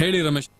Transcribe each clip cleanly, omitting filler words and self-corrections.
ಹೇಳಿ ರಮೇಶ್.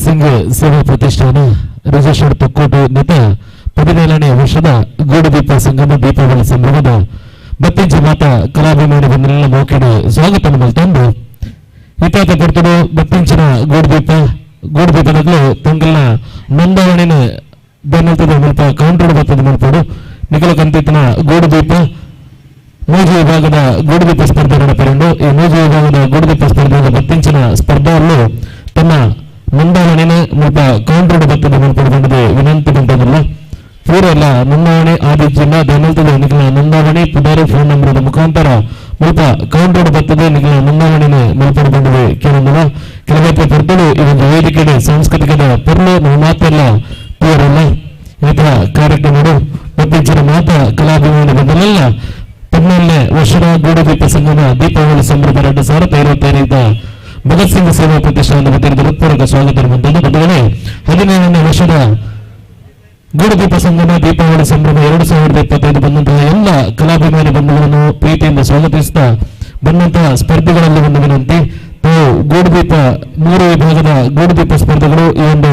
ಸಿಂಗ್ ಸೇವಾ ಪ್ರತಿಷ್ಠಾನ ರಿಜಿಸ್ಟರ್ಡ್ ತೊಕ್ಕೋಟು ನಿತ 17ನೇ ವರ್ಷದ ಗೂಡುದೀಪ ಸಂಗಮ ದೀಪಾವಳಿ ಸಂಭ್ರಮದ ಬತ್ತಿಂಚ ಮಾತ ಕಲಾಭಿಮಾನಿ ಬಂಧುಗಳ ಮೋಕೆಡು ಸ್ವಾಗತ ಮಲ್ತೊಂದು ಇತಾತ ಪೊರ್ತುಡು ಬತ್ತಿಂಚಿನ ಗೂಡುದೀಪ ಗೂಡುದೀಪನಗಳು ತಂಗಲ್ನ ನೋಂದಾವಣಿನ ಬೆನ್ನಲ್ತದ ಮುಲ್ಪ ಕೌಂಟರ್ ಬತ್ತದ ಮಲ್ಪಡು ನಿಕಲ ಕಂತಿತ್ತಿನ ಗೂಡುದೀಪ ಮೂಜು ವಿಭಾಗದ ಗೂಡುದೀಪ ಸ್ಪರ್ಧೆ ನಡಪೆರುಂಡು. ಈ ಮೂಜು ವಿಭಾಗದ ಗೂಡುದೀಪ ಸ್ಪರ್ಧೆಯ ಬತ್ತಿಂಚಿನ ಸ್ಪರ್ಧೆಯಲ್ಲೂ ತಮ್ಮ ನೋಂದಾವಣಿನ ಮುಲ್ಪ ಕೌಂಟರ್ ಬತ್ತದ ಮಲ್ಪಡು ಬಂದದೆ ವಿನಂತಿ ಬಂತದಿಲ್ಲ. ಪೂರೆಲ್ಲ ನೋಂದಾವಣಿ ಆದಿಜ್ಜಿಂದ ದೈನಲ್ತದ ನಿಖಲ ನೋಂದಾವಣಿ ಪುದಾರು ಫೋನ್ ನಂಬರ್ ಮುಖಾಂತರ ಮುಲ್ಪ ಕೌಂಟರ್ ಬತ್ತದೆ ನಿಖಲ ನೋಂದಾವಣಿನ ಮಲ್ಪಡು ಬಂದದೆ ಕೇಳಂದಲ. ಕೆಲವೈತೆ ಪೊರ್ತುಡು ಈ ಒಂದು ವೇದಿಕೆಡೆ ಸಾಂಸ್ಕೃತಿಕದ ಪೊರ್ಲು ನಾವು ಮಾತೆಲ್ಲ ತೂರಲ್ಲ ಇತರ ಕಾರ್ಯಕ್ರಮಗಳು ಬತ್ತಿಂಚಿನ ಮಾತ ಕಲಾಭಿಮಾನಿ ಬಂದಲೆಲ್ಲ 14ನೇ ವರ್ಷದ ಗೂಡುದೀಪ ಸಂಗಮ ದೀಪಾವಳಿ ಸಂಭ್ರಮ 2025 ಭಗತ್ ಸಿಂಗ್ ಸೇವಾ ಪ್ರತಿಷ್ಠಾನದ ವತಿಯಿಂದ ಹೃತ್ಪೂರ್ವಕ ಸ್ವಾಗತ ಬಂದದ್ದು. ಬಂಧುಗಳೇ, 17ನೇ ವರ್ಷದ ಗೂಡುದೀಪ ಸಂಗಮ ದೀಪಾವಳಿ ಸಂಭ್ರಮ 2025 ಬಂದಂತಹ ಎಲ್ಲ ಕಲಾಭಿಮಾನಿ ಬಂಧುಗಳನ್ನು ಪ್ರೀತಿಯಿಂದ ಸ್ವಾಗತಿಸುತ್ತಾ ಬಂದಂತಹ ಸ್ಪರ್ಧಿಗಳಲ್ಲಿ ಒಂದು ವಿನಂತಿ, ತಾವು ಗೂಡುದೀಪ 3 ವಿಭಾಗದ ಗೂಡುದೀಪ ಸ್ಪರ್ಧೆಗಳು ಈ ಒಂದು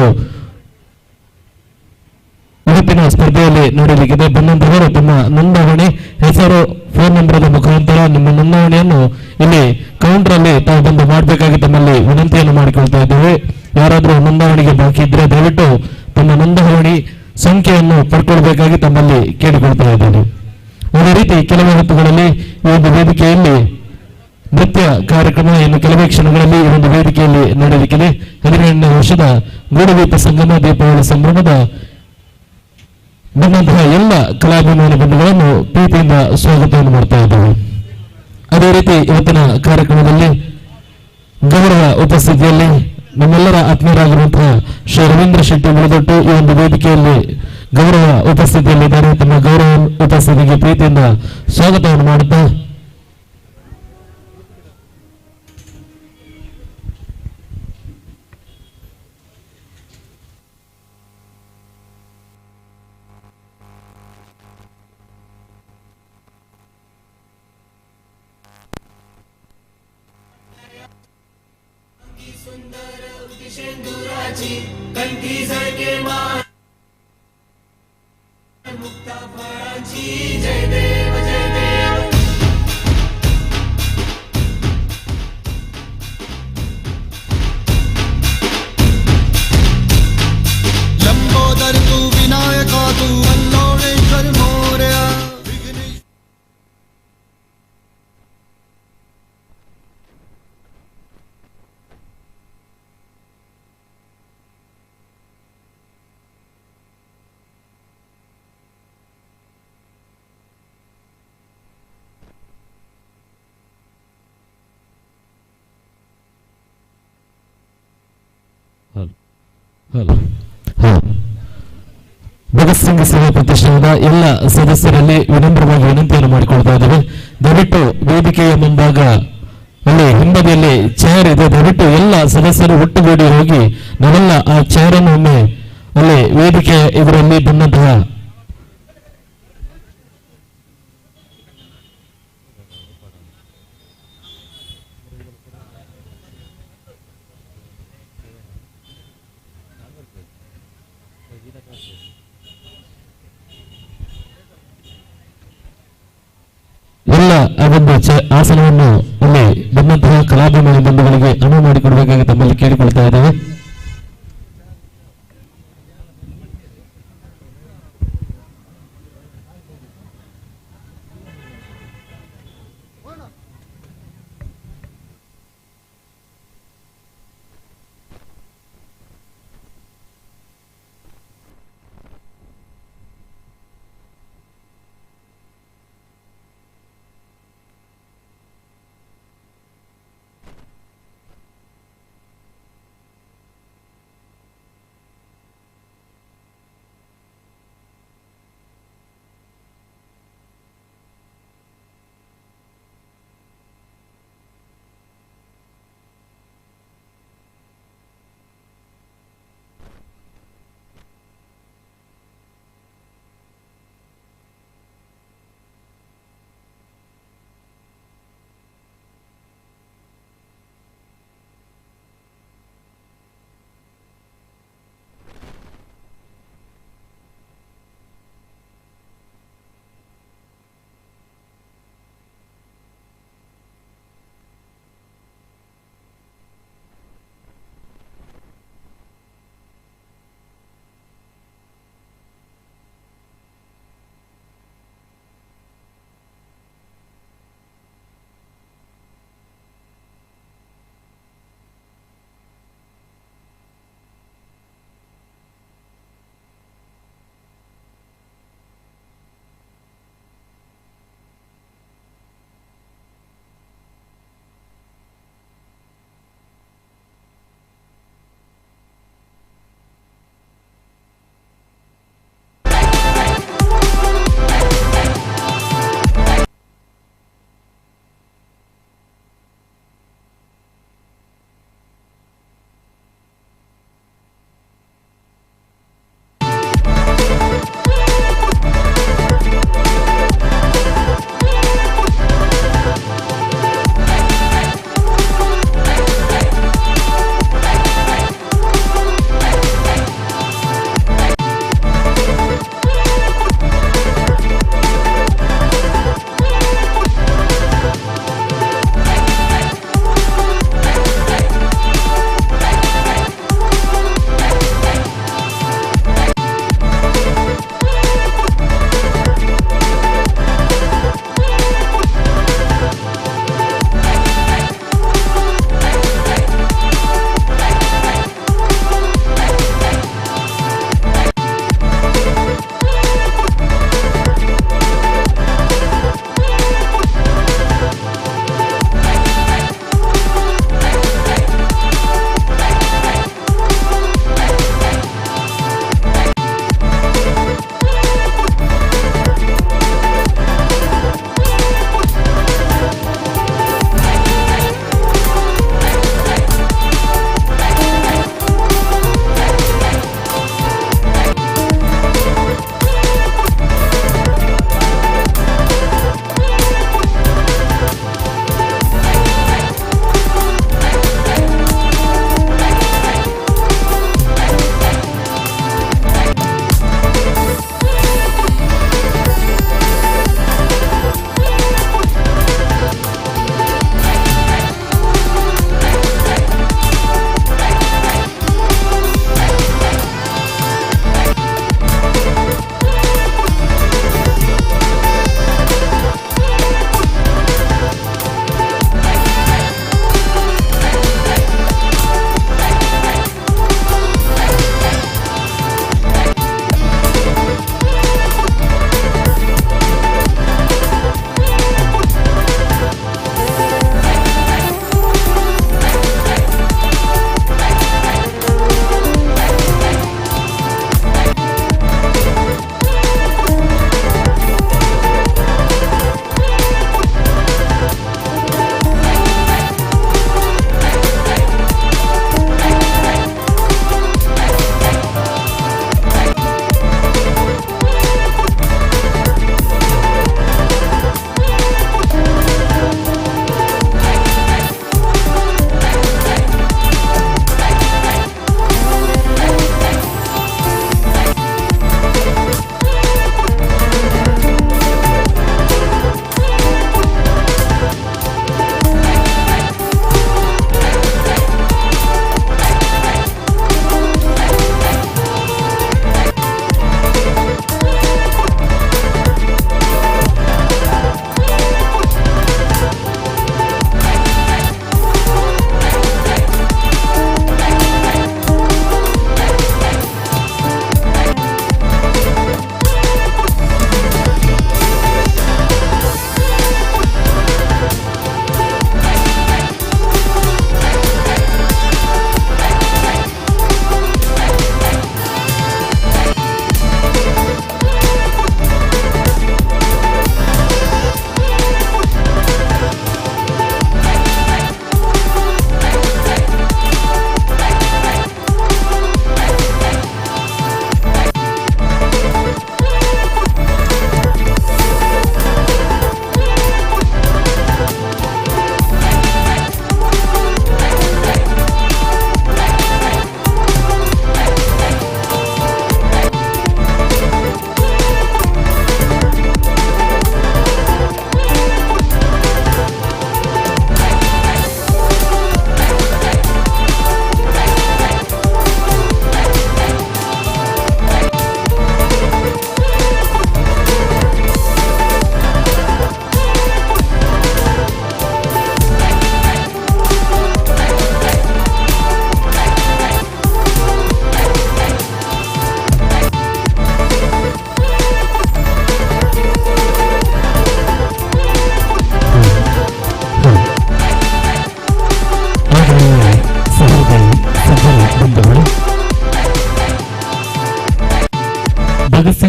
ಇವತ್ತಿನ ಸ್ಪರ್ಧೆಯಲ್ಲಿ ನಡೆಯಲಿಕ್ಕಿದೆ. ಬಂದಂತಹವರು ತಮ್ಮ ನೋಂದಾವಣಿ ಹೆಸರು ಫೋನ್ ನಂಬರ್ ಮುಖಾಂತರ ನಿಮ್ಮ ನೋಂದಾವಣಿಯನ್ನು ಇಲ್ಲಿ ಕೌಂಟರ್ ಅಲ್ಲಿ ತಾವು ಬಂದು ಮಾಡಬೇಕಾಗಿ ತಮ್ಮಲ್ಲಿ ವಿನಂತಿಯನ್ನು ಮಾಡಿಕೊಳ್ತಾ ಇದ್ದೇವೆ. ಯಾರಾದರೂ ನೋಂದಾವಣಿಗೆ ಬಾಕಿ ಇದ್ರೆ ದಯವಿಟ್ಟು ತಮ್ಮ ನೋಂದಾವಣಿ ಸಂಖ್ಯೆಯನ್ನು ಪಡ್ಕೊಳ್ಬೇಕಾಗಿ ತಮ್ಮಲ್ಲಿ ಕೇಳಿಕೊಳ್ತಾ ಇದ್ದೇನೆ. ಅದೇ ರೀತಿ ಕೆಲವೇ ಹೊತ್ತುಗಳಲ್ಲಿ ಈ ಒಂದು ವೇದಿಕೆಯಲ್ಲಿ ನೃತ್ಯ ಕಾರ್ಯಕ್ರಮ ಇನ್ನು ಕೆಲವೇ ಕ್ಷಣಗಳಲ್ಲಿ ಈ ಒಂದು ವೇದಿಕೆಯಲ್ಲಿ ನಡೆಯಲಿಕ್ಕಿದೆ. 17ನೇ ವರ್ಷದ ಗೂಡುದೀಪ ಸಂಗಮ ದೀಪಾವಳಿ ಸಂಭ್ರಮದ ಬಂದಂತಹ ಎಲ್ಲ ಕಲಾಭಿಮಾನಿ ಬಂಧುಗಳನ್ನು ಪ್ರೀತಿಯಿಂದ ಸ್ವಾಗತವನ್ನು ಮಾಡ್ತಾ ಇದ್ದೇವೆ. ಅದೇ ರೀತಿ ಇವತ್ತಿನ ಕಾರ್ಯಕ್ರಮದಲ್ಲಿ ಗೌರವ ಉಪಸ್ಥಿತಿಯಲ್ಲಿ ನಮ್ಮೆಲ್ಲರ ಆತ್ಮೀಯರಾಗಿರುವಂತಹ ಶ್ರೀ ರವೀಂದ್ರ ಶೆಟ್ಟಿ ಮುಳದೊಟ್ಟು ಈ ಒಂದು ವೇದಿಕೆಯಲ್ಲಿ ಗೌರವ ಉಪಸ್ಥಿತಿಯಲ್ಲಿದ್ದಾರೆ. ತಮ್ಮ ಗೌರವ ಉಪಸ್ಥಿತಿಗೆ ಪ್ರೀತಿಯಿಂದ ಸ್ವಾಗತವನ್ನು ಮಾಡುತ್ತಾ कंठी झळके मान मुक्ता फळांची जय देव जय देव. लंबोदर तू विनायका तू अल्लोणेश्वर मोरया विघ्नेश ಹಲೋ ಭಗತ್ ಸಿಂಗ್ ಸೇವಾ ಪ್ರತಿಷ್ಠಾನದ ಎಲ್ಲ ಸದಸ್ಯರಲ್ಲಿ ವಿನಮ್ರವಾಗಿ ವಿನಂತಿಯನ್ನು ಮಾಡಿಕೊಳ್ತಾ ಇದ್ದೇವೆ. ದಯವಿಟ್ಟು ವೇದಿಕೆಯ ಮುಂಭಾಗ ಅಲ್ಲಿ ಹಿಂಬದಿಯಲ್ಲಿ ಚೇರ್ ಇದೆ, ದಯವಿಟ್ಟು ಎಲ್ಲ ಸದಸ್ಯರು ಒಟ್ಟುಗೂಡಿ ಹೋಗಿ ನಾವೆಲ್ಲ ಆ ಚೇರ್ ಅನ್ನು ಒಮ್ಮೆ ಅಲ್ಲಿ ವೇದಿಕೆ ಇದರಲ್ಲಿ ಬಂದಂತಹ ಎಲ್ಲ ಆ ಒಂದು ಆಸನವನ್ನು ಅಲ್ಲಿ ಬಂದಂತಹ ಕಲಾಭಿಮಾನಿ ಬಂಧುಗಳಿಗೆ ಅನುವು ಮಾಡಿಕೊಡಬೇಕಾಗಿ ತಮ್ಮಲ್ಲಿ ಕೇಳಿಕೊಳ್ತಾ ಇದ್ದೇವೆ.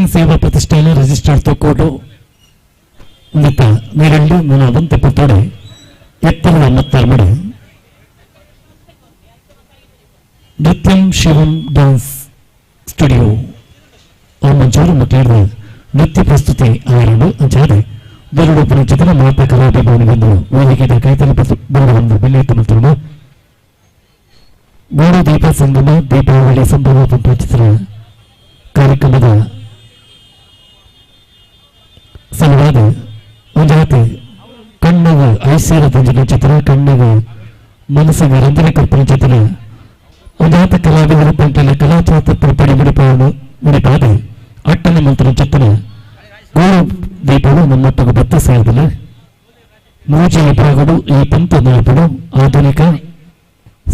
ಸಿಂಗ್ ಸೇವಾ ಪ್ರತಿಷ್ಠಾನ ರಿಜಿಸ್ಟರ್ಡ್ ತೊಕ್ಕೋಟು ಉಂದಿತ್ತ ನೀರೆಳ್ಳು ಮುನ ಬಂತೆ ಪತ್ತೋಡೆ ಎತ್ತರದ ಮತ್ತಾರ್ಮಡೆ ನೃತ್ಯಂ ಶಿವಂ ಡ್ಯಾನ್ಸ್ ಸ್ಟುಡಿಯೋ ಮಂಜೂರು ಮಕ್ಕಳ ನೃತ್ಯ ಪ್ರಸ್ತುತಿ ಆಯರಂಡು ಅಂಚಾದೆ ದೊರಡು ಪುನಚಿತನ ಮಾತ ಕಲಾಭಿಮಾನಿಗೊಂದು ವೇದಿಕೆದ ಕೈತಲ ಬಂದು ಬೆಳ್ಳಿತ್ತು ಮಲ್ತುಂಡು. ಗೂಡು ದೀಪ ಸಂಗಮ ದೀಪಾವಳಿ ಸಂಭ್ರಮ ಪಂಪಚಿತ್ರ ಕಾರ್ಯಕ್ರಮದ ಸಲುವಾದ ಒಂಜಾತಿ ಕಣ್ಣಗ ಐಶ್ವರ್ಯ ಪಂಜನ ಚಿತ್ರ, ಕಣ್ಣಗ ಮನಸ್ಸಿಗೆ ರಂಜನೆ ಕಲ್ಪನೆ ಚಿತ್ರ, ಒಂಜಾತ ಕಲಾವಿದರ ಪಂಟಲ ಕಲಾಚಾತ ಪಡಿ ಮುಡಿಪಾದ ಮುಡಿಪಾದ ಅಟ್ಟನೆ ಮಂತ್ರ ಚಿತ್ರ ಗೋಡು ದೀಪವು ನಮ್ಮೊಟ್ಟಿಗೆ ಬತ್ತ ಸೇರಿದಿಲ್ಲ. ಮೂಜಿ ವಿಭಾಗಡು ಈ ಪಂಥ ನಡಪಡು ಆಧುನಿಕ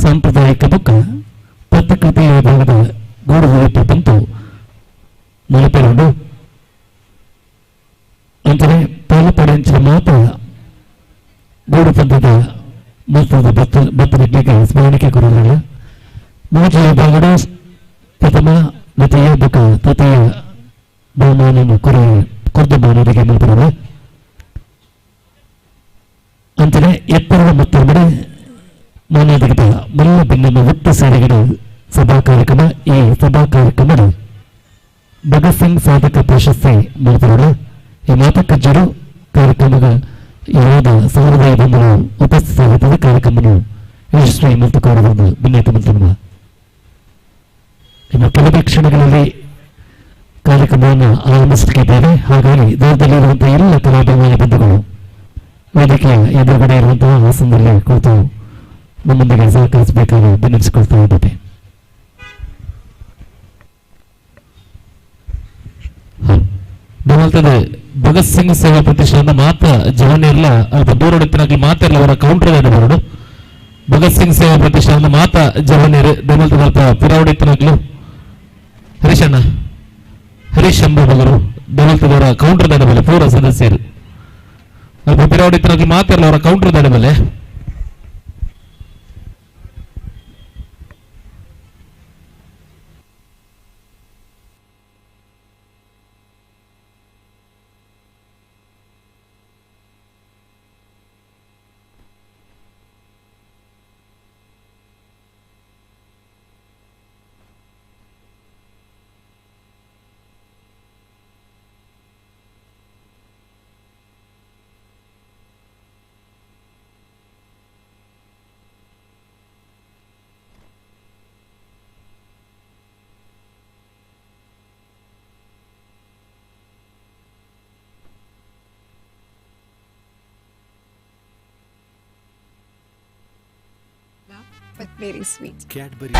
ಸಾಂಪ್ರದಾಯಿಕ ಬುಕ್ಕ ಪ್ರತಿಕೃತಿ ವಿಭಾಗದ ಗೂಡು ದೀಪ ಪಂತು ನಡಪಡು. ಅಂದರೆ ಪಾಲಪಡೆಂಚಿನ ಮಾತ್ರ ಗೂಡು ಪಂಥದ ಮಹತ್ವದ ಬತ್ತ ಬತ್ತನಿಗೆ ಸ್ಮರಣಿಕೆ ಕೊಡುವುದಿಲ್ಲ. ಮೂಜಿ ವಿಭಾಗಡು ಪ್ರಥಮ, ದ್ವಿತೀಯ ಬುಕ್ಕ ತೃತೀಯ ಬಹುಮಾನವನ್ನು ಕೊರದು ಮಾನವರಿಗೆ ಮಲ್ಪಡಲ್ಲ. ಅಂಚನೆ ಎತ್ತರದ ಮತ್ತೊಮ್ಮೆ ಮಾನ್ಯತೆಗಿದ ಮಲ್ಲ ಬಿನ್ನನ್ನು ಒಟ್ಟು ಸೇರಿಗಿಡ ಸಭಾ ಕಾರ್ಯಕ್ರಮ. ಈ ಸಭಾ ಕಾರ್ಯಕ್ರಮದ ಭಗತ್ ಸಿಂಗ್ ಸಾಧಕ ಪ್ರಶಸ್ತಿ ಮಲ್ಪಡಲ್ಲ. ಈ ಮಾತಕಜ್ಜರು ಕಾರ್ಯಕ್ರಮದ ಯಾವ್ದ ಸಹೃದಯ ಬಂಧುಗಳು ಉಪಸ್ಥಿತರಾಗುತ್ತದೆ. ಕಾರ್ಯಕ್ರಮವನ್ನು ಯಶಸ್ವಿ ಮಲ್ತುಕೊಂಡು ಬಿನ್ನೈತ ಮಲ್ತಮ್ಮ. ಇನ್ನು ಕೆಲವೇ ಕ್ಷಣಗಳಲ್ಲಿ ಕಾರ್ಯಕ್ರಮವನ್ನು ಆರಂಭಿಸಲಿಕ್ಕಿದ್ದೇವೆ. ಹಾಗಾಗಿ ದೂರದಲ್ಲಿರುವಂತಹ ಎಲ್ಲ ಕಲಾಭಿಮಾನಿ ಬಂಧುಗಳು ವೇದಿಕೆಯ ಎದುರುಗಡೆ ಇರುವಂತಹ ಆಸನದಲ್ಲಿ ಕುಳಿತು ನಮ್ಮೊಂದಿಗೆ ಸಹಕರಿಸಬೇಕಾಗಿ ವಿನಂತಿಸಿಕೊಳ್ತಾ ಇದ್ದೇವೆ. ಭಗತ್ ಸಿಂಗ್ ಸೇವಾ ಪ್ರತಿಷ್ಠಾನದ ಮಾತ ಜವನಿರ್ಲ ಅಲ್ಪ ದೂರೊಡಿತ್ತಿನಾಗ್ಲಿ ಮಾತಿರ್ಲ ಅವರ ಕೌಂಟರ್ ಬರಡು. ಭಗತ್ ಸಿಂಗ್ ಸೇವಾ ಪ್ರತಿಷ್ಠಾನದ ಮಾತ ಜವನಿರ್ ದಮಲ್ತದ ಅಲ್ಪ ಪಿರಾವಡಿತ್ತಿನಾಗ್ಲು ಹರೀಶಣ್ಣ ಹರೀಶ್ ಎಂಬುವವರು ದಮಲ್ತದವರ ಕೌಂಟರ್ ದಾದ ಮೇಲೆ ಪೂರ ಸದಸ್ಯರು ಅಲ್ಪ ಪಿರಾವಡಿತ್ತಿನಾಗ್ಲಿ ಮಾತಿರ್ಲ ಅವರ ಕೌಂಟರ್ ದಾದ ಮೇಲೆ. But very sweet. Cadbury.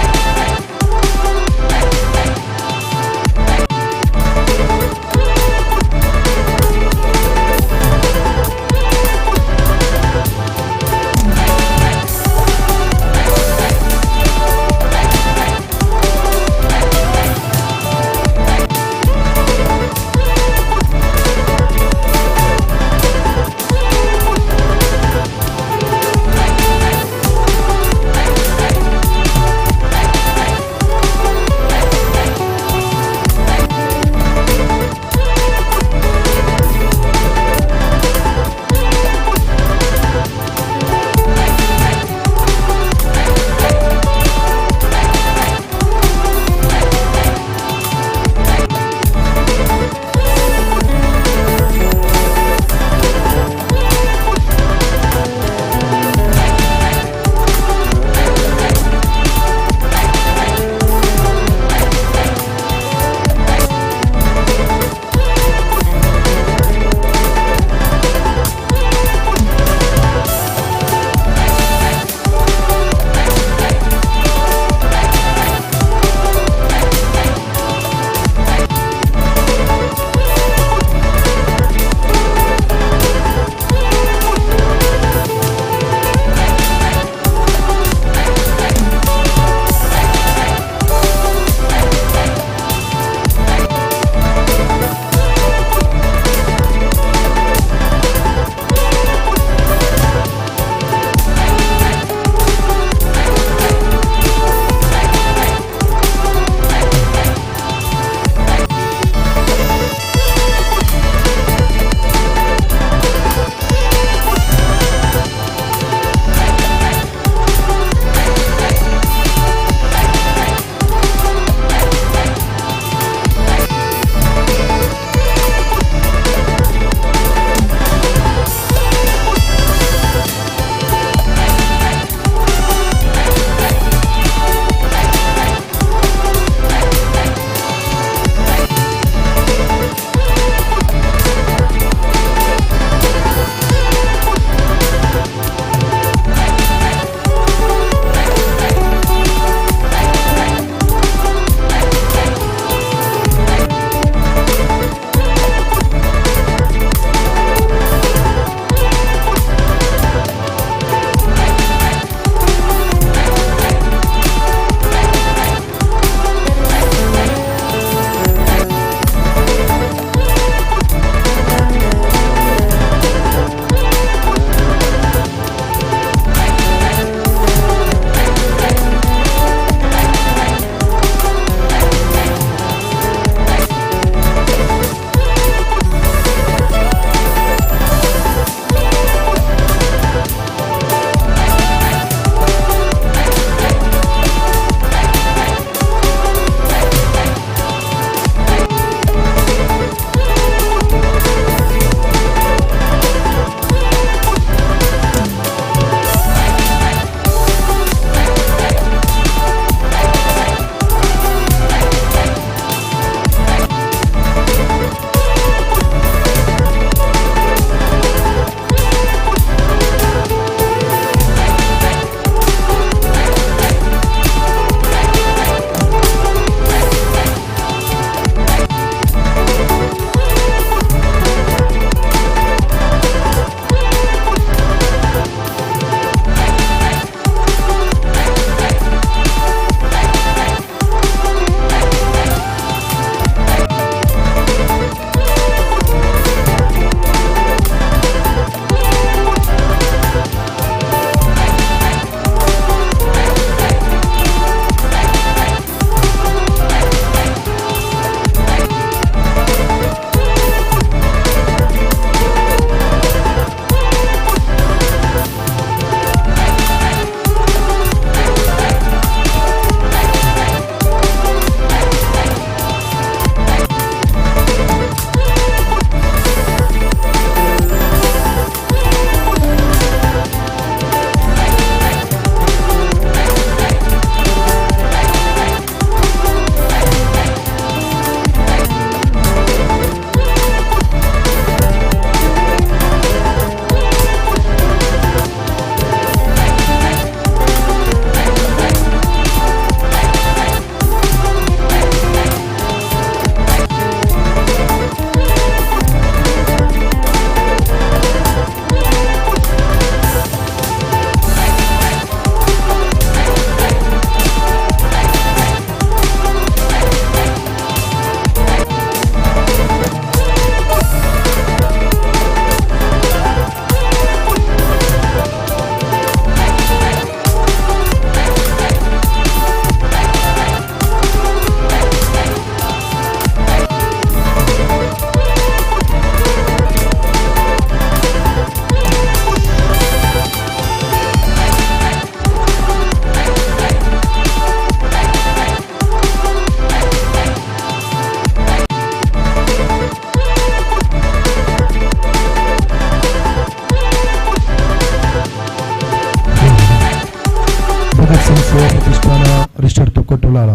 Bhagat Singh ಸೇವಾ ಪ್ರತಿಷ್ಠಾನ ರಿಜಿಸ್ಟರ್ಡ್ ತೊಕ್ಕೊಟ್ಟು ಉಳ್ಳಾಲ.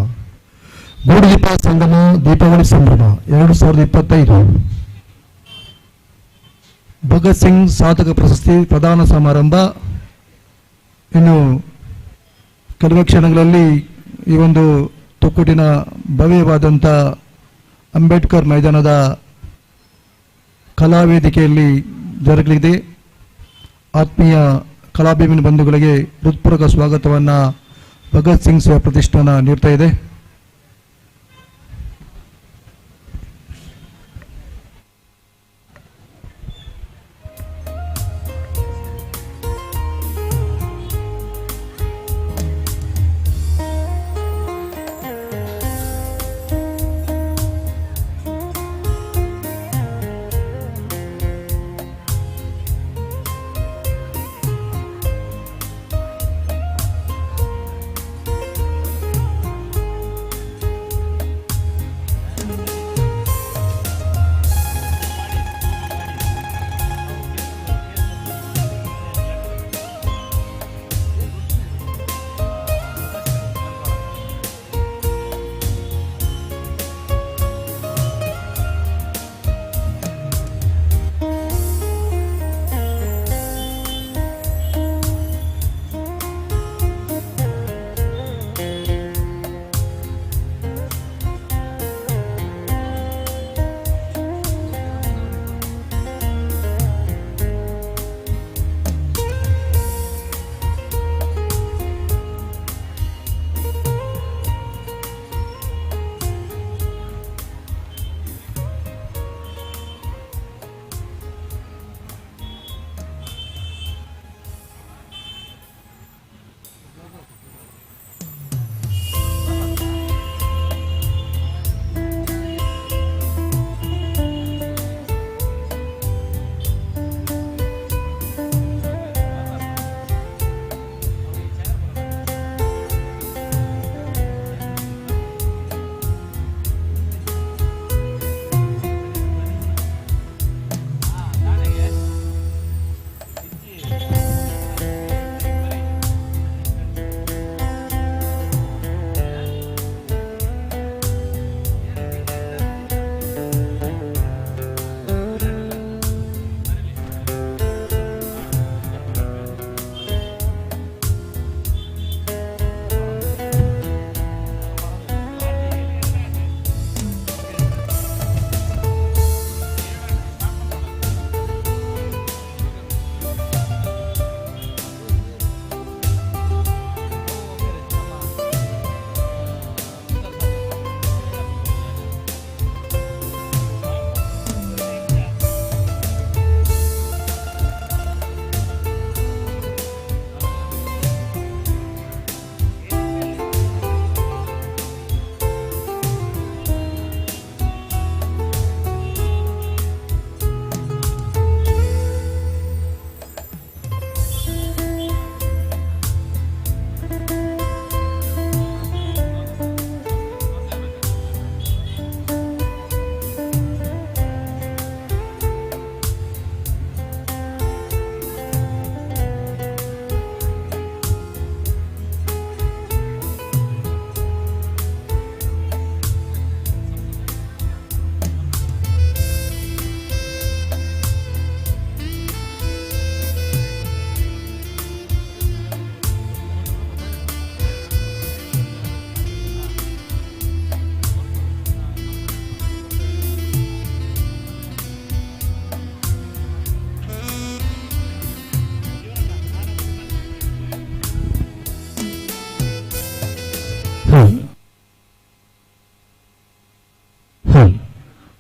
ಗೂಡುದೀಪ ಸಂಗಮ ದೀಪಾವಳಿ ಸಂಭ್ರಮ 2025 ಭಗತ್ ಸಿಂಗ್ ಸಾಧಕ ಪ್ರಶಸ್ತಿ ಪ್ರದಾನ ಸಮಾರಂಭ ಇನ್ನು ಕೆಲವೇ ಕ್ಷಣಗಳಲ್ಲಿ ಈ ಒಂದು ತೊಕ್ಕೊಟ್ಟಿನ ಭವ್ಯವಾದಂಥ ಅಂಬೇಡ್ಕರ್ ಮೈದಾನದ ಕಲಾವೇದಿಕೆಯಲ್ಲಿ ಜರುಗಲಿದೆ. ಆತ್ಮೀಯ ಕಲಾಭಿಮಾನಿ ಬಂಧುಗಳಿಗೆ ಹೃತ್ಪೂರ್ವಕ ಸ್ವಾಗತವನ್ನು ಭಗತ್ ಸಿಂಗ್ ಸೇವಾ ಪ್ರತಿಷ್ಠಾನ ನೀಡ್ತಾ ಇದೆ.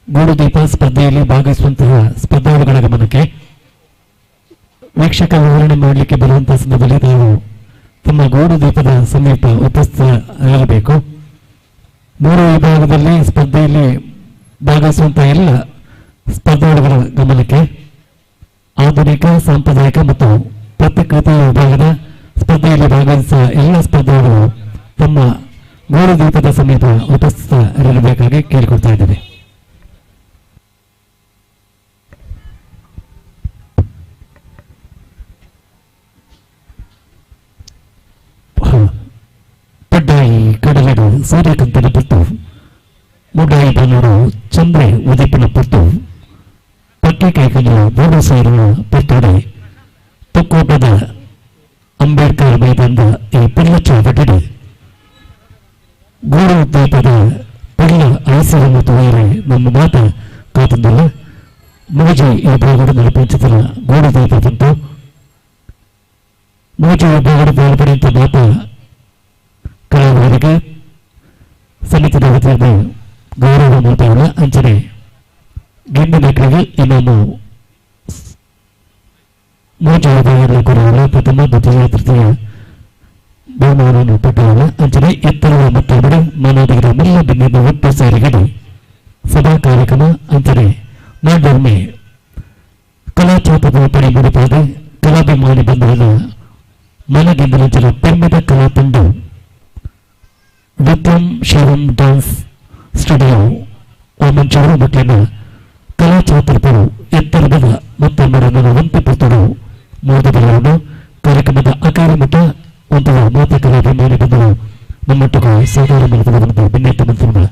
ಗೂಡುದೀಪ ಸ್ಪರ್ಧೆಯಲ್ಲಿ ಭಾಗವಹಿಸುವಂತಹ ಸ್ಪರ್ಧಾಳುಗಳ ಗಮನಕ್ಕೆ, ವೀಕ್ಷಕ ವಿವರಣೆ ಮಾಡಲಿಕ್ಕೆ ಬರುವಂತಹ ಸಂದರ್ಭದಲ್ಲಿ ತಾವು ತಮ್ಮ ಗೂಡುದೀಪದ ಸಮೀಪ ಉಪಸ್ಥಿತರಾಗಬೇಕು. ಮೂರು ವಿಭಾಗದಲ್ಲಿ ಸ್ಪರ್ಧೆಯಲ್ಲಿ ಭಾಗವಹಿಸುವಂತಹ ಎಲ್ಲ ಸ್ಪರ್ಧಾಳುಗಳ ಗಮನಕ್ಕೆ, ಆಧುನಿಕ, ಸಾಂಪ್ರದಾಯಿಕ ಮತ್ತು ಪ್ರತಿಕೃತಿ ವಿಭಾಗದ ಸ್ಪರ್ಧೆಯಲ್ಲಿ ಭಾಗವಹಿಸುವ ಎಲ್ಲ ಸ್ಪರ್ಧಾಳುಗಳು ತಮ್ಮ ಗೂಡುದೀಪದ ಸಮೀಪ ಉಪಸ್ಥಿತರಿರಬೇಕಾಗಿ ಕೇಳಿಕೊಳ್ತಾ ಇದ್ದೇವೆ. ಸೂರ್ಯಕಾಂತನ ಪುಟ್ಟು ಮುಡ್ಡಾಯಿ ಬನ್ನೋಡು ಚಂದ್ರೆ ಉದಿಪಿನ ಪುಟ್ಟು ಪಕ್ಕಿ ಕೈಕಂಜ 3 ಸಾವಿರ ಪುತ್ತೋಡೆ ತೊಕ್ಕೋಟದ ಅಂಬೇಡ್ಕರ್ ಮೈದಾನದ ಈ ಪಿಲ್ಲಚ್ಚ ಬಟ್ಟಡೆ ಗೂಡು ದೀಪದ ಪಿಲ್ಲ ಐಸರನ್ನು ತೋಯರೆ ನಮ್ಮ ಮಾತ ಕಾತಂದಿಲ್ಲ. ಮೋಜಿ ಈ ಭಾಗದ ನಡಪಂಚದ ಗೂಡು ದೀಪ ಬಂತು. ಮೋಜಿ ವಿಭಾಗದ ಪಾಲ್ಪಡೆಯಂತ ಮಾತ ಕಲಾವಿದರಿಗೆ ಸಮಿತಿಯ ವತಿಯಿಂದ ಗೌರವ ಮಾತಾಡೋಣ. ಅಂಚನೆ ಗಿಂಡಿನಕರಿಗೆ ಇನ್ನೊಂದು ಮೋಜಿ ವಿಭಾಗದಲ್ಲಿ ಕೊಡುವಲ್ಲ ಪ್ರಥಮ, ದ್ವಿತೀಯ, ತೃತೀಯ ಬಹುಮಾನವನ್ನು ಪಟ್ಟವಲ್ಲ. ಅಂಚನೆ ಎತ್ತರದ ಮತ್ತೊಬ್ಬರು ಮಾನವರ ಮೆಲ್ಲ ಬಿಂದಿನ ಒಟ್ಟು ಸಾರಿಗಡೆ ಸಭಾ ಕಾರ್ಯಕ್ರಮ ಅಂಚನೆ ನಾಡೊಮ್ಮೆ ಕಲಾಚಾತದ ಪಡೆ ಮುಡಿಪಾದ ಕಲಾಭಿಮಾನಿ ಬಂಧುಗಳ ಮನಗೆಂದಲಂಚನ ಪೆರ್ಮೆದ ಕಲಾ ತಂಡ ವಿಕ್ರಮ್ ಶಿವಂ ಡ್ಯಾನ್ಸ್ ಸ್ಟುಡಿಯೋ ವಾಮಂಚೂರು ಮಕ್ಕಳಿನ ಕಲಾಚಾತುರ್ಪರು ಎತ್ತರದ ಮತ್ತೊಮ್ಮೆ ಒಂತೆ ಪುತ್ತಡು ಮೋದಬಲ್ಲವನ್ನು ಕಾರ್ಯಕ್ರಮದ ಅಕಾರ ಮಟ್ಟ ಒಂದು ಮಾತ ಕಲಾಭಿಮಾನಿ ಬಂಧುಗಳು ನಮ್ಮೊಟ್ಟಿಗೆ ಸಹಕಾರ ಮಾಡಿದ ಬಿನ್ನೆತ್ತ ಮಂತ್ರಿಗಳ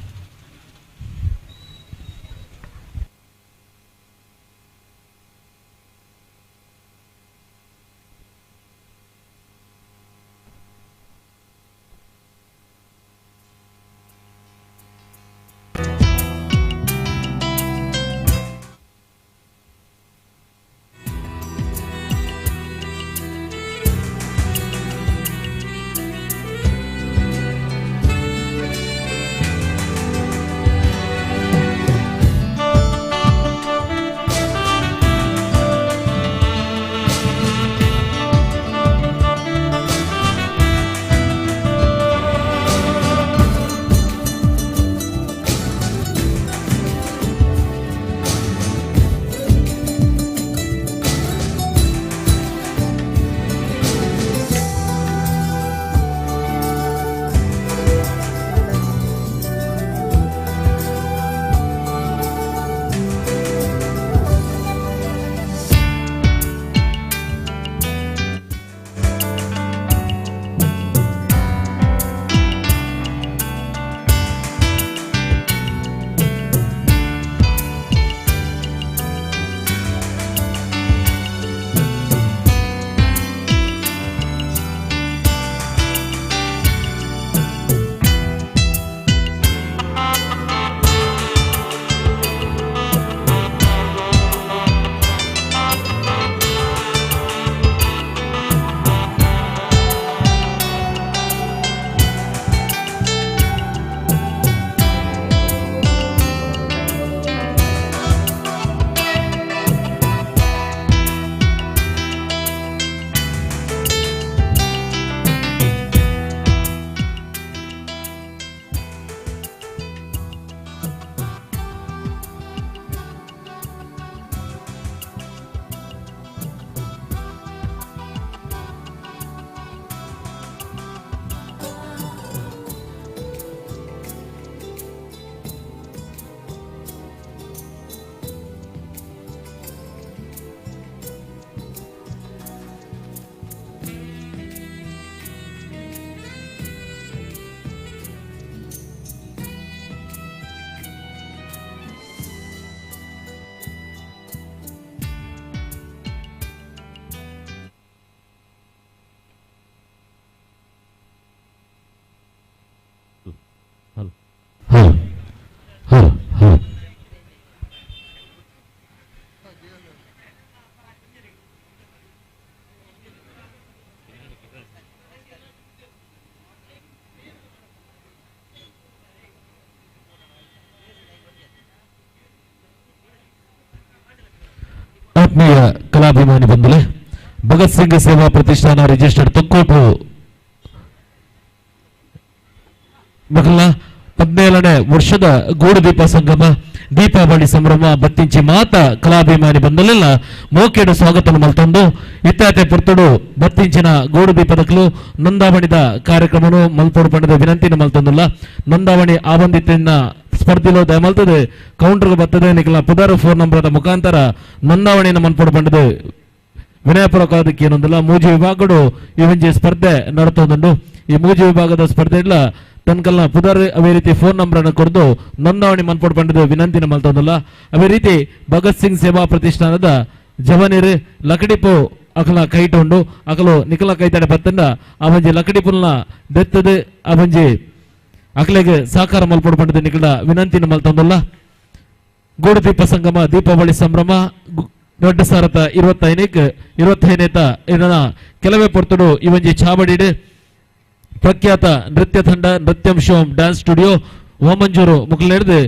ಆತ್ಮೀಯ ಕಲಾಭಿಮಾನಿ ಬಂಧುಗಳೇ, ಭಗತ್ ಸಿಂಗ್ ಸೇವಾ ಪ್ರತಿಷ್ಠಾನ ರಿಜಿಸ್ಟರ್ಡ್ ತೊಕ್ಕೋಟು ಮೊದಲ 17ನೇ ವರ್ಷದ ಗೂಡುದೀಪ ಸಂಗಮ ದೀಪಾವಳಿ ಸಂಭ್ರಮ ಬತ್ತಿಂಚಿ ಮಾತ ಕಲಾಭಿಮಾನಿ ಬಂದಲೆಲ್ಲ ಮೋಕೆಡು ಸ್ವಾಗತ ಮಲ್ತಂದು ಇತ್ತಾತೆ ಪುರ್ತುಡು ಬತ್ತಿಂಚಿನ ಗೂಡುದೀಪದಕ್ಲು ನೋಂದಾವಣಿದ ಕಾರ್ಯಕ್ರಮನು ಮಲ್ಪೋಡು ಪಂಡದ ವಿನಂತಿನ ಮಲ್ತಂದುಲ್ಲ. ನೋಂದಾವಣಿ ಆಬಂದಿತ್ತಿನ ಸ್ಪರ್ಧಿಲೋ ದಯಮಲ್ತದೆ ಕೌಂಟರ್ ಬರ್ತದೆ ನಿಖಲ ಪುದಾರು ಫೋನ್ ನಂಬರ್ ಮುಖಾಂತರ ನೋಂದಾವಣಿಯನ್ನು ಮನ್ಪೋಡು ಪಂಡದು ವಿನಯಪುರ ಕಾದಕ್ಕೆ ಏನೊಂದಿಲ್ಲ. ಮೂಜಿ ವಿಭಾಗಡು ಈ ಒಂಜಿ ಸ್ಪರ್ಧೆ ನಡತೊಂದುಂಡು. ಈ ಮೂಜಿ ವಿಭಾಗದ ಸ್ಪರ್ಧೆ ಇಲ್ಲ ತನ್ಕಲ್ನ ಪುದರ್ ಅವೇ ರೀತಿ ಫೋನ್ ನಂಬರ್ ಅನ್ನು ಕೊಡ್ದು ನೋಂದಾವಣಿ ಮನ್ಪೋಡ್ ಪಂಡದು ವಿನಂತಿನ ಮಲ್ತೊಂದುಲ್ಲ. ಅವೇ ರೀತಿ ಭಗತ್ ಸಿಂಗ್ ಸೇವಾ ಪ್ರತಿಷ್ಠಾನದ ಜವನಿರ್ ಲಕಡಿಪು ಅಕಲ ಕೈಟುಂಡು ಅಕಲು ನಿಕಲ ಕೈತಡೆ ಬತ್ತಂಡ ಆ ಒಂಜಿ ಲಕಡಿಪುಲ್ನ ದೆತ್ತದು ಆ ಒಂಜಿ ಅಕಲೆಗೆ ಸಹಕಾರ ಮಲ್ಪೋಡ್ ಪಂಡದು ನಿಕಲ ವಿನಂತಿನ ಮಲ್ತೊಂದುಲ್ಲ. ಗೂಡುದೀಪ ಸಂಗಮ ದೀಪಾವಳಿ ಸಂಭ್ರಮ 2025 ಇದನ್ನ ಕೆಲವೇ ಪೊರ್ತುಡು ಈ ಒಂಜಿ ಚಾವಡಿಡ್ ಪ್ರಖ್ಯಾತ ನೃತ್ಯ ತಂಡ ನೃತ್ಯಂ ಶಿವಂ ಡ್ಯಾನ್ಸ್ ಸ್ಟುಡಿಯೋ ವಾಮಂಜೂರು ಮುಖಲೆರ್ದು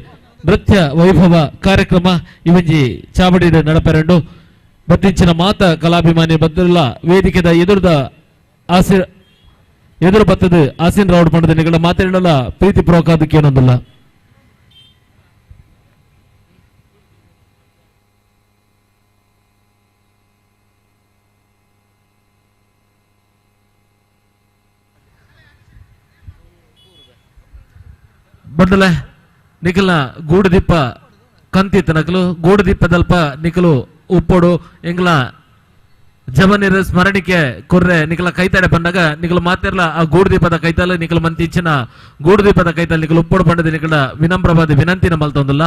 ನೃತ್ಯ ವೈಭವ ಕಾರ್ಯಕ್ರಮ ಈ ಒಂಜಿ ಚಾವಡಿಡ್ ನಡಪೆರಂಡು. ಬತ್ತಿಂಚಿನ ಮಾತ ಕಲಾಭಿಮಾನಿ ಬದ್ದುಲ್ಲ ವೇದಿಕೆದ ಎದುರುದ ಆಸಿ ಎದುರು ಬತ್ತದ ಆಸಿನ್ ರೌಡ್ ಪಂಡದ ನಿಗಳ ಮಾತಾಡಲ್ಲ ಪ್ರೀತಿ ಪೂರ್ವಕ ಏನೊಂದಿಲ್ಲ. ಬಡ್ಡಲೆ ನಿಖಲ ಗೂಡುದೀಪ ಕಂತಿತ್ತು ನಕಲು ಗೂಡುದೀಪದಲ್ಪ ನಿಖಲು ಉಪ್ಪೋಡು ಎಂಗ್ಲ ಜವನಿರ ಸ್ಮರಣಿಕೆ ಕೊರ್ರೆ ನಿಖಲ ಕೈತಾಡೆ ಬಂದಾಗ ನಿಖಲ ಮಾತಿರ್ಲ ಆ ಗೂಡುದೀಪದ ಕೈತಾಲ ನಿಖಲ ಮಂತಿಂಚಿನ ಗೂಡುದೀಪದ ಕೈತಾಲ ನಿಖಲ ಉಪ್ಪೋಡು ಬಂಡದ ನಿಖಲ ವಿನಮ್ರವಾದ ವಿನಂತಿನ ಮಲ್ತೊಂದಿಲ್ಲ.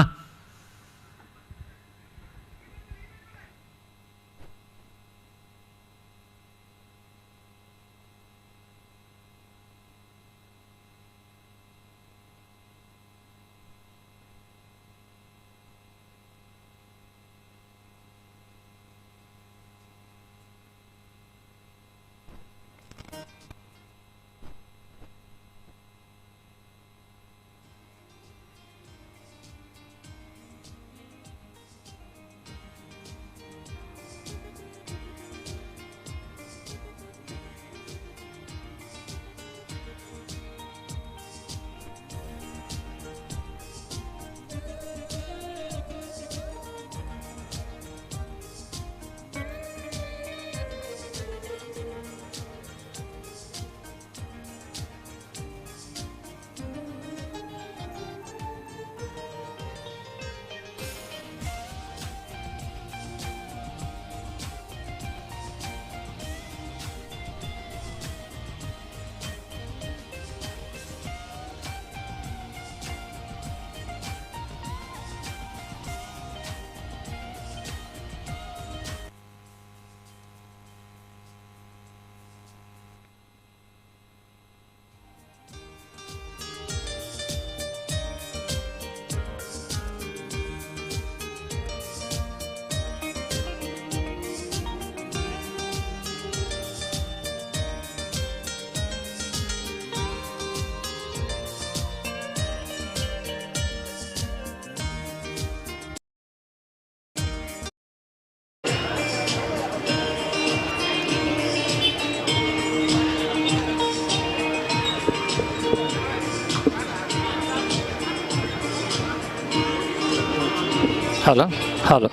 Hello hello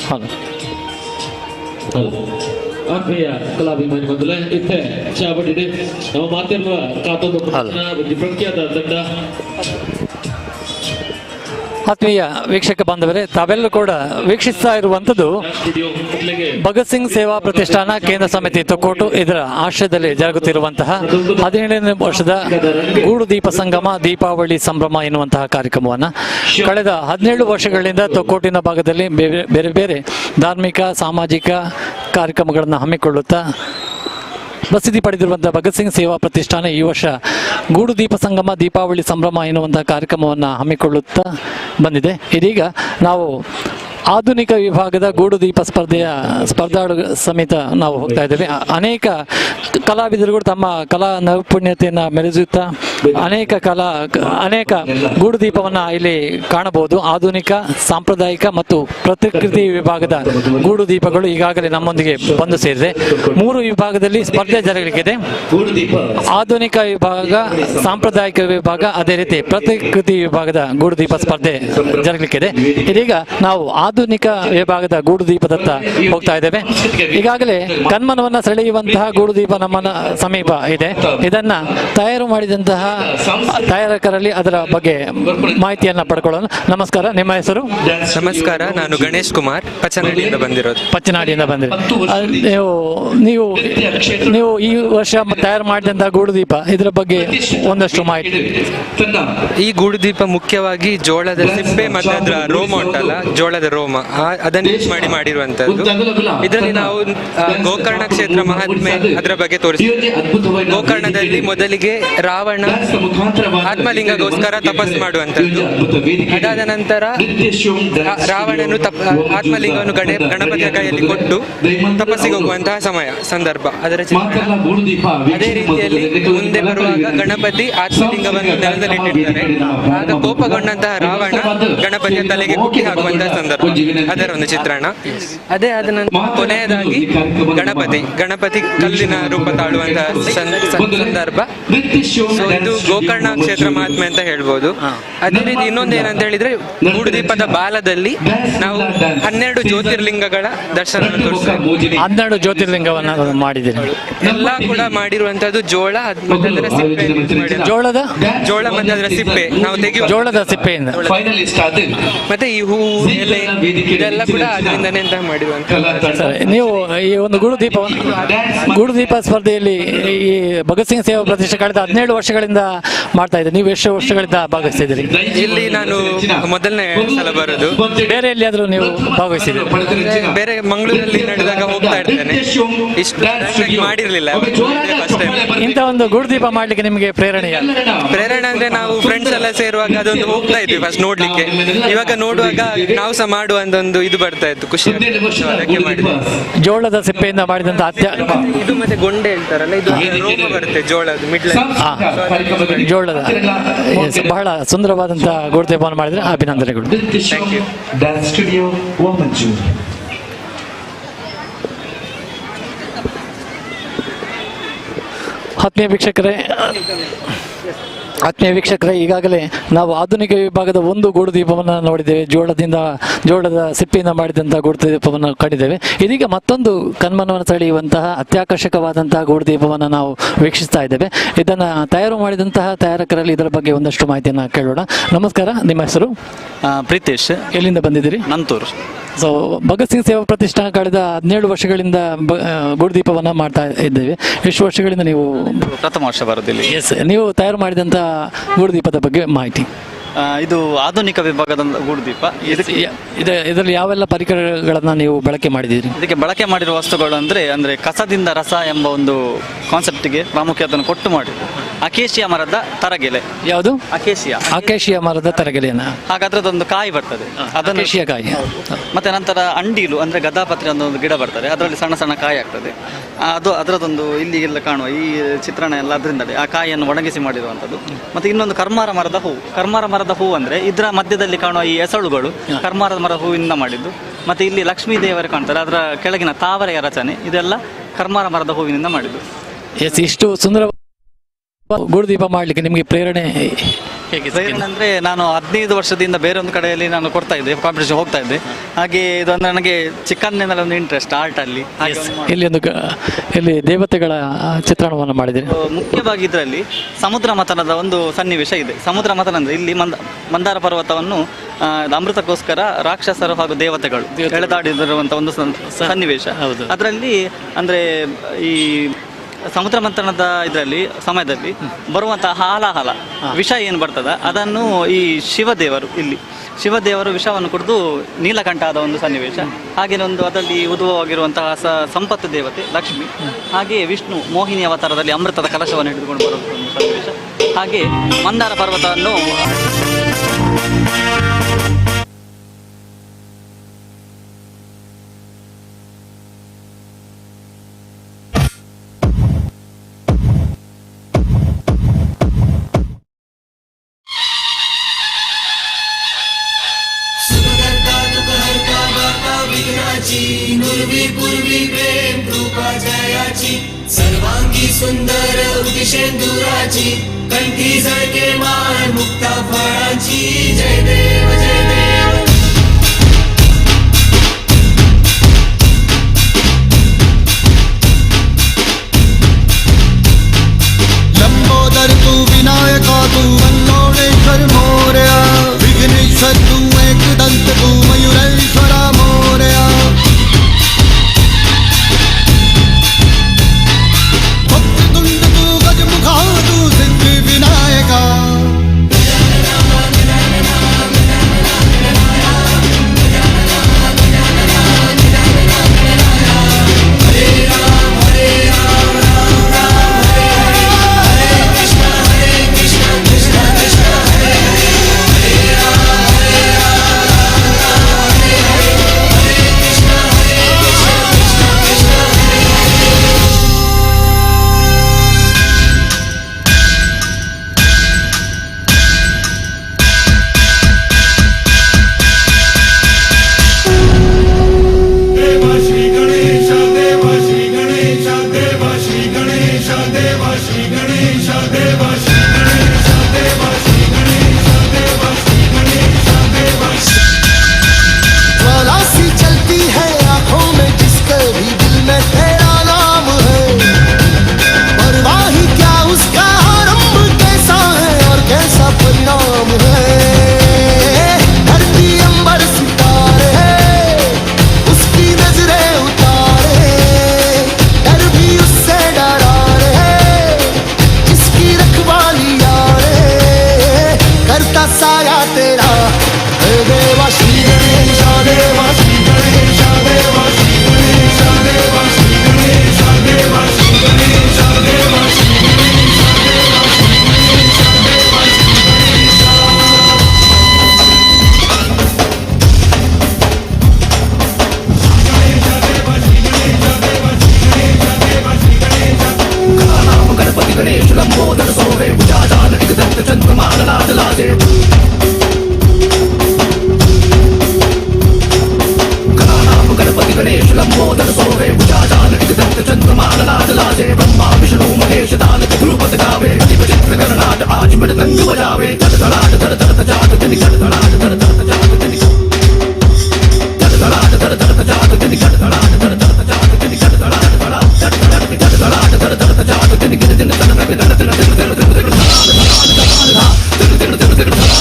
hello ಆತ್ಮೀಯ ಕಲಾಭಿಮಾನಿ ಬಂಧುಲೆ ಇತ್ತೆ ಚಾವಡಿಡ್ ನಮ್ಮ ಮಾತಿರುವ ಕಾತೊಂದು ಪ್ರಖ್ಯಾತ ತಂಡ. ಆತ್ಮೀಯ ವೀಕ್ಷಕ ಬಾಂಧವರೇ, ತಾವೆಲ್ಲರೂ ಕೂಡ ವೀಕ್ಷಿಸ್ತಾ ಇರುವಂಥದ್ದು ಭಗತ್ ಸಿಂಗ್ ಸೇವಾ ಪ್ರತಿಷ್ಠಾನ ಕೇಂದ್ರ ಸಮಿತಿ ತೊಕ್ಕೋಟು ಇದರ ಆಶ್ರಯದಲ್ಲಿ ಜರುಗುತ್ತಿರುವಂತಹ 17ನೇ ವರ್ಷದ ಗೂಡು ದೀಪ ಸಂಗಮ ದೀಪಾವಳಿ ಸಂಭ್ರಮ ಎನ್ನುವಂತಹ ಕಾರ್ಯಕ್ರಮವನ್ನು ಕಳೆದ 17 ವರ್ಷಗಳಿಂದ ತೊಕ್ಕೋಟಿನ ಭಾಗದಲ್ಲಿ ಬೇರೆ ಬೇರೆ ಧಾರ್ಮಿಕ ಸಾಮಾಜಿಕ ಕಾರ್ಯಕ್ರಮಗಳನ್ನು ಹಮ್ಮಿಕೊಳ್ಳುತ್ತಾ ಪ್ರಸಿದ್ಧಿ ಪಡೆದಿರುವಂತಹ ಭಗತ್ ಸಿಂಗ್ ಸೇವಾ ಪ್ರತಿಷ್ಠಾನ ಈ ವರ್ಷ ಗೂಡು ದೀಪ ಸಂಗಮ ದೀಪಾವಳಿ ಸಂಭ್ರಮ ಎನ್ನುವಂತಹ ಕಾರ್ಯಕ್ರಮವನ್ನು ಹಮ್ಮಿಕೊಳ್ಳುತ್ತಾ ಬಂದಿದೆ. ಇದೀಗ ನಾವು ಆಧುನಿಕ ವಿಭಾಗದ ಗೂಡು ದೀಪ ಸ್ಪರ್ಧೆಯ ಸ್ಪರ್ಧಾಳು ಸಮೇತ ನಾವು ಹೋಗ್ತಾ ಇದ್ದೇವೆ. ಅನೇಕ ಕಲಾವಿದರುಗಳು ತಮ್ಮ ಕಲಾ ನೈಪುಣ್ಯತೆಯನ್ನು ಮೆರೆಸುತ್ತಾ ಅನೇಕ ಗೂಡು ದೀಪವನ್ನು ಇಲ್ಲಿ ಕಾಣಬಹುದು. ಆಧುನಿಕ, ಸಾಂಪ್ರದಾಯಿಕ ಮತ್ತು ಪ್ರತಿಕೃತಿ ವಿಭಾಗದ ಗೂಡು ದೀಪಗಳು ಈಗಾಗಲೇ ನಮ್ಮೊಂದಿಗೆ ಬಂದು ಸೇರಿದೆ. 3 ವಿಭಾಗದಲ್ಲಿ ಸ್ಪರ್ಧೆ ಜರುಗಲಿಕ್ಕಿದೆ. ಆಧುನಿಕ ವಿಭಾಗ, ಸಾಂಪ್ರದಾಯಿಕ ವಿಭಾಗ, ಅದೇ ರೀತಿ ಪ್ರತಿಕೃತಿ ವಿಭಾಗದ ಗೂಡು ದೀಪ ಸ್ಪರ್ಧೆ ಜರುಗಲಿಕ್ಕಿದೆ. ಇದೀಗ ನಾವು ಆಧುನಿಕ ವಿಭಾಗದ ಗೂಡು ದೀಪದತ್ತ ಹೋಗ್ತಾ ಇದ್ದೇವೆ. ಈಗಾಗಲೇ ಕಣ್ಮನವನ್ನು ಸೆಳೆಯುವಂತಹ ಗೂಡು ದೀಪ ನಮ್ಮ ಸಮೀಪ ಇದೆ. ಇದನ್ನ ತಯಾರು ಮಾಡಿದಂತಹ ತಯಾರಕರಲ್ಲಿ ಅದರ ಬಗ್ಗೆ ಮಾಹಿತಿಯನ್ನು ಪಡ್ಕೊಳ್ಳೋಣ. ನಮಸ್ಕಾರ, ನಿಮ್ಮ ಹೆಸರು? ನಮಸ್ಕಾರ, ನಾನು ಗಣೇಶ್ ಕುಮಾರ್, ಪಚ್ಚನಾಡಿಯಿಂದ ಬಂದಿರೋದು. ಪಚ್ಚನಾಡಿಯಿಂದ ಬಂದಿರೋದು. ನೀವು ನೀವು ನೀವು ಈ ವರ್ಷ ತಯಾರು ಮಾಡಿದಂತಹ ಗೂಡುದೀಪ, ಇದರ ಬಗ್ಗೆ ಒಂದಷ್ಟು ಮಾಹಿತಿ. ಈ ಗೂಡುದೀಪ ಮುಖ್ಯವಾಗಿ ಜೋಳದ ಸಿಪ್ಪೆ ಮತ್ತು ಅದರ ರೋಮ ಉಂಟಲ್ಲ, ಜೋಳದ ರೋಮ, ಅದನ್ನು ಯೂಸ್ ಮಾಡಿ ಮಾಡಿರುವಂತದ್ದು. ಇದರಲ್ಲಿ ನಾವು ಗೋಕರ್ಣ ಕ್ಷೇತ್ರ ಮಹಾತ್ಮೆ ಅದರ ಬಗ್ಗೆ ತೋರಿಸ್ತೀವಿ. ಗೋಕರ್ಣದಲ್ಲಿ ಮೊದಲಿಗೆ ರಾವಣ ಆತ್ಮಲಿಂಗಗೋಸ್ಕರ ತಪಸ್ಸು ಮಾಡುವಂತದ್ದು, ಅದಾದ ನಂತರ ರಾವಣನು ಆತ್ಮಲಿಂಗವನ್ನು ಗಣಪತಿಯ ಕೈಯಲ್ಲಿ ಕೊಟ್ಟು ತಪಸ್ಸಿಗೆ ಹೋಗುವಂತಹ ಸಮಯ ಸಂದರ್ಭ ಅದರ ಚಿತ್ರಣ. ಅದೇ ರೀತಿಯಲ್ಲಿ ಮುಂದೆ ಬರುವಾಗ ಗಣಪತಿ ಆತ್ಮಲಿಂಗವನ್ನು ನೆಲದಲ್ಲಿ ಇಟ್ಟಿರ್ತಾರೆ. ಆಗ ಕೋಪಗೊಂಡಂತಹ ರಾವಣ ಗಣಪತಿಯ ತಲೆಗೆ ಕುಕ್ಕಿ ಹಾಕುವಂತಹ ಸಂದರ್ಭ, ಅದರ ಒಂದು ಚಿತ್ರಣ. ಅದೇ ಆದ ನಂತರ ಕೊನೆಯದಾಗಿ ಗಣಪತಿ ಕಲ್ಲಿನ ರೂಪ ತಾಳುವಂತಹ ಸಂದರ್ಭ. ಸೊ ಇದು ಗೋಕರ್ಣ ಕ್ಷೇತ್ರ ಮಹಾತ್ಮೆ ಅಂತ ಹೇಳ್ಬೋದು. ಅದೇ ರೀತಿ ಇನ್ನೊಂದು ಏನಂತ ಹೇಳಿದ್ರೆ, ಗೂಡುದೀಪದ ಬಾಲದಲ್ಲಿ ನಾವು 12 ಜ್ಯೋತಿರ್ಲಿಂಗಗಳ ದರ್ಶನ ತೋರಿಸ್ತೇವೆ. 12 ಜ್ಯೋತಿರ್ಲಿಂಗವನ್ನು ಮಾಡಿದ್ದೀರಿ. ಎಲ್ಲ ಕೂಡ ಮಾಡಿರುವಂತದ್ದು ಜೋಳ ಮತ್ತೆ ಅದರ ಸಿಪ್ಪೆ, ಜೋಳ ಮತ್ತೆ ಅದರ ಸಿಪ್ಪೆ ನಾವು ತೆಗೆಯುವ ಜೋಳದ ಸಿಪ್ಪೆಯಿಂದ ಮತ್ತೆ ಈ ಹೂವು ಎಲೆ ಇದೆಲ್ಲ ಕೂಡ ಅದರಿಂದನೇ ಅಂತ ಮಾಡಿರುವಂತ. ನೀವು ಈ ಒಂದು ಗೂಡುದೀಪ ಸ್ಪರ್ಧೆಯಲ್ಲಿ ಈ ಭಗತ್ ಸಿಂಗ್ ಸೇವಾ ಪ್ರತಿಷ್ಠಾನ ಕಳೆದ 17 ವರ್ಷಗಳಿಂದ ಮಾಡ್ತಾ ಇದೆ. ನೀವು ಎಷ್ಟು ವರ್ಷಗಳಿಂದ ಭಾಗವಹಿಸಿದ್ದೀರಿ? ಇಲ್ಲಿ ನಾನು ಮೊದಲನೇ ಸಲ ಬರೋದು. ಬೇರೆ ಎಲ್ಲಿಯಾದ್ರೂ ನೀವು ಭಾಗವಹಿಸಿದ್ದೀರಿ? ಬೇರೆ ಮಂಗಳೂರಲ್ಲಿ ನಡೆದಾಗ ಹೋಗ್ತಾ ಇರ್ತೇನೆ. ಇಷ್ಟು ಮಾಡಿರ್ಲಿಲ್ಲ. ಇಂಥ ಒಂದು ಗೂಡುದೀಪ ಮಾಡ್ಲಿಕ್ಕೆ ನಿಮಗೆ ಪ್ರೇರಣೆ? ಪ್ರೇರಣೆ ಅಂದ್ರೆ ನಾವು ಫ್ರೆಂಡ್ಸ್ ಎಲ್ಲ ಸೇರುವಾಗ ಅದೊಂದು ಹೋಗ್ತಾ ಇದ್ವಿ ಫಸ್ಟ್ ನೋಡ್ಲಿಕ್ಕೆ. ಇವಾಗ ನೋಡುವಾಗ ನಾವು ಸಹ ಮಾಡುವ ಒಂದು ಇದು ಬರ್ತಾ ಇತ್ತು, ಖುಷಿ ಅದಕ್ಕೆ ಮಾಡಿದ್ವಿ. ಜೋಳದ ಸಿಪ್ಪೆಯಿಂದ ಮಾಡಿದಂತ ಇದು ಮತ್ತೆ ಗೊಂಡೆ ಹೇಳ್ತಾರಲ್ಲ, ಇದು ರೋಮ ಬರುತ್ತೆ ಜೋಳದ ಮಿಡ್ಲ್, ಜೋಳದ. ಬಹಳ ಸುಂದರವಾದಂತಹ ಗೂಡುದೀಪವನ್ನು ಮಾಡಿದ್ರೆ ಅಭಿನಂದನೆಗಳು. Thank you. ಆತ್ಮೀಯ ವೀಕ್ಷಕರೇ, ಈಗಾಗಲೇ ನಾವು ಆಧುನಿಕ ವಿಭಾಗದ ಒಂದು ಗೂಡುದೀಪವನ್ನು ನೋಡಿದ್ದೇವೆ. ಜೋಳದ ಸಿಪ್ಪೆಯಿಂದ ಮಾಡಿದಂತಹ ಗೂಡುದೀಪವನ್ನು ಕಂಡಿದ್ದೇವೆ. ಇದೀಗ ಮತ್ತೊಂದು ಕಣ್ಮನವನ್ನು ಸೆಳೆಯುವಂತಹ ಅತ್ಯಾಕರ್ಷಕವಾದಂತಹ ಗೂಡುದೀಪವನ್ನು ನಾವು ವೀಕ್ಷಿಸ್ತಾ ಇದ್ದೇವೆ. ಇದನ್ನು ತಯಾರು ಮಾಡಿದಂತಹ ತಯಾರಕರಲ್ಲಿ ಇದರ ಬಗ್ಗೆ ಒಂದಷ್ಟು ಮಾಹಿತಿಯನ್ನು ಕೇಳೋಣ. ನಮಸ್ಕಾರ, ನಿಮ್ಮ ಹೆಸರು? ಪ್ರೀತೇಶ್. ಎಲ್ಲಿಂದ ಬಂದಿದ್ದೀರಿ? ನಂತೂರು. ಸೊ ಭಗತ್ ಸಿಂಗ್ ಸೇವಾ ಪ್ರತಿಷ್ಠಾನ ಕಳೆದ 17 ವರ್ಷಗಳಿಂದ ಗೂಡುದೀಪವನ್ನು ಮಾಡ್ತಾ ಇದ್ದೇವೆ. ಎಷ್ಟು ವರ್ಷಗಳಿಂದ ನೀವು? ಪ್ರಥಮ ವರ್ಷ ಬರೋದಿಲ್ಲ. ಎಸ್, ನೀವು ತಯಾರು ಮಾಡಿದಂಥ ಗೂಡುದೀಪದ ಬಗ್ಗೆ ಮಾಹಿತಿ. ಇದು ಆಧುನಿಕ ವಿಭಾಗದ ಗೂಡುದೀಪ. ಇದರಲ್ಲಿ ಯಾವೆಲ್ಲ ಪರಿಕರಗಳನ್ನು ನೀವು ಬಳಕೆ ಮಾಡಿದ್ದೀರಿ? ಇದಕ್ಕೆ ಬಳಕೆ ಮಾಡಿರುವ ವಸ್ತುಗಳು ಅಂದರೆ ಕಸದಿಂದ ರಸ ಎಂಬ ಒಂದು ಕಾನ್ಸೆಪ್ಟ್ಗೆ ಪ್ರಾಮುಖ್ಯತೆಯನ್ನು ಕೊಟ್ಟು ಮಾಡಿದ್ದು. ಅಕೇಶಿಯಾ ಮರದ ತರಗೆಲೆ. ಯಾವುದು? ಅಕೇಶಿಯಾ. ಅಕೇಶಿಯಾ ಮರದ ತರಗೆಲೆಯನ್ನು. ಹಾಗಾದ್ರದೊಂದು ಕಾಯಿ ಬರ್ತದೆ, ಅದನ್ನು ಅಕೇಶಿಯಾ ಕಾಯಿ. ಮತ್ತೆ ನಂತರ ಅಂಡೀಲು ಅಂದರೆ ಗದಾಪತ್ರೆ ಒಂದು ಗಿಡ ಬರ್ತದೆ, ಅದರಲ್ಲಿ ಸಣ್ಣ ಸಣ್ಣ ಕಾಯಿ ಆಗ್ತದೆ. ಅದು ಅದರದೊಂದು ಇಲ್ಲಿ ಎಲ್ಲ ಕಾಣುವ ಈ ಚಿತ್ರಣ ಎಲ್ಲ ಅದರಿಂದಲೇ ಆ ಕಾಯಿಯನ್ನು ಒಣಗಿಸಿ ಮಾಡಿರುವಂಥದ್ದು. ಮತ್ತೆ ಇನ್ನೊಂದು ಕರ್ಮಾರ ಮರದ ಹೂವು. ಕರ್ಮಾರ ಮರದ ಹೂವು ಅಂದರೆ ಇದರ ಮಧ್ಯದಲ್ಲಿ ಕಾಣುವ ಈ ಎಸಳುಗಳು ಕರ್ಮಾರ ಮರದ ಹೂವಿನಿಂದ ಮಾಡಿದ್ದು. ಮತ್ತೆ ಇಲ್ಲಿ ಲಕ್ಷ್ಮೀ ದೇವರು ಕಾಣ್ತಾರೆ, ಅದರ ಕೆಳಗಿನ ತಾವರೆಯ ರಚನೆ, ಇದೆಲ್ಲ ಕರ್ಮಾರ ಮರದ ಹೂವಿನಿಂದ ಮಾಡಿದ್ದು. ಎಸ್, ಇಷ್ಟು ಸುಂದರ ಗೂಡುದೀಪ ಮಾಡಲಿಕ್ಕೆ ನಿಮಗೆ ಪ್ರೇರಣೆ ಹೇಗೆ? ಪ್ರೇರಣೆ ಅಂದರೆ ನಾನು 15 ವರ್ಷದಿಂದ ಬೇರೆ ಒಂದು ಕಡೆಯಲ್ಲಿ ನಾನು ಕೊಡ್ತಾ ಇದ್ದೆ, ಕಾಂಪಿಟೇಷನ್ ಹೋಗ್ತಾ ಇದ್ದೆ. ಹಾಗೆ ಇದು ಅಂದರೆ ನನಗೆ ಚಿಕ್ಕಂದಿನಿಂದಲೇ ಒಂದು ಇಂಟ್ರೆಸ್ಟ್ ಆರ್ಟ್ ಅಲ್ಲಿ. ಇಲ್ಲಿ ದೇವತೆಗಳ ಚಿತ್ರಣವನ್ನು ಮಾಡಿದ್ದೀರಿ. ಮುಖ್ಯವಾಗಿ ಇದರಲ್ಲಿ ಸಮುದ್ರ ಮಥನದ ಒಂದು ಸನ್ನಿವೇಶ ಇದೆ. ಸಮುದ್ರ ಮಥನ ಅಂದರೆ ಇಲ್ಲಿ ಮಂದಾರ ಪರ್ವತವನ್ನು ಅಮೃತಕ್ಕೋಸ್ಕರ ರಾಕ್ಷಸರು ಹಾಗೂ ದೇವತೆಗಳು ಎಳೆದಾಡಿರುವಂಥ ಒಂದು ಸನ್ನಿವೇಶ. ಅದರಲ್ಲಿ ಅಂದರೆ ಈ ಸಮುದ್ರ ಮಂಥನದ ಇದರಲ್ಲಿ ಸಮಯದಲ್ಲಿ ಬರುವಂತಹ ಹಾಲಾಹಲ ವಿಷ ಏನು ಬರ್ತದ ಅದನ್ನು ಈ ಶಿವದೇವರು, ಇಲ್ಲಿ ಶಿವದೇವರು ವಿಷವನ್ನು ಕುಡಿದು ನೀಲಕಂಠ ಆದ ಒಂದು ಸನ್ನಿವೇಶ. ಹಾಗೆ ಒಂದು ಅದರಲ್ಲಿ ಉದ್ಭವವಾಗಿರುವಂತಹ ಸಂಪತ್ತು ದೇವತೆ ಲಕ್ಷ್ಮಿ, ಹಾಗೆ ವಿಷ್ಣು ಮೋಹಿನಿ ಅವತಾರದಲ್ಲಿ ಅಮೃತದ ಕಲಶವನ್ನು ಹಿಡಿದುಕೊಂಡು ಬರುವ ಒಂದು ಸನ್ನಿವೇಶ. ಹಾಗೆ ಮಂದಾರ ಪರ್ವತವನ್ನು सर्वांगी सुंदर उदिशेंदुराची कंठी झळके माळ मुक्ता फळाची जय देव जय देव. लंबोदर तू विनायक तेरा। देवा श्री गणेश देवा श्री गणेश देवा श्री गणेश देवा श्री गणेश देवा श्री गणेश देवा श्री गणेश देवा श्री गणेश देवा श्री गणेश। गणपति गणेश लंबोदर सोहे भुजादान एकदंत चंद्रमा लाज। गणपति गणेश लंबोदर सोहे भुजादान एकदंत चंद्रमा लाज लाजे। ब्रह्मा विष्णु महेश दानक ध्रुपद गावे अति विचित्र कर्णाट आज मृदंग बजावे। धड़ धड़ाट धड़ धड़ जात दिन धड़ धड़ाट धड़ धड़ जात दिन धड़ धड़ाट धड़ धड़ जात दिन धड़ धड़ाट धड़ धड़ जात दिन धड़ धड़ाट धड़ा धड़ धड़ धड़ धड़ाट धड़ धड़ जात दिन गिर दिन धड़ धड़ धड़ धड़ धड़ धड़ धड़ धड़ धड़ धड़ धड़ धड़ धड़।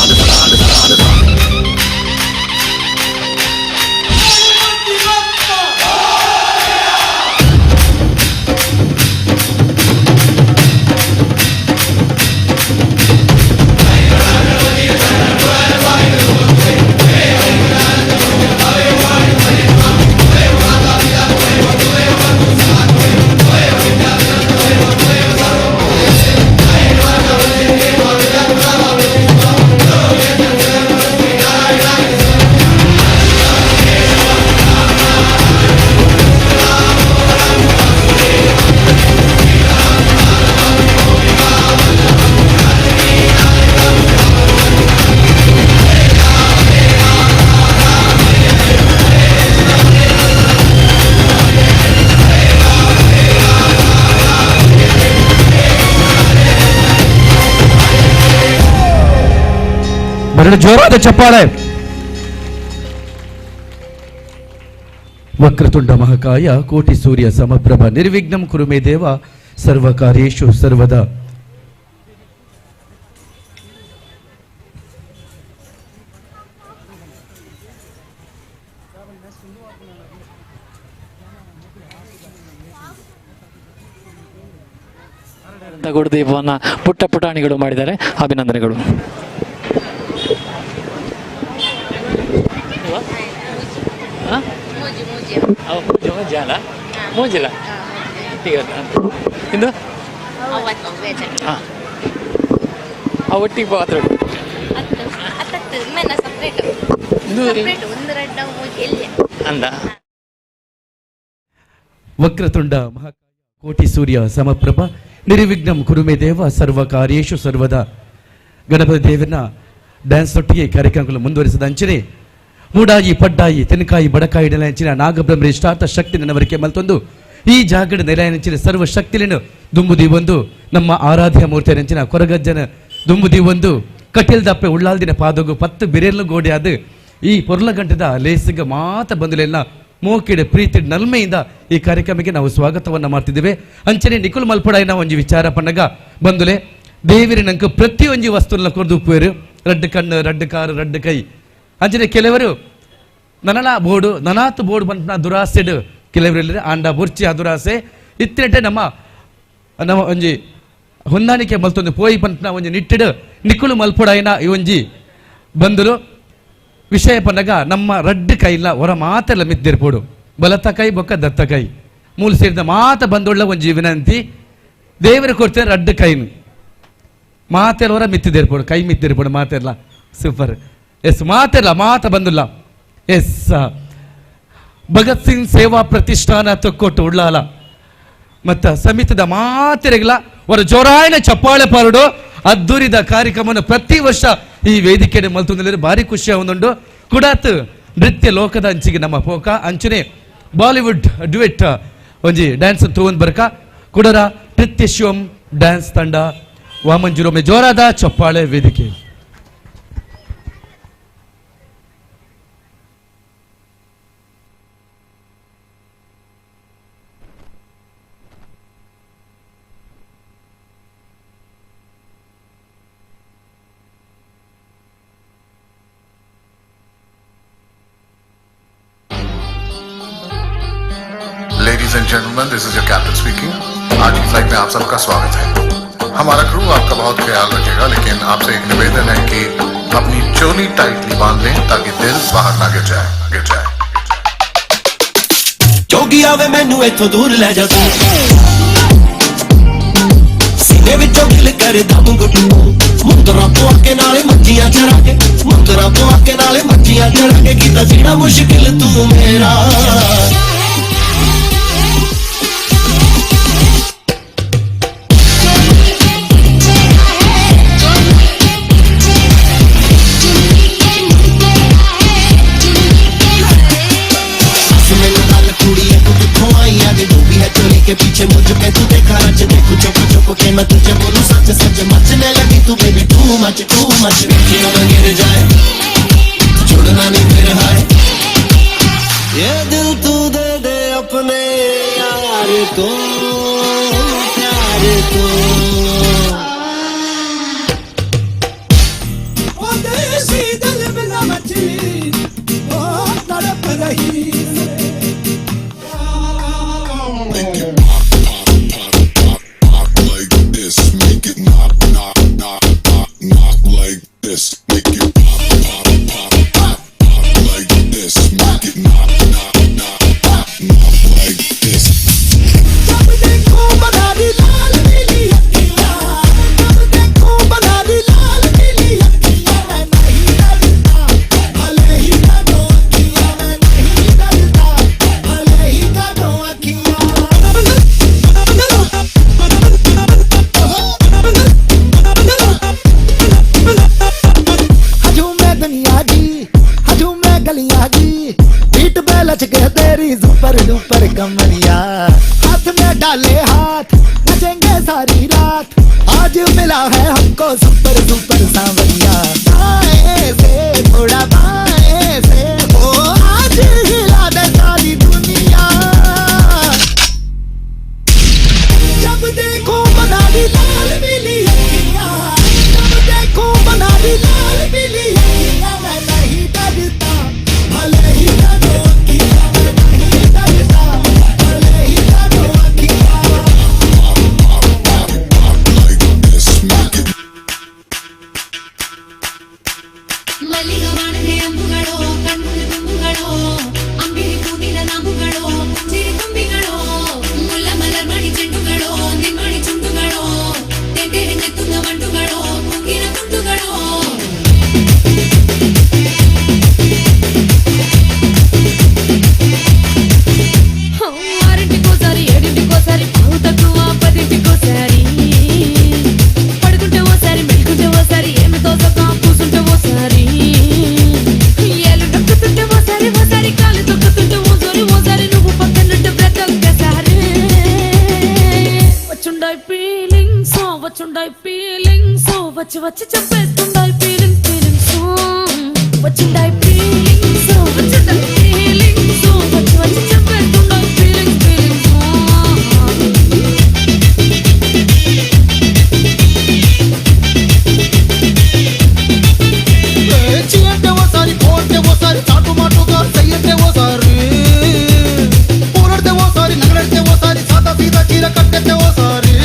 ಜೋರಾದ ಚಪ್ಪಾಳೆ. ವಕ್ರತುಂಡ ಮಹಾಕಾಯ ಕೋಟಿ ಸೂರ್ಯ ಸಮಪ್ರಭ ನಿರ್ವಿಘ್ನಂ ಕುರು ಮೇ ದೇವ ಸರ್ವ ಕಾರ್ಯೇಷು ಸರ್ವದಾ. ಗುಡುದೀಪವನ್ನು ಪುಟ್ಟ ಪುಟಾಣಿಗಳು ಮಾಡಿದ್ದಾರೆ. ಅಭಿನಂದನೆಗಳು. ಮೂಜಿಲ್ಲ ಇಂದು ಒಟ್ಟಿಗೆ ಪಾತ್ರ ಅಂದ. ವಕ್ರತುಂಡ ಮಹಾಕಾಯ ಕೋಟಿ ಸೂರ್ಯ ಸಮಪ್ರಭ ನಿರ್ವಿಘ್ನಂ ಕುರುಮೆ ದೇವ ಸರ್ವ ಕಾರ್ಯೇಶು ಸರ್ವದಾ. ಗಣಪತಿ ದೇವನ ಡ್ಯಾನ್ಸ್ ಒಟ್ಟಿಗೆ ಕಾರ್ಯಕ್ರಮಗಳು ಮುಂದುವರಿಸಿದ ಅಂಚನೆ ಮೂಡಾಯಿ ಪಡ್ಡಾಯಿ ತೆನಕಾಯಿ ಬಡಕಾಯಿ ನೆಲಂಚಿನ ನಾಗಬ್ರಹ್ಮರೇಷ್ಠಾರ್ಥ ಶಕ್ತಿ ನೆನವರಿಕೆ ಮಲ್ತೊಂದು ಈ ಜಾಗಡ ನೆಲಯಂಚಿನ ಸರ್ವ ಶಕ್ತಿಯನ್ನು ದುಂಬುದಿ ಒಂದು ನಮ್ಮ ಆರಾಧ್ಯ ಮೂರ್ತಿಯ ನೆಂಚಿನ ಕೊರಗಜ್ಜನ ದುಂಬುದಿ ಒಂದು ಕಟೀಲ್ ದಪ್ಪೆ ಉಳ್ಳಾಲ್ದಿನ ಪಾದಗು ಪತ್ತು ಬಿರೆಲು ಗೋಡೆ ಅದು ಈ ಪೊರ್ಲಗಂಟದ ಲೇಸಿಗ ಮಾತ ಬಂದುಲೆಲ್ಲ ಮೋಕಿಡೆ ಪ್ರೀತಿ ನಲ್ಮೆಯಿಂದ ಈ ಕಾರ್ಯಕ್ರಮಕ್ಕೆ ನಾವು ಸ್ವಾಗತವನ್ನು ಮಾಡ್ತಿದ್ದೇವೆ. ಅಂಚನೆ ನಿಕುಲ್ ಮಲ್ಪಡಾಯಿನ ಒಂಜಿ ವಿಚಾರ ಪನ್ನಗ ಬಂದುಲೆ ದೇವಿರ ನಂಗೆ ಪ್ರತಿಯೊಂಜಿ ವಸ್ತುನ ಕೊರ್ದು ಉಪ್ಪುವೇರು ರಡ್ಡು ಕಣ್ಣು ರಡ್ಡು ಕಾರು ರಡ್ಡು ಕೈ. ಅಂಚನೆ ಕೆಲವರು ನನನ ಬೋರ್ಡು ನನಾತು ಬೋರ್ಡು ಬಂತ ದುರಾಸೆಡು ಕೆಲವರು ಆಂಡ ಬುರ್ಚಿ ಆ ದುರಾಸೆ ಇತ್ತಿನಟ್ಟೆ ನಮ್ಮ ನಮ್ಮ ಒಂಜಿ ಹೊಂದಾಣಿಕೆ ಮಲ್ತೊಂದು ಪೋಯಿ ಪಂತನ ಒಂಜಿ ನಿಟ್ಟಿಡು ನಿಕುಲು ಮಲ್ಪಡಾಯಿನ ಈ ಒಂಜಿ ಬಂದರು ವಿಷಯ ಪನ್ನಗ ನಮ್ಮ ರಡ್ಡು ಕೈಲ ಹೊರ ಮಾತೆಲ್ಲ ಮಿದ್ದಿರ್ಪೋಡು ಬಲತ ಕೈ ಬೊಕ್ಕ ದತ್ತ ಕೈ ಮೂಲ ಸೇರಿದ ಮಾತ ಬಂದೊಳ್ಳ ಒಂಜಿ ವಿನಂತಿ ದೇವರು ಕೊಡ್ತೇನೆ ರಡ್ಡು ಕೈನು ಮಾತೆಲ್ಲ ಹೊರ ಮಿತ್ತಿದಿರ್ಪೋಡು ಕೈ ಮಿತ್ತಿರ್ಪೋಡು ಮಾತೆಲ್ಲ ಸೂಪರ್ ಎಸ್ ಮಾತೆಲ್ಲ ಮಾತ ಬಂದಿಲ್ಲ ಎಸ್. ಭಗತ್ ಸಿಂಗ್ ಸೇವಾ ಪ್ರತಿಷ್ಠಾನ ತೊಕ್ಕೊಟ್ಟು ಉಳ್ಳಾಲ ಮತ್ತು ಸಮಿತದ ಮಾತೆರೆಗಳ ಅವರ ಜೋರಾಯನ ಚಪ್ಪಾಳೆ ಪಾರುಡು ಅದ್ದೂರಿದ ಕಾರ್ಯಕ್ರಮವನ್ನು ಪ್ರತಿ ವರ್ಷ ಈ ವೇದಿಕೆಯನ್ನು ಮಲ್ತೊಂದು ಭಾರಿ ಖುಷಿಯ ಒಂದುಂಡು. ಕುಡಾತ್ ನೃತ್ಯ ಲೋಕದ ಅಂಚಿಗೆ ನಮ್ಮ ಪೋಕ ಅಂಚನೆ ಬಾಲಿವುಡ್ ಡ್ಯುಯೆಟ್ ಒಂಜಿ ಡ್ಯಾನ್ಸ್ ತೂವೊಂದು ಬರ್ಕ ಕುಡರ ನೃತ್ಯ ಶಿವಂ ಡ್ಯಾನ್ಸ್ ತಂಡ ವಾಮಂಜುರೊಮ್ಮೆ ಜೋರಾದ ಚಪ್ಪಾಳೆ ವೇದಿಕೆ. Ladies and gentlemen, this is your captain speaking. आज की फ्लाइट में आप सबका स्वागत है। हमारा क्रू आपका बहुत ख्याल रखेगा, लेकिन आपसे एक निवेदन है कि अपनी चोली टाइटली बांध लें ताकि दिल बाहर ना गिर जाए, गिर जाए। जोगी आवे मैनू इत्थों दूर ले जा तू, सीने विचों दिल कर दम गुटू, मुंदरा पवा के नाले मज्जियां चढ़ा के, मुंदरा पवा के नाले मज्जियां चढ़ा के, कीता जीना मुश्किल तू मेरा। के पीछे मुझ पे तू देखा रच, देखू चुप चुप के मैं तुझे बोलूं सच सच, मचने लगी तू बेबी टू मच देखियो मैं गिर जाए, छोड़ना नहीं फिर हाय, ये दिल तू दे दे अपने यार को, प्यार को। ओ देसी दिल बिना मछली ओ तड़प रही। कमरिया हाथ में डाले हाथ, नचेंगे सारी रात, आज मिला है हमको सुपर सुपर सांवरिया। दाएं से थोड़ा बाएं से, ओ आज हिला दे सारी दुनिया। जब देखो बनारी लाल मिली अखियां, जब देखो बनारी लाल मिली अखियां, मैं नहीं डरता भले ही डरो अखियां, मैं नहीं डरता भले ही डरो अखियां। వచ్చి వచ్చి చెప్పేస్తుండాయి ఫీలింగ్ ఫీలింగ్స్, వచ్చిండాయి ఫీలింగ్స్, వచ్చిండాయి ఫీలింగ్స్, వచ్చి వచ్చి చెప్పేస్తుండాయి ఫీలింగ్స్ ఫీలింగ్స్. అంటే ఓసారి పోతే ఓసారి చాటు మాటుగా సయ్యంటే ఓసారి పోరాడితే ఓసారి నగలడితే ఓసారి సాదా సీదా చీర కట్టెతే ఓసారి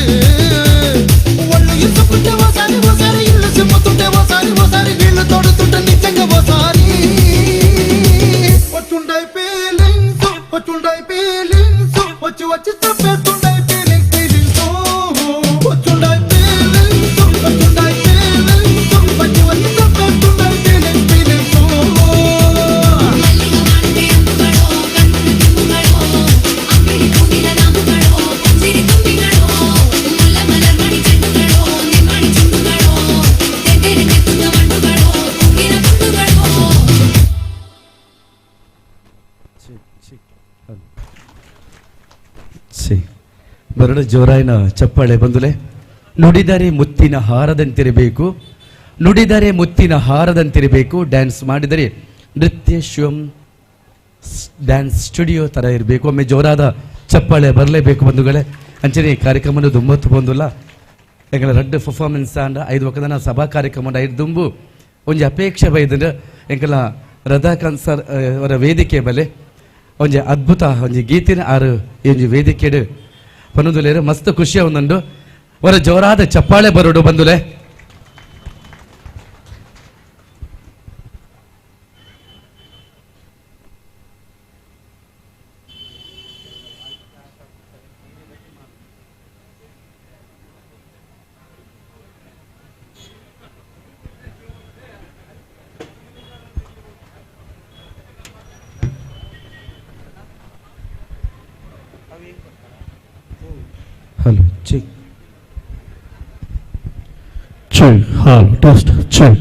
ఒళ్ళు ఇసుకుంటే ఓసారి ఓసారి ఇల్లు సిమ్ముతుంటే ఓసారి ఓసారి నీళ్లు తోడుతుంటే నిజంగా ఓసారి వచ్చుండాయి ఫీలింగ్స్, వచ్చుండాయి ఫీలింగ్స్, వచ్చి వచ్చి చంపేస్తుండాయి ఫీలింగ్స్ ఫీలింగ్స్, వచ్చుండాయి ఫీలింగ్స్, వచ్చుండాయి ఫీలింగ్స్, వచ్చి వచ్చి చంపేస్తుండాయి ఫీలింగ్స్ ఫీలింగ్స్. ಬರಡು ಜೋರಾಯಿನ ಚಪ್ಪಾಳೆ ಬಂದುಲೆ. ನುಡಿದರೆ ಮುತ್ತಿನ ಹಾರದಂತಿರಬೇಕು, ನುಡಿದರೆ ಮುತ್ತಿನ ಹಾರದಂತಿರಬೇಕು, ಡ್ಯಾನ್ಸ್ ಮಾಡಿದರೆ ನೃತ್ಯ ಶಿವಂ ಡ್ಯಾನ್ಸ್ ಸ್ಟುಡಿಯೋ ಥರ ಇರಬೇಕು. ಒಮ್ಮೆ ಜೋರಾದ ಚಪ್ಪಾಳೆ ಬರಲೇಬೇಕು ಬಂಧುಗಳೇ. ಅಂಚನೆ ಕಾರ್ಯಕ್ರಮದ ದುಂಬತ್ತು ಬಂದುಲ್ಲ ಎಂಕಲ ರಡ್ಡು ಪರ್ಫಾರ್ಮೆನ್ಸ್ ಆಂಡ ಐದು ಒಕ್ಕದನ ಸಭಾ ಕಾರ್ಯಕ್ರಮ ಐದು ದುಂಬು ಒಂಜಿ ಅಪೇಕ್ಷೆ ಬೈದಂದ್ರೆ ಎಂಕಲ ರಧಾಕಾಂತ್ ಸರ್ ಅವರ ವೇದಿಕೆ ಬಲೆ ಒಂಜಿ ಅದ್ಭುತ ಒಂಜಿ ಗೀತಿನ ಆರು ಈ ಒಂಜಿ ವೇದಿಕೆಡು ಪನೊಂದುಲೇರು ಮಸ್ತ್ ಖುಷಿಯ ಒಂದುಂಡು. ಅವರ ಜೋರಾದ ಚಪ್ಪಾಳೆ ಬರೋಡು ಬಂದುಲೆ. Check, hello, test, check.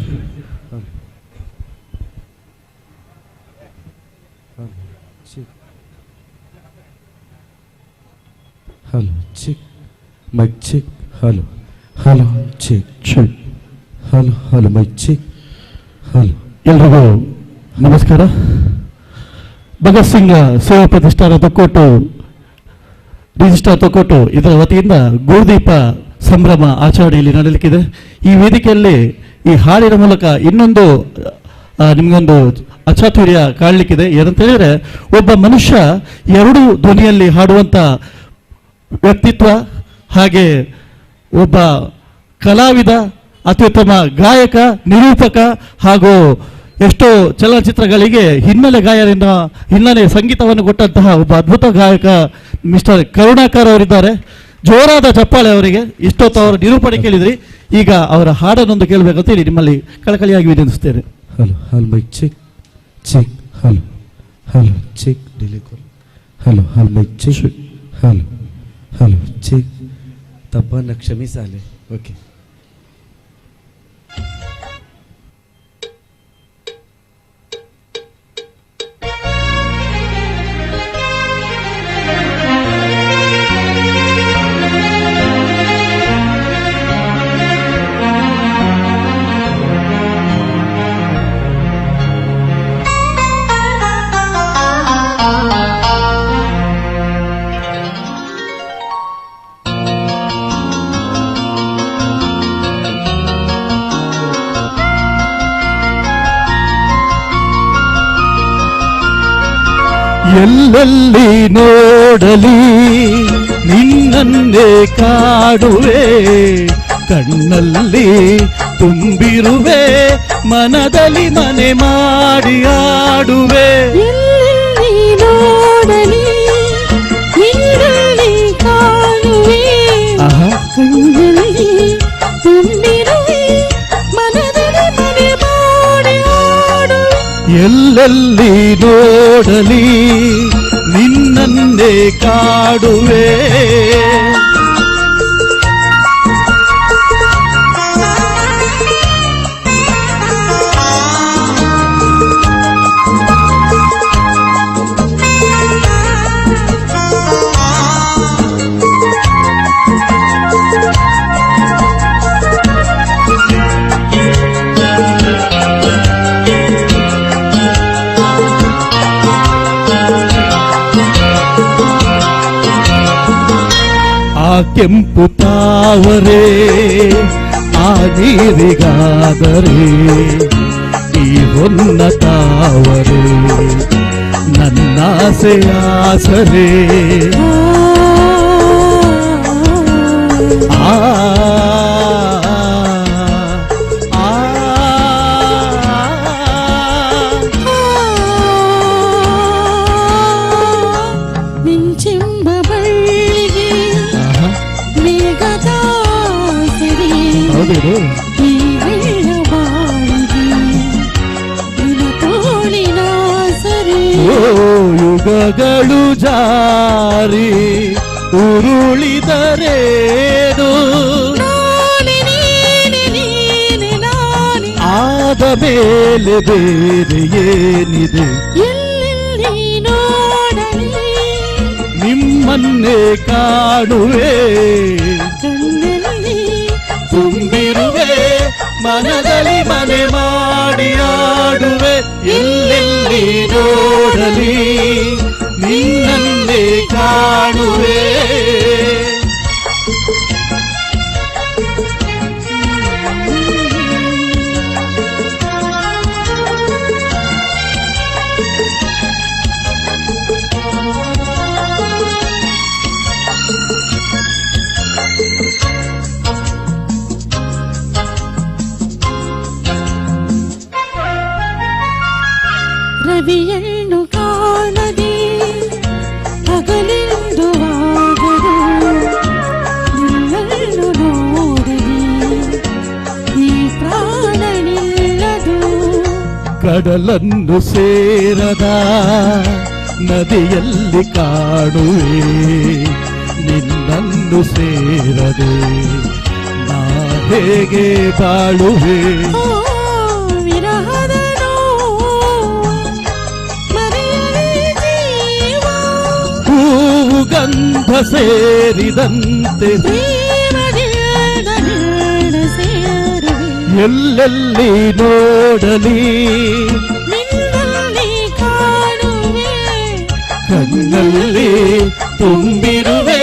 Hello, check, mic check, hello, hello, check, check, hello, hello, mic check, hello. ಎಲ್ರಿಗೂ ನಮಸ್ಕಾರ. ಭಗತ್ ಸಿಂಗ್ ಸೇವಾ ಪ್ರತಿಷ್ಠಾನ ತೊಕ್ಕೊಟ್ಟು, ರಿಜಿಸ್ಟ್ರಾರ್ ತೊಕ್ಕೊಟ್ಟು ಇದರ ವತಿಯಿಂದ ಗುರುದೀಪ ಸಂಭ್ರಮ ಆಚರಣೆಯಲ್ಲಿ ನಡೆಯಲಿಕ್ಕಿದೆ. ಈ ವೇದಿಕೆಯಲ್ಲಿ ಈ ಹಾಡಿನ ಮೂಲಕ ಇನ್ನೊಂದು ನಿಮಗೊಂದು ಅಚಾತುರ್ಯ ಕಾಣಲಿಕ್ಕಿದೆ. ಏನಂತ ಹೇಳಿದ್ರೆ, ಒಬ್ಬ ಮನುಷ್ಯ ಎರಡು ಧ್ವನಿಯಲ್ಲಿ ಹಾಡುವಂಥ ವ್ಯಕ್ತಿತ್ವ, ಹಾಗೆ ಒಬ್ಬ ಕಲಾವಿದ, ಅತ್ಯುತ್ತಮ ಗಾಯಕ, ನಿರೂಪಕ ಹಾಗೂ ಎಷ್ಟೋ ಚಲನಚಿತ್ರಗಳಿಗೆ ಹಿನ್ನೆಲೆ ಗಾಯನ, ಹಿನ್ನೆಲೆ ಸಂಗೀತವನ್ನು ಕೊಟ್ಟಂತಹ ಒಬ್ಬ ಅದ್ಭುತ ಗಾಯಕ ಮಿಸ್ಟರ್ ಕರುಣಾಕರ್ ಅವರಿದ್ದಾರೆ. ಜೋರಾದ ಚಪ್ಪಾಳೆ ಅವರಿಗೆ. ಇಷ್ಟೊತ್ತು ಅವರ ನಿರೂಪಣೆ ಕೇಳಿದ್ರಿ, ಈಗ ಅವರ ಹಾಡನ್ನೊಂದು ಕೇಳಬೇಕಂತ ಹೇಳಿ ನಿಮ್ಮಲ್ಲಿ ಕಳಕಳಿಯಾಗಿ ವಿನಂತಿಸ್ತೇನೆ. Hello, hello, mic check, check, hello, hello, check, delay call, hello, hello, mic check, hello, hello, check. ತಪ್ಪನ್ನು ಕ್ಷಮಿಸಾಲೆ. ಓಕೆ. ಎಲ್ಲೆಲ್ಲಿ ನೋಡಲಿ ನಿನ್ನನ್ನೇ ಕಾಡುವೆ, ಕಣ್ಣಲ್ಲಿ ತುಂಬಿರುವೆ, ಮನದಲ್ಲಿ ಮನೆ ಮಾಡಿ ಆಡುವೆ. ಎಲ್ಲೆಲ್ಲಿ ನೋಡಲಿ ನಿನ್ನಲ್ಲಿ ಕಾಣುವೆ, ಕಣ್ಣಲ್ಲಿ ತುಂಬಿರುವೆ, ಮನದಲ್ಲಿ ಮನೆ ಮಾಡಿ ಆಡುವೆ. ಎಲ್ಲೆಲ್ಲಿ ನೋಡಲಿ ನಿನ್ನನ್ನೇ ಕಾಡುವೆ. ಆ ಕೆಂಪು ತಾವರೆ ಆ ನೀರಿಗಾದರೆ ಈ ಹೊನ್ನ ತಾವರೆ ನನ್ನಾಸೆಯಾಸರೆ. ಆ ಮಿಂಚೆಂಬ ಬಳ್ಳಿಗೆ ಮೇಘದಾಸರೆ, ಹೌದೇನು? ಈ ಬೆಳ್ಳ ಬಾಳಿಗೆ ನಿನ್ನ ತೋಳಿನ ಸರೆ. ಓ ಯುಗಗಳು ಜಾರಿ ಉರುಳಿದರೇನು, ನಾನೆ ನೀನೆ ನೀನೆ ನಾನೆ, ಆದ ಮೇಲೆ ಬೇರೆ ಏನಿದೆ? ಎಲ್ಲೆಲ್ಲಿ ನೋಡಲಿ ನಿಮ್ಮನ್ನೇ ಕಾಣುವೆ, ಕಣ್ಣಲ್ಲಿ ತುಂಬಿರುವೆ, ಮನದಲ್ಲಿ ಮನೆ ಮಾಡಿ ಆಡುವೆ. ಎಲ್ಲೆಲ್ಲಿ ನೋಡಲಿ ನಿನ್ನನ್ನೇ ಕಾಣುವೆ. ರವಿಯನ್ನು ಕಾಣದೆ ಹಗಲೆಂದು ಆಗದು, ನಿನ್ನನ್ನು ನೋಡದೆ ಈ ಪ್ರಾಣ ನಿಲ್ಲದು. ಕಡಲನ್ನು ಸೇರದ ನದಿಯಲ್ಲಿ ಕಾಣುವೆ, ನಿನ್ನನ್ನು ಸೇರದೆ ನಾ ಹೇಗೆ ಬಾಳುವೆ? ವಿರಹದ ಹೂವು ಗಂಧ ಸೇರಿದಂತೆ ಎಲ್ಲೆಲ್ಲಿ ನೋಡಲಿ ಕಣ್ಣಲ್ಲಿ ತುಂಬಿರುವೆ,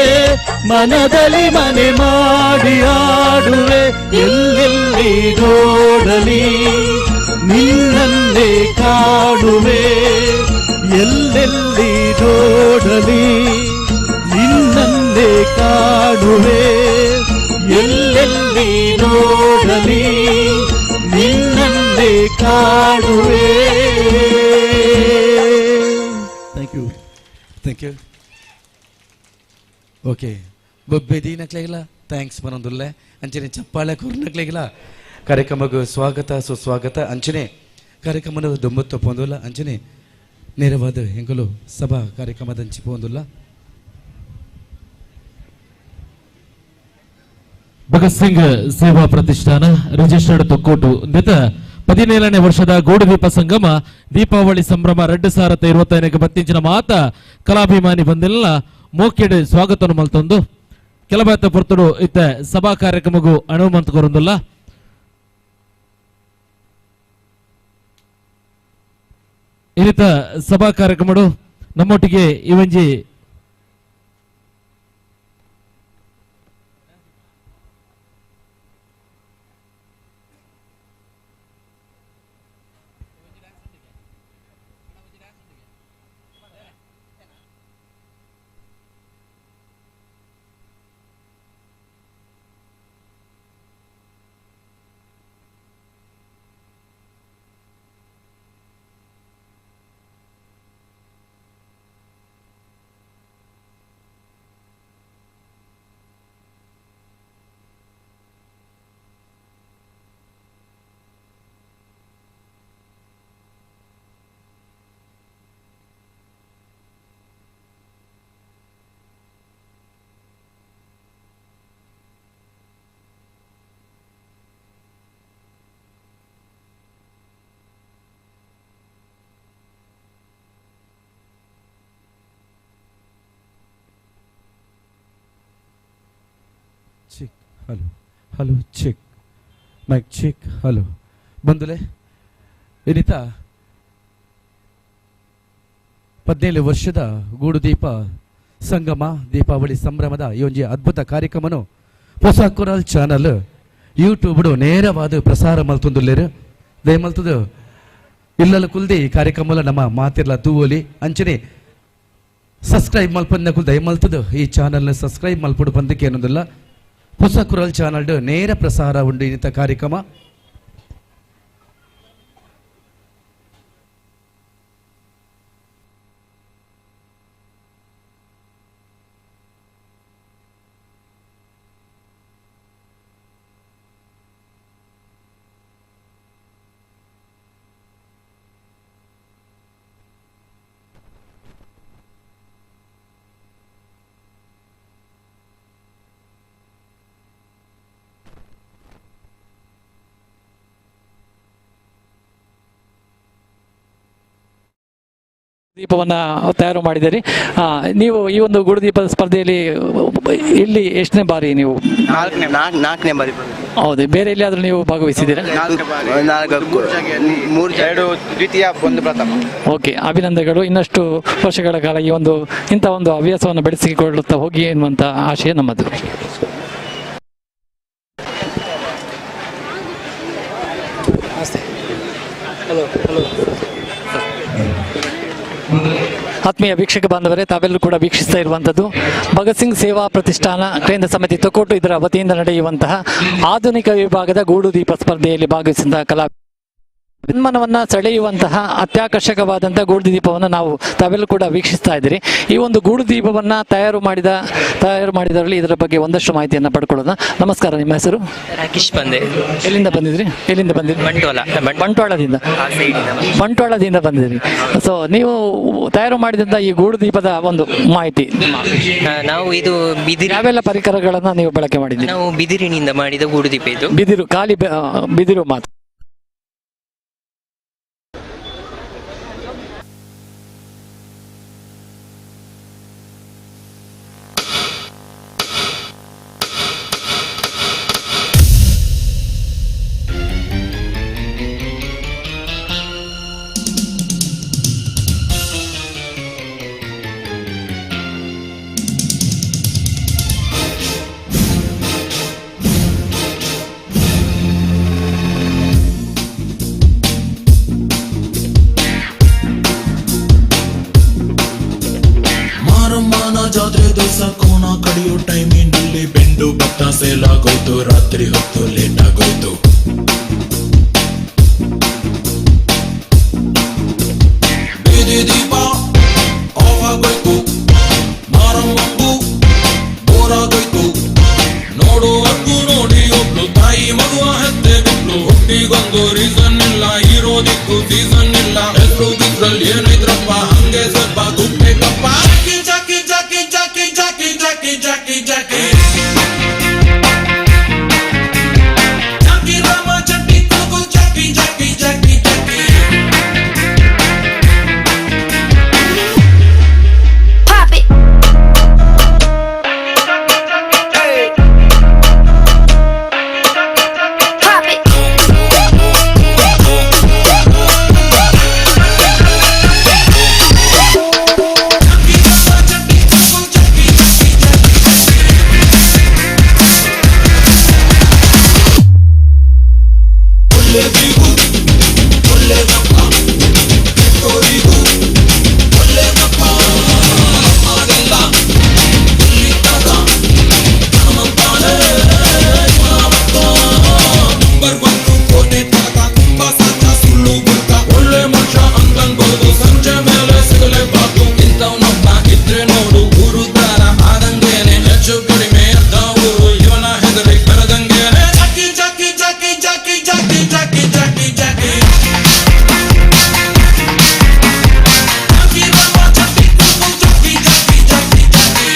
ಮನದಲ್ಲಿ ಮನೆ ಮಾಡಿ ಆಡುವೆ. ಎಲ್ಲೆಲ್ಲಿ ನೋಡಲಿ ನಿನ್ನಲ್ಲೇ ಕಾಡುವೆ, ಎಲ್ಲೆಲ್ಲಿ ನೋಡಲಿ ನಿನ್ನಲ್ಲೇ ಕಾಡುವೆ, ಎಲ್ಲೆಲ್ಲಿ ನೋಡಲಿ ನಿನ್ನಲ್ಲೇ ಕಾಡುವೆ. Thank you, thank you. Okay, ಬೊಬ್ಬೆ ದೀನಕ್ಲೆಗಿಲ್ಲ thanks ಬರೋದುಲ್ಲೆ ಅಂಚನೆ ಚಪ್ಪಾಳೆ ಕೊರ್ನಕ್ಲೆಗಿಲ್ಲ ಕಾರ್ಯಕ್ರಮಕ್ಕೆ ಸ್ವಾಗತ ಸುಸ್ವಾಗತ. ಅಂಚನೆ ಕಾರ್ಯಕ್ರಮದ ದೊಂಬತ್ತು ಪೋಂದುಲ್ಲ, ಅಂಚನೆ ನೇರವಾದ ಹೆಂಗಲು ಸಭಾ ಕಾರ್ಯಕ್ರಮದ ಅಂಚಿ ಪೋಂದುಲ್ಲ. ಭಗತ್ ಸಿಂಗ್ ಸೇವಾ ಪ್ರತಿಷ್ಠಾನ ರಿಜಿಸ್ಟರ್ಡ್ ತೊಕ್ಕೋಟು ನಿತ 17ನೇ ವರ್ಷದ ಗೂಡುದೀಪ ಸಂಗಮ ದೀಪಾವಳಿ ಸಂಭ್ರಮ 2025 ಬತ್ತಿಂಚಿನ ಮಾತ ಕಲಾಭಿಮಾನಿ ಬಂದಿಲ್ಲ ಮೋಕೆಡ್ ಸ್ವಾಗತವನ್ನು ಮಲ್ತೊಂದು ಕೆಲಬಾತ ಪೊರ್ತುಡು ಇತ್ತ ಸಭಾ ಕಾರ್ಯಕ್ರಮಗೂ ಅನುಮಂತ ಕೊರೊಂದುಲ್ಲ. ಇನ್ನಿತ ಸಭಾ ಕಾರ್ಯಕ್ರಮಡು ನಮ್ಮೊಟ್ಟಿಗೆ ಇವಂಜಿ check hello hello check mic check hello ಬಂದುಲೆ ಇನ್ನಿತ 17 ವರ್ಷದ ಗೂಡುದೀಪ ಸಂಗಮ ದೀಪಾವಳಿ ಸಂಭ್ರಮದ ಈ ಒಂಜಿ ಅದ್ಭುತ ಕಾರ್ಯಕ್ರಮನು ಹೊಸ ಕೊರಲ್ ಚಾನಲ್ ಯೂಟ್ಯೂಬ್ಡು ನೇರವಾದ ಪ್ರಸಾರ ಮಲ್ತೊಂದುಲ್ಲೇರು. ದಯಮಲ್ತದು ಇಲ್ಲಲ್ಲ ಕುಲ್ದಿ ಈ ಕಾರ್ಯಕ್ರಮಲ ನಮ್ಮ ಮಾತಿರ್ಲ ತೂವೊಲಿ. ಅಂಚನೆ ಸಬ್ಸ್ಕ್ರೈಬ್ ಮಲ್ಪಂದ ಕುಲ್ ದಯಮಲ್ತದು ಈ ಚಾನಲ್ನ ಸಬ್ಸ್ಕ್ರೈಬ್ ಮಲ್ಪಡು ಬಂದಕ್ಕೆ ಏನೊಂದಿಲ್ಲ. ಹೊಸ ಕುರಲ್ ಚಾನಲ್ ನೇರ ಪ್ರಸಾರ ಉಂಡು ಇನ್ನಿತ ಕಾರ್ಯಕ್ರಮ. ದೀಪವನ್ನು ತಯಾರು ಮಾಡಿದ್ದೀರಿ. ನೀವು ಈ ಒಂದು ಗೂಡುದೀಪದ ಸ್ಪರ್ಧೆಯಲ್ಲಿ ಇಲ್ಲಿ ಎಷ್ಟನೇ ಬಾರಿ ನೀವು? ನಾಲ್ಕನೇ ಬಾರಿ. ಹೌದು, ಬೇರೆ ಎಲ್ಲಿಯಾದರೂ ನೀವು ಭಾಗವಹಿಸಿದ್ದೀರಾ? 2 ದ್ವಿತೀಯ, 1 ಪ್ರಥಮ. ಓಕೆ, ಅಭಿನಂದನೆಗಳು. ಇನ್ನಷ್ಟು ವರ್ಷಗಳ ಕಾಲ ಈ ಒಂದು ಇಂಥ ಒಂದು ಹವ್ಯಾಸವನ್ನು ಬೆಳೆಸಿಕೊಳ್ಳುತ್ತಾ ಹೋಗಿ ಎನ್ನುವಂಥ ಆಶಯ ನಮ್ಮದು. Hello hello. ಆತ್ಮೀಯ ವೀಕ್ಷಕ ಬಾಂಧವರೇ, ತಾವೆಲ್ಲರೂ ಕೂಡ ವೀಕ್ಷಿಸ್ತಾ ಇರುವಂಥದ್ದು ಭಗತ್ ಸಿಂಗ್ ಸೇವಾ ಪ್ರತಿಷ್ಠಾನ ಕೇಂದ್ರ ಸಮಿತಿ ತೊಕ್ಕೊಟ್ಟು ಇದರ ವತಿಯಿಂದ ನಡೆಯುವಂತಹ ಆಧುನಿಕ ವಿಭಾಗದ ಗೂಡು ದೀಪ ಸ್ಪರ್ಧೆಯಲ್ಲಿ ಭಾಗವಹಿಸಿದ ಕಲಾ ಮನವನ್ನ ಸೆಳೆಯುವಂತಹ ಅತ್ಯಾಕರ್ಷಕವಾದಂತಹ ಗೂಡು ದೀಪವನ್ನು ನಾವು ತಾವೆಲ್ಲೂ ಕೂಡ ವೀಕ್ಷಿಸ್ತಾ ಇದ್ದೀರಿ. ಈ ಒಂದು ಗೂಡು ದೀಪವನ್ನ ತಯಾರು ಮಾಡಿದರಲ್ಲಿ ಇದರ ಬಗ್ಗೆ ಒಂದಷ್ಟು ಮಾಹಿತಿಯನ್ನು ಪಡ್ಕೊಳ್ಳೋಣ. ನಮಸ್ಕಾರ, ನಿಮ್ಮ ಹೆಸರು? ರಾಕೇಶ್ ಬಂದೆ. ಎಲ್ಲಿಂದ ಬಂದಿದ್ರಿ? ಎಲ್ಲಿಂದ ಬಂದಿದ್ರಿ? ಬಂಟ್ವಾಳ. ಬಂಟ್ವಾಳದಿಂದ ಬಂದಿದ್ರಿ. ಸೊ ನೀವು ತಯಾರು ಮಾಡಿದಂತ ಈ ಗೂಡು ದೀಪದ ಒಂದು ಮಾಹಿತಿ. ನಾವು ಇದು ಬಿದಿರು, ಯಾವೆಲ್ಲ ಪರಿಕರಗಳನ್ನ ನೀವು ಬಳಕೆ ಮಾಡಿದ್ದೀರಿ? ನಾವು ಬಿದಿರಿನಿಂದ ಮಾಡಿದ ಗೂಡು ದೀಪ ಇದು. ಬಿದಿರು, ಖಾಲಿ ಬಿದಿರು ಮಾತ್ರ. ಜಾತ್ರೆ ದಿವಸ ಕೋಣ ಕಡಿಯೋ ಟೈಮಿನಲ್ಲಿ ಬೆಂಡು ಭತ್ತ ಸೇಲಾಗೋಯ್ತು, ರಾತ್ರಿ ಹೊತ್ತು ಲೇಟ್ ಆಗೋಯ್ತು. ಬೀದಿ ದೀಪ ಆಫ್ ಆಗೋಯ್ತು, ಮಾರಮ್ಮಂಗು ಬೋರ್ ಆಗೋಯ್ತು. ನೋಡುವಕ್ಕೂ ನೋಡಿ ಒಬ್ಳು ತಾಯಿ ಮಗುವ ಹೆತ್ತೆ ಬಿಟ್ಲು. ಹುಟ್ಟಿಗೊಂದು ರೀಸನ್ ಇಲ್ಲ, ಇರೋದಿಕ್ಕೂ ಸೀಸನ್ ಇಲ್ಲ. ಹೆಸರು ಬಿದ್ರಲ್ಲಿ ಏನಿದ್ರಪ್ಪ ಹಂಗೆ ಸ್ವಲ್ಪ ಗುಟ್ಟೆ ಕಪ್ಪ. Jackie Jackie Jackie Jackie Jackie Jackie Jackie Jackie Rama Chatti Kuku Jackie Jackie Jackie Jackie. Pop it. Hey. Pop it. ಒಳ್ಳೆ ಮನುಷ್ಯ ಅಂತನ್ಬೋದು, ಸಂಜೆ ಮೇಲೆ ಸಿಗಲೇಬಾರ್ದು. ಇಂಥವನೊಬ್ಬ ಇದ್ರೆ ನೋಡು ಊರು ದಾರ ಆದಂಗೇನೆ, ಹೆಚ್ಚು ಕಡಿಮೆ ಅರ್ಧ ಊರು ಇವನ ಹೆದರಿ ಬೆಳೆದಂಗೇನೆ. Jackie Jackie Jackie Jackie Jackie Jackie Jackie Jackie Jackie Rama Chatti Kuku Jackie Jackie Jackie Jackie.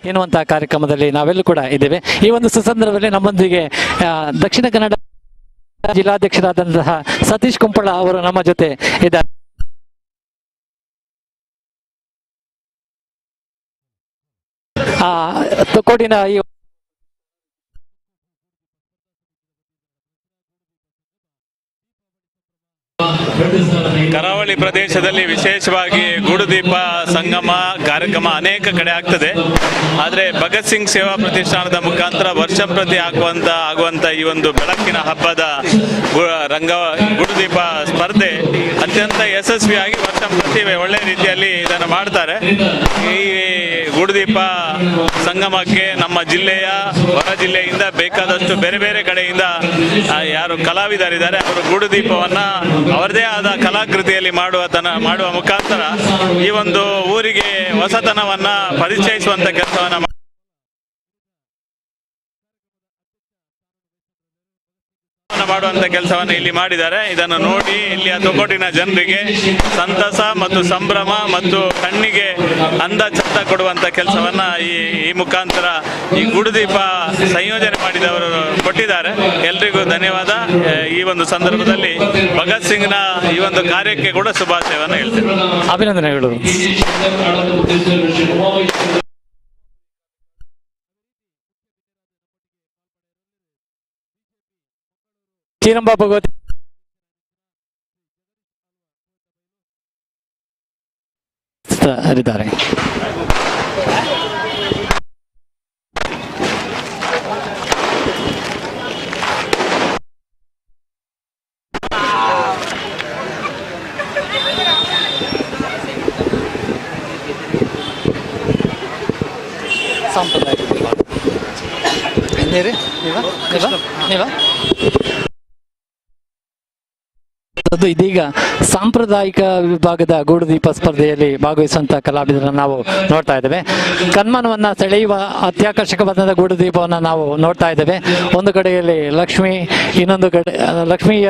ಎನ್ನುವಂತಹ ಕಾರ್ಯಕ್ರಮದಲ್ಲಿ ನಾವೆಲ್ಲೂ ಕೂಡ ಇದ್ದೇವೆ. ಈ ಒಂದು ಸುಸಂದರ್ಭದಲ್ಲಿ ನಮ್ಮೊಂದಿಗೆ ದಕ್ಷಿಣ ಕನ್ನಡ ಜಿಲ್ಲಾಧ್ಯಕ್ಷರಾದಂತಹ ಸತೀಶ್ ಕುಂಪಳ ಅವರು ನಮ್ಮ ಜೊತೆ ಇದ್ದಾರೆ. ತೊಕ್ಕೊಟ್ಟಿನ ಈ ಕರಾವಳಿ ಪ್ರದೇಶದಲ್ಲಿ ವಿಶೇಷವಾಗಿ ಗೂಡುದೀಪ ಸಂಗಮ ಕಾರ್ಯಕ್ರಮ ಅನೇಕ ಕಡೆ ಆಗ್ತದೆ. ಆದರೆ ಭಗತ್ ಸಿಂಗ್ ಸೇವಾ ಪ್ರತಿಷ್ಠಾನದ ಮುಖಾಂತರ ವರ್ಷ ಪ್ರತಿ ಆಗುವಂತ ಈ ಒಂದು ಬೆಳಕಿನ ಹಬ್ಬದ ರಂಗ ಗೂಡುದೀಪ ಸ್ಪರ್ಧೆ ಅತ್ಯಂತ ಯಶಸ್ವಿಯಾಗಿ ವರ್ಷ ಪ್ರತಿ ಒಳ್ಳೆ ರೀತಿಯಲ್ಲಿ ಇದನ್ನು ಮಾಡ್ತಾರೆ. ಈ ಗೂಡುದೀಪ ಸಂಗಮಕ್ಕೆ ನಮ್ಮ ಜಿಲ್ಲೆಯ ಹೊರ ಜಿಲ್ಲೆಯಿಂದ ಬೇಕಾದಷ್ಟು ಬೇರೆ ಬೇರೆ ಕಡೆಯಿಂದ ಯಾರು ಕಲಾವಿದರಿದ್ದಾರೆ ಅವರು ಗೂಡುದೀಪವನ್ನ ಅವರದೇ ಆದ ಕಲಾಕೃತಿಯಲ್ಲಿ ಮಾಡುವ ಮುಖಾಂತರ ಈ ಒಂದು ಊರಿಗೆ ಹೊಸತನವನ್ನ ಪರಿಚಯಿಸುವಂತ ಕೆಲಸವನ್ನ ಮಾಡುವಂಥ ಕೆಲಸವನ್ನು ಇಲ್ಲಿ ಮಾಡಿದ್ದಾರೆ. ಇದನ್ನು ನೋಡಿ ಇಲ್ಲಿಯ ತೊಕ್ಕೊಟ್ಟಿನ ಜನರಿಗೆ ಸಂತಸ ಮತ್ತು ಸಂಭ್ರಮ ಮತ್ತು ಕಣ್ಣಿಗೆ ಅಂದ ಚಂದ ಕೊಡುವಂಥ ಕೆಲಸವನ್ನು ಈ ಮುಖಾಂತರ ಈ ಗೂಡುದೀಪ ಸಂಯೋಜನೆ ಮಾಡಿದವರು ಕೊಟ್ಟಿದ್ದಾರೆ. ಎಲ್ರಿಗೂ ಧನ್ಯವಾದ. ಈ ಒಂದು ಸಂದರ್ಭದಲ್ಲಿ ಭಗತ್ ಸಿಂಗ್ನ ಈ ಒಂದು ಕಾರ್ಯಕ್ಕೆ ಕೂಡ ಶುಭಾಶಯವನ್ನು ಹೇಳ್ತೇನೆ. ಅಭಿನಂದನೆಗಳು. ಚೀರಂಬ ಭಗವತಿ ಹರಿದ್ದಾರೆ. ಸಾಂಪ್ರದಾಯಿಕ ಇದೀಗ ಸಾಂಪ್ರದಾಯಿಕ ವಿಭಾಗದ ಗೂಡುದೀಪ ಸ್ಪರ್ಧೆಯಲ್ಲಿ ಭಾಗವಹಿಸುವಂತಹ ಕಲಾವಿದರನ್ನು ನಾವು ನೋಡ್ತಾ ಇದ್ದೇವೆ. ಕಣ್ಮನವನ್ನು ಸೆಳೆಯುವ ಅತ್ಯಾಕರ್ಷಕವಾದ ಗೂಡುದೀಪವನ್ನು ನಾವು ನೋಡ್ತಾ ಇದ್ದೇವೆ. ಒಂದು ಕಡೆಯಲ್ಲಿ ಲಕ್ಷ್ಮಿ, ಇನ್ನೊಂದು ಕಡೆ ಲಕ್ಷ್ಮಿಯ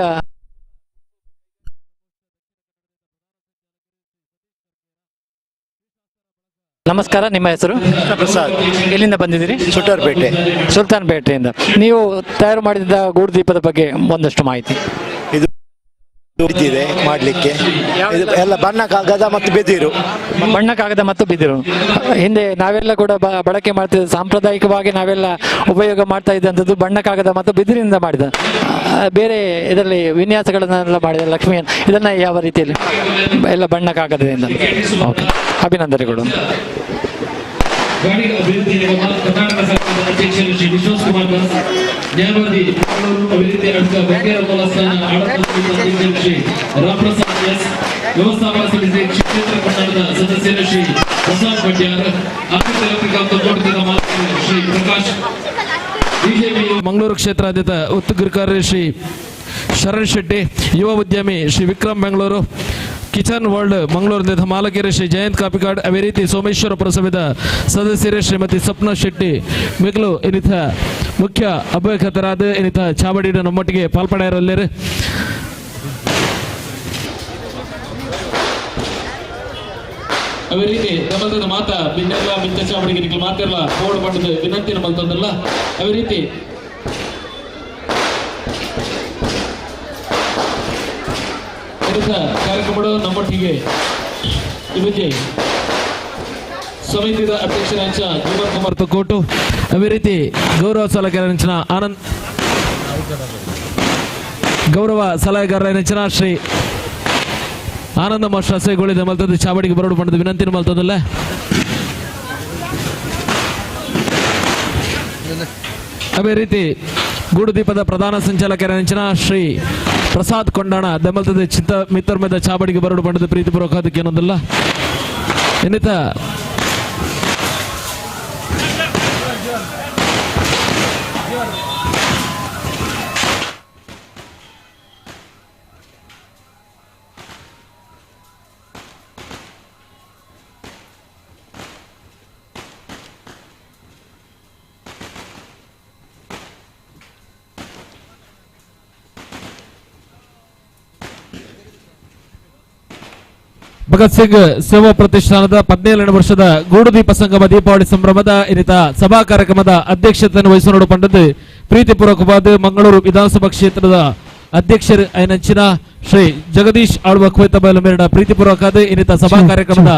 ನಮಸ್ಕಾರ, ನಿಮ್ಮ ಹೆಸರು? ಪ್ರಸಾದ್. ಎಲ್ಲಿಂದ ಬಂದಿದ್ದೀರಿ? ಸುಲ್ತಾನ್ಪೇಟೆ. ಸುಲ್ತಾನ್ಪೇಟೆಯಿಂದ. ನೀವು ತಯಾರು ಮಾಡಿದ ಗೂಡುದೀಪದ ಬಗ್ಗೆ ಒಂದಷ್ಟು ಮಾಹಿತಿ. ಇದು ಇದೆ ಮಾಡಲಿಕ್ಕೆ ಎಲ್ಲ ಬಣ್ಣ ಕಾಗದ ಮತ್ತು ಬಿದಿರು. ಬಣ್ಣ ಕಾಗದ ಮತ್ತು ಬಿದಿರು ಹಿಂದೆ ನಾವೆಲ್ಲ ಕೂಡ ಬಳಕೆ ಮಾಡ್ತಿದ್ದ, ಸಾಂಪ್ರದಾಯಿಕವಾಗಿ ನಾವೆಲ್ಲ ಉಪಯೋಗ ಮಾಡ್ತಾ ಇದ್ದಂಥದ್ದು ಬಣ್ಣ ಕಾಗದ ಮತ್ತು ಬಿದಿರಿನಿಂದ ಮಾಡಿದ. ಬೇರೆ ಇದರಲ್ಲಿ ವಿನ್ಯಾಸಗಳನ್ನೆಲ್ಲ ಮಾಡಿದ ಲಕ್ಷ್ಮಿ, ಇದನ್ನ ಯಾವ ರೀತಿಯಲ್ಲಿ ಎಲ್ಲ ಬಣ್ಣ ಕಾಗದದಿಂದ. ಓಕೆ, ಅಭಿನಂದನೆಗಳು. ಅಭಿವೃದ್ಧಿ ನಿಗಮ ಕರ್ನಾಟಕ ಸರ್ಕಾರದ ಅಧ್ಯಕ್ಷರು ಶ್ರೀ ವಿಶ್ವಾಸ್ ಕುಮಾರ್ ದಾಸ್, ನ್ಯಾಯವಾದಿ ಮಂಗಳೂರು ಅಭಿವೃದ್ಧಿ ಅಡ್ಕ ಬಂಗೇರ ಮೂಲಸ್ಥಾನ ಆಡಳಿತ ಅಧ್ಯಕ್ಷರು ಶ್ರೀ ರಾಮಪ್ರಸಾದ್ ಎಸ್, ವ್ಯವಸ್ಥಾಪನಾ ಸಮಿತಿ ಕ್ಷೇತ್ರ ಕರ್ನಾಟಕದ ಸದಸ್ಯರು ಶ್ರೀ ಪ್ರಸಾದ್ ಭಟ್ಯಾರ್, ಅಮೃತ ಎಲೆಕ್ಟ್ರಿಕಲ್ ತೋಟದ ಮಾಲೀಕರು ಶ್ರೀ ಪ್ರಕಾಶ್, ಬಿಜೆಪಿ ಮಂಗಳೂರು ಕ್ಷೇತ್ರಾದ್ಯತ ಒತ್ತುಗುರುಕಾರ್ಯ ಶ್ರೀ ಶರಣ್ ಶೆಟ್ಟಿ, ಯುವ ಉದ್ಯಮಿ ಶ್ರೀ ವಿಕ್ರಮ್ ಬೆಂಗಳೂರು, ಕಿಚನ್ ವರ್ಲ್ಡ್ ಮಂಗಳೂರಿನ ಮಾಲಕರು ಶ್ರೀ ಜಯಂತ್ ಕಾಪಿಕಾಡ್, ಅದೇ ರೀತಿ ಸೋಮೇಶ್ವರ ಪುರಸಭೆದ ಸದಸ್ಯರೇ ಶ್ರೀಮತಿ ಸ್ವಪ್ನ ಶೆಟ್ಟಿ ಮಿಗ್ಲು ಇನ್ನಿತ ಮುಖ್ಯ ಅಭ್ಯರ್ಥರಾದ ಇನ್ನಿತ ಚಾವಡಿನ ನಮ್ಮೊಟ್ಟಿಗೆ ಪಾಲ್ಪಡೆಯರಲ್ಲೇರು. ಅದೇ ರೀತಿ ನಮ್ಮದ ಮಾತಾ ಬಿನ್ನೆಲ್ಲ ಮಿಂಚ ಚಾವಡಿಗೆ ನಿಖಲ್ ಮಾತಿರಲ್ಲ ಬೋರ್ಡ್ ಪಡೆದು ವಿನಂತಿನ ಮಲ್ತಂದಲ್ಲ. ಅದೇ ರೀತಿ ಕಾರ್ಯಕ್ರಮಗಳು ನಮ್ಮೊಟ್ಟಿಗೆ ಇವಕ್ಕೆ ಸಮಿತಿಯ ಅಧ್ಯಕ್ಷರಾಂಚ ಜೀವನ್ ಕುಮಾರ್ ತೊಕ್ಕೋಟು, ಅದೇ ರೀತಿ ಗೌರವ ಸಲಹೆಗಾರರಂಚನ ಆನಂದ್, ಗೌರವ ಸಲಹೆಗಾರರಂಚನ ಶ್ರೀ ಆನಂದ ಮಾಸ್ಟರ್ ಅಸೈಗೋಳಿದ ಮಲ್ತದ ಚಾವಡಿಗೆ ಬರೋಡು ಪಡೆದು ವಿನಂತಿನ ಮಲ್ತದಲ್ಲ. ಅದೇ ರೀತಿ ಗೂಡುದೀಪದ ಪ್ರಧಾನ ಸಂಚಾಲಕರಂಚನ ಶ್ರೀ ಪ್ರಸಾದ್ ಕೊಂಡಾಣ ದಮಲ್ತದ ಚಿತ್ತ ಮಿತ್ತರ್ಮದ ಚಾವಡಿಗೆ ಬರಡು ಪಡೆದು ಪ್ರೀತಿಪೂರ್ವಕ ಅದಕ್ಕೆ ಏನೊಂದಲ್ಲ. ಇನ್ನಿತ ಭಗತ್ ಸಿಂಗ್ ಸೇವಾ ಪ್ರತಿಷ್ಠಾನದ 17ನೇ ವರ್ಷದ ಗೂಡುದೀಪ ಸಂಗಮ ದೀಪಾವಳಿ ಸಂಭ್ರಮದ ಇನ್ನಿತ ಸಭಾ ಕಾರ್ಯಕ್ರಮದ ಅಧ್ಯಕ್ಷತೆಯನ್ನು ವಹಿಸಿಕೊಂಡು ಪಂಡದ್ದು ಪ್ರೀತಿಪೂರ್ವಕವಾದ ಮಂಗಳೂರು ವಿಧಾನಸಭಾ ಕ್ಷೇತ್ರದ ಅಧ್ಯಕ್ಷರು ಐನಂಚಿನ ಶ್ರೀ ಜಗದೀಶ್ ಆಳ್ವ ಕುವೇತಬೈಲು ಮೇರಡ ಪ್ರೀತಿಪೂರ್ವಕವಾದ ಇನ್ನಿತ ಸಭಾ ಕಾರ್ಯಕ್ರಮದ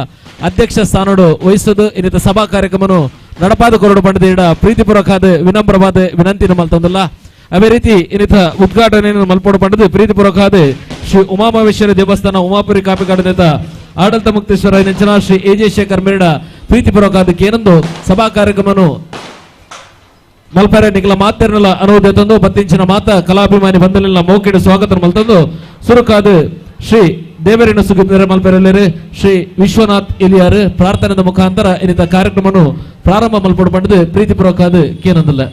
ಅಧ್ಯಕ್ಷ ಸ್ಥಾನೋಡು ವಹಿಸೋದು ಇನ್ನಿತ ಸಭಾ ಕಾರ್ಯಕ್ರಮವನ್ನು ನಡಪಾದ ಕೊರಡು ಪಂಡದ ಪ್ರೀತಿಪೂರ್ವಕವಾದ ವಿನಮ್ರವಾದ ವಿನಂತಿನ ಮಲ್ತಂದಲ್ಲ. ಅದೇ ರೀತಿ ಇನ್ನಿತ ಉದ್ಘಾಟನೆಯನ್ನು ಮಲ್ಪೋಡು ಪಂಡದು ಪ್ರೀತಿಪೂರ್ವಕವಾದ ಶ್ರೀ ಉಮಾಮಹೇಶ್ವರ ದೇವಸ್ಥಾನ ಉಮಾಪುರಿ ಕಾಪಿಕಾಡಿದ ಆಡಳಿತ ಮುಕ್ತೇಶ್ವರ ನೆಂಚನ ಶ್ರೀ ಎ ಜೆ ಶೇಖರ್ ಮೇರಡ ಪ್ರೀತಿಪೂರ್ವಕ ಏನೊಂದು ಸಭಾ ಕಾರ್ಯಕ್ರಮವನ್ನು ಮಲ್ಪರೆ ನಿಖಲ ಮಾತೆರ್ನಲ ಅನುವುದೇ ತಂದು ಬತ್ತಿಂಚಿನ ಮಾತ ಕಲಾಭಿಮಾನಿ ಬಂದಲಿಲ್ಲ ಮೌಕಿಡ ಸ್ವಾಗತ ಮಲ್ತಂದು ಸುರುಕಾದ ಶ್ರೀ ದೇವರಿನ ಸುಗಿದರೆ ಮಲ್ಪೆರಲ್ಲೇರು ಶ್ರೀ ವಿಶ್ವನಾಥ್ ಇಲಿಯಾರು ಪ್ರಾರ್ಥನೆದ ಮುಖಾಂತರ ಇನ್ನಿತ ಕಾರ್ಯಕ್ರಮವನ್ನು ಪ್ರಾರಂಭ ಮಲ್ಪಡು ಪಂಡದು ಪ್ರೀತಿಪೂರ್ವಕ ಕೇನಂದಲ್ಲ.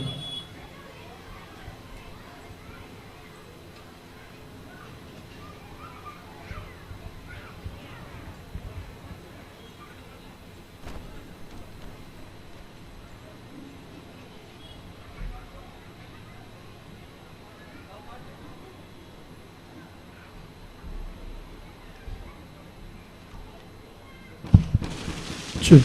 Shoot.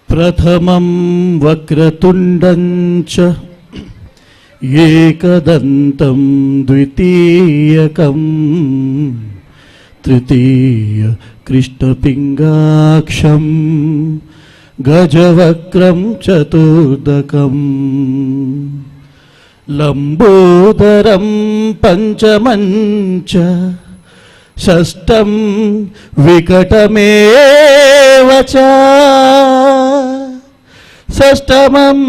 प्रथमं वक्रतुण्डं च एकदन्तं द्वितीयकं तृतीय कृष्णपिङ्गाक्षं गजवक्रं चतुर्दकं लम्बोदरं पञ्चमं च षष्ठं विकटमेव च षष्ठमं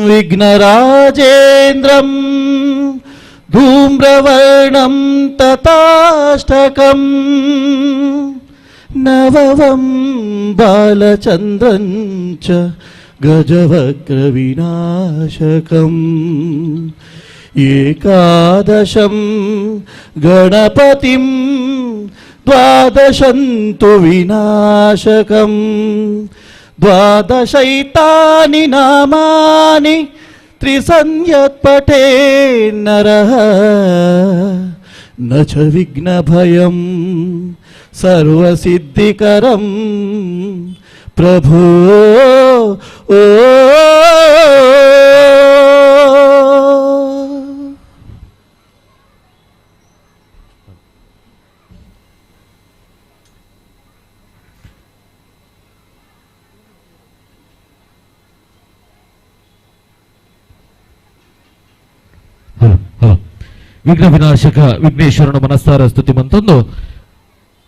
विघ्नराजेन्द्रं धूम्रवर्णं तथाष्टकं नववं बालचन्द्रं च गजवक्त्रविनाशकम् एकादशं गणपतिं द्वादशं तु विनाशकं द्वादशैतानि नामानि त्रिसन्ध्यत्पठे नरः न च विघ्नभयं सर्वसिद्धिकरं प्रभो ओ। ವಿಘ್ನ ವಿನಾಶಕ ವಿಘ್ನೇಶ್ವರನ ಮನಸ್ಸಾರ ಸ್ತುತಿ ಮಂತೊಂದು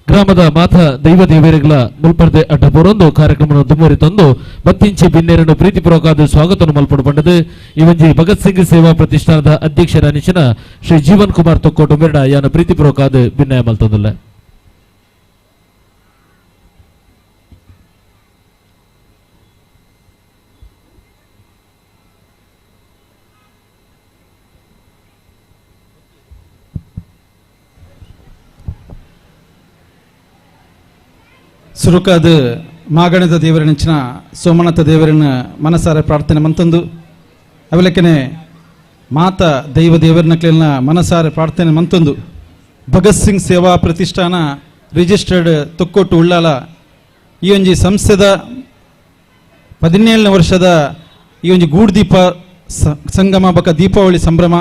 ಗ್ರಾಮದ ಮಾಥ ದೈವ ದೇವರುಗಳ ಮುಲ್ಪರ್ದೆ ಅಡ್ಡಪೋರೊಂದು ಕಾರ್ಯಕ್ರಮವನ್ನು ದುಮ್ಮರಿ ತಂದು ಬತ್ತಿಂಚಿ ಬಿನ್ನೇರನ್ನು ಪ್ರೀತಿಪೂರ್ವಕವಾದ ಸ್ವಾಗತವನ್ನು ಮಲ್ಪಡು ಪಂಡದು ಇವಂಜಿ ಭಗತ್ ಸಿಂಗ್ ಸೇವಾ ಪ್ರತಿಷ್ಠಾನದ ಅಧ್ಯಕ್ಷರ ಅನಿಶನ ಶ್ರೀ ಜೀವನ್ ಕುಮಾರ್ ತೊಕ್ಕೋಟು ಮಿರ್ಡ ಯಾನ ಪ್ರೀತಿಪೂರ್ವಕವಾದ ಭಿನ್ನಯ ಮಲ್ತೊಂದುಲ್ಲ. ಸುರುಕಾದ ಮಾಗಣದ ದೇವರ ನೆಂಚಿನ ಸೋಮನಾಥ ದೇವರನ್ನ ಮನಸಾರ ಪ್ರಾರ್ಥನೆ ಮಂತಂದು ಅವಲಕ್ಕನೆ ಮಾತ ದೈವ ದೇವರನ ಮನಸಾರ ಪ್ರಾರ್ಥನೆ ಮಂತಂದು ಭಗತ್ ಸಿಂಗ್ ಸೇವಾ ಪ್ರತಿಷ್ಠಾನ ರಿಜಿಸ್ಟರ್ಡ್ ತೊಕ್ಕೊಟ್ಟು ಉಳ್ಳಾಲ ಈ ಒಂಜಿ ಸಂಸ್ಥೆದ 17ನೇ ವರ್ಷದ ಈ ಒಂಜಿ ಗೂಡುದೀಪ ಸಂಗಮ ಬಕ ದೀಪಾವಳಿ ಸಂಭ್ರಮ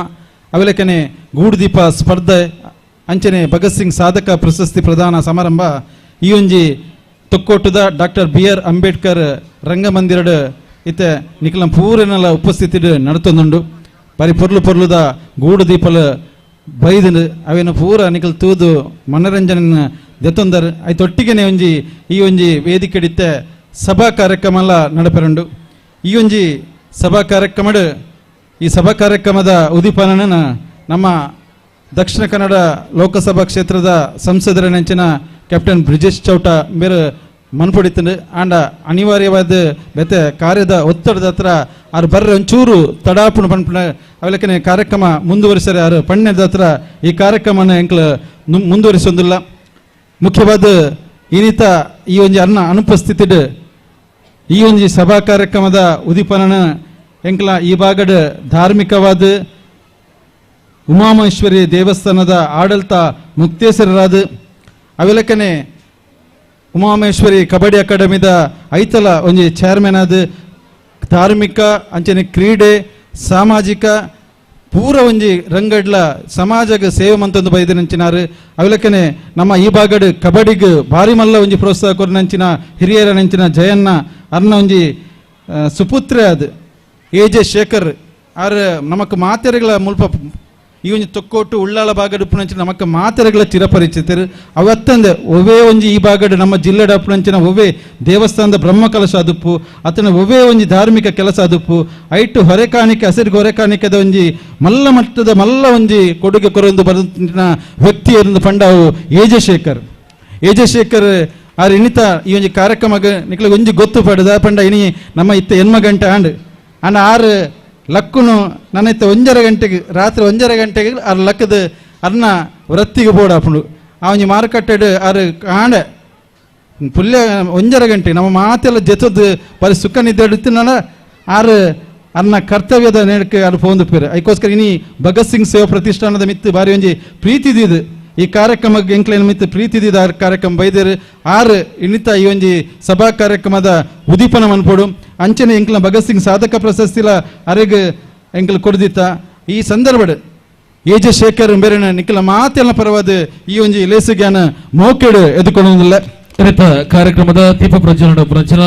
ಅವಲಕ್ಕನೆ ಗೂಡುದೀಪ ಸ್ಪರ್ಧೆ ಅಂಚನೆ ಭಗತ್ ಸಿಂಗ್ ಸಾಧಕ ಪ್ರಶಸ್ತಿ ಪ್ರದಾನ ಸಮಾರಂಭ ಈ ಒಂಜಿ ತೊಕ್ಕೋಟದ doctor B R Ambedkar ರಂಗಮಂದಿರಡ್ ಇತ್ತೆ ನಿಖಲ ಪೂರನೆಲ್ಲ ಉಪಸ್ಥಿತಿ ನಡತೊಂದುಂಡು. ಬಾರಿ ಪೊರ್ಲು ಪೊರ್ಲುದ ಗೂಡು ದೀಪಲ ಬೈದು ಅವೇನು ಪೂರ ನಿಖಲ್ ತೂದು ಮನರಂಜನೆ ದೆತ್ತೊಂದರ್ ಐತೊಟ್ಟಿಗೆನೆ ಒಂಜಿ ಈ ಒಂಜಿ ವೇದಿಕೆಡಿತ್ತೆ ಸಭಾ ಕಾರ್ಯಕ್ರಮ ಎಲ್ಲ ನಡಪೆರುಂಡು. ಈ ಒಂಜಿ ಸಭಾ ಕಾರ್ಯಕ್ರಮಡ್ ಈ ಸಭಾ ಕಾರ್ಯಕ್ರಮದ ಉದ್ದೀಪನನ ನಮ್ಮ ದಕ್ಷಿಣ ಕನ್ನಡ ಲೋಕಸಭಾ ಕ್ಷೇತ್ರದ ಸಂಸದರ ನೆಂಚಿನ ಕ್ಯಾಪ್ಟನ್ ಬ್ರಿಜೇಶ್ ಚೌಟ ಮೇರೆ ಮನ್ಪೊಡಿತಂಡು. ಆಂಡ ಅನಿವಾರ್ಯವಾದ ಬೆತ್ತೆ ಕಾರ್ಯದ ಒತ್ತಡದ ಹತ್ರ ಆರು ಬರ್ರೆ ಒಂಚೂರು ತಡಾಪುಣ ಪನ್ಪುಣ ಅವಲಕ್ಕನೆ ಕಾರ್ಯಕ್ರಮ ಮುಂದುವರಿಸರೆ ಆರು ಪಣ್ಣದ ಹತ್ರ ಈ ಕಾರ್ಯಕ್ರಮನ ಎಂಕ್ಲ ಮುಂದುವರಿಸೊಂದಿಲ್ಲ. ಮುಖ್ಯವಾದ ಇನ್ನಿತ ಈ ಒಂಜಿ ಅನ್ನ ಅನುಪಸ್ಥಿತಿಡ್ ಈ ಒಂಜಿ ಸಭಾ ಕಾರ್ಯಕ್ರಮದ ಉದ್ದೀಪನನ ಎಂಕ್ಲ ಈ ಭಾಗಡ್ ಧಾರ್ಮಿಕವಾದ ಉಮಾಮಹೇಶ್ವರಿ ದೇವಸ್ಥಾನದ ಆಡಳಿತ ಮುಕ್ತೇಶ್ವರರಾದ ಅವಿಲಕ್ಕನೆ ಉಮಾಮಹೇಶ್ವರಿ ಕಬಡ್ಡಿ ಅಕಾಡೆಮಿದ ಐತಲ ಒಂಜಿ ಚೇರ್ಮನ್ ಆದ ಧಾರ್ಮಿಕ ಅಂಚನೆ ಕ್ರೀಡೆ ಸಾಮಾಜಿಕ ಪೂರ ಒಂಜಿ ರಂಗಡ್ಲ ಸಮಾಜಕ್ಕೆ ಸೇವೆ ಮಂತೊಂದು ಬೈದಿನಂಚಿನಾರು ಅವಲಕ್ಕನೆ ನಮ್ಮ ಈ ಭಾಗಡ್ ಕಬಡ್ಡಿಗೆ ಭಾರಿ ಮಲ್ಲ ಒಂಜಿ ಪ್ರೋತ್ಸಾಹ ಕೊರ್ನಂಚಿನ ಹಿರಿಯರ ನಂಚಿನ ಜಯಣ್ಣ ಅರ್ನ ಒಂಜಿ ಸುಪುತ್ರ ಅದು ಎ ಜೆ ಶೇಖರ್ ಆರ್ ನಮಕ್ ಮಾತೆರೆಗಳ ಮುಲ್ಪ ಈ ಒಂಜಿ ತೊಕ್ಕೋಟು ಉಳ್ಳಾಲ ಭಾಗಡ್ ಉಪ್ಪುನಂಚಿನ ನಮಕ್ ಮಾತೆರೆಗಳ ಚಿರಪರಿಚಿತರು ಅವತ್ತಂದೆ ಒವ್ವೇ ಒಂಜಿ ಈ ಭಾಗಡ್ ನಮ್ಮ ಜಿಲ್ಲೆಡ್ ಉಪ್ಪುನಂಚಿನ ಒವ್ವೇ ದೇವಸ್ಥಾನದ ಬ್ರಹ್ಮಕಲಶ ಅದುಪ್ಪು ಅತನ ಒವ್ವೇ ಒಂಜಿ ಧಾರ್ಮಿಕ ಕೆಲಸ ಅದುಪ್ಪು ಐಟು ಹೊರೆ ಕಾಣಿಕೆ ಹಸಿರು ಹೊರೆ ಕಾಣಿಕೆದ ಒಂಜಿ ಮಲ್ಲ ಮಟ್ಟದ ಮಲ್ಲ ಒಂಜಿ ಕೊಡುಗೆ ಕೊರೊಂದು ಬರುತ್ತಿನ ವ್ಯಕ್ತಿಯರಿಂದ ಪಂಡಾವು A J Shekhar. A J Shekhar R ಇನ್ನಿತ ಈ ಒಂಜಿ ಕಾರ್ಯಕ್ರಮಕ್ಕೆ ನಿಕ್ಲೆ ಒಂಜಿ ಗೊತ್ತು ಪಡೆದ ಪಂಡ ಇನಿ ನಮ್ಮ ಇತ್ತ ಎನ್ಮ ಗಂಟೆ ಆಂಡ್ ಆಂಡ ಆರು ಲಕ್ಕುನು ನನ್ನ ಇತ್ತ 1.5 ಗಂಟೆಗೆ ರಾತ್ರಿ 1.5 ಗಂಟೆಗೆ ಆರು ಲಕ್ಕದ ಅರ್ನ ವೃತ್ತಿಗೆ ಬೋಡಾಪುಂಡು ಆ ಒಂಜಿ ಮಾರುಕಟ್ಟೆಡ್ ಆರು ಕಾಂಡ ಪುಲ್ಯ 1.5 ಗಂಟೆ ನಮ್ಮ ಮಾತೆಲ್ಲ ಜೊತದ್ದು ಬರೀ ಸುಖ ನಿದ್ದೆ ಇತ್ತಿನ ಆರು ಅರ್ನ ಕರ್ತವ್ಯದ ನೇಡಕ್ಕೆ ಆರು ಪೋಂದುಪ್ಪೇರು. ಅದಕ್ಕೋಸ್ಕರ ಇನಿ ಭಗತ್ ಸಿಂಗ್ ಸೇವಾ ಪ್ರತಿಷ್ಠಾನದ ಮಿತ್ತು ಬಾರಿ ಒಂಜಿ ಪ್ರೀತಿದಿದ್ದು ಈ ಕಾರ್ಯಕ್ರಮಕ್ಕೆ ಎಂಕ್ಲೇನ ಮಿತ್ತು ಪ್ರೀತಿದಿದ್ದ ಆರು ಕಾರ್ಯಕ್ರಮ ಬೈದೇರು ಆರು ಇನ್ನಿತ ಈ ಒಂಜಿ ಸಭಾ ಕಾರ್ಯಕ್ರಮದ ಉದೀಪನ ಮನ್ಪೋಡು ಅಂಚನೆ ಎಂಕ್ಲ ಭಗತ್ ಸಿಂಗ್ ಸಾಧಕ ಪ್ರಶಸ್ತಿಲ ಅರೆಗ್ ಎಂಕ್ಲ ಕೊಡ್ದಿತ್ತ. ಈ ಸಂದರ್ಭಡ್ ಎ ಜೆ ಶೇಖರ್ ಬೇರೆನ ನಿಖಲ ಮಾತೆಲ್ಲ ಪರವಾದ ಈ ಒಂಜಿ ಲೇಸುಗ್ಯಾನ ಮೋಕೆಡು ಎದುಕೊಳ್ಳುವುದಿಲ್ಲ. ಕಾರ್ಯಕ್ರಮದ ದೀಪ ಪ್ರಜ್ವಲನ ಪ್ರಚನ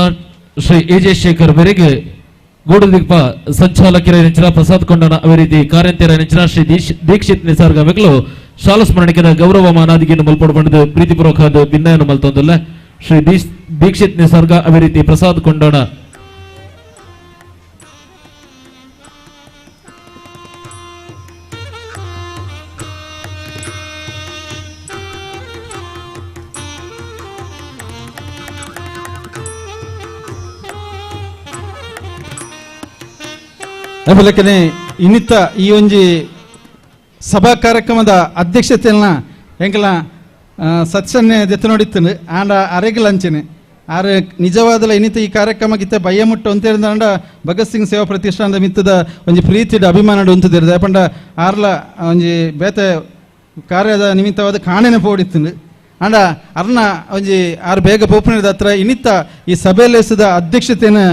ಶ್ರೀ ಎ ಜೆ ಶೇಖರ್ ಮೇರೆಗೆ ಗೂಡುದೀಪ ಸಂಚಾಲಕರ ನೆಂಚಿನ ಪ್ರಸಾದ್ ಕೊಂಡನ ಅದೇ ರೀತಿ ಕಾರ್ಯಂತರ ನೆಂಚಿನ ಶ್ರೀ ದೀಕ್ಷಿತ್ ನಿಸರ್ಗ ಮೆಗಳು ಶಾಲು ಸ್ಮರಣಿಕೆದ ಗೌರವ ಮಾನಾದಿಗೆಯನ್ನು ಮಲ್ಪಡು ಪಡೆದು ಪ್ರೀತಿಪೂರ್ವಕವಾದ ಭಿನ್ನಯನ್ನು ಮಲ್ತೊಂದಲ್ಲ ಶ್ರೀ ದೀಕ್ಷಿತ್ ನಿಸರ್ಗ ಅದೇ ರೀತಿ ಪ್ರಸಾದ್ ಕೊಂಡೋಣ. ಅಭಿಲಖನೆ ಇನ್ನಿತ ಈ ಒಂಜಿ ಸಭಾ ಕಾರ್ಯಕ್ರಮದ ಅಧ್ಯಕ್ಷತೆಯನ್ನ ಎಂಕಲ ಸತ್ಸನ್ನೆ ದೆತ್ತ ನೋಡಿತ್ತನು ಆಂಡ ಅರೆಗಲ ಅಂಚನೆ ಆರು ನಿಜವಾದಲ ಇನ್ನಿತ ಈ ಕಾರ್ಯಕ್ರಮಕ್ಕಿತ್ತ ಬಯ್ಯ ಮುಟ್ಟು ಅಂತ ಹೇಳಿದ ಭಗತ್ ಸಿಂಗ್ ಸೇವಾ ಪ್ರತಿಷ್ಠಾನದ ಮಿತ್ತದ ಒಂಜಿ ಪ್ರೀತಿಡ ಅಭಿಮಾನ ಉಂತದಿರ್ತದೆ ಪಂಡ ಆರ್ಲ ಒಂಜಿ ಬೇತೆ ಕಾರ್ಯದ ನಿಮಿತ್ತವಾದ ಕಾಣೆನೆ ಪೋಡಿತ್ತನು ಆಂಡ ಅರ್ನ ಒಂಜಿ ಆರು ಬೇಗ ಪೋಪುನಿದ ಹತ್ರ ಇನ್ನಿತ ಈ ಸಭೆಯಲ್ಲಿಸಿದ ಅಧ್ಯಕ್ಷತೆಯನ್ನು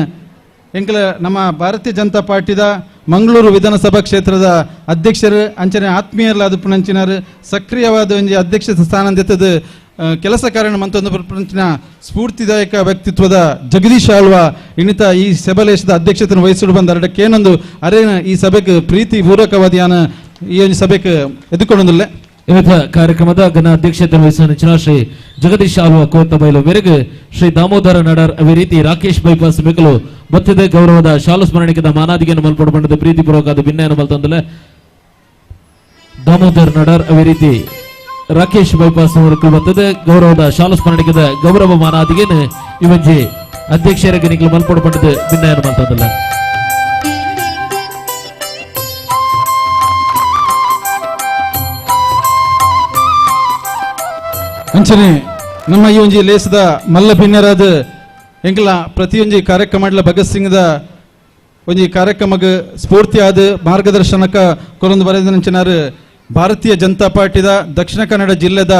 ಎಂಕಲ ನಮ್ಮ ಭಾರತೀಯ ಜನತಾ ಪಾರ್ಟಿದ ಮಂಗಳೂರು ವಿಧಾನಸಭಾ ಕ್ಷೇತ್ರದ ಅಧ್ಯಕ್ಷರು ಅಂಚನೆ ಆತ್ಮೀಯರ್ಲಾದ ಪುಣಂಚಿನರು ಸಕ್ರಿಯವಾದ ಒಂಜಿ ಅಧ್ಯಕ್ಷ ಸ್ಥಾನ ದೆತ್ತದು ಕೆಲಸ ಕಾರ್ಯ ಮಂತೊಂದು ಪುಣಂಚಿನ ಸ್ಫೂರ್ತಿದಾಯಕ ವ್ಯಕ್ತಿತ್ವದ ಜಗದೀಶ್ ಆಳ್ವ ಇನ್ನಿತ ಈ ಸಭಲೇಶದ ಅಧ್ಯಕ್ಷತೆಯನ್ನು ವಹಿಸಿಡು ಬಂದ ಅರಡಕ್ಕೇನೊಂದು ಅರೇನ ಈ ಸಭೆಗೆ ಪ್ರೀತಿ ಪೂರ್ವಕವಾದಿಯಾನ ಈ ಒಂದು ಸಭೆಗೆ ಎದುಕೊಂಡೊಂದಿಲ್ಲ. ಇವತ್ತ ಕಾರ್ಯಕ್ರಮದ ಘನ ಅಧ್ಯಕ್ಷತೆ ವಹಿಸಿದ ನೆಚ್ಚಿನ ಶ್ರೀ ಜಗದೀಶ್ ಆಳ್ವ ಕೋತಬೈಲು ಮೇರೆಗೆ ಶ್ರೀ ದಾಮೋದರ ನಡಾರ್ ಅದೇ ರೀತಿ ರಾಕೇಶ್ ಬೈಪಾಸ್ ಮೇಕಲು ಬತ್ತಿದ ಗೌರವದ ಶಾಲು ಸ್ಮರಣಿಕೆದ ಮಾನಾದಿಗೆಯನ್ನು ಮಲ್ಪಡು ಬಣ್ಣದ ಪ್ರೀತಿಪೂರ್ವಕವಾದ ಭಿನ್ನಯನ್ನು ಮಲ್ತಂದಲೆ ದಾಮೋದರ್ ನಡಾರ್ ಅದೇ ರೀತಿ ರಾಕೇಶ್ ಬೈಪಾಸ್ ಬತ್ತದ ಗೌರವದ ಶಾಲು ಸ್ಮರಣಿಕೆದ ಗೌರವ ಮಾನಾದಿಗೆಯನ್ನು ಇವಂಜಿ ಅಧ್ಯಕ್ಷರಿಗೆ ನಿಖಲು ಮಲ್ಪಡು ಬಣ್ಣದ ಭಿನ್ನಯನ್ನು ಮಲ್ತಂದಲ್ಲ. ಅಂಚನೆ ನಮ್ಮ ಈ ಒಂಜಿ ಲೇಸದ ಮಲ್ಲ ಭಿನ್ನರಾದ ಎಂಕಲ ಪ್ರತಿಯೊಂಜಿ ಕಾರ್ಯಕ್ರಮ ಭಗತ್ ಸಿಂಗ್ದ ಒಂಜಿ ಕಾರ್ಯಕ್ರಮಕ್ಕೆ ಸ್ಫೂರ್ತಿಯಾದ ಮಾರ್ಗದರ್ಶನಕ್ಕೆ ಕೊರೊಂದು ಬರೆದ ಭಾರತೀಯ ಜನತಾ ಪಾರ್ಟಿದ ದಕ್ಷಿಣ ಕನ್ನಡ ಜಿಲ್ಲೆದ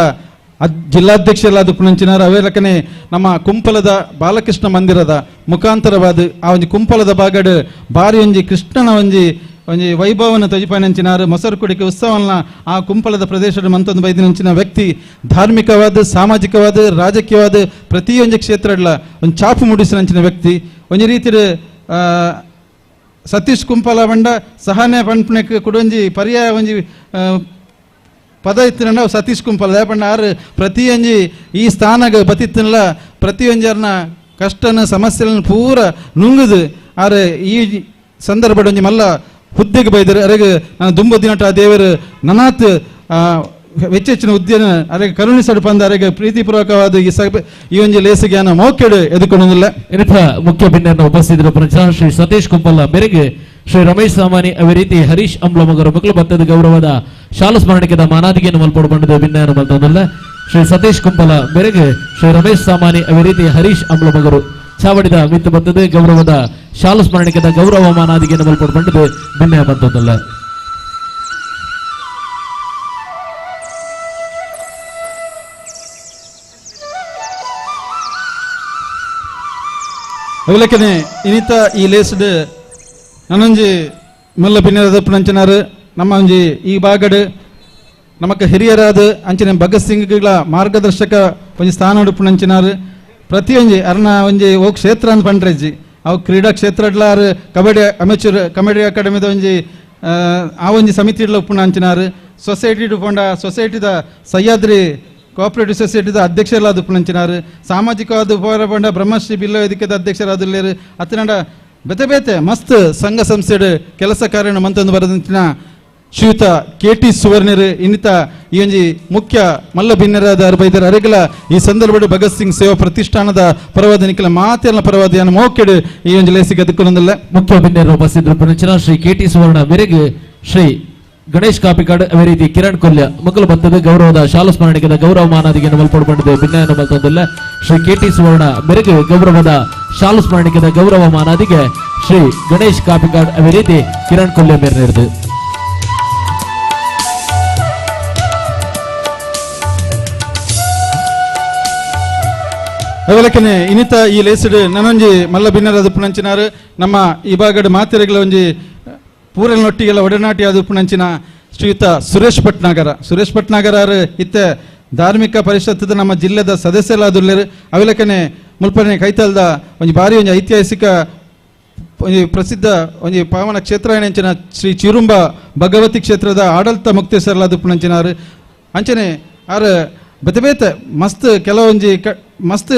ಜಿಲ್ಲಾಧ್ಯಕ್ಷರಾದ ಪುಣಂಚಿನಾರು ಅವೇ ಲಕ್ಕನೆ ನಮ್ಮ ಕುಂಪಲದ ಬಾಲಕೃಷ್ಣ ಮಂದಿರದ ಮುಖಾಂತರವಾದ ಆ ಒಂಜಿ ಕುಂಪಲದ ಬಾಗಡ್ ಬಾರಿ ಒಂಜಿ ಕೃಷ್ಣನ ಒಂಜಿ ಒಂಜಿ ವೈಭವನ ತಜಿಪಾನಂಚಿನಾರು ಮೊಸರು ಕುಡಿಕೆ ಉತ್ಸವನ ಆ ಕುಂಪಲದ ಪ್ರದೇಶದ ಮಂತೊಂದು ಬೈದಿನಂಚಿನ ವ್ಯಕ್ತಿ ಧಾರ್ಮಿಕವಾದ ಸಾಮಾಜಿಕವಾದ ರಾಜಕೀಯವಾದ ಪ್ರತಿಯೊಂದು ಕ್ಷೇತ್ರಡ್ಲ ಒಂದು ಛಾಪು ಮೂಡಿಸಿನಂಚಿನ ವ್ಯಕ್ತಿ ಒಂಜಿ ರೀತಿ ಸತೀಶ್ ಕುಂಪಲ ಬಂಡ ಸಹನೆ ಪಂಪನೆಕ್ ಕುಡೊಂಜಿ ಪರ್ಯಾಯ ಒಂಜಿ ಪದ ಇತ್ತಿನ ಸತೀಶ್ ಕುಂಪಲ ದಯಪಂಡ ಆರು ಪ್ರತಿಯೊಂಜಿ ಈ ಸ್ಥಾನಗ ಬತಿತ್ತಿನಲ್ಲ ಪ್ರತಿಯೊಂಜರ್ನ ಕಷ್ಟನ ಸಮಸ್ಯೆలను ಪೂರ ನುಂಗುದು ಆರು ಈ ಸಂದರ್ಭ ಒಂಜಿ ಮಲ್ಲ ಹುದ್ದೆಗೆ ಬೈದರು ಅರೆಗೆ ನಾನು ದುಂಬ ದಿನಟ ದೇವರು ನನಾತ್ ಹೆಚ್ಚೆಚ್ಚಿನ ಹುದ್ದೆನ ಅರೆಗೆ ಕರುಣಿಸಡು ಪಂದ ಅರೆಗೆ ಪ್ರೀತಿಪೂರ್ವಕವಾದ ಈ ಸಭೆ ಈ ಒಂಜಿ ಲೇಸಿಗೆ ಮೋಕೆಡು ಎದುಕೊಳ್ಳುವುದಿಲ್ಲ. ಇನ್ನಿತರ ಮುಖ್ಯ ಭಿನ್ನರನ್ನು ಉಪಸ್ಥಿತರು ಪ್ರಚಾರ ಶ್ರೀ ಸತೀಶ್ ಕುಂಪಲ್ಲ ಮೇರೆಗೆ ಶ್ರೀ ರಮೇಶ್ ಸಾಮಾನಿ ಅದೇ ರೀತಿ ಹರೀಶ್ ಅಂಬ್ಲಮಗರ ಮಕ್ಕಳು ಭತ್ತದ ಗೌರವದ ಶಾಲು ಸ್ಮರಣಿಕೆದ ಮಾನಾದಿಗೆಯನ್ನು ಮಲ್ಪಡು ಬಂಡದ ಭಿನ್ನಯನ್ನು ಮಲ್ತೊಂದಲ್ಲ ಶ್ರೀ ಸತೀಶ್ ಕುಂಪಲ ಮೇರೆಗೆ ಶ್ರೀ ರಮೇಶ್ ಸಾಮಾನಿ ಅದೇ ರೀತಿ ಹರೀಶ್ ಅಂಬ್ಲಮಗರು ಚಾವಡಿದ ಮಿತ್ತು ಬರ್ತದೆ ಗೌರವದ ಶಾಲು ಸ್ಮರಣಿಕೆದ ಗೌರವ ಮಾನಾದಿಗೆಯನ್ನು ಮಲ್ಪಡು ಬಂಡದ ಭಿನ್ನಯ ಬಂತೊಂದಲ್ಲ. ಅವಲಕ್ಕನೆ ಇನ್ನಿತ ಈ ಲೇಸ್ಡ್ ನನ್ನೊಂಜಿ ಮಲ್ಲ ಪಿನ್ನದ ಪುಣಂಚನಾರು ನಮ್ಮ ಒಂಜಿ ಈ ಭಾಗಡ್ ನಮಕ್ ಹಿರಿಯರಾದ ಅಂಚನೆ ಭಗತ್ ಸಿಂಗ್ಗಳ ಮಾರ್ಗದರ್ಶಕ ಒಂಜಿ ಸ್ಥಾನ ಉಡುಪುನಂಚಿನಾರು ಪ್ರತಿಯೊಂಜಿ ಅರ್ನ ಒಂಜಿ ಓ ಕ್ಷೇತ್ರ ಅಂತ ಪಂಡ್ರೆಜ್ಜಿ ಅವು ಕ್ರೀಡಾ ಕ್ಷೇತ್ರಡ್ಲಾರು ಕಬಡ್ಡಿ ಅಮೆಚೂರ್ ಕಬಡ್ಡಿ ಅಕಾಡೆಮಿದ ಒಂಜಿ ಆ ಒಂಜಿ ಸಮಿತಿಡ್ಲ ಉಪ್ಪುನಂಚಿನಾರು ಸೊಸೈಟಿ ಪಂಡ ಸೊಸೈಟಿದ ಸಹ್ಯಾದ್ರಿ ಕೋಆಪರೇಟಿವ್ ಸೊಸೈಟಿದ ಅಧ್ಯಕ್ಷರಾದ ಉಪ್ಪುನಂಚಿನಾರು ಸಾಮಾಜಿಕವಾದ ಪೋರ ಪಂಡ ಬ್ರಹ್ಮಶ್ರೀ ಬಿಲ್ಲ ವೇದಿಕೆದ ಅಧ್ಯಕ್ಷರಾದುಲ್ಲೇರು ಅತ್ತನಂಡ ಬೇತೆ ಬೇತೆ ಮಸ್ತ್ ಸಂಘ ಸಂಸ್ಥೆಡ್ ಕೆಲಸ ಕಾರ್ಯ ಮಂತೊಂದು ಬರದಂಚಿನ ಶ್ರೀಯುತ ಕೆ ಟಿ ಸುವರ್ಣರು ಇನ್ನಿತ ಈ ಒಂಜಿ ಮುಖ್ಯ ಮಲ್ಲ ಭಿನ್ನರಾದ ಅರ್ಬೈದರ ಅರೆಗಲ ಈ ಸಂದರ್ಭಡ್ ಭಗತ್ ಸಿಂಗ್ ಸೇವಾ ಪ್ರತಿಷ್ಠಾನದ ಪರವಾದ ನಿಖಿಲ ಮಾತೆಲ್ಲ ಪರವಾದ ಮೋಕೆಡ್ ಈ ಒಂಜಿ ಲೇಸಿಗೆ ಅದಕ್ಕೊಂದಲ್ಲ. ಮುಖ್ಯ ಭಿನ್ನರು ಉಪಸ್ಥಿತರು ಪುನಂಚಿನ ಶ್ರೀ ಕೆ ಟಿ ಸುವರ್ಣ ಮೇರೆಗೆ ಶ್ರೀ ಗಣೇಶ್ ಕಾಪಿಕಾಡ್ ಅದೇ ರೀತಿ ಕಿರಣ್ ಕೊಲ್ಯ ಮಕ್ಕಳು ಬತ್ತದ ಗೌರವದ ಶಾಲು ಸ್ಮರಣಿಕೆದ ಗೌರವ ಮಾನಾದಿಗೆ ಮಲ್ಪೊಡ್ಕೊಂಡಿದೆ ಭಿನ್ನಯನ್ನು ಮಲ್ತೊಂದಿಲ್ಲ. ಶ್ರೀ ಕೆ ಟಿ ಸುವರ್ಣ ಮೇರೆಗೆ ಗೌರವದ ಶಾಲು ಸ್ಮರಣಿಕೆದ ಗೌರವ ಮಾನಾದಿಗೆ ಶ್ರೀ ಗಣೇಶ್ ಕಾಪಿಕಾಡ್ ಅದೇ ರೀತಿ ಕಿರಣ್ ಕೊಲ್ಯ ಮೇರೆ ನೀಡಿದೆ. ಅವಲಕ್ಕನೆ ಇನ್ನಿತ ಈ ಲೇಸಿಡ್ ನನೊಂಜಿ ಮಲ್ಲ ಭಿನ್ನರಾದ ಪುಣಂಚಿನಾರು ನಮ್ಮ ಈ ಭಾಗದ ಮಾತೆರೆಗಳ ಒಂಜಿ ಪೂರಲ್ನೊಟ್ಟಿಗೆಲ್ಲ ಒಡನಾಟಿ ಆದ ಪುಣಂಚಿನ ಶ್ರೀಯುತ ಸುರೇಶ್ ಭಟ್ನಾಗರ. ಸುರೇಶ್ ಭಟ್ನಾಗರ ಇತ್ತ ಧಾರ್ಮಿಕ ಪರಿಷತ್ತದ ನಮ್ಮ ಜಿಲ್ಲೆದ ಸದಸ್ಯರಾದುಲ್ಲೇರು. ಅವಲಕ್ಕನೆ ಮುಲ್ಪನೆ ಕೈತಲ್ದ ಒಂಜಿ ಭಾರಿ ಒಂಜಿ ಐತಿಹಾಸಿಕ ಒಂಜಿ ಪ್ರಸಿದ್ಧ ಒಂಜಿ ಪಾವನ ಕ್ಷೇತ್ರ ಏನಂಚಿನ ಶ್ರೀ ಚಿರುಂಬ ಭಗವತಿ ಕ್ಷೇತ್ರದ ಆಡಳಿತ ಮುಕ್ತೇಶ್ವರಲಾದ ಪುಣಂಚಿನಾರು. ಅಂಚನೆ ಆರು ಬೇತೆ ಬೇತೆ ಮಸ್ತ್ ಕೆಲವೊಂಜಿ ಮಸ್ತ್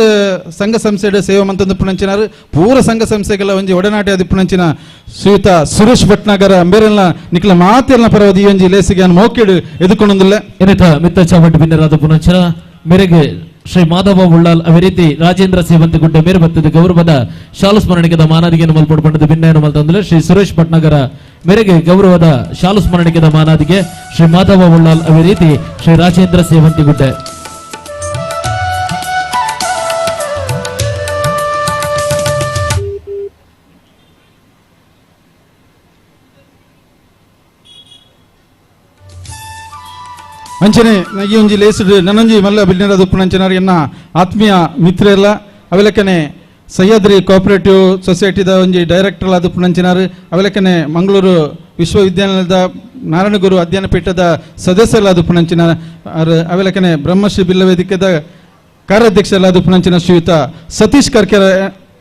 ಸಂಘ ಸಂಸ್ಥೆಡ್ ಸೇವೆ ಮಂತೊಂದು ಪುಣಂಚಿನಾರು ಪೂರ ಸಂಘ ಸಂಸ್ಥೆಗಳ ಒಂಜಿ ಒಡನಾಟಿ ಅದು ಪುಣಂಚಿನ ಶ್ರೀಯುತ ಸುರೇಶ್ ಭಟ್ನಾಗರ ಅಂಬೇರೆಲ್ಲ ನಿಖಿಲ ಮಾತೆಲ್ಲ ಪರವಾದ ಈ ಒಂಜಿ ಲೇಸಿಗೆ ಮೋಕೆಡ್ ಎದುಕೊಂಡೊಂದಿಲ್ಲ. ಇನ್ನಿತ ಮಿತ್ತ ಚಾವಟ್ ಭಿನ್ನರಾದ ಪುಣಂಚಿನ ಮೇರೆಗೆ ಶ್ರೀ ಮಾಧವ ಉಳ್ಳಾಲ್ ಅದೇ ರೀತಿ ರಾಜೇಂದ್ರ ಸೇವಂತಗುಡ್ಡೆ ಮೇರೆ ಬತ್ತದ ಗೌರವದ ಶಾಲು ಸ್ಮರಣಿಕೆದ ಮಾನಾದಿಗೆಯನ್ನು ಮಲ್ಪೊಡ್ಪಂಡದ ಭಿನ್ನಯನ್ನು ಮಲ್ತಂದ್ರೆ ಶ್ರೀ ಸುರೇಶ್ ಭಟ್ನಾಗರ ಮೇರೆಗೆ ಗೌರವದ ಶಾಲು ಸ್ಮರಣಿಕೆದ ಮಾನಾದಿಗೆ ಶ್ರೀ ಮಾಧವ ಉಳ್ಳಾಲ್ ಅದೇ ರೀತಿ ಶ್ರೀ ರಾಜೇಂದ್ರ ಸೇವಂತಿಗುಡ್ಡೆ. ಅಂಚನೆ ಈ ಒಂಜಿ ಲೇಸಿಡ್ ನನೊಂಜಿ ಮಲ್ಲ ಬಿಲ್ನರದ ಉಪ್ಪುನಂಚಿನಾರು ಎನ್ನ ಆತ್ಮೀಯ ಮಿತ್ರರೆಲ್ಲ ಅವೆಲಕ್ಕನೆ ಸಹ್ಯಾದ್ರಿ ಕೋಆಪರೇಟಿವ್ ಸೊಸೈಟಿದ ಒಂಜಿ ಡೈರೆಕ್ಟರ್ ಆದ ಉಪ್ಪುನಂಚಿನಾರು ಅವೆಲಕ್ಕನೆ ಮಂಗಳೂರು ವಿಶ್ವವಿದ್ಯಾನಿಲಯದ ನಾರಾಯಣಗುರು ಅಧ್ಯಯನ ಪೀಠದ ಸದಸ್ಯರಾದ ಉಪ್ಪುನಂಚಿನ ಅವೆಲಕ್ಕನೆ ಬ್ರಹ್ಮಶ್ರೀ ಬಿಲ್ಲ ವೇದಿಕೆದ ಕಾರ್ಯಾಧ್ಯಕ್ಷರಾದ ಉಪ್ಪುನಂಚಿನ ಶ್ರೀಯುತ ಸತೀಶ್ ಕರ್ಕೆರ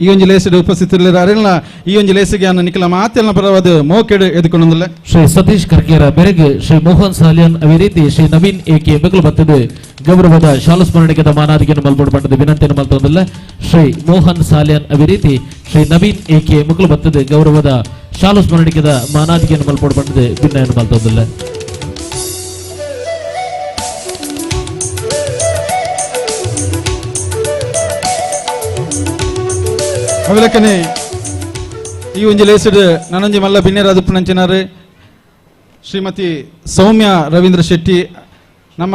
ಈ ಒಂಜಿ ಲೇಸಿಡ್ ಉಪಸ್ಥಿತರಿಲ್ಲ. ಅರೆಲ್ಲ ಈ ಒಂಜಿ ಲೇಸಿಗೆ ನಿಖಿಲ ಮಾತೆಲ್ಲ ಪರವಾದ ಮೋಕೆಡ್ ಎದುಕೊಂಡೊಂದಿಲ್ಲ. ಶ್ರೀ ಸತೀಶ್ ಕರ್ಕೇರ ಬೆರಗ್ ಶ್ರೀ ಮೋಹನ್ ಸಾಲಿಯನ್ ಅದೇ ರೀತಿ ಶ್ರೀ ನವೀನ್ ಎ ಕೆ ಬೆಗಲು ಬತ್ತದ ಗೌರವದ ಶಾಲು ಸ್ಮರಣಿಕೆದ ಮಾನಾದಿಗೆಯನ್ನು ಮಲ್ಪೊಡು ಪಟ್ಟದ ವಿನಂತಿಯನ್ನು ಮಲ್ತೊಂದಿಲ್ಲ. ಶ್ರೀ ಮೋಹನ್ ಸಾಲಿಯನ್ ಅದೇ ರೀತಿ ಶ್ರೀ ನವೀನ್ ಎ ಕೆ ಮುಗಲು ಬತ್ತದ ಗೌರವದ ಶಾಲು ಸ್ಮರಣಿಕೆದ ಮಾನಾದಿಗೆಯನ್ನು ಮಲ್ಪೊಡು ಪಟ್ಟದ ಭಿನ್ನಯನ್ನು ಮಲ್ತೊಂದಿಲ್ಲ. ಅವೆಲಕ್ಕನೆ ಈ ಒಂಜಿ ಲೇಸಿಡ್ ನನೊಂಜಿ ಮಲ್ಲ ಬಿನ್ನೇರಾದ ಪುಣಂಚಿನಾರು ಶ್ರೀಮತಿ ಸೌಮ್ಯ ರವೀಂದ್ರ ಶೆಟ್ಟಿ ನಮ್ಮ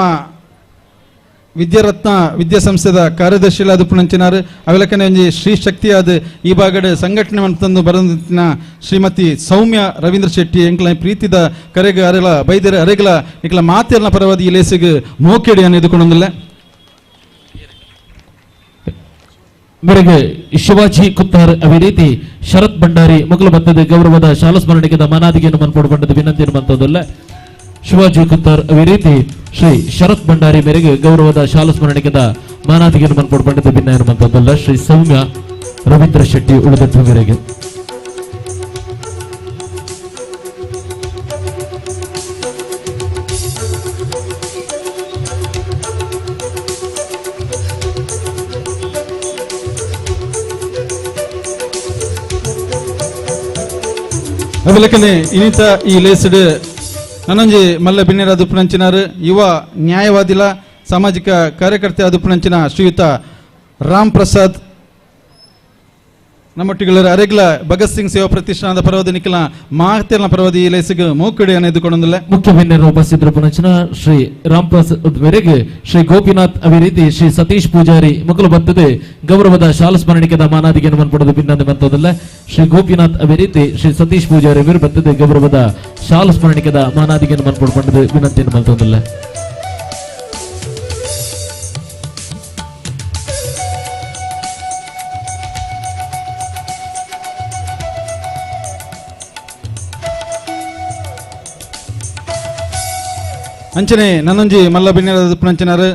ವಿದ್ಯಾರತ್ನ ವಿದ್ಯಾಸಂಸ್ಥೆದ ಕಾರ್ಯದರ್ಶಿಲಾದ ಪುಣಂಚಿನಾರು. ಅವೆಲಕ್ಕನೆ ಒಂಜಿ ಶ್ರೀ ಶಕ್ತಿಯಾದ ಈ ಭಾಗಡ್ ಸಂಘಟನೆ ಮಂತಂದು ಬರಂದಿನ ಶ್ರೀಮತಿ ಸೌಮ್ಯ ರವೀಂದ್ರ ಶೆಟ್ಟಿ ಎಂಕ್ಲ ಪ್ರೀತಿದ ಕರೆಗ ಅರೆಲ ಬೈದರ ಅರೆಗಲ ನಿಕ್ಲ ಮಾತೆಲ್ಲ ಪರವಾದ ಈ ಲೇಸಿಗೆ ಮೋಕೆಡಿ ಅನ್ನು ಎದುಕೊಂಡೊಂದಿಲ್ಲ. ಮೇರೆಗೆ ಶಿವಾಜಿ ಕುತ್ತಾರ್ ಅದೇ ರೀತಿ ಶರತ್ ಭಂಡಾರಿ ಮಗಲು ಬತ್ತದ ಗೌರವದ ಶಾಲು ಸ್ಮರಣಿಕೆದ ಮಾನಾದಿಗೆಯನ್ನು ಮನ್ಪೊಡ್ಪಂಡದ ವಿನಂತಿಯನ್ನು ಮಂತದಲ್ಲ. ಶಿವಾಜಿ ಕುತ್ತಾರ್ ಅದೇ ರೀತಿ ಶ್ರೀ ಶರತ್ ಭಂಡಾರಿ ಮೇರೆಗೆ ಗೌರವದ ಶಾಲು ಸ್ಮರಣಿಕೆದ ಮಾನಾದಿಗೆಯನ್ನು ಮನ್ಪೊಡ್ಪಂಡದ ಭಿನ್ನಯನ್ನು ಮಂತದಲ್ಲ. ಶ್ರೀ ಸೌಮ್ಯ ರವೀಂದ್ರ ಶೆಟ್ಟಿ ಉಳಿದದ್ದು ಮೇರೆಗೆ. ಅವೆಲಕ್ಕನೆ ಇನ್ನಿತ ಈ ಲೇಸಿಡ್ ನನೊಂಜಿ ಮಲ್ಲ ಬಿನ್ನೇರಾದ ಉಪ್ಪುನಂಚಿನಾರು ಯುವ ನ್ಯಾಯವಾದಿಲ ಸಾಮಾಜಿಕ ಕಾರ್ಯಕರ್ತೆ ಆದ ಉಪ್ಪುನಂಚಿನ ಶ್ರೀಯುತ ರಾಮ್ ಪ್ರಸಾದ್ ನಮ್ಮೊಟ್ಟಿಗಳ ಅರೆಗ್ಲ ಭಗತ್ ಸಿಂಗ್ ಸೇವಾ ಪ್ರತಿಷ್ಠಾನದ ಪರವಾದ ನಿಖಿಲ ಮಾತೆಲ್ಲ ಪರವಾದ ಈ ಲೇಸಿಗೆ ಮೋಕಡಿ ಅನ್ನು ಎದುಕೊಂಡೊಂದಿಲ್ಲ. ಮುಖ್ಯ ಬಿನ್ನೇರು ಉಪಸ್ಥಿತರು ಪುನಂಚಿನ ಶ್ರೀ ರಾಮ್ ಪ್ರಸಾದ್ ಮೇರೆಗೆ ಶ್ರೀ ಗೋಪಿನಾಥ್ ಅದೇ ರೀತಿ ಶ್ರೀ ಸತೀಶ್ ಪೂಜಾರಿ ಮಕ್ಕಳು ಬರ್ತದೆ ಗೌರವದ ಶಾಲು ಸ್ಮರಣಿಕೆದ ಮಾನಾದಿಗೆಯನ್ನು ಮನ್ಪಡೋದು ಭಿನ್ನಂದೆ ಬಂತದಲ್ಲ. ಶ್ರೀ ಗೋಪಿನಾಥ್ ಅದೇ ರೀತಿ ಶ್ರೀ ಸತೀಶ್ ಪೂಜಾರಿ ಮೇರೆ ಬರ್ತದೆ ಗೌರವದ ಶಾಲು ಸ್ಮರಣಿಕೆದ ಮಾನಾದಿಗೆಯನ್ನು ಮನ್ಪಡ್ಕೊಂಡದ್ದು ವಿನಂತಿಯನ್ನು ಮಲ್ತೊಂದಿಲ್ಲ. ಅಂಚನೆ ನನ್ನೊಂಜಿ ಮಲ್ಲ ಬಿನ್ನೆರಾದ ಪುಣಂಚಿನಾರು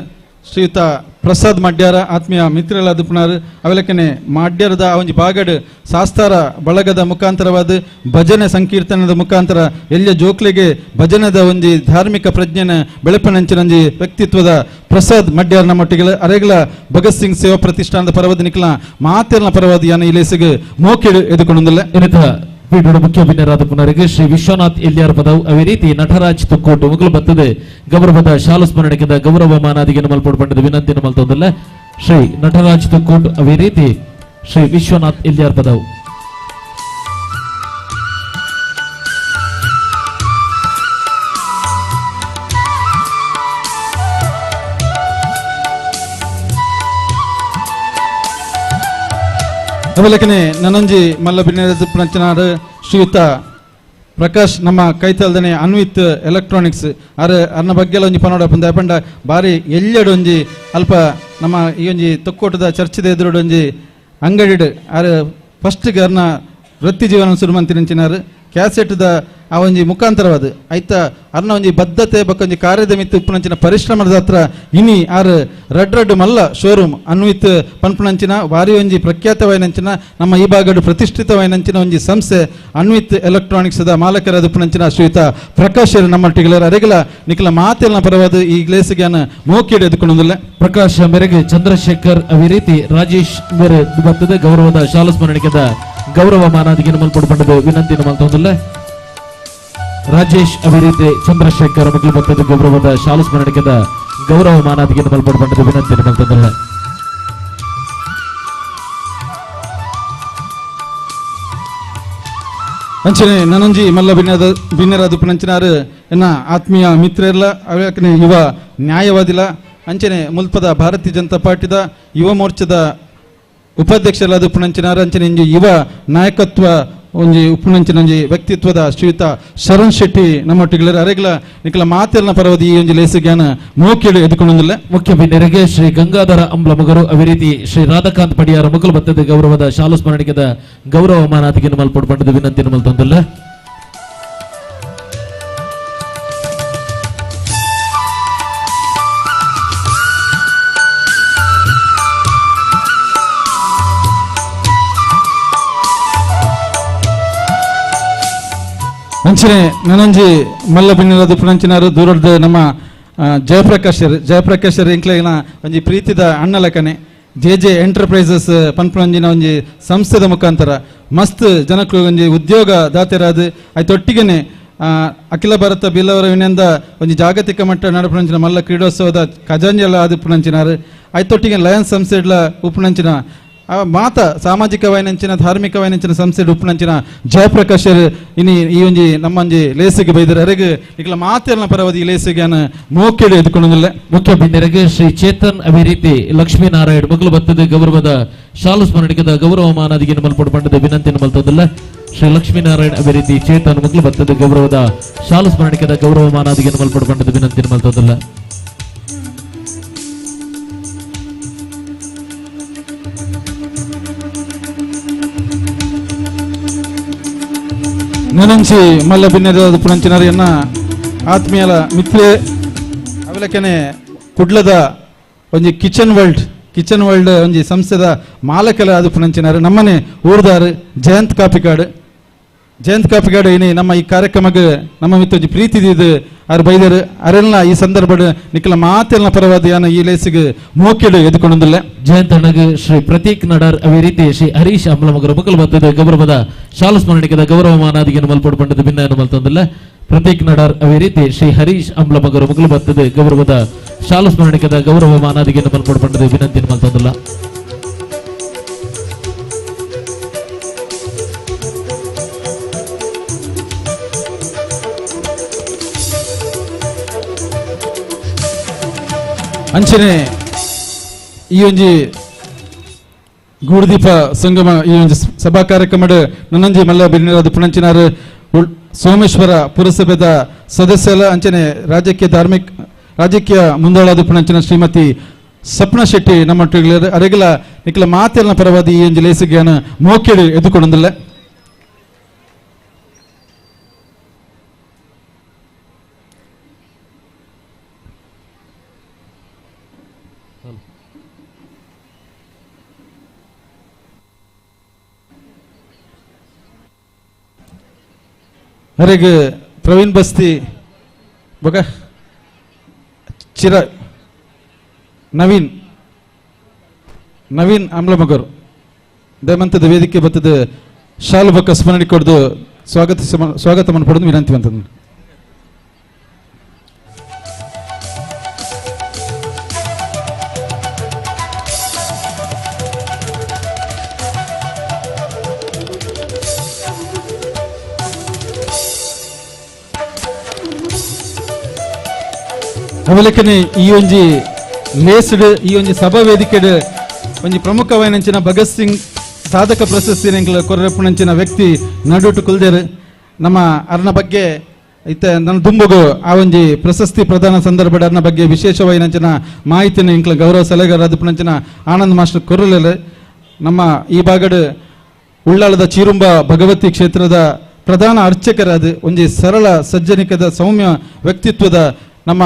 ಶ್ರೀಯುತ ಪ್ರಸಾದ್ ಮಡ್ಯಾರ ಆತ್ಮೀಯ ಮಿತ್ರರಾದ ಪುನಾರು ಅವೆಲಕ್ಕನೆ ಮಾಡ್ಯರದ ಆ ಒಂಜಿ ಬಾಗಡ್ ಶಾಸ್ತಾರ ಬಳಗದ ಮುಖಾಂತರವಾದ ಭಜನೆ ಸಂಕೀರ್ತನದ ಮುಖಾಂತರ ಎಲ್ಲ ಜೋಕ್ಲೆಗೆ ಭಜನದ ಒಂಜಿ ಧಾರ್ಮಿಕ ಪ್ರಜ್ಞೆನ ಬೆಳಪನಂಚಿನಂಜಿ ವ್ಯಕ್ತಿತ್ವದ ಪ್ರಸಾದ್ ಮಡ್ಯಾರ ನಮ್ಮೊಟ್ಟಿಗೆ ಅರೆಗಳ ಭಗತ್ ಸಿಂಗ್ ಸೇವಾ ಪ್ರತಿಷ್ಠಾನದ ಪರವಾದ ನಿಕ್ಲ ಮಾತೆರ್ನ ಪರವಾದ ಯಾನ ಇಲೇಸಿಗೆ ಮೋಕಿಡು ಎದುಕೊಂಡೊಂದಿಲ್ಲ. ಇನ್ನಿತ ಪೀಠದ ಮುಖ್ಯ ಬಿನ್ನರಾದ ಪುನರಿಗೆ ಶ್ರೀ ವಿಶ್ವನಾಥ್ ಎಲ್ಯಾರ್ ಪದವು ಅವೇ ರೀತಿ ನಟರಾಜ್ ತುಕ್ಕೋಟು ಮುಗುಲು ಬತ್ತದೆ ಗೌರವದ ಶಾಲು ಸ್ಮರಣಿಕದ ಗೌರವ ಮಾನಾದಿಗೆ ಮಲ್ಪೋಡು ಪಂಡದ ವಿನಂತಿಯನ್ನು ಮಲ್ತೊಂದಿಲ್ಲ. ಶ್ರೀ ನಟರಾಜ್ ತುಕ್ಕೋಟು ಅವೇ ರೀತಿ ಶ್ರೀ ವಿಶ್ವನಾಥ್ ಎಲ್ಯಾರ್ ಪದವು. ಅವಲಕನೆ ನನ್ನಂಜಿ ಮಲ್ಲ ಬಿನ್ನೆರಾದ ಪುಣಂಚಿನಾರು ಶ್ರೀಯುತ ಪ್ರಕಾಶ್ ನಮ್ಮ ಕೈತಲ್ದನೆ ಅನ್ವಿತ್ ಎಲೆಕ್ಟ್ರಾನಿಕ್ಸ್ ಅರ್ ಅರ್ನ ಬಗ್ಗೆ ಒಂಜಿ ಪನೋಡ ಪಂದ ಪಂಡ ಬಾರಿ ಎಲ್ಲೆಡು ಒಂಜಿ ಅಲ್ಪ ನಮ್ಮ ಈ ಒಂಜಿ ತೊಕ್ಕೋಟದ ಚರ್ಚಿದ ಎದುರುಡು ಒಂಜಿ ಅಂಗಡಿಡು ಅರ್ ಫಸ್ಟ್ಗೆ ಅರ್ನ ವೃತ್ತಿ ಜೀವನ ಸುರುಮಂತಿನಂಚಿನಾರು ಕ್ಯಾಸೆಟ್ದ ಆ ಒಂಜಿ ಮುಖಾಂತರವಾದ ಐತ ಅರ್ನ ಒಂಜಿ ಬದ್ಧತೆ ಬೊಕ್ಕ ಒಂಜಿ ಕಾರ್ಯದ ಮಿತ್ತು ಉಪ್ಪುನಂಚಿನ ಪರಿಶ್ರಮದ ಹತ್ರ ಇನಿ ಆರ್ ರಡ್ ರಡ್ ಮಲ್ಲ ಶೋರೂಮ್ ಅನ್ವಿತ್ ಪನ್ಪುನಂಚಿನ ವಾರಿ ಒಂಜಿ ಪ್ರಖ್ಯಾತವಾಯಿನಂಚಿನ ನಮ್ಮ ಈ ಭಾಗಡು ಪ್ರತಿಷ್ಠಿತವಾಯಿನಂಚಿನ ಒಂಜಿ ಸಂಸ್ಥೆ ಅನ್ವಿತ್ ಎಲೆಕ್ಟ್ರಾನಿಕ್ಸ್ದ ಮಾಲಕರಾದ ಉಪ್ಪುನಂಚಿನ ಶ್ರೀಯುತ ಪ್ರಕಾಶ್ ನಮ್ಮೊಟ್ಟಿಗೆ ಅರೆಗಲ ನಿಖಲ ಮಾತೆಲ್ನ ಪರವಾದ ಈ ಗ್ಲೇಸಿಗೆ ಮೋಕಿಡ್ ಎದುಕೊಂಡೊಂದಿಲ್ಲ. ಪ್ರಕಾಶ್ ಮೇರೆಗೆ ಚಂದ್ರಶೇಖರ್ ಅವೇ ರೀತಿ ರಾಜೇಶ್ ಮೇರೆ ಬರ್ತದೆ ಗೌರವದ ಶಾಲು ಸ್ಮರಣಿಕದ ಗೌರವ ಮಾನಾದಿಗೆ ಮಲ್ಪಡು ಪಂಡದ ವಿನಂತಿಯನ್ನು ಮಲ್ತೊಂದಿಲ್ಲ. ರಾಜೇಶ್ ಅವೇ ರೀತಿ ಚಂದ್ರಶೇಖರ್ ಮಕ್ಕಳು ಬರ್ತದೆ ಗೌರವದ ಶಾಲು ಸ್ಮರಣಿಕದ ಗೌರವ ಮಾನಾದಿಗೆ ಮಲ್ಪಡು ಪಂಡದ ವಿನಂತಿಯನ್ನು ಮಲ್ತೊಂದಿಲ್ಲ. ಅಂಚನೆ ನನ್ನಂಜಿ ಮಲ್ಲ ಬಿನ್ನದ ಬಿನ್ನರಾದ ಪುಣಂಚಿನಾರು ಎನ್ನ ಆತ್ಮೀಯ ಮಿತ್ರರ್ಲ ಅವಕನೆ ಯುವ ನ್ಯಾಯವಾದಿಲ ಅಂಚನೆ ಮುಲ್ಪದ ಭಾರತೀಯ ಜನತಾ ಪಾರ್ಟಿದ ಯುವ ಮೋರ್ಚಾದ ಉಪಾಧ್ಯಕ್ಷರಾದ ಉಪ್ಪುನಂಚಿನಾರು ಅಂಚನೆ ಇಂಜಿ ಯುವ ನಾಯಕತ್ವ ಒಂಜಿ ಉಪ್ಪುನಂಚಿನ ಒಂಜಿ ವ್ಯಕ್ತಿತ್ವದ ಶ್ರೀಯುತ ಶರಣ್ ಶೆಟ್ಟಿ ನಮ್ಮೊಟ್ಟಿಗೆ ಅರೆಗಲ ನಿಖಲ ಮಾತೆಲ್ನ ಪರವಾದ ಈ ಒಂಜಿ ಲೇಸಿಗ್ಯಾನ ಮೋಕಿಡು ಎದುಕೊಂಡೊಂದಿಲ್ಲ. ಮುಖ್ಯ ಬಿನ್ನರಿಗೆ ಶ್ರೀ ಗಂಗಾಧರ ಅಂಬ್ಲಮಗರು ಅವೇ ರೀತಿ ಶ್ರೀ ರಾಧಾಕಾಂತ್ ಪಡಿಯಾರ ಮಕ್ಕಳು ಬತ್ತದ ಗೌರವದ ಶಾಲು ಸ್ಮರಣಿಕದ ಗೌರವ ಮಾನಾದಿಗೆ ಮಲ್ಪಡು ಪಂಡದ ವಿನಂತಿಯನ್ನು ಮಲ್ತೊಂದಿಲ್ಲ. ಅಂಚನೆ ನನಂಜಿ ಮಲ್ಲ ಬಿನ್ನರಾದ ಪುಣಂಚಿನಾರು ದೂರದ ನಮ್ಮ ಜಯಪ್ರಕಾಶರ್ ಜಯಪ್ರಕಾಶರ್ ಇಂಕ್ಲೆಗಿನ ಒಂಜಿ ಪ್ರೀತಿದ ಅಣ್ಣಲಕನೆ ಜೆ ಜೆ ಎಂಟರ್ಪ್ರೈಸಸ್ ಪನ್ಪುನಂಜಿನ ಒಂಜಿ ಸಂಸ್ಥೆದ ಮುಖಾಂತರ ಮಸ್ತ್ ಜನಕ್ಕೆ ಒಂಜಿ ಉದ್ಯೋಗ ದಾತೆರಾದ ಐತೊಟ್ಟಿಗೆನೆ ಅಖಿಲ ಭಾರತ ಬಿಲ್ಲವರ ವಿನಿಂದ ಒಂಜಿ ಜಾಗತಿಕ ಮಟ್ಟ ನಡಪುನಂಚಿನ ಮಲ್ಲ ಕ್ರೀಡೋತ್ಸವದ ಖಜಾಂಜಲ ಆದ ಪುಣಂಚಿನಾರು ಐತೊಟ್ಟಿಗೆ ಲಯನ್ಸ್ ಸಂಸ್ಥೆಡ್ಲ ಉಪ್ಪುನಂಚಿನ ಮಾತ ಸಾಮಾಜಿಕವಾಯಿನಂಚಿನ ಧಾರ್ಮಿಕವಾಯಿನಂಚಿನ ಸಂಸ್ಥೆ ಉಪ್ಪುನಂಚಿನ ಜಯಪ್ರಕಾಶರ್ ಇನಿ ಈ ಒಂಜಿ ನಮ್ಮೊಂಜಿ ಲೇಸಿಗೆ ಬೈದರು ಅರೆಗ್ ನಿಕ್ಲ ಮಾತೆಲ್ನ ಪರವಾದ ಈ ಲೇಸಿಗೆ ಮೋಕಿಡು ಎದುಕೊಂಡೊಂದಿಲ್ಲ. ಮುಖ್ಯ ಬಿನ್ನರಿಗೆ ಶ್ರೀ ಚೇತನ್ ಅವೇ ರೀತಿ ಲಕ್ಷ್ಮೀನಾರಾಯಣ್ ಮಗಳು ಬತ್ತದ ಗೌರವದ ಶಾಲು ಸ್ಮರಣಿಕದ ಗೌರವ ಮಾನಾದಿಗೆ ಮಲ್ಪಡು ಪಂಡದ ವಿನಂತಿಯನ್ನು ಮಲ್ತೊಂದಿಲ್ಲ. ಶ್ರೀ ಲಕ್ಷ್ಮೀನಾರಾಯಣ್ ಅವೇ ರೀತಿ ಚೇತನ್ ಮಗಳು ಬತ್ತದ ಗೌರವದ ಶಾಲು ಸ್ಮರಣಿಕದ ಗೌರವ ಮಾನಾದಿಗೆ ಮಲ್ಪಡು ಪಂಡದ ವಿನಂತಿಯನ್ನು ಮಲ್ತೊಂದಿಲ್ಲ. ನನಂಚಿ ಮಲ್ಲ ಬಿನ್ನೆದ ಪುಣಂಚಿನರಿಯನ್ನ ಆತ್ಮೀಯಲ ಮಿತ್ರೆ ಅವಲಕ್ಕನೆ ಕುಡ್ಲದ ಒಂಜಿ ಕಿಚನ್ ವರ್ಲ್ಡ್ ಒಂಜಿ ಸಂಸ್ಥೆದ ಮಾಲಕಲ ಅದು ಪುಣಂಚಿನಾರು ನಮ್ಮನೆ ಊರ್ದಾರು ಜಯಂತ್ ಕಾಪಿಕಾಡು ಇನಿ ನಮ್ಮ ಈ ಕಾರ್ಯಕ್ರಮಕ್ಕೆ ನಮ್ಮ ಮಿತ್ತ ಒಂಜಿ ಪ್ರೀತಿ ಇದ್ದು ಆರು ಬೈದರು ಅರೆಲ್ನ ಈ ಸಂದರ್ಭ ನಿಖಲ ಮಾತೆಲ್ನ ಪರವಾದ ಯಾನ ಈ ಲೇಸಿಗೆ ಮೋಕಿಡು ಎದುಕೊಂಡೊಂದಿಲ್ಲ. ಜಯಂತ್ ಅಣ್ಣಗ್ ಶ್ರೀ ಪ್ರತೀಕ್ ನಡಾರ್ ಅವೇ ರೀತಿ ಶ್ರೀ ಹರೀಶ್ ಅಮ್ಲಮಗರ ಮಕ್ಕಳು ಬತ್ತದ ಗೌರವದ ಶಾಲು ಸ್ಮರಣಿಕದ ಗೌರವ ಮಾನಾದಿಗೆ ಮಲ್ಪಡು ಪಂಡದ ಭಿನ್ನ ಮಲ್ತೊಂದಿಲ್ಲ. ಪ್ರತೀಕ್ ನಡಾರ್ ಅವೇ ರೀತಿ ಶ್ರೀ ಹರೀಶ್ ಅಮ್ಲಮಗರ ಮಕ್ಕಳು ಬತ್ತದ ಗೌರವದ ಶಾಲು ಸ್ಮರಣಿಕದ ಗೌರವ ಮಾನಾದಿಗೆ ಮಲ್ಪಡು ಪಂಡದ ವಿನಂತಿಯನ್ನು ಮಲ್ತೊಂದಿಲ್ಲ. ಅಂಚನೆ ಈ ಒಂಜಿ ಗೂಡುದೀಪ ಸಂಗಮ ಈ ಒಂಜಿ ಸಭಾ ಕಾರ್ಯಕ್ರಮಡ್ ನನ್ನಂಜಿ ಮಲ್ಲ ಬಿನ್ನೆರಾದ ಪುಣಂಚಿನಾರು ಸೋಮೇಶ್ವರ ಪುರಸಭೆದ ಸದಸ್ಯರ ಅಂಚನೆ ರಾಜಕೀಯ ಧಾರ್ಮಿಕ ರಾಜಕೀಯ ಮುಂದಾಳಾದ ಪುಣಂಚಿನ ಶ್ರೀಮತಿ ಸಪ್ನ ಶೆಟ್ಟಿ ನಮ್ಮ ಅರೆಗಲ ನಿಖಲ ಮಾತೆಲ್ನ ಪರವಾದ ಈ ಒಂಜಿ ಲೇಸಿಗೆ ಮೋಕಿಡು ಎದುಕೊಂಡೊಂದಿಲ್ಲ. ಅರೆಗ್ ಪ್ರವೀಣ್ ಬಸ್ತಿ ಬೊಕ ಚಿರ ನವೀನ್ ನವೀನ್ ಅಂಬ್ಲಮಗರು ದಯಮಂತದ ವೇದಿಕೆ ಬತ್ತದ ಶಾಲು ಬೊಕ ಸ್ಮರಣೆ ಕೊಡ್ದು ಸ್ವಾಗತ ಸ್ವಾಗತ ಪಡೆದು ವಿನಂತಿ ಅಂತಂದು. ಅವಲಕನೆ ಈ ಒಂಜಿ ಲೇಸ್ಡ್ ಈ ಒಂಜಿ ಸಭಾ ವೇದಿಕೆಡ್ ಒಂಜಿ ಪ್ರಮುಖವಾಯಿನಂಚಿನ ಭಗತ್ ಸಿಂಗ್ ಸಾಧಕ ಪ್ರಶಸ್ತಿ ಕೊರಪುನಂಚಿನ ವ್ಯಕ್ತಿ ನಡುಟು ಕುಲ್ದೇರು ನಮ್ಮ ಅರ್ನ ಬಗ್ಗೆ ಇತ್ತ ನನ್ನ ದುಂಬುಗು ಆ ಒಂಜಿ ಪ್ರಶಸ್ತಿ ಪ್ರದಾನ ಸಂದರ್ಭದ ಅರ್ನ ಬಗ್ಗೆ ವಿಶೇಷವಾಯಿನಂಚಿನ ಮಾಹಿತಿನ ಇಂಕ್ಲ ಗೌರವ ಸಲಹೆಗಾರ ಆನಂದ್ ಮಾಸ್ಟರ್ ಕೊರಲೆಲೆ. ನಮ್ಮ ಈ ಭಾಗಡ್ ಉಳ್ಳಾಳದ ಚೀರುಂಬ ಭಗವತಿ ಕ್ಷೇತ್ರದ ಪ್ರಧಾನ ಅರ್ಚಕರಾದ ಒಂಜಿ ಸರಳ ಸಜ್ಜನಿಕದ ಸೌಮ್ಯ ವ್ಯಕ್ತಿತ್ವದ ನಮ್ಮ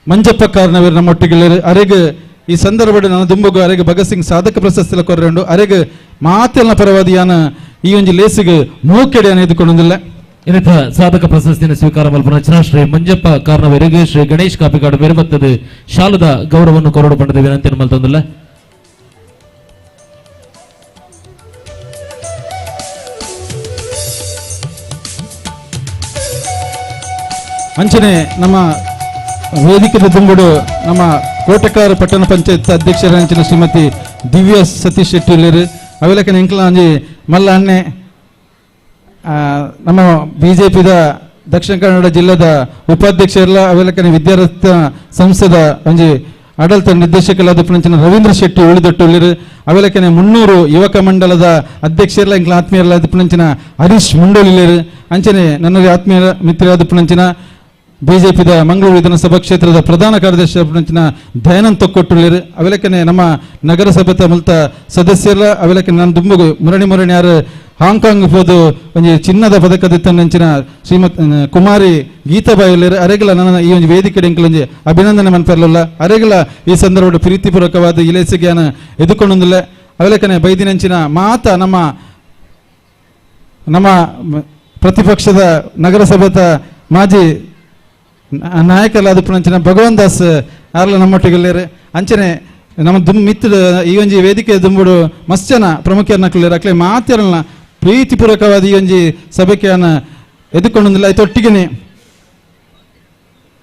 ಮಂಜಪ್ಪ ಕಾರ್ನವರು ನಮ್ಮೊಟ್ಟಿಗೆ ಅರೆಗೆ ಈ ಸಂದರ್ಭದ ನನ್ನ ದುಂಬುಗು ಅರೆಗೆ ಭಗತ್ ಸಿಂಗ್ ಸಾಧಕ ಪ್ರಶಸ್ತಿ ಕೊರರಂಡು ಅರೆಗೆ ಮಾತೆಲ್ಲ ಪರವಾದಿಯಾನ ಈ ಒಂಜಿ ಲೇಸಿಗೆ ಮೂಕೆಡೆ ಎದುಕೊಂಡಿಲ್ಲ. ಇನ್ನಿತ ಸಾಧಕ ಪ್ರಶಸ್ತಿಯನ್ನು ಸ್ವೀಕಾರ ಮಲ್ಪುನ ಶ್ರೀ ಮಂಜಪ್ಪ ಕಾರ್ನವರಿಗೆ ಶ್ರೀ ಗಣೇಶ್ ಕಾಪಿಕಾಡು ಬೇರೆ ಶಾಲದ ಗೌರವವನ್ನು ಕೊರಡು ಪಡೆದ ವಿನಂತಿಯನ್ನು ಮಲ್ತೊಂದಿಲ್ಲ. ಅಂಚನೆ ನಮ್ಮ ವೇದಿಕೆದ ದುಂಬುಡು ನಮ್ಮ ಕೋಟಕಾರ ಪಟ್ಟಣ ಪಂಚಾಯತ್ ಅಧ್ಯಕ್ಷರ ಶ್ರೀಮತಿ ದಿವ್ಯ ಸತೀಶ್ ಶೆಟ್ಟಿ ಉಲ್ಲೇರು ಅವೆಲಕನ ಎಂಕ್ಲ ಒಂಜಿ ಮಲ್ಲ ಅಣ್ಣೆ ನಮ್ಮ ಬಿಜೆಪಿದ ದಕ್ಷಿಣ ಕನ್ನಡ ಜಿಲ್ಲೆದ ಉಪಾಧ್ಯಕ್ಷರೆಲ್ಲ ಅವೆಲಕನ ವಿದ್ಯಾರತ್ನ ಸಂಸ್ಥೆದ ಒಂಜಿ ಆಡಳಿತ ನಿರ್ದೇಶಕರಾದ ಪುಣಂಚಿನ ರವೀಂದ್ರ ಶೆಟ್ಟಿ ಉಳಿದೊಟ್ಟು ಉಲ್ಲೇರು ಅವೆಲಕನೆ 300 ಯುವಕ ಮಂಡಲದ ಅಧ್ಯಕ್ಷರೆಲ್ಲ ಎಂಕ್ಲ ಆತ್ಮೀಯರಲ್ಲ ಪುಣಂಚಿನ ಹರೀಶ್ ಮುಂಡೋಲಿಲ್ಲೇರು ಅಂಚನೆ ನನ್ನ ಆತ್ಮೀಯ ಮಿತ್ರರಾದ ಪುಣಂಚಿನ ಬಿಜೆಪಿದ ಮಂಗಳೂರು ವಿಧಾನಸಭಾ ಕ್ಷೇತ್ರದ ಪ್ರಧಾನ ಕಾರ್ಯದರ್ಶಿ ದಯಾನಂದ್ ತೊಕ್ಕೊಟ್ಟುಳ್ಳೇರು ಅವೆಲಕನೆ ನಮ್ಮ ನಗರಸಭೆತ ಮುಲ್ತ ಸದಸ್ಯರ ಅವೆಲಕನೆ ನನ್ನ ದುಂಬುಗು ಮುರಣಿ ಮುರಣಿ ಯಾರು ಹಾಂಗ್ಕಾಂಗ್ ಹೋದು ಒಂಜಿ ಚಿನ್ನದ ಪದಕದಿತ್ತನಂಚಿನ ಶ್ರೀಮತ್ ಕುಮಾರಿ ಗೀತಾಬಾಯಿ ಉಳ್ಳೇರು ಅರೆಗಲ ನನ್ನ ಈ ಒಂಜಿ ವೇದಿಕೆ ಎಂಕಲೊಂಜಿ ಅಭಿನಂದನೆ ಮನ್ಪೆರ್ಲಲ್ಲ ಅರೆಗಲ ಈ ಸಂದರ್ಭದ ಪ್ರೀತಿಪೂರ್ವಕವಾದ ಇಲೇಸಿಗೆಯನ್ನು ಎದುಕೊಂಡೊಂದಿಲ್ಲ. ಅವೆಲಕನೆ ಬೈದಿನಂಚಿನ ಮಾತ ನಮ್ಮ ನಮ್ಮ ಪ್ರತಿಪಕ್ಷದ ನಗರಸಭೆತ ಮಾಜಿ ನಾಯಕರಾದ ಪುಣಂಚಿನ ಭಗವಾನ್ ದಾಸ್ ಆರ್ಲ ನಮ್ಮೊಟ್ಟಿಗೆ ಅಂಚನೆ ನಮ್ಮ ದುಮ್ ಮಿತ್ರ ಈ ಒಂಜಿ ವೇದಿಕೆ ದುಂಬುಡು ಮಸ್ತ್ ಜನ ಪ್ರಮುಖರನ್ನ ಅಕ್ಲೆ ಮಾತಿರಲ್ಲ ಪ್ರೀತಿಪೂರ್ವಕವಾದ ಈ ಒಂಜಿ ಸಭೆಯನ್ನು ಎದುಕೊಂಡೊಂದಿಲ್ಲ.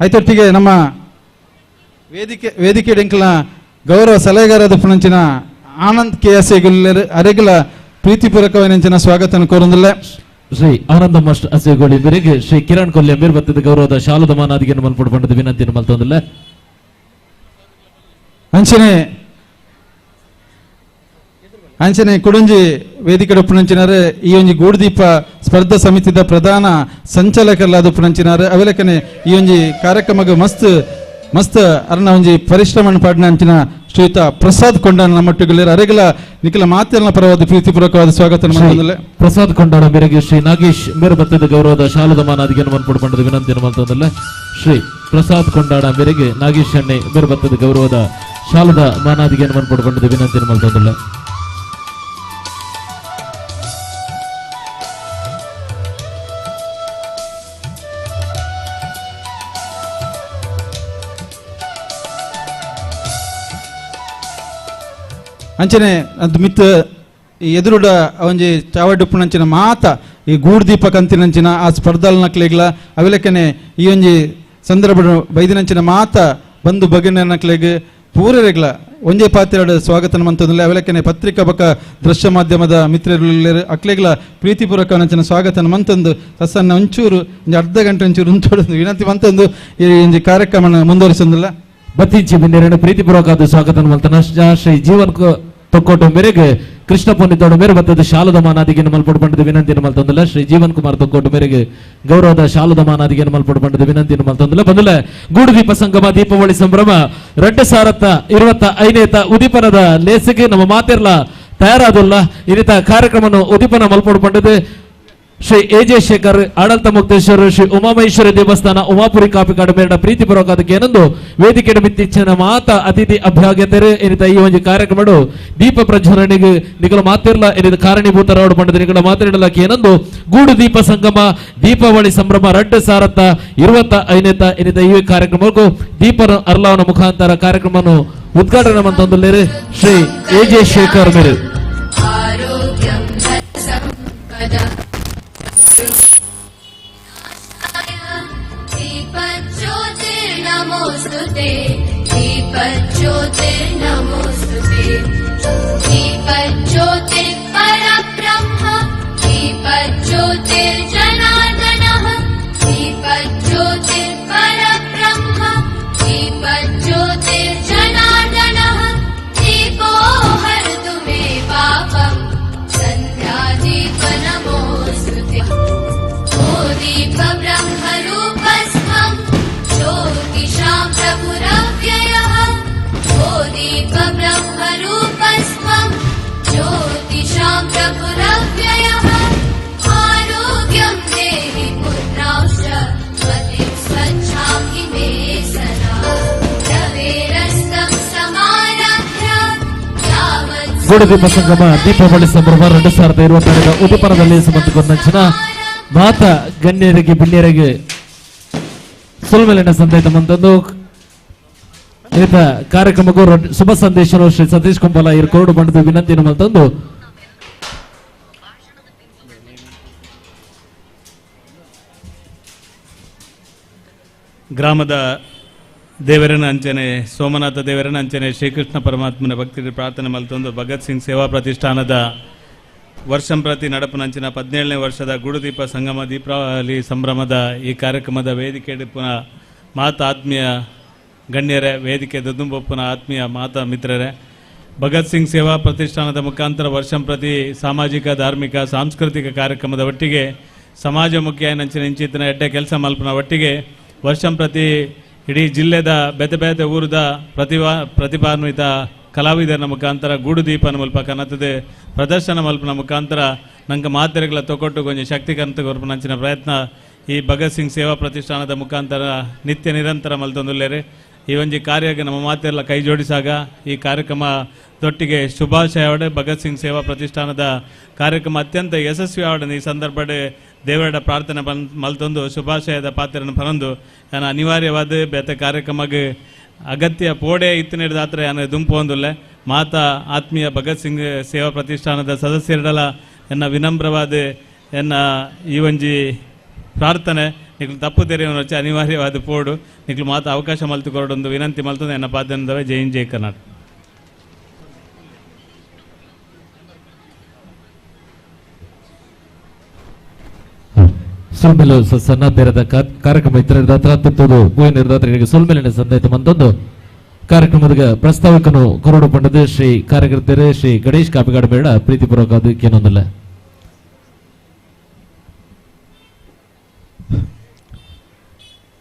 ಐತೊಟ್ಟಿಗೆ ನಮ್ಮ ವೇದಿಕೆ ವೇದಿಕೆ ಡೆಂಕ್ಲ ಗೌರವ ಸಲಹೆಗಾರದ ಪುಣಂಚಿನ ಆನಂದ್ ಕೆ ಎಸ್ ಅರೆಗಲ ಪ್ರೀತಿಪೂರ್ವಕವಾದ ಸ್ವಾಗತ ಕೋರೊಂದಿಲ್ಲ. ಶ್ರೀ ಆನಂದ ಮಾಸ್ಟರ್ ಅಸೇಗೋಳಿ ಮೇರೆಗೆ ಶ್ರೀ ಕಿರಣ್ ಕೊಲ್ಯ ಮೇರ್ಬತ್ತದ ಗೌರವದ ಶಾಲದ ಮಾನಾದಿಗೆಯನ್ನು ಮಲ್ಪಡು ಪಂಡದ ವಿನಂತಿಯನ್ನು ಮಲ್ತೊಂದಿಲ್ಲ. ಅಂಚನೆ ಅಂಚನೆ ಕುಡುಂಜಿ ವೇದಿಕೆ ಪುಣಂಚಿನಾರೆ ಈ ಒಂಜಿ ಗೂಡುದೀಪ ಸ್ಪರ್ಧಾ ಸಮಿತಿದ ಪ್ರಧಾನ ಸಂಚಾಲಕರಾದ ಪುಣಂಚಿನಾರೆ ಅವೆಲಕನೆ ಈ ಒಂಜಿ ಕಾರ್ಯಕ್ರಮಕ್ಕೆ ಮಸ್ತ್ ಮಸ್ತ್ ಅರ್ನ ಒಂಜಿ ಪರಿಶ್ರಮ ಪಾಡಿನ ಅಂಚಿನ ಶ್ರೀಯುತ ಪ್ರಸಾದ್ ಕೊಂಡಾಣ ನಮ್ಮೊಟ್ಟಿಗೆ ಅರೆಗಲ ನಿಖಿಲ ಮಾತೆಲ್ಲ ಪರವಾದ ಪ್ರೀತಿಪೂರ್ವಕವಾದ ಸ್ವಾಗತ. ಪ್ರಸಾದ್ ಕೊಂಡಾಣ ಮೇರೆಗೆ ಶ್ರೀ ನಾಗೇಶ್ ಮೇರುಬತ್ತದ ಗೌರವದ ಶಾಲದ ಮಾನಾದಿಗೆಯನ್ನು ಮನ್ಪಡು ಪಂಡದ ವಿನಂತಿಯನ್ನು ಮಲ್ತೊಂದಿಲ್ಲ. ಶ್ರೀ ಪ್ರಸಾದ್ ಕೊಂಡಾಣ ಮೇರೆಗೆ ನಾಗೇಶ್ ಅಣ್ಣೆ ಮೇರುಬತ್ತದ ಗೌರವದ ಶಾಲದ ಮಾನಾದಿಗೆಯನ್ನು ಮನ್ಪಡು ಪಂಡದ ವಿನಂತಿಯನ್ನು ಮಲ್ತೊಂದಿಲ್ಲ. ಅಂಚನೆ ಅದು ಮಿತ್ ಎದುರುಡ ಒಂಜಿ ಚಾವಡುಪ್ಪುನಂಚಿನ ಮಾತ ಈ ಗೂಡುದೀಪ ಕಂತಿನಂಚಿನ ಆ ಸ್ಪರ್ಧಾಲ್ ನಕ್ಲೆಗ್ಲ ಅವೆಲಕನೆ ಈ ಒಂಜಿ ಸಂದರ್ಭ ಬೈದಿನಂಚಿನ ಮಾತ ಬಂದು ಬಗೆನ ನಕ್ಲೆಗ್ ಪೂರರೆಗ್ಲ ಒಂಜೇ ಪಾತ್ರೆಡು ಸ್ವಾಗತ ಮಂತಂದ್ರೆ ಅವೆಲಕನೆ ಪತ್ರಿಕಾ ಬಕ ದೃಶ್ಯ ಮಾಧ್ಯಮದ ಮಿತ್ರರು ಅಕ್ಲೆಗ್ಲ ಪ್ರೀತಿಪೂರ್ವಕ ಅಂಚಿನ ಸ್ವಾಗತ ಮಂತಂದು ಸಸನ್ನ ಒಂಚೂರು ಒಂಜಿ ಅರ್ಧ ಗಂಟೆ ಒಂಚೂರು ಉಂಟು ವಿನಂತಿ ಮಂತಂದು ಈ ಒಂಜಿ ಕಾರ್ಯಕ್ರಮ ಮುಂದುವರಿಸೊಂದಿಲ್ಲ. ಬತ್ತೀಚಿ ಬಿನ್ನೇರನ್ನು ಪ್ರೀತಿಪೂರ್ವಕ ಸ್ವಾಗತ ಮಲ್ತನ ಶ್ರೀ ಜೀವನ್ ತೊಕ್ಕೋಟು ಮೇರೆಗೆ ಕೃಷ್ಣ ಪೊನ್ನಿತೋಡು ಮೇರೆ ಬತ್ತದ ಶಾಲದ ಮಾನಾದಿಗೆಯನ್ನು ಮಲ್ಪಡು ಪಂಡದ ವಿನಂತಿಯನ್ನು ಮಲ್ತೊಂದಿಲ್ಲ. ಶ್ರೀ ಜೀವನ್ ಕುಮಾರ್ ತೊಕ್ಕೋಟು ಮೇರೆಗೆ ಗೌರವದ ಶಾಲದ ಮಾನಾದಿಗೆಯನ್ನು ಮಲ್ಪಡು ಪಂಡದ ವಿನಂತಿಯನ್ನು ಮಲ್ತೊಂದಿಲ್ಲ. ಬಂದಲ ಗೂಡುದೀಪ ಸಂಗಮ ದೀಪಾವಳಿ ಸಂಭ್ರಮ 2025 ಉದೀಪನದ ಲೇಸಿಗೆ ನಮ್ಮ ಮಾತಿರ್ಲ ತಯಾರಾದಲ್ಲ ಇನ್ನಿತ ಕಾರ್ಯಕ್ರಮವನ್ನು ಉದೀಪನ ಮಲ್ಪಡು ಪಂಡದ Shri A J Shekhar ಆಡಳಿತ ಮುಕ್ತೇಶ್ವರ ಶ್ರೀ ಉಮಾಮಹೇಶ್ವರ ದೇವಸ್ಥಾನ ಉಮಾಪುರಿ ಕಾಪಿಕಾಡು ಮೇರಡ ಪ್ರೀತಿಪೂರ್ವಕ ಅದಕ್ಕೆ ಏನೊಂದು ವೇದಿಕೆ ಮಿತ್ತಿಚ್ಚಿನ ಮಾತ ಅತಿಥಿ ಅಭ್ಯಾಗತರು ಎನಿತ ಈ ಒಂದು ಕಾರ್ಯಕ್ರಮಡು ದೀಪ ಪ್ರಜ್ವಲನೆಗೆ ನಿಗಲ ಮಾತಿರ್ಲ ಎನಿದ ಕಾರಣೀಭೂತರಾಡು ಪಂಡದ ನಿಗಲ ಮಾತಿರಲಕ್ಕೆ ಏನೊಂದು ಗೂಡು ದೀಪ ಸಂಗಮ ದೀಪಾವಳಿ ಸಂಭ್ರಮ ರಡ್ಡು ಸಾರತ್ತ 25ನೇತ ಎನಿತ ಈ ಕಾರ್ಯಕ್ರಮಕ್ಕೂ ದೀಪ ಅರ್ಲಾವನ ಮುಖಾಂತರ ಕಾರ್ಯಕ್ರಮವನ್ನು ಉದ್ಘಾಟನೆ ಮಂತೊಂದು ಶ್ರೀ ಎ ಜೆ ಶೇಖರ್ ಮೇರೆ. दीपज्योतिर्नमोऽस्तु ते दीपज्योतिर्नमोऽस्तु ते दीपज्योतिर्परब्रह्म दीपज्योतिर्जनार्दनः दीपज्योतिर्परब्रह्म दीपज्योतिर्जनार्दनः दीपो हरतु मे पापम् सन्ध्यादीप नमोऽस्तु ते। ओ दीप ब्रह्मरूपस्त्वं ज्योतिषां प्रभुरव्ययः ओ दीप ब्रह्मरूपस्त्वं ज्योतिषां प्रभुरव्ययः आरोग्यं देहि पुत्रांश्च पतिं स्वच्छां हि मे सदा रवेरस्तं समारभ्य यावत् ಗೂಡುದೀಪ ಸಂಗಮ ದೀಪಾವಳಿ ಸಂಭ್ರಮ 2026 ಉದಿಪನದಲ್ಲಿ ಸಂಬಂಧಗೊಂದಂಚಿನ ಮಾತ ಗಣ್ಯರಿಗೆ ಬಿಣ್ಯರಿಗೆ ಸುಲ್ಮೆಲಿನ ಸಂದೇಶ ಮಂತಂದು ಈತ ಕಾರ್ಯಕ್ರಮಕ್ಕೂ ಶುಭ ಸಂದೇಶನು ಶ್ರೀ ಸತೀಶ್ ಕುಂಬಲ ಇರು ಕೋಡು ಬಂಡದ ವಿನಂತಿಯನ್ನು ಮಂತಂದು ಗ್ರಾಮದ ದೇವರನ ಅಂಚನೆ ಸೋಮನಾಥ ದೇವರನ ಅಂಚನೆ ಶ್ರೀಕೃಷ್ಣ ಪರಮಾತ್ಮನ ಭಕ್ತಿ ಪ್ರಾರ್ಥನೆ ಮಲ್ತೊಂದು ಭಗತ್ ಸಿಂಗ್ ಸೇವಾ ಪ್ರತಿಷ್ಠಾನದ ವರ್ಷಂಪ್ರತಿ ನಡಪನಂಚಿನ 17ನೇ ವರ್ಷದ ಗುಡುದೀಪ ಸಂಗಮ ದೀಪಾವಳಿ ಸಂಭ್ರಮದ ಈ ಕಾರ್ಯಕ್ರಮದ ವೇದಿಕೆ ಪುನಃ ಮಾತ ಆತ್ಮೀಯ ಗಣ್ಯರೇ, ವೇದಿಕೆ ದುಂಬೊಪ್ಪನ ಆತ್ಮೀಯ ಮಾತಾ ಮಿತ್ರರೇ, ಭಗತ್ ಸಿಂಗ್ ಸೇವಾ ಪ್ರತಿಷ್ಠಾನದ ಮುಖಾಂತರ ವರ್ಷಂಪ್ರತಿ ಸಾಮಾಜಿಕ ಧಾರ್ಮಿಕ ಸಾಂಸ್ಕೃತಿಕ ಕಾರ್ಯಕ್ರಮದ ಒಟ್ಟಿಗೆ ಸಮಾಜಮುಖಿ ನಂಚಿನ ಇಂಚಿತನ ಎಡ್ಡೆ ಕೆಲಸ ಮಲ್ಪನ ಒಟ್ಟಿಗೆ ವರ್ಷಂಪ್ರತಿ ಇಡೀ ಜಿಲ್ಲೆದ ಬೇತೆ ಬೇತೆ ಊರದ ಪ್ರತಿಭಾನ್ವಿತ ಕಲಾವಿದರ ಮುಖಾಂತರ ಗೂಡುದೀಪನ ಮುಲ್ಪ ಕನತದೆ ಪ್ರದರ್ಶನ ಮಲ್ಪನ ಮುಖಾಂತರ ನಂಗೆ ಮಾತೆರೆಗಳ ತೊಕೊಟ್ಟು ಕೊಂಚ ಶಕ್ತಿ ಕಂತ ಕೊರ್ಪನಂಚಿನ ಪ್ರಯತ್ನ ಈ ಭಗತ್ ಸಿಂಗ್ ಸೇವಾ ಪ್ರತಿಷ್ಠಾನದ ಮುಖಾಂತರ ನಿತ್ಯ ನಿರಂತರ ಮಲ್ತೊಂದುಲ್ಲೇರಿ. ಈ ಒಂಜಿ ಕಾರ್ಯಕ್ಕೆ ನಮ್ಮ ಮಾತೆಲ್ಲ ಕೈ ಜೋಡಿಸಾಗ ಈ ಕಾರ್ಯಕ್ರಮ ದೊಟ್ಟಿಗೆ ಶುಭಾಶಯ. ಭಗತ್ ಸಿಂಗ್ ಸೇವಾ ಪ್ರತಿಷ್ಠಾನದ ಕಾರ್ಯಕ್ರಮ ಅತ್ಯಂತ ಯಶಸ್ವಿ ಆವಡ ಈ ಸಂದರ್ಭ ದೇವರ ಪ್ರಾರ್ಥನೆ ಮಲ್ತೊಂದು ಶುಭಾಶಯದ ಪಾತ್ರನ ಪರಂದು ನಾನು ಅನಿವಾರ್ಯವಾದ ಬೇತೆ ಕಾರ್ಯಕ್ರಮಕ್ಕೆ ಅಗತ್ಯ ಪೋಡೆ ಇತ್ತು ನೀಡಿದಾತ್ರ ನಾನು ದುಂಪು ಒಂದುಲ್ಲೆ. ಮಾತಾ ಆತ್ಮೀಯ ಭಗತ್ ಸಿಂಗ್ ಸೇವಾ ಪ್ರತಿಷ್ಠಾನದ ಸದಸ್ಯರಲ್ಲ ಎನ್ನ ವಿನಮ್ರವಾದ ಎನ್ನ ಈ ಒಂಜಿ ಪ್ರಾರ್ಥನೆ ನಿಕ್ಲು ತಪ್ಪು ತೆರೆಯುವ ಅನಿವಾರ್ಯವಾದ ಪೋಡು ನಿಕ್ಲು ಮಾತಾ ಅವಕಾಶ ಮಲ್ತು ಕೊರಡೊಂದು ವಿನಂತಿ ಮಲ್ತೊಂದು ಎನ್ನ ಪಾದ್ಯಂದವೆ. ಜೈ ಹಿಂದ್, ಜೈ ಕರ್ನಾಟಕ. ಸುಲ್ಮೆಲು ಸನ್ನದ್ಧರದ ಕಾರ್ಯಕ್ರಮ ಇತರ ಹೂವಿನ ಸುಲ್ಮೆಲಿನ ಸಂದೇಶ ಮಂತೊಂದು ಕಾರ್ಯಕ್ರಮದ ಪ್ರಸ್ತಾವಕನು ಕೊರಡು ಪಂಡದ ಶ್ರೀ ಕಾರ್ಯಕರ್ತರೇ ಶ್ರೀ ಗಣೇಶ್ ಕಾಪಿಗಾಡು ಬೇಡ ಪ್ರೀತಿಪೂರ್ವಕ ಅದಕ್ಕೇನೊಂದಿಲ್ಲ.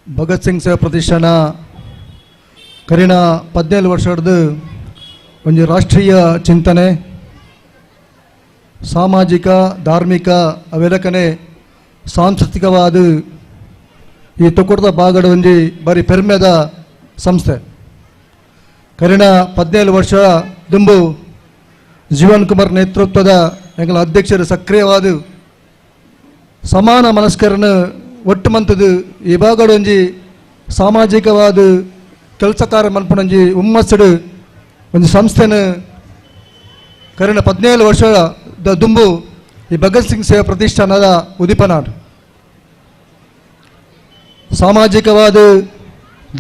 ಭಗತ್ ಸಿಂಗ್ ಸೇವಾ ಪ್ರತಿಷ್ಠಾನ ಕರಿನ 17 ವರ್ಷದ ಒಂದು ರಾಷ್ಟ್ರೀಯ ಚಿಂತನೆ, ಸಾಮಾಜಿಕ ಧಾರ್ಮಿಕ ಅವೆಲಕನೆ ಸಾಂಸ್ಕೃತಿಕವಾದ ಈ ತೊಕ್ಕುಟದ ಭಾಗದ ಒಂಜಿ ಬಾರಿ ಪೆರ್ಮೆದ ಸಂಸ್ಥೆ. ಕರಿನ 17 ವರ್ಷ ದುಂಬು ಜೀವನ್ ಕುಮಾರ್ ನೇತೃತ್ವದ ಎಂಗಳ ಅಧ್ಯಕ್ಷರು ಸಕ್ರಿಯವಾದ ಸಮಾನ ಮನಸ್ಕರನ್ನು ಒಟ್ಟು ಮಂತದ್ದು ಈ ಭಾಗದ ಒಂಜಿ ಸಾಮಾಜಿಕವಾದ ಕೆಲಸ ಕಾರ್ಯ ಮನ್ಪುನೊಂಜಿ ಹುಮ್ಮಸ್ಸುಡು ಒಂದು ಸಂಸ್ಥೆನ ಕರಿನ 17 ವರ್ಷದ ದುಂಬು ಈ ಭಗತ್ ಸಿಂಗ್ ಸೇವಾ ಪ್ರತಿಷ್ಠಾನದ ಉದಿಪನಾಡು. ಸಾಮಾಜಿಕವಾದ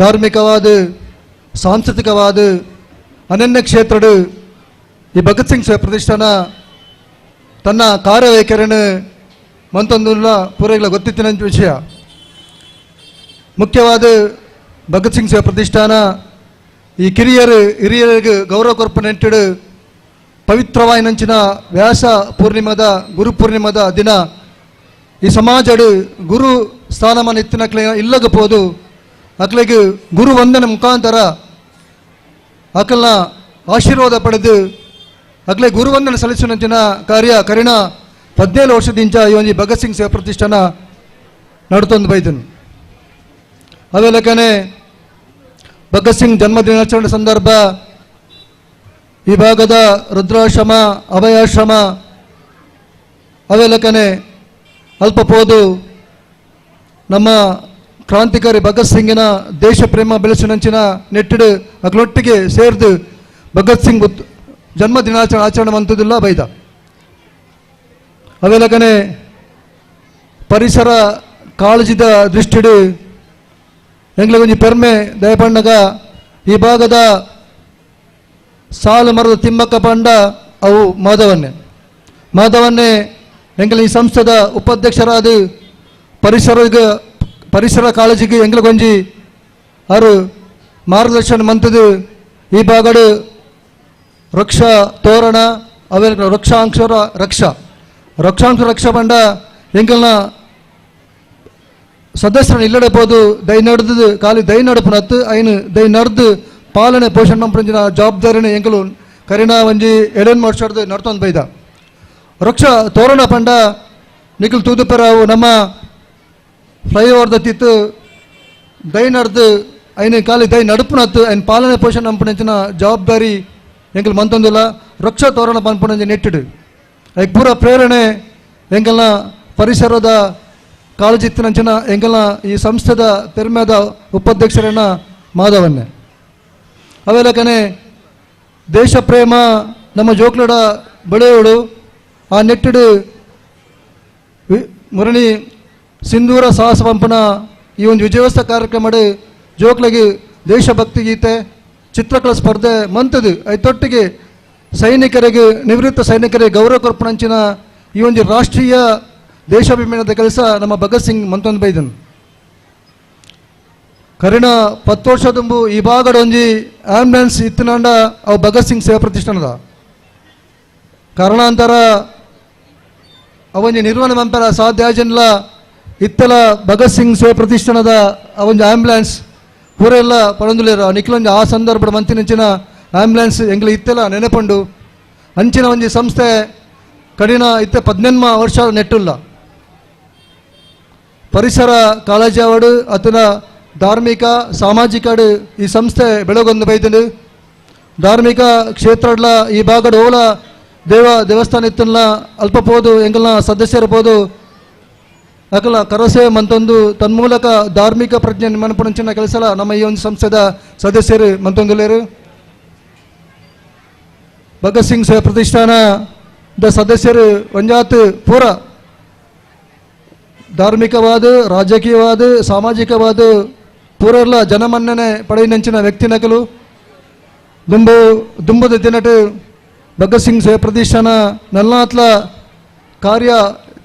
ಧಾರ್ಮಿಕವಾದ ಸಾಂಸ್ಕೃತಿಕವಾದ ಅನನ್ಯ ಕ್ಷೇತ್ರದ ಈ ಭಗತ್ ಸಿಂಗ್ ಸೇವಾ ಪ್ರತಿಷ್ಠಾನ ತನ್ನ ಕಾರ್ಯವೈಖರಿಯನ್ನು ಮಂತೊಂದುಲ್ಲ ಪೂರೈಗಳ ಗೊತ್ತಿತ್ತಿನ ವಿಷಯ. ಮುಖ್ಯವಾದ ಭಗತ್ ಸಿಂಗ್ ಸೇವಾ ಪ್ರತಿಷ್ಠಾನ ಈ ಕಿರಿಯರು ಹಿರಿಯರಿಗೆ ಗೌರವ ಕೊರ್ಪನೆಂಟಿಡು ಪವಿತ್ರವಾಯಿನಂಚಿನ ವ್ಯಾಸ ಪೂರ್ಣಿಮದ ಗುರು ಪೂರ್ಣಿಮದ ದಿನ ಈ ಸಮಾಜಡು ಗುರು ಸ್ಥಾನಮಾನ ಇತ್ತಿನಕ್ಲೆ ಇಲ್ಲಗ ಪೋದು ಅಕ್ಲೆಗೆ ಗುರು ವಂದನೆ ಮುಖಾಂತರ ಅಕಲ್ನ ಆಶೀರ್ವಾದ ಪಡೆದು ಅಕ್ಲೆ ಗುರುವಂದನೆ ಸಲ್ಲಿಸುವಂಚಿನ ಕಾರ್ಯ ಕರಿಣ 17 ವರ್ಷದಿಂಚ ಈ ಒಂಜಿ ಭಗತ್ ಸಿಂಗ್ ಸೇವಾ ಪ್ರತಿಷ್ಠಾನ ನಡ್ತೊಂದು ಬೈದನು. ಅವೇ ಲೆಕ್ಕನೆ ಭಗತ್ ಸಿಂಗ್ ಜನ್ಮ ದಿನಾಚರಣೆ ಸಂದರ್ಭ ಈ ಭಾಗದ ರುದ್ರಾಶ್ರಮ, ಅಭಯಾಶ್ರಮ ಅವೇ ಲೆಕ್ಕನೆ ಅಲ್ಪ ಪೋದು ನಮ್ಮ ಕ್ರಾಂತಿಕಾರಿ ಭಗತ್ ಸಿಂಗಿನ ದೇಶ ಪ್ರೇಮ ಬೆಳೆಸಿನಂಚಿನ ನೆಟ್ಟಿಡು ಅಗ್ಲೊಟ್ಟಿಗೆ ಸೇರಿದು ಭಗತ್ ಸಿಂಗ್ ಜನ್ಮ ದಿನಾಚರಣೆ ಆಚರಣೆ ಮಂತದಿಲ್ಲ ಬೈದ. ಅವೇ ಲೆಕ್ಕನೆ ಪರಿಸರ ಕಾಳಜಿದ ದೃಷ್ಟಿಡು ಎಂಗ್ಲಿಗೊಂಜಿ ಪೆರ್ಮೆ ದಯಪಣ್ಣಗ ಈ ಭಾಗದ ಸಾಲು ಮರದ ತಿಮ್ಮಕ್ಕ ಪಂಡ ಅವು ಮಾಧವನ್ನೇ ಮಾಧವನ್ನೇ ಎಂಗ್ಲ ಈ ಸಂಸ್ಥೆದ ಉಪಾಧ್ಯಕ್ಷರಾದ ಪರಿಸರ ಕಾಳಜಿಗೆ ಎಂಗ್ಲಗೊಂಜಿ ಅವರು ಮಾರ್ಗದರ್ಶನ ಮಂತದು ಈ ಭಾಗಡು ವೃಕ್ಷ ತೋರಣ ಅವೆ ವೃಕ್ಷಾಂಕ್ಷರ ರಕ್ಷಾ ವೃಕ್ಷಾಂಶ ರಕ್ಷಾ ಪಂಡ ಎಂಕಲ್ನ ಸದಸ್ಯರನ್ನು ಇಲ್ಲಡೆ ಪೋದು ದೈ ನಡೆದು ಖಾಲಿ ದೈ ನಡುಪುನತ್ತು ಐನು ದೈ ನಡೆದು ಪಾಲನೆ ಪೋಷಣೆ ಮಂಪುನಂಚಿನ ಜವಾಬ್ದಾರಿನ ಎಂಕಲು ಕರಿನಾ ಒಂಜಿ ಎಡೆನ್ ವರ್ಷಡ್ದು ನಡ್ತೊಂದು ಬೈದ. ವೃಕ್ಷ ತೋರಣ ಪಂಡ ನಿಖಿಲ್ ತೂದುಪೆರಾವು ನಮ್ಮ ಫ್ಲೈಓವರ್ದ ತಿತ್ತು ದೈ ನಡೆದು ಐನು ಖಾಲಿ ದೈ ನಡುಪುನತ್ತು ಐನ್ ಪಾಲನೆ ಪೋಷಣೆ ಮಂಪುನಂಚಿನ ಜವಾಬ್ದಾರಿ ಎಂಕಲು ಮಂತೊಂದಿಲ್ಲ. ವೃಕ್ಷ ತೋರಣ ಪನ್ಪುನಂಚಿ ನೆಟ್ಟಿಡು ಐಕ್ ಪೂರ ಪ್ರೇರಣೆ ಎಂಕಲ್ನ ಪರಿಸರದ ಕಾಳಜಿತ್ತಿನಂಚಿನ ಎಂಕಲ್ನ ಈ ಸಂಸ್ಥೆದ ಪೆರ್ಮೆದ ಉಪಾಧ್ಯಕ್ಷರನ್ನ ಮಾಧವನ್ನೇ. ಅವೆಲ್ಲಕನೆ ದೇಶ ಪ್ರೇಮ ನಮ್ಮ ಜೋಕ್ಲಡ ಬೆಳೆಯೋಳು ಆ ನೆಟ್ಟಿಡು ಮುರಣಿ ಸಿಂಧೂರ ಸಾಹಸ ಪಂಪನ ಈ ಒಂದು ವಿಜಯೋತ್ಸವ ಕಾರ್ಯಕ್ರಮ ಜೋಕ್ಲಗಿ ದೇಶಭಕ್ತಿ ಗೀತೆ ಚಿತ್ರಕಲಾ ಸ್ಪರ್ಧೆ ಮಂತದು ಐತೊಟ್ಟಿಗೆ ಸೈನಿಕರಿಗೆ ನಿವೃತ್ತ ಸೈನಿಕರಿಗೆ ಗೌರವ ಕೊರ್ಪಣಂಚಿನ ಈ ಒಂದು ರಾಷ್ಟ್ರೀಯ ದೇಶಾಭಿಮಾನದ ಕೆಲಸ ನಮ್ಮ ಭಗತ್ ಸಿಂಗ್ ಮಂತೊಂದು ಬೈದನು. ಕರಿಣ 10 ವರ್ಷ ದುಂಬು ಈ ಭಾಗದ ಒಂಜಿ ಆಂಬ್ಯುಲೆನ್ಸ್ ಇತ್ತಿನಾಂಡ ಅವು ಭಗತ್ ಸಿಂಗ್ ಸೇವಾ ಪ್ರತಿಷ್ಠಾನದ ಕಾರಣಾಂತರ ಅವೊಂಜಿ ನಿರ್ವಹಣೆ ಮಂಪರ ಸಾಧ್ಯ ಆಜನ್ಲ ಇತ್ತಲ ಭಗತ್ ಸಿಂಗ್ ಸೇವಾ ಪ್ರತಿಷ್ಠಾನದ ಅವೊಂಜಿ ಆಂಬ್ಯುಲೆನ್ಸ್ ಪೂರೆಲ್ಲ ಪಡೊಂದುಲೇರ ನಿಖಿಲೊಂಜಿ ಆ ಸಂದರ್ಭದ ಮಂತಿನಂಚಿನ ಆಂಬ್ಯುಲೆನ್ಸ್ ಎಂಗ್ಲ ಇತ್ತೆಲ್ಲ ನೆನಪಂಡು ಅಂಚಿನ ಒಂಜಿ ಸಂಸ್ಥೆ ಕಡಿನ ಇತ್ತೆ 18 ವರ್ಷ ನೆಟ್ಟುಲ್ಲ. ಪರಿಸರ ಕಾಳಜಿ ಅವಡು ಅತನ ಧಾರ್ಮಿಕ ಸಾಮಾಜಿಕ ಈ ಸಂಸ್ಥೆ ಬೆಳಗೊಂದು ಬೈದನು. ಧಾರ್ಮಿಕ ಕ್ಷೇತ್ರಡ್ಲ ಈ ಭಾಗದ ಓಲ ದೇವಸ್ಥಾನ ಇತ್ತಲ್ಲ ಅಲ್ಪ ಪೋದು ಎಂಗಲ್ನ ಸದಸ್ಯರು ಪೋದು ಅಕಲ ಕರಸೇವೆ ಮಂತೊಂದು ತನ್ಮೂಲಕ ಧಾರ್ಮಿಕ ಪ್ರಜ್ಞೆ ಮನಪುಣಂಚಿನ ಕೆಲಸಲ ನಮ್ಮ ಈ ಒಂದು ಸಂಸ್ಥೆದ ಸದಸ್ಯರು ಮಂತೊಂದುಲೇರು. ಭಗತ್ ಸಿಂಗ್ ಸೇವಾ ಪ್ರತಿಷ್ಠಾನದ ಸದಸ್ಯರು ಒಂಜಾತ್ ಪೂರ ಧಾರ್ಮಿಕವಾದ ರಾಜಕೀಯವಾದ ಸಾಮಾಜಿಕವಾದ ಪೂರೆಲ್ಲ ಜನಮನ್ನಣೆ ಪಡೆಯಿನಂಚಿನ ವ್ಯಕ್ತಿ ನಕಲು ದುಂಬು ದುಂಬುದ ದಿನಟು ಭಗತ್ ಸಿಂಗ್ ಸೇವಾ ಪ್ರತಿಷ್ಠಾನ ನಲ್ನಾತ್ಲ ಕಾರ್ಯ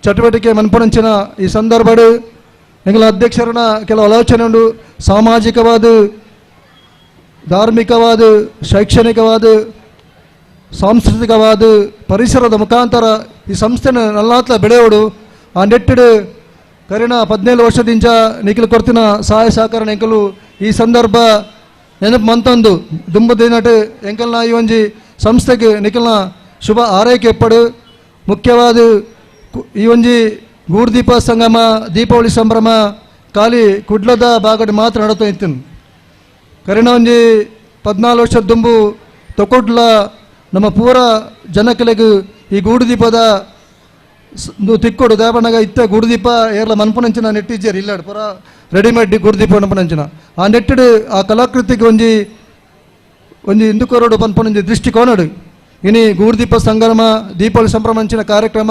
ಚಟುವಟಿಕೆ ಮನ್ಪುಣಂಚಿನ ಈ ಸಂದರ್ಭಡು ಎಂಗಳ ಅಧ್ಯಕ್ಷರನ್ನ ಕೆಲವು ಆಲೋಚನೆ ಉಂಡು. ಸಾಮಾಜಿಕವಾದ ಧಾರ್ಮಿಕವಾದ ಶೈಕ್ಷಣಿಕವಾದ ಸಾಂಸ್ಕೃತಿಕವಾದ ಪರಿಸರದ ಮುಖಾಂತರ ಈ ಸಂಸ್ಥೆನ ನಲ್ನಾತ್ಲ ಬೆಳೆಯೋಡು ಆ ನೆಟ್ಟಿಡು ಕರಿನ 17 ವರ್ಷದಿಂದ ನಿಖಿಲ್ ಕೊರ್ತಿನ ಸಹಾಯ ಸಹಕಾರ ಎಂಕಲು ಈ ಸಂದರ್ಭ ನೆನಪು ಮಂತೊಂದು ದುಂಬುದಿನಟು ಎಂಕಲ್ನ ಈ ಒಂಜಿ ಸಂಸ್ಥೆಗೆ ನಿಖಿಲ್ನ ಶುಭ ಆರೈಕೆ ಎಪ್ಪಡು. ಮುಖ್ಯವಾದ ಈ ಒಂಜಿ ಗೂಡುದೀಪ ಸಂಗಮ ದೀಪಾವಳಿ ಸಂಭ್ರಮ ಖಾಲಿ ಕುಡ್ಲದ ಭಾಗಡ್ ಮಾತ್ರ ನಡತ ಇತ್ತು. ಕರಿನ ಒಂಜಿ 14 ವರ್ಷದ ದುಂಬು ತೊಕೊಡ್ಲ ನಮ್ಮ ಪೂರ ಜನಕಲೆಗು ಈ ಗೂಡುದೀಪದ ತಿಕ್ಕೋಡು ದೇವಣ್ಣಗ ಇತ್ತ ಗೂಡುದೀಪ ಏರ್ಲ ಮನ್ಪುನಂಚಿನ ನೆಟ್ಟಿಜ್ಜೇರು ಇಲ್ಲಾಡು ಪೂರ ರೆಡಿಮೇಡ್ ಗೂಡುದೀಪ ಮನ್ಪುನಂಚಿನ ಆ ನೆಟ್ಟಿಡು ಆ ಕಲಾಕೃತಿಗೆ ಒಂಜಿ ಒಂಜಿ ಹಿಂದೂ ಪನ್ಪುನಂಚಿ ದೃಷ್ಟಿಕೋನಡು ಇನಿ ಗೂಡುದೀಪ ಸಂಗಮ ದೀಪಾವಳಿ ಸಂಭ್ರಮ ಅಂಚಿನ ಕಾರ್ಯಕ್ರಮ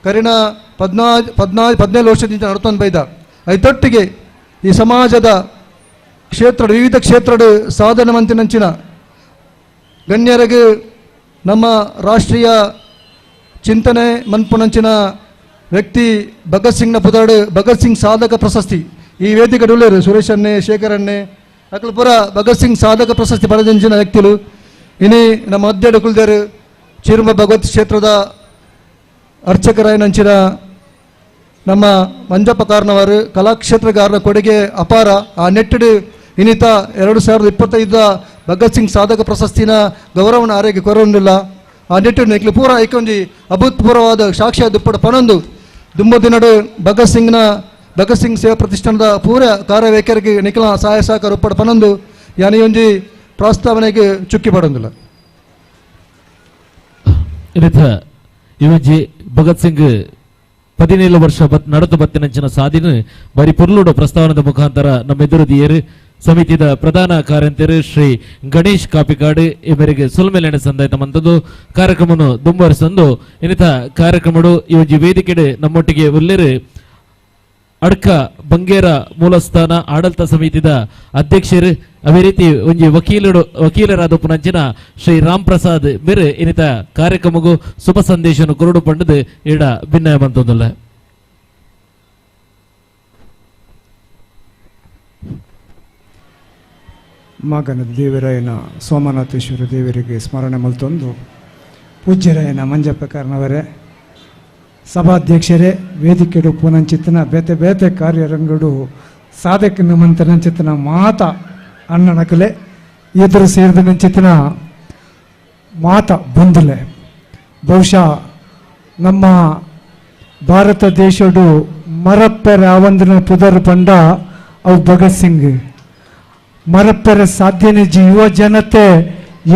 ಕರಿನ 14 ವರ್ಷದಿಂದ ನಡ್ತೊಂದು ಬೈದ. ಐತೊಟ್ಟಿಗೆ ಈ ಸಮಾಜದ ಕ್ಷೇತ್ರ ವಿವಿಧ ಕ್ಷೇತ್ರಡು ಸಾಧನೆ ಮಂತಿನಂಚಿನ ಗಣ್ಯರಿಗೆ ನಮ್ಮ ರಾಷ್ಟ್ರೀಯ ಚಿಂತನೆ ಮನ್ಪುನಂಚಿನ ವ್ಯಕ್ತಿ ಭಗತ್ ಸಿಂಗ್ನ ಪುದಾಡು ಭಗತ್ ಸಿಂಗ್ ಸಾಧಕ ಪ್ರಶಸ್ತಿ ಈ ವೇದಿಕೆ ಉಳ್ಳೇರು ಸುರೇಶ್ ಅಣ್ಣೆ ಶೇಖರ್ ಅಣ್ಣೆ ಅಕಲ್ ಪೂರ ಭಗತ್ ಸಿಂಗ್ ಸಾಧಕ ಪ್ರಶಸ್ತಿ ಪಡೆದಂಚಿನ ವ್ಯಕ್ತಿಲು ಇನಿ ನಮ್ಮ ಮಧ್ಯಡು ಕುಲ್ದೇರು ಚಿರುಮ ಭಗವತ್ ಕ್ಷೇತ್ರದ ಅರ್ಚಕರಾಯನಂಚಿನ ನಮ್ಮ ಮಂಜಪ್ಪ ಕಾರ್ನವರು ಕಲಾಕ್ಷೇತ್ರಗಾರರ ಕೊಡುಗೆ ಅಪಾರ. ಆ ನೆಟ್ಟಿಡು ಇನ್ನಿತ 2025 ಭಗತ್ ಸಿಂಗ್ ಸಾಧಕ ಪ್ರಶಸ್ತಿನ ಗೌರವನ ಆರೈಕೆ ಕೊರೊಂದಿಲ್ಲ. ಆ ನಿಟ್ಟಿನ ನಿಕ್ಲು ಪೂರ ಐಕೊಂಜಿ ಅಭೂತಪೂರ್ವವಾದ ಸಾಕ್ಷ್ಯ ದುಪ್ಪಡ ಪನೊಂದು ದುಂಬದಿನಡು ಭಗತ್ ಸಿಂಗ್ನ ಭಗತ್ ಸಿಂಗ್ ಸೇವಾ ಪ್ರತಿಷ್ಠಾನದ ಪೂರ ಕಾರ್ಯವೈಖರಿಗೆ ನಿಖಲ ಸಹಾಯ ಸಹಕಾರ ಉಪ್ಪಡ ಪನೊಂದು ಯಾನಿಯೊಂಜಿ ಪ್ರಸ್ತಾವನೆಗೆ ಚುಕ್ಕಿ ಪಡೊಂದಿಲ್ಲ. ಇವಜ್ಜಿ ಭಗತ್ ಸಿಂಗ್ 17 ವರ್ಷ ನಡತು ಬತ್ತಿನಂಚಿನ ಸಾಧಿನ ಬರಿ ಪುರ್ಲುಡು ಪ್ರಸ್ತಾವನದ ಮುಖಾಂತರ ನಮ್ಮೆದುರು ದಿಯರು ಸಮಿತಿದ ಪ್ರಧಾನ ಕಾರ್ಯಂತರು ಶ್ರೀ ಗಣೇಶ್ ಕಾಪಿಕಾಡು ಇವರಿಗೆ ಸುಲ್ಮೆಲೆಣೆ ಸಂದಾಯ್ತ ಮಂತದ್ದು ಕಾರ್ಯಕ್ರಮವನ್ನು ದುಂಬರಿಸಂದು ಇನ್ನಿತ ಕಾರ್ಯಕ್ರಮಡು ಇವಜ್ಜಿ ವೇದಿಕೆಡೆ ನಮ್ಮೊಟ್ಟಿಗೆ ಉಲ್ಲೇರು ಅಡ್ಕ ಬಂಗೇರ ಮೂಲಸ್ಥಾನ ಆಡಳಿತ ಸಮಿತಿದ ಅಧ್ಯಕ್ಷರು ಅದೇ ರೀತಿ ಒಂಜಿ ವಕೀಲರಾದ ಪುನಂಚಿನ ಶ್ರೀ ರಾಮ್ ಪ್ರಸಾದ್ ಬೇರೆ ಇನ್ನಿತ ಕಾರ್ಯಕ್ರಮಗೂ ಶುಭ ಸಂದೇಶವನ್ನು ಕೊರಡು ಪಂಡದು ಇಡ ಭಿನ್ನಯ ಬಂತದಲ್ಲ. ಮಗನ ದೇವರಾಯನ ಸೋಮನಾಥೇಶ್ವರ ದೇವರಿಗೆ ಸ್ಮರಣೆ ಮಲ್ತೊಂದು ಪೂಜ್ಯರಾಯನ ಮಂಜಪ್ಪ ಕಾರ್ನವರೇ, ಸಭಾಧ್ಯಕ್ಷರೇ, ವೇದಿಕೆಡು ಪೂನಂಚಿತನ ಬೇತೆ ಬೇತೆ ಕಾರ್ಯರಂಗಡು ಸಾಧಕನ ಮಂತನಂಚಿತನ ಮಾತ ಅಣ್ಣನಕಲೆ ಎದುರು ಸೇರಿದ ನಂಚಿತನ ಮಾತ ಬಂದುಲೆ. ಬಹುಶಃ ನಮ್ಮ ಭಾರತ ದೇಶಡು ಮರಪ್ಪೆರ ಆವಂದನ ಪುದರ್ ಪಂಡ ಅವು ಭಗತ್ ಸಿಂಗ್. ಮರಪ್ಪೆರ ಸಾಧ್ಯನೆ ಯುವ ಜನತೆ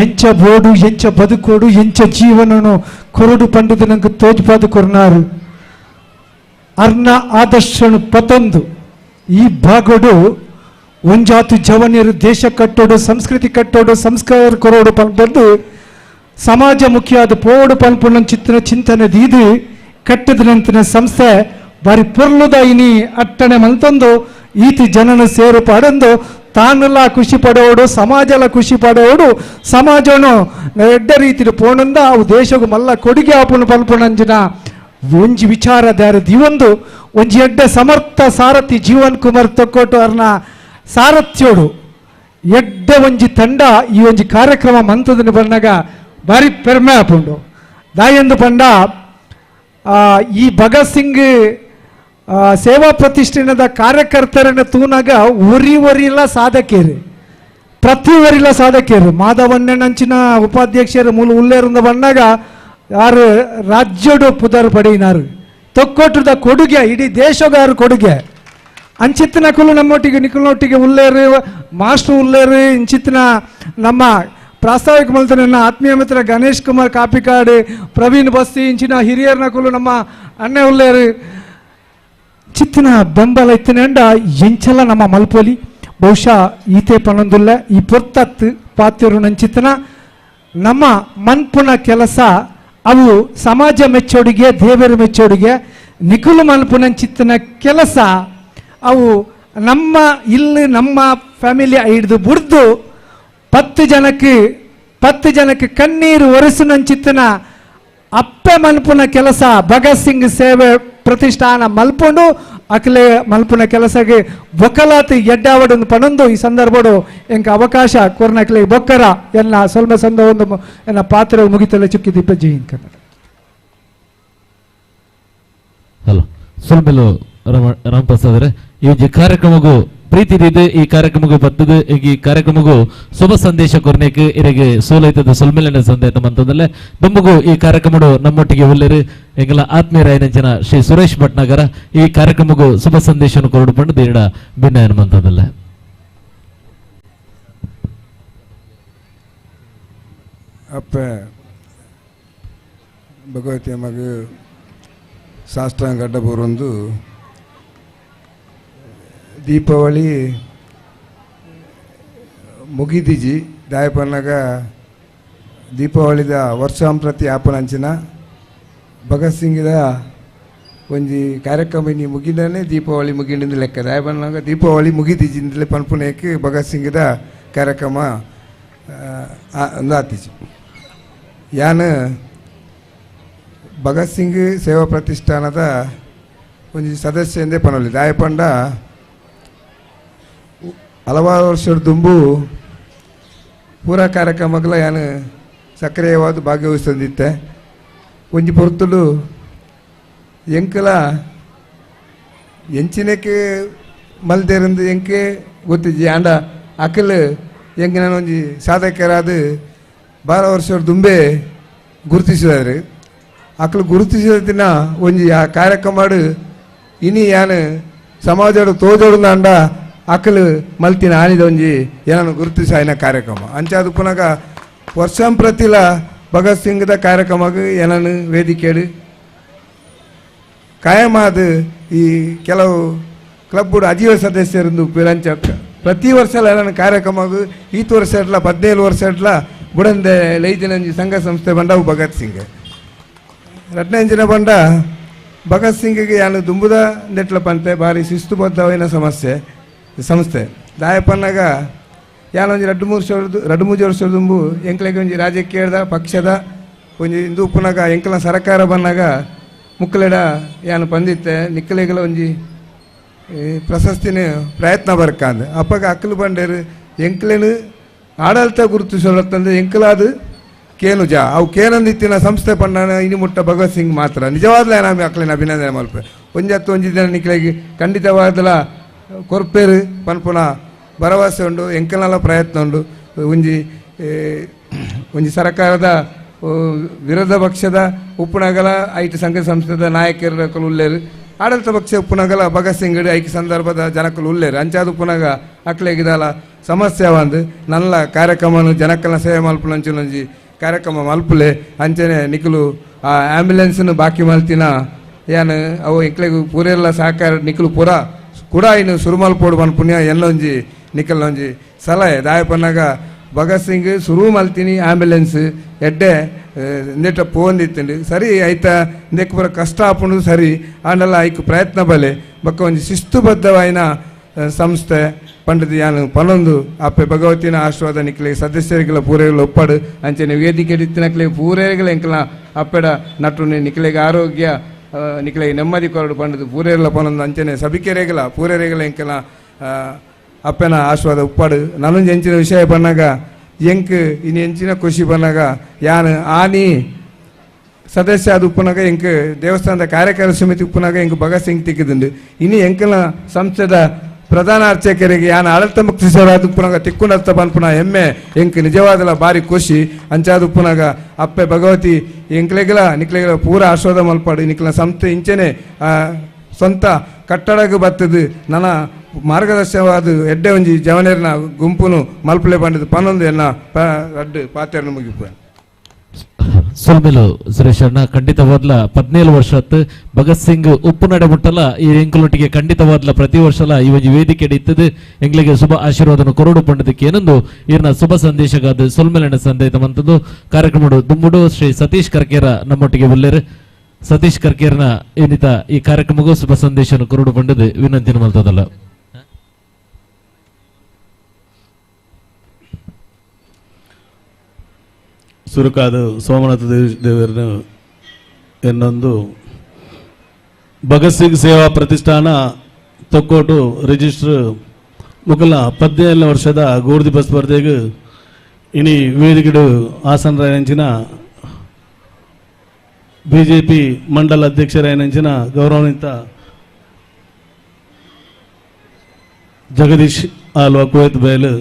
ಎಂಚ ಬೋಡು ಎಂಚ ಬದುಕೋಡು ಎಂಚ ಜೀವನನು ಕೊರಡು ಪಂಡದ ನಂಗೆ ತೋಜ್ಪಾದ ಕೊರ್ನಾರು ಅರ್ನ ಆದರ್ಶನು ಪತೊಂದು ಈ ಭಾಗಡು ಒಂಜಾತು ಜವನಿಯರು ದೇಶ ಕಟ್ಟೋಡು ಸಂಸ್ಕೃತಿ ಕಟ್ಟೋಡು ಸಂಸ್ಕಾರ ಕೊರೋಡು ಪಂಪಂದು ಸಮಾಜ ಮುಖ್ಯಾದ ಪೋಡು ಪಂಪುನ ಚಿತ್ರ ಚಿಂತನೆ ದೀದು ಕಟ್ಟದ ನಂತಿನ ಸಂಸ್ಥೆ ಬಾರಿ ಪೊರ್ಲುದ ಇನಿ ಅಟ್ಟಣೆ ಮಂತೊಂದು ಈತಿ ಜನನ ಸೇರು ಪಾಡೊಂದು ತಾನೆಲ್ಲ ಖುಷಿ ಪಡೋಡು ಸಮಾಜ ಎಲ್ಲ ಖುಷಿ ಪಡೋಡು ಸಮಾಜನು ಎಡ್ಡ ರೀತಿಯ ಪೋಣಂದ ಅವು ದೇಶಗೂ ಮಲ್ಲ ಕೊಡುಗೆ ಆಪುನ ಪಲ್ಪುಣಂಜಿನ ಒಂಜಿ ವಿಚಾರಧಾರ ದಿವೊಂದು ಒಂಜಿ ಎಡ್ಡ ಸಮರ್ಥ ಸಾರಥಿ ಜೀವನ್ ಕುಮಾರ್ ತೊಕ್ಕೋಟು ಅರ್ನ ಸಾರಥ್ಯೋಡು ಎಡ್ಡ ಒಂಜಿ ತಂಡ ಈ ಒಂಜಿ ಕಾರ್ಯಕ್ರಮ ಮಂತದನ್ನು ಬಂದಾಗ ಭಾರಿ ಪೆರ್ಮೆ ಆಪುಂಡು. ದಾಯಂದು ಪಂಡ ಈ ಭಗತ್ ಸಿಂಗ್ ಸೇವಾ ಪ್ರತಿಷ್ಠಾನದ ಕಾರ್ಯಕರ್ತರನ್ನು ತೂನಾಗ ಒರಿ ಒರಿಲ್ಲ ಸಾಧಕೇರು ಪ್ರತಿ ಒರಿಲ್ಲ ಸಾಧಕೇರು ಮಾಧವಣ್ಣನಂಚಿನ ಉಪಾಧ್ಯಕ್ಷರು ಮೂಲ ಉಲ್ಲೇರಿಂದ ಬಂದಾಗ ಯಾರು ರಾಜ್ಯಡು ಪುದರ್ ಪಡೆಯಿನಾರು ತೊಕ್ಕೊಟ್ಟದ ಕೊಡುಗೆ ಇಡೀ ದೇಶಗಾರು ಕೊಡುಗೆ ಅಂಚಿತ್ತಿನ ಕುಲು ನಮ್ಮೊಟ್ಟಿಗೆ ನಿಖಲ್ನೊಟ್ಟಿಗೆ ಉಲ್ಲೇರು ಮಾಸ್ಟರ್ ಉಲ್ಲೇರು ಇಂಚಿತ್ತಿನ ನಮ್ಮ ಪ್ರಾಸ್ತಾವಿಕ ಮಲ್ತನ ಆತ್ಮೀಯ ಮಿತ್ರ ಗಣೇಶ್ ಕುಮಾರ್ ಕಾಪಿಕಾಡು ಪ್ರವೀಣ್ ಬಸ್ತಿ ಇಂಚಿನ ಹಿರಿಯರ್ನ ಕುಲು ನಮ್ಮ ಅಣ್ಣ ಉಲ್ಲೇರು ಚಿತ್ತಿನ ಬೆಂಬಲ ಇತ್ತಿನಂಡ ಎಂಚಲ ನಮ್ಮ ಮಲ್ಪೊಲಿ ಬಹುಶಃ ಈತೆ ಪನೊಂದುಲ್ಲ ಈ ಪೊರ್ತತ್ತು ಪಾತ್ಯರು ನಂಚಿತನ ನಮ್ಮ ಮನ್ಪುನ ಕೆಲಸ ಅವು ಸಮಾಜ ಮೆಚ್ಚೋಡಿಗೆ ದೇವರ ಮೆಚ್ಚೋಡಿಗೆ ನಿಖುಲು ಮನ್ಪುನಂಚಿತ್ತನ ಕೆಲಸ ಅವು ನಮ್ಮ ಇಲ್ಲಿ ನಮ್ಮ ಫ್ಯಾಮಿಲಿ ಹಿಡಿದು ಬುಡ್ದು 10 ಜನಕ್ಕೆ ಕಣ್ಣೀರು ಒರೆಸುನಂಚಿತ್ತನ ಅಪ್ಪೆ ಮನ್ಪುನ ಕೆಲಸ ಭಗತ್ ಸಿಂಗ್ ಸೇವೆ ಪ್ರತಿಷ್ಠಾನ ಮಲ್ಪುಂಡು ಅಕ್ಲೆ ಮಲ್ಪುನ ಕೆಲಸಗೆ ಬೊಕ್ಕಲಾತಿ ಎಡ್ಡಾವಡು ಪನೊಂದು ಈ ಸಂದರ್ಭಡು ಎಂಕ ಅವಕಾಶ ಕೊರ್ನಕ್ಲೆ ಬೊಕ್ಕರ ಎನ್ನ ಸ್ವಲ್ಪ ಸಂದ ಒಂದು ಎನ್ನ ಪಾತ್ರ ಮುಗಿತಲೆ ಚುಕ್ಕಿ ದೀಪ ಜೈ ಹಿಂದ್ ಕನ್ನಡ. ಹಲೋ ಸುಲ್ಮೆಲು ರಾಮ್ ಪ್ರಸಾದ್ ಈ ಕಾರ್ಯಕ್ರಮಗೂ ಪ್ರೀತಿ ಇದೆ ಈ ಕಾರ್ಯಕ್ರಮಗೂ ಬರ್ತದೆ ಈ ಕಾರ್ಯಕ್ರಮಗೂ ಶುಭ ಸಂದೇಶ ಕೊರ್ನೇಕ್ ಇರಗೆ ಸೋಲೈತದ ಸುಲ್ಮೆಲಿನ ಸಂದೇಶ ಮಂತದಲ್ಲೇ ದುಂಬುಗು ಈ ಕಾರ್ಯಕ್ರಮಡು ನಮ್ಮೊಟ್ಟಿಗೆ ಉಲ್ಲೇರು ಎಂಗಲ ಆತ್ಮೀಯರಾಯನಂಚಿನ ಶ್ರೀ ಸುರೇಶ್ ಭಟ್ನಾಗರ ಈ ಕಾರ್ಯಕ್ರಮಗೂ ಶುಭ ಸಂದೇಶವನ್ನು ಕೊರಡು ಪಂಡು ದೇಡ ಭಿನ್ನ ಮಂತದಲ್ಲೇ. ಅಪ್ಪ ಭಗವತಿಯ ಮಗ ಸಾಷ್ಟಾಂಗ ಅಡ್ಡಬೂರೊಂದು ದೀಪಾವಳಿ ಮುಗಿದಿಜಿ ದಾಯಪನ್ನಾಗ ದೀಪಾವಳಿದ ವರ್ಷಾಂಪ್ರತಿ ಆಪನಂಚಿನ ಭಗತ್ ಸಿಂಗಿದ ಒಂಜಿ ಕಾರ್ಯಕ್ರಮ ಇನಿ ಮುಗಿದನೆ ದೀಪಾವಳಿ ಮುಗಿಂಡಿಂದ ಲೆಕ್ಕ ದಾಯಪನ್ನಾಗ ದೀಪಾವಳಿ ಮುಗಿದಿಜಿಂದಲೇ ಪನ್ಪುನೇಕ್ ಭಗತ್ ಸಿಂಗಿದ ಕಾರ್ಯಕ್ರಮ ಆತಿಜಿ. ಯಾನ್ ಭಗತ್ ಸಿಂಗ್ ಸೇವಾ ಪ್ರತಿಷ್ಠಾನದ ಒಂಜಿ ಸದಸ್ಯ ಎಂದೇ ಪನೊಲಿ ದಾಯಪಂಡ ಹಲವಾರು ವರ್ಷದ ದುಂಬು ಪೂರಾ ಕಾರ್ಯಕ್ರಮಗಳ ಯಾನು ಸಕ್ರಿಯವಾದ ಭಾಗವಹಿಸಂದಿತ್ತೆ. ಒಂಜಿ ಪೊರ್ತುಡು ಎಂಕಲ ಎಂಚಿನಕ್ಕೆ ಮಲ್ದೇರಂದು ಎಂಕೆ ಗೊತ್ತಿಜ್ಜಿ ಆಂಡ ಅಕಲ್ ಎಂಕ್ ನಾನು ಒಂಜಿ ಸಾಧಕರಾದ 12 ವರ್ಷದ ದುಂಬೆ ಗುರುತಿಸಿದಾರೆ. ಅಕ್ಲು ಗುರುತಿಸಿದ ದಿನ ಒಂಜಿ ಆ ಕಾರ್ಯಕ್ರಮ ಇನಿ ಯಾನು ಸಮಾಜಡು ತೋಜೋಡು ಅಂಡ ಅಕಲು ಮಲ್ತಿನ ಆನಿದ ಒಂಜಿ ಏನನ್ನು ಗುರುತಿಸಾಯಿನ ಕಾರ್ಯಕ್ರಮ. ಅಂಚಾದ ಪುನಗ ವರ್ಷಂ ಪ್ರತಿಲ ಭಗತ್ ಸಿಂಗ್ದ ಕಾರ್ಯಕ್ರಮಕ್ಕೆ ಏನನ್ನು ವೇದಿಕೆಡು ಕಾಯಮಾದ ಈ ಕೆಲವು ಕ್ಲಬ್ ಅಜೀವ ಸದಸ್ಯರಂದು ಪಿರಂಚ ಪ್ರತಿ ವರ್ಷ ಏನನ್ನು ಕಾರ್ಯಕ್ರಮಕ್ಕೆ ಈತ ವರ್ಷ ಇಟ್ಲ 17 ವರ್ಷ ಇಟ್ಲ ಬುಡಂದೆ ಲೈದಿನಂಜಿ ಸಂಘ ಸಂಸ್ಥೆ ಬಂಡವು ಭಗತ್ ಸಿಂಗ್. ರತ್ನಂಜಿನ ಬಂಡ ಭಗತ್ ಸಿಂಗ್ಗೆ ಯಾನು ದುಂಬುದ ನೆಟ್ಲ ಪಂತೆ ಭಾರಿ ಶಿಸ್ತುಬದ್ಧವಾದ ಸಮಸ್ಯೆ ಸಂಸ್ಥೆ ದಾಯಪನ್ನಾಗ ಯಾನೊಂಜಿ 2-3 ವರ್ಷ ದುಂಬು ಎಂಕ್ಲೆಗೆ ಒಂಜಿ ರಾಜಕೀಯದ ಪಕ್ಷದ ಒಂಜಿ ಇಂದು ಉಪ್ಪುನಾಗ ಎಂಕಲ ಸರಕಾರ ಬಂದಾಗ ಮುಕ್ಕಲೆಡ ಯಾನು ಪಂದಿತ್ತೆ ನಿಕ್ಕಲೆಗಳ ಒಂಜಿ ಪ್ರಶಸ್ತಿನ ಪ್ರಯತ್ನ ಬರ್ಕಂದು ಅಪ್ಪಗ ಅಕ್ಕಲು ಬಂಡೇರು ಎಂಕ್ಲೇನು ಆಡಳಿತ ಗುರುತಿಸೋಲತ್ತಂದ್ರೆ ಎಂಕಲಾದು ಕೇನುಜ ಅವು ಕೇನಂದಿತ್ತಿನ ಸಂಸ್ಥೆ ಪಂಡನ ಇನಿ ಮುಟ್ಟ ಭಗತ್ ಸಿಂಗ್ ಮಾತ್ರ ನಿಜವಾದ್ಲೇ ನಾನು ಅಕ್ಲೇನ ಅಭಿನಂದನೆ ಮಲ್ಪೆ ಒಂಜತ್ತು ಒಂಜಿ ದಿನ ನಿಕ್ಲೆಗೆ ಖಂಡಿತವಾದಲ ಕೊರ್ಪೇರು ಪನ್ಪುನ ಭರವಸೆ ಉಂಡು ಎಂಕಲ್ನೆಲ್ಲ ಪ್ರಯತ್ನ ಉಂಡು. ಒಂಜಿ ಒಂಜಿ ಸರ್ಕಾರದ ವಿರೋಧ ಪಕ್ಷದ ಉಪ್ಪುನಗಲ ಐಟ್ ಸಂಘ ಸಂಸ್ಥೆದ ನಾಯಕರು ಉಲ್ಲೇರು ಆಡಳಿತ ಪಕ್ಷ ಉಪ್ಪುನಗಲ ಭಗತ್ ಸಿಂಗ್ ಐಕ್ ಸಂದರ್ಭದ ಜನಕಲು ಉಲ್ಲೇರು ಅಂಚಾದ ಉಪ್ಪುನಗ ಅಕ್ಲೆಗಿದಲ ಸಮಸ್ಯೆ ಒಂದು ನನ್ನ ಕಾರ್ಯಕ್ರಮನು ಜನಕಲ್ನ ಸೇವೆ ಮಲ್ಪುನಂಚಿನೊಂಜಿ ಕಾರ್ಯಕ್ರಮ ಮಲ್ಪುಲೆ ಅಂಚನೆ ನಿಕಲು ಆ ಆ್ಯಂಬುಲೆನ್ಸ್ನು ಬಾಕಿ ಮಲ್ತಿನ ಏನು ಅವು ಎಂಕ್ಲೆಗ್ ಪೂರೆಲ್ಲ ಸಹಕಾರ ನಿಕಲು ಪೂರ ಕೂಡ ಇನ್ನು ಸುರುಮಲ್ಪೋಡು ಪನ್ಪುಣ್ಯ ಎಲ್ಲೊಂಜಿ ನಿಕಲ್ನೊಂಜಿ ಸಲಹೆ ದಾಯಪನ್ನಾಗ ಭಗತ್ ಸಿಂಗ್ ಸುರು ಮಲ್ತೀನಿ ಆ್ಯಂಬುಲೆನ್ಸ್ ಎಡ್ಡೆ ಇಂದೆಟ ಪೋಂದಿತ್ತಂಡು ಸರಿ ಐತ ಇಂದಕ್ಕೆ ಪೂರ ಕಷ್ಟ ಆಪುಂಡು ಸರಿ ಆಂಡಲ ಐಕ್ ಪ್ರಯತ್ನ ಬಲೆ ಬೊಕ್ಕ ಒಂಜಿ ಶಿಸ್ತುಬದ್ಧವಾಯಿನ ಸಂಸ್ಥೆ ಪಂಡದ ಯಾನು ಪನೊಂದು ಅಪ್ಪೆ ಭಗವತಿನ ಆಶೀರ್ವಾದ ನಿಕ್ಲೆ ಸದಸ್ಯರಿಗೆಲ್ಲ ಪೂರೆಗಳ ಒಪ್ಪಾಡು ಅಂಚನೆ ವೇದಿಕೆ ಇತ್ತಿನಕ್ಲೆ ಪೂರೆಗಳ ಎಂಕಲ ಅಪ್ಪೆಡ ನಟುನೆ ನಿಕ್ಲೆಗೆ ಆರೋಗ್ಯ ನಿಕ್ಲೆಗೆ ನೆಮ್ಮದಿ ಕೊರಡು ಪಂಡದು ಪೂರೆಗಳ ಪನೊಂದು ಅಂಚನೆ ಸಭಿಕೆರೆಗಳ ಪೂರೆಗಳ ಎಂಕಲ ಅಪ್ಪೆನ ಆಶೀರ್ವಾದ ಉಪ್ಪಾಡು. ನಾನೊಂದು ಎಂಚಿನ ವಿಷಯ ಬನ್ನಾಗ ಎಂಕ್ ಇನ್ನು ಎಂಚಿನ ಖುಷಿ ಬನ್ನಾಗ ಯಾನು ಆನಿ ಸದಸ್ಯ ಅದು ಉಪ್ಪುನಾಗ ಎಂಕ್ ದೇವಸ್ಥಾನದ ಕಾರ್ಯಕಾರಿ ಸಮಿತಿ ಉಪ್ಪುನಾಗ ಎಂಕ್ ಭಗತ್ ಸಿಂಗ್ ತಿಕ್ಕಿದುಂಡು. ಇನ್ನು ಎಂಕಲ ಸಂಸ್ಥೆದ ಪ್ರಧಾನ ಅರ್ಚಕರಿಗೆ ಯಾನು ಆಡಳಿತ ಮುಕ್ತಿಸೋರಾದ ಉಪ್ಪುನಾಗ ತಿಕ್ಕುನರ್ಥ ಪನ್ಪುನ ಹೆಮ್ಮೆ ಎಂಕ್ ನಿಜವಾದಲ ಭಾರಿ ಖುಷಿ. ಅಂಚಾದ ಉಪ್ಪುನಾಗ ಅಪ್ಪೆ ಭಗವತಿ ಎಂಕ್ಲೆಗಲ ನಿಕ್ಲೆಗಲ ಪೂರ ಆಶೀರ್ವಾದ ಮಲ್ಪಾಡು ನಿಕ್ಲ ಸಂಸ್ಥೆ ಇಂಚನೆ ಸ್ವಂತ ಕಟ್ಟಡಕ್ಕೆ ಬತ್ತದು ನನ್ನ ಮಾರ್ಗದರ್ಶನವಾದ ಎಡ್ಡೆ ಒಂಜಿ ಜವನೇರ್ನ ಗುಂಪುನು ಮಲ್ಪಲೆ ಪಂಡದು ಪನ್ನೊಂದು ಎನ್ನ ರಡ್ಡು ಪಾತೆರ್ನ ಮುಗಿಪು. ಸೊಲ್ಮೆಲು ಸುರೇಶ್ ಅಣ್ಣ ಖಂಡಿತವಾದ್ಲ 17 ವರ್ಷ ಭಗತ್ ಸಿಂಗ್ ಉಪ್ಪು ನಡೆ ಮುಟ್ಟಲ ಈ ಎಂಕುಲೊಟ್ಟಿಗೆ ಖಂಡಿತವಾದ್ಲ ಪ್ರತಿ ವರ್ಷಲ ಈ ಒಂಜಿ ವೇದಿಕೆ ಇತ್ತದು ಎಂಗ್ಲಿಗೆ ಶುಭ ಆಶೀರ್ವಾದನ ಕೊರಡು ಪಂಡದಕ್ಕೆ ಏನೊಂದು ಈರ್ನ ಶುಭ ಸಂದೇಶಗಾದ ಸೊಲ್ಮೆಲಣ್ಣ ಸಂದೇಶ ಮಂತದ್ದು ಕಾರ್ಯಕ್ರಮ ದುಂಬುಡು ಶ್ರೀ ಸತೀಶ್ ಕರ್ಕೇರ ನಮ್ಮೊಟ್ಟಿಗೆ ಉಲ್ಲೇರು. ಸತೀಶ್ ಕರ್ಕೇರ್ನ ಏನಿತ ಈ ಕಾರ್ಯಕ್ರಮಕ್ಕೂ ಶುಭ ಸಂದೇಶನ ಕೊರಡು ಪಂಡದು ವಿನಂತಿನ ಮಲ್ತದಲ್ಲ. ಸುರುಕಾದ ಸೋಮನಾಥ ದೇವರನ್ನು ಎನ್ನೊಂದು ಭಗತ್ ಸಿಂಗ್ ಸೇವಾ ಪ್ರತಿಷ್ಠಾನ ತೊಕ್ಕೋಟು ರಿಜಿಸ್ಟರ್ ಮುಕಲ 17 ವರ್ಷದ ಗೂರ್ದೀಪ ಸ್ಪರ್ಧೆಗೆ ಇನಿ ವೇದಿಕೆಡು ಹಾಸನರಾಯನಂಚಿನ ಬಿಜೆಪಿ ಮಂಡಲ ಅಧ್ಯಕ್ಷರಾಯನಂಚಿನ ಗೌರವಾನ್ವಿತ ಜಗದೀಶ್ ಆಲ್ವಾ ಕುವೈತ್ ಬಯಲು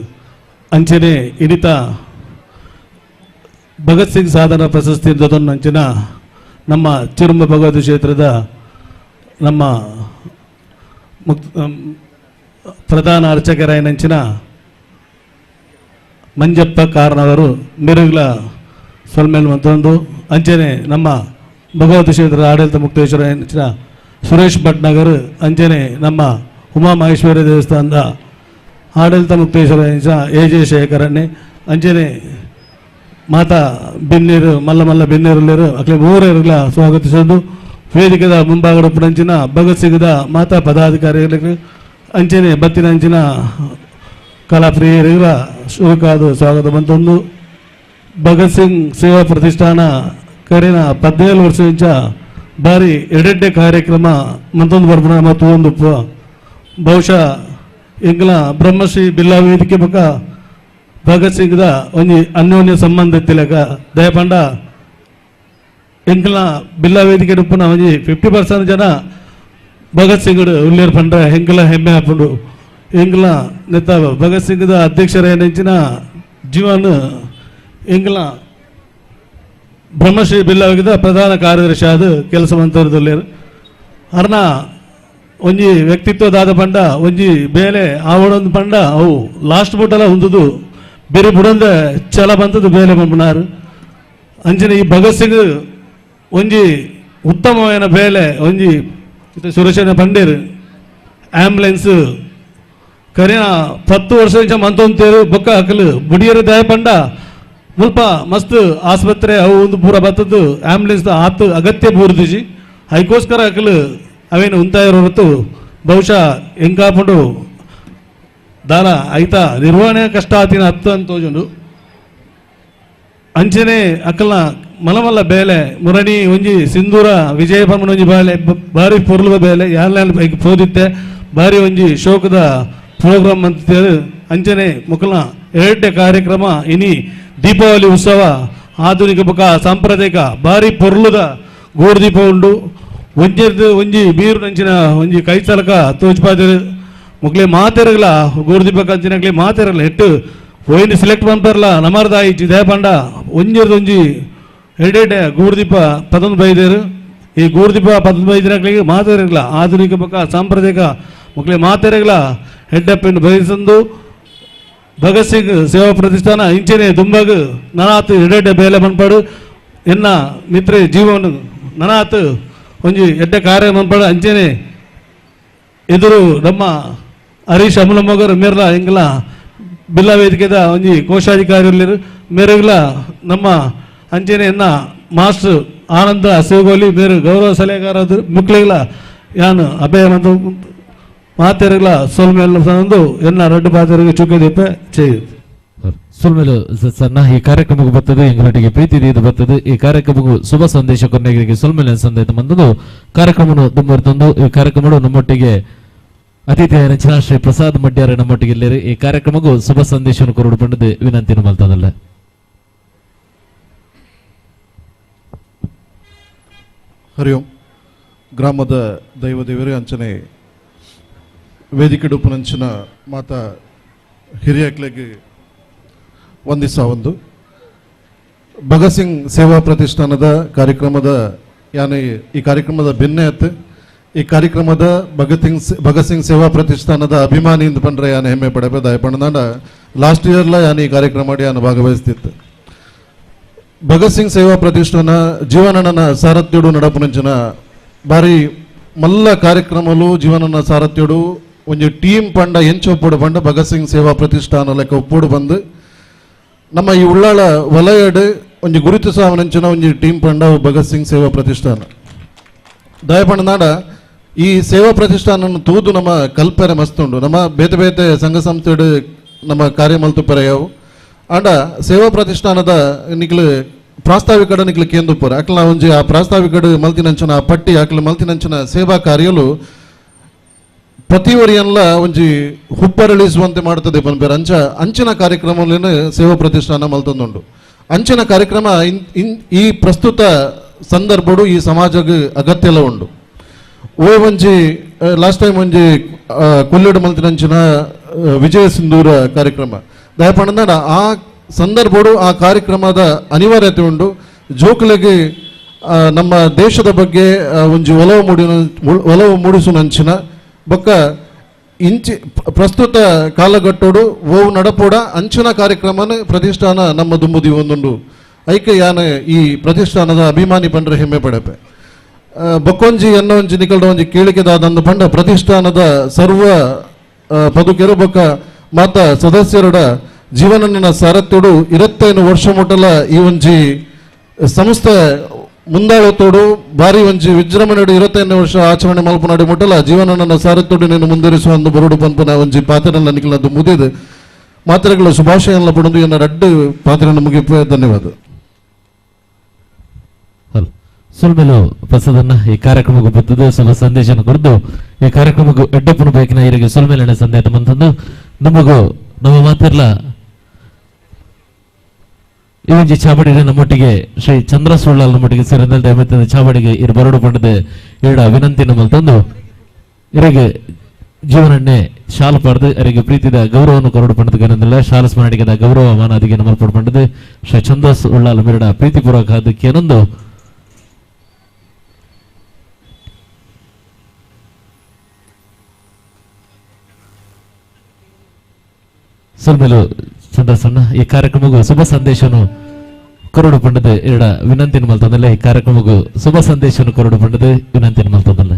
ಅಂಚನೆ ಇನಿತ ಭಗತ್ ಸಿಂಗ್ ಸಾಧನಾ ಪ್ರಶಸ್ತಿ ಅಂಚಿನ ನಮ್ಮ ಚಿರುಂಬ ಭಗವತಿ ಕ್ಷೇತ್ರದ ನಮ್ಮ ಪ್ರಧಾನ ಅರ್ಚಕರಾಯನಂಚಿನ ಮಂಜಪ್ಪ ಕಾರ್ನವರು ಮಿರುಗ್ಲ ಸೊಲ್ಮೇಲ್ ಮತ್ತೊಂದು ಅಂಚನೆ ನಮ್ಮ ಭಗವತಿ ಕ್ಷೇತ್ರದ ಆಡಳಿತ ಮುಕ್ತೇಶ್ವರ ಅಂಚಿನ ಸುರೇಶ್ ಭಟ್ನಗರ್ ಅಂಚನೆ ನಮ್ಮ ಉಮಾ ಮಹೇಶ್ವರಿ ದೇವಸ್ಥಾನದ ಆಡಳಿತ ಮುಕ್ತೇಶ್ವರ ಅಂಚಿನ ಎ ಜೆ ಶೇಖರಣ್ಣೆ ಅಂಚನೆ ಮಾತಾ ಬೆನ್ನೀರು ಮಲ್ಲ ಮಲ್ಲ ಬೆನ್ನೀರುಲ್ಲೇರು ಅಕ್ಲೆ ಮೂರೇರುಗಳ ಸ್ವಾಗತಿಸೋದು. ವೇದಿಕೆದ ಮುಂಭಾಗದ ಪುಣಂಚಿನ ಭಗತ್ ಸಿಂಗ್ದ ಮಾತಾ ಪದಾಧಿಕಾರಿಗಳಿಗೆ ಅಂಚನೆ ಬತ್ತಿನ ಅಂಚಿನ ಕಲಾಪ್ರಿಯರಿಗಳ ಶುರುಕಾದ ಸ್ವಾಗತ ಬಂತೊಂದು. ಭಗತ್ ಸಿಂಗ್ ಸೇವಾ ಪ್ರತಿಷ್ಠಾನ ಕರಿನ 17 ವರ್ಷ ಬಾರಿ ಎಡೆಡ್ಡೆ ಕಾರ್ಯಕ್ರಮ ಮತ್ತೊಂದು ಬರ್ಪಣ ಮತ್ತು ಒಂದು ಬಹುಶಃ ಎಂಗ್ಲ ಬ್ರಹ್ಮಶ್ರೀ ಬಿಲ್ಲಾ ವೇದಿಕೆ ಮುಖ ಭಗತ್ ಸಿಂಗ್ದ ಒಂಜಿ ಅನ್ಯೋನ್ಯ ಸಂಬಂಧ ತಿಲಕ ದಯಪಂಡ ಎಂಕ್ಲ ಬಿಲ್ಲಾ ವೇದಿಕೆ ಉಪ್ಪುನ ಒಂಜಿ 50% ಜನ ಭಗತ್ ಸಿಂಗ್ ಉಲ್ಲೇರ್ ಪಂಡ್ರೆ ಎಂಕ್ಲ ಹೆಮ್ಮೆ ಆಪುಂಡು. ಎಂಕ್ಲ ನೆತ್ತ ಭಗತ್ ಸಿಂಗ್ದ ಅಧ್ಯಕ್ಷರ ಏನಂಚಿನ ಜೀವನ ಎಂಕ್ಲ Brahmashri ಬಿಲ್ಲವಗಿದ ಪ್ರಧಾನ ಕಾರ್ಯದರ್ಶಿ ಆದ ಕೆಲಸ ಮಂತರದಲ್ಲಿ ಅರ್ನ ಒಂಜಿ ವ್ಯಕ್ತಿತ್ವದಾದ ಪಂಡ ಒಂಜಿ ಬೇಲೆ ಆವಡೊಂದು ಪಂಡ ಅವು ಲಾಸ್ಟ್ ಬುಟ್ಟಲ ಹೊಂದುದು ಬೇರೆ ಬುಡಂದ ಚಲ ಬಂತದ್ದು ಬೇಲೆ ಬಂಪುನಾರು. ಅಂಚನೆ ಈ ಭಗತ್ ಸಿಂಗ್ ಒಂಜಿ ಉತ್ತಮವಾದ ಬೇಲೆ ಒಂಜಿ ಸುರಕ್ಷಣೆ ಪಂಡೇರು ಆಂಬ್ಯುಲೆನ್ಸ್ ಕರಿನ 10 ವರ್ಷ ಇಂಚ ಮಂತೊಂತೇರು ಬೊಕ್ಕ ಅಕಲು ಬುಡಿಯರು ದಯ ಪಂಡ ಮುಲ್ಪ ಮಸ್ತ್ ಆಸ್ಪತ್ರೆ ಅವು ಒಂದು ಪೂರ ಬತ್ತದ್ದು ಆಂಬ್ಯುಲೆನ್ಸ್ ಆತು ಅಗತ್ಯ ಪೂರ್ತಿಜಿ ಅದಕ್ಕೋಸ್ಕರ ಅಕಲು ಅವೇನು ಉಂತಾಯಿರೋ ಹೊರತು ಬಹುಶಃ ಎಂಕಾಪುಂಡು ದಾಲ ಐತ ನಿರ್ವಹಣೆ ಕಷ್ಟ ಆತಿನ ಹತ್ತು ಅಂತ ತೋಜುಂಡು. ಅಂಚನೆ ಅಕಲ್ನ ಮಲಮಲ್ಲ ಬೇಲೆ ಮುರಣಿ ಒಂಜಿ ಸಿಂಧೂರ ವಿಜಯ ಪಂಪನ ಒಂಜಿ ಬಾಳೆ ಭಾರಿ ಪೊರ್ಲುದ ಬೇಲೆ ಯಾರ್ಲಾಲ್ ಬೈಕ್ ಪೋದಿತ್ತೆ ಭಾರಿ ಒಂಜಿ ಶೋಕದ ಪ್ರೋಗ್ರಾಮ್ ಅಂತಿದ್ದಾರೆ. ಅಂಚನೆ ಮುಕಲ್ನ ಎರಡನೇ ಕಾರ್ಯಕ್ರಮ ಇನಿ ದೀಪಾವಳಿ ಉತ್ಸವ ಆಧುನಿಕ ಬೊಕ ಸಾಂಪ್ರದಾಯಿಕ ಭಾರಿ ಪೊರ್ಲುದ ಗೋಡು ದೀಪ ಉಂಡು. ಒಂಜೆರ್ದು ಒಂಜಿ ಬೀರು ನಂಚಿನ ಒಂಜಿ ಕೈಚಲಕ ತೋಚ್ಪಾದಿರು ಮುಕ್ಲೆ ಮಾತೆರಗಲ ಗೋಡು ದೀಪಕ ಅಂಚಿನಕ್ಲೆ ಮಾತೆರಗಲ ಎಟ್ಟು ಒಯ್ದು ಸೆಲೆಕ್ಟ್ ಪನ್ಪರ್ಲ ನಮರ್ದಾಯಿ ದಯಪಂಡ ಒಂಜೆರ್ದು ಒಂಜಿ ಎರಡೆಡೆ ಗೂಡುದೀಪ ಪದೊಂದು ಬೈದೇರು. ಈ ಗೂಡುದೀಪ ಪದೊಂದು ಬೈದಿನಕ್ಲಿಗೆ ಮಾತೆರಗಲ ಆಧುನಿಕ ಬೊಕ ಸಾಂಪ್ರದಾಯಿಕ ಮುಕ್ಲೆ ಮಾತೆರಗಲ ಹೆಡ್ಡಪ್ಪೆಂಡು ಬಯಸಂದು ಭಗತ್ ಸಿಂಗ್ ಸೇವಾ ಪ್ರತಿಷ್ಠಾನ ಇಂಚನೆ ದುಂಬಗ್ ನನಾತ್ ಎಡೆಡ್ಡೆ ಬೇಲೆ ಮನ್ಪಾಡು ಎನ್ನ ಮಿತ್ರೆ ಜೀವನ ನನಾತ್ ಒಂಜಿ ಎಡ್ಡೆ ಕಾರ್ಯ ಮನ್ಪಾಡು. ಅಂಚನೆ ಎದುರು ನಮ್ಮ ಹರೀಶ್ ಅಮಲಮ್ಮಗರು ಮೇರ್ಲ ಎಂಗ್ಲ ಬಿಲ್ಲ ವೇದಿಕೆದ ಒಂಜಿ ಕೋಶಾಧಿಕಾರಿ ಮೇರೆಗ್ಲ ನಮ್ಮ ಅಂಚನೆ ಎನ್ನ ಮಾಸ್ಟರ್ ಆನಂದ ಸೇಗೋಲಿ ಮೇರು ಗೌರವ ಸಲಹೆಗಾರ ಮುಕ್ಳಿಗ್ಲ ಯಾನು ಅಭಯ ಮಾತೆರಗ್ಲ ಸೋಲ್ಮೇಲೆ ಸಂದು ಎನ್ನ ರಡ್ಡು ಪಾತೆರಿಗೆ ಚುಕ್ಕೆ ದೀಪ ചെയ്തു. ಸೊಲ್ಮೇಲು ಸಣ್ಣ ಈ ಕಾರ್ಯಕ್ರಮಕ್ಕೆ ಬರ್ತದೆ ಎಂಗಳೊಟ್ಟಿಗೆ ಪ್ರೀತಿ ಇದು ಬರ್ತದೆ. ಈ ಕಾರ್ಯಕ್ರಮಕ್ಕೂ ಶುಭ ಸಂದೇಶ ಕೊನೆಗೆ ಸೊಲ್ಮೇಲೆ ಸಂದೇಶ ಬಂದದ್ದು ಕಾರ್ಯಕ್ರಮವನ್ನು ತುಂಬರ್ತಂದು ಈ ಕಾರ್ಯಕ್ರಮವು ನಮ್ಮೊಟ್ಟಿಗೆ ಅತಿಥಿಯ ರಚನಾ ಶ್ರೀ ಪ್ರಸಾದ್ ಮಡ್ಯಾರ ನಮ್ಮೊಟ್ಟಿಗೆ ಇಲ್ಲರಿ. ಈ ಕಾರ್ಯಕ್ರಮಕ್ಕೂ ಶುಭ ಸಂದೇಶವನ್ನು ಕೊರಡು ಪಂಡದ್ದು ವಿನಂತಿಯನ್ನು ಮಲ್ತದಲ್ಲ. ಹರಿ ಓಂ. ಗ್ರಾಮದ ದೈವ ದೇವರೇ ಅಂಚನೆ ವೇದಿಕೆ ಡುಪ್ಪುನಂಚಿನ ಮಾತಾ ಹಿರಿಯಕ್ಲೆಗೆ ವಂದಿಸ ಒಂದು ಭಗತ್ ಸಿಂಗ್ ಸೇವಾ ಪ್ರತಿಷ್ಠಾನದ ಕಾರ್ಯಕ್ರಮದ ಯಾನೆ ಈ ಕಾರ್ಯಕ್ರಮದ ಬೆನ್ನೆ ಅತ್ತು ಈ ಕಾರ್ಯಕ್ರಮದ ಭಗತ್ ಸಿಂಗ್ ಸೇವಾ ಪ್ರತಿಷ್ಠಾನದ ಅಭಿಮಾನಿ ಎಂದು ಪಂಡ್ರೆ ಯಾನೆ ಹೆಮ್ಮೆ ಪಡಪೆ ದಯಪಣ್ಣದಾಂಡ ಲಾಸ್ಟ್ ಇಯರ್ಲ ಯಾನೆ ಈ ಕಾರ್ಯಕ್ರಮ ಯಾನು ಭಾಗವಹಿಸ್ತಿತ್ತು. ಭಗತ್ ಸಿಂಗ್ ಸೇವಾ ಪ್ರತಿಷ್ಠಾನ ಜೀವನನ ಸಾರಥ್ಯಡು ನಡಪುನಂಚಿನ ಭಾರಿ ಮಲ್ಲ ಕಾರ್ಯಕ್ರಮಲು ಜೀವನನ ಸಾರಥ್ಯಡು ಒಂಜಿ ಟೀಮ್ ಪಂಡ ಎಂಚ ಒಪ್ಪೋಡು ಪಂಡ ಭಗತ್ ಸಿಂಗ್ ಸೇವಾ ಪ್ರತಿಷ್ಠಾನ ಲೆಕ್ಕ ಒಪ್ಪೋಡು ಬಂದು ನಮ್ಮ ಈ ಉಳ್ಳಾಳ ವಲಯಡು ಒಂಜಿ ಗುರುತು ಸಾವನಂಚಿನ ಒಂಜಿ ಟೀಮ್ ಪಂಡ ಭಗತ್ ಸಿಂಗ್ ಸೇವಾ ಪ್ರತಿಷ್ಠಾನ. ದಯಪಂಡ ಈ ಸೇವಾ ಪ್ರತಿಷ್ಠಾನ ತೂದು ನಮ್ಮ ಕಲ್ಪನೆ ಮಸ್ತುಂಡು. ನಮ್ಮ ಬೇತೆ ಬೇತೆ ಸಂಘ ಸಂಸ್ಥೆಡು ನಮ್ಮ ಕಾರ್ಯ ಮಲ್ತುಪ್ಪರೆ ಯಾವು ಆಂಡ ಸೇವಾ ಪ್ರತಿಷ್ಠಾನದ ನಿಕ್ಲು ಪ್ರಾಸ್ತಾವಿಕಡ ನಿಕ್ಲು ಕೇಂದುಪ್ಪರೆ ಅಕ್ಲ ಒಂಜಿ ಆ ಪ್ರಾಸ್ತಾವಿಕಡು ಮಲ್ತಿನಂಚಿನ ಆ ಪಟ್ಟಿ ಅಕ್ಲು ಮಲ್ತಿನಂಚಿನ ಸೇವಾ ಕಾರ್ಯಲು ಪ್ರತಿ ಒರಿಯನ್ಲ ಒಂಜಿ ಹುಪ್ಪರಳಿಸುವಂತೆ ಮಾಡ್ತದೆ ಪನ್ಪೇರು. ಅಂಚ ಅಂಚಿನ ಕಾರ್ಯಕ್ರಮಲೇನು ಸೇವಾ ಪ್ರತಿಷ್ಠಾನ ಮಲ್ತೊಂದುಂಡು. ಅಂಚಿನ ಕಾರ್ಯಕ್ರಮ ಈ ಪ್ರಸ್ತುತ ಸಂದರ್ಭಡು ಈ ಸಮಾಜಕ್ಕೆ ಅಗತ್ಯಲ ಉಂಡು. ಓ ಒಂಜಿ ಲಾಸ್ಟ್ ಟೈಮ್ ಒಂಜಿ ಕೊಲ್ಲಿಡು ಮಲ್ತಿನಂಚಿನ ವಿಜಯ ಸಿಂಧೂರ ಕಾರ್ಯಕ್ರಮ ದಯಪಂಡ ಆ ಸಂದರ್ಭಡು ಆ ಕಾರ್ಯಕ್ರಮದ ಅನಿವಾರ್ಯತೆ ಉಂಡು. ಜೋಕುಲೆಗೆ ನಮ್ಮ ದೇಶದ ಬಗ್ಗೆ ಒಂಜಿ ಒಲವು ಮೂಡಿಸುನಂಚಿನ ಬೊಕ್ಕ ಇಂಚಿ ಪ್ರಸ್ತುತ ಕಾಲಘಟ್ಟೋಡು ಓವು ನಡಪೋಡ ಅಂಚಿನ ಕಾರ್ಯಕ್ರಮನ ಪ್ರತಿಷ್ಠಾನ ನಮ್ಮ ದುಂಬುದಿ ಒಂದುಂಡು. ಐಕೆ ಯಾನ ಈ ಪ್ರತಿಷ್ಠಾನದ ಅಭಿಮಾನಿ ಪಂಡ್ರೆ ಹೆಮ್ಮೆ ಪಡಪೆ. ಬೊಕ್ಕೊಂಜಿ ಎನ್ನೊಂಜಿ ಒಂಜಿ ನಿಕಲ್ಡ ಒಂಜಿ ಕೇಳಿಕೆದಾದಂದು ಪಂಡ ಪ್ರತಿಷ್ಠಾನದ ಸರ್ವ ಪದುಕೆರು ಬೊಕ್ಕ ಮಾತ ಸದಸ್ಯರುಡ ಜೀವನನ ಸಾರಥ್ಯಡು 25 ವರ್ಷ ಮುಟ್ಟಲ ಈ ಒಂಜಿ ಸಂಸ್ಥೆ ಮುಂದಾಳತೋಡು ಭಾರಿ ಒಂಜಿ ವಿಜೃಂಭಣೆಡು 25 ವರ್ಷ ಆಚರಣೆ ಮಲ್ಪನಾಡಿ ಮುಟ್ಟಲ ಜೀವನನ ಸಾರಥ್ಯಡು ನೀನು ಮುಂದುವರಿಸುವ ಒಂದು ಬರುಡು ಪಂಪನ ಒಂಜಿ ಪಾತ್ರನ ನಿಕಲದ್ದು ಮುದಿದು ಮಾತ್ರೆಗಳ ಶುಭಾಶಯ ಪಡೋದು ಎನ್ನ ರಡ್ಡು ಪಾತ್ರ ಮುಗಿಪ. ಧನ್ಯವಾದ. ಸುಲ್ಮೇಲು ಪ್ರಸಾದನ್ನ ಈ ಕಾರ್ಯಕ್ರಮಕ್ಕೆ ಬರ್ತದೆ ಸ್ವಲ್ಪ ಸಂದೇಶನ ಕೊಡ್ದು ಈ ಕಾರ್ಯಕ್ರಮಕ್ಕೂ ಎಡ್ಡಪ್ಪನ ಬೈಕಿನ ಇರಿಗೆ ಸುಲ್ಮೇಲಿನ ಸಂದೇಶ ಬಂತಂದು ನಮಗೂ ನಮ್ಮ ಮಾತಿರ್ಲ ಈ ಒಂಜಿ ಚಾವಡಿಗೆ ನಮ್ಮೊಟ್ಟಿಗೆ ಶ್ರೀ ಚಂದ್ರ ಸುಳ್ಳಾಲ್ ನಮ್ಮೊಟ್ಟಿಗೆ ಸೇರಿದ ದಯಮತ್ತದ ಚಾವಡಿಗೆ ಇರು ಬರಡು ಪಂಡದ ಎರಡ ವಿನಂತಿ ನಮ್ಮಲ್ಲಿ ತಂದು ಇರಿಗೆ ಜೀವನನ್ನೇ ಶಾಲು ಪಾಡ್ದು ಅವರಿಗೆ ಪ್ರೀತಿದ ಗೌರವವನ್ನು ಕೊರಡು ಪಂಡದ ಗನಂದಿಲ್ಲ ಶಾಲು ಸ್ಮರಣಿಗೆದ ಗೌರವ ಮಾನಾದಿಗೆ ನಮಲ್ಪಡು ಪಂಡದು ಶ್ರೀ ಛಂದಸ್ ಉಳ್ಳಾಲ ಮಿರಡ ಪ್ರೀತಿಪೂರ್ವಕ ಅದಕ್ಕೇನೊಂದು ಸೊಲ್ಮೆಲು ಚಂದ್ರಸಣ್ಣ ಈ ಕಾರ್ಯಕ್ರಮಕ್ಕೂ ಶುಭ ಸಂದೇಶನು ಕೊರಡು ಪಂಡದು ಎರಡ ವಿನಂತಿನ ಮಲ್ತಂದಲ್ಲ ಈ ಕಾರ್ಯಕ್ರಮಕ್ಕೂ ಶುಭ ಸಂದೇಶನು ಕೊರಡು ಪಂಡದು ವಿನಂತಿನ ಮಲ್ತಂದಲ್ಲ.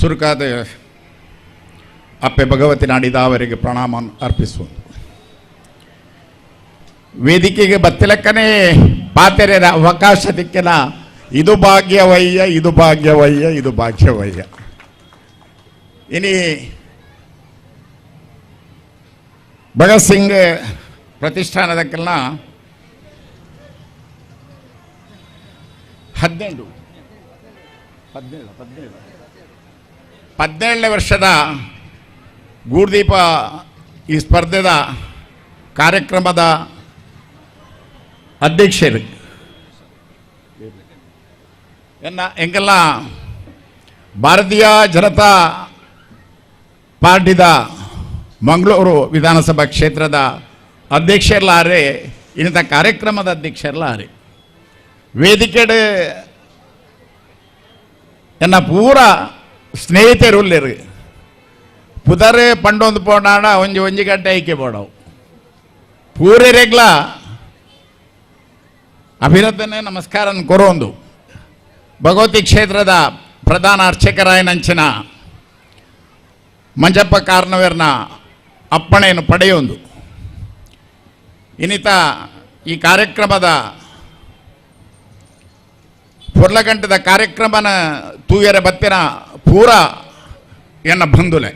ಸುರುಕಾದ ಅಪ್ಪೆ ಭಗವತಿ ನಾಡಿದ ಅವರಿಗೆ ಪ್ರಣಾಮ ಅರ್ಪಿಸುವುದು. ವೇದಿಕೆಗೆ ಬತ್ತಿಲಕ್ಕನೇ ಪಾತೆರೆಯ ಅವಕಾಶ ದಿಕ್ಕಿನ ಇದು ಭಾಗ್ಯವಯ್ಯ, ಇದು ಭಾಗ್ಯವಯ್ಯ, ಇದು ಭಾಗ್ಯವಯ್ಯ. ಇನಿ ಭಗತ್ ಸಿಂಗ್ ಪ್ರತಿಷ್ಠಾನದಕ್ಕೆಲ್ಲ 17ನೇ ವರ್ಷದ ಗೂಡುದೀಪ ಈ ಸ್ಪರ್ಧೆದ ಕಾರ್ಯಕ್ರಮದ ಅಧ್ಯಕ್ಷರು ಎನ್ನ ಎಂಗೆಲ್ಲ ಭಾರತೀಯ ಜನತಾ ಪಾರ್ಟಿದ ಮಂಗಳೂರು ವಿಧಾನಸಭಾ ಕ್ಷೇತ್ರದ ಅಧ್ಯಕ್ಷರ್ಲಾರೆ, ಇನ್ನಿತ ಕಾರ್ಯಕ್ರಮದ ಅಧ್ಯಕ್ಷರ್ಲಾರೆ, ವೇದಿಕೆಡೆ ಎನ್ನ ಪೂರ ಸ್ನೇಹಿತರುಲ್ಲೇರು ಪುದರೆ ಪಂಡೊಂದು ಪೋಣಾಣ ಒಂಜಿ ಒಂಜಿ ಗಂಟೆ ಐಕೆ ಬೋಡವು ಪೂರೆರೆಗ್ಲ ಅಭಿನಂದನೆ ನಮಸ್ಕಾರ ಕೊರೊಂದು ಭಗವತಿ ಕ್ಷೇತ್ರದ ಪ್ರಧಾನ ಅರ್ಚಕರಾಯನಂಚಿನ ಮಂಜಪ್ಪ ಕಾರ್ನವೇರ್ನ ಅಪ್ಪಣೆಯನ್ನು ಪಡೆಯೊಂದು ಇನ್ನಿತ ಈ ಕಾರ್ಯಕ್ರಮದ ಪೊರ್ಲಗಂಟದ ಕಾರ್ಯಕ್ರಮನ ತೂಯರ ಬತ್ತಿನ ಪೂರ ಎನ್ನ ಬಂಧುಲೆ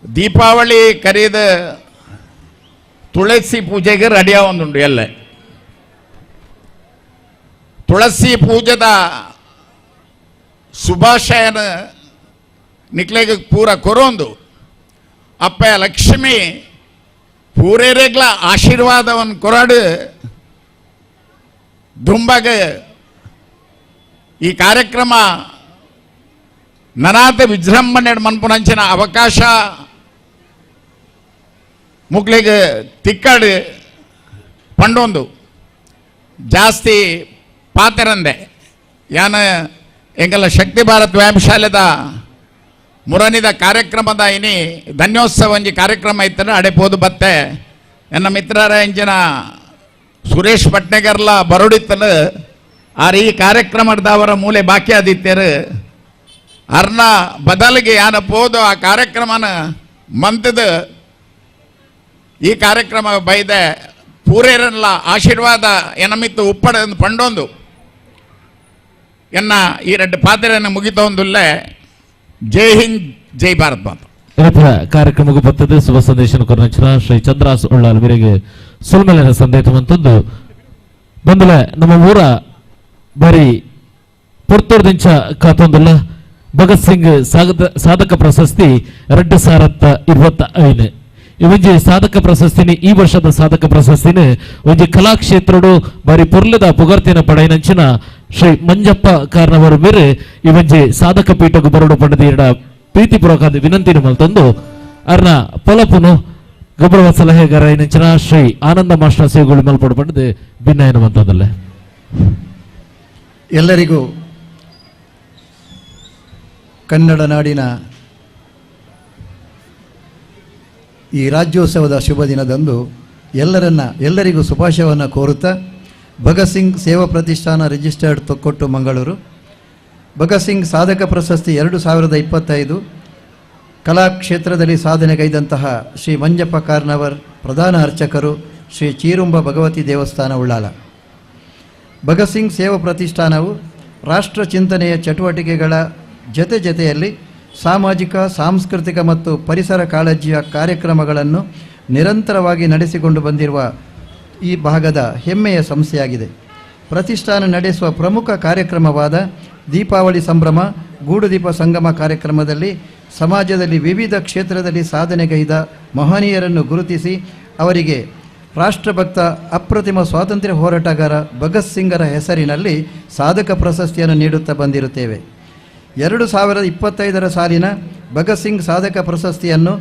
ದೀಪಾವಳಿ ಕರೀದ ತುಳಸಿ ಪೂಜೆಗೆ ರೆಡಿಯ ಒಂದುಂಡು ಎಲ್ಲ ತುಳಸಿ ಪೂಜೆದ ಶುಭಾಶಯನ ನಿಕ್ಲೆಗೆ ಪೂರ ಕೊರೊಂದು ಅಪ್ಪ ಲಕ್ಷ್ಮಿ ಪೂರೇರೆಗ್ಲ ಆಶೀರ್ವಾದವನ್ನು ಕೊರಡು ದುಂಬಗೆ ಈ ಕಾರ್ಯಕ್ರಮ ನನಾತ ವಿಜೃಂಭಣೆ ಮನ್ಪುನಂಚಿನ ಅವಕಾಶ ಮುಕ್ಳಿಗೆ ತಿಕ್ಕಡು ಪಂಡೊಂದು ಜಾಸ್ತಿ ಪಾತೆರಂದೆ ಯಾನ ಎಂಗೆಲ್ಲ ಶಕ್ತಿ ಭಾರತ್ ವ್ಯಾಯಾಮಶಾಲೆದ ಮುರನಿದ ಕಾರ್ಯಕ್ರಮದ ಇನಿ ಧನ್ಯೋತ್ಸವ ಒಂಜಿ ಕಾರ್ಯಕ್ರಮ ಇತ್ತಂದ್ರೆ ಅಡೆಪೋದು ಬತ್ತೆ ಎನ್ನ ಮಿತ್ರರ ಎಂಜಿನ ಸುರೇಶ್ ಭಟ್ನಗರ್ಲ ಬರೋಡಿತ್ತಲು ಆರ್ ಈ ಕಾರ್ಯಕ್ರಮದವರ ಮೂಲೆ ಬಾಕಿ ಆದಿತ್ಯರು ಅರ್ನ ಬದಲಿಗೆ ಯಾನ ಪೋದು ಆ ಕಾರ್ಯಕ್ರಮನ ಮಂತದ ಈ ಕಾರ್ಯಕ್ರಮ ಬೈದೆ ಪೂರೇರಲ್ಲ ಆಶೀರ್ವಾದ ಎನಮಿತ್ತು ಉಪ್ಪಡ ಪಂಡೊಂದು ಎನ್ನ ಈ ಎರಡು ಪಾತ್ರೆಯನ್ನು ಮುಗಿತೊಂದುಲ್ಲೆ. ಜೈ ಹಿಂದ್, ಜೈ ಭಾರತ್ ಮಾತಾ. ಕಾರ್ಯಕ್ರಮಕ್ಕೆ ಬರ್ತದೆ ಶುಭ ಸಂದೇಶ ಕೊರನಂಚಿನ ಶ್ರೀ ಚಂದ್ರಾಸ್ ಉಳ್ಳಾಲ್ ವೀರಿಗೆ ಸುಲ್ಮಲಿನ ಸಂದೇಶವಂತದ್ದು ಬಂದಲೆ ನಮ್ಮ ಊರ ಬರೀ ಪುರ್ತೂರ್ದಿಂಚ ಕಾತೊಂದುಲ್ಲ ಭಗತ್ ಸಿಂಗ್ ಸಾಧಕ ಪ್ರಶಸ್ತಿ 2025 ಈ ಸಾಧಕ ಪ್ರಶಸ್ತಿನಿ ಈ ವರ್ಷದ ಸಾಧಕ ಪ್ರಶಸ್ತಿನಿ ಒಂಜಿ ಕಲಾಕ್ಷೇತ್ರಡು ಬಾರಿ ಪೊರ್ಲದ ಪುಗರ್ತಿನ ಪಡೆಯಿನಂಚಿನ ಶ್ರೀ ಮಂಜಪ್ಪ ಕಾರ್ನವರು ಮೇರೆ ಈ ಒಂಜಿ ಸಾಧಕ ಪೀಠకు ಬರಡು ಪಡೆದ ಎರಡ ಪ್ರೀತಿಪೂರ್ವಕ ವಿನಂತಿನ ಮಲ್ತೊಂದು ಅರ್ನ ಪೊಲಪುನು ಗೌರವ ಸಲಹೆಗಾರ ನಂಚಿನ ಶ್ರೀ ಆನಂದ ಮಾಸ್ಟರ್ ಸೇವೆಗಳು ಮಲ್ಪಡು ಪಡೆದು ಭಿನ್ನಾಯನವಂತದಲ್ಲೇ. ಎಲ್ಲರಿಗೂ ಕನ್ನಡ ನಾಡಿನ ಈ ರಾಜ್ಯೋತ್ಸವದ ಶುಭ ದಿನದಂದು ಎಲ್ಲರಿಗೂ ಶುಭಾಶಯವನ್ನು ಕೋರುತ್ತಾ ಭಗತ್ ಸಿಂಗ್ ಸೇವಾ ಪ್ರತಿಷ್ಠಾನ ರಿಜಿಸ್ಟರ್ಡ್ ತೊಕ್ಕೊಟ್ಟು ಮಂಗಳೂರು ಭಗತ್ ಸಿಂಗ್ ಸಾಧಕ ಪ್ರಶಸ್ತಿ 2025 ಕಲಾಕ್ಷೇತ್ರದಲ್ಲಿ ಸಾಧನೆಗೈದಂತಹ ಶ್ರೀ ಮಂಜಪ್ಪ ಕಾರ್ನವರ್ ಪ್ರಧಾನ ಅರ್ಚಕರು ಶ್ರೀ ಚೀರುಂಬ ಭಗವತಿ ದೇವಸ್ಥಾನ ಉಳ್ಳಾಲ. ಭಗತ್ ಸಿಂಗ್ ಸೇವಾ ಪ್ರತಿಷ್ಠಾನವು ರಾಷ್ಟ್ರ ಚಿಂತನೆಯ ಚಟುವಟಿಕೆಗಳ ಜೊತೆ ಜೊತೆಯಲ್ಲಿ ಸಾಮಾಜಿಕ, ಸಾಂಸ್ಕೃತಿಕ ಮತ್ತು ಪರಿಸರ ಕಾಳಜಿಯ ಕಾರ್ಯಕ್ರಮಗಳನ್ನು ನಿರಂತರವಾಗಿ ನಡೆಸಿಕೊಂಡು ಬಂದಿರುವ ಈ ಭಾಗದ ಹೆಮ್ಮೆಯ ಸಂಸ್ಥೆಯಾಗಿದೆ. ಪ್ರತಿಷ್ಠಾನ ನಡೆಸುವ ಪ್ರಮುಖ ಕಾರ್ಯಕ್ರಮವಾದ ದೀಪಾವಳಿ ಸಂಭ್ರಮ ಗೂಡುದೀಪ ಸಂಗಮ ಕಾರ್ಯಕ್ರಮದಲ್ಲಿ ಸಮಾಜದಲ್ಲಿ ವಿವಿಧ ಕ್ಷೇತ್ರದಲ್ಲಿ ಸಾಧನೆಗೈದ ಮಹನೀಯರನ್ನು ಗುರುತಿಸಿ ಅವರಿಗೆ ರಾಷ್ಟ್ರಭಕ್ತ ಅಪ್ರತಿಮ ಸ್ವಾತಂತ್ರ್ಯ ಹೋರಾಟಗಾರ ಭಗತ್ ಸಿಂಗರ ಹೆಸರಿನಲ್ಲಿ ಸಾಧಕ ಪ್ರಶಸ್ತಿಯನ್ನು ನೀಡುತ್ತಾ ಬಂದಿರುತ್ತೇವೆ. 2025ರ ಸಾಲಿನ ಭಗತ್ ಸಿಂಗ್ ಸಾಧಕ ಪ್ರಶಸ್ತಿಯನ್ನು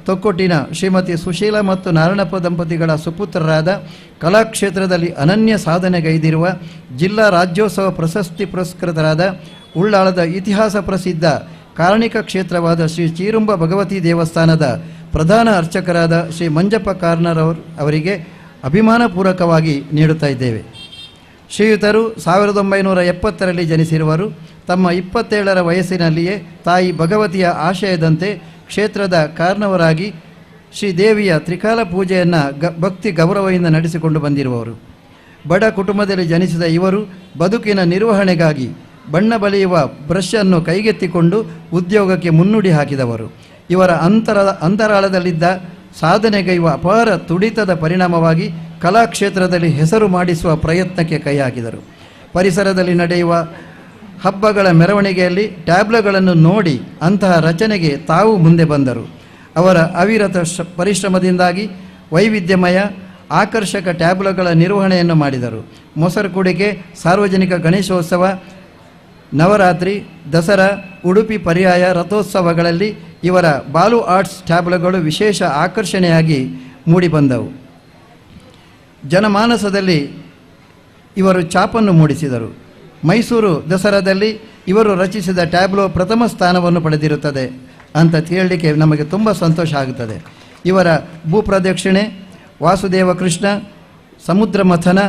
ತೊಕ್ಕೊಟ್ಟಿನ ಶ್ರೀಮತಿ ಸುಶೀಲಾ ಮತ್ತು ನಾರಾಯಣಪ್ಪ ದಂಪತಿಗಳ ಸುಪುತ್ರರಾದ ಕಲಾಕ್ಷೇತ್ರದಲ್ಲಿ ಅನನ್ಯ ಸಾಧನೆಗೈದಿರುವ ಜಿಲ್ಲಾ ರಾಜ್ಯೋತ್ಸವ ಪ್ರಶಸ್ತಿ ಪುರಸ್ಕೃತರಾದ ಉಳ್ಳಾಳದ ಇತಿಹಾಸ ಪ್ರಸಿದ್ಧ ಕಾರಣಿಕ ಕ್ಷೇತ್ರವಾದ ಶ್ರೀ ಚೀರುಂಬ ಭಗವತಿ ದೇವಸ್ಥಾನದ ಪ್ರಧಾನ ಅರ್ಚಕರಾದ ಶ್ರೀ ಮಂಜಪ್ಪ ಕಾರ್ನರ್ ಅವರಿಗೆ ಅಭಿಮಾನಪೂರ್ವಕವಾಗಿ ನೀಡುತ್ತಾ ಇದ್ದೇವೆ. ಶ್ರೀಯುತರು 1970ರಲ್ಲಿ ಜನಿಸಿರುವರು. ತಮ್ಮ 27ರ ವಯಸ್ಸಿನಲ್ಲಿಯೇ ತಾಯಿ ಭಗವತಿಯ ಆಶಯದಂತೆ ಕ್ಷೇತ್ರದ ಕಾರ್ನವರಾಗಿ ಶ್ರೀದೇವಿಯ ತ್ರಿಕಾಲ ಪೂಜೆಯನ್ನು ಭಕ್ತಿ ಗೌರವದಿಂದ ನಡೆಸಿಕೊಂಡು ಬಂದಿರುವವರು. ಬಡ ಕುಟುಂಬದಲ್ಲಿ ಜನಿಸಿದ ಇವರು ಬದುಕಿನ ನಿರ್ವಹಣೆಗಾಗಿ ಬಣ್ಣ ಬಳಿಯುವ ಬ್ರಷನ್ನು ಕೈಗೆತ್ತಿಕೊಂಡು ಉದ್ಯೋಗಕ್ಕೆ ಮುನ್ನುಡಿ ಹಾಕಿದವರು. ಇವರ ಅಂತರಾಳದಲ್ಲಿದ್ದ ಸಾಧನೆಗೈಯುವ ಅಪಾರ ತುಡಿತದ ಪರಿಣಾಮವಾಗಿ ಕಲಾಕ್ಷೇತ್ರದಲ್ಲಿ ಹೆಸರು ಮಾಡಿಸುವ ಪ್ರಯತ್ನಕ್ಕೆ ಕೈ ಹಾಕಿದರು. ಪರಿಸರದಲ್ಲಿ ನಡೆಯುವ ಹಬ್ಬಗಳ ಮೆರವಣಿಗೆಯಲ್ಲಿ ಟ್ಯಾಬ್ಲೋಗಳನ್ನು ನೋಡಿ ಅಂತಹ ರಚನೆಗೆ ತಾವು ಮುಂದೆ ಬಂದರು. ಅವರ ಅವಿರತ ಪರಿಶ್ರಮದಿಂದಾಗಿ ವೈವಿಧ್ಯಮಯ ಆಕರ್ಷಕ ಟ್ಯಾಬ್ಲೋಗಳ ನಿರ್ವಹಣೆಯನ್ನು ಮಾಡಿದರು. ಮೊಸರು ಕುಡಿಕೆ, ಸಾರ್ವಜನಿಕ ಗಣೇಶೋತ್ಸವ, ನವರಾತ್ರಿ, ದಸರಾ, ಉಡುಪಿ ಪರ್ಯಾಯ ರಥೋತ್ಸವಗಳಲ್ಲಿ ಇವರ ಬಾಲು ಆರ್ಟ್ಸ್ ಟ್ಯಾಬ್ಲೋಗಳು ವಿಶೇಷ ಆಕರ್ಷಣೆಯಾಗಿ ಮೂಡಿಬಂದವು. ಜನಮಾನಸದಲ್ಲಿ ಇವರು ಛಾಪನ್ನು ಮೂಡಿಸಿದರು. ಮೈಸೂರು ದಸರಾದಲ್ಲಿ ಇವರು ರಚಿಸಿದ ಟ್ಯಾಬ್ಲೋ ಪ್ರಥಮ ಸ್ಥಾನವನ್ನು ಪಡೆದಿರುತ್ತದೆ ಅಂತ ಹೇಳಲಿಕ್ಕೆ ನಮಗೆ ತುಂಬ ಸಂತೋಷ ಆಗುತ್ತದೆ. ಇವರ ಭೂಪ್ರದಕ್ಷಿಣೆ, ವಾಸುದೇವ ಕೃಷ್ಣ, ಸಮುದ್ರ ಮಥನ,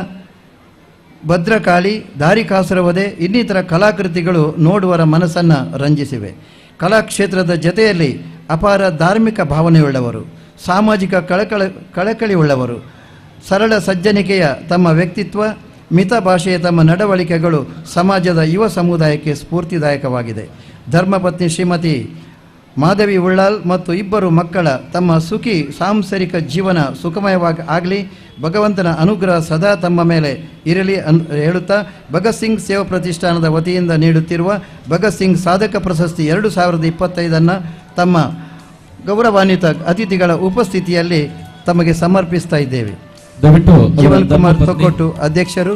ಭದ್ರಕಾಳಿ, ದಾರಿಕಾಸುರವಧೆ ಇನ್ನಿತರ ಕಲಾಕೃತಿಗಳು ನೋಡುವರ ಮನಸ್ಸನ್ನು ರಂಜಿಸಿವೆ. ಕಲಾಕ್ಷೇತ್ರದ ಜೊತೆಯಲ್ಲಿ ಅಪಾರ ಧಾರ್ಮಿಕ ಭಾವನೆಯುಳ್ಳವರು, ಸಾಮಾಜಿಕ ಕಳಕಳಿಯುಳ್ಳವರು, ಸರಳ ಸಜ್ಜನಿಕೆಯ ತಮ್ಮ ವ್ಯಕ್ತಿತ್ವ, ಮಿತ ಭಾಷೆಯ ತಮ್ಮ ನಡವಳಿಕೆಗಳು ಸಮಾಜದ ಯುವ ಸಮುದಾಯಕ್ಕೆ ಸ್ಫೂರ್ತಿದಾಯಕವಾಗಿದೆ. ಧರ್ಮಪತ್ನಿ ಶ್ರೀಮತಿ ಮಾಧವಿ ಉಳ್ಳಾಲ್ ಮತ್ತು ಇಬ್ಬರು ಮಕ್ಕಳ ತಮ್ಮ ಸುಖಿ ಸಾಂಸಾರಿಕ ಜೀವನ ಸುಖಮಯವಾಗಿ ಆಗಲಿ, ಭಗವಂತನ ಅನುಗ್ರಹ ಸದಾ ತಮ್ಮ ಮೇಲೆ ಇರಲಿ ಹೇಳುತ್ತಾ ಭಗತ್ ಸಿಂಗ್ ಸೇವಾ ಪ್ರತಿಷ್ಠಾನದ ವತಿಯಿಂದ ನೀಡುತ್ತಿರುವ ಭಗತ್ ಸಿಂಗ್ ಸಾಧಕ ಪ್ರಶಸ್ತಿ 2025 ತಮ್ಮ ಗೌರವಾನ್ವಿತ ಅತಿಥಿಗಳ ಉಪಸ್ಥಿತಿಯಲ್ಲಿ ತಮಗೆ ಸಮರ್ಪಿಸ್ತಾ ಇದ್ದೇವೆ. ದಯವಿಟ್ಟು ಜೀವನ್ ಕುಮಾರ್ ತೊಕ್ಕೊಟ್ಟು ಅಧ್ಯಕ್ಷರು,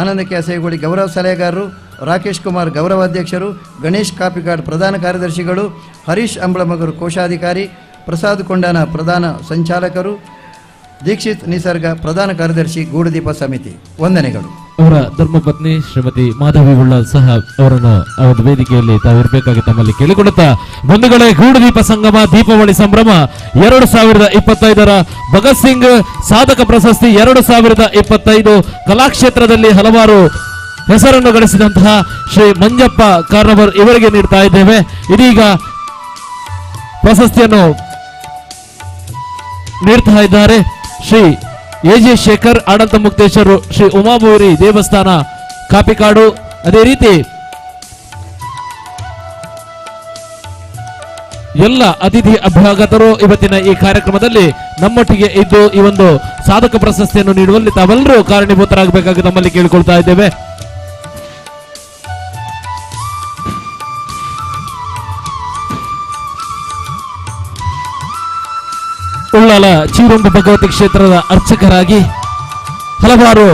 ಆನಂದ ಕ್ಯಾಸೇಗುಳಿ ಗೌರವ ಸಲಹೆಗಾರರು, ರಾಕೇಶ್ ಕುಮಾರ್ ಗೌರವಾಧ್ಯಕ್ಷರು, ಗಣೇಶ್ ಕಾಪಿಕಾಡ್ ಪ್ರಧಾನ ಕಾರ್ಯದರ್ಶಿಗಳು, ಹರೀಶ್ ಅಂಬಳಮಗರು ಕೋಶಾಧಿಕಾರಿ, ಪ್ರಸಾದ್ ಕೊಂಡಾನ ಪ್ರಧಾನ ಸಂಚಾಲಕರು, ದೀಕ್ಷಿತ್ ನಿಸರ್ಗ ಪ್ರಧಾನ ಕಾರ್ಯದರ್ಶಿ, ಗೂಡುದೀಪ ಸಮಿತಿ. ವಂದನೆಗಳು. ಅವರ ಧರ್ಮಪತ್ನಿ ಶ್ರೀಮತಿ ಮಾಧವಿ ಉಳ್ಳಾಲ್ ಸಹ ಅವರನ್ನು ಅವರ ವೇದಿಕೆಯಲ್ಲಿ ತಾವಿರಬೇಕಾಗಿ ತಮ್ಮಲ್ಲಿ ಕೇಳಿಕೊಳ್ಳುತ್ತಾ, ಬಂಧುಗಳೇ, ಗೂಡುದೀಪ ಸಂಗಮ ದೀಪಾವಳಿ ಸಂಭ್ರಮ 2025ರ ಭಗತ್ ಸಿಂಗ್ ಸಾಧಕ ಪ್ರಶಸ್ತಿ 2025 ಕಲಾಕ್ಷೇತ್ರದಲ್ಲಿ ಹಲವಾರು ಹೆಸರನ್ನು ಗಳಿಸಿದಂತಹ ಶ್ರೀ ಮಂಜಪ್ಪ ಕಾರ್ನವರ್ ಇವರಿಗೆ ನೀಡ್ತಾ ಇದ್ದೇವೆ. ಇದೀಗ ಪ್ರಶಸ್ತಿಯನ್ನು ನೀಡ್ತಾ ಇದ್ದಾರೆ ಶ್ರೀ ಎ ಜೆ ಶೇಖರ್, ಆಡಂತ ಮುಕ್ತೇಶ್ವರು, ಶ್ರೀ ಉಮಾಭೂರಿ ದೇವಸ್ಥಾನ ಕಾಪಿಕಾಡು. ಅದೇ ರೀತಿ ಎಲ್ಲ ಅತಿಥಿ ಅಭ್ಯಾಗತರು ಇವತ್ತಿನ ಈ ಕಾರ್ಯಕ್ರಮದಲ್ಲಿ ನಮ್ಮೊಟ್ಟಿಗೆ ಇದ್ದು ಈ ಒಂದು ಸಾಧಕ ಪ್ರಶಸ್ತಿಯನ್ನು ನೀಡುವಲ್ಲಿ ತಾವೆಲ್ಲರೂ ಕಾರಣೀಭೂತರಾಗಬೇಕಾಗಿ ನಮ್ಮಲ್ಲಿ ಕೇಳಿಕೊಳ್ತಾ ಇದ್ದೇವೆ. ಉಳ್ಳಾಲ ಚೀರುಂಬ ಭಗವತಿ ಕ್ಷೇತ್ರದ ಅರ್ಚಕರಾಗಿ ಹಲವಾರು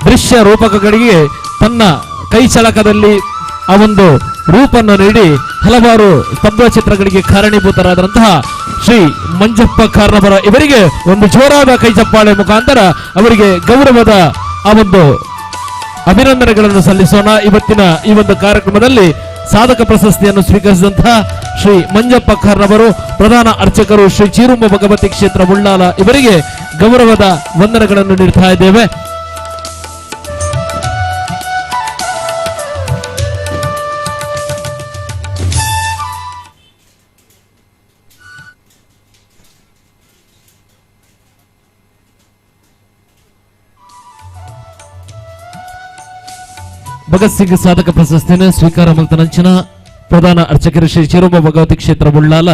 ದೃಶ್ಯ ರೂಪಕಗಳಿಗೆ ತನ್ನ ಕೈ ಚಳಕದಲ್ಲಿ ಆ ಒಂದು ರೂಪನ್ನು ನೀಡಿ ಹಲವಾರು ಸ್ತಬ್ಧ ಚಿತ್ರಗಳಿಗೆ ಕಾರಣೀಭೂತರಾದಂತಹ ಶ್ರೀ ಮಂಜಪ್ಪ ಕಾರ್ನವರ ಇವರಿಗೆ ಒಂದು ಜೋರಾದ ಕೈ ಚಪ್ಪಾಳೆ ಮುಖಾಂತರ ಅವರಿಗೆ ಗೌರವದ ಆ ಒಂದು ಅಭಿನಂದನೆಗಳನ್ನು ಸಲ್ಲಿಸೋಣ. ಇವತ್ತಿನ ಈ ಒಂದು ಕಾರ್ಯಕ್ರಮದಲ್ಲಿ ಸಾಧಕ ಪ್ರಶಸ್ತಿಯನ್ನು ಸ್ವೀಕರಿಸಿದಂತಹ ಶ್ರೀ ಮಂಜಪ್ಪ ಕಾರ್ನವರು, ಪ್ರಧಾನ ಅರ್ಚಕರು ಶ್ರೀ ಚೀರುಂಬ ಭಗವತಿ ಕ್ಷೇತ್ರ ಉಳ್ಳಾಲ ಇವರಿಗೆ ಗೌರವದ ವಂದನೆಗಳನ್ನು ನೀಡ್ತಾ ಇದ್ದೇವೆ. ಭಗತ್ ಸಿಂಗ್ ಸಾಧಕ ಪ್ರಶಸ್ತಿಯನ್ನು ಸ್ವೀಕಾರ ಮಲ್ತನಂಚಿನ ಪ್ರಧಾನ ಅರ್ಚಕರು ಶ್ರೀ ಚಿರುಂಬ ಭಗವತಿ ಕ್ಷೇತ್ರ ಉಳ್ಳಾಲ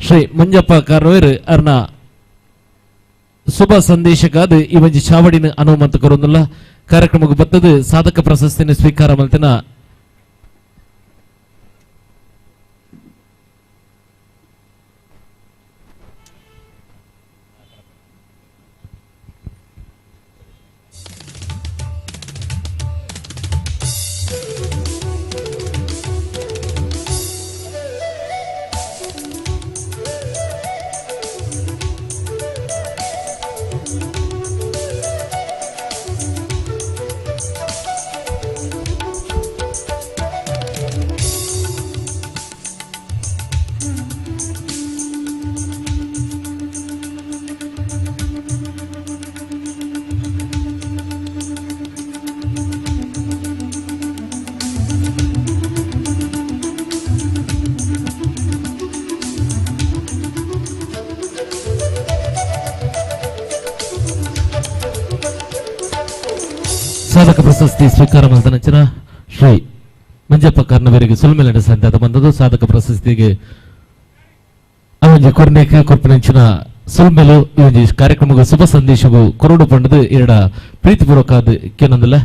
ಶ್ರೀ ಮಂಜಪ್ಪ ಕಾರ್ನವೇರ್ ಅರ್ನ ಶುಭ ಸಂದೇಶಕ್ಕಾದ ಈ ಒಂಜಿ ಚಾವಡಿನ ಅನುಮಂತ ಕೊರೊಂದುಲ್ಲ ಕಾರ್ಯಕ್ರಮಕ್ಕೆ ಬತ್ತದು ಸಾಧಕ ಪ್ರಶಸ್ತಿಯನ್ನು ಸ್ವೀಕಾರ ಮಲ್ತಿನ ಸಾಧಕ ಪ್ರಶಸ್ತಿ ಸ್ವೀಕಾರ ಮಾಡಿದ ನಂತರ ಶ್ರೀ ಮಂಜಪ್ಪ ಕಾರ್ನವರಿಗೆ ಸುಲ್ಮೆಲನ ಸಂತಾದ ಬಂದದ್ದು ಸಾಧಕ ಪ್ರಶಸ್ತಿಗೆ ಅವೊಂಜಿ ಕೊರ್ನೇಕ ಕೊರ್ಪಿನಂಚಿನ ಸುಲ್ಮೆಲು ಈ ಒಂಜಿ ಕಾರ್ಯಕ್ರಮಗೂ ಶುಭ ಸಂದೇಶಗೂ ಕೊರಡು ಪಂಡದು ಎರಡ ಪ್ರೀತಿಪೂರ್ವಕ ಕೇನಂದಲ್ಲ.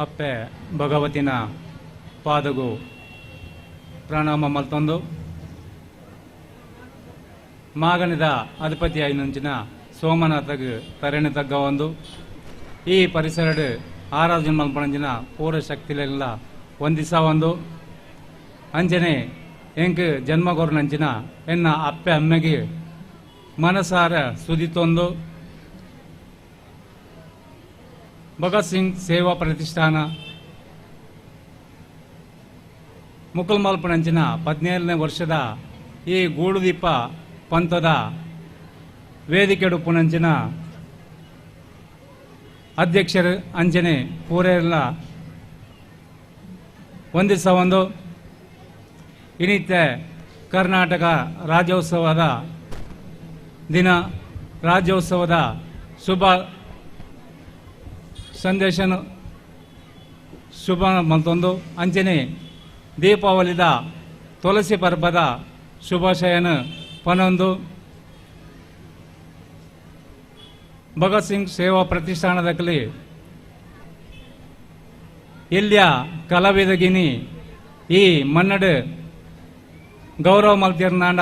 ಅಪ್ಪೆ ಭಗವತಿನ ಪಾದಗು ಪ್ರಣಾಮ ಮಲ್ತೊಂದು ಮಾಗಣಿದ ಅಧಿಪತಿ ಐನಂಚಿನ ಸೋಮನಾಥಗ್ ತರಣಿ ತಗ್ಗ ಒಂದು ಈ ಪರಿಸರಡು ಆರಾಧನೆ ಮಲ್ಪಣಂಚಿನ ಪೂರ ಶಕ್ತಿಲೆಲ್ಲ ಒಂದಿಸ ಒಂದು ಅಂಜನೆ ಎಂಕ್ ಜನ್ಮಗೋರ್ನಂಚಿನ ಎನ್ನ ಅಪ್ಪೆ ಅಮ್ಮೆಗೆ ಮನಸಾರ ಸುದಿತೊಂದು ಭಗತ್ ಸಿಂಗ್ ಸೇವಾ ಪ್ರತಿಷ್ಠಾನ ಮುಕುಲ್ಮಲ್ಪನಂಚಿನ 17ನೇ ವರ್ಷದ ಈ ಗೂಡುದೀಪ ಪಂಥದ ವೇದಿಕೆಡುಪ್ಪುನಂಚಿನ ಅಧ್ಯಕ್ಷರು ಅಂಜನೆ ಪೂರೆಲ್ಲ ಒಂದಿಸ ಒಂದು ಇನ್ನಿತ್ಯ ಕರ್ನಾಟಕ ರಾಜ್ಯೋತ್ಸವದ ದಿನ ರಾಜ್ಯೋತ್ಸವದ ಶುಭ ಸಂದೇಶನು ಶುಭ ಮಲ್ತೊಂದು ಅಂಚನೆ ದೀಪಾವಳಿದ ತುಳಸಿ ಪರ್ಬದ ಶುಭಾಶಯನ ಪನೊಂದು ಭಗತ್ ಸಿಂಗ್ ಸೇವಾ ಪ್ರತಿಷ್ಠಾನದಕಲಿ ಇಲ್ಲಿಯ ಕಲಾವಿದಗಿನಿ ಈ ಮನ್ನಡು ಗೌರವ ಮಲ್ತಿರ್ನಾಂಡ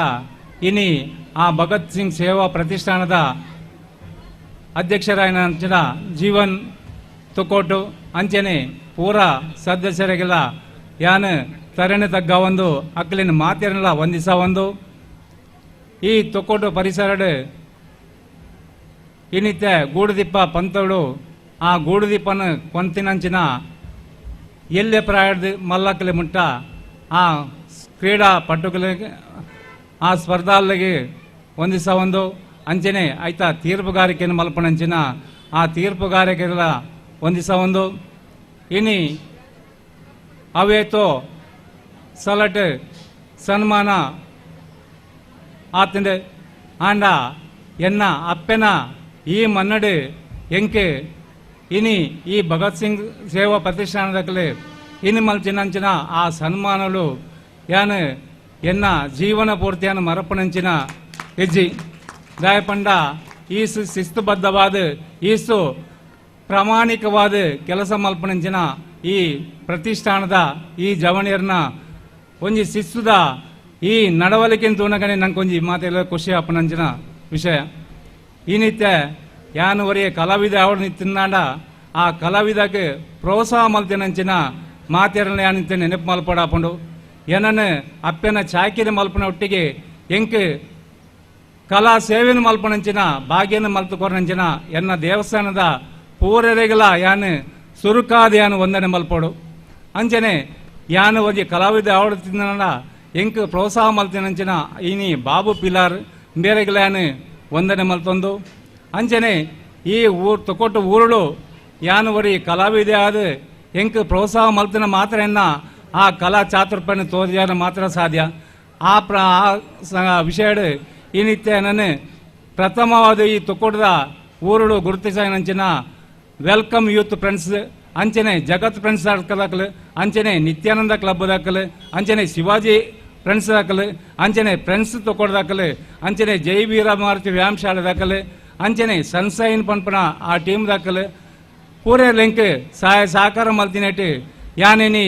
ಇನಿ ಆ ಭಗತ್ ಸಿಂಗ್ ಸೇವಾ ಪ್ರತಿಷ್ಠಾನದ ಅಧ್ಯಕ್ಷರಾಯನ ಜೀವನ್ ತುಕೋಟು ಅಂಚನೆ ಪೂರ ಸದಸ್ಯರಿಗೆಲ್ಲ ಯಾನ್ ತರಣೆ ತಗ್ಗ ಒಂದು ಅಕ್ಕಲಿನ ಮಾತಿರಲ್ಲ ಒಂದಿಸ ಒಂದು ಈ ತೊಕ್ಕೋಟು ಪರಿಸರಡು ಇನ್ನಿತ್ಯ ಗೂಡುದೀಪ ಪಂತೋಡು ಆ ಗೂಡುದೀಪನ ಕೊಂತಿನಂಚಿನ ಎಲ್ಲೆ ಪ್ರಾಯದ ಮಲ್ಲಕ್ಕಲೆ ಮುಟ್ಟ ಆ ಕ್ರೀಡಾ ಪಟುಗಳಿಗೆ ಆ ಸ್ಪರ್ಧಾಲಿಗೆ ಒಂದಿಸ ಒಂದು ಅಂಚನೆ ಆಯ್ತಾ ತೀರ್ಪುಗಾರಿಕೆಯನ್ನು ಮಲ್ಪನಂಚಿನ ಆ ತೀರ್ಪುಗಾರಿಕೆಲ್ಲ ಒಂದಿಸ ಒಂದು ಇನಿ ಅವೇತೋ ಸಲಟ್ ಸನ್ಮಾನ ಆತಂದೆ ಆಂಡ ಎನ್ನ ಅಪ್ಪೆನ ಈ ಮನ್ನಡು ಎಂಕೆ ಇನಿ ಈ ಭಗತ್ ಸಿಂಗ್ ಸೇವಾ ಪ್ರತಿಷ್ಠಾನದಕಲೆ ಇನಿ ಮಲ್ಚಿನಂಚಿನ ಆ ಸನ್ಮಾನಲು ಯಾನ್ ಎನ್ನ ಜೀವನ ಪೂರ್ತಿಯನ್ನು ಮರಪನಂಚಿನ ಹೆಜ್ಜಿ ದಾಯಪಂಡ ಈಸು ಶಿಸ್ತುಬದ್ಧವಾದ ಈಸು ಪ್ರಾಮಾಣಿಕವಾದ ಕೆಲಸ ಮಲ್ಪನಂಚಿನ ಈ ಪ್ರತಿಷ್ಠಾನದ ಈ ಜವಣಿಯರ್ನ ಒಂಜಿ ಶಿಸ್ತುದ ಈ ನಡವಳಿಕೆ ತೂನಗನೆ ನಂಗೆ ಒಂಜಿ ಮಾತೆಲ್ಲ ಖುಷಿ ಅಪ್ಪನಂಚಿನ ವಿಷಯ. ಈ ನಿತ್ಯ ಯಾನು ಒರೆಯ ಕಲಾವಿದ ಅವಳು ನಿತ್ತಿನಾಂಡ ಆ ಕಲಾವಿದಕ್ಕೆ ಪ್ರೋತ್ಸಾಹ ಮಲ್ತಿನಂಚಿನ ಮಾತೆರನ್ನ ಯಾನಿತ್ಯ ನೆನಪು ಮಲ್ಪಡಾಪಂಡು ಏನನ್ನು ಅಪ್ಪನ ಚಾಕಿನ ಮಲ್ಪನ ಒಟ್ಟಿಗೆ ಎಂಕ್ ಕಲಾ ಸೇವೆನ ಮಲ್ಪನಂಚಿನ ಭಾಗ್ಯನ ಮಲ್ತುಕೊರನಂಚಿನ ಎನ್ನ ದೇವಸ್ಥಾನದ ಪೂರರೆಗಲ ಯಾನು ಸುರುಕಾದ ಯಾನು ವಂದನೆ ಮಲ್ಪಡು ಅಂಚನೆ ಯಾನು ಒಂಜಿ ಕಲಾವಿದ ಅವಳು ತಿನ್ನಡ ಎಂಕ್ ಪ್ರೋತ್ಸಾಹ ಮಲ್ತಿನಂಚಿನ ಇನಿ ಬಾಬು ಪಿಲಾರ್ ಬೇರೆಗಲ ಯಾನು ವಂದನೆ ಮಲ್ತೊಂದು ಅಂಚನೆ ಈ ಊರು ತೊಕೊಟ್ಟು ಊರುಳು ಯಾನು ಒರಿ ಕಲಾವಿದೆ ಆದ ಎಂಕ್ ಪ್ರೋತ್ಸಾಹ ಮಲ್ತಿನ ಮಾತ್ರ ಎನ್ನ ಆ ಕಲಾ ಚಾತುರ್ಪಣೆ ತೋರಿಯಾನ ಮಾತ್ರ ಸಾಧ್ಯ. ಆ ವಿಷಯ ಈ ನಿತ್ಯ ನಾನು ಪ್ರಥಮವಾದ ಈ ತೊಕೊಟ್ಟದ ಊರುಳು ಗುರುತಿಸಿನಂಚಿನ ವೆಲ್ಕಮ್ ಯೂತ್ ಫ್ರೆಂಡ್ಸ್ ಅಂಚನೆ ಜಗತ್ ಫ್ರೆಂಡ್ಸ್ ದಾಖಲು ಅಂಚನೆ ನಿತ್ಯಾನಂದ ಕ್ಲಬ್ ದಾಖಲು ಅಂಚನೆ ಶಿವಾಜಿ ಫ್ರೆಂಡ್ಸ್ ದಾಖಲು ಅಂಚನೆ ಫ್ರೆಂಡ್ಸ್ ತೊಕೊಡ್ ದಾಖಲು ಅಂಚನೆ ಜೈ ವೀರ ಮಾರುತಿ ವ್ಯಾಯಾಮ ಶಾಲೆ ದಾಖಲು ಅಂಚನೆ ಸನ್ಸೈನ್ ಪನ್ಪನ ಆ ಟೀಮ್ ದಾಖಲು ಪೂರೇ ಲಿಂಕ್ ಸಹಾಯ ಸಹಕಾರ ಮಲ್ತಿನೆಟ್ಟು ಯಾನೇನಿ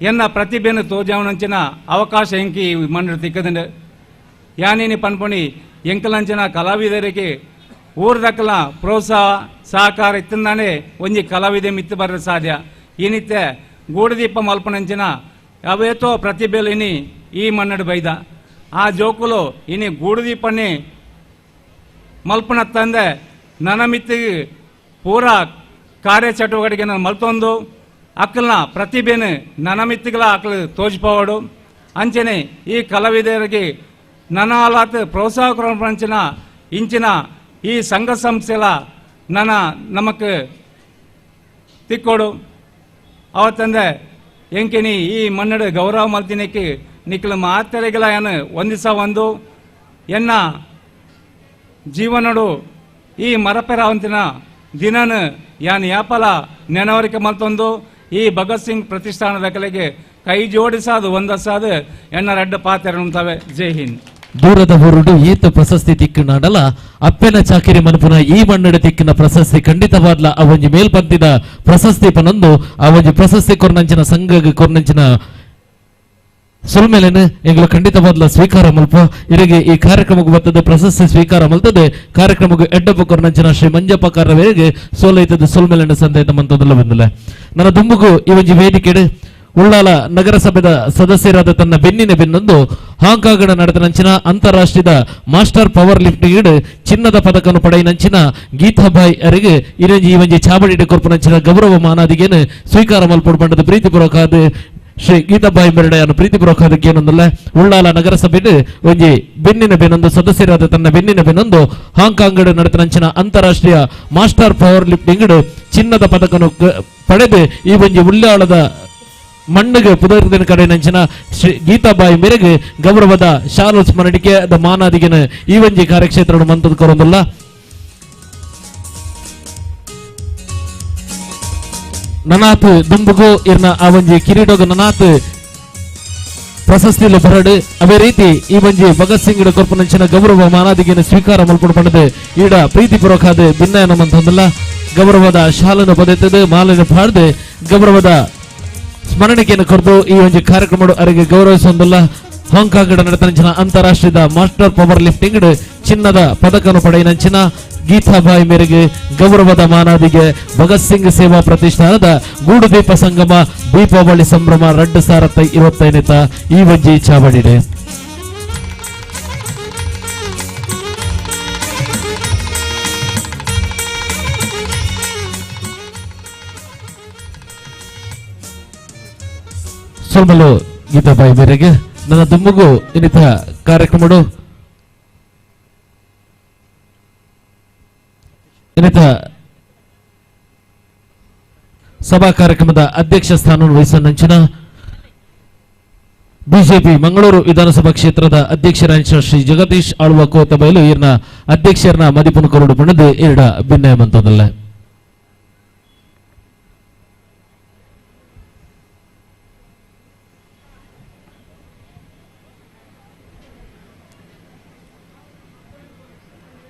ಎನ್ನ ಪ್ರತಿಭೆಯನ್ನು ತೋಜಾವನಂಚಿನ ಅವಕಾಶ ಎಂಕಿ ಮಂಡಳಿ ತಿಕ್ಕದಂಡೆ ಯಾನೇನಿ ಪನ್ಪಣಿ ಎಂಕಲಂಚಿನ ಕಲಾವಿದರಿಗೆ ಊರ್ದಕ್ಕಲ ಪ್ರೋತ್ಸಾಹ ಸಹಕಾರ ಇತ್ತಿಂದಾನೆ ಒಂಜಿ ಕಲಾವಿದೆ ಮಿತ್ತು ಬರ ಸಾಧ್ಯ. ಈ ನಿತ್ಯ ಗೂಡುದೀಪ ಮಲ್ಪನಂಚಿನ ಅವೇತೋ ಪ್ರತಿಭೆలు ಇನಿ ಈ ಮನ್ನಡು ಬೈದ ಆ ಜೋಕುಲು ಇನಿ ಗೂಡುದೀಪನ್ನೇ ಮಲ್ಪನತ್ತಂದೆ ನನ್ನ ಮಿತ್ತಿಗೆ ಪೂರಾ ಕಾರ್ಯಚಟುವಟಿಕೆ ನಾನು ಮಲ್ತೊಂದು ಅಕ್ಕಲ್ನ ಪ್ರತಿಭೆನು ನನ್ನ ಮಿತ್ತಿಗಳ ಅಕ್ಕಲು ತೋಜಿಪವಾಡು ಅಂಚನೆ ಈ ಕಲಾವಿದರಿಗೆ ನನ್ನ ಆಲಾತ್ ಪ್ರೋತ್ಸಾಹ ಕೊರಪಂಚಿನ ಇಂಚಿನ ಈ ಸಂಘ ಸಂಸ್ಥೆಲ ನನ್ನ ನಮಕ್ ತಿಕ್ಕೋಡು ಅವತ್ತಂದೆ ಎಂಕಿನಿ ಈ ಮನ್ನಡು ಗೌರವ ಮಲ್ತಿನಕ್ಕೆ ನಿಕ್ಲ ಮಾತೆರೆಗಳ ಏನು ಒಂದಿಸ ಒಂದು ಎನ್ನ ಜೀವನಡು ಈ ಮರಪೆರಾವಂತಿನ ದಿನನ ಯಾನ್ ಯಾಪಲ ನೆನವರಿಕೆ ಮಲ್ತೊಂದು ಈ ಭಗತ್ ಸಿಂಗ್ ಪ್ರತಿಷ್ಠಾನದ ಕಲೆಗೆ ಕೈ ಜೋಡಿಸಾದು ಒಂದಸಾದು ಎನ್ನ ರಡ್ಡ ಪಾತೆರನುಂತವೆ. ಜೈ ಹಿಂದ್. ದೂರದ ಹೊರಡು ಏತ ಪ್ರಶಸ್ತಿ ತಿಕ್ಕನಾಡಲ ಅಪ್ಪೆನ ಚಾಕಿರಿ ಮನಪುನ ಈ ಮಣ್ಣಡ ತಿಕ್ಕಿನ ಪ್ರಶಸ್ತಿ ಖಂಡಿತವಾದ್ಲ ಆ ಒಂಜಿ ಮೇಲ್ಪಂತಿದ ಪ್ರಶಸ್ತಿ ಪನೊಂದು ಆ ಒಂಜಿ ಪ್ರಶಸ್ತಿ ಕೊರ್ನಂಚಿನ ಸಂಘ ಕೊರ್ನಂಚಿನ ಸುಲ್ಮೇಲೆನೆ ಎಂಗಳು ಖಂಡಿತವಾದ್ಲ ಸ್ವೀಕಾರ ಮಲ್ಪ ಇರಿಗೆ ಈ ಕಾರ್ಯಕ್ರಮಕ್ಕೆ ಬರ್ತದೆ ಪ್ರಶಸ್ತಿ ಸ್ವೀಕಾರ ಮಲ್ತದೆ ಕಾರ್ಯಕ್ರಮಕ್ಕೆ ಎಡ್ಡಪ್ಪ ಕೊರ್ನಂಚಿನ ಶ್ರೀ ಮಂಜಪ್ಪ ಕಾರ್ಯವರಿಗೆ ಸೋಲೈತದ ಸುಲ್ಮೇಲೆನ ಸಂದೇತ ಮಂತದಲ್ಲ ಬಂದಲೆ. ನನ್ನ ದುಂಬುಗು ಈ ಒಂಜಿ ವೇದಿಕೆಡು ಉಳ್ಳಾಲ ನಗರಸಭೆದ ಸದಸ್ಯರಾದ ತನ್ನ ಬೆನ್ನಿನ ಬೆನ್ನೊಂದು ಹಾಂಕಾಂಗ್ನ ನಡೆದ ನಂಚಿನ ಅಂತಾರಾಷ್ಟ್ರೀಯ master power lifting ಚಿನ್ನದ ಪದಕವನ್ನು ಪಡೆಯಿನಂಚಿನ ಗೀತಾಬಾಯಿ ಅವರಿಗೆ ಇರಂಜಿ ಈ ಒಂಜಿ ಚಾವಡಿ ಕೊರ್ಪುನಂಚಿನ ಗೌರವ ಮಾನಾದಿಗೇನು ಸ್ವೀಕಾರ ಮಲ್ಪೊಡು ಪಂಡದ ಪ್ರೀತಿಪೂರ್ವಕ ಶ್ರೀ ಗೀತಾಬಾಯಿ ಮೆರಡೆಯನ್ನು ಪ್ರೀತಿಪೂರ್ವಕ ಏನೊಂದಲ್ಲ ಉಳ್ಳಾಲ ನಗರಸಭೆ ಒಂಜಿ ಬೆನ್ನಿನ ಬೆನ್ನೊಂದು ಸದಸ್ಯರಾದ ತನ್ನ ಬೆನ್ನಿನ ಬೆನ್ನೊಂದು ಹಾಂಕಾಂಗ್ ನಡೆದ ನಂಚಿನ ಅಂತಾರಾಷ್ಟ್ರೀಯ master power lifting ಚಿನ್ನದ ಪದಕವನ್ನು ಪಡೆದು ಈ ಒಂಜಿ ಉಳ್ಳಾಲದ ಮಣ್ಣಿಗೆ ಪುದರ್ದಿನ ಕಡೆ ನಂಚಿನ ಶ್ರೀ ಗೀತಾಬಾಯಿ ಮೇರೆಗೆ ಗೌರವದ ಶಾಲು ಸ್ಮರಣಿಕೆ ಅದ ಮಾನಾದಿಗಿನ ಈ ಒಂಜಿ ಕಾರ್ಯಕ್ಷೇತ್ರ ಮಂತದ ಕೊರೊಂದಲ್ಲ. ನನಾತ್ ದುಂಬುಗು ಇರ್ನ ಆ ಒಂಜಿ ಕಿರೀಟೋಗ ನನಾತ್ ಪ್ರಶಸ್ತಿಲು ಬರಡು ಅದೇ ರೀತಿ ಈ ಒಂಜಿ ಭಗತ್ ಸಿಂಗ್ ಕೊರ್ಪುನಂಚಿನ ಗೌರವ ಮಾನಾದಿಗಿನ ಸ್ವೀಕಾರ ಮಲ್ಪಡು ಪಡೆದು ಈಡ ಪ್ರೀತಿಪೂರ್ವಕ ಭಿನ್ನಯನ ಮಂತಂದಲ್ಲ ಗೌರವದ ಶಾಲನ್ನು ಪದೆತ್ತದೆ ಮಾಲನ್ನು ಪಾಡ್ದು ಗೌರವದ ಸ್ಮರಣಿಕೆಯನ್ನು ಕೊರದು ಈ ಒಂದು ಕಾರ್ಯಕ್ರಮ ಅವರಿಗೆ ಗೌರವಿಸೊಂದಲ್ಲ. ಹಾಂಕಾಂಗ್ ನಡೆದ ಅಂತಾರಾಷ್ಟ್ರೀಯ master power lifting ಚಿನ್ನದ ಪದಕವನ್ನು ಪಡೆಯಿನಂಚಿನ ಗೀತಾಬಾಯಿ ಮೇರೆಗೆ ಗೌರವದ ಮಾನಾದಿಗೆ ಭಗತ್ ಸಿಂಗ್ ಸೇವಾ ಪ್ರತಿಷ್ಠಾನದ ಗೂಡುದೀಪ ಸಂಗಮ ದೀಪಾವಳಿ ಸಂಭ್ರಮ 2025 ಈ ಒಂಜಿ ಚಾವಡಿದೆ. ಸೋಮಲು ಗೀತಾಬಾಯಿ ಮೇರೆಗೆ ನನ್ನ ದುಮ್ಮುಗು ಇನ್ನಿತ ಕಾರ್ಯಕ್ರಮಡು ಇನ್ನಿತ ಸಭಾ ಕಾರ್ಯಕ್ರಮದ ಅಧ್ಯಕ್ಷ ಸ್ಥಾನವನ್ನು ವಹಿಸಿದ ಬಿಜೆಪಿ ಮಂಗಳೂರು ವಿಧಾನಸಭಾ ಕ್ಷೇತ್ರದ ಅಧ್ಯಕ್ಷರಾದ ಶ್ರೀ ಜಗದೀಶ್ ಆಳ್ವ ಕೋತಬೈಲು ಇರ್ನ ಅಧ್ಯಕ್ಷರನ್ನ ಮದಿಪುನ ಕೊರಡು ಪಡೆದು ಎರಡ ಭಿನ್ನಯ ಮಂತದಲ್ಲ.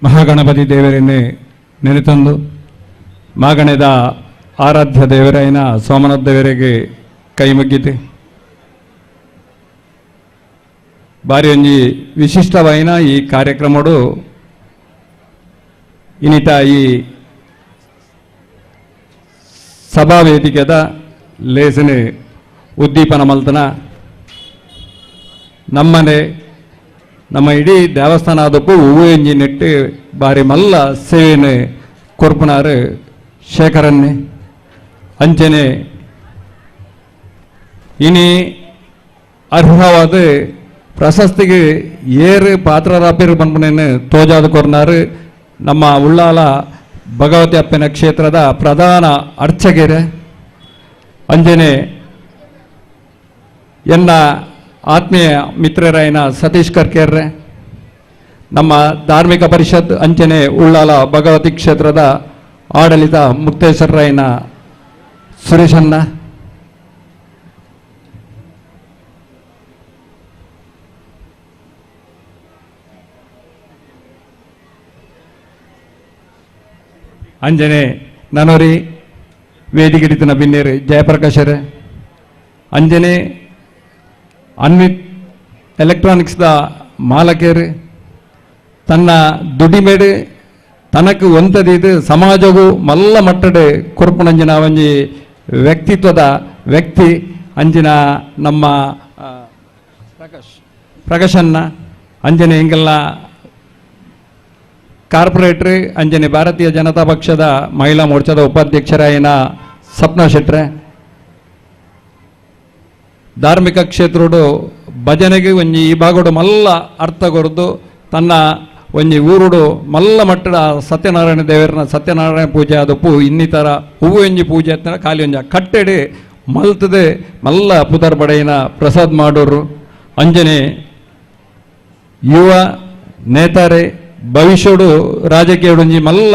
ಮಹಾಗಣಪತಿ ದೇವರನ್ನೇ ನೆನೆತಂದು ಮಾಗಣದ ಆರಾಧ್ಯ ದೇವರಾಯನ ಸೋಮನಾಥ ದೇವರಿಗೆ ಕೈ ಮುಗ್ಗಿದೆ. ಬಾರಿ ಒಂಜಿ ವಿಶಿಷ್ಟವಾಯಿನ ಈ ಕಾರ್ಯಕ್ರಮಡು ಇನ್ನಿತ ಈ ಸಭಾ ವೇದಿಕೆದ ಲೇಸನೆ ಉದ್ದೀಪನ ಮಲ್ತನ ನಮ್ಮನೆ ನಮ್ಮ ಇಡೀ ದೇವಸ್ಥಾನ ಅದಕ್ಕೂ ಹೂವು ಎಂಜಿ ನೆಟ್ಟು ಬಾರಿ ಮಲ್ಲ ಸೇವೆಯನ್ನು ಕೊರ್ಪುನಾರು ಶೇಖರನ್ನೇ ಅಂಚನೆ ಇನಿ ಅರ್ಹವಾದ ಪ್ರಶಸ್ತಿಗೆ ಏರು ಪಾತ್ರರಾಪಿರು ಪನ್ಪುನೇನು ತೋಜಾದ ಕೊರ್ನಾರು ನಮ್ಮ ಉಳ್ಳಾಲ ಭಗವತಿ ಅಪ್ಪನ ಕ್ಷೇತ್ರದ ಪ್ರಧಾನ ಅರ್ಚಕೆರೆ ಅಂಜನೆ ಎನ್ನ ಆತ್ಮೀಯ ಮಿತ್ರರಾಯನ ಸತೀಶ್ ಕರ್ಕೇರ್ರೆ ನಮ್ಮ ಧಾರ್ಮಿಕ ಪರಿಷತ್ ಅಂಚನೆ ಉಳ್ಳಾಲ ಭಗವತಿ ಕ್ಷೇತ್ರದ ಆಡಳಿತ ಮುಕ್ತೇಶ್ವರರಾಯನ ಸುರೇಶಣ್ಣ ಅಂಜನೆ ನನೋರಿ ವೇದಿಕೆಡಿತನ ಬಿನ್ನೇರು ಜಯಪ್ರಕಾಶರೇ ಅಂಜನೆ ಅನ್ವಿತ್ ಎಲೆಕ್ಟ್ರಾನಿಕ್ಸ್ದ ಮಾಲಕರು ತನ್ನ ದುಡಿಮೇಡು ತನக்கு ಒಂತದಿದು ಸಮಾಜಗೂ ಮಲ್ಲ ಮಟ್ಟಡೆ ಕೊರ್ಪುಣಂಜಿನ ಒಂಜಿ ವ್ಯಕ್ತಿತ್ವದ ವ್ಯಕ್ತಿ ಅಂಜಿನ ನಮ್ಮ ಪ್ರಕಾಶನ್ನ ಅಂಜನೆ ಹಿಂಗೆಲ್ಲ ಕಾರ್ಪೊರೇಟ್ರ್ ಅಂಜನೆ ಭಾರತೀಯ ಜನತಾ ಪಕ್ಷದ ಮಹಿಳಾ ಮೋರ್ಚಾದ ಉಪಾಧ್ಯಕ್ಷರಾಯನ ಸಪ್ನಾ ಶೆಟ್ರೆ ಧಾರ್ಮಿಕ ಕ್ಷೇತ್ರೋಡು ಭಜನೆಗೆ ಒಂಜಿ ಈ ಭಾಗಡು ಮಲ್ಲ ಅರ್ಥ ಕೊರದು ತನ್ನ ಒಂಜಿ ಊರುಡು ಮಲ್ಲ ಮಟ್ಟದ ಸತ್ಯನಾರಾಯಣ ದೇವರನ ಸತ್ಯನಾರಾಯಣ ಪೂಜೆ ಅದಪ್ಪು ಇನ್ನಿತರ ಹೂವು ಒಂಜಿ ಪೂಜೆ ಅಂತ ಖಾಲಿ ಒಂಜಿ ಕಟ್ಟೆಡೆ ಮಲ್ತದೆ ಮಲ್ಲ ಪುದರ್ ಬಡೆಯಿನ ಪ್ರಸಾದ್ ಮಾಡೋರು ಅಂಜನೆ ಯುವ ನೇತಾರೆ ಭವಿಷ್ಯಡು ರಾಜಕೀಯ ಒಂಜಿ ಮಲ್ಲ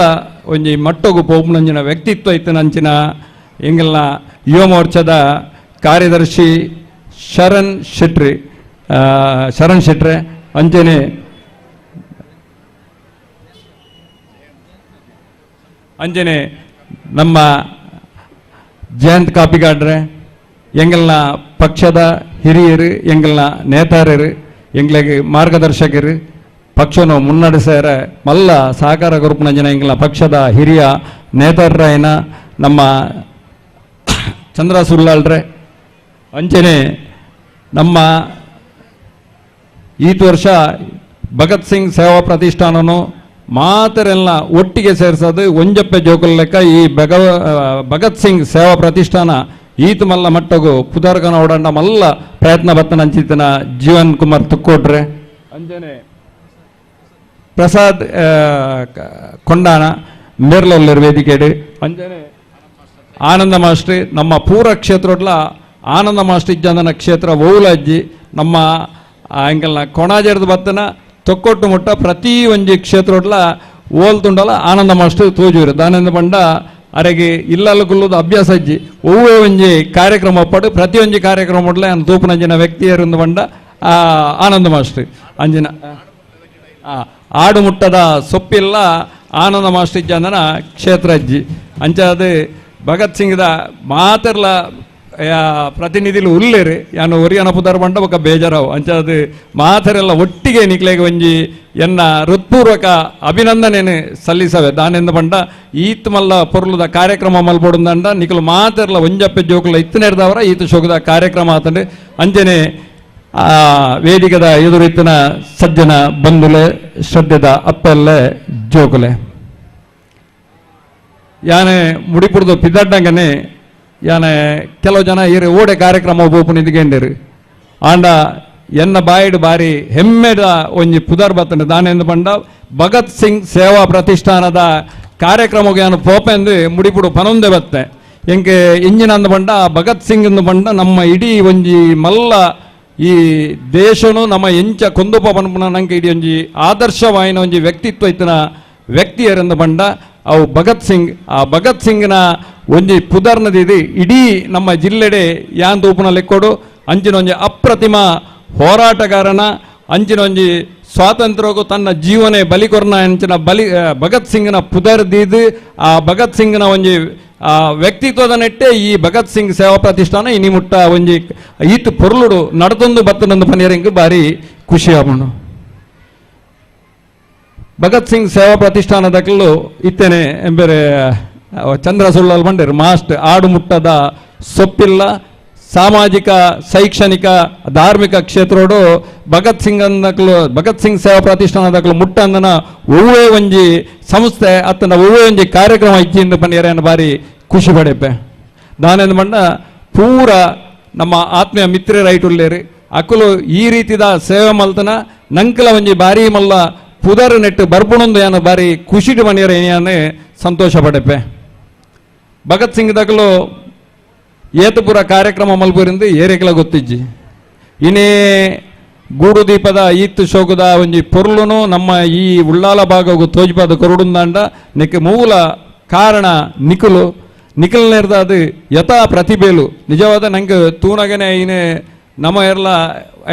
ಒಂಜಿ ಮಟ್ಟಗು ಪೋಪುನಂಚಿನ ವ್ಯಕ್ತಿತ್ವ ಇತ್ತನಂಚಿನ ಎಂಗಲ್ನ ಯುವ ಮೋರ್ಚಾದ ಕಾರ್ಯದರ್ಶಿ ಶರಣ್ ಶೆಟ್ರಿ ಶರಣ್ ಶೆಟ್ರೆ ಅಂಚನೆ ಅಂಜನೆ ನಮ್ಮ ಜಯಂತ್ ಕಾಪಿಗಾಡ್ರೆ ಎಂಗಲ್ನ ಪಕ್ಷದ ಹಿರಿಯರು ಎಂಗಲ್ನ ನೇತಾರರು ಎಂಗ್ಲಿಗೆ ಮಾರ್ಗದರ್ಶಕರು ಪಕ್ಷನು ಮುನ್ನಡೆಸರ ಮಲ್ಲ ಸಹಕಾರ ಗ್ರೂಪ್ನ ಜನ ಎಂಗಲ್ನ ಪಕ್ಷದ ಹಿರಿಯ ನೇತಾರರಾಯನ ನಮ್ಮ ಚಂದ್ರ ಸುಲ್ಲಾಳ್ರೆ ಅಂಚನೆ ನಮ್ಮ ಈತ ವರ್ಷ ಭಗತ್ ಸಿಂಗ್ ಸೇವಾ ಪ್ರತಿಷ್ಠಾನನು ಮಾತರೆಲ್ಲ ಒಟ್ಟಿಗೆ ಸೇರಿಸೋದು ಒಂಜಪ್ಪೆ ಜೋಕುಲ್ ಲೆಕ್ಕ ಈ ಭಗತ್ ಸಿಂಗ್ ಸೇವಾ ಪ್ರತಿಷ್ಠಾನ ಈತ ಮಲ್ಲ ಮಟ್ಟಗು ಪುದರ್ಗನ ಓಡಾಂಡ ಮಲ್ಲ ಪ್ರಯತ್ನ ಬತ್ತನಂಚಿತನ ಜೀವನ್ ಕುಮಾರ್ ತುಕ್ಕೋಟ್ರೆ ಅಂಜನೆ ಪ್ರಸಾದ್ ಕೊಂಡಾಣ ಮೇರ್ಲೊಲ್ಲರ್ ವೇದಿಕೆಡು ಅಂಜನೆ ಆನಂದ ಮಾಸ್ಟ್ರಿ ನಮ್ಮ ಪೂರ ಕ್ಷೇತ್ರಡ್ಲ ಆನಂದ ಮಾಸ್ಟ್ರಿ ಇಜ್ಜಂದನ ಕ್ಷೇತ್ರ ಓಲಜ್ಜಿ ನಮ್ಮ ಎಂಕಲ್ನ ಕೊಣಾಜೆರ್ದ ಬತ್ತನ ತೊಕ್ಕೊಟ್ಟು ಮುಟ್ಟ ಪ್ರತಿ ಒಂಜಿ ಕ್ಷೇತ್ರಡ್ಲ ಓಲ್ತುಂಡಲ ಆನಂದ ಮಾಸ್ಟರ್ ತೋಜೂರು ದಾನಂದ ಬಂಡ ಅರೆಗೆ ಇಲ್ಲಲ್ಲ ಕುಲ್ಲುದು ಅಭ್ಯಾಸ ಅಜ್ಜಿ ಒವ್ವೇ ಒಂಜಿ ಕಾರ್ಯಕ್ರಮ ಒಪ್ಪಡು ಪ್ರತಿ ಒಂಜಿ ಕಾರ್ಯಕ್ರಮ ಉಡ್ಲ ತೂಪುನಂಜಿನ ವ್ಯಕ್ತಿಯರಿಂದ ಬಂಡ ಆನಂದ ಮಾಸ್ಟರ್ ಅಂಜಿನ ಆಡು ಮುಟ್ಟದ ಸೊಪ್ಪಿಲ್ಲ ಆನಂದ ಮಾಸ್ಟರ್ ಇಜ್ಜಂದನ ಕ್ಷೇತ್ರ ಅಜ್ಜಿ ಅಂಚಾದ ಭಗತ್ ಸಿಂಗ್ದ ಮಾತರ್ಲ ಪ್ರತಿನಿಧಿಲು ಉಲ್ಲೇರು ಯಾನು ಒರಿಯನ ಪುದರ್ ಬಂಡ ಬೊಕ ಬೇಜಾರಾವು ಅಂಚಾದ ಮಾತರೆಲ್ಲ ಒಟ್ಟಿಗೆ ನಿಕ್ಲೆಗ್ ಒಂಜಿ ಎನ್ನ ಹೃತ್ಪೂರ್ವಕ ಅಭಿನಂದನೆನು ಸಲ್ಲಿಸವೆ ದಾನೆಂದ ಬಂಡ ಈತ್ ಮಲ್ಲ ಪೊರ್ಲುದ ಕಾರ್ಯಕ್ರಮ ಮಲ್ಪೊಡುಂದಂಡ ನಿಕಲು ಮಾತರ್ಲ ಒಂಜಪ್ಪೆ ಜೋಕುಲ ಇತ್ತನೇರ್ದವರ ಈತ ಶೋಕದ ಕಾರ್ಯಕ್ರಮ ಆತಂಡು ಅಂಚನೆ ಆ ವೇದಿಕದ ಎದುರಿತ್ತಿನ ಸಜ್ಜನ ಬಂಧುಲೆ ಶ್ರದ್ಧೆದ ಅಪ್ಪೆಲ್ಲೆ ಜೋಕುಲೆ ಯಾನೆ ಮುಡಿಪುರ್ದು ಪಿದಡ್ಡಂಗನೆ ಯಾನೆ ಕೆಲವು ಜನ ಇರು ಓಡೆ ಕಾರ್ಯಕ್ರಮ ಒಬ್ಬೊಬ್ಬನ ಇದ್ಕೊಂಡಿರು ಆಂಡ ಎನ್ನ ಬಾಯಿಡು ಬಾರಿ ಹೆಮ್ಮೆದ ಒಂಜಿ ಪುದರ್ ಬತ್ತಂಡು ದಾನೆಂದು ಬಂಡ ಭಗತ್ ಸಿಂಗ್ ಸೇವಾ ಪ್ರತಿಷ್ಠಾನದ ಕಾರ್ಯಕ್ರಮಕ್ಕೆ ಯಾನು ಪೋಪೆಂದು ಮುಡಿಪುಡು ಪನೊಂದೆ ಬತ್ತೆ ಎಂಕೆ ಇಂಜಿನ ಅಂದ ಬಂಡ ಭಗತ್ ಸಿಂಗ್ ಎಂದು ಬಂಡ ನಮ್ಮ ಇಡೀ ಒಂಜಿ ಮಲ್ಲ ಈ ದೇಶನು ನಮ್ಮ ಎಂಚ ಕೊಂದುಪ ಪನ್ಪುನ ನಂಗೆ ಇಡೀ ಒಂಜಿ ಆದರ್ಶವಾಯಿನ ಒಂಜಿ ವ್ಯಕ್ತಿತ್ವ ಇತ್ತಿನ ವ್ಯಕ್ತಿಯರೆಂದು ಬಂಡ ಅವು ಭಗತ್ ಸಿಂಗ್. ಆ ಭಗತ್ ಸಿಂಗ್ನ ಒಂಜಿ ಪುದರ್ನದಿದು ಇಡೀ ನಮ್ಮ ಜಿಲ್ಲೆಡೆ ಯಾನ್ ತೂಪುನ ಲೆಕ್ಕೊಡು ಅಂಚಿನ ಒಂಜಿ ಅಪ್ರತಿಮ ಹೋರಾಟಗಾರನ ಅಂಚಿನ ಒಂಜಿ ಸ್ವಾತಂತ್ರ್ಯಕ್ಕೂ ತನ್ನ ಜೀವನೇ ಬಲಿ ಕೊರ್ನ ಅಂಚಿನ ಬಲಿ ಭಗತ್ ಸಿಂಗ್ನ ಪುದರ್ ದೀದು ಆ ಭಗತ್ ಸಿಂಗ್ನ ಒಂಜಿ ಆ ವ್ಯಕ್ತಿತ್ವದ ನೆಟ್ಟೆ ಈ ಭಗತ್ ಸಿಂಗ್ ಸೇವಾ ಪ್ರತಿಷ್ಠಾನ ಇನಿ ಮುಟ್ಟ ಒಂಜಿ ಈತ್ ಪೊರ್ಲುಡು ನಡತೊಂದು ಬತ್ತನೊಂದು ಪನಿಯರಿಂಗ್ ಬಾರಿ ಖುಷಿ ಆಪುಂಡು. ಭಗತ್ ಸಿಂಗ್ ಸೇವಾ ಪ್ರತಿಷ್ಠಾನದಕ್ಕಲು ಇತ್ತೇನೆ ಎಂಬೇರೆ ಚಂದ್ರ ಸುಳ್ಳಲ್ ಬಂಡೇರು ಮಾಸ್ಟ್ ಆಡು ಮುಟ್ಟದ ಸೊಪ್ಪಿಲ್ಲ ಸಾಮಾಜಿಕ ಶೈಕ್ಷಣಿಕ ಧಾರ್ಮಿಕ ಕ್ಷೇತ್ರೋಡು ಭಗತ್ ಸಿಂಗ್ ಅಂದಕ್ಲು ಭಗತ್ ಸಿಂಗ್ ಸೇವಾ ಪ್ರತಿಷ್ಠಾನದಕ್ಲು ಮುಟ್ಟಂದನ ಒವ್ವೇ ಒಂಜಿ ಸಂಸ್ಥೆ ಅತ್ತನ ಒವ್ವೇ ಒಂಜಿ ಕಾರ್ಯಕ್ರಮ ಇಚ್ಚಿಂದ ಪನಿಯರೇನ ಬಾರಿ ಖುಷಿ ಪಡೆಪೆ. ದಾನೆಂದು ಬಂಡ ಪೂರ ನಮ್ಮ ಆತ್ಮೀಯ ಮಿತ್ರರೈಟ್ ಉಲ್ಲೇರಿ ಅಕುಲು ಈ ರೀತಿದ ಸೇವೆ ಮಲ್ತನ ನಂಕಲ ಒಂಜಿ ಬಾರಿ ಮಲ್ಲ ಪುದರ್ ನೆಟ್ಟು ಬರ್ಪುಣೊಂದು ಯಾನು ಬಾರಿ ಖುಷಿಡು ಮನಿಯರ ಏನೇ ಸಂತೋಷ ಪಡೆಪೆ. ಭಗತ್ ಸಿಂಗ್ ದಕಲು ಏತಪುರ ಕಾರ್ಯಕ್ರಮ ಮಲ್ಪುರಿಂದ ಏರಿಕೆಲ ಗೊತ್ತಿಜ್ಜಿ ಇನ್ನೇ ಗೂಡು ದೀಪದ ಈತ್ ಶೋಕದ ಒಂಜಿ ಪೊರ್ಲುನು ನಮ್ಮ ಈ ಉಳ್ಳಾಲ ಭಾಗವು ತೋಜ್ಪಾದ ಕೊರಡುಂದಾಂಡ ನಿಕ್ ಮೂಲ ಕಾರಣ ನಿಕುಲು ನಿಕಲ್ ನೇರ್ದ ಅದು ಯಥಾ ಪ್ರತಿಭೆಲು ನಿಜವಾದ ನಂಗೆ ತೂನಗನೆ ಐನೆ ನಮ್ಮ ಎರ್ಲ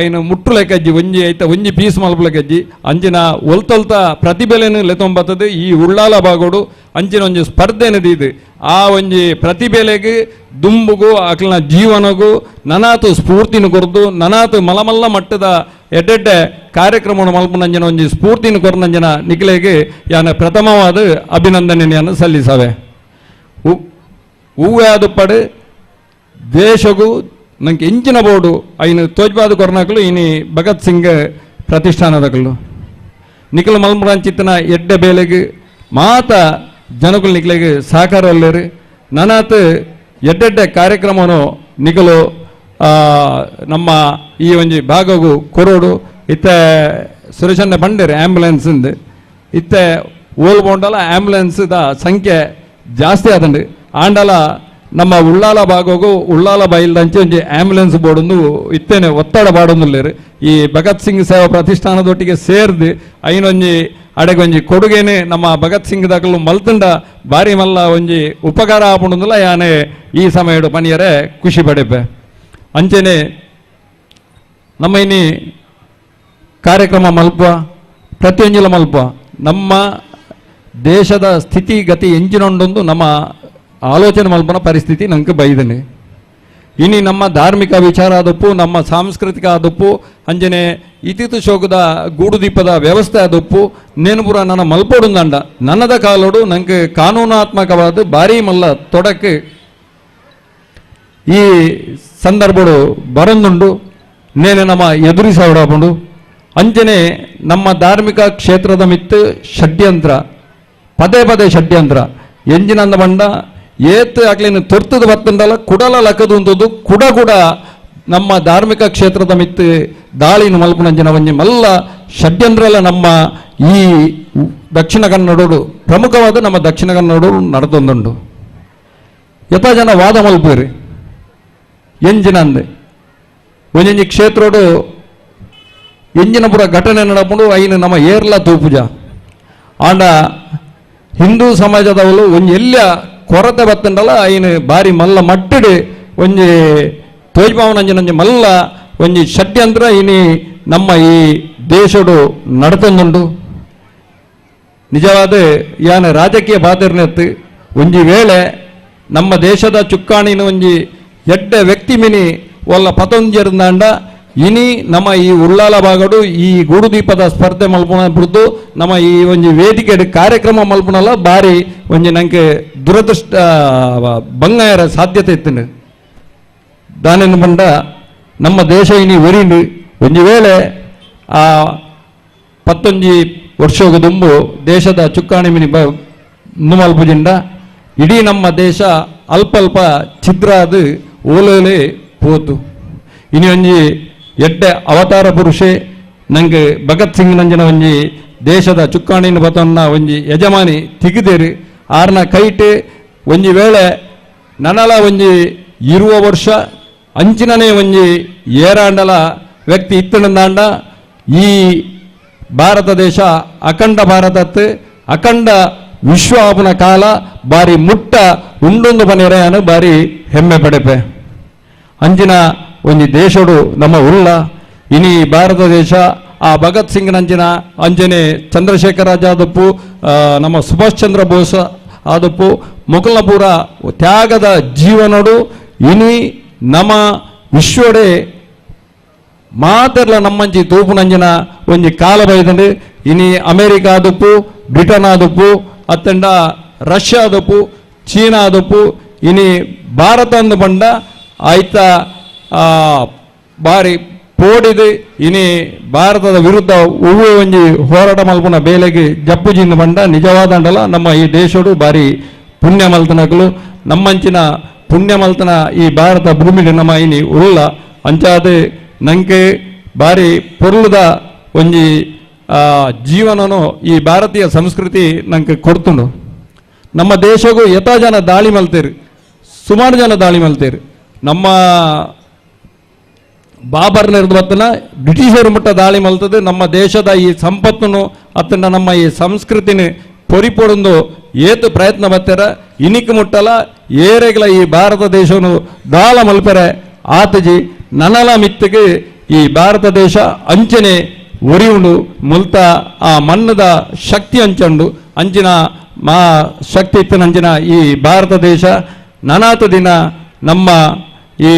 ಐನು ಮುಟ್ಟುಲೆಕಜ್ಜಿ ಒಂಜಿ ಐತ ಒಂಜಿ ಪೀಸ್ ಮಲ್ಪುಲೆಕಜ್ಜಿ ಅಂಚಿನ ಒಲ್ತೊಲ್ತ ಪ್ರತಿಭೆಲೆನು ಲೆತೊಂಬತ್ತದು ಈ ಉಳ್ಳಾಲ ಭಾಗೋಡು ಅಂಚಿನ ಒಂಜಿ ಸ್ಪರ್ಧೆನದು ಇದು ಆ ಒಂಜಿ ಪ್ರತಿಭೆಲೆಗೆ ದುಂಬುಗು ಅಕ್ಲನ ಜೀವನಗು ನನಾತು ಸ್ಫೂರ್ತಿನ ಕೊರ್ದು ನನಾತು ಮಲಮಲ್ಲ ಮಟ್ಟದ ಎಡ್ಡೆಡ್ಡೆ ಕಾರ್ಯಕ್ರಮ ಮಲ್ಪುನಂಜನ ಒಂಜಿ ಸ್ಫೂರ್ತಿನ ಕೊರ್ನಂಜನ ನಿಖಲೆಗೆ ಯಾನ ಪ್ರಥಮವಾದ ಅಭಿನಂದನೆಯನ್ನು ಸಲ್ಲಿಸವೆ. ಹೂವೇ ಪಡು ದೇಶಗೂ ನಂಗೆ ಇಂಚಿನ ಬೋರ್ಡು ಐನು ತೋಜ್ಬಾದು ಕೊರ್ನಕಲು ಇನಿ ಭಗತ್ ಸಿಂಗ್ ಪ್ರತಿಷ್ಠಾನದಕಲು ನಿಖಲ್ ಮಲ್ಮುರಾಂಚಿತ್ತನ ಎಡ್ಡೆ ಬೇಲೆಗೆ ಮಾತ ಜನಕುಲು ನಿಖಲೆಗೆ ಸಹಕಾರ ಅಲ್ಲೇರು ನನಾತ್ ಎಡ್ಡೆಡ್ಡೆ ಕಾರ್ಯಕ್ರಮನು ನಿಖಲು ನಮ್ಮ ಈ ಒಂಜಿ ಭಾಗಗೂ ಕೊರೋಡು ಇತ್ತ ಸುರೇಶನ್ನ ಬಂಡೇರು ಆ್ಯಂಬುಲೆನ್ಸ್ ಇತ್ತೆ ಓಲ್ ಬೋಂಡಲ ಆ್ಯಂಬುಲೆನ್ಸ್ದ ಸಂಖ್ಯೆ ಜಾಸ್ತಿ ಆದಂಡು ಆಂಡಲ ನಮ್ಮ ಉಳ್ಳಾಲ ಭಾಗಗೂ ಉಳ್ಳಾಲ ಬೈಲ್ದಂಚೆ ಒಂಜಿ ಆಂಬ್ಯುಲೆನ್ಸ್ ಬೋರ್ಡೊಂದು ಇತ್ತೇನೆ ಒತ್ತಡ ಬಾಡೊಂದುಲ್ಲೇರು. ಈ ಭಗತ್ ಸಿಂಗ್ ಸೇವಾ ಪ್ರತಿಷ್ಠಾನದೊಟ್ಟಿಗೆ ಸೇರ್ದು ಐನೊಂಜಿ ಅಡೆಗೊಂಜಿ ಕೊಡುಗೆನೆ ನಮ್ಮ ಭಗತ್ ಸಿಂಗ್ ದಕಲು ಮಲ್ತುಂಡ ಬಾರಿ ಮಲ್ಲ ಒಂಜಿ ಉಪಕಾರ ಆಪುಂಡುಂದುಲ ಯಾನೆ ಈ ಸಮಯಡು ಪನಿಯರೆ ಖುಷಿ ಪಡೆಪೆ. ಅಂಚೆನೆ ನಮ್ಮ ಇನಿ ಕಾರ್ಯಕ್ರಮ ಮಲ್ಪ ಪ್ರತಿಯೊಂಜಿಲ ಮಲ್ಪ ನಮ್ಮ ದೇಶದ ಸ್ಥಿತಿ ಗತಿ ಎಂಜಿನೊಂಡೊಂದು ನಮ್ಮ ಆಲೋಚನೆ ಮಲ್ಪನ ಪರಿಸ್ಥಿತಿ ನಂಗೆ ಬೈದನೆ. ಇನಿ ನಮ್ಮ ಧಾರ್ಮಿಕ ವಿಚಾರ ಆದಪ್ಪು, ನಮ್ಮ ಸಾಂಸ್ಕೃತಿಕ ಆದಪ್ಪು, ಅಂಜನೆ ಇತಿತು ಶೋಕದ ಗೂಡುದೀಪದ ವ್ಯವಸ್ಥೆ ಆದಪ್ಪು ನೇನುಪುರ ನನ್ನ ಮಲ್ಪೋಡುಂದಂಡ ನನ್ನದ ಕಾಲೋಡು ನಂಗೆ ಕಾನೂನಾತ್ಮಕವಾದ ಭಾರಿ ಮಲ್ಲ ತೊಡಕ್ಕೆ ಈ ಸಂದರ್ಭಡು ಬರಂದುಂಡು ನೇನೆ ನಮ್ಮ ಎದುರಿಸೋಡಪುಂಡು. ಅಂಜನೆ ನಮ್ಮ ಧಾರ್ಮಿಕ ಕ್ಷೇತ್ರದ ಮಿತ್ತು ಷಡ್ಯಂತ್ರ ಪದೇ ಪದೇ ಷಡ್ಯಂತ್ರ ಎಂಜಿನಂದ ಬಂಡ ಏತ್ ಆಗ್ಲಿನ ತೊರ್ತದ ಬತ್ತಂದಲ್ಲ ಕುಡಲ ಲಕ್ಕದು ಕುಡ ಕೂಡ ನಮ್ಮ ಧಾರ್ಮಿಕ ಕ್ಷೇತ್ರದ ಮಿತ್ತು ದಾಳಿನ ಮಲ್ಪುನಂಜಿನ ಒಂಜಿ ಮಲ್ಲ ಷಡ್ಯಂತ್ರಲ್ಲ ನಮ್ಮ ಈ ದಕ್ಷಿಣ ಕನ್ನಡೋಡು ಪ್ರಮುಖವಾದ ನಮ್ಮ ದಕ್ಷಿಣ ಕನ್ನಡೋಡು ನಡೆದೊಂದುಂಡು. ಯಥ ಜನ ವಾದ ಮಲ್ಪೇರಿ ಎಂಜಿನಂದೆ ಒಂಜೊಂಜಿ ಕ್ಷೇತ್ರೋಡು ಎಂಜಿನ ಪುರ ಘಟನೆ ನಡಪುಂಡು ಐನು ನಮ್ಮ ಏರ್ಲ ತೂಪುಜ. ಆಂಡ ಹಿಂದೂ ಸಮಾಜದವಳು ಒಂಜಿ ಎಲ್ಲ ಕೊರತೆ ಬತ್ತಂಡಲ ಐನು ಬಾರಿ ಮಲ್ಲ ಮಟ್ಟಿಡು ಒಂಜಿ ತೋಜ್ಭಾವನಂಜಿನಂಜಿ ಮಲ್ಲ ಒಂಜಿ ಷಡ್ಯಂತ್ರ ಇನಿ ನಮ್ಮ ಈ ದೇಶಡು ನಡತೊಂದುಂಡು. ನಿಜವಾದ ಯಾನ ರಾಜಕೀಯ ಪಾತಿರ್ನೆತ್ತು ಒಂಜಿ ವೇಳೆ ನಮ್ಮ ದೇಶದ ಚುಕ್ಕಾಣಿನ ಒಂಜಿ ಎಡ್ಡೆ ವ್ಯಕ್ತಿ ಮಿನಿ ಒಲ್ಲ ಪತೊಂಜರ್ದಾಂಡ ಇನಿ ನಮ್ಮ ಈ ಉಳ್ಳಾಲ ಭಾಗಡು ಈ ಗೂಡುದೀಪದ ಸ್ಪರ್ಧೆ ಮಲ್ಪುನ ಬಿಡ್ದು ನಮ್ಮ ಈ ಒಂಜಿ ವೇದಿಕೆ ಕಾರ್ಯಕ್ರಮ ಮಲ್ಪುನಲ್ಲ ಬಾರಿ ಒಂಜಿ ನಂಗೆ ದುರದೃಷ್ಟ ಬಂಗಾರ ಸಾಧ್ಯತೆ ಇತ್ತು. ದಾನಿನ ಬಂಡ ನಮ್ಮ ದೇಶ ಇನಿ ಒರಿಂಡು ಒಂಜಿ ವೇಳೆ ಆ ಪತ್ತೊಂಜಿ ವರ್ಷೋಗ ದುಂಬು ದೇಶದ ಚುಕ್ಕಾಣಿ ಮಿನಿ ಮಲ್ಪುಜಿಂಡ ಇಡೀ ನಮ್ಮ ದೇಶ ಅಲ್ಪ ಅಲ್ಪ ಛಿದ್ರ ಅದು ಓಲೇಲೆ ಪೋತು. ಇನಿ ಒಂಜಿ ಎಡ್ಡೆ ಅವತಾರ ಪುರುಷೆ ನಂಗೆ ಭಗತ್ ಸಿಂಗ್ ನಂಜನ ಒಂಜಿ ದೇಶದ ಚುಕ್ಕಾಣಿನ ಬತನ್ನ ಒಂಜಿ ಯಜಮಾನಿ ತಿಗಿದೇರು ಆರ್ನ ಕೈಟು ಒಂಜಿ ವೇಳೆ ನನಲ ಒಂಜಿ ಇರುವ ವರ್ಷ ಅಂಚಿನನೇ ಒಂಜಿ ಏರಾಂಡಲ ವ್ಯಕ್ತಿ ಇತ್ತಣಂದಾಂಡ ಈ ಭಾರತ ದೇಶ ಅಖಂಡ ಭಾರತತ್ತು ಅಖಂಡ ವಿಶ್ವ ಆಪುನ ಕಾಲ ಬಾರಿ ಮುಟ್ಟ ಉಂಡೊಂದು ಬನಿರೆಯಾನು ಬಾರಿ ಹೆಮ್ಮೆ ಪಡೆಪೆ. ಅಂಚಿನ ಒಂಜಿ ದೇಶಡು ನಮ್ಮ ಉಳ್ಳ ಇನಿ ಭಾರತ ದೇಶ ಆ ಭಗತ್ ಸಿಂಗ್ ನಂಜಿನ ಅಂಜನೆ ಚಂದ್ರಶೇಖರ ಆಜಾದಪ್ಪು ನಮ್ಮ ಸುಭಾಷ್ ಚಂದ್ರ ಬೋಸ್ ಆದಪ್ಪು ಮುಕಲ್ನಪುರ ತ್ಯಾಗದ ಜೀವನಡು ಇನಿ ನಮ್ಮ ವಿಶ್ವಡೆ ಮಾತೆರ್ಲ ನಮ್ಮಂಜಿ ತೂಪುನಂಜಿನ ಒಂಜಿ ಕಾಲ ಬೈದಂಡು. ಇನಿ ಅಮೇರಿಕಾ ಆದಪ್ಪು, ಬ್ರಿಟನ್ ಆದಪ್ಪು, ಅತ್ತಂಡ ರಷ್ಯಾ ಆದಪ್ಪು, ಚೀನಾ ಆದಪ್ಪು ಇನಿ ಭಾರತ ಅಂದು ಬಂಡ ಆಯ್ತ ಬಾರಿ ಪೋಡಿದು ಇನಿ ಭಾರತದ ವಿರುದ್ಧ ಹೂವು ಒಂಜಿ ಹೋರಾಟ ಮಲ್ಪುನ ಬೇಲೆಗೆ ಜಪ್ಪುಜಿಂದ ಬಂಡ ನಿಜವಾದಂಡಲ ನಮ್ಮ ಈ ದೇಶಡು ಬಾರಿ ಪುಣ್ಯ ಮಲ್ತನಕಲು ನಮ್ಮಂಚಿನ ಪುಣ್ಯ ಮಲ್ತನ ಈ ಭಾರತ ಭೂಮಿಡು ನಮ್ಮ ಇನಿ ಉಳ್ಳ ಅಂಚಾದ ನಂಗೆ ಬಾರಿ ಪೊರ್ಲುದ ಒಂಜಿ ಜೀವನನು ಈ ಭಾರತೀಯ ಸಂಸ್ಕೃತಿ ನಂಗೆ ಕೊಡ್ತುಂಡು. ನಮ್ಮ ದೇಶಗೂ ಯಥಾ ಜನ ದಾಳಿ ಮಲ್ತೇರು, ಸುಮಾರು ಜನ ದಾಳಿ ಮಲ್ತೇರು. ನಮ್ಮ ಬಾಬರ್ನ ಬತ್ತನ ಬ್ರಿಟಿಷರು ಮುಟ್ಟ ದಾಳಿ ಮಲ್ತದೆ ನಮ್ಮ ದೇಶದ ಈ ಸಂಪತ್ತನ್ನು ಅತ್ತಂಡ ನಮ್ಮ ಈ ಸಂಸ್ಕೃತಿನ ಪೊರಿಪೊಡೊಂದು ಏತು ಪ್ರಯತ್ನ ಬತ್ತರ ಇನಿಕ್ ಮುಟ್ಟಲ ಏರೆಗಳ ಈ ಭಾರತ ದೇಶವನ್ನು ದಾಳ ಮಲ್ಪೆರೆ ಆತಜಿ ನನಲ ಮಿತ್ತಿಗೆ ಈ ಭಾರತ ದೇಶ ಅಂಚನೆ ಒರಿಯುಂಡು ಮುಲ್ತ ಆ ಮಣ್ಣದ ಶಕ್ತಿ ಅಂಚಂಡು ಅಂಚಿನ ಮಾ ಶಕ್ತಿ ಇತ್ತಿನ ಅಂಚಿನ ಈ ಭಾರತ ದೇಶ ನನಾತ ದಿನ ನಮ್ಮ ಈ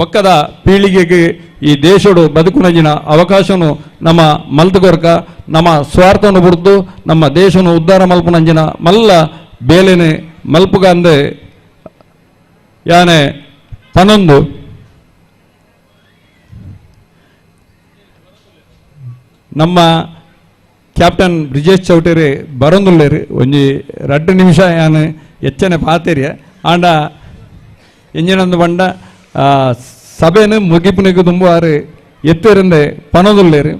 ಬಕ್ಕದ ಪೀಳಿಗೆಗೆ ಈ ದೇಶಡು ಬದುಕುನಂಜಿನ ಅವಕಾಶನು ನಮ್ಮ ಮಲ್ತುಕೊರ್ಕ ನಮ್ಮ ಸ್ವಾರ್ಥವನ್ನು ಬುಡ್ದು ನಮ್ಮ ದೇಶನು ಉದ್ಧಾರ ಮಲ್ಪುನಂಜಿನ ಮಲ್ಲ ಬೇಲೆನೆ ಮಲ್ಪುಗಂದೆ ಯಾನೆ ಪನೊಂದು ನಮ್ಮ ಕ್ಯಾಪ್ಟನ್ ಬ್ರಿಜೇಶ್ ಚೌಟೇರಿ ಬರೊಂದುಲ್ಲೇರು ಒಂಜಿ ರಡ್ಡು ನಿಮಿಷ ಯಾನು ಎಚ್ಚನೆ ಪಾತೇರಿಯ ಆಂಡ ಎಂಜಿನೊಂದು ಬಂಡ ಸಭೆನು ಮುಗಿಪುನಿಗೆ ತುಂಬುವಾರು ಎತ್ತಿರಂದೆ ಪನೊಂದುಲ್ಲೇರು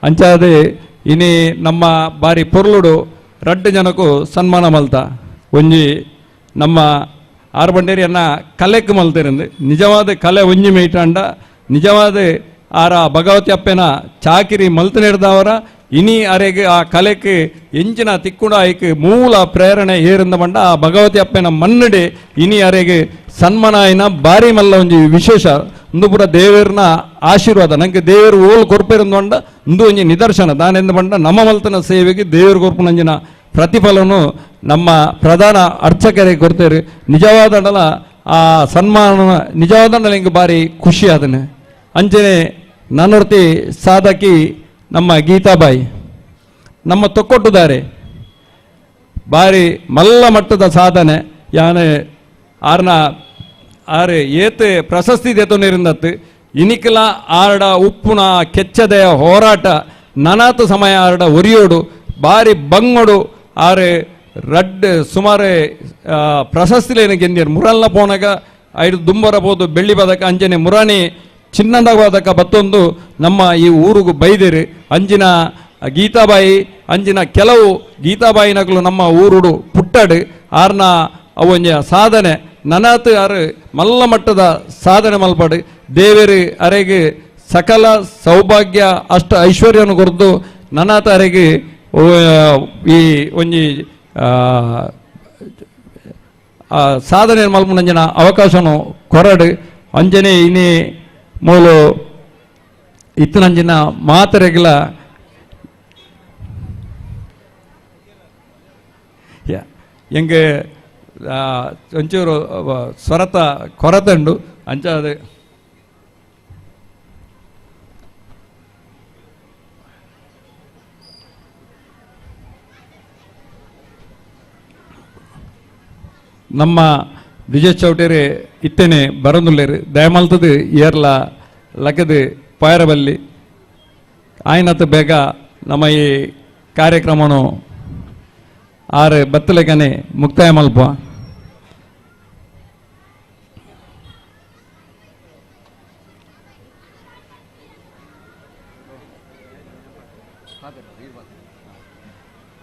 ಅಂಚಾದೆ ಇನಿ ನಮ್ಮ ಬಾರಿ ಪೊರ್ಲುಡು ರಡ್ಡು ಜನಕ್ಕೂ ಸನ್ಮಾನ ಮಲ್ತ ಒಂಜಿ ನಮ್ಮ ಆರು ಬಂಡೇರಿ ಅನ್ನ ಕಲೆಕ್ ಮಲ್ತಿರಂದು ನಿಜವಾದ ಕಲೆ ಒಂಜಿ ಮೇಟಾಂಡ ನಿಜವಾದ ಆರ ಭಗವತಿ ಅಪ್ಪೆನ ಚಾಕಿರಿ ಮಲ್ತನಿಡ್ದವರ ಇನಿ ಅರೆಗೆ ಆ ಕಲೆಕ್ ಎಂಚಿನ ತಿಕ್ಕುಡ ಐಕ್ ಮೂಲ ಪ್ರೇರಣೆ ಏರಿಂದ ಬಂಡ ಆ ಭಗವತಿ ಅಪ್ಪೆನ ಮನ್ನಡೆ ಇನಿ ಅರೆಗೆ ಸನ್ಮಾನ ಬಾರಿ ಮಲ್ಲ ಒಂಜಿ ವಿಶೇಷ ಇಂದು ಪೂರ ದೇವರನ ಆಶೀರ್ವಾದ ನಂಗೆ ದೇವರು ಓಲ್ ಕೊರ್ಪೆರಂದು ಬಂಡ ಇಂದು ಒಂಜಿ ನಿದರ್ಶನ ದಾನೆಂದು ಬಂಡ ನಮ್ಮ ಮಲ್ತನ ಸೇವೆಗೆ ದೇವರು ಕೊರ್ಪುನಂಜಿನ ಪ್ರತಿಫಲನು ನಮ್ಮ ಪ್ರಧಾನ ಅರ್ಚಕರಿಗೆ ಕೊಡ್ತೇವೆ. ನಿಜವಾದಂಡಲ ಆ ಸನ್ಮಾನ ನಿಜವಾದಂಡಲ ಹಿಂಗೆ ಬಾರಿ ಖುಷಿ ಆದನೆ. ಅಂಚನೆ ನನ್ನೊರ್ತಿ ಸಾಧಕಿ ನಮ್ಮ ಗೀತಾಬಾಯಿ ನಮ್ಮ ತೊಕ್ಕೊಟ್ಟುದಾರೆ ಬಾರಿ ಮಲ್ಲ ಮಟ್ಟದ ಸಾಧನೆ ಯಾನೆ ಆರ್ನ ಆರು ಏತ್ ಪ್ರಶಸ್ತಿ ದೇತೊಂದಿರಿಂದತ್ತು ಇನಿಕಲ ಆರ್ಡ ಉಪ್ಪುನ ಕೆಚ್ಚದೆಯ ಹೋರಾಟ ನನಾತು ಸಮಯ ಆರ್ಡ ಒರಿಯೋಡು ಬಾರಿ ಬಂಗೋಡು ಆರು ರಡ್ಡ್ ಸುಮಾರು ಪ್ರಶಸ್ತಿಲೇನು ಗೆಂದಿಯರು ಮುರಲ್ನ ಪೋನಾಗ ಐದು ದುಂಬರ ಪೋದು ಬೆಳ್ಳಿ ಪದಕ ಅಂಜನೆ ಮುರಾಣಿ ಚಿನ್ನದ ಪದಕ ಬತ್ತೊಂದು ನಮ್ಮ ಈ ಊರಿಗೂ ಬೈದಿರು. ಅಂಜಿನ ಗೀತಾಬಾಯಿ ಅಂಜಿನ ಕೆಲವು ಗೀತಾಬಾಯಿ ನಕಲು ನಮ್ಮ ಊರುಡು ಪುಟ್ಟಡು ಆರ್ನ ಅವೊಂಜ ಸಾಧನೆ ನನಾತು ಆರು ಮಲ್ಲ ಮಟ್ಟದ ಸಾಧನೆ ಮಲ್ಪಡು ದೇವರು ಅರೆಗೆ ಸಕಲ ಸೌಭಾಗ್ಯ ಅಷ್ಟ ಐಶ್ವರ್ಯವನ್ನು ಕೊರದು ನನಾತ ಅರೆಗೆ ಈ ಒಂಜಿ ಸಾಧನೆ ಮಲ್ಪುನಂಜಿನ ಅವಕಾಶನು ಕೊರಡು. ಅಂಜನೆ ಇನಿ ಮೂಲು ಇತ್ತನಂಜಿನ ಮಾತರೆಗಿಲ ಎಂಗೆ ಒಂಚೂರು ಸ್ವರತ ಕೊರತೆ ಉಂಡು ಅಂಚ ಅದು ನಮ್ಮ ವಿಜಯ್ ಚೌಟೇರಿ ಇತ್ತೇನೆ ಬರಂದುಲ್ಲೇರು ದಯಮಲ್ತದು ಏರ್ಲ ಲಕದು ಪಾಯರಬಲ್ಲಿ ಆಯ್ನತ್ ಬೇಗ ನಮ್ಮ ಈ ಕಾರ್ಯಕ್ರಮನು ಆರು ಬತ್ತಲೆಗನೆ ಮುಕ್ತಾಯ ಮಲ್ಪ.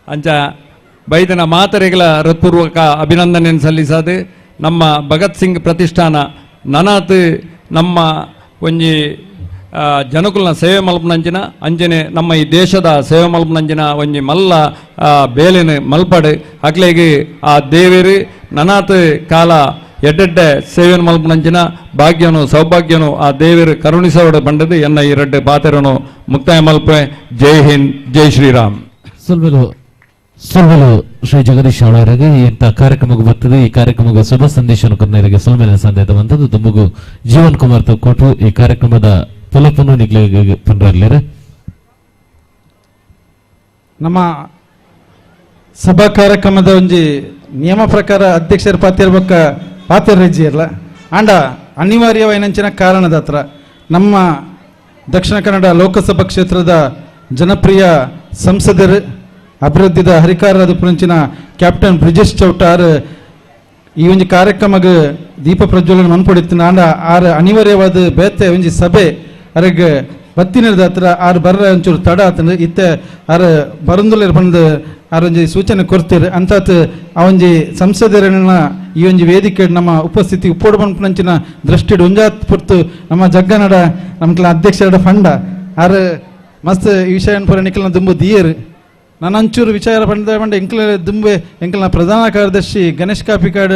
ಅಂಚ ಬೈದನ ಮಾತರೆಗಳ ಹೃತ್ಪೂರ್ವಕ ಅಭಿನಂದನೆಯನ್ನು ಸಲ್ಲಿಸದು ನಮ್ಮ ಭಗತ್ ಸಿಂಗ್ ಪ್ರತಿಷ್ಠಾನ ನನಾತ್ ನಮ್ಮ ಒಂಜಿ ಜನಕುಲನ ಸೇವೆ ಮಲ್ಪನಂಚಿನ ಅಂಜನೆ ನಮ್ಮ ಈ ದೇಶದ ಸೇವೆ ಮಲ್ಪನಂಚಿನ ಒಂಜಿ ಮಲ್ಲ ಬೇಲೆನ ಮಲ್ಪಡು ಅಕ್ಲೆಗೆ ಆ ದೇವೇರು ನನಾತ್ ಕಾಲ ಎಡ್ಡೆಡ್ಡೆ ಸೇವೆನ ಮಲ್ಪನಂಚಿನ ಭಾಗ್ಯನು ಸೌಭಾಗ್ಯನು ಆ ದೇವೇರು ಕರುಣಿಸೋಡ ಬಂಡದು ಎನ್ನ ಈ ರಡ್ಡೆ ಪಾತ್ರನು ಮುಕ್ತಾಯ ಮಲ್ಪೆ. ಜೈ ಹಿಂದ್, ಜೈ ಶ್ರೀರಾಮ್. ಸೊಲ್ವೆಲು ಸೊಲ್ವೆಲು ಶ್ರೀ ಜಗದೀಶ್ ಅವರಿಗೆ ಇಂಥ ಕಾರ್ಯಕ್ರಮಕ್ಕೆ ಬರ್ತದೆ. ಈ ಕಾರ್ಯಕ್ರಮಕ್ಕೆ ಶುಭ ಸಂದೇಶವನ್ನು ಕೊನೆಗೆ ಸೊಲ್ಮೆಲಿನ ಸಂದೇಶವಂತದ್ದು ತುಮಗು ಜೀವನ್ ಕುಮಾರ್ ಕೊಟ್ಟು ಈ ಕಾರ್ಯಕ್ರಮದ ಫಲಪನ್ನು ನಿಗ್ಲಿಗೆ ಪಂಡ್ರಲ್ಲೇರೆ. ನಮ್ಮ ಸಭಾ ಕಾರ್ಯಕ್ರಮದ ಒಂಜಿ ನಿಯಮ ಪ್ರಕಾರ ಅಧ್ಯಕ್ಷರ ಪಾತಿರ್ಬಕ್ಕ ಪಾತಿರ್ರೆಜ್ಜಿಯಲ್ಲ ಆಂಡ ಅನಿವಾರ್ಯವಾಯಿನಂಚಿನ ಕಾರಣದ ಹತ್ರ ನಮ್ಮ ದಕ್ಷಿಣ ಕನ್ನಡ ಲೋಕಸಭಾ ಕ್ಷೇತ್ರದ ಜನಪ್ರಿಯ ಸಂಸದರು ಅಭಿವೃದ್ಧಿದ ಹರಿಕಾರರಾದ ಪುರಂಚಿನ ಕ್ಯಾಪ್ಟನ್ ಬ್ರಿಜೇಶ್ ಚೌಟಾರ್ ಈ ಒಂಜಿ ಕಾರ್ಯಕ್ರಮಕ್ಕೆ ದೀಪ ಪ್ರಜ್ವಲನ ಮನ್ಪೊಡಿತ್ತಿನ ಆಂಡ ಆರ್ ಅನಿವಾರ್ಯವಾದ ಬೇತೆ ಒಂಜಿ ಸಭೆ ಅರೆಗ್ ಬತ್ತಿನದ ಹತ್ರ ಆರು ಬರ್ರ ಒಂಚೂರು ತಡ ಆತಂದ್ರೆ ಇತ್ತೆ ಆರು ಬರಂದುಲೇರ್ ಬಂದು ಆರೊಂಜಿ ಸೂಚನೆ ಕೊಡ್ತೀರಿ ಅಂತಾತ್ ಆ ಒಂಜಿ ಸಂಸದರನ್ನ ಈ ಒಂಜಿ ವೇದಿಕೆ ನಮ್ಮ ಉಪಸ್ಥಿತಿ ಉಪ್ಪೋಡು ಪನ್ಪುನಂಚಿನ ದೃಷ್ಟಿಡ್ ಒಂಜಾತ್ ಪುರ್ತು ನಮ್ಮ ಜಗ್ಗನಡ ನಮ್ಕಲ ಅಧ್ಯಕ್ಷರ ಫಂಡ ಆರು ಮಸ್ತ್ ಈ ವಿಷಯ ಪೂರ ನಿಖಲ್ನ ದುಂಬು ದಿಯೇರು. ನಾನು ಅಂಚೂರು ವಿಚಾರ ಪಂಡ ಪಂಡ ಎಂಕ್ಲ ದುಂಬೆ ಎಂಕಲ್ನ ಪ್ರಧಾನ ಕಾರ್ಯದರ್ಶಿ ಗಣೇಶ್ ಕಾಪಿಕಾಡ್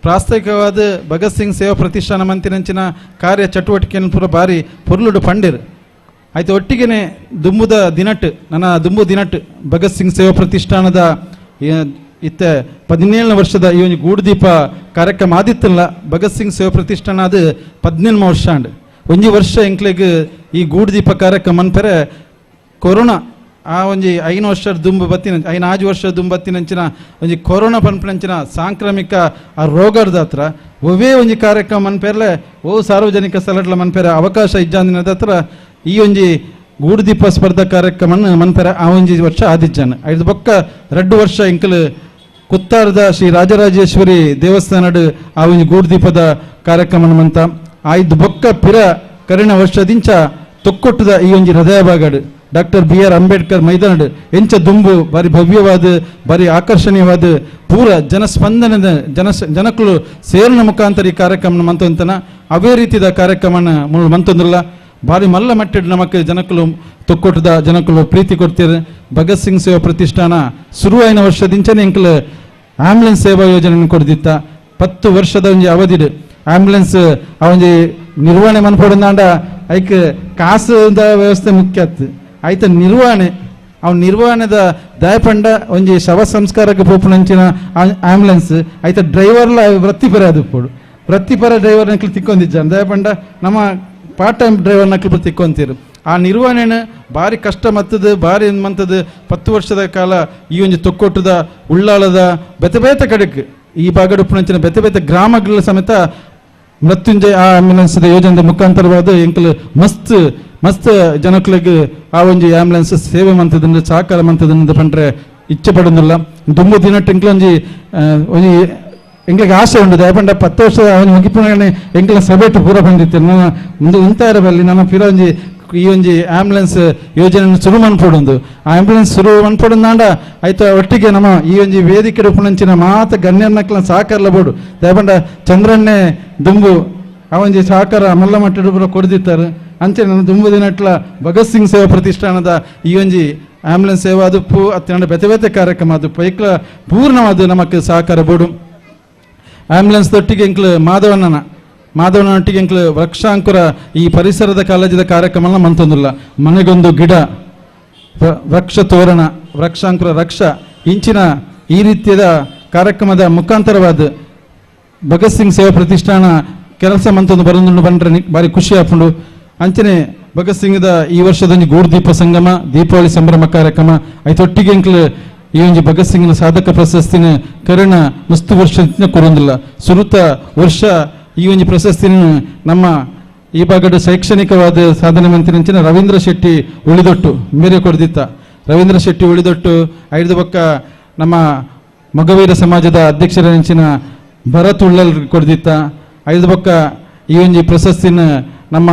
ಪ್ರಾಸ್ತಾವಿಕವಾದ ಭಗತ್ ಸಿಂಗ್ ಸೇವಾ ಪ್ರತಿಷ್ಠಾನ ಮಂತಿನಂಚಿನ ಕಾರ್ಯ ಚಟುವಟಿಕೆಯನ್ನು ಪೂರ ಬಾರಿ ಪೊರ್ಲುಡು ಪಂಡಿರು. ಆಯ್ತು ಒಟ್ಟಿಗೆನೆ ದುಂಬುದ ದಿನಟ್ ನನ್ನ ದುಂಬು ದಿನಟ್ ಭಗತ್ ಸಿಂಗ್ ಸೇವಾ ಪ್ರತಿಷ್ಠಾನದ ಇತ್ತೆ 17ನೇ ವರ್ಷದ ಈ ಒಂದು ಗೂಡುದೀಪ ಕಾರ್ಯಕ್ರಮ ಆದಿತ್ತಲ್ಲ. ಭಗತ್ ಸಿಂಗ್ ಸೇವಾ ಪ್ರತಿಷ್ಠಾನ ಅದು 18 ವರ್ಷ ಅಂಡ್ ಒಂಜಿ ವರ್ಷ ಎಂಕ್ಲೆಗ್ ಈ ಗೂಡುದೀಪ ಕಾರ್ಯಕ್ರಮ ಅನ್ಪರೆ ಕೊರೋನಾ ಆ ಒಂಜಿ 5 ವರ್ಷದ ದುಂಬು ಬತ್ತಿನ 5 ವರ್ಷದ ದುಂಬು ಬತ್ತಿನಂಚಿನ ಒಂಜಿ ಕೊರೋನಾ ಪನ್ಪನಂಚಿನ ಸಾಂಕ್ರಾಮಿಕ ಆ ರೋಗದ ಹತ್ರ ಒವೇ ಒಂಜಿ ಕಾರ್ಯಕ್ರಮ ಮನ್ಪೇರ್ಲೆ ಓ ಸಾರ್ವಜನಿಕ ಸ್ಥಳಗಳ ಮನ್ಪೇರ ಅವಕಾಶ ಇಜ್ಜಾಂದಿನದ ಹತ್ರ ಈ ಒಂಜಿ ಗೂಡುದೀಪ ಸ್ಪರ್ಧಾ ಕಾರ್ಯಕ್ರಮ ಮನ್ಪೇರ ಆ ಒಂಜಿ ವರ್ಷ ಆದಿಜ್ಜಾನ. ಐದು ಬೊಕ್ಕ 2 ವರ್ಷ ಎಂಕಲ್ ಕುತ್ತಾರದ ಶ್ರೀ ರಾಜರಾಜೇಶ್ವರಿ ದೇವಸ್ಥಾನಡ್ ಆ ಒಂಜಿ ಗೂಡುದೀಪದ ಕಾರ್ಯಕ್ರಮ ಮಂತ ಐದು ಬೊಕ್ಕ ಪಿರ ಕರಿಣ ವರ್ಷದಿಂಚ ತೊಕ್ಕೊಟ್ಟದ ಈ ಒಂಜಿ ಹೃದಯ ಭಾಗಡ್ Doctor B R Ambedkar ಮೈದಾನಡ್ ಎಂಚ ದುಂಬು ಬಾರಿ ಭವ್ಯವಾದ ಬಾರಿ ಆಕರ್ಷಣೀಯವಾದ ಪೂರ ಜನಸ್ಪಂದನದ ಜನಕುಲು ಸೇರಿನ ಮುಖಾಂತರ ಈ ಕಾರ್ಯಕ್ರಮ ಮಂತೊಂತನ ಅವೇ ರೀತಿಯ ಕಾರ್ಯಕ್ರಮನ ಮುಳ್ಳು ಮಂತೊಂದಿಲ್ಲ ಭಾರಿ ಮಲ್ಲ ಮಟ್ಟಡ್ ನಮಕ್ ಜನಕುಲು ತೊಕ್ಕೊಟ್ಟದ ಜನಕುಲು ಪ್ರೀತಿ ಕೊಡ್ತೀರು. ಭಗತ್ ಸಿಂಗ್ ಸೇವಾ ಪ್ರತಿಷ್ಠಾನ ಶುರುವಾಯಿನ ವರ್ಷದಿಂಚನೆ ಎಂಕುಲು ಆಂಬ್ಯುಲೆನ್ಸ್ ಸೇವಾ ಯೋಜನೆ ಕೊಡ್ದಿತ್ತ 10 ವರ್ಷದ ಒಂಜಿ ಅವಧಿಡ್ ಆಂಬ್ಯುಲೆನ್ಸ್ ಆ ಒಂಜಿ ನಿರ್ವಹಣೆ ಮನ್ಪೊಡಂದಾಂಡ ಐಕ್ ಕಾಸುದ ವ್ಯವಸ್ಥೆ ಮುಖ್ಯ ಆತು ಆಯ್ತ ನಿರ್ವಹಣೆ ಅವ್ ನಿರ್ವಹಣೆದ ದಯಪಂಡ ಒಂಜಿ ಶವ ಸಂಸ್ಕಾರಕ್ಕೆ ಪೋಪುನಂಚಿನ ಆಂಬ್ಯುಲೆನ್ಸ್ ಆಯ್ತ ಡ್ರೈವರ್ಲ ವೃತ್ತಿಪರ ಅದು ಪೋಡು ವೃತ್ತಿಪರ ಡ್ರೈವರ್ ನಕ್ಲು ತಿಕ್ಕೊಂದಿಜ್ಜಾನ್ ದಯಪಂಡ ನಮ್ಮ part time driver ನಕ್ಲು ತಿಕ್ಕೊಂತೀರು. ಆ ನಿರ್ವಹಣೆನ ಭಾರಿ ಕಷ್ಟ ಮತ್ತದು ಭಾರಿ ಮಂತದ್ದು 10 ವರ್ಷದ ಕಾಲ ಈ ಒಂಜಿ ತೊಕ್ಕೊಟ್ಟದ ಉಳ್ಳಾಳದ ಬೆತೆ ಬೇತೆ ಕಡೆಕ್ ಈ ಭಾಗಡುಪ್ಪುನಂಚಿನ ಬೆತೆ ಬೇತೆ ಗ್ರಾಮಗಳ ಸಮೇತ ಮೃತ್ಯುಂಜಯ ಆ ಆಂಬ್ಯುಲೆನ್ಸ್ ಯೋಜನೆ ಮುಖಾಂತರವಾದ ಎಂಕಲು ಮಸ್ತ್ ಮಸ್ತ್ ಜನಕ್ಲೆಗ್ ಆ ಒಂಜಿ ಆಂಬ್ಯುಲೆನ್ಸ್ ಸೇವೆ ಮಂತದಿಂದ ಸಹಕಾರ ಮಂತದಿಂದ ಪಂಡ್ರೆ ಇಚ್ಛೆ ಪಡೋದಿಲ್ಲ. ದುಂಬು ದಿನಟ್ಟು ಎಂಕ್ಲ ಒಂಜಿ ಒಂಜಿ ಎಂಕ್ಲಿಗೆ ಆಸೆ ಉಂಡು ದಯಪಂಡ 10 ವರ್ಷ ಅವನು ಮುಗಿಪುಣೆ ಎಂಕ್ಲ ಸಭೆಟ್ಟು ಪೂರ ಬಂದಿತ್ತು ನನ್ನ ಮುಂದೆ ಉಂತಾರ ಬಲ್ಲಿ ನನ್ನ ಪಿರ ಒಂಜಿ ಈ ಒಂಜಿ ಆಂಬ್ಯುಲೆನ್ಸ್ ಯೋಜನೆ ಶುರು ಮನ್ಪೊಡೊಂದು ಆ ಆಂಬ್ಯುಲೆನ್ಸ್ ಶುರು ಮನ್ಪೊಡೊಂದಾಂಡ ಆಯ್ತು ಒಟ್ಟಿಗೆ ನಮ್ಮ ಈ ಒಂಜಿ ವೇದಿಕೆ ಉಪ್ಪುನಂಚಿನ ಮಾತ ಗಣ್ಯರ್ನಕ್ಲ ಸಹಕಾರಲ ಬೋಡು ದಯಪಂಡ ಚಂದ್ರನ್ನೇ ದುಂಬು ಆ ಒಂಜಿ ಸಹಕಾರ ಮಲ್ಲ ಮಟ್ಟದ ಪೂರ ಕೊಡ್ದಿತ್ತಾರೆ ಅಂಚೆ ನನ್ನ ದುಂಬು ದಿನಟ್ಲ ಭಗತ್ ಸಿಂಗ್ ಸೇವಾ ಪ್ರತಿಷ್ಠಾನದ ಈ ಒಂಜಿ ಆಂಬ್ಯುಲೆನ್ಸ್ ಸೇವಾ ಅದು ಪೂ ಅತ್ತಿನ ಬೆತೆ ಬೆತೆ ಕಾರ್ಯಕ್ರಮ ಅದು ಪೈಕ್ಲ ಪೂರ್ಣವಾದ ನಮಕ್ ಸಹಕಾರ ಬೋಡು. ಆಂಬ್ಯುಲೆನ್ಸ್ ದೊಟ್ಟಿಗೆ ಎಂಕ್ಲು ಮಾಧವಣ್ಣನೊಟ್ಟಿಗೆ ಎಂಕ್ಲು ವೃಕ್ಷಾಂಕುರ ಈ ಪರಿಸರದ ಕಾಲೇಜಿದ ಕಾರ್ಯಕ್ರಮ ಮಂತೊಂದಿಲ್ಲ ಮನೆಗೊಂದು ಗಿಡ ವೃಕ್ಷ ತೋರಣ ವೃಕ್ಷಾಂಕುರ ರಕ್ಷ ಇಂಚಿನ ಈ ರೀತಿಯ ಕಾರ್ಯಕ್ರಮದ ಮುಖಾಂತರವಾದ ಭಗತ್ ಸಿಂಗ್ ಸೇವಾ ಪ್ರತಿಷ್ಠಾನ ಕೆಲಸ ಮಂತೊಂದು ಬರೊಂದು ಬಂದ್ರೆ ಭಾರಿ ಖುಷಿ ಆಪುಂಡು. ಅಂಚನೆ ಭಗತ್ ಸಿಂಗ್ದ ಈ ವರ್ಷದ ಒಂಜಿ ಗೂಡುದೀಪ ಸಂಗಮ ದೀಪಾವಳಿ ಸಂಭ್ರಮ ಕಾರ್ಯಕ್ರಮ ಐತೊಟ್ಟಿಗೆ ಎಂಕ್ಲು ಈ ಒಂಜಿ ಭಗತ್ ಸಿಂಗ್ನ ಸಾಧಕ ಪ್ರಶಸ್ತಿನ ಕರುಣ ಮಸ್ತು ವರ್ಷ ಕೊರೊಂದಿಲ್ಲ ಸುರುತ ವರ್ಷ ಈ ಒಂಜಿ ಪ್ರಶಸ್ತಿನ ನಮ್ಮ ಈ ಭಾಗದ ಶೈಕ್ಷಣಿಕವಾದ ಸಾಧನೆ ಮಂತ್ರಿ ರವೀಂದ್ರ ಶೆಟ್ಟಿ ಉಳಿದೊಟ್ಟು ಮೇರೆ ಕೊಡ್ದಿತ್ತ ರವೀಂದ್ರ ಶೆಟ್ಟಿ ಉಳಿದೊಟ್ಟು ಐದು ಬಕ್ಕ ನಮ್ಮ ಮಗವೀರ ಸಮಾಜದ ಅಧ್ಯಕ್ಷರ ಭರತ್ ಉಳ್ಳಲ್ ಕೊಡ್ದಿತ್ತ ಐದು ಬಕ್ಕ ಈ ಒಂಜಿ ಪ್ರಶಸ್ತಿನ ನಮ್ಮ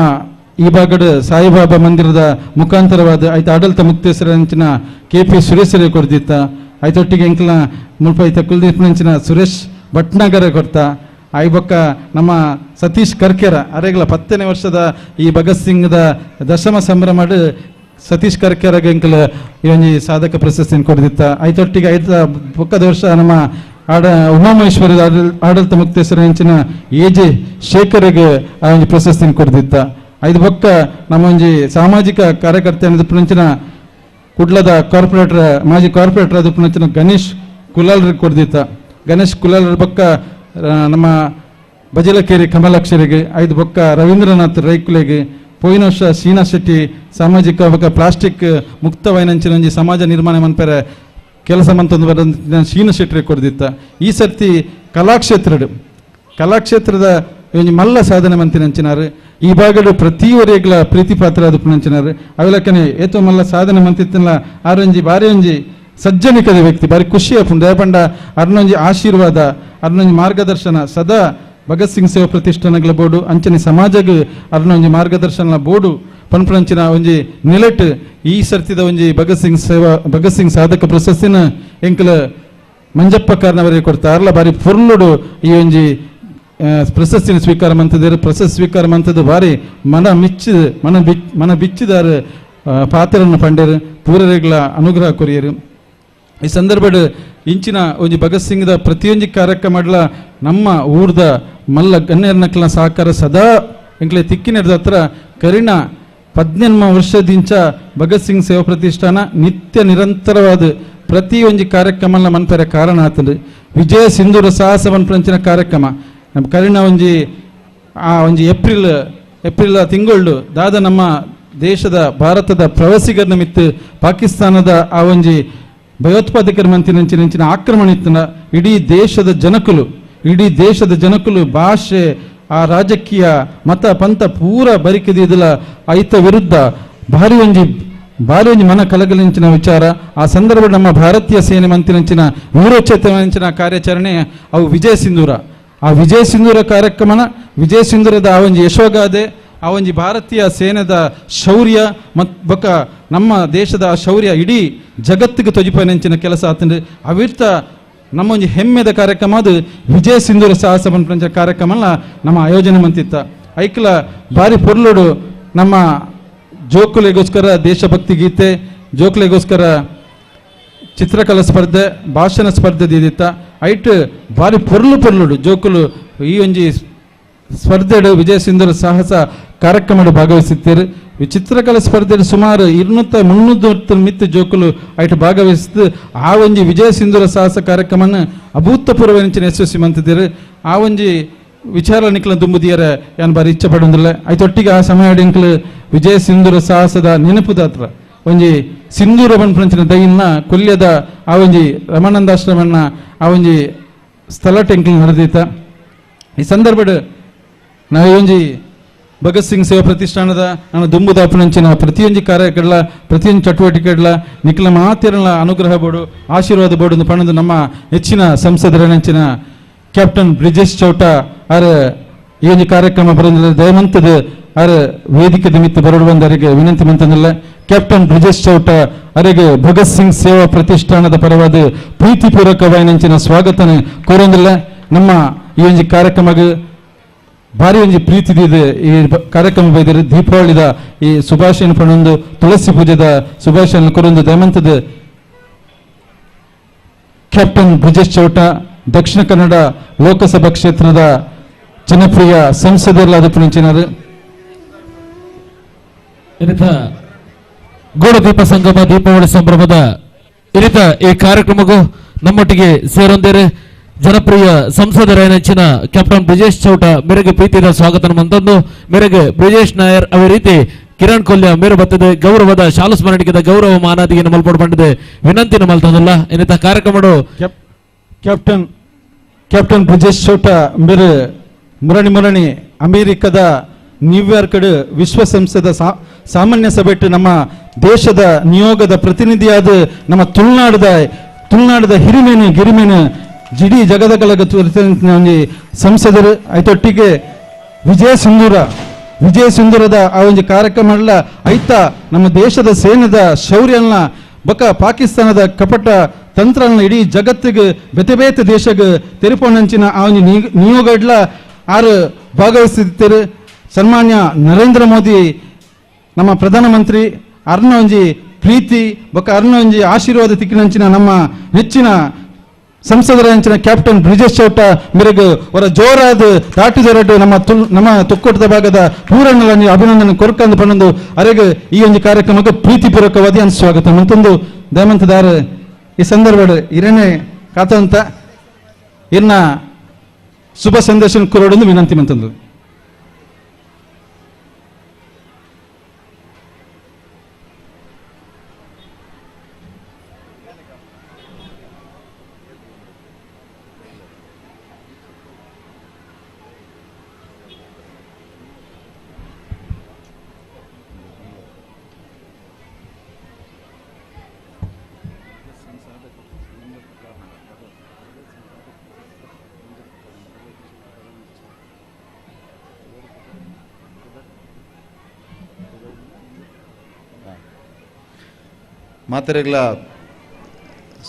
ಈ ಭಾಗದ ಸಾಯಿಬಾಬಾ ಮಂದಿರದ ಮುಖಾಂತರವಾದ ಐತ ಆಡಳಿತ ಮುಕ್ತೇಶ್ವರ ಕೆ ಪಿ ಸುರೇಶರೇ ಕೊಡ್ದಿತ್ತ ಐತೊಟ್ಟಿಗೆ ಎಂಕ್ಲ ಮುಲ್ಪ ಐತ ಕುಲ್ದೀಪ್ ನಂಚಿನ ಸುರೇಶ್ ಭಟ್ನಾಗರ ಕೊಡ್ತಾ ಐಬೊಕ್ಕ ನಮ್ಮ ಸತೀಶ್ ಕರ್ಕೆರ ಅರೆಗ್ಲ 10ನೇ ವರ್ಷದ ಈ ಭಗತ್ ಸಿಂಗ್ದ ದಶಮ ಸಂಭ್ರಮ ಸತೀಶ್ ಕರ್ಕೆರಗೆ ಎಂಕ್ಲ ಈ ಒಂಜಿ ಸಾಧಕ ಪ್ರಶಸ್ತಿಯನ್ನು ಕೊಡ್ದಿತ್ತ ಐತೊಟ್ಟಿಗೆ ಐತ ಬೊಕ್ಕದ ವರ್ಷ ನಮ್ಮ ಆಡ ಉಮಾಮಹೇಶ್ವರ ಆಡಳಿತ ಮುಕ್ತೇಶ್ವರ ಹೆಂಚಿನ ಎ ಜೆ ಶೇಖರ್ಗೆ ಆ ಒಂಜಿ ಪ್ರಶಸ್ತಿಯನ್ನು ಕೊಡ್ದಿತ್ತ ಐದು ಬೊಕ್ಕ ನಮ್ಮ ಒಂಜಿ ಸಾಮಾಜಿಕ ಕಾರ್ಯಕರ್ತ ಪುನಂಚಿನ ಕುಡ್ಲದ ಕಾರ್ಪೊರೇಟರ್ ಮಾಜಿ ಕಾರ್ಪೊರೇಟರ್ ಅದು ಪುನಂಚಿನ ಗಣೇಶ್ ಕುಲಾಲ್ರಿಗೆ ಕೊಡ್ದಿತ್ತ ಗಣೇಶ್ ಕುಲಾಲ್ರ ಬೊಕ್ಕ ನಮ್ಮ ಬಜಲಕೇರಿ ಕಮಲಾಕ್ಷರಿಗೆ ಐದು ಬೊಕ್ಕ ರವೀಂದ್ರನಾಥ್ ರೈಕುಲೆಗೆ ಪೋಯಿನ ವರ್ಷ ಶೀನಾ ಶೆಟ್ಟಿ ಸಾಮಾಜಿಕ ಬೊಕ್ಕ ಪ್ಲಾಸ್ಟಿಕ್ ಮುಕ್ತವಾಯಿನಂಚಿನ ಒಂಜಿ ಸಮಾಜ ನಿರ್ಮಾಣ ಮನ್ಪೆರೆ ಕೆಲಸ ಮಂತೊಂದು ಬರ ಶೀನಾ ಶೆಟ್ಟಿಗೆ ಕೊಡ್ದಿತ್ತ. ಈ ಸರ್ತಿ ಕಲಾಕ್ಷೇತ್ರದ ಒಂಜಿ ಮಲ್ಲ ಸಾಧನೆ ಮಂತಿನಂಚಿನಾರು ಈ ಭಾಗಡು ಪ್ರತಿಯೊರಿಗ್ಲ ಪ್ರೀತಿ ಪಾತ್ರ ಅದು ಪುನಂಚಿನಾರು ಅವೆಲಕ್ಕನೆ ಏತೋ ಮಲ್ಲ ಸಾಧನೆ ಮಂತಿತ್ತಲ್ಲ ಆರೊಂಜಿ ಬಾರಿ ಒಂಜಿ ಸಜ್ಜನಿಕದ ವ್ಯಕ್ತಿ ಬಾರಿ ಖುಷಿ ಆಪುಂಡು ದಯಪಂಡ ಅರ್ನೊಂಜಿ ಆಶೀರ್ವಾದ ಅರ್ನೊಂಜಿ ಮಾರ್ಗದರ್ಶನ ಸದಾ ಭಗತ್ ಸಿಂಗ್ ಸೇವಾ ಪ್ರತಿಷ್ಠಾನಗಳ ಬೋರ್ಡು ಅಂಚನೆ ಸಮಾಜಗ್ ಅರ್ನೊಂಜಿ ಮಾರ್ಗದರ್ಶನ ಬೋರ್ಡು ಪನ್ಪುನಂಚಿನ ಒಂಜಿ ನಿಲೆಟ್ ಈ ಸರ್ತಿದ ಒಂಜಿ ಭಗತ್ ಸಿಂಗ್ ಸಾಧಕ ಪ್ರಶಸ್ತಿನ ಎಂಕಲ ಮಂಜಪ್ಪ ಕಾರ್ನವರಿಗೆ ಕೊಡ್ತಾ ಅರ್ಲ ಬಾರಿ ಪುರ್ಲುಡು ಈ ಒಂಜಿ ಪ್ರಶಸ್ತಿನ ಸ್ವೀಕಾರ ಮಂತದೇರು ಪ್ರಶಸ್ತಿ ಸ್ವೀಕಾರ ಮಂತದ್ದು ಭಾರಿ ಮನ ಬಿಚ್ಚಿದಾರು ಪಾತ್ರವನ್ನು ಪಂಡೇರು ಪೂರರಿಗಳ ಅನುಗ್ರಹ ಕೊರಿಯರು. ಈ ಸಂದರ್ಭದ ಇಂಚಿನ ಒಂಜಿ ಭಗತ್ ಸಿಂಗ್ದ ಪ್ರತಿಯೊಂಜಿ ಕಾರ್ಯಕ್ರಮಡ್ಲ ನಮ್ಮ ಊರ್ದ ಮಲ್ಲ ಗಣ್ಯರ್ನಕ್ಲ ಸಹಕಾರ ಸದಾ ಎಂಕ್ಲೆ ತಿಕ್ಕಿನದ ಹತ್ರ ಕರಿಣ 18 ವರ್ಷದಿಂಚ ಭಗತ್ ಸಿಂಗ್ ಸೇವಾ ಪ್ರತಿಷ್ಠಾನ ನಿತ್ಯ ನಿರಂತರವಾದ ಪ್ರತಿಯೊಂಜಿ ಕಾರ್ಯಕ್ರಮನ ಮನ್ಪೆರೆ ಕಾರಣ ಆತಂದು ವಿಜಯ ಸಿಂಧೂರ ಸಾಹಸ ಮನ್ಪಂಚಿನ ಕಾರ್ಯಕ್ರಮ ನಮ್ಮ ಕರಿಣ ಒಂಜಿ ಆ ಒಂಜಿ ಏಪ್ರಿಲ್ ತಿಂಗಳು ದಾದ ನಮ್ಮ ದೇಶದ ಭಾರತದ ಪ್ರವಾಸಿಗರ ನಿಮಿತ್ತ ಪಾಕಿಸ್ತಾನದ ಆ ಒಂಜಿ ಭಯೋತ್ಪಾದಕರ ಮಂತಿನಂಚಿನ ಆಕ್ರಮಣ ಇತ್ತನ ಇಡೀ ದೇಶದ ಜನಕುಲು ಭಾಷೆ ಆ ರಾಜಕೀಯ ಮತ ಪಂಥ ಪೂರ ಬರಿಕೆದಿದಲ ಐತ ವಿರುದ್ಧ ಭಾರಿ ಒಂಜಿ ಮನ ಕಲಗಲಿಂಚಿನ ವಿಚಾರ. ಆ ಸಂದರ್ಭ ನಮ್ಮ ಭಾರತೀಯ ಸೇನೆ ಮಂತಿನಂಚಿನ ವೀರೋಚಿತವಂಚಿನ ಕಾರ್ಯಾಚರಣೆ ಅವು ವಿಜಯ ಸಿಂಧೂರ. ಆ ವಿಜಯ ಸಿಂಧೂರ ಕಾರ್ಯಕ್ರಮನ ವಿಜಯ ಸಿಂಧೂರದ ಆ ಒಂಜಿ ಯಶೋಗಾದೆ ಆ ಒಂಜಿ ಭಾರತೀಯ ಸೇನೆದ ಶೌರ್ಯ ಮತ್ತು ಬೊಕ್ಕ ನಮ್ಮ ದೇಶದ ಶೌರ್ಯ ಇಡೀ ಜಗತ್ತಿಗೆ ತೊಜಿಪನೆಂಚಿನ ಕೆಲಸ ಆತಂದ್ರೆ ಅವಿರ್ತ ನಮ್ಮ ಒಂಜಿ ಹೆಮ್ಮೆದ ಕಾರ್ಯಕ್ರಮ ಅದು ವಿಜಯ ಸಿಂಧೂರ ಸಾಹಸ ಪನ್ಪಂಚ ಕಾರ್ಯಕ್ರಮ ನಮ್ಮ ಆಯೋಜನೆ ಮಂತಿತ್ತ. ಐಕ್ಲ ಭಾರಿ ಪೊರ್ಲುಡು ನಮ್ಮ ಜೋಕುಲೆಗೋಸ್ಕರ ದೇಶಭಕ್ತಿ ಗೀತೆ, ಜೋಕುಲೆಗೋಸ್ಕರ ಚಿತ್ರಕಲಾ ಸ್ಪರ್ಧೆ, ಭಾಷಣ ಸ್ಪರ್ಧೆ ದೀದಿತ್ತ. ಐಟ್ ಭಾರಿ ಪೊರ್ಲು ಪೊರ್ಲುಡು ಜೋಕುಲು ಈ ಒಂಜಿ ಸ್ಪರ್ಧೆಡು ವಿಜಯ ಸಿಂಧೂರ ಸಾಹಸ ಕಾರ್ಯಕ್ರಮಡು ಭಾಗವಹಿಸುತ್ತೀರು. ಈ ಚಿತ್ರಕಲಾ ಸ್ಪರ್ಧೆ ಸುಮಾರು 200-300 ಮಿತ್ತು ಜೋಕುಲು ಐಟ್ ಭಾಗವಹಿಸಿದ್ದು ಆ ಒಂಜಿ ವಿಜಯ ಸಿಂಧೂರ ಸಾಹಸ ಕಾರ್ಯಕ್ರಮನ ಅಭೂತಪೂರ್ವ ನೆಂಚಿನ ಯಶಸ್ವಿ ಮಂತಿದ್ದೀರು. ಆ ಒಂಜಿ ವಿಚಾರ ನಿಕ್ಲ ದುಂಬುದಿಯರ ಯಾನ್ ಬಾರಿ ಇಚ್ಛೆ ಪಡೊಂದಿಲ್ಲ. ಐತೊಟ್ಟಿಗೆ ಆ ಸಮಯ ಎಂಕ್ಲು ವಿಜಯ ಸಿಂಧೂರ ಸಾಹಸದ ನೆನಪುದಾತ್ರ ಒಂಜಿ ಸಿಂಧೂರ ಪನ್ಪಂಚಿನ ದೈನ್ನ ಕೊಲ್ಯದ ಆ ಒಂಜಿ ರಮಾನಂದಾಶ್ರಮನ್ನ ಆ ಒಂಜಿ ಸ್ಥಳ ಟೆಂಕ್ಲು ನಡೆದಿತ್ತ. ಈ ಸಂದರ್ಭಡ್ ನಾವು ಒಂಜಿ ಭಗತ್ ಸಿಂಗ್ ಸೇವಾ ಪ್ರತಿಷ್ಠಾನದ ನನ್ನ ದುಂಬುದಾಪುನಂಚಿನ ಪ್ರತಿಯೊಂಜಿ ಕಾರ್ಯಗಳ ಪ್ರತಿಯೊಂದು ಚಟುವಟಿಕೆಗಳ ನಿಖಲ ಮಾತಿರಲ ಅನುಗ್ರಹ ಬೋಡು ಆಶೀರ್ವಾದ ಬೋಡು ಪಣದು ನಮ್ಮ ಹೆಚ್ಚಿನ ಸಂಸದರ ನೆಂಚಿನ ಕ್ಯಾಪ್ಟನ್ ಬ್ರಿಜೇಶ್ ಚೌಟ ಆರ್ ಈ ಒಂಜಿ ಕಾರ್ಯಕ್ರಮ ಬರೋದಿಲ್ಲ ದಯಮಂತದ ಆರ್ ವೇದಿಕೆ ನಿಮಿತ್ತ ಬರಡು ಬಂದವರಿಗೆ ವಿನಂತಿ ಮಂತಂದಿಲ್ಲ. ಕ್ಯಾಪ್ಟನ್ ಬ್ರಿಜೇಶ್ ಚೌಟ ಅವರಿಗೆ ಭಗತ್ ಸಿಂಗ್ ಸೇವಾ ಪ್ರತಿಷ್ಠಾನದ ಪರವಾದ ಪ್ರೀತಿಪೂರ್ವಕವಾಯಿನಂಚಿನ ಸ್ವಾಗತನ ಕೋರೊಂದಿಲ್ಲ. ನಮ್ಮ ಈ ಒಂಜಿ ಕಾರ್ಯಕ್ರಮಕ್ಕೆ ಭಾರಿ ಒಂಜಿ ಪ್ರೀತಿ ಇದೆ. ಈ ಕಾರ್ಯಕ್ರಮ ಬೈದರೆ ದೀಪಾವಳಿದ ಈ ಸುಭಾಷೆಯನ್ನು ಪಣೊಂದು ತುಳಸಿ ಪೂಜೆದ ಸುಭಾಷೆಯನ್ನು ಕೊರೊಂದು ದಯಮಂತದ ಕ್ಯಾಪ್ಟನ್ ಬ್ರಿಜೇಶ್ ಚೌಟ ದಕ್ಷಿಣ ಕನ್ನಡ ಲೋಕಸಭಾ ಕ್ಷೇತ್ರದ ಜನಪ್ರಿಯ ಸಂಸದರಾದ ಪುಣಚಿನರು. ಗೂಡದೀಪ ಸಂಗಮ ದೀಪಾವಳಿ ಸಂಭ್ರಮದ ಇರಿತ ಈ ಕಾರ್ಯಕ್ರಮಕ್ಕೂ ನಮ್ಮೊಟ್ಟಿಗೆ ಸೇರೊಂದೇರೆ ಜನಪ್ರಿಯ ಸಂಸದರ ನೆಂಚಿನ ಕ್ಯಾಪ್ಟನ್ ಬ್ರಿಜೇಶ್ ಚೌಟ ಮೇರೆಗೆ ಪ್ರೀತಿಯ ಸ್ವಾಗತ ಮಂತಂದು ಮೇರೆಗೆ ಬ್ರಿಜೇಶ್ ನಾಯರ್ ಅವೇ ರೀತಿ ಕಿರಣ್ ಕೊಲ್ಯ ಮೇರು ಬತ್ತದೆ ಗೌರವದ ಶಾಲು ಸ್ಮರಣಿಕೆದ ಗೌರವ ಮಾನಾದಿಗೆ ನಮ್ಮಲ್ಪಡು ಪಂಡಿದೆ ವಿನಂತಿ ನಮ್ಮಲ್ತಂದಲ್ಲ. ಇನ್ನಿತ ಕಾರ್ಯಕ್ರಮ ಕ್ಯಾಪ್ಟನ್ ಬ್ರಿಜೇಶ್ ಚೌಟ ಮೇರೆ ಮುರಣಿ ಮುರಣಿ ಅಮೆರಿಕದ ನ್ಯೂಯಾರ್ಕ್ ವಿಶ್ವಸಂಸ್ಥೆದ ಸಾಮಾನ್ಯ ಸಭೆಟ್ಟು ನಮ್ಮ ದೇಶದ ನಿಯೋಗದ ಪ್ರತಿನಿಧಿಯಾದ ನಮ್ಮ ತುಳುನಾಡದ ಹಿರಿಮೇನು ಗಿರಿಮೇನು ಜಿಡಿ ಜಗದ ಕಳಗ ಸಂಸದರು ಐತೊಟ್ಟಿಗೆ ವಿಜಯ ಸಿಂಧೂರದ ಆ ಒಂದು ಕಾರ್ಯಕ್ರಮ ಎಲ್ಲ ಐತ ನಮ್ಮ ದೇಶದ ಸೇನದ ಶೌರ್ಯನ ಬಕ ಪಾಕಿಸ್ತಾನದ ಕಪಟ ತಂತ್ರನ ಇಡೀ ಜಗತ್ತಿಗೆ ಬೇತೆ ಬೇತೆ ದೇಶಕ್ಕೆ ತೆರಿಪೊಂಡಂಚಿನ ಆ ಒಂದು ನಿಯೋಗಡ್ಲ ಆರು ಭಾಗವಹಿಸುತ್ತಾರೆ. ಸನ್ಮಾನ್ಯ ನರೇಂದ್ರ ಮೋದಿ ನಮ್ಮ ಪ್ರಧಾನಮಂತ್ರಿ ಅರ್ನ ಒಂಜಿ ಪ್ರೀತಿ ಬೊಕ್ಕ ಅರ್ನ ಒಂಜಿ ಆಶೀರ್ವಾದ ತಿಕ್ಕಿನಂಚಿನ ನಮ್ಮ ನೆಚ್ಚಿನ ಸಂಸದರ ಅಂಚಿನ ಕ್ಯಾಪ್ಟನ್ ಬ್ರಿಜೇಶ್ ಚೌಟ ಮೇರೆಗೆ ಅವರ ಜೋರಾದ ದಾಟಿ ಜೋರಾಟ ನಮ್ಮ ತೊಕ್ಕೋಟದ ಭಾಗದ ಪೂರಣ್ಣಲ ಅಭಿನಂದನೆ ಕೊರಕಂದು ಪನ್ನೊಂದು ಅರೆಗೆ ಈ ಒಂದು ಕಾರ್ಯಕ್ರಮಕ್ಕೆ ಪ್ರೀತಿಪೂರ್ವಕವಾದ ಸ್ವಾಗತ ಮತ್ತೊಂದು ದಯಮಂತದಾರ ಈ ಸಂದರ್ಭ ಹಿರೇನೆ ಕಾತಂತ ಇನ್ನ ಶುಭ ಸಂದೇಶ ಕೊರೊಡೊಂದು ವಿನಂತಿ ಮಂತಂದು. ಮಾತೆರೆಗ್ಲ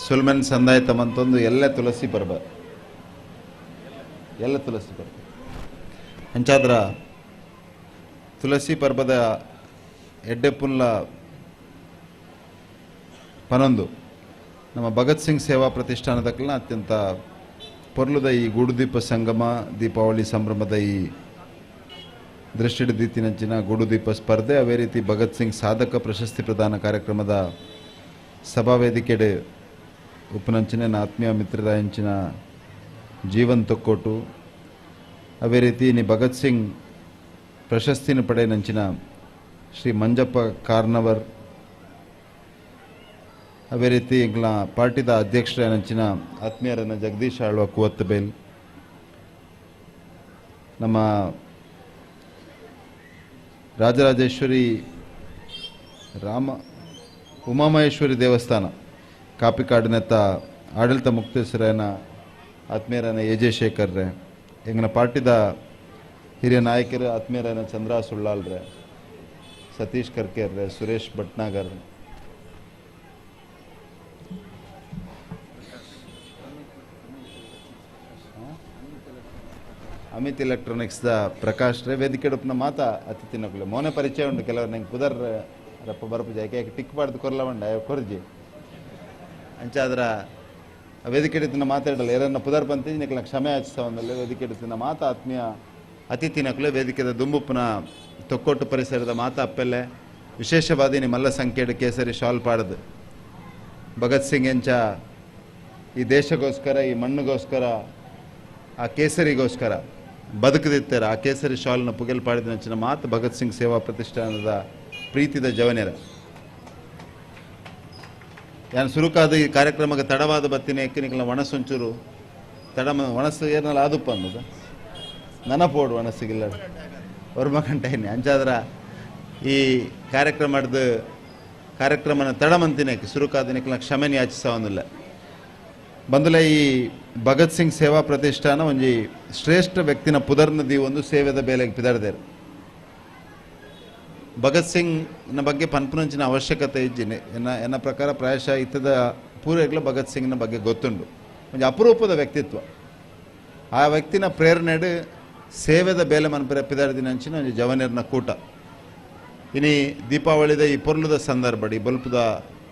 ಸುಲ್ಮೆನ್ ಸಂದಾಯ ತಮ್ಮಂತೊಂದು ಎಲ್ಲ ತುಳಸಿ ಪರ್ಬ ಎಲ್ಲ ತುಳಸಿ ಪರ್ಬ ಅಂಚಾದ್ರ ತುಳಸಿ ಪರ್ಬದ ಎಡ್ಡೆಪುನ್ಲ ಪನೊಂದು ನಮ್ಮ ಭಗತ್ ಸಿಂಗ್ ಸೇವಾ ಪ್ರತಿಷ್ಠಾನದಕ್ಕಲ್ಲ ಅತ್ಯಂತ ಪೊರ್ಲುದ ಈ ಗೂಡುದೀಪ ಸಂಗಮ ದೀಪಾವಳಿ ಸಂಭ್ರಮದ ಈ ದೃಷ್ಟಿಡ್ ದೀತಿನಂಚಿನ ಗೂಡುದೀಪ ಸ್ಪರ್ಧೆ ಅದೇ ರೀತಿ ಭಗತ್ ಸಿಂಗ್ ಸಾಧಕ ಪ್ರಶಸ್ತಿ ಪ್ರದಾನ ಕಾರ್ಯಕ್ರಮದ ಸಭಾವೇದಿಕೆಡೆ ಉಪನಂಚಿನ ಆತ್ಮೀಯ ಮಿತ್ರರ ಅಂಚಿನ ಜೀವನ್ ತೊಕ್ಕೋಟು ಅದೇ ರೀತಿ ನಿ ಭಗತ್ ಸಿಂಗ್ ಪ್ರಶಸ್ತಿನ ಪಡೆಯನಂಚಿನ ಶ್ರೀ ಮಂಜಪ್ಪ ಕಾರ್ನವರ್ ಅದೇ ರೀತಿ ಎಂಗ್ಲ ಪಾರ್ಟಿದ ಅಧ್ಯಕ್ಷರ ಆತ್ಮೀಯರನ್ನ ಜಗದೀಶ್ ಆಳ್ವ ಕುವತ್ತಬೇಲ್ ನಮ್ಮ ರಾಜರಾಜೇಶ್ವರಿ ರಾಮ ಉಮಾಮಹೇಶ್ವರಿ ದೇವಸ್ಥಾನ ಕಾಪಿಕಾಡಿನತ್ತ ಆಡಳಿತ ಮುಕ್ತೇಶ್ವರನ ಆತ್ಮೀಯರನ್ನ ಎ ಜೆ ಶೇಖರ್ರೆ ಎಂಗ್ನ ಪಾರ್ಟಿದ ಹಿರಿಯ ನಾಯಕರು ಆತ್ಮೀಯರಾದ ಚಂದ್ರ ಸುಳ್ಳಾಲ್ರೆ, ಸತೀಶ್ ಕರ್ಕೇರ್ರೆ, Suresh Bhatnagar, Amit electronics the Prakash ರೇ, ವೇದಿಕೆ ಮಾತಾ ಅತಿಥಿ ನಕುಲೆ ಮೌನ ಪರಿಚಯ ಉಂಟು. ಕೆಲವರು ನಂಗೆ ಪುದರ್ ರಪ್ಪ ಬರಪುಜ ಯಾಕೆ ಟಿಕ್ ಬಾರ್ದು ಕೊರ್ಲ ಉಂಡ ಕೊರ್ಜಿ ಅಂಚಾದ್ರ ವೇದಿಕೆ ಮಾತಾಡಲ್ಲ ಯಾರನ್ನ ಪುದರ್ ಪಂತಿ ನಿಕ್ಲ ಕ್ಷಮೆ ಯಾಚಿಸವಂದಲ್ಲಿ ವೇದಿಕೆ ಮಾತಾ ಆತ್ಮೀಯ ಅತಿಥಿ ನಕುಲೆ ವೇದಿಕೆದ ದುಂಬುಪ್ಪನ ತೊಕ್ಕೊಟ್ಟು ಪರಿಸರದ ಮಾತಾ ಅಪ್ಪೆಲ್ಲೆ ವಿಶೇಷವಾದಿ ನಿಮ್ಮಲ್ಲ ಸಂಖ್ಯೆಡು ಕೇಸರಿ ಶಾಲ್ ಪಾಡದು ಭಗತ್ ಸಿಂಗ್ ಎಂಚ ಈ ದೇಶಗೋಸ್ಕರ ಈ ಮಣ್ಣಿಗೋಸ್ಕರ ಆ ಕೇಸರಿಗೋಸ್ಕರ ಬದುಕದಿತ್ತಾರೆ ಆ ಕೇಸರಿ ಶಾಲ್ನ ಪುಗೆಲ್ ಪಾಡಿದ ನಂಚಿನ ಮಾತು ಭಗತ್ ಸಿಂಗ್ ಸೇವಾ ಪ್ರತಿಷ್ಠಾನದ ಪ್ರೀತಿದ ಜವನೆರ. ಯಾನು ಸುರುಕಾದ ಈ ಕಾರ್ಯಕ್ರಮಕ್ಕೆ ತಡವಾದ ಬತ್ತಿನ ಎಕ್ಕಿನಿಕಲ ಒಣಸೊಂಚೂರು ತಡ ಒಣಸು ಏನಲ್ಲಿ ಆದುಪ್ಪ ಅನ್ನೋದು ನನಪೋಡು ಒಣಸಿಗಿಲ್ಲ ಒರ್ಮ ಗಂಟೆ ಅಂಚಾದ್ರ ಈ ಕಾರ್ಯಕ್ರಮದ ಕಾರ್ಯಕ್ರಮನ ತಡಮಂತಿನ ಸುರುಕಾದ ನಿಕಲ ಕ್ಷಮೆ ಯಾಚಿಸವನ್ನಿಲ್ಲ. ಬಂದಲೇ ಈ ಭಗತ್ ಸಿಂಗ್ ಸೇವಾ ಪ್ರತಿಷ್ಠಾನ ಒಂಜಿ ಶ್ರೇಷ್ಠ ವ್ಯಕ್ತಿನ ಪುದರ್ನ the ಒಂದು ಸೇವೆದ ಬೇಲೆಗೆ ಪಿದಾರ್ದೇರು. ಭಗತ್ ಸಿಂಗ್ನ ಬಗ್ಗೆ ಪನ್ಪುನಂಚಿನ ಅವಶ್ಯಕತೆ ಇಜ್ಜಿನಿ ಎನ್ನ ಎನ್ನ ಪ್ರಕಾರ ಪ್ರಾಯಶಃ ಇತ್ತದ ಪೂರ್ವಗ್ಲ ಭಗತ್ ಸಿಂಗ್ನ ಬಗ್ಗೆ ಗೊತ್ತುಂಡು. ಒಂಜಿ ಅಪರೂಪದ ವ್ಯಕ್ತಿತ್ವ. ಆ ವ್ಯಕ್ತಿನ ಪ್ರೇರಣೆಡು ಸೇವೆದ ಬೇಲೆ ಮನ್ಪುರ ಪಿದಾರ್ದಿನಂಚಿನ ಒಂಜಿ ಜವನಿರ್ನ ಕೂಟ. ಇನಿ ದೀಪಾವಳಿದ ಈ ಪೊರ್ಲುದ ಸಂದರ್ಭಡ್, ಈ ಬಲ್ಪುದ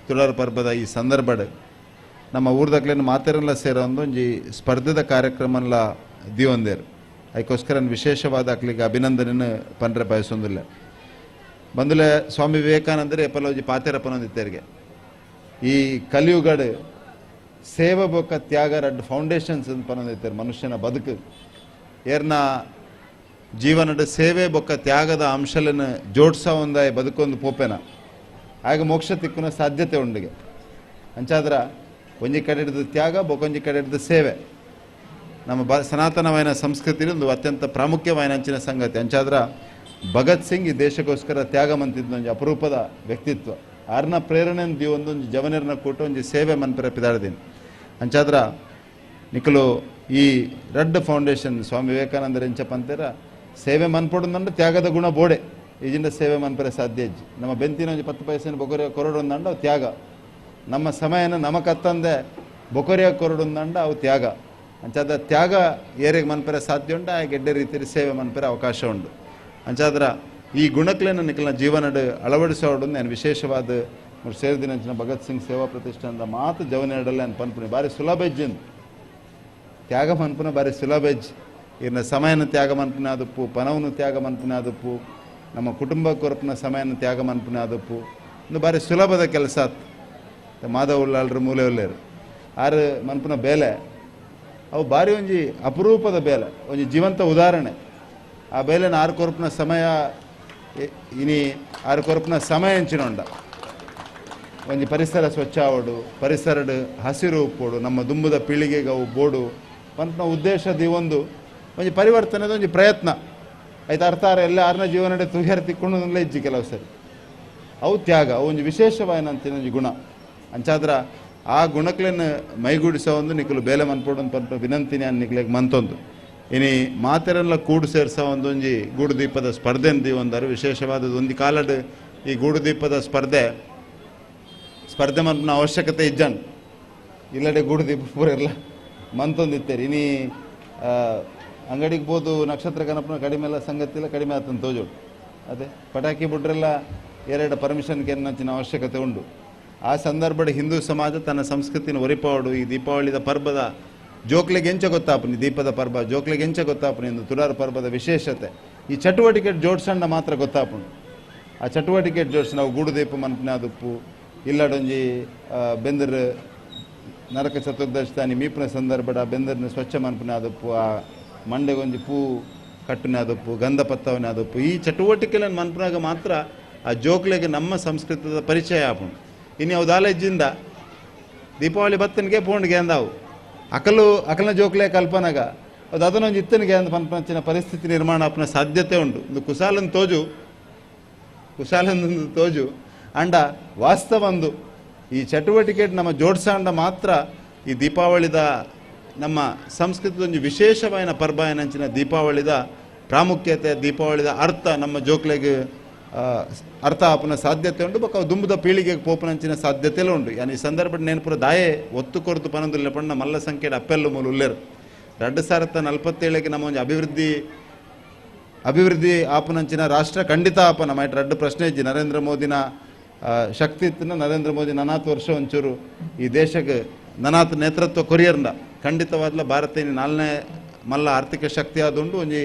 ತುಳರ್ ಪರ್ಬದ ಈ ಸಂದರ್ಭಡ್ ನಮ್ಮ ಊರ್ದಕ್ಲೇನು ಮಾತೆರೆಲ್ಲ ಸೇರೋ ಒಂಜಿ ಸ್ಪರ್ಧೆದ ಕಾರ್ಯಕ್ರಮಲ್ಲ ದಿವಂದೇರು. ಅದಕ್ಕೋಸ್ಕರ ವಿಶೇಷವಾದ ಅಕ್ಲಿಗೆ ಅಭಿನಂದನೆಯನ್ನು ಪನ್ರೆ ಬಯಸೊಂದಿಲ್ಲ. ಬಂದುಲೆ ಸ್ವಾಮಿ ವಿವೇಕಾನಂದರೆ ಎಪ್ಪಲ ಒಂಜಿ ಪಾತೆರ ಪನೊಂದಿತ್ತೇರಿಗೆ ಈ ಕಲಿಯುಗಡ್ ಸೇವೆ ಬೊಕ್ಕ ತ್ಯಾಗ ರಡ್ಡ್ ಫೌಂಡೇಶನ್ಸ್ ಅಂತ ಪನೊಂದಿತ್ತೇರು ಮನುಷ್ಯನ ಬದುಕು ಏರ್ನ ಜೀವನದ ಸೇವೆ ಬೊಕ್ಕ ತ್ಯಾಗದ ಅಂಶಲನ್ನು ಜೋಡ್ಸ ಒಂದಾಯ ಬದುಕೊಂದು ಪೋಪೆನ ಆಗ ಮೋಕ್ಷ ತಿಕ್ಕುನ ಸಾಧ್ಯತೆ ಉಂಡಿಗೆ. ಅಂಚಾದ್ರ ಒಂಜಿ ಕಡೆ ಹಿಡಿದು ತ್ಯಾಗ ಬೊಕೊಂಜಿ ಕಡೆ ಹಿಡಿದು ಸೇವೆ ನಮ್ಮ ಸನಾತನವಾದ ಸಂಸ್ಕೃತಿ ಒಂದು ಅತ್ಯಂತ ಪ್ರಾಮುಖ್ಯವಾದ ಅಂಚಿನ ಸಂಗತಿ. ಅಂಚಾದ್ರ ಭಗತ್ ಸಿಂಗ್ ಈ ದೇಶಕ್ಕೋಸ್ಕರ ತ್ಯಾಗ ಮಂತಿದ್ದ ಒಂಜಿ ಅಪರೂಪದ ವ್ಯಕ್ತಿತ್ವ. ಆರ್ನ ಪ್ರೇರಣೆ ಒಂದು ಒಂಜಿ ಜವನಿರ್ನ ಕೂಟ ಒಂಜಿ ಸೇವೆ ಮನ್ಪೆರ ಪಿದಾಡ್ದೀನಿ. ಅಂಚಾದ್ರ ನಿಕಲು ಈ ರಡ್ಡ್ ಫೌಂಡೇಶನ್ ಸ್ವಾಮಿ ವಿವೇಕಾನಂದರ ಎಂಚ ಪಂತೇರ ಸೇವೆ ಮನ್ಪೊಡುಂದಂಡ ತ್ಯಾಗದ ಗುಣ ಬೋಡೆ ಈಜಿಂದ ಸೇವೆ ಮನ್ಪೆರ ಸಾಧ್ಯ ಇಜ್ಜಿ. ನಮ್ಮ ಬೆಂತಿನ ಒಂಜಿ 10 ಪೈಸೆನ ಬೊಕೊರಿಯ ಕೊರಡುಂದಂಡ ಅವು ತ್ಯಾಗ. ನಮ್ಮ ಸಮಯನ ನಮಕತ್ತಂದೆ ಬೊಕೊರಿಯ ಕೊರಡುಂದಂಡ ಅವು ತ್ಯಾಗ. ಅಂಚಾದ ತ್ಯಾಗ ಏರಿಗೆ ಮನ್ಪೆರ ಸಾಧ್ಯ ಉಂಟು, ಆ ಗೆಡ್ಡೆ ರೀತಿಯಲ್ಲಿ ಸೇವೆ ಮನ್ಪೆರ ಅವಕಾಶ ಉಂಟು. ಅಂಚಾದ್ರ ಈ ಗುಣಕ್ಲೇನ ನಿಕಲ್ನ ಜೀವನಡ್ ಅಳವಡಿಸೋಡು ನಾನು ವಿಶೇಷವಾದ ಸೇರಿದಿನಂಚಿನ ಭಗತ್ ಸಿಂಗ್ ಸೇವಾ ಪ್ರತಿಷ್ಠಾನದ ಮಾತು ಜವನೆರಡಲ್ಲಿ ನಾನು ಪನ್ಪುನಿ ಭಾರಿ ಸುಲಭ ಹೆಜ್ಜಿಂದು ತ್ಯಾಗ ಮನ್ಪುನ ಭಾರಿ ಸುಲಭ ಹೆಜ್ಜೆ. ಇನ್ನು ಸಮಯನ ತ್ಯಾಗ ಮನ್ಪುನ ಆದಪ್ಪು, ಪಣವನ್ನು ತ್ಯಾಗ ಮನ್ಪುನ ಆದಪ್ಪು, ನಮ್ಮ ಕುಟುಂಬ ಕೊರಪಿನ ಸಮಯನ ತ್ಯಾಗ ಮನ್ಪುನ ಆದಪ್ಪು ಒಂದು ಭಾರಿ ಸುಲಭದ ಕೆಲಸ ಆತು. ಮಾಧವ ಉಳ್ಳಾಲ್ರು ಮೂಲೆ ಉಳ್ಳೇರು ಆರು ಮನ್ಪುನ ಬೇಲೆ ಅವು ಭಾರಿ ಒಂಜಿ ಅಪರೂಪದ ಬೇಲೆ, ಒಂಜಿ ಜೀವಂತ ಉದಾಹರಣೆ. ಆ ಬೇಲೆನ ಆರು ಕೊರಪಿನ ಸಮಯ ಇನಿ ಆರು ಕೊರಪಿನ ಸಮಯ ಎಂಚಿನೊಂಡ ಒಂಜಿ ಪರಿಸರ ಸ್ವಚ್ಛ ಆವಡು, ಪರಿಸರಡು ಹಸಿರು ಉಪ್ಪೋಡು, ನಮ್ಮ ದುಂಬುದ ಪೀಳಿಗೆಗೆ ಅವು ಬೋಡು ಪನ್ಪುನ ಉದ್ದೇಶದ ಈ ಒಂದು ಒಂಜಿ ಪರಿವರ್ತನೆದ ಒಂಜಿ ಪ್ರಯತ್ನ ಆಯ್ತು. ಅರ್ಥ ಆರ ಎಲ್ಲ ಆರ್ನ ಜೀವನಡೆ ತುಹಿಯರ್ ತಿಕ್ಕೊಂಡು ಇಜ್ಜಿ ಕೆಲವು ಸರಿ ಅವು ತ್ಯಾಗ ಅವು ಒಂಜಿ ವಿಶೇಷವಾಯಿನಂತಿನ ಒಂಜಿ ಗುಣ. ಅಂಚಾದ್ರ ಆ ಗುಣಕ್ಲೆನ್ ಮೈಗೂಡಿಸೋ ಒಂದು ನಿಕಲು ಬೇಲೆ ಮನ್ಪೋಡು ಪನ್ಪ ವಿನಂತಿನಿ ಅನ್ ನಿಕ್ಲೆಗ್ ಮಂತೊಂದು. ಇನಿ ಮಾತೆರೆಲ್ಲ ಕೂಡು ಸೇರ್ಸೋ ಒಂದೊಂಜಿ ಗೂಡುದೀಪದ ಸ್ಪರ್ಧೆ ಒಂದಾರು ವಿಶೇಷವಾದದ್ದು. ಒಂದು ಕಾಲಡ್ ಈ ಗೂಡುದೀಪದ ಸ್ಪರ್ಧೆ ಸ್ಪರ್ಧೆ ಮನ್ಪುನ ಅವಶ್ಯಕತೆ ಇಜ್ಜನ್ ಇಲ್ಲಡೆ ಗೂಡುದೀಪ ಪೂರ ಇರಲ್ಲ ಮಂತೊಂದಿತ್ತೇರಿ. ಇನಿ ಅಂಗಡಿಗೆ ಬೋದು ನಕ್ಷತ್ರ ಕನಪನ ಕಡಿಮೆ ಎಲ್ಲ ಸಂಗತಿಲ್ಲ ಕಡಿಮೆ ಆತಂತ ತೋಜೋಡು. ಅದೇ ಪಟಾಕಿ ಬಿಡ್ರೆಲ್ಲ ಎರಡು ಪರ್ಮಿಷನ್ಗೆ ಅನ್ನಂಚಿನ ಅವಶ್ಯಕತೆ ಉಂಟು. ಆ ಸಂದರ್ಭದ ಹಿಂದೂ ಸಮಾಜ ತನ್ನ ಸಂಸ್ಕೃತಿನ ಒರಿಪಾಡು ಈ ದೀಪಾವಳಿದ ಪರ್ಬದ ಜೋಕ್ಲೆಗೆ ಎಂಚ ಗೊತ್ತಾಪನಿ ದೀಪದ ಪರ್ಬ ಜೋಕ್ಲೆಗೆ ಎಂಚ ಗೊತ್ತಾಪನಿ ಎಂದು ತುಡಾರ ಪರ್ಬದ ವಿಶೇಷತೆ ಈ ಚಟುವಟಿಕೆ ಜೋಡ್ಸಂಡ ಮಾತ್ರ ಗೊತ್ತಾಪುಂಡು. ಆ ಚಟುವಟಿಕೆ ಜೋಡ್ಸ ನಾವು ಗೂಡು ದೀಪ ಮನ್ಪುನ ದುಪ್ಪು ಇಲ್ಲಡೊಂಜಿ ಬೆಂದರ್ ನರಕ ಚತುರ್ದಶಿ ಮೀಪಿನ ಸಂದರ್ಭದ ಬೆಂದರ್ನ ಸ್ವಚ್ಛ ಮನ್ಪುನ ದುಪ್ಪು, ಆ ಮಂಡೆಗೊಂಜಿ ಪೂ ಕಟ್ಟುನ ದುಪ್ಪು, ಗಂಧ ಪತ್ತವನ ದುಪ್ಪು ಈ ಚಟುವಟಿಕೆలను ಮನ್ಪುನಾಗ ಮಾತ್ರ ಆ ಜೋಕ್ಲೆಗೆ ನಮ್ಮ ಸಂಸ್ಕೃತದ ಪರಿಚಯ ಆಪುಂಡು. ಇನ್ನು ಅವು ದಾಲೇಜಿಂದ ದೀಪಾವಳಿ ಬತ್ತನಿಗೆ ಪೋಂಡ್ಗೆ ಅಂದಾವು ಅಕಲು ಅಕಲನ ಜೋಕ್ಲೆ ಕಲ್ಪನಾಗ ಅದು ಅದನ್ನೊಂದು ಇತ್ತನಿಗೆ ಅಂದ ಪನ್ಪಂಚಿನ ಪರಿಸ್ಥಿತಿ ನಿರ್ಮಾಣ ಆಪನ ಸಾಧ್ಯತೆ ಉಂಟು. ಒಂದು ಕುಸಾಲನ್ ತೋಜು ಕುಸಾಲಂದೊಂದು ತೋಜು ಅಂಡ ವಾಸ್ತವಂದು ಈ ಚಟುವಟಿಕೆ ನಮ್ಮ ಜೋಡ್ಸಾಂಡ ಮಾತ್ರ ಈ ದೀಪಾವಳಿದ ನಮ್ಮ ಸಂಸ್ಕೃತದ ಒಂದು ವಿಶೇಷವಾದ ಪರ್ಬ ಏನಂಚಿನ ದೀಪಾವಳಿದ ಪ್ರಾಮುಖ್ಯತೆ, ದೀಪಾವಳಿದ ಅರ್ಥ ನಮ್ಮ ಜೋಕ್ಲೆಗ್ ಅರ್ಥ ಆಪುನ ಸಾಧ್ಯತೆ ಉಂಡು, ಬೊಕ್ಕ ದುಂಬುದ ಪೀಳಿಗೆಗೆ ಪೋಪುನಂಚಿನ ಸಾಧ್ಯತೆಲೂ ಉಂಡು. ಯಾನ್ ಈ ಸಂದರ್ಭಡ್ ನೇನ್ಪುರ ದಾಯೆ ಒತ್ತು ಕೊರ್ದು ಪನೊಂದುಲ್ಲೆ ಪಂಡ ಮಲ್ಲ ಸಂಖ್ಯೆಡ್ ಅಪ್ಪೆಲ್ಲು ಮೂಲು ಉಲ್ಲೆರ್. 2047ಕ್ಕೆ ನಮ್ಮ ಒಂಜಿ ಅಭಿವೃದ್ಧಿ ಆಪುನಂಚಿನ ರಾಷ್ಟ್ರ ಖಂಡಿತ ಆಪನ ಮೈಟ್ ರಡ್ಡು ಪ್ರಶ್ನೆ ಇಜ್ಜಿ. ನರೇಂದ್ರ ಮೋದಿನ ಶಕ್ತಿ ಇತ್ತಿನ ನರೇಂದ್ರ ಮೋದಿ ನನಾತ್ ವರ್ಷ ಒಂಚೂರು ಈ ದೇಶಕ್ಕೆ ನನಾತ್ ನೇತೃತ್ವ ಕೊರಿಯರ್ನ ಖಂಡಿತವಾದ್ಲ ಭಾರತ ಇನ್ನು 4ನೇ ಮಲ್ಲ ಆರ್ಥಿಕ ಶಕ್ತಿ ಆದುಂಡು. ಒಂಜಿ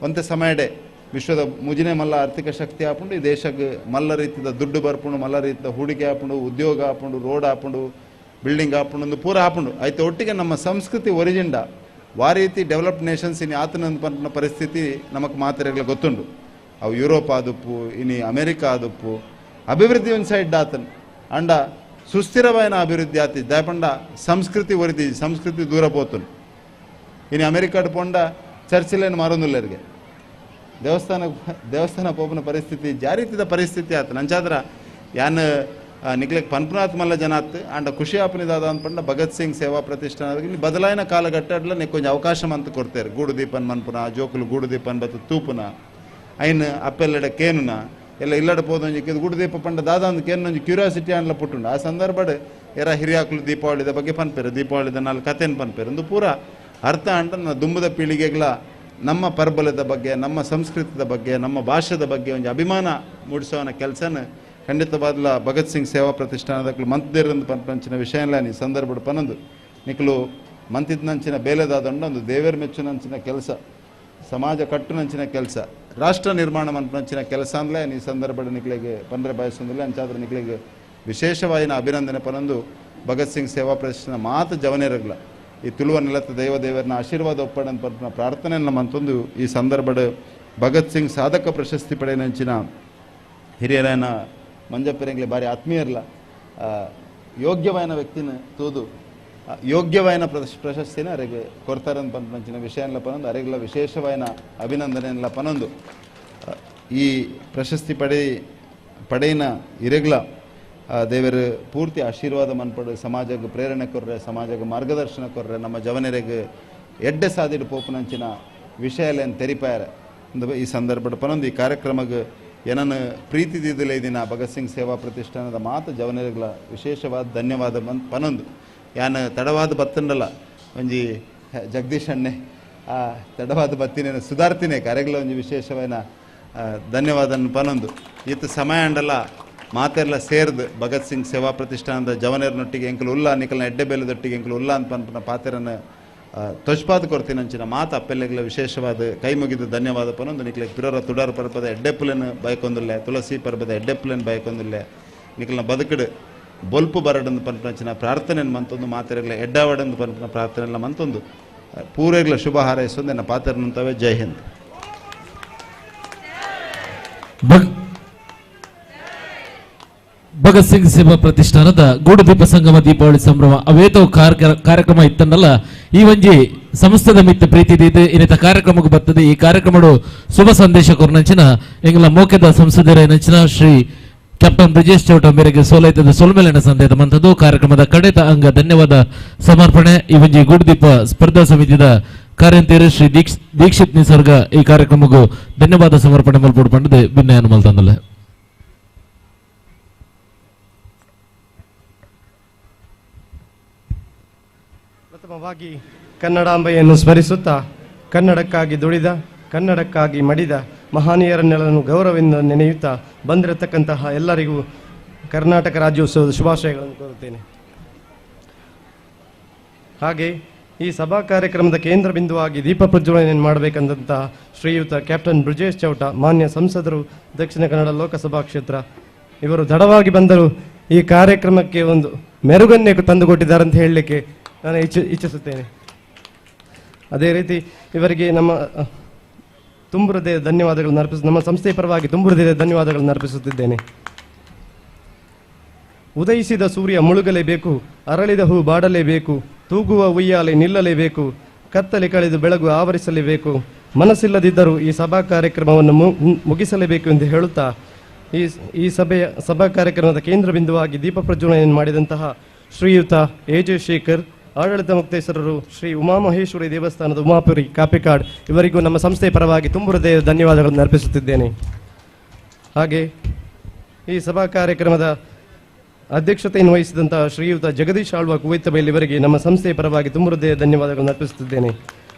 ಒಂತೆ ಸಮಯಡೆ ವಿಶ್ವದ 3ನೇ ಮಲ್ಲ ಆರ್ಥಿಕ ಶಕ್ತಿ ಆಪುಂಡು. ಈ ದೇಶಕ್ಕೆ ಮಲ್ಲ ರೀತಿದ ದುಡ್ಡು ಬರ್ಪುಂಡು, ಮಲ್ಲ ರೀತಿದ ಹೂಡಿಕೆ ಆಪುಂಡು, ಉದ್ಯೋಗ ಆಪುಂಡು, ರೋಡ್ ಆಪುಂಡು, ಬಿಲ್ಡಿಂಗ್ ಆಪುಂಡು, ಒಂದು ಪೂರ ಆಪುಂಡು. ಆಯ್ತು ಒಟ್ಟಿಗೆ ನಮ್ಮ ಸಂಸ್ಕೃತಿ ಒರಿಜಿಂಡ ವಾರೀತಿ ಡೆವಲಪ್ಡ್ ನೇಷನ್ಸ್ ಇನ್ನು ಆತನ ಪಂಪಿನ ಪರಿಸ್ಥಿತಿ ನಮಕ್ ಮಾತೆರೆಗ್ಲ ಗೊತ್ತುಂಡು. ಅವು ಯುರೋಪ್ ಆದುಪ್ಪು, ಇನಿ ಅಮೆರಿಕ ಆದುಪ್ಪು, ಅಭಿವೃದ್ಧಿ ಒಂದು ಸೈಡ್ ಆತನ್ ಅಂಡ ಸುಸ್ಥಿರವಾದ ಅಭಿವೃದ್ಧಿ ಆತಿ ದಾಯಪಂಡ ಸಂಸ್ಕೃತಿ ಒರಿತಿ, ಸಂಸ್ಕೃತಿ ದೂರ ಪೋತುನ್. ಇನಿ ಅಮೆರಿಕಾಡ್ ಪೋಂಡ ಚರ್ಚಿಲೇನು ಮಾರೊಂದುಲ್ಲೆರ್ಗೆ ದೇವಸ್ಥಾನ ಪೋಪುನ ಪರಿಸ್ಥಿತಿ ಜಾರೀತಿದ ಪರಿಸ್ಥಿತಿ ಆತನ. ಅಂಚಾದ್ರ ಯಾನ್ ನಿಕ್ಲೆಗ್ ಪನ್ಪುನಾತ್ ಮಲ್ಲ ಜನ ಆತ್ ಅಂಡ ಖುಷಿ ಆಪುನಿದಾದ ಅಂದ್ಪಂಡ ಭಗತ್ ಸಿಂಗ್ ಸೇವಾ ಪ್ರತಿಷ್ಠಾನ ಬದಲಾಯಿನ ಕಾಲಘಟ್ಟಡ್ಲ ನಿಕ್ ಒಂಜಿ ಅವಕಾಶ ಮಂತ್ ಕೊಡ್ತೇರು. ಗೂಡು ದೀಪನ್ ಮನ್ಪುನ, ಜೋಕುಲು ಗೂಡು ದೀಪನ್ ಬತ್ತು ತೂಪುನ, ಐನ್ ಅಪ್ಪೆಲ್ಲಡ ಕೇನುನ ಎಲ್ಲ ಇಲ್ಲಡ ಪೋದೊಂಜಿ ಗೂಡು ದೀಪ ಪಂಡ ದಾದ ಅಂದ್ ಕೇನೊಂಜಿ ಕ್ಯೂರಿಯಾಸಿಟಿ ಅನ್ಲ ಪುಟ್ಟುಂಡು. ಆ ಸಂದರ್ಭಡ್ ಎರ ಹಿರಿಯಾಕುಲು ದೀಪಾವಳಿದ ಬಗ್ಗೆ ಪನ್ಪೇರು, ದೀಪಾವಳಿದ ನಾಲ್ ಕಥೆನ್ ಪನ್ಪೇರು. ಒಂದು ಪೂರ ಅರ್ಥ ಅಂಡ ದುಂಬುದ ಪೀಳಿಗೆಗಳ ನಮ್ಮ ಪರ್ಬಲದ ಬಗ್ಗೆ, ನಮ್ಮ ಸಂಸ್ಕೃತಿದ ಬಗ್ಗೆ, ನಮ್ಮ ಭಾಷೆದ ಬಗ್ಗೆ ಒಂಜಿ ಅಭಿಮಾನ ಮೂಡಿಸೋನ ಕೆಲಸನ ಖಂಡಿತವಾದ್ಲ ಭಗತ್ ಸಿಂಗ್ ಸೇವಾ ಪ್ರತಿಷ್ಠಾನದಕ್ಲು ಮಂತ್ದೇರಂದು ಪಂಚಿನ ವಿಷಯಲ್ಲ ಈ ಸಂದರ್ಭಡ್ ಪನೊಂದು ನಿಕ್ಲು ಮಂತಿದ್ನಂಚಿನ ಬೇಲೆದಾದಂಡ ಒಂದು ದೇವೇರ್ ಮೆಚ್ಚುನಂಚಿನ ಕೆಲಸ, ಸಮಾಜ ಕಟ್ಟುನಂಚಿನ ಕೆಲಸ, ರಾಷ್ಟ್ರ ನಿರ್ಮಾಣ ಮನ್ಪಂಚಿನ ಕೆಲಸ ಅಂದ್ಲೇ ಈ ಸಂದರ್ಭಡ್ ನಿಕ್ಲೆಗೆ ಪಂದ್ರೆ ಬಯಸೊಂದಿಲ್ಲ. ಅಂಚಾದ್ರೆ ನಿಕ್ಲೆಗೆ ವಿಶೇಷವಾಯಿನ ಅಭಿನಂದನೆ ಪನೊಂದು ಭಗತ್ ಸಿಂಗ್ ಸೇವಾ ಪ್ರತಿಷ್ಠಾನ ಮಾತು ಜವನೇರಗ್ಲ ಈ ತುಳುವ ನೆಲತ್ತ ದೈವ ದೇವರನ್ನ ಆಶೀರ್ವಾದ ಒಪ್ಪಡನ್ ಪಂಪಿನ ಪ್ರಾರ್ಥನೆಯನ್ನು ಮಂತೊಂದು ಈ ಸಂದರ್ಭಡ್ ಭಗತ್ ಸಿಂಗ್ ಸಾಧಕ ಪ್ರಶಸ್ತಿ ಪಡೆಯನಂಚಿನ ಹಿರಿಯರನ್ನ ಮಂಜಪ್ಪರೆಂಗ್ಲೆ ಭಾರಿ ಆತ್ಮೀಯರ್ಲ ಯೋಗ್ಯವಾಯಿನ ವ್ಯಕ್ತಿನ ತೂದು ಯೋಗ್ಯವಾಯಿನ ಪ್ರಶಸ್ತಿನ ಅರೆಗೆ ಕೊರ್ತಾರನ್ ಪಂಪಿನಂಚಿನ ವಿಷಯನ್ಲ ಪನೊಂದು ಅರೆಗ್ಲ ವಿಶೇಷವಾಯಿನ ಅಭಿನಂದನೆಯನ್ಲ ಪನೊಂದು ಈ ಪ್ರಶಸ್ತಿ ಪಡೆಯಿನ ಇರೆಗ್ಲ ದೇವರು ಪೂರ್ತಿ ಆಶೀರ್ವಾದ ಮನ್ಪಡು, ಸಮಾಜಕ್ಕೆ ಪ್ರೇರಣೆ ಕೊರ್ರೆ, ಸಮಾಜಕ್ಕೆ ಮಾರ್ಗದರ್ಶನ ಕೊರ್ರೆ, ನಮ್ಮ ಜವನರಿಗೆ ಎಡ್ಡೆ ಸಾದಿಡು ಪೋಪುನಂಚಿನ ವಿಷಯಲೇನು ತೆರಿಪಾಯರೆ ಈ ಸಂದರ್ಭಡ್ ಪನೊಂದು ಈ ಕಾರ್ಯಕ್ರಮಕ್ಕೆ ಏನನ್ನು ಪ್ರೀತಿ ದಿದಲೇ ದಿನ ಭಗತ್ ಸಿಂಗ್ ಸೇವಾ ಪ್ರತಿಷ್ಠಾನದ ಮಾತು ಜವನರಿಗಳ ವಿಶೇಷವಾದ ಧನ್ಯವಾದ ಪನೊಂದು. ಯಾನ್ ತಡವಾದ ಬತ್ತಂಡಲ್ಲ ಒಂಜಿ ಜಗದೀಶ್ ಅಣ್ಣೆ ಆ ತಡವಾದ ಬತ್ತಿನ ಸುಧಾರ್ತಿನೇ ಕಾರ್ಯಗಳ ಒಂಜಿ ವಿಶೇಷವಾದ ಧನ್ಯವಾದ ಪನೊಂದು. ಈತ ಸಮಯ ಅಂಡಲ್ಲ ಮಾತೆಲ್ಲ ಸೇರ್ದು ಭಗತ್ ಸಿಂಗ್ ಸೇವಾ ಪ್ರತಿಷ್ಠಾನದ ಜವನರನೊಟ್ಟಿಗೆ ಎಂಕಲು ಉಲ್ಲ ನಿಕಲ್ನ ಎಡ್ಡೆ ಬೆಲೆದೊಟ್ಟಿಗೆ ಎಂಕಲು ಉಲ್ಲ ಅಂತ ಪನ್ಪುನ ಪಾತೆರನ್ನು ತೊಜ್ಪಾದ ಕೊರ್ತಿನಂಚಿನ ಮಾತು ಅಪ್ಪೆಲ್ಲೆಗ್ಲ ವಿಶೇಷವಾದ ಕೈ ಮುಗಿದು ಧನ್ಯವಾದ ಪನೊಂದು. ನಿಕ್ಲೆಗ್ ಪಿರರ ತುಡಾರ ಪರ್ಬದ ಎಡ್ಡೆಪ್ಪುಲೆನ್ ಬಯಕೊಂದುಲ್ಲೆ, ತುಳಸಿ ಪರ್ಬದ ಎಡ್ಡೆಪ್ಪುಲೆನ್ ಬಯಕೊಂದುಲ್ಲೆ, ನಿಕಲ್ನ ಬದುಕಡು ಬೊಲ್ಪು ಬರಡಂದು ಪನ್ಪುನಂಚಿನ ಪ್ರಾರ್ಥನೆಯನ್ನು ಮಂತೊಂದು ಮಾತೆರೆಗ್ಲ ಎಡ್ಡಾವಡಂದು ಪನ್ಪುನ ಪ್ರಾರ್ಥನೆಲ್ಲ ಮಂತೊಂದು ಪೂರೆಗ್ಲ ಶುಭ ಹಾರೈಸೊಂದು ಎನ್ನ ಪಾತೆರನಂತವೇ. ಜೈ ಹಿಂದ್. ಭಗತ್ ಸಿಂಗ್ ಸೇವಾ ಪ್ರತಿಷ್ಠಾನದ ಗೂಡುದೀಪ ಸಂಗಮ ದೀಪಾವಳಿ ಸಂಭ್ರಮ ಅವೇತೋ ಕಾರ್ಯಕ್ರಮ ಇತ್ತನ್ನಲ್ಲ ಈ ಒಂಜಿ ಸಂಸ್ಥೆದ ಮಿತ್ತ ಪ್ರೀತಿ ದೀದು ಇನ್ನಿತ ಕಾರ್ಯಕ್ರಮಕ್ಕೆ ಬರ್ತದೆ. ಈ ಕಾರ್ಯಕ್ರಮಡು ಶುಭ ಸಂದೇಶ ಕೊರ್ನಂಚಿನ ಎಂಗ್ಲ ಮೋಕೆದ ಸಂಸದರ ಶ್ರೀ ಕ್ಯಾಪ್ಟನ್ ಬ್ರಿಜೇಶ್ ಚೌಟ ಮೇರೆಗೆ ಸೋಲೈತದ ಸೊಲ್ಮೆಲಿನ ಸಂದೇಶ ಮಂತದ್ದು. ಕಾರ್ಯಕ್ರಮದ ಕಡೆತ ಅಂಗ ಧನ್ಯವಾದ ಸಮರ್ಪಣೆ ಈ ಒಂಜಿ ಗೂಡುದೀಪ ಸ್ಪರ್ಧಾ ಸಮಿತಿದ ಕಾರ್ಯಂತೇರು ಶ್ರೀ ದೀಕ್ಷಿತ್ ನಿಸರ್ಗ ಈ ಕಾರ್ಯಕ್ರಮಕ್ಕೂ ಧನ್ಯವಾದ ಸಮರ್ಪಣೆ ಮಲ್ಪೋಡು ಪಂಡದೆ ಭಿನ್ನಯನ್ನು ಮಲ್ತಂದಲ್ಲ. ಪ್ರಥಮವಾಗಿ ಕನ್ನಡಾಂಬೆಯನ್ನು ಸ್ಮರಿಸುತ್ತಾ ಕನ್ನಡಕ್ಕಾಗಿ ದುಡಿದ, ಕನ್ನಡಕ್ಕಾಗಿ ಮಡಿದ ಮಹನೀಯರನ್ನೆಲ್ಲರನ್ನು ಗೌರವದಿಂದ ನೆನೆಯುತ್ತಾ ಬಂದಿರತಕ್ಕಂತಹ ಎಲ್ಲರಿಗೂ ಕರ್ನಾಟಕ ರಾಜ್ಯೋತ್ಸವದ ಶುಭಾಶಯಗಳನ್ನು ಕೋರುತ್ತೇನೆ. ಹಾಗೆ ಈ ಸಭಾ ಕಾರ್ಯಕ್ರಮದ ಕೇಂದ್ರ ಬಿಂದುವಾಗಿ ದೀಪ ಪ್ರಜ್ವಲನೆಯನ್ನು ಮಾಡಬೇಕಂದಂತಹ ಶ್ರೀಯುತ ಕ್ಯಾಪ್ಟನ್ ಬ್ರಿಜೇಶ್ ಚೌಟ, ಮಾನ್ಯ ಸಂಸದರು, ದಕ್ಷಿಣ ಕನ್ನಡ ಲೋಕಸಭಾ ಕ್ಷೇತ್ರ, ಇವರು ತಡವಾಗಿ ಬಂದರೂ ಈ ಕಾರ್ಯಕ್ರಮಕ್ಕೆ ಒಂದು ಮೆರುಗನ್ನೇ ತಂದುಕೊಟ್ಟಿದ್ದಾರೆ ಅಂತ ಹೇಳಲಿಕ್ಕೆ ನಾನು ಇಚ್ಛಿಸುತ್ತೇನೆ. ಅದೇ ರೀತಿ ಇವರಿಗೆ ನಮ್ಮ ತುಂಬು ಹೃದಯದ ಧನ್ಯವಾದಗಳನ್ನು ನಮ್ಮ ಸಂಸ್ಥೆಯ ಪರವಾಗಿ ತುಂಬು ಹೃದಯದ ಧನ್ಯವಾದಗಳನ್ನು ಅರ್ಪಿಸುತ್ತಿದ್ದೇನೆ. ಉದಯಿಸಿದ ಸೂರ್ಯ ಮುಳುಗಲೇಬೇಕು, ಅರಳಿದ ಹೂ ಬಾಡಲೇಬೇಕು, ತೂಗುವ ಉಯ್ಯಾಲೆ ನಿಲ್ಲಲೇಬೇಕು, ಕತ್ತಲೆ ಕಳೆದು ಬೆಳಗು ಆವರಿಸಲೇಬೇಕು, ಮನಸ್ಸಿಲ್ಲದಿದ್ದರೂ ಈ ಸಭಾ ಕಾರ್ಯಕ್ರಮವನ್ನು ಮುಗಿಸಲೇಬೇಕು ಎಂದು ಹೇಳುತ್ತಾ ಈ ಸಭಾ ಕಾರ್ಯಕ್ರಮದ ಕೇಂದ್ರ ಬಿಂದುವಾಗಿ ದೀಪ ಪ್ರಜ್ವಲನೆಯನ್ನು ಮಾಡಿದಂತಹ ಶ್ರೀಯುತ ಎ ಜೆ ಶೇಖರ್, ಆಡಳಿತ ಮುಕ್ತೇಶ್ವರರು ಶ್ರೀ ಉಮಾಮಹೇಶ್ವರಿ ದೇವಸ್ಥಾನದ ಉಮಾಪುರಿ ಕಾಪಿಕಾಡ್ ಇವರಿಗೂ ನಮ್ಮ ಸಂಸ್ಥೆಯ ಪರವಾಗಿ ತುಂಬು ಹೃದಯದ ಧನ್ಯವಾದಗಳನ್ನು ಅರ್ಪಿಸುತ್ತಿದ್ದೇನೆ. ಹಾಗೆ ಈ ಸಭಾ ಕಾರ್ಯಕ್ರಮದ ಅಧ್ಯಕ್ಷತೆಯನ್ನು ವಹಿಸಿದಂತಹ ಶ್ರೀಯುತ ಜಗದೀಶ್ ಆಳ್ವ ಕುವೈತಬೈಲ್ ಇವರಿಗೆ ನಮ್ಮ ಸಂಸ್ಥೆಯ ಪರವಾಗಿ ತುಂಬು ಹೃದಯದ ಧನ್ಯವಾದಗಳನ್ನು ಅರ್ಪಿಸುತ್ತಿದ್ದೇನೆ.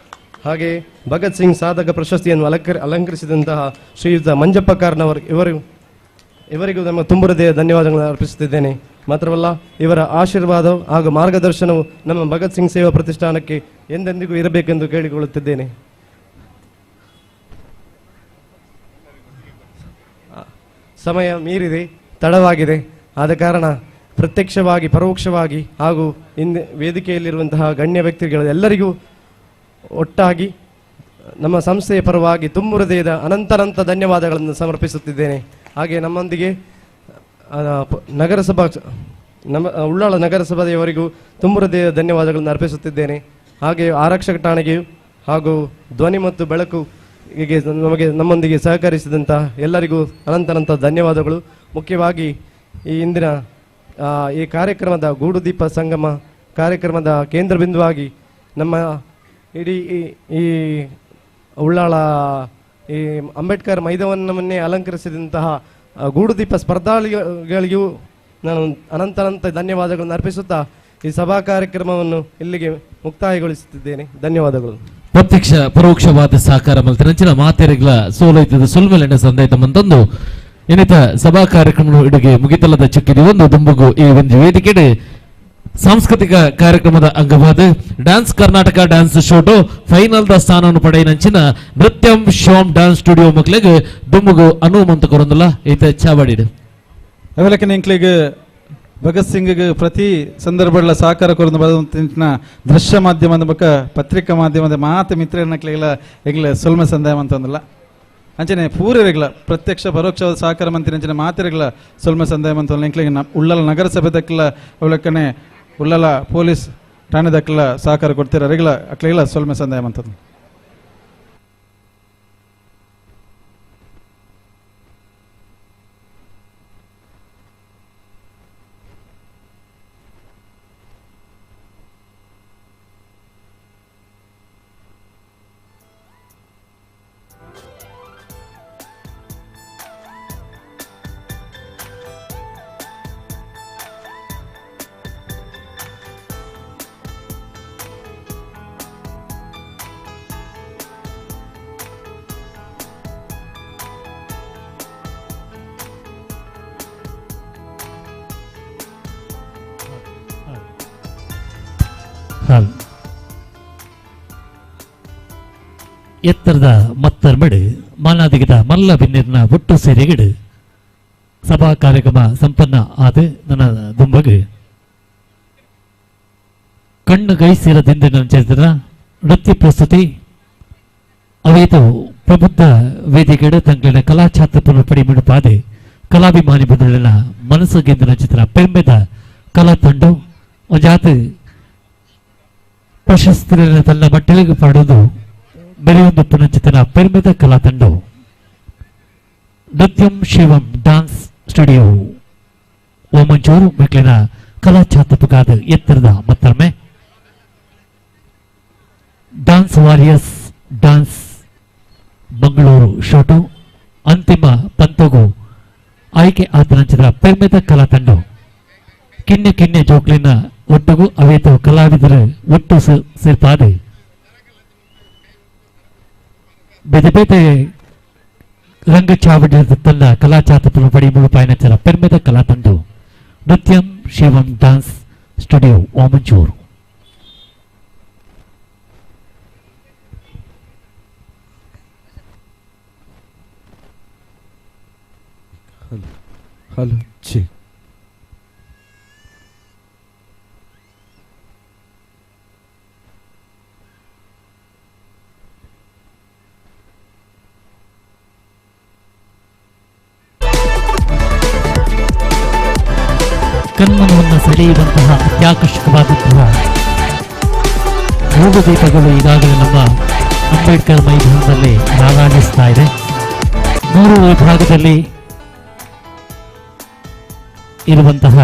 ಹಾಗೆ ಭಗತ್ ಸಿಂಗ್ ಸಾಧಕ ಪ್ರಶಸ್ತಿಯನ್ನು ಅಲಂಕರಿಸಿದಂತಹ ಶ್ರೀಯುತ ಮಂಜಪ್ಪ ಕಾರ್ನವರ್ ಇವರಿಗೂ ನಮ್ಮ ತುಂಬು ಹೃದಯ ಧನ್ಯವಾದಗಳನ್ನು ಅರ್ಪಿಸುತ್ತಿದ್ದೇನೆ. ಮಾತ್ರವಲ್ಲ, ಇವರ ಆಶೀರ್ವಾದ ಹಾಗೂ ಮಾರ್ಗದರ್ಶನವು ನಮ್ಮ ಭಗತ್ ಸಿಂಗ್ ಸೇವಾ ಪ್ರತಿಷ್ಠಾನಕ್ಕೆ ಎಂದೆಂದಿಗೂ ಇರಬೇಕೆಂದು ಕೇಳಿಕೊಳ್ಳುತ್ತಿದ್ದೇನೆ. ಸಮಯ ಮೀರಿದೆ, ತಡವಾಗಿದೆ. ಆದ ಕಾರಣ ಪ್ರತ್ಯಕ್ಷವಾಗಿ, ಪರೋಕ್ಷವಾಗಿ ಹಾಗೂ ಹಿಂದೆ ವೇದಿಕೆಯಲ್ಲಿರುವಂತಹ ಗಣ್ಯ ವ್ಯಕ್ತಿಗಳೆಲ್ಲರಿಗೂ ಒಟ್ಟಾಗಿ ನಮ್ಮ ಸಂಸ್ಥೆಯ ಪರವಾಗಿ ತುಂಬು ಹೃದಯದ ಅನಂತನಂತ ಧನ್ಯವಾದಗಳನ್ನು ಸಮರ್ಪಿಸುತ್ತಿದ್ದೇನೆ. ಹಾಗೆ ನಮ್ಮೊಂದಿಗೆ ನಗರಸಭಾ ನಮ್ಮ ಉಳ್ಳಾಳ ನಗರಸಭೆಯವರಿಗೂ ತುಂಬು ಹೃದಯದ ಧನ್ಯವಾದಗಳನ್ನು ಅರ್ಪಿಸುತ್ತಿದ್ದೇನೆ. ಹಾಗೆ ಆರಕ್ಷಕ ಠಾಣೆಗೆ ಹಾಗೂ ಧ್ವನಿ ಮತ್ತು ಬೆಳಕು ಹೀಗೆ ನಮಗೆ ನಮ್ಮೊಂದಿಗೆ ಸಹಕರಿಸಿದಂಥ ಎಲ್ಲರಿಗೂ ಅನಂತನಂತ ಧನ್ಯವಾದಗಳು. ಮುಖ್ಯವಾಗಿ ಈ ಇಂದಿನ ಈ ಕಾರ್ಯಕ್ರಮದ ಗೂಡುದೀಪ ಸಂಗಮ ಕಾರ್ಯಕ್ರಮದ ಕೇಂದ್ರ ಬಿಂದುವಾಗಿ ನಮ್ಮ ಇಡೀ ಈ ಉಳ್ಳಾಳ ಈ ಅಂಬೇಡ್ಕರ್ ಮೈದಾನವನ್ನೇ ಅಲಂಕರಿಸಿದಂತಹ ಗೂಡುದೀಪ ಸ್ಪರ್ಧಾಳಿಗಳಿಗೂ ನಾನು ಅನಂತನಂತ ಧನ್ಯವಾದಗಳನ್ನು ಅರ್ಪಿಸುತ್ತಾ ಈ ಸಭಾ ಕಾರ್ಯಕ್ರಮವನ್ನು ಇಲ್ಲಿಗೆ ಮುಕ್ತಾಯಗೊಳಿಸುತ್ತಿದ್ದೇನೆ. ಧನ್ಯವಾದಗಳು. ಪ್ರತ್ಯಕ್ಷ ಪರೋಕ್ಷವಾದ ಸಹಕಾರ ಮಲ್ತಿರಂಚಿನ ಮಾತೆರೆಗ್ಲ ಸೋಲೈತದ ಸುಲ್ಮೆಲೆಂಡ ಸಂದೈತ ಮಂತೊಂದು ಇನ್ನಿತ ಸಭಾ ಕಾರ್ಯಕ್ರಮ ಇಡುಗೆ ಮುಗಿತಲದ ಚಿಕ್ಕಿದೆ ಒಂದು ದುಂಬುಗು ಈ ಒಂದು ವೇದಿಕೆಡೆ ಸಾಂಸ್ಕೃತಿಕ ಕಾರ್ಯಕ್ರಮದ ಅಂಗವಾದ ಡ್ಯಾನ್ಸ್ ಕರ್ನಾಟಕ ಡ್ಯಾನ್ಸ್ ಶೋಟು ಫೈನಲ್ the ಸ್ಥಾನವನ್ನು ಪಡೆಯಿನಂಚಿನ ನೃತ್ಯಂ ಶಿವಂ ಡ್ಯಾನ್ಸ್ ಸ್ಟುಡಿಯೋ ಮಕ್ಕಳಿಗೆ ದುಂಬುಗು ಅನುಮಂತ ಕೊರೊಂದಲ್ಲ ಈತ ಚಾವಡಿಡು. ಅವೆಲಕ್ಕೆ ಎಂಕ್ಲಿಗೆ ಭಗತ್ ಸಿಂಗ್ ಪ್ರತಿ ಸಂದರ್ಭಗಳ ಸಹಕಾರ ಕೊರೊಂದು ಬರುವಂತಿನ ದೃಶ್ಯ ಮಾಧ್ಯಮದ ಬೊಕ್ಕ ಪತ್ರಿಕಾ ಮಾಧ್ಯಮದ ಮಾತು ಮಿತ್ರನಕ್ಲೆಗೆಲ್ಲ ಎಂಗ್ಲ ಸೊಲ್ಮೆ ಸಂದಾಯ ಅಂತಂದಲ್ಲ. ಅಂಚನೆ ಪೂರೆರೆಗ್ಲ ಪ್ರತ್ಯಕ್ಷ ಪರೋಕ್ಷವಾದ ಸಹಕಾರ ಮಂತ್ರಿ ಅಂಚನೆ ಮಾತೆರೆಗ್ಲ ಸೊಲ್ಮೆ ಸಂದಾಯ ಅಂತಂದಲ್ಲ. ಎಂಕ್ಲಿಗೆ ಉಳ್ಳಾಲ ನಗರಸಭೆ ದಕ್ಕಲ ಅವಲಕ್ಕನೆ ಉಳ್ಳಾಲ ಪೊಲೀಸ್ ಠಾಣೆ ದಕ್ಕಲ ಸಹಕಾರ ಕೊಡ್ತೀರ ರೆಗ್ಲ ಅಕ್ಲೆಗೆಲ್ಲ ಸೊಲ್ಮೆ ಸಂದಾಯ ಅಂತಂದು. ಎತ್ತರದ ಮತ್ತರ್ಮಡು ಮಾನಾದಿಗದ ಮಲ್ಲ ಬಿನ್ನಿರ್ನ ಒಟ್ಟು ಸೇರೆಗಿಡು ಸಭಾ ಕಾರ್ಯಕ್ರಮ ಸಂಪನ್ನ ಆದ ನನ್ನ ದುಂಬಗು ಕಣ್ಣು ಗೈಸಿರದಿಂದ ನನ್ನ ಚರಿತ್ರ ನೃತ್ಯ ಪ್ರಸ್ತುತಿ ಅವೇತು ಪ್ರಬುದ್ಧ ವೇದಿಕೆಡು ತಂಗಳಿನ ಕಲಾ ಛಾತ್ರ ಪಡಿಮಿಡುಪಾದೆ ಕಲಾಭಿಮಾನಿ ಬಂಧುಗಳಿನ ಮನಸ್ಸು ಗೆದ್ದಿನ ಚಿತ್ರ ಪೆರ್ಮೆದ ಕಲಾ ತಂಡು ಒಂಜಾತ ಪ್ರಶಸ್ತಿಗಳನ್ನು ತನ್ನ ಮಟ್ಟಲಿಗೆ ಪಡೆದು ಬೆಳೆಯೊಂದು ಪುನಶ್ಚೇತನ ಪೆರ್ಮೆದ ಕಲಾ ತಂಡು ನೃತ್ಯಂ ಶಿವಂ ಡಾನ್ಸ್ ಸ್ಟುಡಿಯೋ ಓಮಂಚೂರು ಮೆಕ್ಲಿನ ಕಲಾ ಛಾತ್ರಪುಗಾದ ಎತ್ತರದ ಮತ್ತೊಮ್ಮೆ ಡಾನ್ಸ್ ವಾರಿಯರ್ಸ್ ಡಾನ್ಸ್ ಮಂಗಳೂರು ಶೋಟು ಅಂತಿಮ ಪಂತಗೂ ಆಯ್ಕೆ ಆತನಂಚಿದ ಪೆರ್ಮೆದ ಕಲಾ ತಂಡು ಕಿನ್ನೆ ಕಿನ್ನೆ ಜೋಕ್ಲಿನ ಒಟ್ಟುಗೂ ಅವೇತು ಕಲಾವಿದರು ಒಟ್ಟು ಸೇರ್ಪಾದೆ ಬೇತೆ ಬೇತೆ ರಂಗ ಚಾವಡಿ ತನ್ನ ಕಲಾ ಚಾತಪುರ ಪಡಿ ಮುಳುಪಾಯನಚರ ಪೆರ್ಮೆದ ಕಲಾ ತಂಡು Nrityam Shivam dance studio Vamanjoor. Hello hello check. ಕಣ್ಮನವನ್ನು ಸೆಳೆಯುವಂತಹ ಅತ್ಯಾಕರ್ಷಕವಾದಂತಹ ದೀಪಗಳು ಈಗಾಗಲೇ ನಮ್ಮ ಅಂಬೇಡ್ಕರ್ ಮೈದಾನದಲ್ಲಿ ರಾರಾಜಿಸ್ತಾ ಇದೆ. ಮೂರು ವಿಭಾಗದಲ್ಲಿ ಇರುವಂತಹ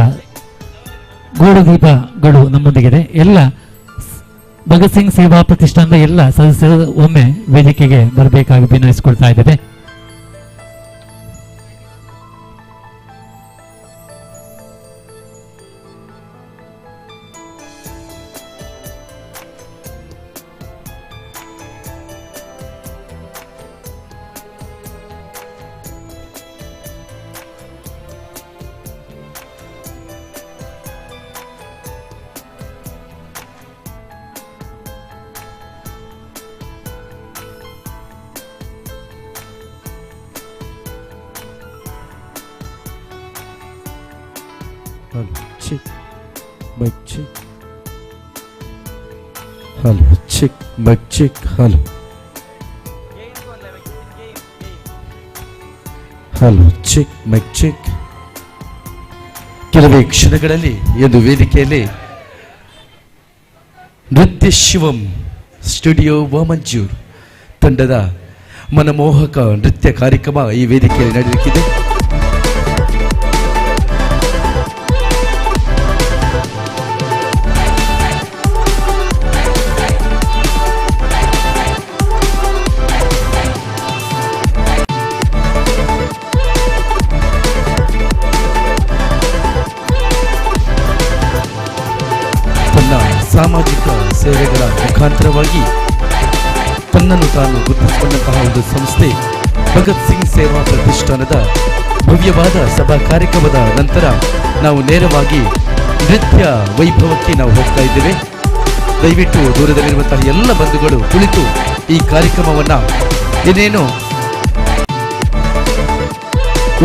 ಗೂಡುದೀಪಗಳು ನಮ್ಮೊಂದಿಗಿದೆ. ಎಲ್ಲ ಭಗತ್ ಸಿಂಗ್ ಸೇವಾ ಪ್ರತಿಷ್ಠಾನದ ಎಲ್ಲ ಸದಸ್ಯರು ಒಮ್ಮೆ ವೇದಿಕೆಗೆ ಬರಬೇಕಾಗಿ ವಿನಯಿಸಿಕೊಳ್ತಾ ಇದ್ದೇವೆ. Hello, check, mic check. Hello, check, mic check, hello. Hello, check, mic check. ಕೆಲವೇ ಕ್ಷಣಗಳಲ್ಲಿ ಎಂದು ವೇದಿಕೆಯಲ್ಲಿ ನೃತ್ಯ ಶಿವಂ ಸ್ಟುಡಿಯೋ ವಾಮಂಜೂರ್ ತಂಡದ ಮನಮೋಹಕ ನೃತ್ಯ ಕಾರ್ಯಕ್ರಮ ಈ ವೇದಿಕೆಯಲ್ಲಿ ನಡೆಯಲಿಕ್ಕಿದೆ. ಸಾಮಾಜಿಕ ಸೇವೆಗಳ ಮುಖಾಂತರವಾಗಿ ತನ್ನನ್ನು ತಾನು ಗುರುತಿಸಿಕೊಂಡಂತಹ ಒಂದು ಸಂಸ್ಥೆ ಭಗತ್ ಸಿಂಗ್ ಸೇವಾ ಪ್ರತಿಷ್ಠಾನದ ಭವ್ಯವಾದ ಸಭಾ ಕಾರ್ಯಕ್ರಮದ ನಂತರ ನಾವು ನೇರವಾಗಿ ನೃತ್ಯ ವೈಭವಕ್ಕೆ ನಾವು ಹೋಗ್ತಾ ಇದ್ದೇವೆ. ದಯವಿಟ್ಟು ದೂರದಲ್ಲಿರುವಂತಹ ಎಲ್ಲ ಬಂಧುಗಳು ಕುಳಿತು ಈ ಕಾರ್ಯಕ್ರಮವನ್ನು ಇನ್ನೇನು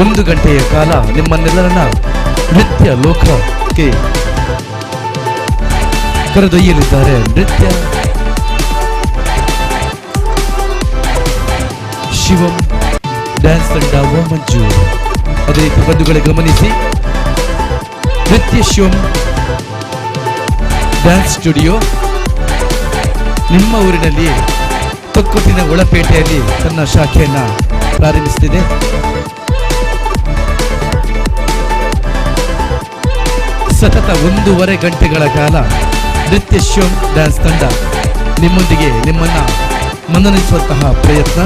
1 ಗಂಟೆಯ ಕಾಲ ನಿಮ್ಮನ್ನೆಲ್ಲರನ್ನ ನೃತ್ಯ ಲೋಕಕ್ಕೆ ಕರೆದೊಯ್ಯಲಿದ್ದಾರೆ. ನೃತ್ಯ ಶಿವಂ ಡ್ಯಾನ್ಸ್ ತಂಡ ವಾಮಂಜೂರ್. ಅದೇ ರೀತಿ ಬಂಧುಗಳೇ ಗಮನಿಸಿ, ನೃತ್ಯ ಶಿವಂ ಡ್ಯಾನ್ಸ್ ಸ್ಟುಡಿಯೋ ನಿಮ್ಮ ಊರಿನಲ್ಲಿ ತೊಕ್ಕೊಟ್ಟಿನ ಒಳಪೇಟೆಯಲ್ಲಿ ತನ್ನ ಶಾಖೆಯನ್ನು ಪ್ರಾರಂಭಿಸುತ್ತಿದೆ. ಸತತ 1.5 ಗಂಟೆಗಳ ಕಾಲ ನೃತ್ಯ ಶಿವಂ ಡ್ಯಾನ್ಸ್ ತಂಡ ನಿಮ್ಮೊಂದಿಗೆ ನಿಮ್ಮನ್ನ ಮನನೊಲಿಸುವಂತಹ ಪ್ರಯತ್ನ.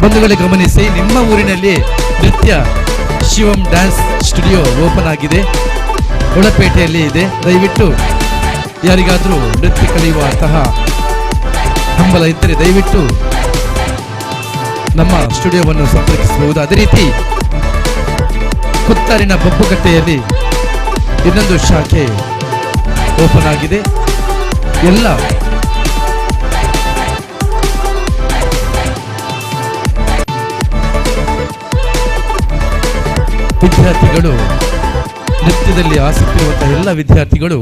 ಬಂಧುಗಳೇ ಗಮನಿಸಿ, ನಿಮ್ಮ ಊರಿನಲ್ಲಿ ನೃತ್ಯ ಶಿವಂ ಡ್ಯಾನ್ಸ್ ಸ್ಟುಡಿಯೋ ಓಪನ್ ಆಗಿದೆ, ಒಳಪೇಟೆಯಲ್ಲಿ ಇದೆ. ದಯವಿಟ್ಟು ಯಾರಿಗಾದರೂ ನೃತ್ಯ ಕಲಿಯುವಂತಹ ಹಂಬಲ ಇದ್ದರೆ ದಯವಿಟ್ಟು ನಮ್ಮ ಸ್ಟುಡಿಯೋವನ್ನು ಸಂಪರ್ಕಿಸಬಹುದು. ಅದೇ ರೀತಿ ಕುತ್ತಾರಿನ ಬೊಬ್ಬುಕಟ್ಟೆಯಲ್ಲಿ ಇನ್ನೊಂದು ಶಾಖೆ ಓಪನ್ ಆಗಿದೆ. ಎಲ್ಲ ವಿದ್ಯಾರ್ಥಿಗಳು, ನೃತ್ಯದಲ್ಲಿ ಆಸಕ್ತಿ ಇರುವಂತಹ ಎಲ್ಲ ವಿದ್ಯಾರ್ಥಿಗಳು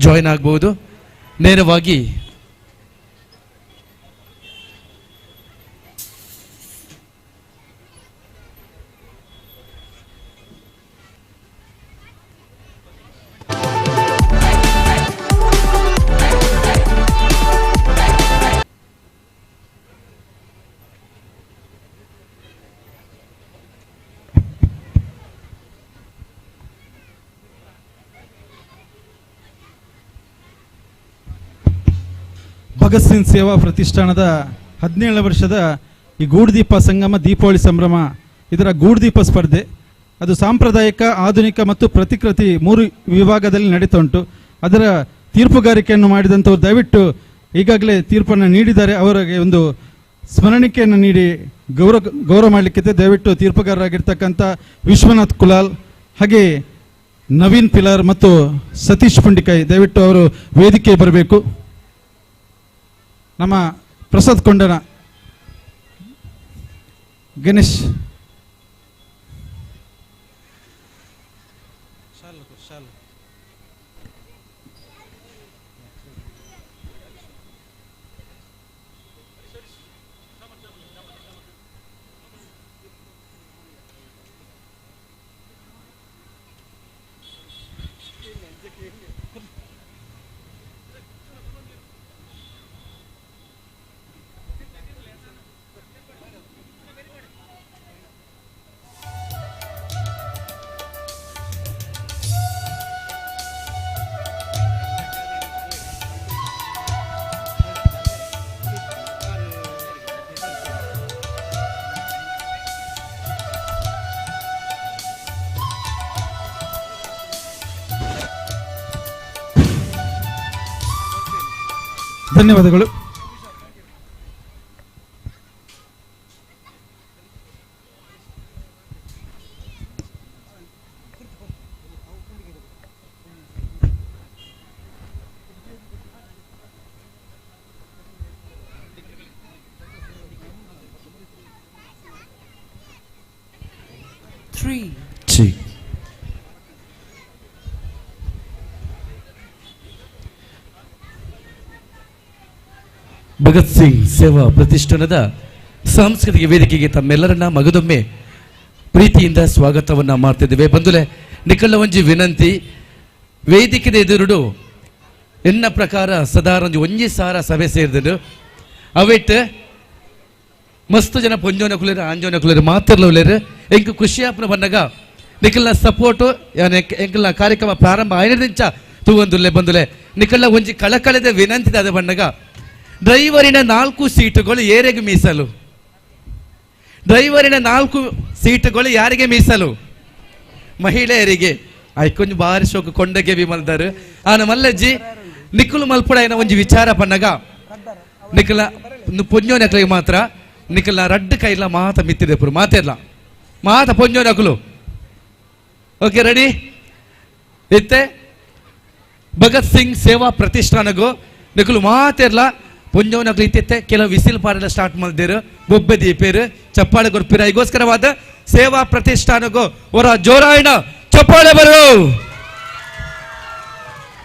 ಜಾಯಿನ್ ಆಗಬಹುದು. ನೇರವಾಗಿ ಭಗತ್ ಸಿಂಗ್ ಸೇವಾ ಪ್ರತಿಷ್ಠಾನದ 17 ವರ್ಷದ ಈ ಗೂಡುದೀಪ ಸಂಗಮ ದೀಪಾವಳಿ ಸಂಭ್ರಮ, ಇದರ ಗೂಡುದೀಪ ಸ್ಪರ್ಧೆ ಅದು ಸಾಂಪ್ರದಾಯಿಕ, ಆಧುನಿಕ ಮತ್ತು ಪ್ರತಿಕೃತಿ 3 ವಿಭಾಗದಲ್ಲಿ ನಡೀತಾ ಉಂಟು. ಅದರ ತೀರ್ಪುಗಾರಿಕೆಯನ್ನು ಮಾಡಿದಂಥವ್ರು ದಯವಿಟ್ಟು ಈಗಾಗಲೇ ತೀರ್ಪನ್ನು ನೀಡಿದ್ದಾರೆ, ಅವರಿಗೆ ಒಂದು ಸ್ಮರಣಿಕೆಯನ್ನು ನೀಡಿ ಗೌರವ ಮಾಡಲಿಕ್ಕಿದೆ. ದಯವಿಟ್ಟು ತೀರ್ಪುಗಾರರಾಗಿರ್ತಕ್ಕಂಥ ವಿಶ್ವನಾಥ್ ಕುಲಾಲ್, ಹಾಗೆ ನವೀನ್ ಪಿಲಾರ್ ಮತ್ತು ಸತೀಶ್ ಪುಂಡಿಕಾಯಿ ದಯವಿಟ್ಟು ಅವರು ವೇದಿಕೆ ಬರಬೇಕು. ನಮ್ಮ ಪ್ರಸಾದ್ ಕೊಂಡನ, ಗಣೇಶ್, ಧನ್ಯವಾದಗಳು. ಭಗತ್ ಸಿಂಗ್ ಸೇವಾ ಪ್ರತಿಷ್ಠಾನದ ಸಾಂಸ್ಕೃತಿಕ ವೇದಿಕೆಗೆ ತಮ್ಮೆಲ್ಲರನ್ನ ಮಗದೊಮ್ಮೆ ಪ್ರೀತಿಯಿಂದ ಸ್ವಾಗತವನ್ನು ಮಾಡ್ತಿದ್ದೇವೆ. ಬಂಧುಲೆ, ನಿಖಲ ಒಂಜಿ ವಿನಂತಿ, ವೇದಿಕೆದ ಎದುರುಡು ಎನ್ನ ಪ್ರಕಾರ ಸದಾರೊಂಜಿ ಒಂಜಿ ಸಾರ ಸಭೆ ಸೇರಿದರು. ಅವೆಟ್ ಮಸ್ತ್ ಜನ ಪೊಂಜೋನ ಕುಲೇರು ಆಂಜೋನ ಕುಲೇರು ಮಾತಿರ್ಲವ್ಲೇರು. ಎಂಕ್ ಖುಷಿಯಾಪನ ಬಂದಾಗ ನಿಖಲ್ನ ಸಪೋರ್ಟು ಎಂಕಲ್ನ ಕಾರ್ಯಕ್ರಮ ಪ್ರಾರಂಭ ಆಯ್ನದಿಂಚ ತೂವಂದುಲ್ಲೆ. ಬಂಧುಲೆ, ನಿಖಲ್ನ ಒಂಜಿ ಕಳಕಳೆದ ವಿನಂತಿ ಅದ ಬಂದಾಗ ಡ್ರೈವರಿನ 4 ಸೀಟುಗಳು ಏರೆಗೆ ಮೀಸಲು? ಡ್ರೈವರಿನ 4 ಸೀಟುಗಳು ಯಾರಿಗೆ ಮೀಸಲು? ಮಹಿಳೆಯರಿಗೆ. ಆಯ್ಕೊಂಜಿ ಬಾರಿ ಶೋಕು ಕೊಂಡಗೆ ಬಿಮಲ್ದಾರು ಆನ ಮಲ್ಲಜ್ಜಿ ನಿಖಲು ಮಲ್ಪುಡ ಏನ ಒಂಜಿ ವಿಚಾರ ಪನ್ನಗ ನಿಖಲ ಪೊಂಜೋನಕ್ಲಿಗೆ ಮಾತ್ರ ನಿಖಲ ರಡ್ಡು ಕೈಲ ಮಾತ ಮಿತ್ತಿದೆ ಪುರು ಮಾತಿರ್ಲ ಮಾತ ಪೊಂಜೋನಕುಲು. ಓಕೆ, ರೆಡಿ ಇತ್ತೆ ಭಗತ್ ಸಿಂಗ್ ಸೇವಾ ಪ್ರತಿಷ್ಠಾನಗೂ ನಿಖಲು ಮಾತಿರ್ಲ ಪೊಂಜೋನಕ್ಲು ಇತ್ತಿತ್ತೆ ಕೆಲವು ವಿಸಿಲ್ ಪಾರೆಲ್ಲ ಸ್ಟಾರ್ಟ್ ಮಾಡಿದ್ರು, ಬೊಬ್ಬೆ ದೀಪೇರು ಚಪ್ಪಾಳೆ ಕೊರ್ಪಿರ. ಈಗೋಸ್ಕರವಾದ ಸೇವಾ ಪ್ರತಿಷ್ಠಾನಗೂ ಹೊರ ಜೋರಾಯಣ ಚಪ್ಪಾಳೆ ಬರು.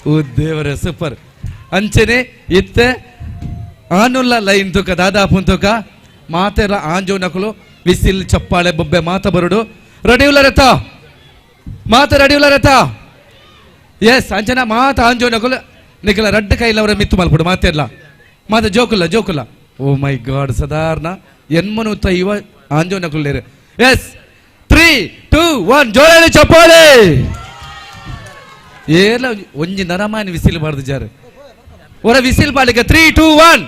ಓ ದೇವರ ಸೂಪರ್. ಅಂಚನೆ ಇತ್ತೆ ಆನುಲ್ಲ ಲೈನ್ ತುಕ ದಾದಾಪುನ್ ತುಕ ಮಾತೆಲ್ಲ ಆಂಜೋನಕುಲು ವಿಸಿಲ್ ಚಪ್ಪಾಳೆ ಬೊಬ್ಬೆ ಮಾತ ಬರುಡು. ರೆಡಿ ಉಲ್ಲ ರಥ? ಮಾತ ರೆಡಿ ಉಲ್ಲ ರಥ? ಎಸ್ ಅಂಚನ ಮಾತ ಆಂಜೋನಕುಲು ನಿಖಲ ರಡ್ಡು ಕೈಲವರ ಮಿತ್ತು ಮಲ್ಪುಡು ಮಾತೆಲ್ಲ ಮಾತ ಜೋಕುಲ್ಲ ಜೋಕುಲ್ಲ. ಓ ಮೈ ಗಾಡ್, ಸಾಧಾರಣ ಎನ್ಮನು ತೈವ ಆಂಜೋನಕುಲ್ಲೇರು. ಎಸ್, 3 2 1 ಜೋರಾಳಿ ಚಪ್ಪಾಳೆ. ಏಲ ಒಂಜಿ ನರಮಾನಿ ವಿಸಿಲ್ ಬಾರ್ದು ಜಾರು ಹೊರ ವಿಸಿಲ್ ಬಾಳಿಕ. 3 2 1.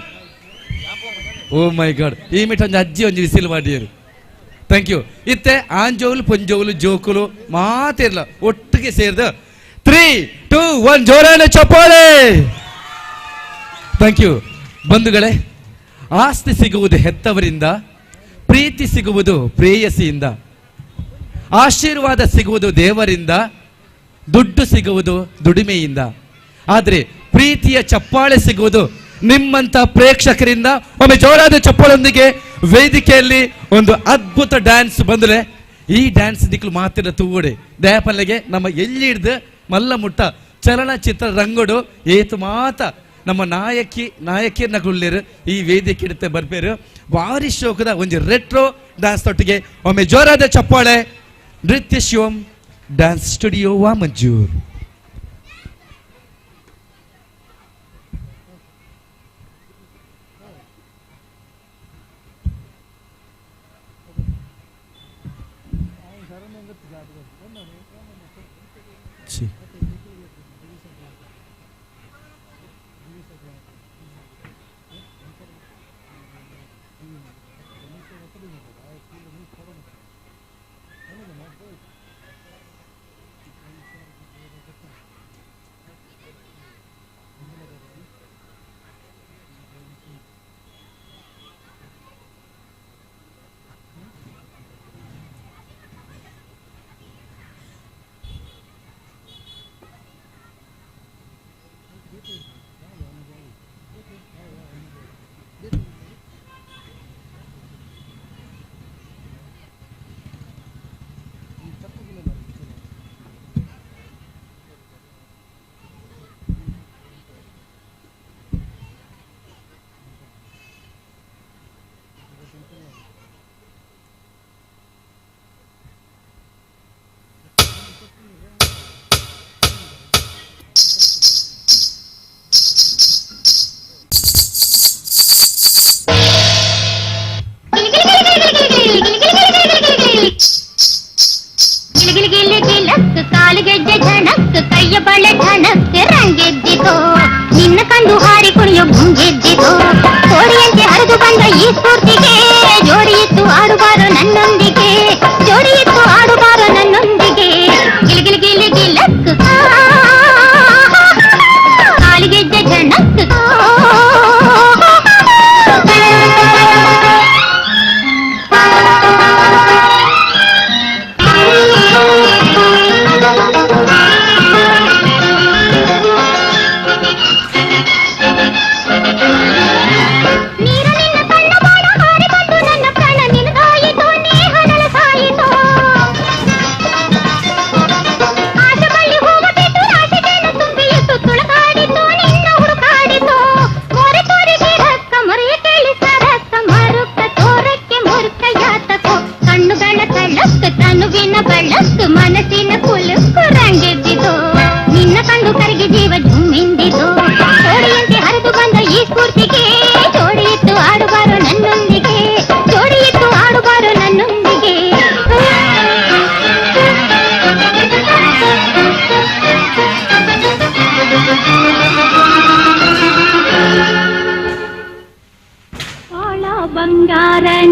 ಓ ಮೈ ಗಾಡ್, ಈ ಮಿಟ್ ಒಂಜಿ ಅಜ್ಜಿ ಒಂಜಿ ವಿಸಿಲ್ ಮಾಡಿಯರು. Thank you. ಇತ್ತೆ ಆಂಜೋಲು ಪೊಂಜೋಲು ಜೋಕುಲು ಮಾತಿರ್ಲ ಒಟ್ಟಿಗೆ ಸೇರಿದ 3 2 1 ಜೋರಾಳಿ ಚಪ್ಪಾಳೆ. Thank you. ಬಂಧುಗಳೇ, ಆಸ್ತಿ ಸಿಗುವುದು ಹೆತ್ತವರಿಂದ, ಪ್ರೀತಿ ಸಿಗುವುದು ಪ್ರೇಯಸಿಯಿಂದ, ಆಶೀರ್ವಾದ ಸಿಗುವುದು ದೇವರಿಂದ, ದುಡ್ಡು ಸಿಗುವುದು ದುಡಿಮೆಯಿಂದ, ಆದರೆ ಪ್ರೀತಿಯ ಚಪ್ಪಾಳೆ ಸಿಗುವುದು ನಿಮ್ಮಂಥ ಪ್ರೇಕ್ಷಕರಿಂದ. ಒಮ್ಮೆ ಜೋರಾದ ಚಪ್ಪಾಳೊಂದಿಗೆ ವೇದಿಕೆಯಲ್ಲಿ ಒಂದು ಅದ್ಭುತ ಡ್ಯಾನ್ಸ್ ಬಂದರೆ ಈ ಡ್ಯಾನ್ಸ್ ದಿಕ್ಕಲು ಮಾತಿನ ತೂವಡೆ ದಯಾಪಲ್ಲೆಗೆ ನಮ್ಮ ಎಲ್ಲಿ ಹಿಡ್ದು ಮಲ್ಲ ಮುಟ್ಟ ಚಲನಚಿತ್ರ ರಂಗೋಡು ಏತು ಮಾತ ನಮ್ಮ ನಾಯಕಿ ನಾಯಕಿಯನ್ನ ಕುಳ್ಳೇರು ಈ ವೇದಿಕೆ ಇಡುತ್ತೆ ಬರ್ಬೇರು. ಭಾರಿ ಶೋಕದ ಒಂದು ರೆಟ್ರೋ ಡ್ಯಾನ್ಸ್ ತೊಟ್ಟಿಗೆ ಒಮ್ಮೆ ಜೋರಾದ ಚಪ್ಪಾಳೆ. ನೃತ್ಯ ಶಿವಂ ಡ್ಯಾನ್ಸ್ ಸ್ಟುಡಿಯೋ ವಾಮಂಜೂರ್. ಕಾಲಿಗೆಜ್ಜೆ ಝಣಕ್ ಕೈಯ ಬಳೆ ಠಣಕ್ ರಂಗೆದ್ದಿತೋ ನಿನ್ನ ಕಂಡು ಹಾರಿ ಕುಣಿಯೋ ಗುಂಗೆದ್ದಿತೋ ಕೋಡಿಯಂತೆ ಹರಿದು ಬಂದ ಈ ಸ್ಫೂರ್ತಿಗೆ ಜೋಡಿಯಿತ್ತು ಆಡುಬಾರೋ ನನ್ನೊಂದಿಗೆ ಜೋಡಿಯಿತ್ತು ಆಡುಬಾರೋ ನನ್ನೊಂದಿಗೆ ಗಿಲ್ ಗಿಲ್ ಗಿಲ್ ಗಿಲಕ್ ಕಾಲಿಗೆಜ್ಜೆ ಝಣಕ್.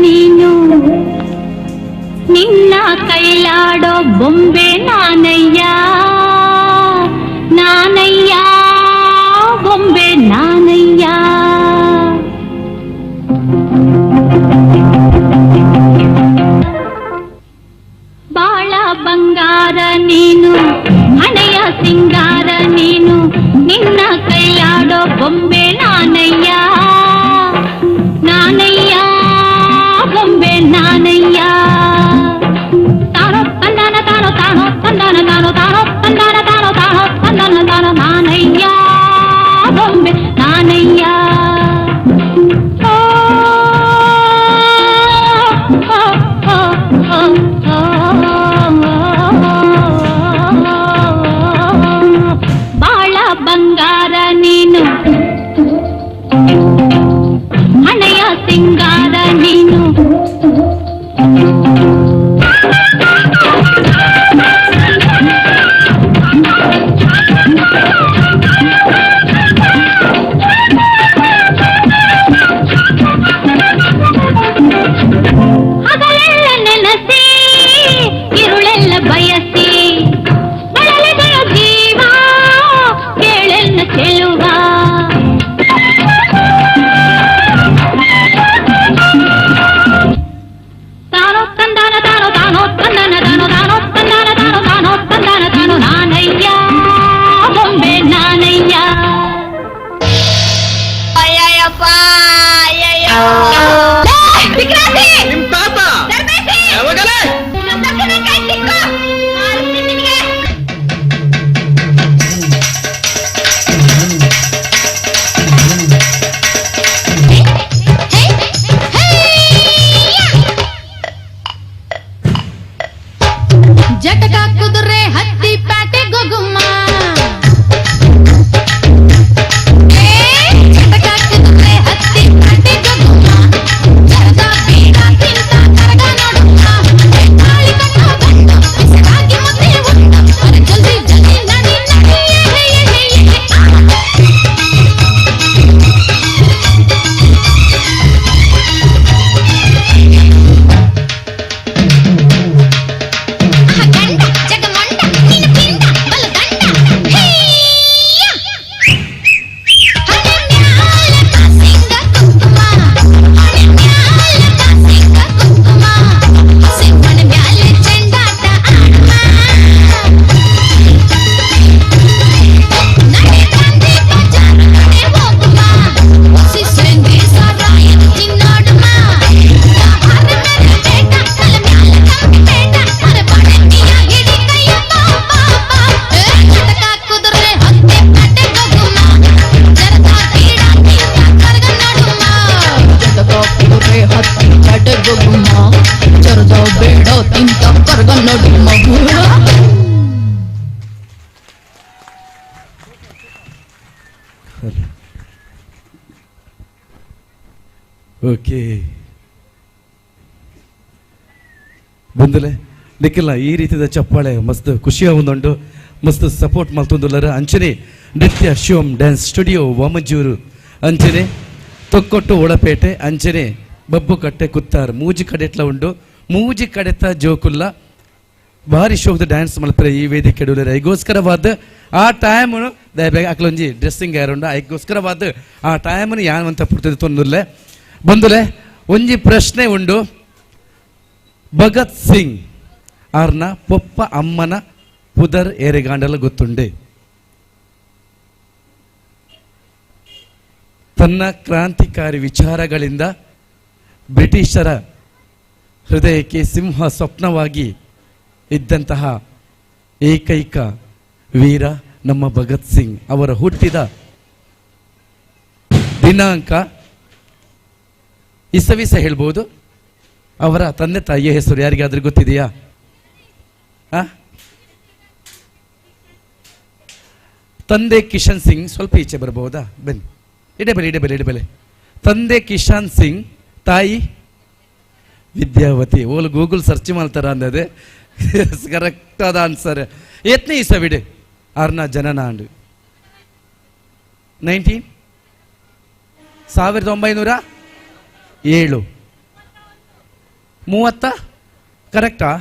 ನೀನು, ನಿನ್ನ ಕೈಲಾಡೋ ಬೊಂಬೆ ನಾನಯ್ಯ, ನಾನಯ್ಯ ಬೊಂಬೆ ನಾನಯ್ಯ. ಬಾಳ ಬಂಗಾರ ನೀನು, ಹಣೆಯ ಸಿಂಗಾರ ನೀನು, ನಿನ್ನ ಕೈಲಾಡೋ ಬೊಂಬೆ ನಾನಯ್ಯ, ನಾನಯ್ಯ ಬೊಂಬೆ ನಾನಯ್ಯ. ತಾನೋ ತಂದಾನ ತಾನೋ ತಾನೋ ತಂದಾನ ತಾನೋ ತಾನೋ ತಂದಾನ ತಾನೋ ತಾನೋ ತಂದಾನ ತಾನೋ ನಾನಯ್ಯ ಬೊಂಬೆ ನಾನಯ್ಯ. ಓ ಓ ಓ ಓ ಬಾಳ ಬಂಗಾರ ನೀನು, ಹಣೆಯ ಸಿಂಗಾರ ನೀನು. ಹಗಲೆಲ್ಲ ನೆನಸಿ ಇರುಳೆಲ್ಲ ಬಯಸಿ ಬಳಲಿದೆಯ ಜೀವ ಕೇಳೆಲ್ಲ ಚೆಲುವ. ತಾನೋ ತಂದಾನ ತಾನೋ ತಾನೋ ತಂದಾನ ತಾನೋ ತಾನೋ ತಂದಾನ ತಾನೋ ತಾನೋ ತಂದಾನ ತಾನೋ ನಾನಯ್ಯ ಬೊಂಬೆ ನಾನಯ್ಯ. ಅಯ್ಯಯ್ಯಪ್ಪ ಅಯ್ಯಯ್ಯೋ. ನಿಮ್ ತಾತ ಯಾವಾಗಲೇ ಜಟಕ ಕುದುರೆ ಹತ್ತಿ ಪ್ಯಾಟೆ ಗೊಗುಮ್ಮ, ಜಟಕ ಕುದುರೆ ಹತ್ತಿ ಪ್ಯಾಟೆ ಗೊಗುಮ್ಮ, ಜರದ ಬೀಡ ತಿಂತ ಕರಗ ನೋಡುಮ್ಮ, ತಾಳಿ ಕಟ್ಟ ಗಂಡ ಬಿಸಿಲಾಗಿ ಮುದ್ದೆ ಉಂಡ, ಅರೆ ಜಲ್ದಿ ಜಲ್ದಿ ನಡಿ ನಡಿ ಏ ಹೇ ಏ ಹೇ ಏ ಹೇ. ಗಂಡ ಜಗಮೊಂಡ ನೀನು ಪಿಂಡ ಬಲು ದಂಡ ಹೇಯ ಹಣೆ ಮ್ಯಾಲ ಕಾಸಿಂಗ ಕುಂಕುಮ, ಹಣೆ ಮ್ಯಾಲ ಕಾಸಿಂಗ ಕುಂಕುಮ, ಸಿಂಹನ ಮ್ಯಾಲ ಚೆಂಡಾಟ ಆಡುಮ, ನಡೆ ಗಾಂಧಿ ಬಜಾರ್ ಕಡೆ ಹೋಗುಮ, ಸಿಸಂಗಿ ಸಾರಾಯ ತಿನ್ನೋಡುಮ, ಹಾರ ಮೇರೆ ಬೇಟ ತಲೆ ಮ್ಯಾಲ ಕಂಬಿ ಬೇಟ, ಅರೆ ಬಡತಿಯ ಹಿಡಿ ಕೈಯ ಬಾ ಬಾ ಬಾ, ಜಟಕ ಕುದುರೆ ಹತ್ತಿ ಪಟ್ಟೆ ಗೊಗುಮ, ಜರದ ಬೀಡ ತಿಂತ ಕರಗ ನೋಡುಮ. ಜಟಕ ಕುದುರೆ ಹತ್ತಿ ಪೇಟೆ ಗೊಗುಮ, ಜರದ ಬೇಡ ತಿಂತ ಕರ್ಗ ನಡುಮ. ಓಕೆ ಬಂದಲೆ ನಿಖಿಲ ಈ ರೀತಿಯ ಚಪ್ಪಾಳೆ ಮಸ್ತ್ ಖುಷಿಯ ಒಂದುಂಡು, ಮಸ್ತ್ ಸಪೋರ್ಟ್ ಮಲ್ತೊಂದುಲ್ಲರ. ಅಂಚನೆ ನೃತ್ಯ ಶಿವಂ ಡ್ಯಾನ್ಸ್ ಸ್ಟುಡಿಯೋ ವಾಮಂಜೂರು, ಅಂಚನೆ ತೊಕ್ಕೊಟ್ಟು ಒಳಪೇಟೆ, ಅಂಚನೆ ಬಬ್ಬುಕಟ್ಟೆ ಕುತ್ತಾರ್ ಮೂಜಿ ಕಡೆಟ್ಲ ಉಂಡು. ಮೂಜಿ ಕಡೆತ ಜೋಕುಲ್ಲ ಭಾರಿ ಶೋಕದ ಡ್ಯಾನ್ಸ್ ಮಲ್ಪರೆ ಈ ವೇದಿಕೆ ಉಳ್ಳರ. ಐಗೋಸ್ಕರವಾದ ಆ ಟೈಮು ದಯಬೇಗ ಅಕ್ಲೊಂಜಿ ಡ್ರೆಸ್ಸಿಂಗ್ ಏರುಂಡು, ಐಗೋಸ್ಕರವಾದ ಆ ಟೈಮನ್ನು ಯಾವಂತ ಪುರ್ತದೆ ತೊಂದುಲ್ಲೆ. ಬಂದುಲೆ ಒಂಜಿ ಪ್ರಶ್ನೆ ಉಂಡು, ಭಗತ್ ಸಿಂಗ್ ಆರ್ನ ಪೊಪ್ಪ ಅಮ್ಮನ ಪುದರ್ ಏರೆಗಾಂಡಲ ಗೊತ್ತುಂಡೆ? ತನ್ನ ಕ್ರಾಂತಿಕಾರಿ ವಿಚಾರಗಳಿಂದ ಬ್ರಿಟಿಷರ ಹೃದಯಕ್ಕೆ ಸಿಂಹ ಸ್ವಪ್ನವಾಗಿ ಇದ್ದಂತಹ ಏಕೈಕ ವೀರ ನಮ್ಮ ಭಗತ್ ಸಿಂಗ್ ಅವರ ಹುಟ್ಟಿದ ದಿನಾಂಕ ಇಸವಿ ಸಹ ಹೇಳ್ಬೋದು. ಅವರ ತಂದೆ ತಾಯಿಯ ಹೆಸರು ಯಾರಿಗಾದ್ರೂ ಗೊತ್ತಿದೆಯಾ? ತಂದೆ ಕಿಶನ್ ಸಿಂಗ್, ಸ್ವಲ್ಪ ಈಚೆ ಬರಬಹುದಾ? ಬನ್ನಿ, ಇಡಬೆಲೆ ಇಡಬೆಲೆ ಇಡಬೆಲೆ. ತಂದೆ ಕಿಶನ್ ಸಿಂಗ್, ತಾಯಿ ವಿದ್ಯಾವತಿ. ಓಲ್ ಗೂಗಲ್ ಸರ್ಚ್ ಮಾಡ್ತಾರ ಅಂದದೆ ಕರೆಕ್ಟ್ ಆದ ಆನ್ಸರ್. ಎತ್ನೇ ಇಸವಿಡೆ ಆರ್ನ ಜನನ ಅಂಡು 19 1907. ಮೂವತ್ತ ಕರೆಕ್ಟಾ?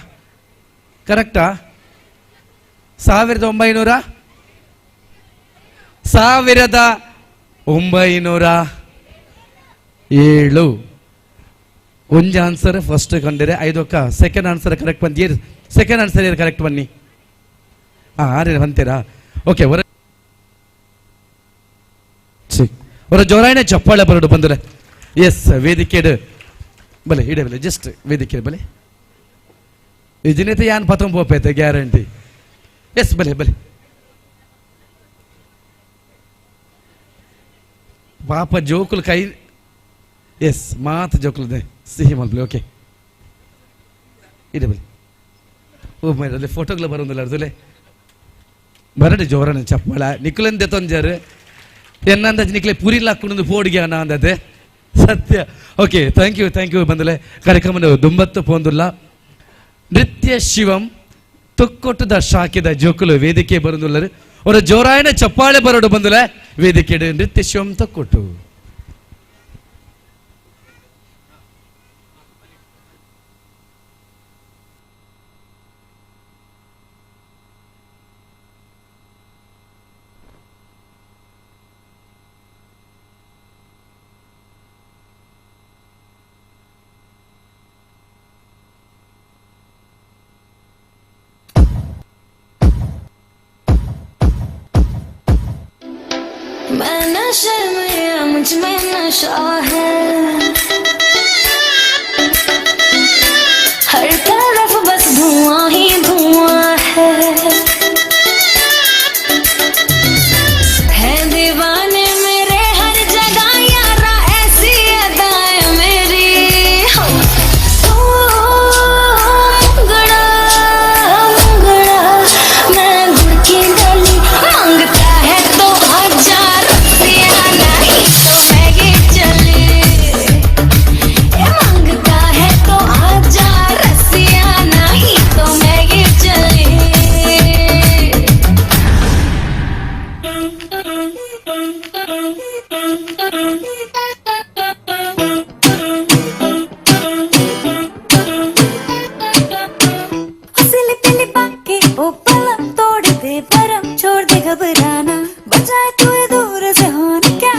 ಕರೆಕ್ಟಾ? 1900 1907. ಒಂಜಿ ಆನ್ಸರ್ ಫಸ್ಟ್ ಕಂಡಿರೆ ಐದೊಕ್ಕ ಸೆಕೆಂಡ್ ಆನ್ಸರ್ ಕರೆಕ್ಟ್ ಬಂದು ಏರ್ ಸೆಕೆಂಡ್ ಆನ್ಸರ್ ಏರ್ ಕರೆಕ್ಟ್ ಬನ್ನಿ. ಹಾಂ ಆರೆ ಅಂತೀರಾ? ಓಕೆ, ಹೊರ ಹೊರ ಜೋರಾಯಣ ಚಪ್ಪಾಳೆ ಬರೋಡು ಬಂದರೆ. ಎಸ್, ವೇದಿಕೆಡು ಬಲೆ ಇಡೇ ಬಲೆ ಜಸ್ಟ್ ವೇದಿಕೆ ಬಲೆ ಇಜಿನೇತೆ ಯಾನ್ ಪತಂ ಪೋಪೈತೆ ಗ್ಯಾರಂಟಿ. ಎಸ್, ಬಲೆ ಬಲೆ ಪಾಪ ಜೋಕುಲು ಕೈ. ಎಸ್, ಮಾತು ಜೋಕುಲದೆ ಸಿಹಿ ಮಲ್ಪಲೆ. ಓಕೆ, ಇಡೇ ಬಲೆ. ಓ ಮೈರಲ್ಲಿ ಫೋಟೋಗಳು ಬರೋದಿಲ್ಲ ಅರ್ದುಲೆ ಬರಡಿ ಜೋರನ ಚಪ್ಪಾಳ ನಿಕ್ಲೆಂದೆ ತೊಂಜಾರು ಎನ್ನಂದಾಜ್ ನಿಕ್ಲೆ ಪುರಿಲ್ಲ ಹಾಕೊಂಡು ಫೋಡಿಗೆ ಅನ್ನ ಅಂದದೆ ಸತ್ಯ. Okay, thank you, thank you ಬಂದಲೆ. ಕಾರ್ಯಕ್ರಮ ದುಂಬತ್ತು ಪೋಂದುಲ್ಲ. ನೃತ್ಯ ಶಿವಂ ತೊಕ್ಕೊಟ್ಟದ ಶಾಖೆದ ಜೋಕುಲು ವೇದಿಕೆ ಬರೋದುಲ್ಲರು ಅವರ ಜೋರಾಯಣ ಚಪ್ಪಾಳೆ ಬರೋಡು ಬಂದಲೆ ವೇದಿಕೆ ನೃತ್ಯ ಶಿವಂ ತೊಕ್ಕೊಟ್ಟು. मैं नशे में मुझ में नशा है, हर तरफ बस धुआं ही धुआं है। है दीवाने मेरे हर जगह यारा, ऐसी अदाएं मेरी। हो मुंगड़ा मुंगड़ा मैं गुड़ की डली, मांगता है तो हजार रुपया, नहीं तो मैं ये चली। मांगता है तो हजार रसिया, नहीं तो मैं ये चली। हौसले पहले पाके ओ पलक तोड़ दे, भरम छोड़ दे घबराना, बचाए तू ये दूर से होने क्या।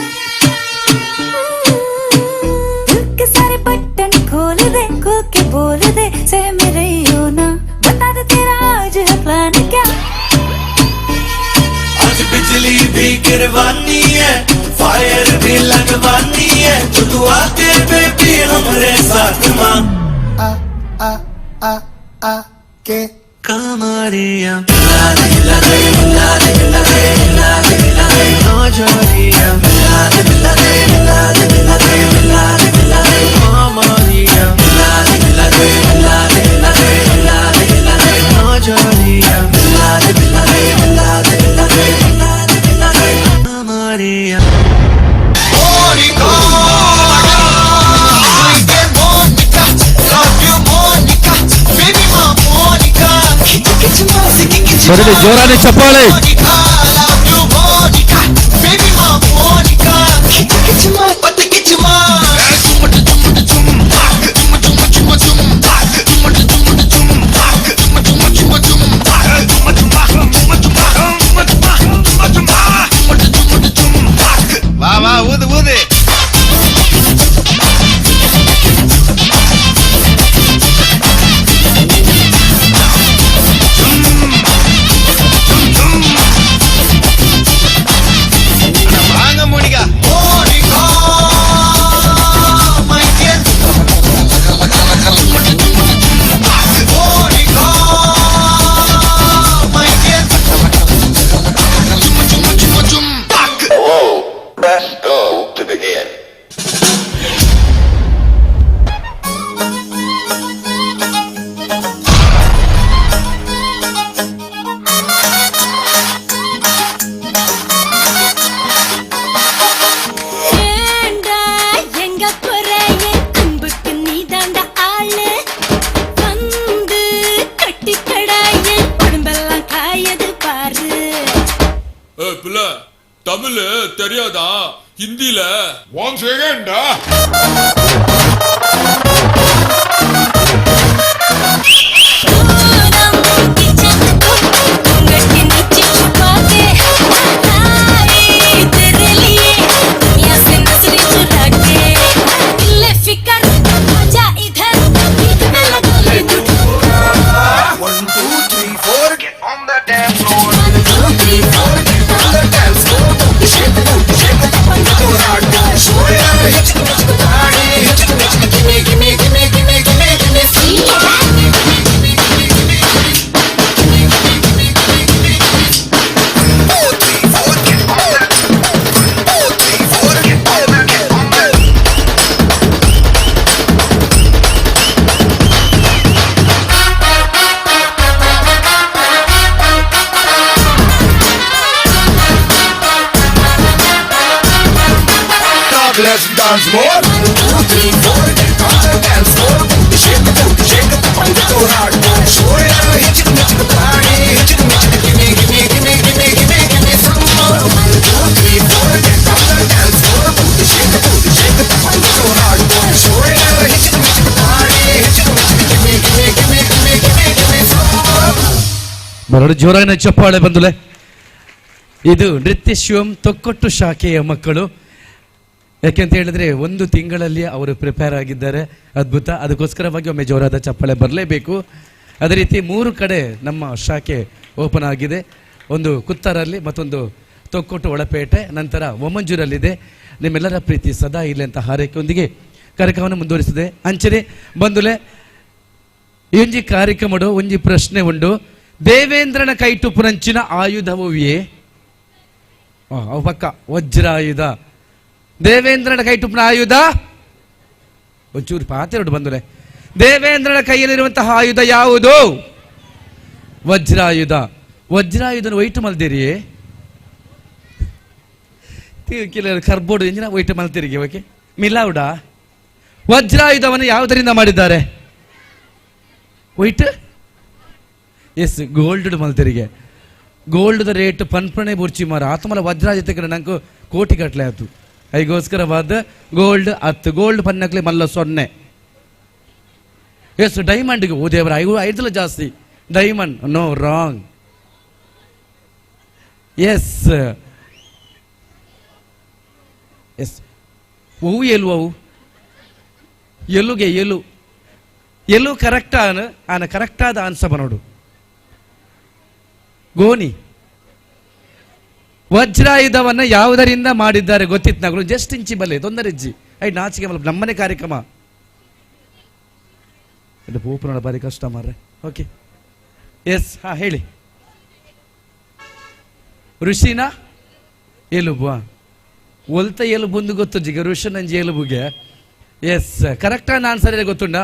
दिल के सारे बटन खोल दे, खोल के बोल दे, सहम रही हो ना, बता दे तेरा आज है प्लान क्या। आज बिजली भी गिरवानी है, फायर भी लगवानी है, तो तू आके बेबी हमरे साथ मां। आ आ आ आ के कमरिया हिला दे हिला दे हिला दे हिला दे हिला दे हिला दे नौजोरिया हिला दे हिला दे हिला दे हिला दे हिला दे हिला दे कमरिया हिला दे हिला दे हिला दे हिला दे हिला दे हिला दे नौजोरिया हिला दे हिला दे हिला दे हिला दे हिला दे हिला दे कमरिया। Monica, I am Monica, love you Monica, baby my Monica. ಬರಲಿ ಜೋರಾನೆ ಚಪ್ಪಾಳೆ. Monica, love you Monica, baby my Monica. வா வா ஊது ஊது. வாங்க Monica. Monica, my dear. Monica, my dear. Press go to begin. ஏண்டா எங்க போற என் அன்புக்கு நீதாண்டா ஆளு, வந்து கட்டிக்கடா என் உடம்பெல்லாம் காயது பாரு. ஏய் பிள்ளை, தமிழ் தெரியாதா? ஹிந்தில one second. Dance more. 1 2 3 4 get on the dance floor. Shake the booty, shake the booty, go hardcore. Shoulder hitch mitch party, hitch mitch gimme gimme gimme gimme gimme gimme some more. 1 2 3 4 get on the dance floor. Shake the booty, shake the booty, go hardcore. Shoulder hitch mitch party, hitch mitch gimme gimme gimme gimme gimme gimme some more. ಬರೋಡು ಜೋರಾಗಿನ ಚಪ್ಪಾಳೆ ಬಂದುಲೆ. ಇದು ನೃತ್ಯ ಶಿವಂ ತೊಕ್ಕೊಟ್ಟು ಶಾಖೆಯ ಮಕ್ಕಳು. ಯಾಕೆಂತ ಹೇಳಿದ್ರೆ ಒಂದು ತಿಂಗಳಲ್ಲಿ ಅವರು ಪ್ರಿಪೇರ್ ಆಗಿದ್ದಾರೆ, ಅದ್ಭುತ. ಅದಕ್ಕೋಸ್ಕರವಾಗಿ ಒಮ್ಮೆ ಜೋರಾದ ಚಪ್ಪಾಳೆ ಬರಲೇಬೇಕು. ಅದೇ ರೀತಿ 3 ಕಡೆ ನಮ್ಮ ಶಾಖೆ ಓಪನ್ ಆಗಿದೆ. ಒಂದು ಕುತ್ತಾರಲ್ಲಿ, ಮತ್ತೊಂದು ತೊಕ್ಕೊಟ್ಟು ಒಳಪೇಟೆ, ನಂತರ ಒಮಂಜೂರಲ್ಲಿದೆ. ನಿಮ್ಮೆಲ್ಲರ ಪ್ರೀತಿ ಸದಾ ಇರಲಿ ಅಂತ ಹಾರೈಕೆಯೊಂದಿಗೆ ಕಾರ್ಯಕ್ರಮವನ್ನು ಮುಂದುವರಿಸಿದೆ. ಅಂಚನೆ ಬಂದುಲೆ ಒಂಜಿ ಕಾರ್ಯಕ್ರಮಡು ಒಂಜಿ ಪ್ರಶ್ನೆ ಉಂಡು. ದೇವೇಂದ್ರನ ಕೈಟುಪುರಂಚಿನ ಆಯುಧವುಯೇ? ಅವು ಪಕ್ಕ ವಜ್ರಾಯುಧ. ದೇವೇಂದ್ರನ ಕೈಟುಪುನ ಆಯುಧ ಒಂಚೂರು ಪಾತೆರಡು ಬಂದುಲೆ. ದೇವೇಂದ್ರನ ಕೈಯಲ್ಲಿರುವಂತಹ ಆಯುಧ ಯಾವುದು? ವಜ್ರಾಯುಧ. ವಜ್ರಾಯುಧನ ವೈಟ್ ಮಲ್ದಿರಿಯೇ? ಕರ್ಬೋರ್ಡ್ ಎಂಜಿನ ವೈಟ್ ಮಲ್ತಿರಿಗೆ ಓಕೆ ಮಿಲಾವುಡ. ವಜ್ರಾಯುಧವನ್ನು ಯಾವುದರಿಂದ ಮಾಡಿದ್ದಾರೆ? White S gold ಮಲ್ತಿರಿಗೆ. ಗೋಲ್ಡ್ದ rate ಪನ್ಪಣೆ ಬುರ್ಚಿ ಮಾರ ಆತಮಲ ವಜ್ರಾಯುಧ ಕಡೆ ನಂಗೆ ಕೋಟಿ ಗಟ್ಟಲೆ ಆಯ್ತು. ಐಗೋಸ್ಕರವಾದ ಗೋಲ್ಡ್ ಹತ್ತು ಗೋಲ್ಡ್ ಪನ್ನಕ್ಲೆ ಮಲ್ಲ 0. ಎಸ್ ಡೈಮಂಡ್ಗೆ ಓ ದೇವರ ಐದಲ ಜಾಸ್ತಿ diamond. No wrong. Yes yes ಅವು ಎಲು ಅವು ಎಲುಗೆ ಎಲು ಎಲು ಕರೆಕ್ಟ್ ಆನ ಆನ ಕರೆಕ್ಟಾದ ಆನ್ಸರ್ ಬನೋಡು. ಗೋನಿ ವಜ್ರಾಯುಧವನ್ನು ಯಾವುದರಿಂದ ಮಾಡಿದ್ದಾರೆ ಗೊತ್ತಿತ್ತು ನಾಗಳು? ಜಸ್ಟ್ ಇಂಚಿ ಬಲ್ಲೆ ತೊಂದರೆ ಇಜ್ಜಿ I ನಾಚಿಕೆ ಮಲ್ಪ ನಮ್ಮನೆ ಕಾರ್ಯಕ್ರಮ ಪೋಪುನೋಡ ಬಾರಿ ಕಷ್ಟ ಮಾರ್ರೆ. ಓಕೆ ಎಸ್ ಹಾ ಹೇಳಿ. ಋಷಿನ ಎಲುಬು ಒಲ್ತ ಎಲುಬುಂದು ಗೊತ್ತು ಜಿಗ ಋಷಿನಂಜಿ ಎಲುಬುಗೆ. ಎಸ್ ಕರೆಕ್ಟ್ ನಾನು ಸರಿ ಗೊತ್ತುಂಡ.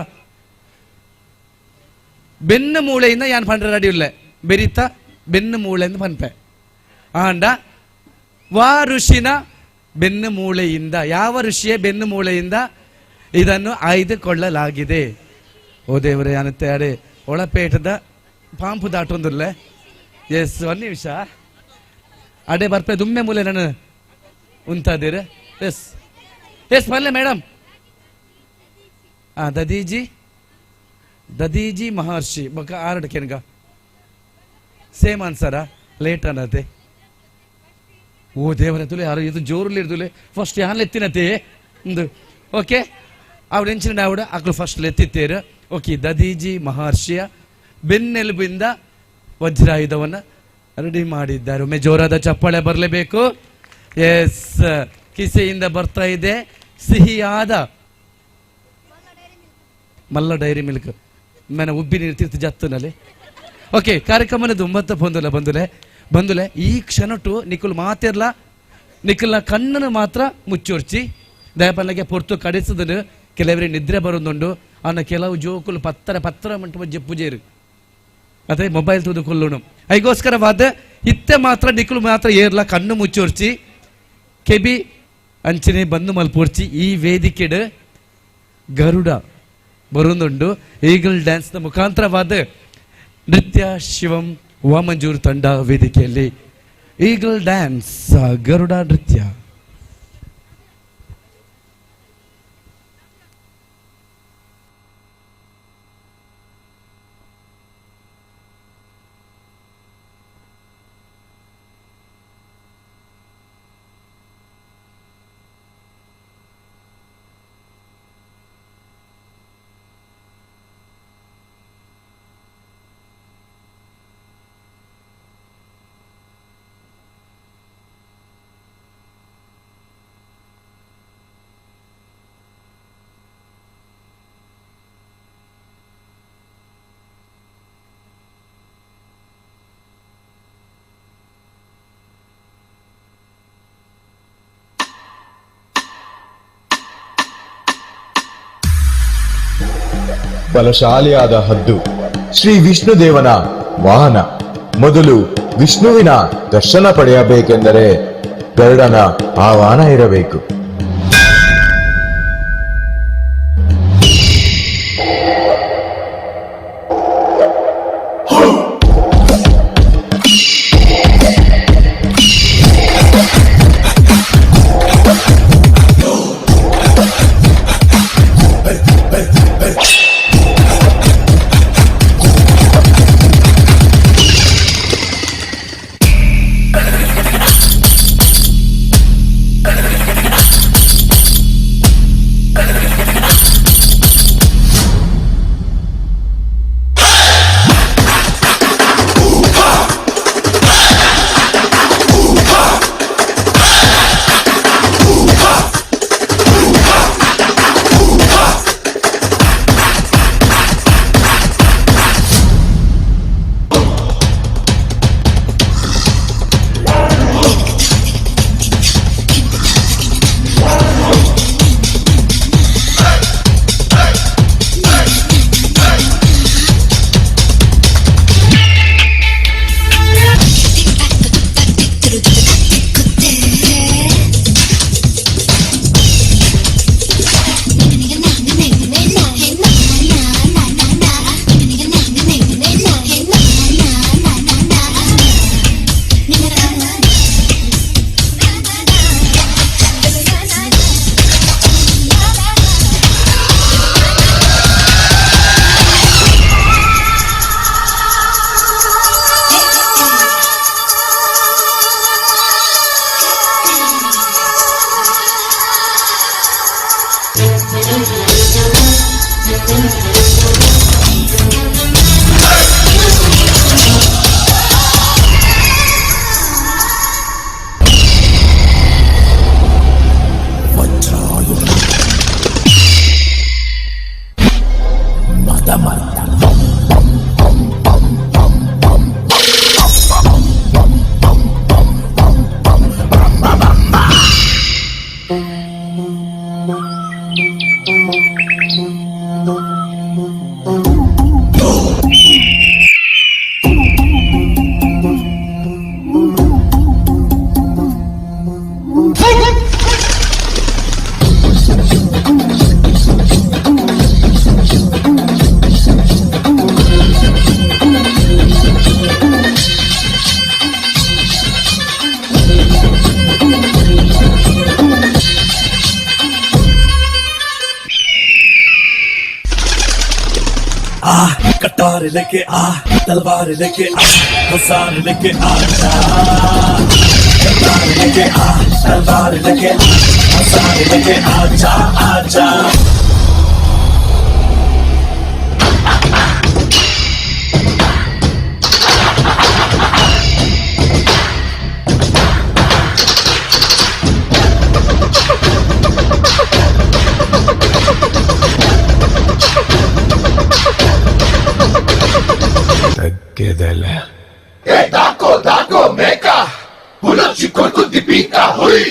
ಬೆನ್ನು ಮೂಳೆಯಿಂದ ಯಾನ್ ಪಂಡ್ರೆ ರೆಡಿ ಇಲ್ಲ ಬೆರಿತ ಬೆನ್ನು ಮೂಳೆಯಿಂದ ಪನ್ಪೆ ಆಂಡ ವಾ ಋಷಿನ ಬೆನ್ನು ಮೂಳೆಯಿಂದ ಯಾವ ಋಷಿಯ ಬೆನ್ನು ಮೂಳೆಯಿಂದ ಇದನ್ನು ಆಯ್ದುಕೊಳ್ಳಲಾಗಿದೆ? ಓ ದೇವರೇ ಅನ್ನತ್ತೆ ಅಡೆ ಒಳಪೇಟದ ಪಾಂಪು ದಾಟೊಂದಿಲ್ಲ. ಎಸ್ ಒಂದು ನಿಮಿಷ ಅಡೆ ಬರ್ಪೆ ದುಮ್ಮೆ ಮೂಲೆ ನಾನು ಉಂತಾದಿರ. ಎಸ್ ಎಸ್ ಬಲ್ಲೆ ಮೇಡಮ್. ಆ ದದೀಜಿ ದದೀಜಿ ಮಹರ್ಷಿ ಬೊಕ ಆರಡು ಕೆನ್ಗ ಸೇಮ್ ಆನ್ಸರಾ ಲೇಟ್ ಅನ್ನತ್ತೆ. ಓ ದೇವರ ತುಲೆ ಯಾರು ಇದು ಜೋರಲ್ಲಿ ಇರ್ದುಲೆ ಫಸ್ಟ್ ಯಾನ್ ಎತ್ತಿನತೆ ಒಂದು ಓಕೆ ಆವಿಡ ಎಂಚಿನ ಆವಿಡ ಅಕ್ಲು ಫಸ್ಟ್ ಎತ್ತಿತ್ತೇರು. ಓಕೆ ದದೀಜಿ ಮಹರ್ಷಿಯ ಬೆನ್ನೆಲುಬಿಂದ ವಜ್ರಾಯುಧವನ್ನು ರೆಡಿ ಮಾಡಿದ್ದಾರೆ. ಒಮ್ಮೆ ಜೋರಾದ ಚಪ್ಪಾಳೆ ಬರಲೇಬೇಕು. ಎಸ್ ಕಿಸೆಯಿಂದ ಬರ್ತಾ ಇದೆ ಸಿಹಿಯಾದ ಮಲ್ಲ ಡೈರಿ ಮಿಲ್ಕ್ ಮೇನ ಉಬ್ಬಿ ನೀರು ತೀರ್ಥ ಜತ್ತನಲ್ಲಿ. ಓಕೆ ಕಾರ್ಯಕ್ರಮನ ದುಂಬತ್ತ ಬಂದುಲೆ ಬಂದುಲೆ ಬಂದುಲೆ ಈ ಕ್ಷಣಟು ನಿಖುಲ್ ಮಾತಿರ್ಲ ನಿಖಲ್ನ ಕಣ್ಣನ್ನು ಮಾತ್ರ ಮುಚ್ಚೋರ್ಚಿ ದಯಪಲ್ಲಗೆ ಪೊರ್ತು ಕಡಿಸದನು. ಕೆಲವರಿಗೆ ನಿದ್ರೆ ಬರೋದುಂಡು ಅನ್ನ ಕೆಲವು ಜೋಕುಲು ಪತ್ತರ ಪತ್ತರ ಮಂಟು ಜಪ್ಪುಜೇರು ಅದೇ ಮೊಬೈಲ್ ತೂದುಕೊಳ್ಳೋಣ. ಐಗೋಸ್ಕರವಾದ ಇತ್ತೆ ಮಾತ್ರ ನಿಖುಲ್ ಮಾತ್ರ ಏರ್ಲ ಕಣ್ಣು ಮುಚ್ಚೋರ್ಚಿ ಕೆಬಿ ಅಂಚನೆ ಬಂದು ಮಲ್ಪೋರ್ಚಿ. ಈ ವೇದಿಕೆಡು ಗರುಡ ಬರೋದುಂಡು ಈಗಲ್ ಡ್ಯಾನ್ಸ್ನ ಮುಖಾಂತರವಾದ ನೃತ್ಯ ಶಿವಂ ವಾಮಂಜೂರ್ ತಂಡ ವೇದಿಕೆಯಲ್ಲಿ ಈಗಲ್ ಡ್ಯಾನ್ಸ್ ಗರುಡ ನೃತ್ಯ. ಬಲಶಾಲಿಯಾದ ಹದ್ದು ಶ್ರೀ ವಿಷ್ಣುದೇವನ ವಾಹನ. ಮೊದಲು ವಿಷ್ಣುವಿನ ದರ್ಶನ ಪಡೆಯಬೇಕೆಂದರೆ ಗರುಡನ ಆಹ್ವಾನ ಇರಬೇಕು. कटार लेके आ, तलवार लेके आ, हसार लेके आ, कटार लेके आ, तलवार लेके आ, हसार लेके आ जा आ जा। दाको दाको मेका हुलची कोरकु दीपिका हुई।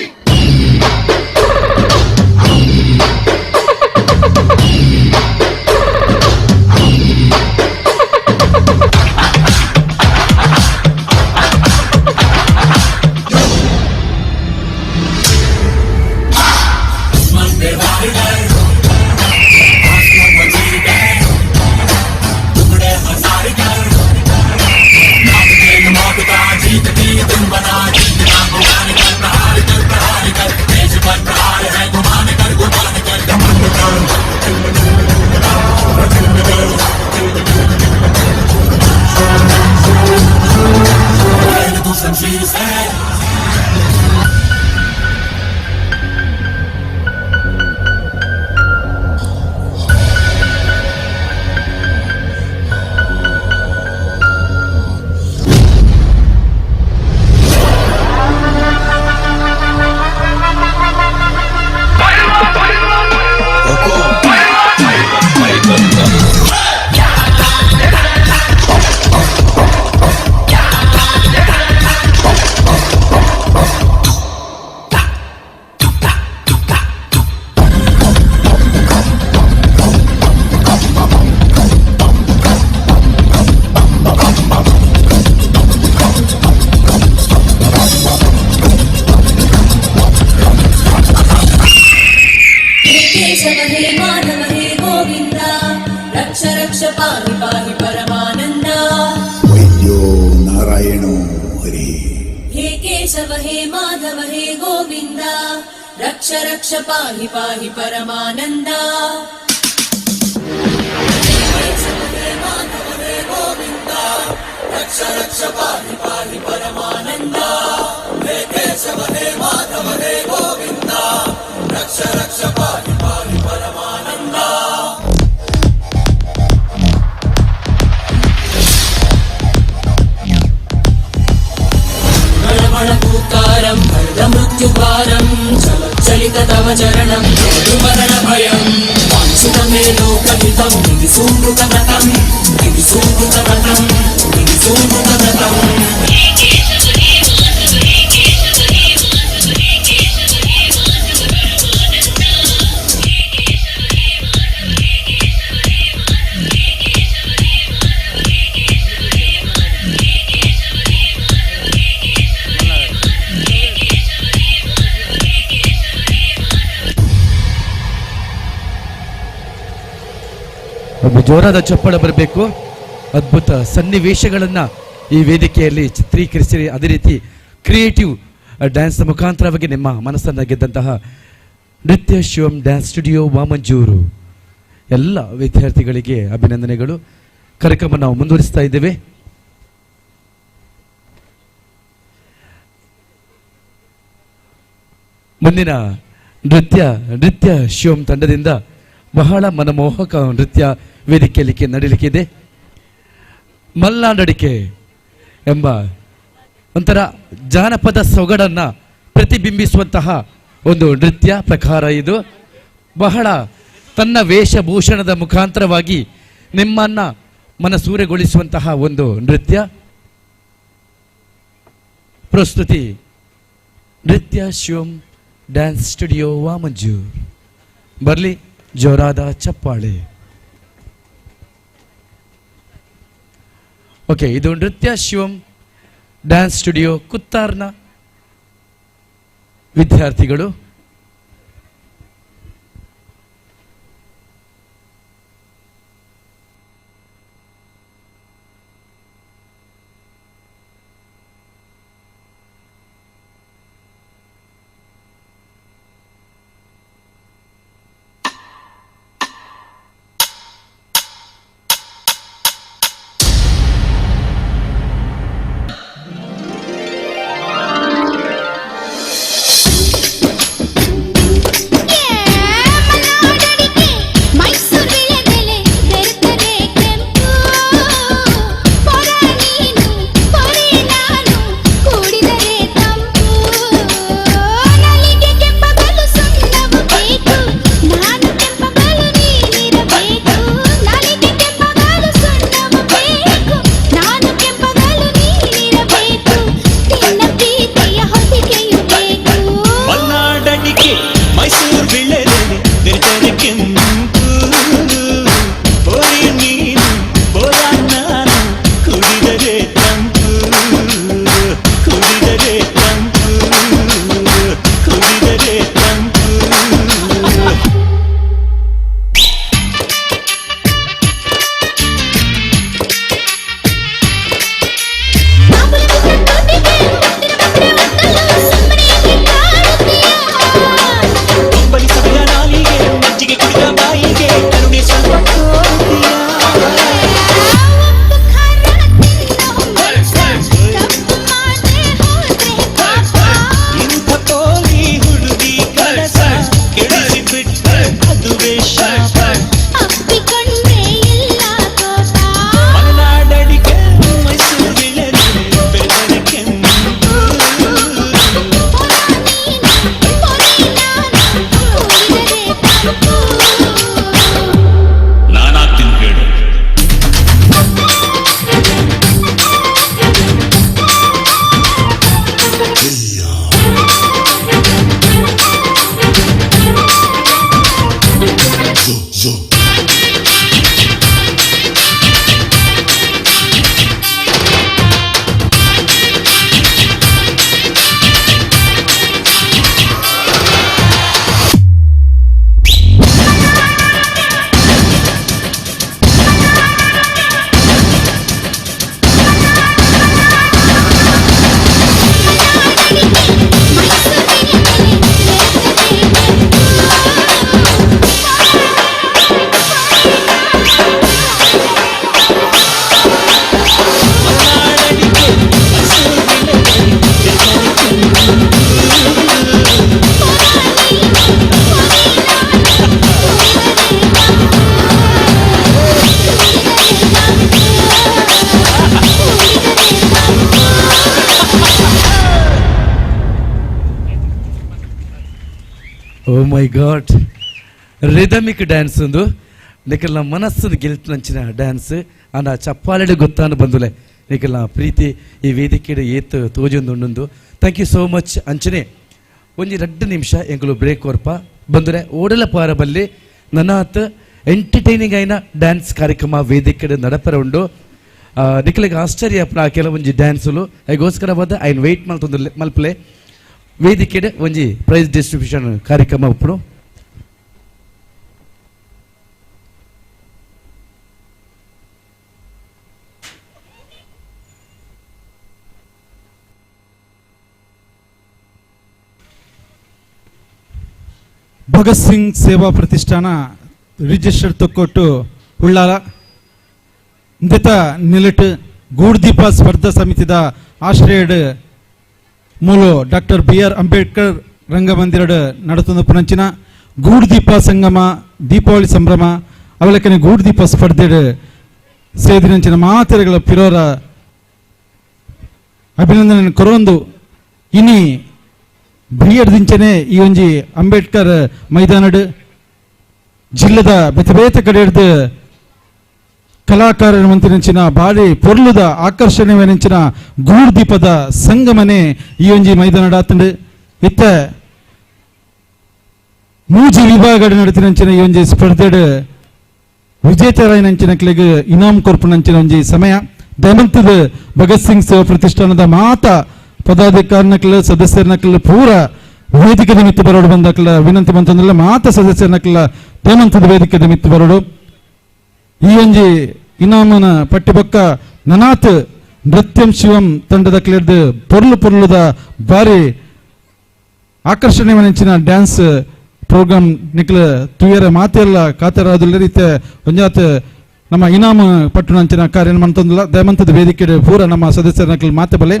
रक्ष पाहि पाहि परमानंद। रक्ष रक्ष पाहि पाहि परमानंद। हे केशव हे माधव हे गोविंद, रक्ष रक्ष पाहि पाहि परमानंद। गणमणपूकारं भरदमृत्युभारं चलित तव चरणं मरणभयं वाञ्छितमे लोकहितं निधिसूनृतव्रतं निधिसूनृतव्रतं निधिसूनृतव्रतम्। ಒಬ್ಬ ಜೋರಾದ ಚಪ್ಪಳ ಬರಬೇಕು. ಅದ್ಭುತ ಸನ್ನಿವೇಶಗಳನ್ನು ಈ ವೇದಿಕೆಯಲ್ಲಿ ಚಿತ್ರೀಕರಿಸಿ ಅದೇ ರೀತಿ ಕ್ರಿಯೇಟಿವ್ ಡ್ಯಾನ್ಸ್ ಮುಖಾಂತರವಾಗಿ ನಿಮ್ಮ ಮನಸ್ಸನ್ನು ಗೆದ್ದಂತಹ ನೃತ್ಯ ಶಿವಂ ಡ್ಯಾನ್ಸ್ ಸ್ಟುಡಿಯೋ ವಾಮಂಜೂರು ಎಲ್ಲ ವಿದ್ಯಾರ್ಥಿಗಳಿಗೆ ಅಭಿನಂದನೆಗಳು. ಕಾರ್ಯಕ್ರಮ ನಾವು ಮುಂದುವರಿಸ್ತಾ ಇದ್ದೇವೆ. ಮುಂದಿನ ನೃತ್ಯ ಶಿವಂ ತಂಡದಿಂದ ಬಹಳ ಮನಮೋಹಕ ನೃತ್ಯ ವೇದಿಕೆಯಲ್ಲಿ ನಡೀಲಿಕ್ಕಿದೆ. ಮಲ್ನಾಡಡಿಕೆ ಎಂಬ ಒಂಥರ ಜಾನಪದ ಸೊಗಡನ್ನು ಪ್ರತಿಬಿಂಬಿಸುವಂತಹ ಒಂದು ನೃತ್ಯ ಪ್ರಕಾರ ಇದು. ಬಹಳ ತನ್ನ ವೇಷಭೂಷಣದ ಮುಖಾಂತರವಾಗಿ ನಿಮ್ಮನ್ನು ಮನಸೂರೆಗೊಳಿಸುವಂತಹ ಒಂದು ನೃತ್ಯ ಪ್ರಸ್ತುತಿ ನೃತ್ಯ ಶಿವಂ ಡ್ಯಾನ್ಸ್ ಸ್ಟುಡಿಯೋ ವಾಮಂಜೂರ್. ಬರಲಿ ಜೋರಾದ ಚಪ್ಪಾಳೆ. ಓಕೆ, ಇದು ನೃತ್ಯ ಶಿವಂ ಡ್ಯಾನ್ಸ್ ಸ್ಟುಡಿಯೋ ಕುತ್ತಾರ್ನ ವಿದ್ಯಾರ್ಥಿಗಳು. Oh my god, rhythmic dance ಉಂದು ನಿಖಲ್ನ ಮನಸ್ಸನ್ನು ಗೆಲ್ತಂಚಿನ ಡ್ಯಾನ್ಸ್ ಅಂಡ ಚಪ್ಪಾಲೆಡು ಗೊತ್ತಾನು ಬಂದುಲೆ ನಿಖಲ್ನ ಪ್ರೀತಿ ಈ ವೇದಿಕೆಡು ಏತ್ ತೋಜೊಂದುಂಡು. Thank you so much. ಅಂಚನೆ ಒಂಜಿ 2 ನಿಮಿಷ ಎಂಕುಲು ಬ್ರೇಕ್ ಕೊರ್ಪ ಬಂದುಲೆ ಓಡಲ ಪಾರ ಬಲ್ಲಿ ನನಾತ್ ಎಂಟರ್ಟೈನಿಂಗ್ ಆಯ್ನ ಡ್ಯಾನ್ಸ್ ಕಾರ್ಯಕ್ರಮ ವೇದಿಕೆಡು ನಡಪರ ಉಂಡು. ನಿಖಲಿಗೆ ಆಶ್ಚರ್ಯ ಅಪ್ನ ಕೆಲವೊಂಜಿ ಡ್ಯಾನ್ಸುಲು ಐಗೋಸ್ಕರವಾದ ಐನ್ ವೆಯ್ಟ್ ಮಲ್ತೊಂದು ಮಲ್ಪಲೆ ವೇದಿಕೆಡೆ ಒಂಜಿ ಪ್ರೈಸ್ ಡಿಸ್ಟ್ರಿಬ್ಯೂಷನ್ ಕಾರ್ಯಕ್ರಮ ಉಪ್ಪುಡು. ಭಗತ್ ಸಿಂಗ್ ಸೇವಾ ಪ್ರತಿಷ್ಠಾನ ರಿಜಿಸ್ಟರ್ಡ್ ತೊಕ್ಕೊಟ್ಟು ಉಳ್ಳಾಲ ಇಂದಿತ ನಿಲಟ್ ಗೂಡ್ದೀಪ ಸ್ಪರ್ಧಾ ಸಮಿತಿದ ಆಶ್ರಯಡ್ ಮೂಲ doctor B R Ambedkar ರಂಗಮಂದಿರಡ್ ನಡತೊಂದು ಪುನಂಚಿನ ಗೂಡ್ದೀಪ ಸಂಗಮ ದೀಪಾವಳಿ ಸಂಭ್ರಮ ಅವಲಕ್ಕನೆ ಗೂಡ್ದೀಪ ಸ್ಪರ್ಧೆಡ್ ಸೇದಿನಂಚಿನ ಮಾತೆರೆಗಳ ಪಿರೋರ ಅಭಿನಂದನೆ ಕೊರೊಂದು ಇನಿ ಬಿಯರ್ದಿಂಚನೆ ಈ ಒಂಜಿ ಅಂಬೇಡ್ಕರ್ ಮೈದಾನಡ್ ಜಿಲ್ಲೆದ ಬೇತೆ ಬೇತೆ ಕಡೆ ಹಿಡ್ದು ಕಲಾಕಾರರ ಮಂತಿನಂಚಿನ ಬಾರಿ ಪೊರ್ಲುದ ಆಕರ್ಷಣೆವನಿಂಚಿನ ಗೂಡ್ದೀಪದ ಸಂಗಮನೆ ಈ ಒಂಜಿ ಮೈದಾನ ಆತಂಡು. ಇತ್ತ ಮೂಜಿ ವಿಭಾಗಡ್ ನಡತಿನಂಚಿನ ಈ ಒಂಜಿ ಸ್ಪರ್ಧೆಡ್ ವಿಜೇತರಾಯಿನಂಚಿನಕ್ಲೆಗ್ ಇನಾಮ್ ಕೊರ್ಪುನಂಚಿನ ಒಂಜಿ ಸಮಯ. ದಯಮಂತದ ಭಗತ್ ಸಿಂಗ್ ಸೇವಾ ಪ್ರತಿಷ್ಠಾನದ ಮಾತ ಪದಾಧಿಕಾರಿನಕ್ಲ ಸದಸ್ಯರನಕ್ಲ ಪೂರ ವೇದಿಕೆ ನಿಮಿತ್ತ ಬರೋಡು ಬಂದಕ್ಲ ವಿನಂತಿ ಮಂತಂದ್ರೆ ಮಾತ ಸದಸ್ಯರನಕ್ಲ ದಯಮಂತದ ವೇದಿಕೆ ನಿಮಿತ್ತ ಬರೋಡು. ಈ ಒಂಜಿ ಇನಾಮನ ಪಟ್ಟಿಬೊಕ್ಕ ನನಾತ್ ನೃತ್ಯಂ ಶಿವಂ ತಂಡದ ಕ್ಲೇರ್ದು ಪೊರ್ಲು ಪೊರ್ಲುದ ಬಾರಿ ಆಕರ್ಷಣೆ ಮನಂಚಿನ ಡ್ಯಾನ್ಸ್ ಪ್ರೋಗ್ರಾಮ್ ನಿಕ್ಲ ತುಯರ ಮಾತೆಲ್ಲ ಕಾತರಾದುಲ್ಲ ರೀತಿ ಒಂಜಾತ್ ನಮ್ಮ ಇನಾಮ ಪಟ್ಟುನಂಚಿನ ಕಾರ್ಯ ಮಂತಂದಿಲ್ಲ. ದಯಮಂತದ ವೇದಿಕೆ ಪೂರ ನಮ್ಮ ಸದಸ್ಯರ ಮಾತೆ ಬಲೆ.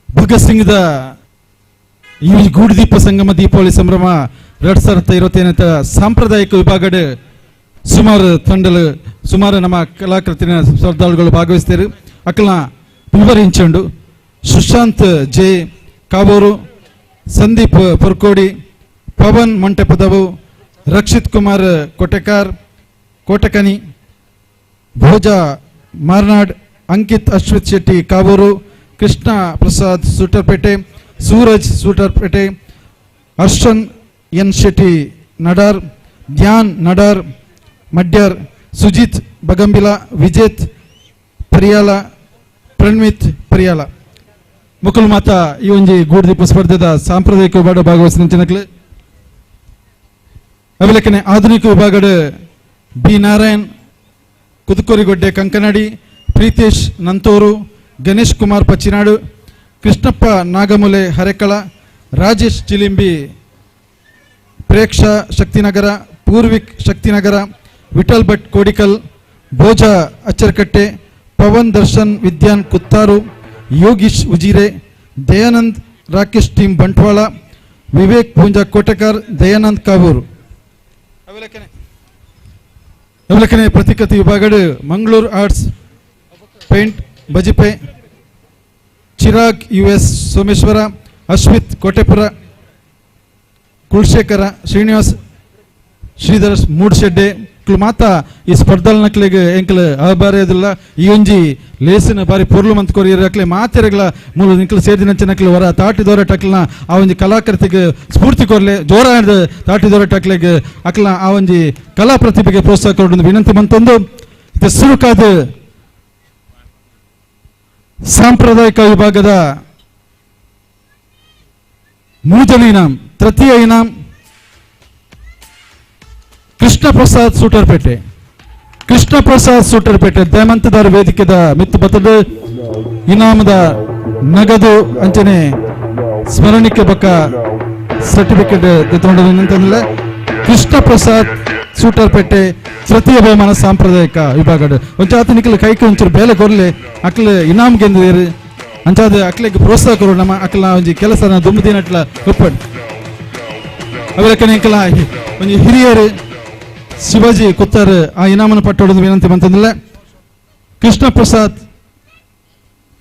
ಭಗತ್ ಸಿಂಗ್ದ ಈ ಗೂಡುದೀಪ ಸಂಗಮ ದೀಪಾವಳಿ ಸಂಭ್ರಮ 2025 ಸಾಂಪ್ರದಾಯಿಕ ವಿಭಾಗದ ಸುಮಾರು ತಂಡಲು ಸುಮಾರು ನಮ್ಮ ಕಲಾಕೃತಿನ ಸ್ಪರ್ಧಾಳುಗಳು ಭಾಗವಹಿಸ್ತಾರೆ. ಅಕ್ಕಲ ವಿವರಿಂಚಂಡು ಸುಶಾಂತ್ ಜೆ ಕಾವೂರು, ಸಂದೀಪ್ ಪೊರ್ಕೋಡಿ, ಪವನ್ ಮಂಟಪದವು, ರಕ್ಷಿತ್ ಕುಮಾರ್ ಕೊಟೆಕಾರ್ ಕೋಟಕನಿ, ಭೋಜ ಮಾರ್ನಾಡ್, ಅಂಕಿತ್ ಅಶ್ವಿತ್ ಶೆಟ್ಟಿ ಕಾವೂರು, ಕೃಷ್ಣ ಪ್ರಸಾದ್ ಸೂಟರ್ಪೇಟೆ, ಸೂರಜ್ ಸೂಟರ್ಪೇಟೆ, ಹರ್ಷನ್ ಎನ್ ಶೆಟ್ಟಿ ನಡಾರ್, ಧ್ಯಾನ್ ನಡಾರ್ ಮಡ್ಯರ್, ಸುಜಿತ್ ಬಗಂಬಿಲ, ವಿಜೇತ್ ಪರಿಯಾಲ, ಪ್ರಣ್ವಿತ್ ಪರಿಯಾಲ. ಮುಕುಲ್ ಮಾತಾ ಈ ಒಂಜಿ ಗೂಡುದೀಪ ಸ್ಪರ್ಧೆದ ಸಾಂಪ್ರದಾಯಿಕ ವಿಭಾಗ ಭಾಗವಹಿಸಿದ ಚಿನ್ನಕ್ಲೆ. ಅವಿಲಕ್ಕನೆ ಆಧುನಿಕ ವಿಭಾಗದ ಬಿ ನಾರಾಯಣ್, ಕುದುಕೋರಿಗೊಡ್ಡೆ ಕಂಕನಾಡಿ, ಪ್ರೀತೇಶ್ ನಂತೂರು, ಗಣೇಶ್ ಕುಮಾರ್ ಪಚ್ಚಿನಾಡು, ಕೃಷ್ಣಪ್ಪ ನಾಗಮೂಲೆ ಹರೆಕಳ, ರಾಜೇಶ್ ಚಿಲಿಂಬಿ, ಪ್ರೇಕ್ಷಾ ಶಕ್ತಿನಗರ, ಪೂರ್ವಿಕ್ ಶಕ್ತಿನಗರ, ವಿಠಲ್ ಭಟ್ ಕೋಡಿಕಲ್, ಭೋಜ ಅಚ್ಚರಕಟ್ಟೆ, ಪವನ್ ದರ್ಶನ್ ವಿದ್ಯಾನ್ ಕುತ್ತಾರು, ಯೋಗೀಶ್ ಉಜಿರೆ, ದಯಾನಂದ್ ರಾಕೇಶ್ ಟೀಮ್ ಬಂಟ್ವಾಳ, ವಿವೇಕ್ ಪೂಂಜಾ ಕೋಟೆಕಾರ್, ದಯಾನಂದ್ ಕಾವೂರು. ಅವಲಕ್ಕನೆ ಪ್ರತಿಕೃತಿ ವಿಭಾಗದ Mangaluru arts paint Bajpe, Chirag U S Someshwara, Ashwith Kotepura, Kulashekara, Srinivas Sridhar Moodshedde ಮಾತ ಈ ಸ್ಪರ್ಧಾನಕ್ಲೆಗ್ ಎಂಕಲ್ ಅಬಾರಿಯದಿಲ್ಲ. ಈ ಒಂಜಿ ಲೇಸಿನ ಬಾರಿ ಪೊರ್ಲು ಮಂತ್ ಕೊರಿಯರ್ ಅಕ್ಲೆ ಮಾತೆರೆಗಳ ಮೂಲ ನಿಂಕಲ್ ಸೇರಿದಂಚನಕ್ಲೆ ವರ ತಾಟಿ ದೋರ ಟಕ್ಲನ ಆ ಒಂಜಿ ಕಲಾಕೃತಿಗೆ ಸ್ಫೂರ್ತಿ ಕೊರ್ಲೆ ಜೋರಾದ ತಾಟಿ ದೋರ ಟಕ್ಲೆಗ್ ಅಕ್ಲ ಆ ಒಂಜಿ ಕಲಾ ಪ್ರತಿಭೆಗೆ ಪ್ರೋತ್ಸಾಹ ಕೊರೊಂದು ವಿನಂತಿ ಮಂತೊಂದು. ಇದು ಸುರುಕಾದ ಸಾಂಪ್ರದಾಯಿಕ ವಿಭಾಗದ ಮೂಜನ ಇನಾಮ್, ತೃತೀಯ ಇನಾಮ್ ಕೃಷ್ಣ ಪ್ರಸಾದ್ ಸೂಟರ್ಪೇಟೆ. ಕೃಷ್ಣ ಪ್ರಸಾದ್ ಸೂಟರ್ಪೇಟೆ ದಯಮಂತದಾರ ವೇದಿಕೆದ ಮಿತ್ತು ಬತ್ತದ ಇನಾಮದ ನಗದು ಅಂಚನೆ ಸ್ಮರಣಿಕೆ ಬಕ್ಕ ಸರ್ಟಿಫಿಕೇಟ್ ತಗೊಂಡು ಕೃಷ್ಣ ಪ್ರಸಾದ್ ಸೂಟರ್ಪೇಟೆ ತೃತೀಯ ಬಹುಮಾನ ಸಾಂಪ್ರದಾಯಿಕ ವಿಭಾಗ. ಒಂಚಾತ ನಿಖಲ್ ಕೈಗೆ ಒಂಚೂರು ಬೇಲೆ ಕೊರ್ಲೆ ಅಕ್ಲೆ ಇನಾಮ್ ಗೆಂದಿರಿ ಅಂಚಾದ ಅಕ್ಲೆಗೆ ಪ್ರೋತ್ಸಾಹ ಕೊರು ನಮ್ಮ ಅಕ್ಲ ಒಂಜಿ ಕೆಲಸನ ದುಂಬುದಿನಟ್ಲ ಒಪ್ಪಡ್ ಅವೆಲಕ್ಕನೆ ಎಂಕಲ ಒಂಜಿ ಹಿರಿಯರು ಶಿವಾಜಿ ಕುತ್ತಾರು ಆ ಇನಾಮನ ಪಟ್ಟೊಡದು ವಿನಂತಿ ಮಂತಂದಿಲ್ಲ. ಕೃಷ್ಣ ಪ್ರಸಾದ್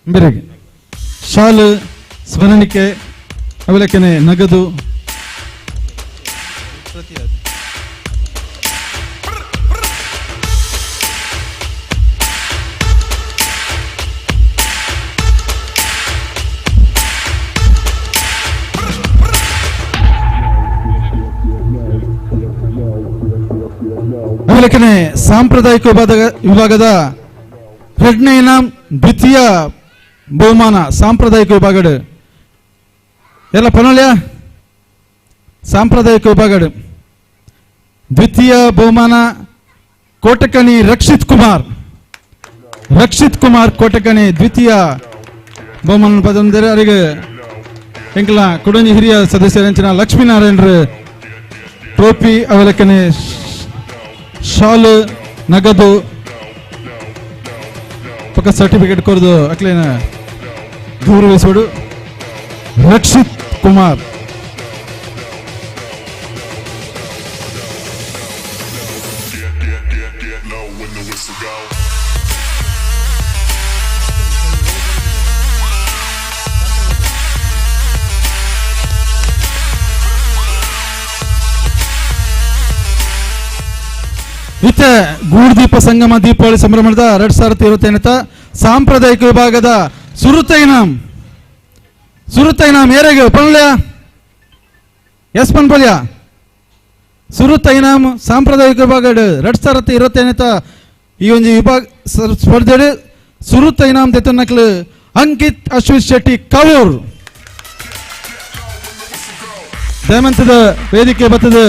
ಬೆರಗೆ ಶಾಲು ಸ್ಮರಣಿಕೆ ಅವೆಲಕ್ಕನೆ ನಗದು ಅವೆಲಕ್ಕನೆ ಸಾಂಪ್ರದಾಯಿಕ ವಿಭಾಗದ ಎರಡನೇ ಇನಾಮ್ ದ್ವಿತೀಯ ಬಹುಮಾನ ಸಾಂಪ್ರದಾಯಿಕ ವಿಭಾಗದ ಎಲ್ಲ ಪನೋಲ್ಯ ಸಾಂಪ್ರದಾಯಿಕ ವಿಭಾಗದ ದ್ವಿತೀಯ ಬಹುಮಾನ ಕೋಟಕಣಿ ರಕ್ಷಿತ್ ಕುಮಾರ್. ರಕ್ಷಿತ್ ಕುಮಾರ್ ಕೋಟಕಣಿ ದ್ವಿತೀಯ ಬಹುಮಾನ ಪಡೆದರೆ ಅವರಿಗೆ ಎಂಕಲ ಕುಡಂಜಿ ಹಿರಿಯ ಸದಸ್ಯರಂಚಿನ ಲಕ್ಷ್ಮೀನಾರಾಯಣರು ಟ್ರೋಫಿ ಅವಲಕ್ಕನೆ ಶಾಲು ನಗದು ಪಕ್ಕ ಸರ್ಟಿಫಿಕೇಟ್ ಕೊರದು ಅಕ್ಲೇನ ಗೌರವಿಸೋಡು. Rakshit Kumar. ಇತ್ತ ಗೂಡುದೀಪ ಸಂಗಮ ದೀಪಾವಳಿ ಸಂಭ್ರಮದ 2025 ಸಾಂಪ್ರದಾಯಿಕ ವಿಭಾಗದ ಸುರುತೈನಾಮ್ ಸುರುತೈನಾಮ್ ಏರೆಗೆ ಪನ್ಲ್ಯ ಎಸ್ ಪನ್ಪಲ್ಯ ಸುರುತೈನಾಮ್ ಸಾಂಪ್ರದಾಯಿಕ ವಿಭಾಗ 2025 ಈ ಒಂದು ವಿಭಾಗ ಸ್ಪರ್ಧೆ ಸುರುತೈನಾಮ್ ದೆತ್ತನಕ್ಲು ಅಂಕಿತ್ ಅಶ್ವಿತ್ ಶೆಟ್ಟಿ ಕವೂರ್ ದಯಮಂತದ ವೇದಿಕೆ ಬತ್ತದ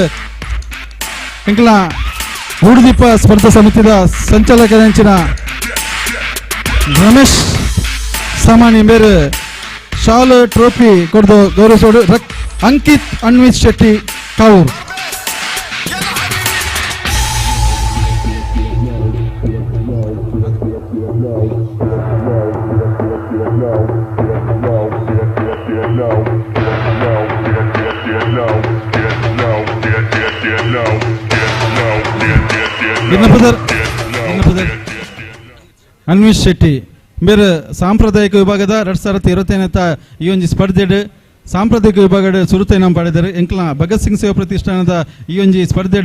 ಎಂಕ್ಲ ಗೂಡುದೀಪ ಸ್ಪರ್ಧಾ ಸಮಿತಿಯ ಸಂಚಾಲಕರಂಚಿನ ರಮೇಶ್ ಸಾಮಾನ್ಯ ಮೇರೆ ಶಾಲು ಟ್ರೋಫಿ ಕೊಡ್ದು ಗೌರವಿಸೋಡು ಅಂಕಿತ್ ಅನ್ವಿತ್ ಶೆಟ್ಟಿ ಕೌರ್. ಅನ್ವಿತ್ ಶೆಟ್ಟಿ ಬೇರೆ ಸಾಂಪ್ರದಾಯಿಕ ವಿಭಾಗದ 2025 ಈ ಒಂದು ಸ್ಪರ್ಧೆ ಸಾಂಪ್ರದಾಯಿಕ ವಿಭಾಗದ ಸುರುತೈನಾಮ್ ಪಡೆದರು. ಎಂಕ್ಲ ಭಗತ್ ಸಿಂಗ್ ಸೇವಾ ಪ್ರತಿಷ್ಠಾನದ ಈ ಒಂದು ಸ್ಪರ್ಧೆ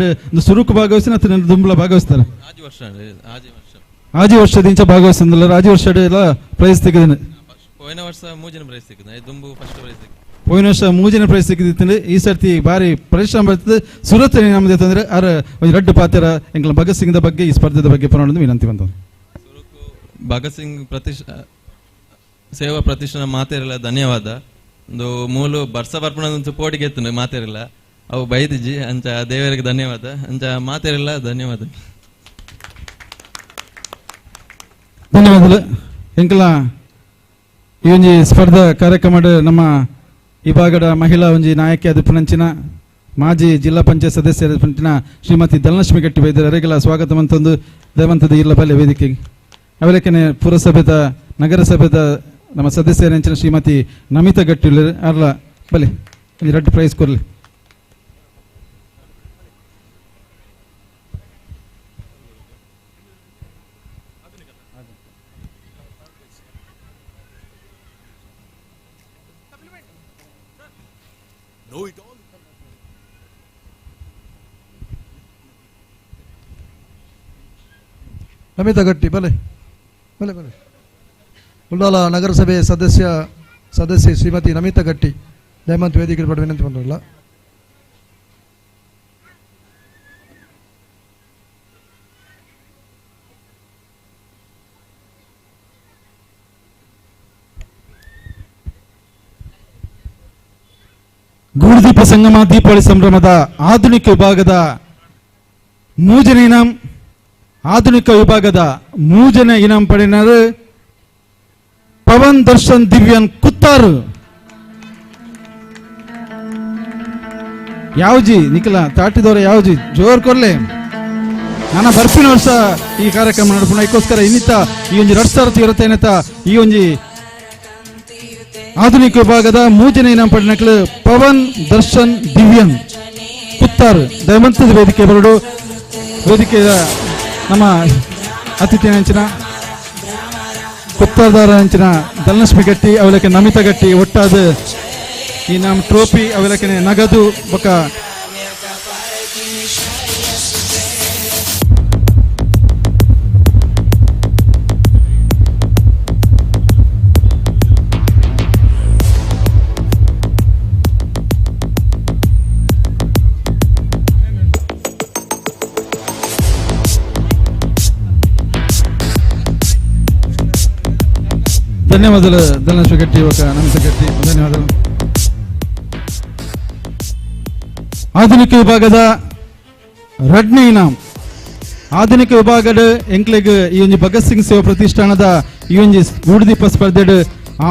ಸುರುಕು ಭಾಗವಹಿಸಿ ದುಂಬಲ ಭಾಗವಹಿಸ್ತಾರೆ. ಆಜಿ ವರ್ಷದಿಂದ ಭಾಗವಹಿಸಿಲ್ಲ, ಆಜಿ ವರ್ಷ ಎಲ್ಲ ಪ್ರೈಸ್ ತೆಗೆದಿನಿ. ಹೋಯ್ನ ವರ್ಷ ಮೂಜಿನ ಪ್ರೈಸ್ ಸಿಕ್ಕಿದೆ, ದುಂಬು ಫಸ್ಟ್ ಪ್ರೈಸ್ ಸಿಕ್ಕಿದೆ. ಹೋಯ್ನ ವರ್ಷ ಮೂಜಿನ ಪ್ರೈಸ್ ಸಿಕ್ಕಿದ್ದು. ಈ ಸರ್ತಿ ಬಾರಿ ಪರಿಶ್ರಮ ಬರ್ತದೆ. ಸುರತ್ ನಮ್ಮದು ಅಂತಂದ್ರೆ ಅರ ಒಂದು ರಡ್ಡು ಪಾತ್ರ ಎಂಕ್ಲ ಭಗತ್ ಸಿಂಗ್ದ ಬಗ್ಗೆ ಈ ಸ್ಪರ್ಧೆದ ಬಗ್ಗೆ ಪುನಃ ವಿನಂತಿ ಬಂತು. ಭಗತ್ ಸಿಂಗ್ ಸೇವಾ ಪ್ರತಿಷ್ಠಾನ ಮಾತೇರಿಲ್ಲ ಧನ್ಯವಾದ. ಒಂದು ಮೂಲು ಬರ್ಸ ಬರ್ಪಣ ಪೋಟಿಗೆ ಎತ್ತು ಮಾತೇರಿಲ್ಲ ಅವು ಬೈದಿಜಿ ಅಂಚ ದೇವರಿಗೆ ಧನ್ಯವಾದ ಅಂಚ ಮಾತೇರಿಲ್ಲ ಧನ್ಯವಾದ. ಧನ್ಯವಾದಗಳು ಎಂಕಲ ಈ ಒಂಜಿ ಸ್ಪರ್ಧಾ ಕಾರ್ಯಕ್ರಮ ನಮ್ಮ ಈ ಭಾಗದ ಮಹಿಳಾ ಒಂಜಿ ನಾಯಕಿ ಅದು ಪುನಂಚಿನ ಮಾಜಿ ಜಿಲ್ಲಾ ಪಂಚಾಯತ್ ಸದಸ್ಯರ ಪುನಂಚಿನ ಶ್ರೀಮತಿ ಧನಲಕ್ಷ್ಮಿ ಗಟ್ಟಿ ವೈದ್ಯರ ಅರೆಗೆಲ್ಲ ಸ್ವಾಗತ ಮಂತೊಂದು ದಯವಂತದ ಇಲ್ಲ ಬಲ್ಲೆ ವೇದಿಕೆಗೆ. ಅವಲಕ್ಕನೆ ಪುರಸಭೆದ ನಗರಸಭೆದ ನಮ್ಮ ಸದಸ್ಯರಂಚಿನ ಶ್ರೀಮತಿ ನಮಿತಾ ಗಟ್ಟಿ ಅರ್ಲ ಬಲೆ ರಡ್ಡು ಪ್ರೈಸ್ ಕೊರ್ಲಿ. ನಮಿತಾ ಗಟ್ಟಿ ಬಲೆ ಬಲೆ ಬಲೆ. ಉಳ್ಳಾಲ ನಗರಸಭೆ ಸದಸ್ಯೆ ಶ್ರೀಮತಿ ನಮಿತಾ ಗಟ್ಟಿ ದಯಮಂತ್ ವೇದಿಕೆ ವಿನಂತಿ ಬಂದಿಲ್ಲ. ಗೂಡುದೀಪ ಸಂಗಮ ದೀಪಾವಳಿ ಸಂಭ್ರಮದ ಆಧುನಿಕ ವಿಭಾಗದ ಮೂಜನ ಇನಾಮ್ ಆಧುನಿಕ ವಿಭಾಗದ ಮೂಜನ ಇನಾಮ್ ಪಡೆಯರು ಪವನ್ ದರ್ಶನ್ ದಿವ್ಯನ್ ಕುತ್ತಾರು. ಯಾವ್ಜಿ ನಿಖಲ ತಾಟಿದವರ ಯಾವ್ಜಿ ಜೋರ್ ಕೊರ್ಲೆ. ನನ್ನ ಬರ್ಪಿನ ವರ್ಷ ಈ ಕಾರ್ಯಕ್ರಮ ನಡಪುಣ ಅದಕ್ಕೋಸ್ಕರ ಇನ್ನಿತ ಈ ಒಂಜಿ 2025 ಈ ಒಂಜಿ ಆಧುನಿಕ ವಿಭಾಗದ ಮೂಜನ ಇನಾಮ್ ಪಡೆನಕ್ಲು ಪವನ್ ದರ್ಶನ್ ದಿವ್ಯನ್ ಕುತ್ತಾರು ದಯಮಂತದ ವೇದಿಕೆ ಬರಡು. ವೇದಿಕೆಯ ನಮ್ಮ ಅತಿಥಿ ಅಂಚಿನ ಕುತ್ತಾರದಾರ ಅಂಚಿನ ಧನಲಕ್ಷ್ಮಿ ಗಟ್ಟಿ ಅವಲಕ್ಕೆ ನಮಿತಾ ಗಟ್ಟಿ ಒಟ್ಟಾದ ಈ ನಮ್ಮ ಟ್ರೋಫಿ ಅವಲಕ್ಕೆ ನಗದು ಬೊಕ್ಕ ಧನ್ಯವಾದಗಳು ಧನಲಕ್ಷ್ಮಿ ಗಟ್ಟಿ ఒక ನಮಿತಾ ಗಟ್ಟಿ ಧನ್ಯವಾದಗಳು. ಆಧುನಿಕ ವಿಭಾಗದ ರಡ್ನೇ ಇನಾಮ್ ಆಧುನಿಕ ವಿಭಾಗದ ಎಂಕ್ಲೆಗ್ ಈ ಒಂಜಿ ಭಗತ್ ಸಿಂಗ್ ಸೇವಾ ಪ್ರತಿಷ್ಠಾನದ ಈ ಒಂಜಿ ಗೂಡುದೀಪ ಸ್ಪರ್ಧೆಡ್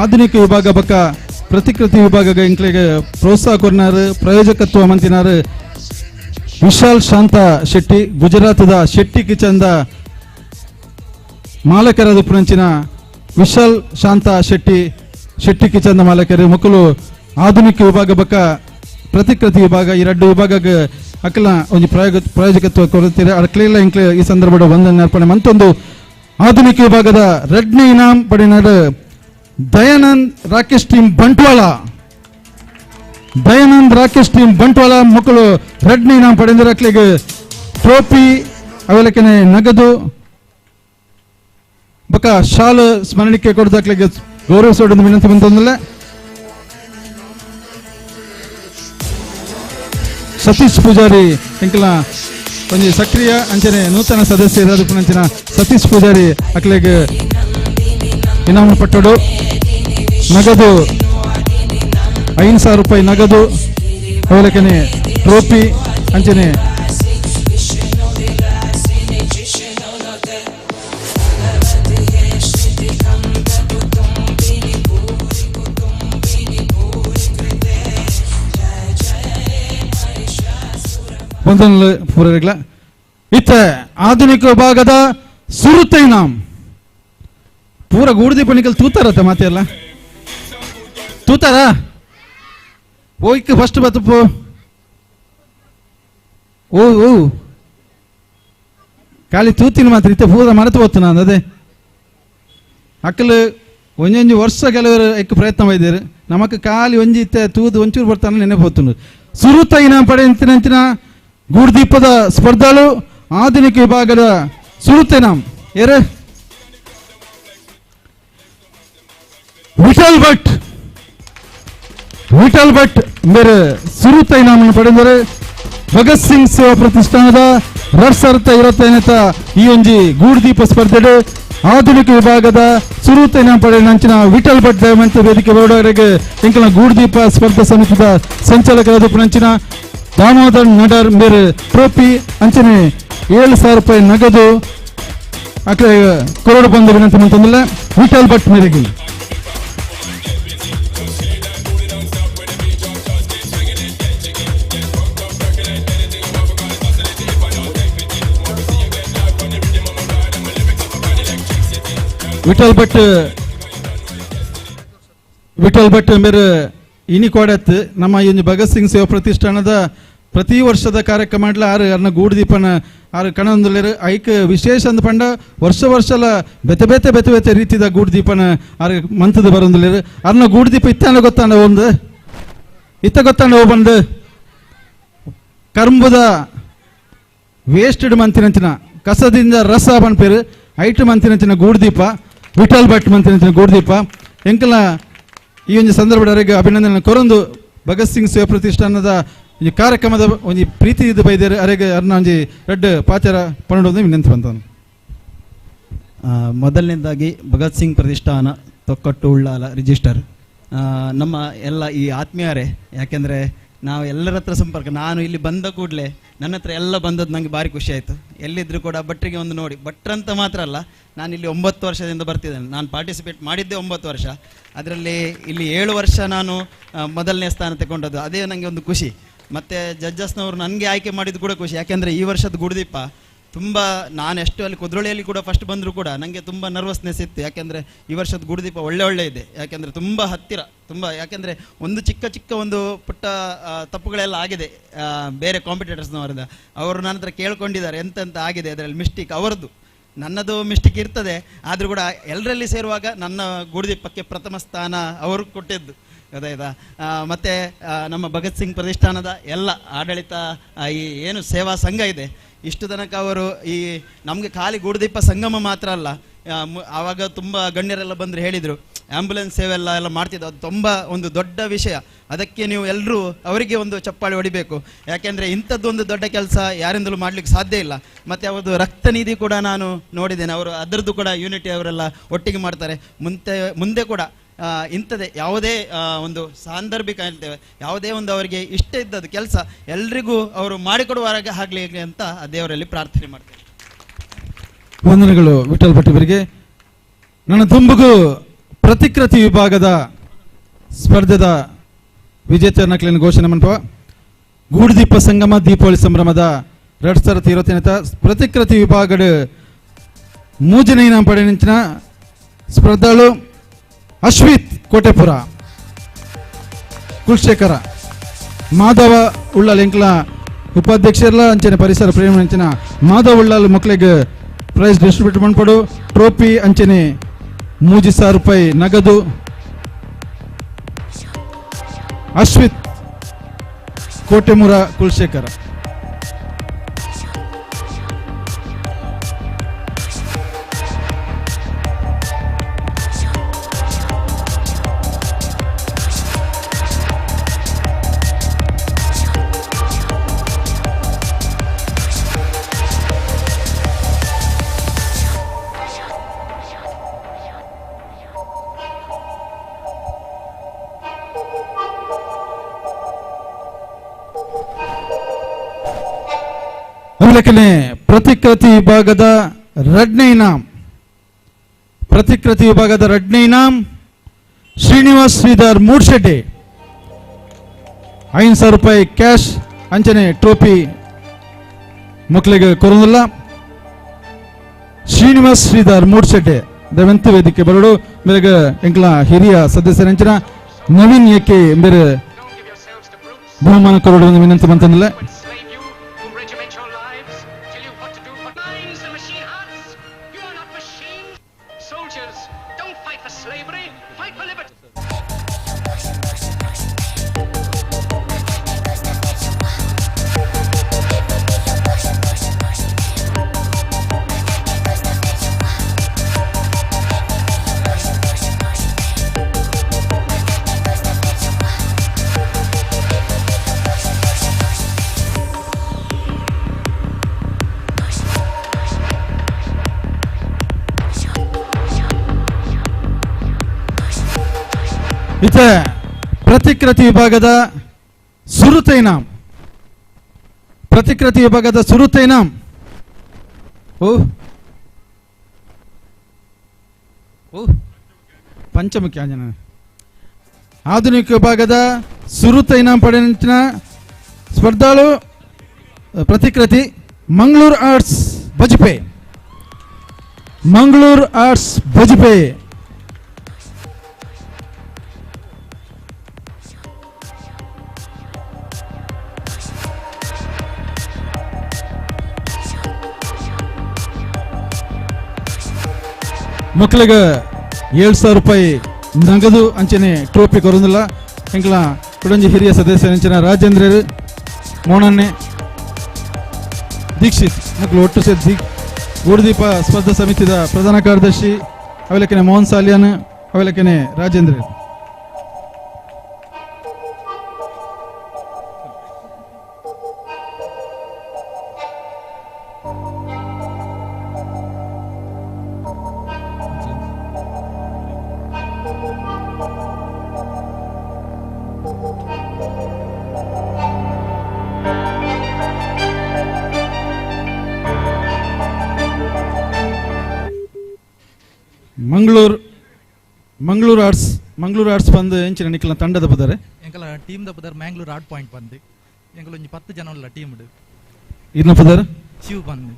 ಆಧುನಿಕ ವಿಭಾಗ ಬಕ್ಕ ಪ್ರತಿಕೃತಿ ವಿಭಾಗ ಎಂಕ್ಲೆಗ್ ಪ್ರೋತ್ಸಾಹ ಕೊರ್ನಾರು ಪ್ರಾಯೋಜಕತ್ವ ಮಂತಿನಾರು ವಿಶಾಲ್ ಶಾಂತ ಶೆಟ್ಟಿ ಗುಜರಾತದ ಶೆಟ್ಟಿ ಕಿಚನ್ದ ಮಾಲಕರಾದ ಪುನಂಚಿನ ವಿಶಾಲ್ ಶಾಂತ ಶೆಟ್ಟಿ ಶೆಟ್ಟಿ ಕಿಚನ್ದ ಮಾಲಕರು ಮಕ್ಕಳು ಆಧುನಿಕ ವಿಭಾಗ ಬಕ್ಕ ಪ್ರತಿಕೃತಿ ವಿಭಾಗ ಈ ರಡ್ಡು ವಿಭಾಗಕ್ಕೆ ಅಕ್ಕಲ ಒಂಜಿ ಪ್ರಾಯೋಜಕತ್ವ ಕೊಡುತ್ತೀರ ಅಕ್ಲೆಲ್ಲ ಇಂಕ್ಲೆ ಈ ಸಂದರ್ಭದ ವಂದನೆ ಅರ್ಪಣೆ ಮತ್ತೊಂದು ಆಧುನಿಕ ವಿಭಾಗದ ರಡ್ನೇ ಇನಾಮ್ ಪಡೆನಾಡು ದಯಾನಂದ್ ರಾಕೇಶ್ ಟೀಮ್ ಬಂಟ್ವಾಳ. ದಯಾನಂದ್ ರಾಕೇಶ್ ಟೀಮ್ ಬಂಟ್ವಾಳ ಮಕ್ಕಳು ರಡ್ನೇ ಇನಾಮ್ ಪಡೆದರೆ ಅಕ್ಲೆಗೆ ಟ್ರೋಫಿ ಅವಲಕ್ಕನೆ ನಗದು ಬಕ್ಕ ಶಾಲು ಸ್ಮರಣಿಕೆ ಕೊಡದ ಅಕ್ಲೆಗೆ ಗೌರವಿಸೋಡು ವಿನಂತಿ ಬಂತಂದಲ್ಲ. ಸತೀಶ್ ಪೂಜಾರಿ ಎಂಕಲ ಒಂಜಿ ಸಕ್ರಿಯ ಅಂಚನೆ ನೂತನ ಸದಸ್ಯರಾದ ಅಂಚಿನ ಸತೀಶ್ ಪೂಜಾರಿ ಅಕ್ಲೆಗೆ ಇನಾಮು ಪಟ್ಟಡು ನಗದು 5,000 ರೂಪಾಯಿ ನಗದು ಅವಲಕ್ಕನೆ ಟ್ರೋಫಿ ಅಂಚನೆ ಒಂದೊಂದು ಪೂರೈಗಳ. ಇತ್ತ ಆಧುನಿಕ ವಿಭಾಗದ ಸುರುತ ಇನಾಮ್ ಪೂರ ಗೂಡ್ದೀಪ ನಿಕಲ್ ತೂತಾರತ್ತ ಮಾತೆಲ್ಲ ತೂತಾರ ಓಯ್ಕ್ ಫಸ್ಟ್ ಬತ್ತಪ್ಪು ಓ ಓ ಖಾಲಿ ತೂತಿನ ಮಾತ್ರ ಇತ್ತ ಪೂರ ಮರೆತು ಹೋತು ನಾನು ಅದೇ ಅಕ್ಕಲು ಒಂಜೊಂಜಿ ವರ್ಷ ಕೆಲವರು ಎಕ್ ಪ್ರಯತ್ನ ಮಾಡಿದ್ದಾರೆ ನಮಕ್ ಖಾಲಿ ಒಂಜಿ ಇತ್ತ ತೂದು ಒಂಚೂರು ಬರ್ತಾನೆ ನೆನಪು ಹೋತು. ಸುರುತ ಇನಾಮ್ ಪಡೆಯಂತಿನ ಗೂಡ್ದೀಪದ ಸ್ಪರ್ಧಾಳು ಆಧುನಿಕ ವಿಭಾಗದ ಸುರುತ ಇನಾಮ್ ಏರು ವಿಠಲ್ ಭಟ್. ವಿಠಲ್ ಭಟ್ ಮೇರೆ ಸುರುತ ಇನಾಮನ್ನು ಪಡೆದರೆ ಭಗತ್ ಸಿಂಗ್ ಸೇವಾ ಪ್ರತಿಷ್ಠಾನದ 2025 ಈ ಒಂಜಿ ಗೂಡ್ದೀಪ ಸ್ಪರ್ಧೆ ಆಧುನಿಕ ವಿಭಾಗದ ಸುರುತ ಇನಾಮ್ ಪಡೆದ ಅಂಚಿನ ವಿಠಲ್ ಭಟ್ ದಯಮಂತ ವೇದಿಕೆ ಬರೋಡವರೆಗೆ ಎಂಕಲ್ನ ಗೂಡ್ದೀಪ ಸ್ಪರ್ಧಾ ಸಮಿತಿದ ಸಂಚಾಲಕರಾದ ಪುನಂಚಿನ ದಾಮೋದರ್ ನಡರ್ ಮೇರೆ ಟ್ರೋಫಿ ಅಂಚನೆ 7,000 ರೂಪಾಯಿ ನಗದು ಅಕ್ಲೆ ಕೊರಡು ಬಂದ ವಿನಂತಿ ಮಂತಂದಿಲ್ಲ ವಿಠಲ್ ಭಟ್ ಮೇರೆಗೆ. ವಿಠಲ್ ಭಟ್ ವಿಠಲ್ ಭಟ್ ಮೇರೆ ಇನಿ ಕೋಡತ್ ನಮ್ಮ ಈ ಭಗತ್ ಸಿಂಗ್ ಸೇವಾ ಪ್ರತಿಷ್ಠಾನದ ಪ್ರತಿ ವರ್ಷದ ಕಾರ್ಯಕ್ರಮ ಆರು ಅರ್ನ ಗೂಡುದೀಪನ ಆರು ಕಣಂದುಲೇರು ಐಕ್ ವಿಶೇಷ ಅಂದ ಪಂಡ ವರ್ಷ ವರ್ಷಲ ಬೆತೆ ಬೆತೆ ಬೆತೆ ಬೆತೆ ರೀತಿದ ಗೂಡುದೀಪನ ಆರು ಮಂತದ ಬರಂದುಲೇರು ಅರ್ನ ಗೂಡುದೀಪ ಇತ್ತಾನ ಗೊತ್ತಾನ ಒಂದು ಇತ್ತ ಗೊತ್ತಾನ ಬಂದು ಕರ್ಂಬುದ ವೇಸ್ಟೆಡ್ ಮಂತಿನಂಚಿನ ಕಸದಿಂದ ರಸ ಪನ್ಪೇರು ಐಟು ಮಂತಿನಂಚಿನ ಗೂಡುದೀಪ ವಿಠಲ್ ಭಟ್ ಮಂತಿನಂಚಿನ ಗೂಡುದೀಪ ಎಂಕಲ ಈ ಒಂದು ಸಂದರ್ಭದವರೆಗೆ ಅಭಿನಂದನೆ ಕೊರೊಂದು ಭಗತ್ ಸಿಂಗ್ ಸೇವಾ ಪ್ರತಿಷ್ಠಾನದ ಈ ಕಾರ್ಯಕ್ರಮದ ಒಂಜಿ ಪ್ರೀತಿ ಇದು ಬೈದೇರು ಅರೆಗೆ ಅರ್ನ ಒಂಜಿ ರಡ್ಡ್ ಪಾಚಾರ ಪನ್ನೊಂದು ವಿನಂತಿ ಬಂತನು. ಮೊದಲನೇದಾಗಿ ಭಗತ್ ಸಿಂಗ್ ಪ್ರತಿಷ್ಠಾನ ತೊಕ್ಕಟ್ಟು ಉಳ್ಳಾಲ ರಿಜಿಸ್ಟರ್ ನಮ್ಮ ಎಲ್ಲ ಈ ಆತ್ಮೀಯರೇ, ಯಾಕೆಂದರೆ ನಾವು ಎಲ್ಲರ ಹತ್ರ ಸಂಪರ್ಕ, ನಾನು ಇಲ್ಲಿ ಬಂದ ಕೂಡಲೇ ನನ್ನ ಹತ್ರ ಎಲ್ಲ ಬಂದದ್ದು ನನಗೆ ಭಾರಿ ಖುಷಿ ಆಯಿತು. ಎಲ್ಲಿದ್ದರೂ ಕೂಡ ಭಟ್ರಿಗೆ ಒಂದು ನೋಡಿ, ಭಟ್ರಂತ ಮಾತ್ರ ಅಲ್ಲ, ನಾನಿಲ್ಲಿ 9 ವರ್ಷದಿಂದ ಬರ್ತಿದ್ದೇನೆ. ನಾನು ಪಾರ್ಟಿಸಿಪೇಟ್ ಮಾಡಿದ್ದೆ 9 ವರ್ಷ, ಅದರಲ್ಲಿ ಇಲ್ಲಿ 7 ವರ್ಷ ನಾನು ಮೊದಲನೇ ಸ್ಥಾನ ತಗೊಂಡದ್ದು, ಅದೇ ನನಗೆ ಒಂದು ಖುಷಿ. ಮತ್ತು ಜಡ್ಜಸ್ನವರು ನನಗೆ ಆಯ್ಕೆ ಮಾಡಿದ್ದು ಕೂಡ ಖುಷಿ, ಯಾಕೆಂದರೆ ಈ ವರ್ಷದ ಗುಡುದೀಪ ತುಂಬ, ನಾನು ಎಷ್ಟು ಅಲ್ಲಿ ಕುದ್ರೋಳಿಯಲ್ಲಿ ಕೂಡ ಫಸ್ಟ್ ಬಂದರೂ ಕೂಡ ನನಗೆ ತುಂಬ ನರ್ವಸ್ನೆಸ್ ಇತ್ತು. ಯಾಕೆಂದರೆ ಈ ವರ್ಷದ ಗುಡುದೀಪ ಒಳ್ಳೆ ಒಳ್ಳೆ ಇದೆ, ಯಾಕೆಂದರೆ ತುಂಬ ಹತ್ತಿರ, ತುಂಬ, ಯಾಕೆಂದರೆ ಒಂದು ಚಿಕ್ಕ ಚಿಕ್ಕ ಒಂದು ಪುಟ್ಟ ತಪ್ಪುಗಳೆಲ್ಲ ಆಗಿದೆ ಬೇರೆ ಕಾಂಪಿಟೇಟರ್ಸ್ನವರಿಂದ. ಅವರು ನನ್ನ ಹತ್ರ ಕೇಳ್ಕೊಂಡಿದ್ದಾರೆ ಎಂತೆಂತ ಆಗಿದೆ ಅದರಲ್ಲಿ ಮಿಸ್ಟೇಕ್ ಅವರದ್ದು, ನನ್ನದು ಮಿಸ್ಟೇಕ್ ಇರ್ತದೆ, ಆದರೂ ಕೂಡ ಎಲ್ಲರಲ್ಲಿ ಸೇರುವಾಗ ನನ್ನ ಗುಡುದೀಪಕ್ಕೆ ಪ್ರಥಮ ಸ್ಥಾನ ಅವರು ಕೊಟ್ಟಿದ್ದು, ಗೊತ್ತಾಯ್ತಾ. ಮತ್ತು ನಮ್ಮ ಭಗತ್ ಸಿಂಗ್ ಪ್ರತಿಷ್ಠಾನದ ಎಲ್ಲ ಆಡಳಿತ, ಈ ಏನು ಸೇವಾ ಸಂಘ ಇದೆ, ಇಷ್ಟು ತನಕ ಅವರು ಈ ನಮಗೆ ಖಾಲಿ ಗೂಡುದೀಪ ಸಂಗಮ ಮಾತ್ರ ಅಲ್ಲ, ಆವಾಗ ತುಂಬ ಗಣ್ಯರೆಲ್ಲ ಬಂದರೆ ಹೇಳಿದರು ಆ್ಯಂಬುಲೆನ್ಸ್ ಸೇವೆ ಎಲ್ಲ ಎಲ್ಲ ಮಾಡ್ತಿದ್ದು, ಅದು ತುಂಬ ಒಂದು ದೊಡ್ಡ ವಿಷಯ. ಅದಕ್ಕೆ ನೀವು ಎಲ್ಲರೂ ಅವರಿಗೆ ಒಂದು ಚಪ್ಪಾಳೆ ಹೊಡಿಬೇಕು, ಯಾಕೆಂದರೆ ಇಂಥದ್ದೊಂದು ದೊಡ್ಡ ಕೆಲಸ ಯಾರಿಂದಲೂ ಮಾಡಲಿಕ್ಕೆ ಸಾಧ್ಯ ಇಲ್ಲ. ಮತ್ತು ಅವ್ರದ್ದು ರಕ್ತ ನಿಧಿ ಕೂಡ ನಾನು ನೋಡಿದ್ದೇನೆ, ಅವರು ಅದರದ್ದು ಕೂಡ ಯೂನಿಟಿ ಅವರೆಲ್ಲ ಒಟ್ಟಿಗೆ ಮಾಡ್ತಾರೆ. ಮುಂದೆ ಕೂಡ ಇಂಥದ್ದೇ ಯಾವುದೇ ಒಂದು ಸಾಂದರ್ಭಿಕ ಹೇಳ್ತೇವೆ, ಯಾವುದೇ ಒಂದು ಅವರಿಗೆ ಇಷ್ಟ ಇದ್ದದ್ದು ಕೆಲಸ ಎಲ್ರಿಗೂ ಅವರು ಮಾಡಿಕೊಡುವ ಆಗಲಿ ಅಂತ ದೇವರಲ್ಲಿ ಪ್ರಾರ್ಥನೆ ಮಾಡ್ತೇವೆ. ವಂದನೆಗಳು ವಿಠಲ್ ಭಟ್ ಇವರಿಗೆ. ನನ್ನ ತುಂಬುಗು ಪ್ರತಿಕೃತಿ ವಿಭಾಗದ ಸ್ಪರ್ಧೆದ ವಿಜೇತ ನಕಲಿನ ಘೋಷಣೆ ಮಂಟಪ ಗೂಡುದೀಪ ಸಂಗಮ ದೀಪಾವಳಿ ಸಂಭ್ರಮದ 2025 ಪ್ರತಿಕೃತಿ ವಿಭಾಗದ ಮೂಜನೇ ಇನಾಮ ಪಡೆಯ ಸ್ಪರ್ಧಾಳು Ashwith Kotepura. Kulashekara Madhava Ullal ಎಂಕ್ಲ ಉಪಾಧ್ಯಕ್ಷರ್ಲ ಅಂಚನೆ ಪರಿಸರ ಪ್ರೇಮ ಅಂಚನ ಮಾಧವ ಉಳ್ಳಾಲ್ ಮಕ್ಕಳಿಗೆ ಪ್ರೈಸ್ ಡಿಸ್ಟ್ರಿಬ್ಯೂಟ್ ಮನ್ಪಡು ಟ್ರೋಫಿ ಅಂಚನೆ 3,000 ರೂಪಾಯಿ ನಗದು. ಅಶ್ವಿತ್ ಕೋಟೆಮುರ ಕುಲಶೇಖರ. ಅಲ್ಲಕನೆ ಪ್ರತಿಕೃತಿ ವಿಭಾಗದ ರಡ್ನೇ ಇನಾಮ್, ಪ್ರತಿಕೃತಿ ವಿಭಾಗದ ರಡ್ನೇ ಇನಾಮ್ ಶ್ರೀನಿವಾಸ್ ಶ್ರೀಧರ್ ಮೂಡ್ಶೆಡ್ಡಿ 500 ರೂಪಾಯಿ ಕ್ಯಾಶ್ ಅಂಚನೆ ಟ್ರೋಫಿ ಮಕ್ಕಳಿಗೆ ಕೊರೊಂದಿಲ್ಲ. ಶ್ರೀನಿವಾಸ್ ಶ್ರೀಧರ್ ಮೂಡ್ಶೆಡ್ಡಿ ದವಂತ ವೇದಿಕೆ ಬರಡು ಮೇರೆಗೆ ಎಂಕ್ಲ ಹಿರಿಯ ಸದಸ್ಯರಂಚನ ನವೀನ್ ಏಕೆ ಮೇರೆ ಬಹುಮಾನ ಕೊರಡು ವಿನಂತಿ ಮಂತಂದಿಲ್ಲ. ಇತ ಪ್ರತಿಕೃತಿ ವಿಭಾಗದ ಸುರುತ ಇನಾಮ್, ಪ್ರತಿಕೃತಿ ವಿಭಾಗದ ಸುರುತ ಇನಾಮ್ ಓ ಓ ಪಂಚಮುಖಿ ಆಂಜನೇಯ ಆಧುನಿಕ ವಿಭಾಗದ ಸುರುತ ಇನಾಮ್ ಪಡೆದ ಸ್ಪರ್ಧಾಳು ಪ್ರತಿಕೃತಿ ಮಂಗಳೂರು ಆರ್ಟ್ಸ್ ಬಜಪೆ, ಮಂಗಳೂರು ಆರ್ಟ್ಸ್ ಬಜಪೆ. ಮಕ್ಕಳಿಗೆ 7,000 ರೂಪಾಯಿ ನಗದು ಅಂಚನೆ ಟ್ರೋಫಿ ಕೊರೊಂದಿಲ್ಲ. ಎಂಕ್ಲ ಕುಡಂಜಿ ಹಿರಿಯ ಸದಸ್ಯ ಅಂಚನ ರಾಜೇಂದ್ರರು ಮೋನನ್ನೆ ದೀಕ್ಷಿತ್ ಮಕ್ಕಳು ಒಟ್ಟು ಸೇರಿ ಗೂಡುದೀಪ ಸ್ಪರ್ಧಾ ಸಮಿತಿದ ಪ್ರಧಾನ ಕಾರ್ಯದರ್ಶಿ ಅವಲಕ್ಕನೆ ಮೋಹನ್ ಸಾಲಿಯಾನ್ ಅವಲಕ್ಕನೆ ರಾಜೇಂದ್ರ. ಮಂಗಳೂರು ಆರ್ಟ್ಸ್, ಮಂಗಳೂರು ಆರ್ಟ್ಸ್ ಬಂದು ಎಂಚಿನ ನಿಖಲ ತಂಡದ ಪದಾರೆ ಎಂಕಲ ಟೀಮ್ the ಪದಾರ್ ಮ್ಯಾಂಗ್ಳೂರ್ art point ಬಂದು ಎಂಕಲ ಒಂಜಿ 10 ಜನ ಉಲ್ಲ ಟೀಮ್ ಇರ್ನ ಪದಾರ ಶಿವ್ ಬಂದು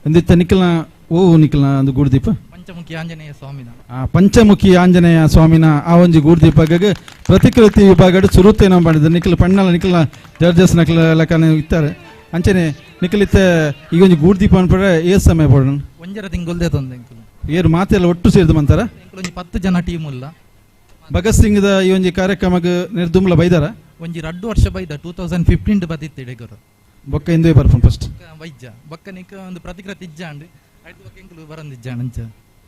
ಎಂದಿತ್ತ ನಿಖಲ್ನ ಓ ನಿಖಲ್ನ ಒಂದು ಗೂಡುದೀಪ ಪಂಚಮುಖಿ ಆಂಜನೇಯ ಸ್ವಾಮಿನ ಆ ಪಂಚಮುಖಿ ಆಂಜನೇಯ ಸ್ವಾಮಿನ ಆ ಒಂಜಿ ಗೂಡುದೀಪಗೆ ಪ್ರತಿಕೃತಿ ವಿಭಾಗಡ್ ಸುರುತೇನ ಮಾಡಿದ ನಿಖಲ್ ಪಣ್ಣಲ ನಿಖಲ್ನ ಜಡ್ಜಸ್ ನಕಲ ಲಕನೆ ಇತ್ತಾರೆ ಅಂಚನೆ ನಿಖಲಿತ್ತ ಈಗ ಒಂಜಿ ಗೂಡುದೀಪ ಅನ್ಪಡೆ ಏ ಸಮಯ ಪೋಡಣ ಒಂಜರ ತಿಂಗೊಲ್ದೆ ತೊಂದೆ ಎಂಕುಲು ಏರು ಮಾತೆಲ್ಲ ಒಟ್ಟು ಸೇರಿದ ಮಂತರ ಒಂಜಿ 10 ಜನ ಟೀಮ್ ಉಲ್ಲ. ಭಗತ್ ಸಿಂಗ್ the ಈ ಒಂಜಿ ಕಾರ್ಯಕ್ರಮಕ್ಕೆ ನಿರ್ದುಂಬ್ಲ ಬೈದಾರ ಒಂಜಿ 2 ವರ್ಷ ಬೈದ 2015 ಬದಿತ್ತು ಇಡೆಗರು ಬೊಕ್ಕ ಇಂದುವೆ ಬರ್ಪನ್ ಫಸ್ಟ್ ವೈದ್ಯ ಬೊಕ್ಕ ನಿಕ ಒಂದು ಪ್ರತಿಕೃತಿ ಇಜ್ಜಾಂಡ್ ಐದು ಬೊಕ್ಕ ಎಂಕುಲು ಬರಂದಿಜ್ಜಾಂಡ್ ಅಂಚ.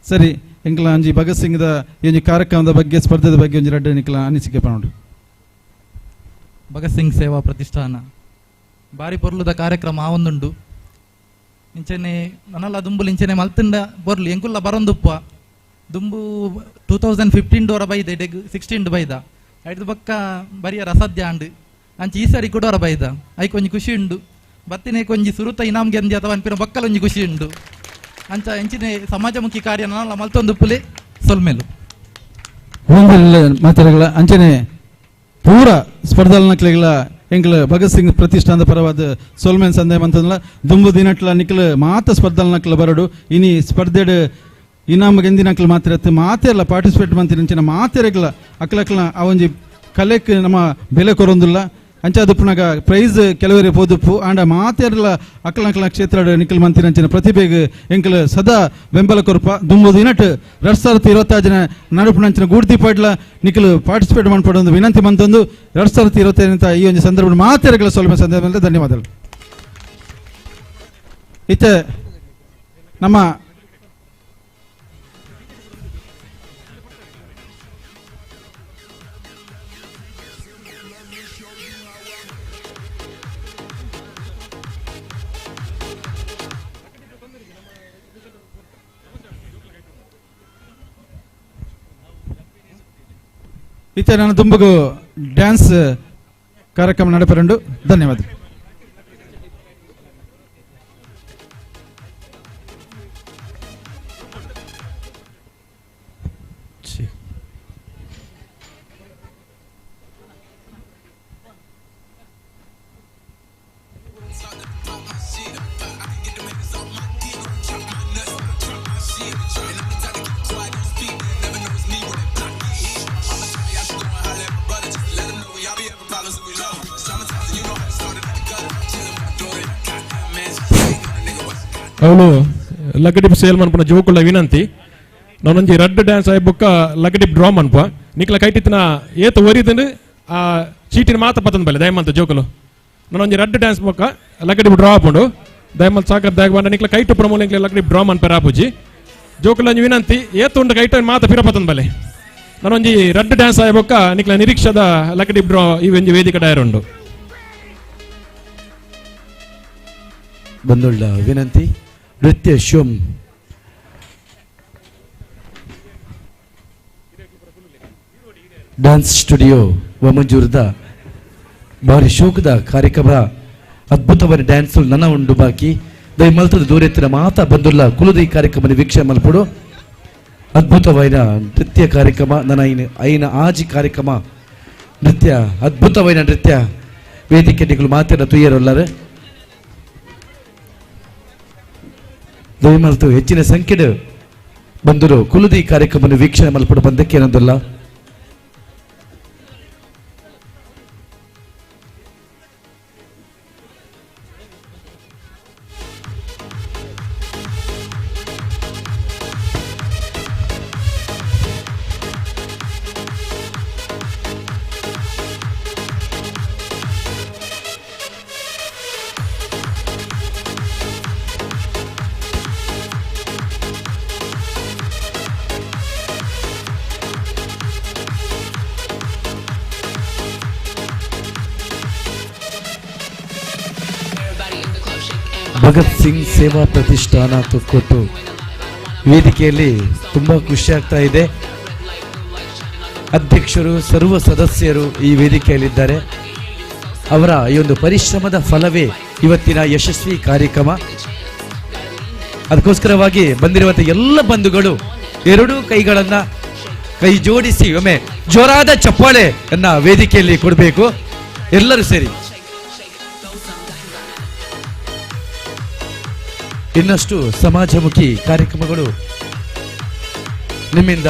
ಸರಿ ಎಂಕಲ ಒಂಜಿ ಭಗತ್ ಸಿಂಗ್ the ಈ ಒಂಜಿ ಕಾರ್ಯಕ್ರಮದ ಬಗ್ಗೆ ಸ್ಪರ್ಧೆದ ಬಗ್ಗೆ ಒಂಜಿ ರಡ್ಡು ನಿಕಲ ಅನಿಸಿಕೆ ಪನೋಡು. ಭಗತ್ ಸಿಂಗ್ ಸೇವಾ ಪ್ರತಿಷ್ಠಾನ ಬಾರಿ ಪೊರ್ಲುದ ಕಾರ್ಯಕ್ರಮ ಆವೊಂದುಂಡು. ಇಂಚನೆ ನನಲ ದುಂಬುಲು ಇಂಚನೆ ಮಲ್ತುಂಡ ಬೊರ್ಲು ಎಂಕುಲ್ಲ ಬರೊಂದುಪ್ಪ ದುಂಬು 2015 ಡೋರ ಬೈದ ಇಡೆಗ್ 16 ಬೈದ ಐದು ಬೊಕ್ಕ ಬರಿಯ ರಸದ್ಯ ಅಂಡ್ ಅಂಚ ಈ ಸಾರಿ ಕೂಡ ಬೈದ ಐಕ್ ಒಂಜಿ ಖುಷಿ ಉಂಡು ಬತ್ತಿನೇ ಒಂಜಿ ಸುರುತ ಇನಾಮ್ ಗೆಂದಿ ಅಥವಾ ಅನ್ಪಿನ ಬೊಕ್ಕಲ ಒಂಜಿ ಖುಷಿ ಉಂಡು ಅಂಚ ಎಂಚಿನ ಸಮಾಜಮುಖಿ ಕಾರ್ಯ ನನಲ ಮಲ್ತೊಂದುಪ್ಪುಲೆ ಸೊಲ್ಮೆಲು ಮಾತಾಡಗಳ ಅಂಚನೆ ಪೂರ ಸ್ಪರ್ಧಾಲನಕ್ಲೆಗಳ ಎಂಕ್ಲ ಭಗತ್ ಸಿಂಗ್ ಪ್ರತಿಷ್ಠಾನದ ಪರವಾದ ಸೋಲ್ಮೇನ್ ಸಂದೇಹ ಅಂತಂದ್ರೆ ದುಂಬು ದಿನಟ್ಲ ನಿಕ್ಲ ಮಾತ ಸ್ಪರ್ಧಾಲನಕ್ಲ ಬರಡು ಇನಿ ಸ್ಪರ್ಧೆಡ್ ಇನಾಮ ಗೆಂದಿನಕ್ಲ ಮಾತ್ರ ಮಾತೆಲ್ಲ ಪಾರ್ಟಿಸಿಪೇಟ್ ಮಂತಿನ ಅಂಚಿನ ಮಾತೆರೆಗ್ಲ ಅಕ್ಲಕ್ಲ ಆ ಒಂಜಿ ಕಲೆಕ್ ನಮ್ಮ ಬೆಲೆ ಕೊರೊಂದುಲ್ಲ ಅಂಚಾದುಪ್ಪುನಗ ಪ್ರೈಸ್ ಕೆಲವರೆ ಪೋದುಪ್ಪು ಆಂಡ ಮಾತೆರ್ಲ ಅಕ್ಲ ಕ್ಷೇತ್ರ ನಿಖಲ್ ಮಂತಿನಂಚಿನ ಪ್ರತಿಭೆಗ್ ಎಂಕಲ್ ಸದಾ ಬೆಂಬಲ ಕೊರ್ಪ ದುಂಬು ದಿನಟ್ 2025 ನಡುಪುನಂಚಿನ ಗೂಡ್ದೀಪಡ್ಲ ನಿಖಲ್ ಪಾರ್ಟಿಸಿಪೇಟ್ ಮನ್ಪಡೊಂದು ವಿನಂತಿ ಮಂತೊಂದು 2025 ಈ ಒಂದು ಸಂದರ್ಭ ಮಾತೆರ್ಗಳ ಸ್ವಲ್ಪ ಸಂದರ್ಭದಲ್ಲಿ ಧನ್ಯವಾದಗಳು. ಇತ್ತೆ ನಮ್ಮ ಇತ್ತೆ ನಾನು ದುಂಬಗು ಡ್ಯಾನ್ಸ್ ಕಾರ್ಯಕ್ರಮ ನಡೆಪರಂಡು. ಧನ್ಯವಾದ. ಅವನು ಲಗಡಿಪ್ ಸೇಲ್ ಮನ್ಪುನ ಜೋಕುಳ ವಿನಂತಿ ನಾನೊಂಜಿ ರಡ್ಡ್ ಡ್ಯಾನ್ಸ್ ಆಯ್ ಬೊಕ್ಕ ಲಗಡಿಪ್ ಡ್ರಾ ಮನ್ಪ ನಿಕ್ಲ ಕೈಟಿತ್ತಿನ ಏತ ಒರಿದನು ಆ ಚೀಟಿನ ಮಾತ ಪತಂದ ಬಲೆ ದಯಮಂತ ಜೋಕುಲು ನಾನೊಂಜಿ ರಡ್ಡ್ ಡ್ಯಾನ್ಸ್ ಬೊಕ್ಕ ಲಗಡಿಪ್ ಡ್ರಾ ಆಪುಂಡು ದಯಮಲ್ ಸಾಕರ್ ದಾಗ್ ಬಂಡ ನಿಕ್ಲ ಕೈಟು ಪ್ರಮೂಲ ನಿಕ್ಲ ಲಗಡಿಪ್ ಡ್ರಾ ಮನ್ಪೆರ ಆಪುಜಿ ಜೋಕುಲ ಒಂಜಿ ವಿನಂತಿ ಏತ ಉಂಡು ಕೈಟ ಮಾತ ಪಿರ ಪತಂದ ಬಲೆ ನಾನೊಂಜಿ ರಡ್ಡ್ ಡ್ಯಾನ್ಸ್ ಆಯ್ ಬೊಕ್ಕ ನಿಕ್ಲ ನಿರೀಕ್ಷದ ಲಗಡಿಪ್ ಡ್ರಾ ಈ ಒಂಜಿ ವೇದಿಕೆ ಡೈರ್ ಉಂಡು. ಬಂದುಳ್ಳ ವಿನಂತಿ ನೃತ್ಯ ಶಿವಂ ಡ್ಯಾನ್ಸ್ ಸ್ಟುಡಿಯೋ ವಮಂಜೂರದ ಭಾರಿ ಶೋಕದ ಕಾರ್ಯಕ್ರಮ ಅದ್ಭುತವಾದ ಡ್ಯಾನ್ಸ್ ನನ್ನ ಉಂಡು ಬಾಕಿ ದಯ ಮಲ್ತದ ದೂರೆತ್ತಿನ ಮಾತಾ ಬಂದುಲ್ಲ ಕುಲದ ಈ ಕಾರ್ಯಕ್ರಮ ವೀಕ್ಷಣೆ ಮಲ್ಪಡು ಅದ್ಭುತವಾದ ನೃತ್ಯ ಕಾರ್ಯಕ್ರಮ ನನ್ನ ಐನ ಆಜಿ ಕಾರ್ಯಕ್ರಮ ನೃತ್ಯ ಅದ್ಭುತವಾದ ನೃತ್ಯ ವೇದಿಕೆ ನಿಗಳು ಮಾತಿನ ತುಯ್ಯರೊಲ್ಲರು ದಯಮಲ್ತು ಹೆಚ್ಚಿನ ಸಂಖ್ಯೆ ಬಂದರು ಕುಲದ ಈ ಕಾರ್ಯಕ್ರಮವನ್ನು ವೀಕ್ಷಣೆ ಮಲ್ಪಡು ಬಂದಕ್ಕೆ ಏನೊಂದಲ್ಲ. ಭಗತ್ ಸಿಂಗ್ ಸೇವಾ ಪ್ರತಿಷ್ಠಾನ ತೊಕ್ಕೊಟ್ಟು ವೇದಿಕೆಯಲ್ಲಿ ತುಂಬ ಖುಷಿ ಆಗ್ತಾ ಇದೆ. ಅಧ್ಯಕ್ಷರು ಸರ್ವ ಸದಸ್ಯರು ಈ ವೇದಿಕೆಯಲ್ಲಿದ್ದಾರೆ. ಅವರ ಈ ಒಂದು ಪರಿಶ್ರಮದ ಫಲವೇ ಇವತ್ತಿನ ಯಶಸ್ವಿ ಕಾರ್ಯಕ್ರಮ. ಅದಕ್ಕೋಸ್ಕರವಾಗಿ ಬಂದಿರುವಂಥ ಎಲ್ಲ ಬಂಧುಗಳು ಎರಡೂ ಕೈಗಳನ್ನು ಕೈ ಜೋಡಿಸಿ ಒಮ್ಮೆ ಜೋರಾದ ಚಪ್ಪಾಳೆಯನ್ನ ವೇದಿಕೆಯಲ್ಲಿ ಕೊಡಬೇಕು ಎಲ್ಲರೂ ಸೇರಿ. ಇನ್ನಷ್ಟು ಸಮಾಜಮುಖಿ ಕಾರ್ಯಕ್ರಮಗಳು ನಿಮ್ಮಿಂದ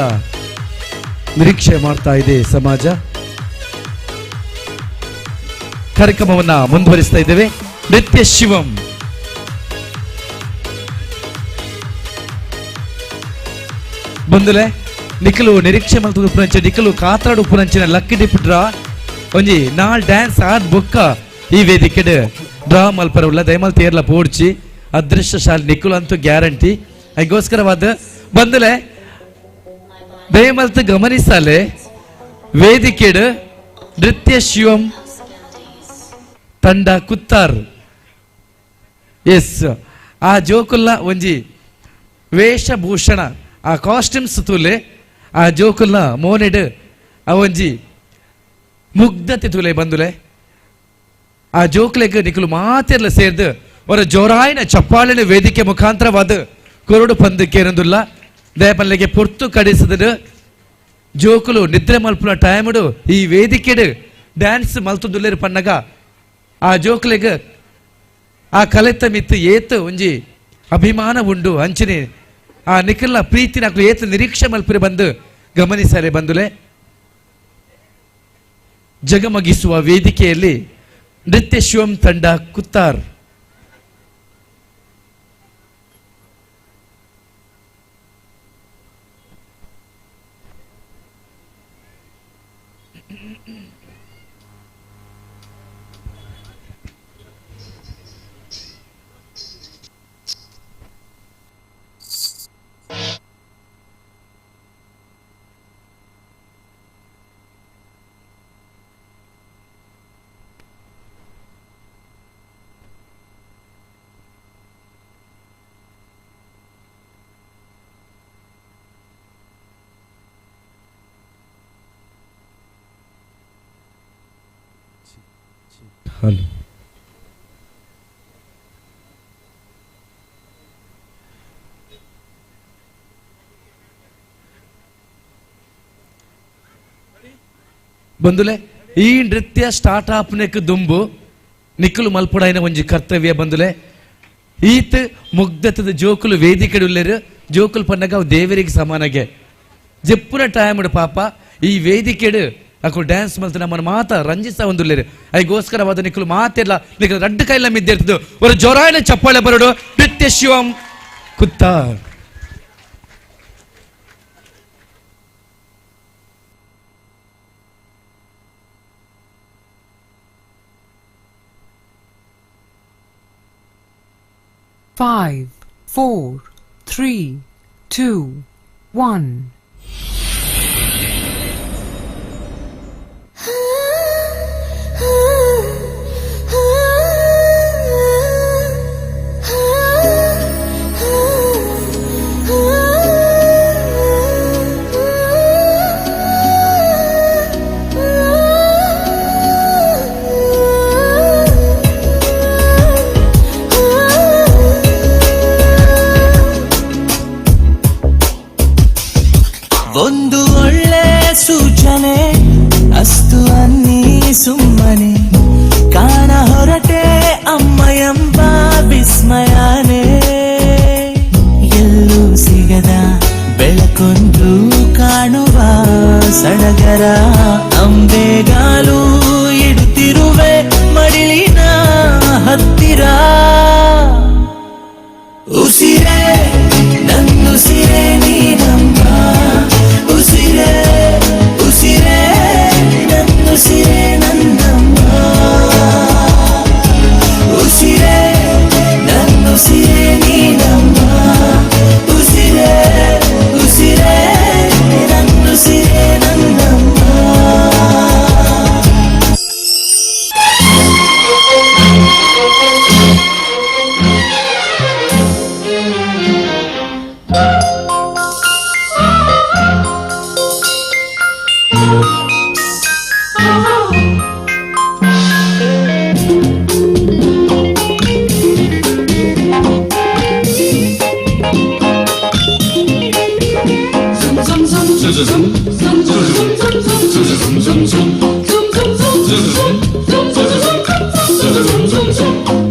ನಿರೀಕ್ಷೆ ಮಾಡ್ತಾ ಇದೆ ಸಮಾಜ. ಕಾರ್ಯಕ್ರಮವನ್ನ ಮುಂದುವರಿಸ್ತಾ ಇದ್ದೇವೆ. ನೃತ್ಯ ಶಿವಂ ಬಂದುಲೆ ನಿಖಲು ನಿರೀಕ್ಷೆ ಮಲ್ತದ ಉಪ್ಪುನಂಚ ನಿಖಲು ಕಾತ್ರಾಡು ಉಪ್ಪುನಂಚಿನ lucky dip draw ಒಂಜಿ ನಾಲ್ ಡ್ಯಾನ್ಸ್ ಆದ್ ಬೊಕ್ಕ ಈ ವೇದಿಕೆ ಡ್ರಾ ಮಲ್ಪರವುಲ್ಲ ದಯಮಲ್ ತೇರ್ಲ ಪೋಡ್ಚಿ ಅದೃಷ್ಟಶಾಲಿ ನಿಖಲು ಅಂತೂ ಗ್ಯಾರಂಟಿ. ಅದಕ್ಕೋಸ್ಕರವಾದ ಬಂದಲೆ ದಯಮಲ್ತು ಗಮನಿಸಲೆ ವೇದಿಕೆಡ್ ನೃತ್ಯ ಶಿವಂ ತಂಡ ಕುತ್ತಾರ್ ಎಸ್ ಆ ಜೋಕುಲ್ಲ ಒಂಜಿ ವೇಷಭೂಷಣ ಆ ಕಾಸ್ಟ್ಯೂಮ್ಸ್ ತೂಲೆ ಆ ಜೋಕುಲ್ಲ ಮೋನೆಡ್ ಆ ಒಂಜಿ ಮುಗ್ಧತೆ ತೂಲೆ ಬಂದುಲೆ ಆ ಜೋಕ್ಲೆಗ್ ನಿಕುಲು ಮಾತೆರ್ಲ ಸೇರ್ದು ಅವರ ಜೋರಾಯಿನ ಚಪ್ಪಾಳಿನ ವೇದಿಕೆ ಮುಖಾಂತರವಾದ ಕೊರಡು ಪಂದು ಕೇರಂದುಲ್ಲ ದಯಪಲ್ಲೆಗೆ ಪೊರ್ತು ಕಡಿಸದ ಜೋಕುಲು ನಿದ್ರೆ ಮಲ್ಪುನ ಟೈముಡು ಈ ವೇದಿಕೆಡು ಡ್ಯಾನ್ಸ್ ಮಲ್ತುದುಲ್ಲೇರು ಪನ್ನಗ ಆ ಜೋಕ್ಲೆಗ್ ಆ ಕಲೆತ ಮಿತ್ತು ಏತು ಒಂಜಿ ಅಭಿಮಾನ ಉಂಡು ಅಂಚನೆ ಆ ನಿಖಲ್ನ ಪ್ರೀತಿನ ಏತು ನಿರೀಕ್ಷೆ ಮಲ್ಪುರೆ ಬಂದು ಗಮನಿಸಲೆ ಬಂದುಲೆ. ಜಗಮಗಿಸುವ ವೇದಿಕೆಯಲ್ಲಿ ನೃತ್ಯ ಶಿವಂ ತಂಡ ಕುತ್ತಾರ್. ಹಲೋ ಬಂದುಲೆ, ಈ ನೃತ್ಯ ಸ್ಟಾರ್ಟ್ ಆಪ್ನೆಕ್ ದುಂಬು ನಿಕ್ಕಲು ಮಲ್ಪುಡಾಯಿನ ಒಂಜಿ ಕರ್ತವ್ಯ ಬಂದುಲೆ. ಈತ್ ಮುಗ್ಧತದ ಜೋಕುಲು ವೇದಿಕೆ ಉಲ್ಲೇರು ಜೋಕುಲು ಪನ್ನಗ ಅವು ದೇವರಿಗೆ ಸಮಾನಗೆ ಜೆಪ್ಪುನ ಟೈಮ್ ಪಾಪ ಈ ವೇದಿಕೆಡು ಅಕು ಡ್ಯಾನ್ಸ್ ಮಲ್ತ ನಮ್ಮನ್ನು ಮಾತ ರಂಜಿಸ ಒಂದುಲ್ಲೇರು. ಐಗೋಸ್ಕರವಾದ ನಿಕ್ಕಲು ಮಾತಿಲ್ಲ ನಿಕ್ಕಲು ರಡ್ಡು ಕೈಲ ಮಿದ್ದಿರ್ತದೆ ಒಂದು ಜೊರಾಯನ ಚಪ್ಪಾಳೆ ಬರಡು ನೃತ್ಯ ಶಿವಂ Kuttar. Five, four, three, two, one. ಒಂದು ಒಳ್ಳೆ ಸೂಚನೆ ಅಸ್ತು ಅನ್ನಿ ಸುಮ್ಮನೆ ಕಾಣ ಹೊರಟೆ ಅಮ್ಮ ಎಂಬ ವಿಸ್ಮಯನೇ. ಎಲ್ಲೂ ಸಿಗದ ಬೆಳಕೊಂದು ಕಾಣುವ ಸಡಗರ ಅಂಬೆಗಾಲು ಇಡುತ್ತಿರುವೆ ಮಡಿಲಿನ ಹತ್ತಿರ. ಉಸಿರೇ ನನ್ನುಸಿರೇ ನೀನಮ್ಮ, ಉಸಿರೇ ಉಸಿರೇ ನನ್ನುಸಿರೇ ನನ್ನಮ್ಮ, ಉಸಿರೇ ನನ್ನುಸಿರೇ ನೀನಮ್ಮ, ಉಸಿರೇ ಉಸಿರೇ ನನ್ನುಸಿರೇ ನನ್ನಮ್ಮ.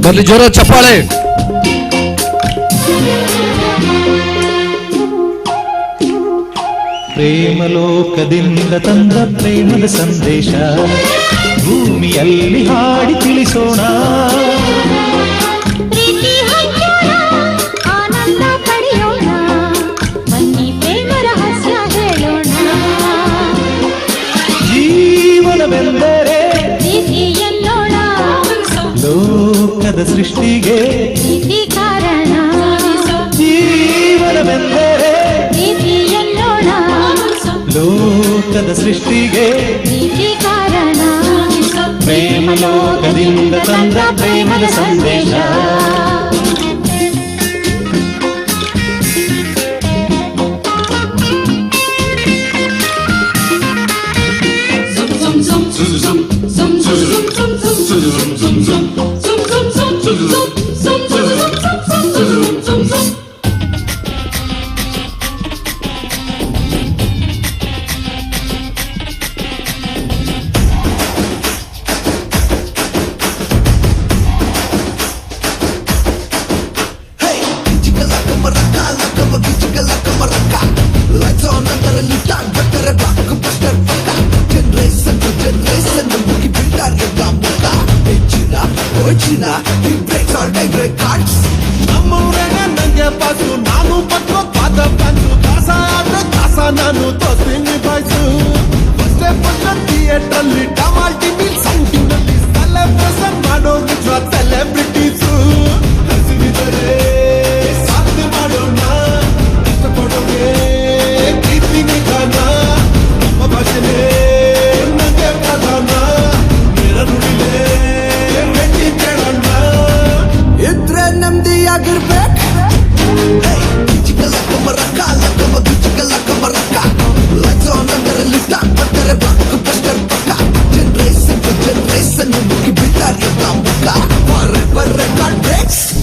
ಬರ್ಲಿ ಜೋರ ಚಪ್ಪಾಳೆ. ಪ್ರೇಮಲೋಕದಿಂದ ತಂದ ಪ್ರೇಮದ ಸಂದೇಶ ಭೂಮಿಯಲ್ಲಿ ಹಾಡಿ ತಿಳಿಸೋಣ. ಪ್ರೀತಿ ಹಂಚೋಣ, ಆನಂದ ಪಡೆಯೋಣ, ಬನ್ನಿ ಪ್ರೇಮ ರಹಸ್ಯ ಹೇಳೋಣ. ಜೀವನವೆಂದರೆ ಪ್ರೀತಿ ಎನ್ನೋಣ, ಲೋಕದ ಸೃಷ್ಟಿಗೆ ಪ್ರೀತಿ ಕಾರಣ. ಜೀವನವೆಂದರೆ ಪ್ರೀತಿ ಎನ್ನೋಣ, ಲೋಕದ ಸೃಷ್ಟಿಗೆ ಪ್ರೀತಿ ಕಾರಣ. ಪ್ರೇಮಲೋಕದಿಂದ ತಂದ ಪ್ರೇಮದ ಸಂದೇಶ. Lights on, under a new time, but they're a blockbuster. Generation to generation. China, he breaks all time records. ನಮ್ಮೂರನ ನಂಗೆ ಪಾಸು, ನಾನು ಪಟ್ಕೋ ಪಾದ ಫ್ಯಾನ್ಸು, ದಾಸ ಆದ್ರೆ ದಾಸ ನಾನು ತೋಸ್ತೀನಿ ಬಾಯ್ಸು. ಫಸ್ಟೇ ಫಸ್ಟ್ ಥಿಯೇಟರ್ ಅಲ್ಲಿ ಡಮಾಲ್ ಟಿಮಿಲ್ ಸೌಂಡಿಂಗ್ ಅಲ್ಲಿ ಸೆಲೆಬ್ರೇಷನ್ ಮಾಡೋ ನಿಜವಾದ ಸೆಲೆಬ್ರಿಟೀಸು. ಹಸಿವಿದರೆ ಸಾಧನೆ ಮಾಡೋಣ, ಇಷ್ಟಪಡೋಗೆ ಪ್ರೀತಿ ನಿಧಾನ, ನಮ್ಮ ಭಾಷೆನೇ ನಂಗೆ ಪ್ರಧಾನ, ನೇರ ನುಡಿಲೇ ಗಟ್ಟಿ ಕೇಳೋಣ. ಇದ್ರೆ ನೆಮ್ಮದಿಯಾಗಿರ್ಬೇಕು.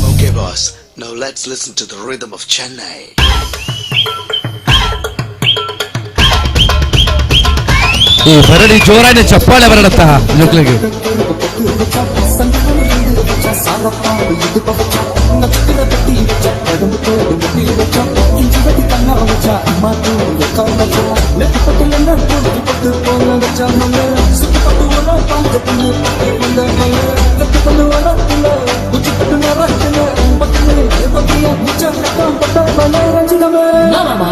Okay, boss. Now let's listen to the rhythm of Chennai. ಈ ಬರಡಿ ಜೋರಾದ ಚಪ್ಪಾಳೆ ಬರಡತ್ತ ಜೋಕ್ಲಿಗೆ. மாமா,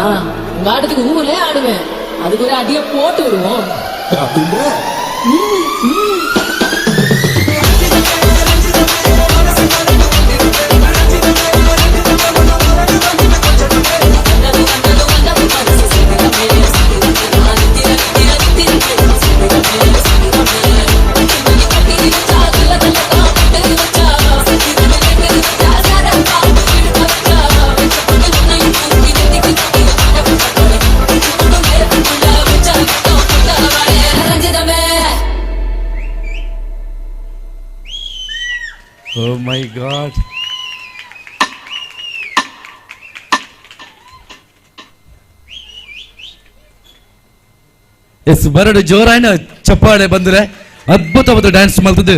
உங்க ஆட்டத்துக்கு ஊரே ஆடுவேன். அதுக்கு ஒரு அடியை போட்டு விடுவோம். Oh my God. S ಬರಡು ಜೋರಾಯಿನ ಚಪ್ಪಾಳೆ ಬಂದ್ರೆ ಅದ್ಭುತವಾದ ಡ್ಯಾನ್ಸ್ ಮಾಡ್ತದೆ.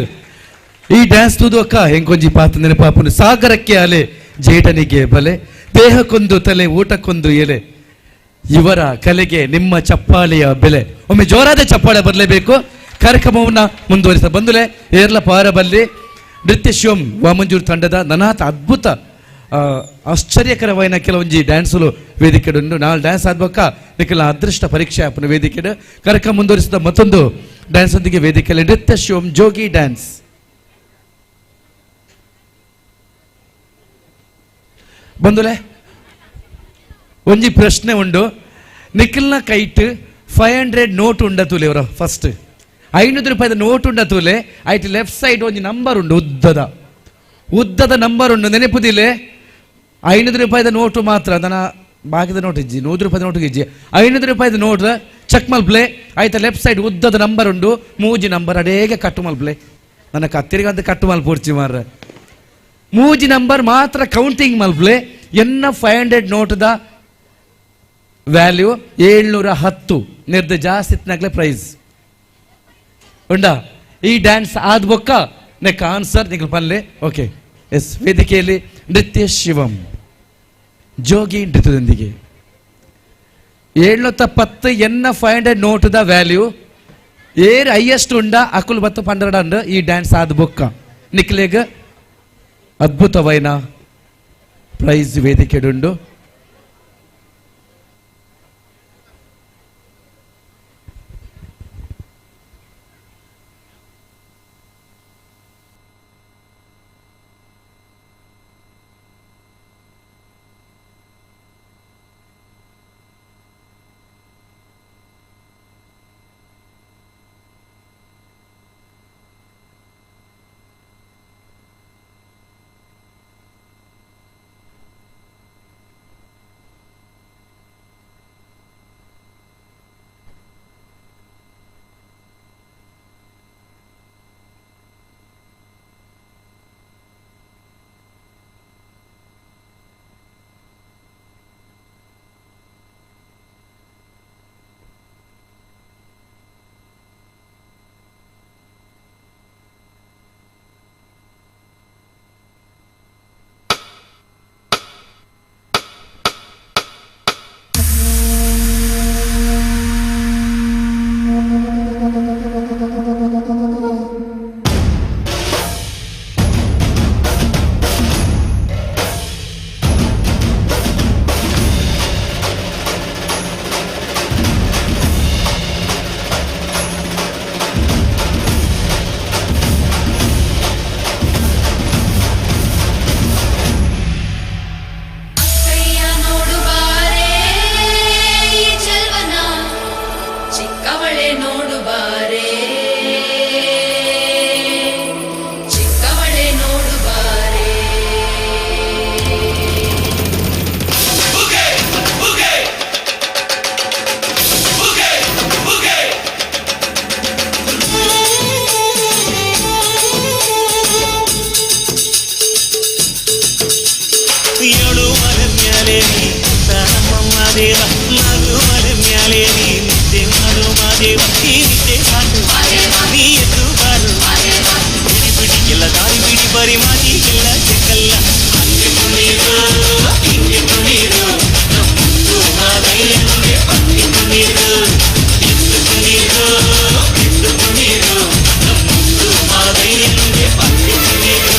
ಈ ಡ್ಯಾನ್ಸ್ ತೂದು ಅಕ್ಕ ಹೆಂಗೊಂಜಿ ಪಾತ ನೆನಪಾಪುನು. ಸಾಗರಕ್ಕೆ ಅಲೆ ಜೇಟನಿಗೆ ಬಲೆ, ದೇಹಕ್ಕೊಂದು ತಲೆ ಊಟಕ್ಕೊಂದು ಎಲೆ, ಇವರ ಕಲೆಗೆ ನಿಮ್ಮ ಚಪ್ಪಾಳೆಯ ಬೆಲೆ. ಒಮ್ಮೆ ಜೋರಾದ ಚಪ್ಪಾಳೆ ಬರಲೇಬೇಕು. ಕಾರ್ಯಕ್ರಮವನ್ನು ಮುಂದುವರಿಸ ಬಂದುಲೆ ಏರ್ಲ ಪಾರಬಲ್ಲಿ ನೃತ್ಯ ಶಿವಂ ವಾಮಂಜೂರ್ ತಂಡದ ನನಾಥ ಅದ್ಭುತ ಆಶ್ಚರ್ಯಕರವಾಯಿನ ಕೆಲವೊಂಜಿ ಡ್ಯಾನ್ಸುಲು ವೇದಿಕೆಡುಂಡು. ನಾಳೆ ಡ್ಯಾನ್ಸ್ ಆದ್ಬಕ್ಕ ನಿಖಿಲ ಅದೃಷ್ಟ ಪರೀಕ್ಷೆ ಆಪನ ವೇದಿಕೆಡು. ಕಾರ್ಯಕ್ರಮ ಮುಂದುವರಿಸಿದ ಮತ್ತೊಂದು ಡ್ಯಾನ್ಸ್ ಒಂದಿಗೆ ವೇದಿಕೆಯಲ್ಲಿ ನೃತ್ಯ ಶಿವಂ ಜೋಗಿ ಡ್ಯಾನ್ಸ್. ಬಂದುಲೆ ಒಂಜಿ ಪ್ರಶ್ನೆ ಉಂಡು. ನಿಖಿಲ್ನ ಕೈಟ್ 500 ನೋಟ್ ಉಂಡ ತೂಲೆ ಅವರ ಫಸ್ಟ್ 500 ರೂಪಾಯಿದ ನೋಟ್ ಉಂಡ ತೂಲೆ. ಆಯ್ತು, ಲೆಫ್ಟ್ ಸೈಡ್ ಒಂಜಿ ನಂಬರ್ ಉಂಡು, ಉದ್ದದ ಉದ್ದದ ನಂಬರ್ ಉಂಡು. ನೆನಪುದಿಲೆ 500 ರೂಪಾಯಿದ ನೋಟು ಮಾತ್ರ, ನನ್ನ ಬಾಕಿದ ನೋಟ್ ಇಜ್ಜಿ, 100 ರೂಪಾಯಿದ ನೋಟು ಇಜ್ಜಿ. 500 ರೂಪಾಯಿದ ನೋಟ್ ಚೆಕ್ ಮಲ್ಪ್ಲೆ. ಆಯ್ತಾ, ಲೆಫ್ಟ್ ಸೈಡ್ ಉದ್ದದ ನಂಬರ್ ಉಂಡು, ಮೂಜಿ ನಂಬರ್ ಅಡೇಗೆ ಕಟ್ಟು ಮಲ್ಪ್ಲೆ. ನನ್ನ ಕತ್ತಿರಿಗಂತ ಕಟ್ಟು ಮಲ್ಪೋಡ್ಚಿ ಮಾರ್ರೆ. ಮೂಜಿ ನಂಬರ್ ಮಾತ್ರ ಕೌಂಟಿಂಗ್ ಮಲ್ಪ್ಲೆ. ಎನ್ನ 500 ನೋಟದ ವ್ಯಾಲ್ಯೂ 710 ನಿರ್ದ ಜಾಸ್ತಿ ಇತ್ತನಾಗ್ಲೆ ಪ್ರೈಸ್ ಉಂಡಾ. ಈ ಡ್ಯಾನ್ಸ್ ಆದ ಬೊಕ್ಕ ನೆಕ್ ಆನ್ಸರ್ ನಿಖಲ್ ಪಲ್ಲೆ. ಓಕೆ, ಎಸ್ ವೇದಿಕೆಯಲ್ಲಿ ನೃತ್ಯ ಶಿವಂ ಜೋಗಿ ನೃತ್ಯದೊಂದಿಗೆ 710 ಎನ್ನ 500 ನೋಟದ ವ್ಯಾಲ್ಯೂ ಏರ್ ಹೈಯೆಸ್ಟ್ ಉಂಡ ಅಕುಲ್ ಬತ್ತು 12 ಈ ಡ್ಯಾನ್ಸ್ ಆದ ಬೊಕ್ಕ ನಿಕ್ಲೆಗ್ ಅದ್ಭುತವೈನ ಪ್ರೈಸ್ ವೇದಿಕೆಡುಂಡು. Madeva ನಾಗು ಮಲೆ ಮ್ಯಾಲೆ ನೀ ನಿದ್ದೆ ಮಾಡು ಮಾದೇವ ಈ ನಿದ್ದೆ ಸಾಕು ನೀ ಎದ್ದು ಬಾರು ಬಿಡಿ ಬಿಡಿ ಎಲ್ಲ ದಾರಿ ಬಿಡಿ ಬರಿ ಮಾತಿ ಎಲ್ಲ ಚೆಕ್ಕಲ್ಲ ಹಂಗೆ ಕುಣೀರು ಹಿಂಗೆ ಕುಣೀರು ನಮ್ಮುಂದು ಮಾದಯ್ಯನಿಗೆ ಪಂಗೆ ಕುಣೀರು ಎಂದು ಕುಣೀರು ಎಂದು ಕುಣೀರು ನಮ್ಮುಂದು ಮಾದಯ್ಯನಿಗೆ ಪಂಗೆ ಕುಣೀರು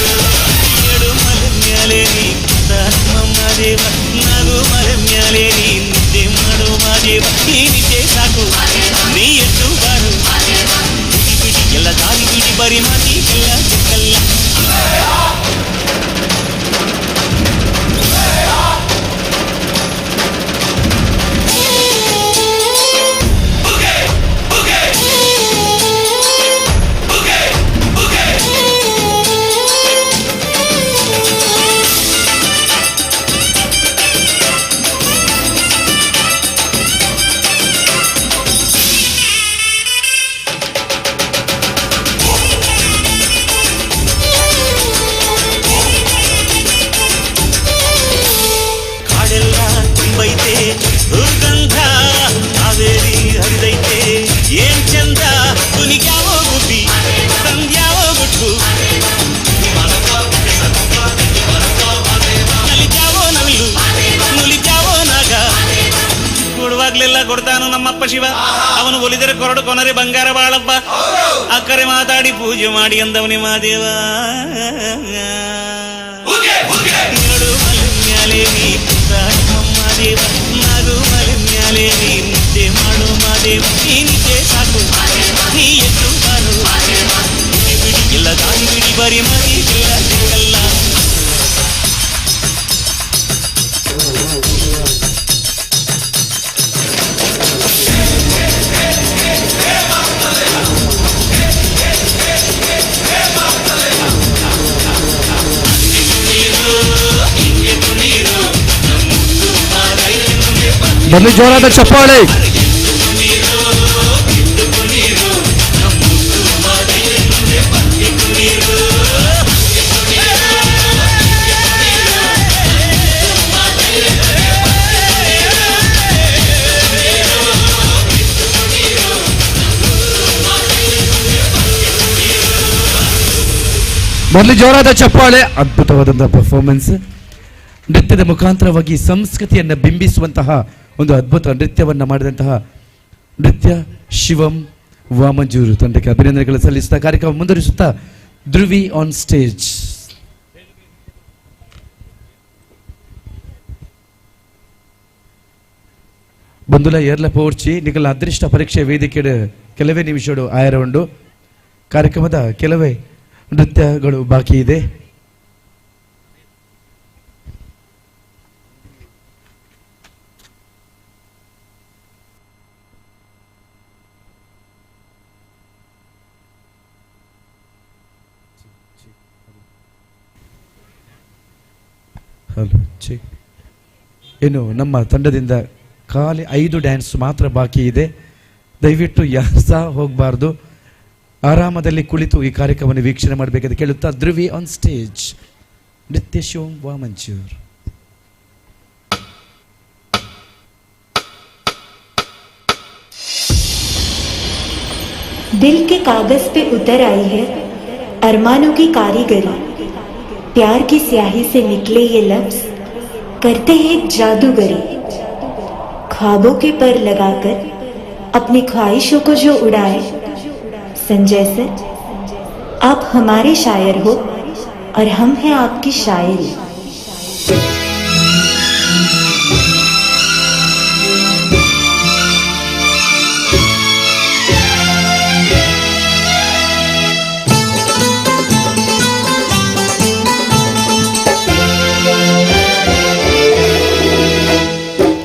ಏಳು ಮಲೆ ಮ್ಯಾಲೆ ನೀ ಮಾದೇವ ನಾಗು ಮಲೆ ಮ್ಯಾಲೆ ನೀ ನಿದ್ದೆ ಮಾಡು ಮಾದೇವ ಈ ನಿದ್ದೆ ಸಾಕು ನೀ ಎದ್ದು ಬಾರು ಬಿಡಿ ಬಿಡಿ ಎಲ್ಲ ದಾರಿ ಬಿಡಿ ಬರಿ ಮಾತಿ ಎಲ್ಲ ಚೆಕ್ಕಲ್ಲ ಕಾಡೆಲ್ಲ ತುಂಬೈತೆ ದುರ್ಗಂಧ ಕಾವೇರಿ ಹರಿದೈತೆ ಏನ್ ಚಂದ ಕುನಿಗ್ಯಾವೋ ಗುಬ್ಬಿ ತಂದ್ಯಾವೋ ಗುಟ್ಟು ನಲಿದ್ಯಾವೋ ನವಿಲು ನುಲಿದ್ಯಾವೋ ನಾಗ ಕೊಡುವಾಗ್ಲೆಲ್ಲ ಕೊಡ್ತಾನು ನಮ್ಮಪ್ಪ ಶಿವ ಅವನು ಒಲಿದರೆ ಕೊರಡು ಕೊನರೆ ಬಂಗಾರ ಬಾಳಪ್ಪ ಅಕ್ಕರೆ ಮಾತಾಡಿ ಪೂಜೆ ಮಾಡಿ ಅಂದವನೇ ಮಾದೇವ ಏಳು ಮಲೆ ಮ್ಯಾಲೆ ನೀ ಮಾದೇವ ನಾಗು ಮಲೆ ಮ್ಯಾಲೆ ನೀ ನಿದ್ದೆ ಮಾಡು ಮಾದೇವ ಈ ನಿದ್ದೆ ಸಾಕು ನೀ ಎದ್ದು ಬಾರು ಬಿಡಿ ಬಿಡಿ ಇಲ್ಲ ದಾರಿ ಬಿಡಿ ಬರಿ ಮರಿ ಇಲ್ಲ ಸಿಗಲ್ಲ ಬನ್ನಿ ಜೋರಾದ ಚಪ್ಪಾಳೆ. ಮೊದಲು ಜೋರಾದ ಚಪ್ಪಾಳೆ. ಅದ್ಭುತವಾದಂತಹ ಪರ್ಫಾರ್ಮೆನ್ಸ್. ನೃತ್ಯದ ಮುಖಾಂತರವಾಗಿ ಸಂಸ್ಕೃತಿಯನ್ನು ಬಿಂಬಿಸುವಂತಹ ಒಂದು ಅದ್ಭುತ ನೃತ್ಯವನ್ನು ಮಾಡಿದಂತಹ ನೃತ್ಯ ಶಿವಂ ವಾಮಂಜೂರು ತಂಡಕ್ಕೆ ಅಭಿನಂದನೆಗಳು ಸಲ್ಲಿಸುತ್ತಾ ಕಾರ್ಯಕ್ರಮ ಮುಂದುವರಿಸುತ್ತಾ ಧ್ರುವಿ ಆನ್ ಸ್ಟೇಜ್. ಬಂದುಲ ಏರ್ಲ ಪೋರ್ಚಿ ನಿಕಲ ಅದೃಷ್ಟ ಪರೀಕ್ಷೆ ವೇದಿಕೆ ಕೆಲವೇ ನಿಮಿಷಗಳು ಆಯರ ಉಂಡು. ಕಾರ್ಯಕ್ರಮದ ಕೆಲವೇ ನೃತ್ಯಗಳು ಬಾಕಿ ಇದೆ. Hello check. ಇನ್ನು ನಮ್ಮ ತಂಡದಿಂದ ಖಾಲಿ 5 ಡ್ಯಾನ್ಸ್ ಮಾತ್ರ ಬಾಕಿ ಇದೆ. ದಯವಿಟ್ಟು ಯಾರು ಸಹ ಹೋಗಬಾರ್ದು, ಆರಾಮದಲ್ಲಿ ಕುಳಿತು ಈ ಕಾರ್ಯಕ್ರಮವನ್ನು ವೀಕ್ಷಣೆ ಮಾಡಬೇಕೆಂದು ಕೇಳುತ್ತಾ ಧ್ರುವಿ ಆನ್ ಸ್ಟೇಜ್, ನೃತ್ಯ ಶಿವಂ ವಾಮಂಚೂರ್. दिल के कागज पे उतर आई है अरमानों की कारीगरी, प्यार की स्याही से निकले ये लफ्ज करते हैं एक जादूगरी। ख्वाबों के पर लगाकर अपनी ख्वाहिशों को जो उड़ाए, संजय सर आप हमारे शायर हो और हम हैं आपकी शायरी।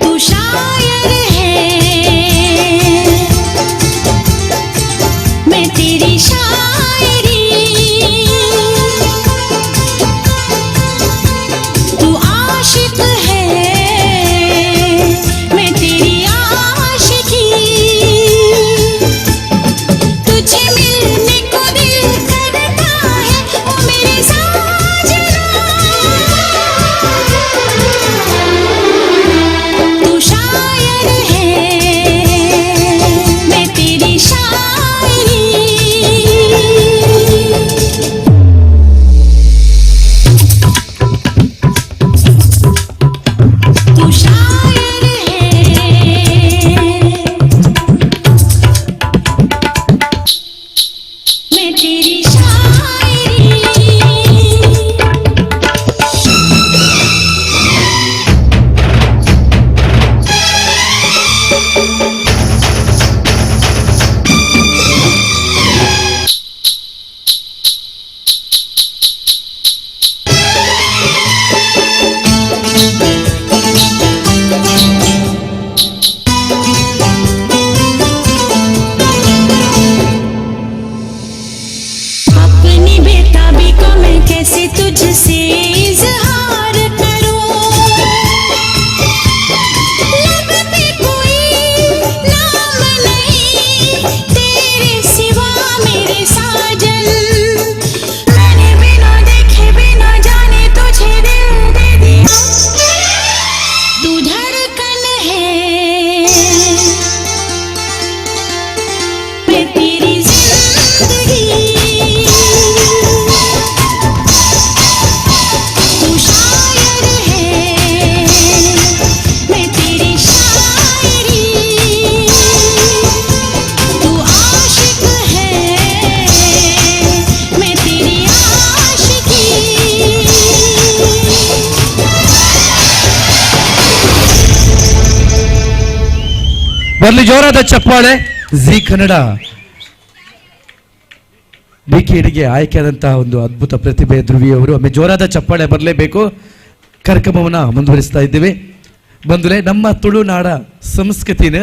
तू शायर है मैं तेरी शायरी, तू आ ಬರ್ಲಿ ಜೋರಾದ ಚಪ್ಪಾಳೆ. ಜಿ ಕನ್ನಡ ಡಿಕೆಡಿಗೆ ಆಯ್ಕೆಯಾದಂತಹ ಒಂದು ಅದ್ಭುತ ಪ್ರತಿಭೆ ಧ್ರುವಿ ಅವರು. ಒಮ್ಮೆ ಜೋರಾದ ಚಪ್ಪಾಳೆ ಬರಲೇಬೇಕು. ಕಾರ್ಯಕ್ರಮವನ್ನು ಮುಂದುವರಿಸ್ತಾ ಇದ್ದೇವೆ. ಬಂಧುಲೆ, ನಮ್ಮ ತುಳುನಾಡ ಸಂಸ್ಕೃತಿನ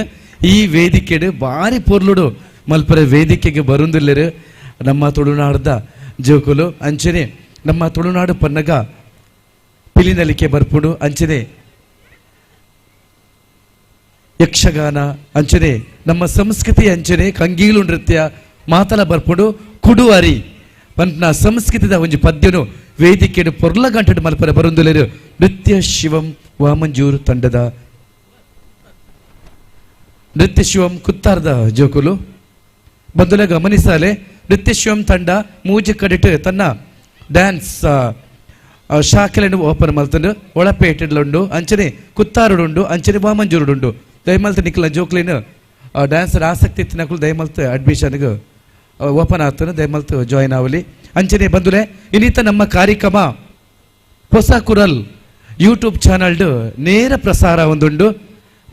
ಈ ವೇದಿಕೆಡು ಭಾರಿ ಪೊರ್ಲುಡು ಮಲ್ಪರೆ ವೇದಿಕೆಗೆ ಬರುಂದಿಲ್ಲರು ನಮ್ಮ ತುಳುನಾಡದ ಜೋಕುಲು. ಅಂಚನೆ ನಮ್ಮ ತುಳುನಾಡು ಪನ್ನಗ ಪಿಲಿನಲಿಕೆ ಬರ್ಪುಡು, ಅಂಚನೆ ಯಕ್ಷಗಾನ, ಅಂಚನೆ ನಮ್ಮ ಸಂಸ್ಕೃತಿ, ಅಂಚನೆ ಕಂಗೀಲು ನೃತ್ಯ ಮಾತಲ ಬರ್ಪುಡು. ಕುಡುವರಿ ಪಂಪ್ನ ಸಂಸ್ಕೃತಿದ ಒಂಜಿ ಪದ್ಯನು ವೇದಿಕೆಡು ಪೊರ್ಲ ಗಂಟೆಡು ಮಲ್ಪರೆ ಬರುಂದುಲೇರು ನೃತ್ಯ ಶಿವಂ ವಾಮಂಜೂರು ತಂಡದ ನೃತ್ಯ ಶಿವಂ ಕುತ್ತಾರದ ಜೋಕುಲು. ಬಂಧುಲ ಗಮನಿಸಾಲೆ, ನೃತ್ಯ ಶಿವಂ ತಂಡ ಮೂಜಿ ಕಡಿಟ್ ತನ್ನ ಡ್ಯಾನ್ಸ್ ಶಾಖೆలను ಓಪನ್ ಮಲ್ತಂಡು ಒಳಪೇಟೆಡ್ಲುಂಡು, ಅಂಚನೆ ಕುತ್ತಾರುಡುಂಡು, ಅಂಚನೆ ವಾಮಂಜೂರುಡುಂಡು. ದಯಮಲ್ತ ನಿಖಲ ಜೋಕ್ಲಿನ ಡ್ಯಾನ್ಸರ್ ಆಸಕ್ತಿ ಇತ್ತಿನಕುಲು ದಯಮಲ್ತ ಅಡ್ಮಿಷನ್ಗೆ ಓಪನ್ ಆಗ್ತಾನೆ, ದಯಮಲ್ತ ಜಾಯಿನ್ ಆಗಲಿ. ಅಂಚನೆ ಬಂಧುಲೆ, ಇನ್ನಿತ ನಮ್ಮ ಕಾರ್ಯಕ್ರಮ ಹೊಸ ಕುರಲ್ ಯೂಟ್ಯೂಬ್ ಚಾನಲ್ಡು ನೇರ ಪ್ರಸಾರ ಒಂದುಂಡು.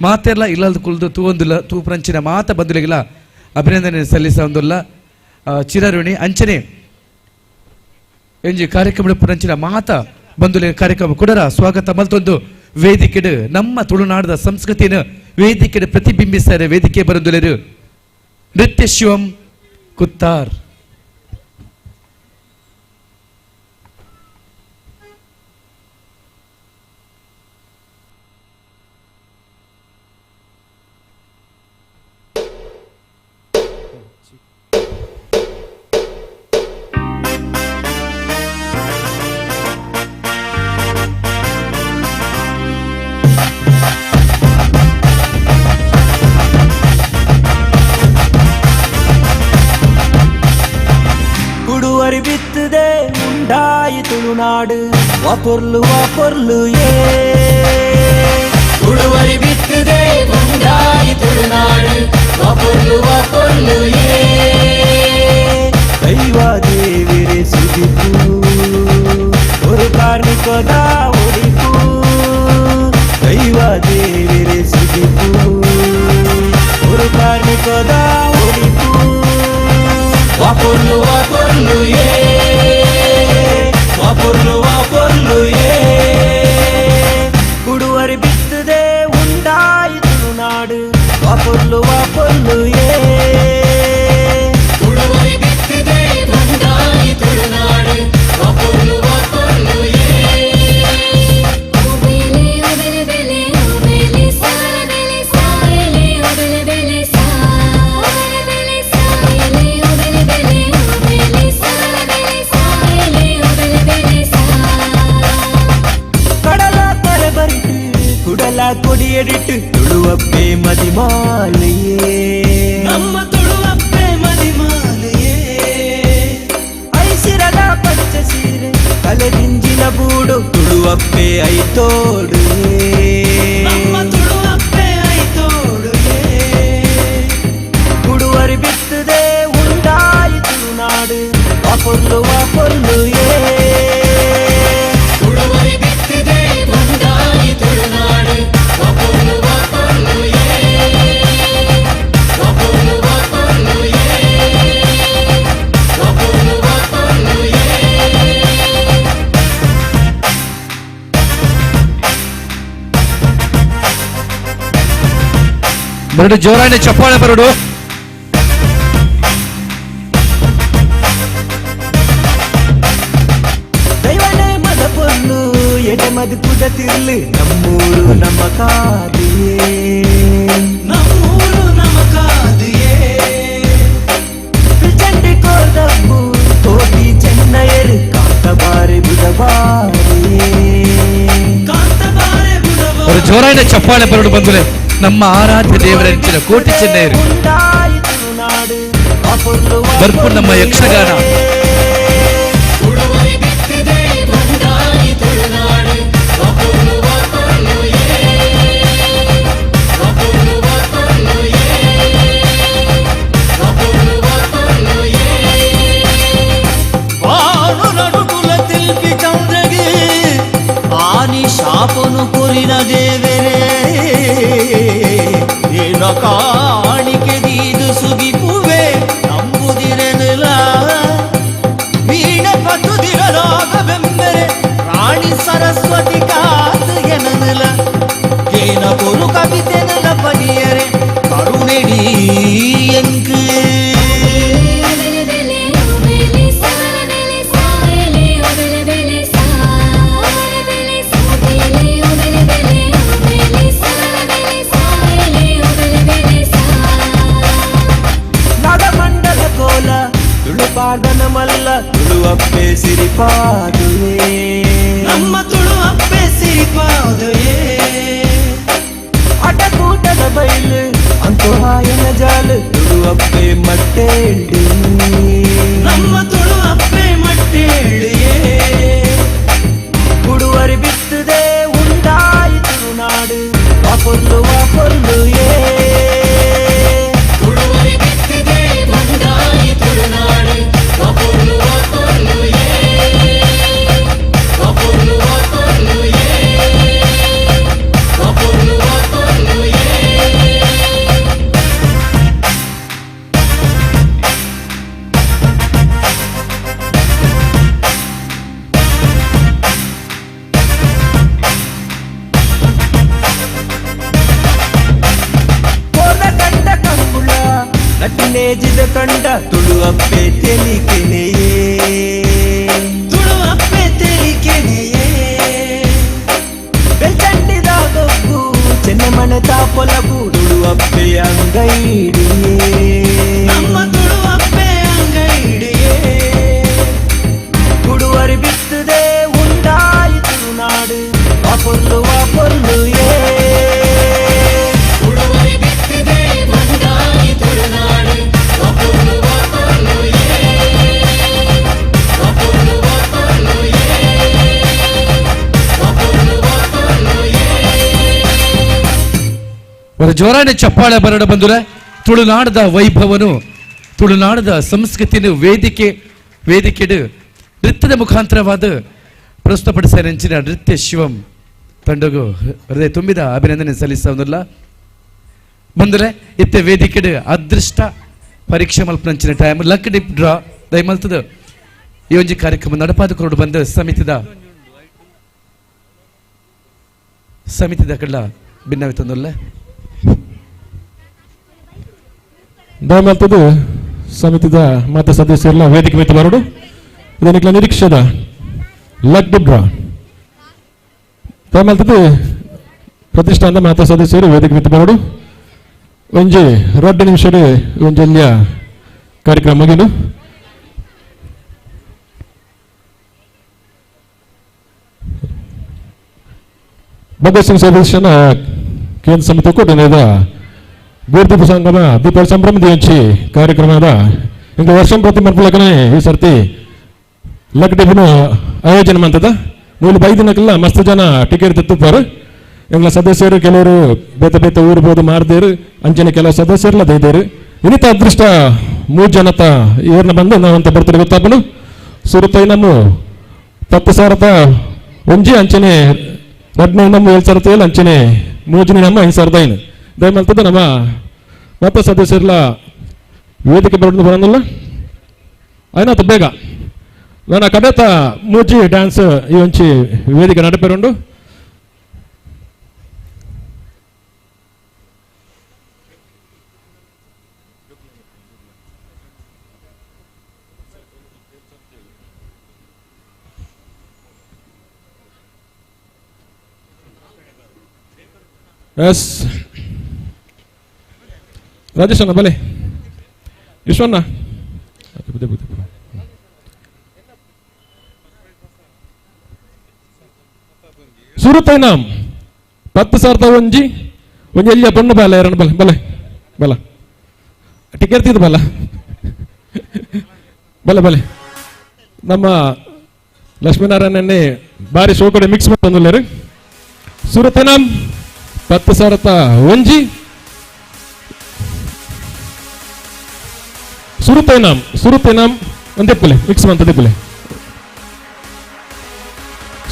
ಮಾತೆಲ್ಲ ಇಲ್ಲದ ಕುಲ್ದು ತೂವೊಂದಿಲ್ಲ ತೂಪ್ರಂಚಿನ ಮಾತ ಬಂಧುಲಿಗೆಲ್ಲ ಅಭಿನಂದನೆ ಸಲ್ಲಿಸ ಒಂದುಲ್ಲ ಚಿರಋಣಿ. ಅಂಚನೆ ಎಂಜಿ ಕಾರ್ಯಕ್ರಮ ಪುರಂಚಿನ ಮಾತ ಬಂಧುಲೆ ಕಾರ್ಯಕ್ರಮ ಕುಡರ ಸ್ವಾಗತ ಮಲ್ತೊಂದು ವೇದಿಕೆಡು ನಮ್ಮ ತುಳುನಾಡದ ಸಂಸ್ಕೃತಿನ ವೇದಿಕೆಡು ಪ್ರತಿಬಿಂಬಿಸ್ತಾರೆ. ವೇದಿಕೆ ಬರಂದುಲೇರು ನೃತ್ಯ ಶಿವಂ ಕುತ್ತಾರ್. ತುಳುನಾಡು ವಾಪೊರ್ಲು ವಾಪೊರ್ಲು ಏ ತುಳುವರಿ ಬಿತ್ತದೆ ಉಂಡಾಯಿ ತುಳುನಾಡು ವಾಪೊರ್ಲು ವಾಪೊರ್ಲು ಏ ದೈವ ದೇವಿರೆ ಸುದಿಪು ஒரு ಕಾರ್ಣಿಕೋದ ಒಡಿಪು ದೈವ ದೇವಿರೆ ಸುದಿಪು ஒரு ಕಾರ್ಣಿಕೋದ ಒಡಿಪು ವಾಪೊರ್ಲು ವಾಪೊರ್ಲು ಏ ವಾಪೊರ್ಲು ವಾಪೊರ್ಲು ಏ ಕುಡುವರಿ ಬಿತ್ತದೆ ಉಂಡಾಯಿ ತುಳುನಾಡು ವಾಪೊರ್ಲು ವಾಪೊರ್ಲು ಏ ತುಳುವರಿ ಬಿತ್ತದೆ ಉಂಡಾಯಿ ತುಳುನಾಡು ವಾಪೊರ್ಲು ವಾಪೊರ್ಲು ಏ ಓ ಬೆಲೆ ಬೆಲೆ ಓ ಬೆಲೆ ಸಾಲ ಬೆಲೆ ಸಾಲೆ ಓ ಬೆಲೆ ಬೆಲೆ ಸಾಲ ಬೆಲೆ ಸಾಲೆ ಓ ಬೆಲೆ ಬೆಲೆ ಓ ಬೆಲೆ ಸಾಲ ಬೆಲೆ ಸಾಲೆ ಓ ಬೆಲೆ ಬೆಲೆ கடல தலை பறித்து குடல கொடியடிட்டு துಳುವಪ್ಪೆ மதிமாலையே ನಮ್ಮ ತುಳುವಪ್ಪೆ ಮದಿಮಾಲೆಯೇ ಐಸಿರದ ಪಚ್ಚ ಸೀರೆ ಕಲೆದಿಂಜಿನ ಬೂಡು ತುಳುವಪ್ಪೆ ಐತೋಡು ನಮ್ಮ ತುಳುವಪ್ಪೆ ಐತೋಡು ಕುಡುವರಿ ಬಿತ್ತದೆ ಉಂಡಾಯಿ ತುಳುನಾಡು ವಾಪೊರ್ಲು ವಾಪೊರ್ಲು ಏ ತುಳುವರಿ ಬಿತ್ತದೆ ಉಂಡಾಯಿ ತುಳುನಾಡು ವಾಪೊರ್ಲು ವಾಪೊರ್ಲು ಏ ವಾಪೊರ್ಲು ವಾಪೊರ್ಲು ಏ ವಾಪೊರ್ಲು ವಾಪೊರ್ಲು ಏ ಬರಡು ಜೋರಾಣೆ ಚಪ್ಪಾಳೆ ಬರಡು. ದೈವನೇ ಮದ ಪೊರ್ಲು ಎಡಮದು ಕುದ ತಿರ್ಲು ನಮ್ಮೂರು ನಮ್ಮ ಕಾದಿಯೇ ನಮ್ಮೂರು ನಮ್ಮ ಕಾದಿಯೇ ಚಂಡಿ ಕೋದಪ್ಪು ಕೋಟಿ ಚೆನ್ನಯರು ಕಾಂತಬಾರೆ ಬುಧಬಾರಿಯೇ ಕಾಂತಬಾರೆ ಬುಧಬಾರಿ ಬರು ಜೋರಾಣೆ ಚಪ್ಪಾಳೆ ಬರಡು ಬಂಧುಲೆ. ನಮ್ಮ ಆರಾಧ್ಯ ದೇವರ ನೆಚ್ಚಿನ ಕೋಟಿ ಚೆನ್ನಯರು ಉಂಡಾಯಿ ತುಳುನಾಡು ವಾಪೊರ್ಲು ಬರ್ಪು ನಮ್ಮ ಯಕ್ಷಗಾನ. ತುಳುವರಿ ಬಿತ್ತದೆ ಉಂಡಾಯಿ ತುಳುನಾಡು ವಾಪೊರ್ಲು ವಾಪೊರ್ಲು ಏ ವಾಪೊರ್ಲು ವಾಪೊರ್ಲು ಏ ವಾಪೊರ್ಲು ವಾಪೊರ್ಲು ಏ ಬಾನು ನಡುಕುಲ ತಿಲ್ಪಿ ಚಂದ್ರಗೆ ಆನಿ ಶಾಪನು ಕೊರಿನ ದೇವರೇ ಏನ ಕಾಲ ಸಿರಿಪಾದುವೆ ನಮ್ಮ ತುಳು ಅಪ್ಪೆ ಸಿರಿಪಾದುವೆ ಅಟಕೂಟದ ಬೈಲು ಅಂತೋ ಹಾಯನ ಜಾಲು ತುಳು ಅಪ್ಪೆ ಮಟ್ಟೇಳು ನಮ್ಮ ತುಳು ಅಪ್ಪೆ ಮಟ್ಟೇಳಿಯೇ ಕುಡುವರಿ ಬಿತ್ತದೆ ಉಂಡಾಯಿ ತುಳುನಾಡು ವಾಪೊಲ್ಲು ವಾಪೊಲ್ಲು ಏ ತುಳುವರಿ ಬಿತ್ತಿದೆ ಬಂದಾಯಿ ತುಳುನಾಡು ಒಪೊರ್ಲು ಒಪೊರ್ಲು ಏ ಒಪೊರ್ಲು ಒಪೊರ್ಲು ಏ ಒಪೊರ್ಲು ಒಪೊರ್ಲು ಏ. ಕೋಲ ಕಂಡ ಕಂಬುಳ ನಟಿನೇಜಿದ ಕಂಡ ತುಳು ಅಪ್ಪೆ ತೆಲಿಕೆನೆಯೇ ತುಳು ಅಪ್ಪೆ ತೆಲಿಕೆನೆಯೇ ಬೆಲ್ಚಂಡಿದ ಗೊಬ್ಬು ಚೆನ್ನಮಣೆ ತಾಪೊಲಬು ತುಳು ಅಪ್ಪೆ ಅಂಗೈಡಿಯೇ ನಮ್ಮ ತುಳು ಅಪ್ಪೆ ಅಂಗೈಡಿಯೇ ಕುಡುವರಿ ಬಿತ್ತದೆ ಉಂಡಾಯಿ ತುಳುನಾಡು ವಾಪೊಲ್ಲು ವಾಪೊಲ್ಲು ಏ ತುಳುವರಿ ಬಿತ್ತಿದೆ ಬಂದಾಯಿ ತುಳುನಾಡು ಒಪೊರ್ಲು ಒಪೊರ್ಲು ಏ ಒಪೊರ್ಲು ಒಪೊರ್ಲು ಏ ಒಪೊರ್ಲು ಒಪೊರ್ಲು ಏ. ಅವರ ಜೋರಾನೆ ಚಪ್ಪಾಳೆ ಬರಡ ಬಂದುಲ ತುಳುನಾಡದ ವೈಭವನು ತುಳುನಾಡದ ಸಂಸ್ಕೃತಿಯನ್ನು ವೇದಿಕೆಡು ನೃತ್ಯದ ಮುಖಾಂತರವಾದ ಪ್ರಸ್ತುತಪಡಿಸಿದ ನೆಂಚಿನ ನೃತ್ಯ ಶಿವಂ ತಂಡಗು ಹೃದಯ ತುಂಬಿದ ಅಭಿನಂದನೆ ಸಲ್ಲಿಸವನಲ್ಲ ಬಂದರೆ ಇತ್ತೆ ವೇದಿಕೆಡು ಅದೃಷ್ಟ ಪರೀಕ್ಷೆ ಮಲ್ಪನಂಚಿನ time luck drip draw ದಯಮಲ್ತದ ಈ ಒಂಜಿ ಕಾರ್ಯಕ್ರಮ ನಡಪಾದ ಕೊರಡು ಬಂದ ಸಮಿತಿದ ಕಡ್ಲ ಭಿನ್ನವಿತಂದಲ್ಲ. ದಯಮಲ್ತದ್ದು ಸಮಿತಿದ ಮಾತ ಸದಸ್ಯರೆಲ್ಲ ವೇದಿಕೆ ಮಿತ್ತು ಬರಡು. ಇದನಿಕ್ಲ ನಿರೀಕ್ಷೆದ luck drip draw. ದಯಮಲ್ತದ್ದು ಪ್ರತಿಷ್ಠಾನದ ಮಾತ ಸದಸ್ಯರು ವೇದಿಕೆ ಮಿತ್ತು ಬರಡು. ಒಂಜಿ 2 ನಿಮಿಷದ ಒಂಜಲ್ಯ ಕಾರ್ಯಕ್ರಮ ಮುಗಿದು. ಭಗತ್ ಸಿಂಗ್ ಸದಸ್ಯನ ಕೇಂದ್ರ ಸಮಿತಿ ಕೂಟದ ಗೂರ್ದೀಪ ಸಂಗಮ ದೀಪಾವಳಿ ಸಂಭ್ರಮ ದಿವಂಚಿ ಕಾರ್ಯಕ್ರಮದ ಇಂದು ವರ್ಷ ಪ್ರತಿ ಮನ್ಪುಲಕನೆ ಈ ಸರ್ತಿ ಲಕ್ ಡಿಬ್ನು ಆಯೋಜನೆ ಮಂತದ ಮೂಲು ಬೈದಿನಕ್ಕೆಲ್ಲ ಮಸ್ತ್ ಜನ ಟಿಕೆಟ್ ತೆತ್ತುಪಾರು. ಎಂಗ್ಲ ಸದಸ್ಯರು ಕೆಲವರು ಬೇತೆ ಬೇತೆ ಊರು ಬೋದು ಮಾರ್ದೇರು ಅಂಚನೆ ಕೆಲವು ಸದಸ್ಯರೆಲ್ಲ ದೈದೇರು. ಇನ್ನಿತ ಅದೃಷ್ಟ 3 ಜನತ ಇವ್ರನ್ನ ಬಂದು ನಾವಂತ ಬರ್ತಾರೆ ಗೊತ್ತಾಪನು. ಸುರುತೈ ನಮ್ಮ 10,000 ಒಂಜಿ ಅಂಚನೆ ರಡ್ನೇ ನಮ್ಮ 7,007 ಅಂಚನೆ 3 ನಮ್ಮ 5,005. ದಯಮಲ್ತದ ನಮ್ಮ ಮತ್ತ ಸದಸ್ಯರೆಲ್ಲ ವೇದಿಕೆ ಬರೋದು ಬರೋದಿಲ್ಲ ಆಯ್ನಾತ ಬೇಗ ನನ್ನ ಕಡೆತ ಮೂಜಿ ಡ್ಯಾನ್ಸ್ ಈ ಒಂಚಿ ವೇದಿಕೆ ನಡಪೇರುಂಡು. ಎಸ್ ರಾಜೇಶ್ ಅಣ್ಣ ಬಲೆ ವಿಶ್ವಣ್ಣ ಸುರುತೈನಾಮ್ 10,000 ಒಂಜಿ ಒಂಜಿ ಎಲ್ಲಿಯ ಬಣ್ಣ ಬಾಲ ಎರಡು ಬಲೆ ಬಲೆ ಬಲ ಟಿಕೆಟ್ ತಿದ್ದು ಬಲ ಬಲೆ ಬಲೆ ನಮ್ಮ ಲಕ್ಷ್ಮೀನಾರಾಯಣನ್ನೇ ಬಾರಿ ಶೋಕಡೆ ಮಿಕ್ಸ್ ಮಾಡ್ತಂದುಲ್ಲೇರು. ಸುರುತೈನಾಮ್ 10,000 ಒಂಜಿ ಸುರುತೈನಾಮ್ ಸುರುತೈನಾಮ್ ಒಂದೇ ಪುಲೆ ಮಿಕ್ಸ್ ಮಂತದೆ ಪುಲೆ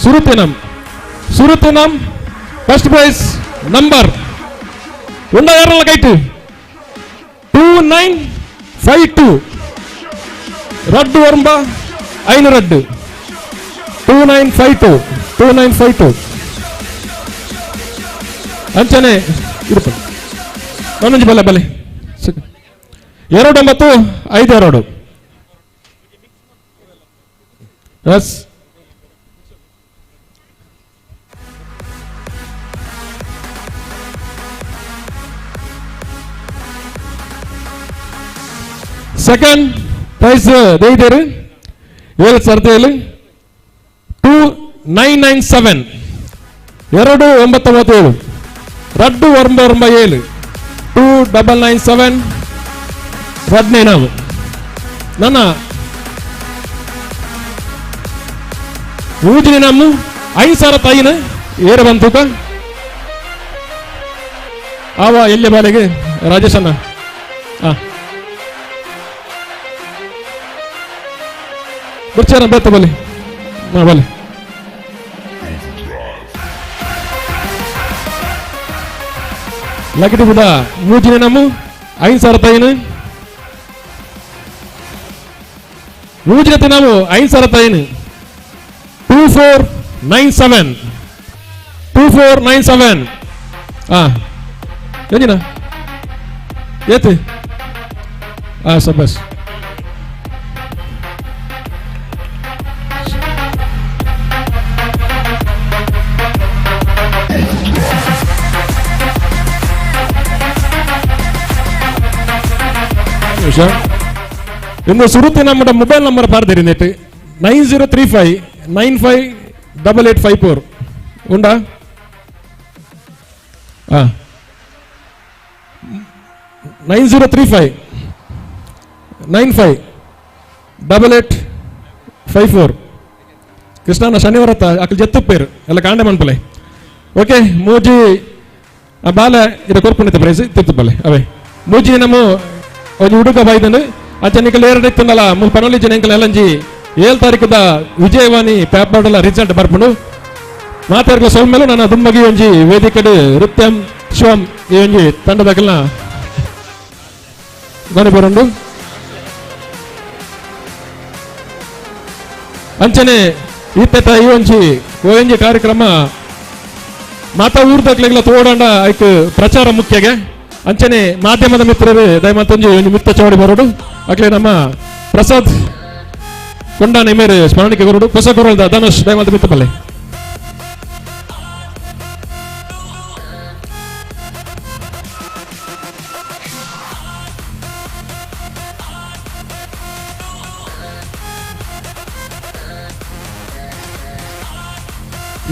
ಸುರುತೈನಾಮ್ ಸುರುತೈನಾಮ್ first prize number ಒಂದ ಯಾರಲ್ಲ ಕೈಟು 2952 ರಡ್ಡು ವರ್ಂಬ ಐನು ರಡ್ಡು 2952 2952 ಅಂಚನೆ ಇರುತ್ತ ನಾನೊಂಜಿ ಬಲೆ ಬಲೆ 2952. ಎಸ್ second prize ದೇಯಿದೇರು 7,007 2997 2997 2997 2997 ರಡ್ನೇ ನಾವು ನನ್ನ ಊಜಿನ ನಮ್ಮ 5000 ತಾಯಿನ ಏರ ಬಂತೂಕ ಆವ ಎಲ್ಲಿ ಬಾಲೆಗೆ ರಾಜೇಶ್ ಅಣ್ಣ ಬರ್ಚಾರ ಬೇತ ಬಲಿ ಬಲಿ ಲಗಡಿ ಬುಡ ಮೂಜಿನ ನಮ್ಮ 5000 ತಾಯಿನ ಮೂಜಿನ ನಾವು 5000 ತಾಯಿನ 2497 2497 ಏನಿನ ಏತಿ ಸಬಸ್ ಇಂದು ಸುರುತಿ ನಮ್ಮ ಮೊಬೈಲ್ ನಂಬರ್ ಪಾರ್ದಿರಿ ನೆಟ್ 9035 95 8854 ಉಂಡಾ 9035 95 8854 ಕೃಷ್ಣನ ಶನಿವಾರ ಅಕ್ಕಲು ಜತ್ತುಪ್ಪೇರು ಎಲ್ಲ ಕಾಂಡೆ ಮನ್ಪಲೆ ಓಕೆ ಮೂಜಿ ಬಾಲ ಇದು ಕೊರ್ಪುಣಿತ ಪ್ರೈಸ್ ತಿತ್ತುಪ್ಪಲೆ ಅವೇ ಮೂಜಿ ನಮ್ಮ ಒಂಜಿ ಹುಡುಗ ಬಾಯ್ದನು ಅಂಚೆ ನಿಕಲ್ ಎರಡು ಇತ್ತಂದಲ್ಲ ಮೂಲು ಪನೊಲಿ ಜನ ಎಂಕಲ್ ಎಲ್ಲಂಜಿ 7 ತಾರೀಕುದ ವಿಜಯವಾಣಿ ಪೇಪರ್ಲ ರಿಸಲ್ಟ್ ಬರ್ಪುಂಡು ಮಾತಾಡ್ಲ ಸೌಮ್ಯಲು ನನ್ನ ದುಮ್ಮಗಿ ಒಂಜಿ ವೇದಿಕೆಡು ನೃತ್ಯಂ ಶಿವಂ ಈ ಒಂಜಿ ತಂಡದಕಲ್ನ ಮನೆ ಬರಂಡು ಅಂಚನೆ ಈತ ಈ ಒಂಜಿ ಒಂಜಿ ಕಾರ್ಯಕ್ರಮ ಮಾತಾ ಊರ್ದಕ್ಲೆಗ್ಲ ತೋಡಂಡ ಐಕ್ ಪ್ರಚಾರ ಮುಖ್ಯಗೆ ಅಂಚನೆ ಮಾಧ್ಯಮದ ಮಿತ್ರರು ದಯಮತ್ತೊಂಜಿ ಒಂಜಿ ಮಿತ್ತ ಚೌಡಿ ಬರೋಡು ಅಕ್ಲೆ ನಮ್ಮ ಪ್ರಸಾದ್ ಕೊಂಡಾನೆ ಮೇರೆ ಸ್ಮರಣಿಕೆ ಬರೋಡು ಹೊಸ ಕೊರಲ್ದ ಧನುಷ್ ದಯಮಂತ ಮಿತ್ತ ಪಲ್ಲೆ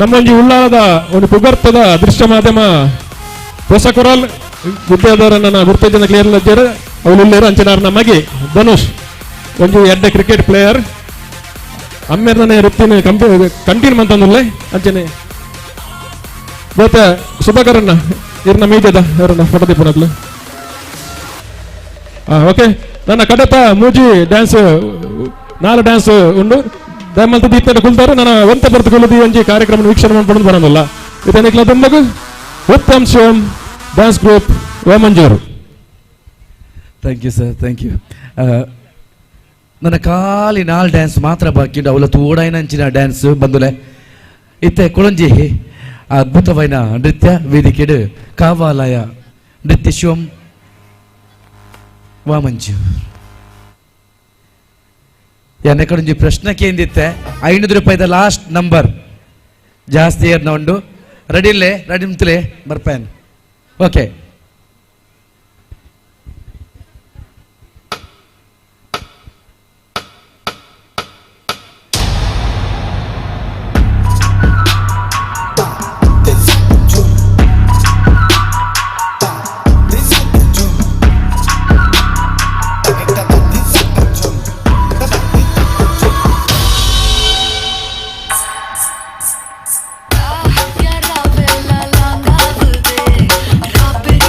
ನಮ್ಮೊಂಜಿ ಉಳ್ಳಾಲದ ಒಂದು ಪುಗರ್ತದ ದೃಶ್ಯ ಮಾಧ್ಯಮ ಹೊಸ ಕೊರಲ್ ಗುಡ್ಡದವರ ನನ್ನ ಗುರ್ತಜನ ಕ್ಲಿಯರ್ ಇದ್ದಾರೆ ಅವಳು ಇಲ್ಲೇರು ಅಂಚನಾರ್ ನಮಗೆ ಧನುಷ್ ಒಂಜಿ ಎಡ್ಡೆ ಕ್ರಿಕೆಟ್ ಪ್ಲೇಯರ್ ಅಮ್ಮೇರ್ನೇ ವೃತ್ತಿನ ಕಂಟಿನ್ಯೂ ಅಂತಂದುಲ್ಲೆ ಅಂಚನೆ ಬೋತ ಸುಧಾಕರಣ್ಣ ಇರ್ನ ಮೀಜದ ಇವ್ರನ್ನ ಫೋಟೋ ದಿಪ್ಪನಕ್ಲು ಓಕೆ ನನ್ನ ಕಡತ ಮೂಜಿ ಡ್ಯಾನ್ಸ್ 4 ಡ್ಯಾನ್ಸ್ ಉಂಡು ದಯಮಲ್ತ ದೀಪದ ಕುಲ್ತಾರು ನನ್ನ ಒಂತ ಬರ್ತು ಕುಲ್ಲದಿ ಒಂಜಿ ಕಾರ್ಯಕ್ರಮ ವೀಕ್ಷಣೆ ಮಾಡ್ಕೊಂಡು ಬರೋದಿಲ್ಲ ಇದನ್ನೆಲ್ಲ ತುಂಬಗು Uttam Shivam dance group Vamanjoor. Thank you sir, thank you. ನನ್ನ ಖಾಲಿ 4 ಡ್ಯಾನ್ಸ್ ಮಾತ್ರ ಬಾಕಿ ಉಂಟು ಅವಳ ತೋಡೈನಂಚಿನ ಡ್ಯಾನ್ಸ್ ಬಂದುಲೆ ಇತ್ತೆ ಕೊಳಂಜಿ ಅದ್ಭುತವೈನ ನೃತ್ಯ ವೇದಿಕೆಡು ಕಾವಾಲಯ ನೃತ್ಯ ಶಿವಂ ವಾಮಂಜೂರ್. ಯಾನೆ ಕಡೊಂಜಿ ಪ್ರಶ್ನೆ ಕೇಂದಿತ್ತೆ 500 ರೂಪಾಯಿದ ಲಾಸ್ಟ್ ನಂಬರ್ ಜಾಸ್ತಿ ಏರ್ನ ಉಂಡು ರೆಡಿ ಇಲ್ಲೇ ರೆಡಿ ಮುತ್ತಲೇ ಬರ್ಪೇನ್ ಓಕೆ. Rabbit.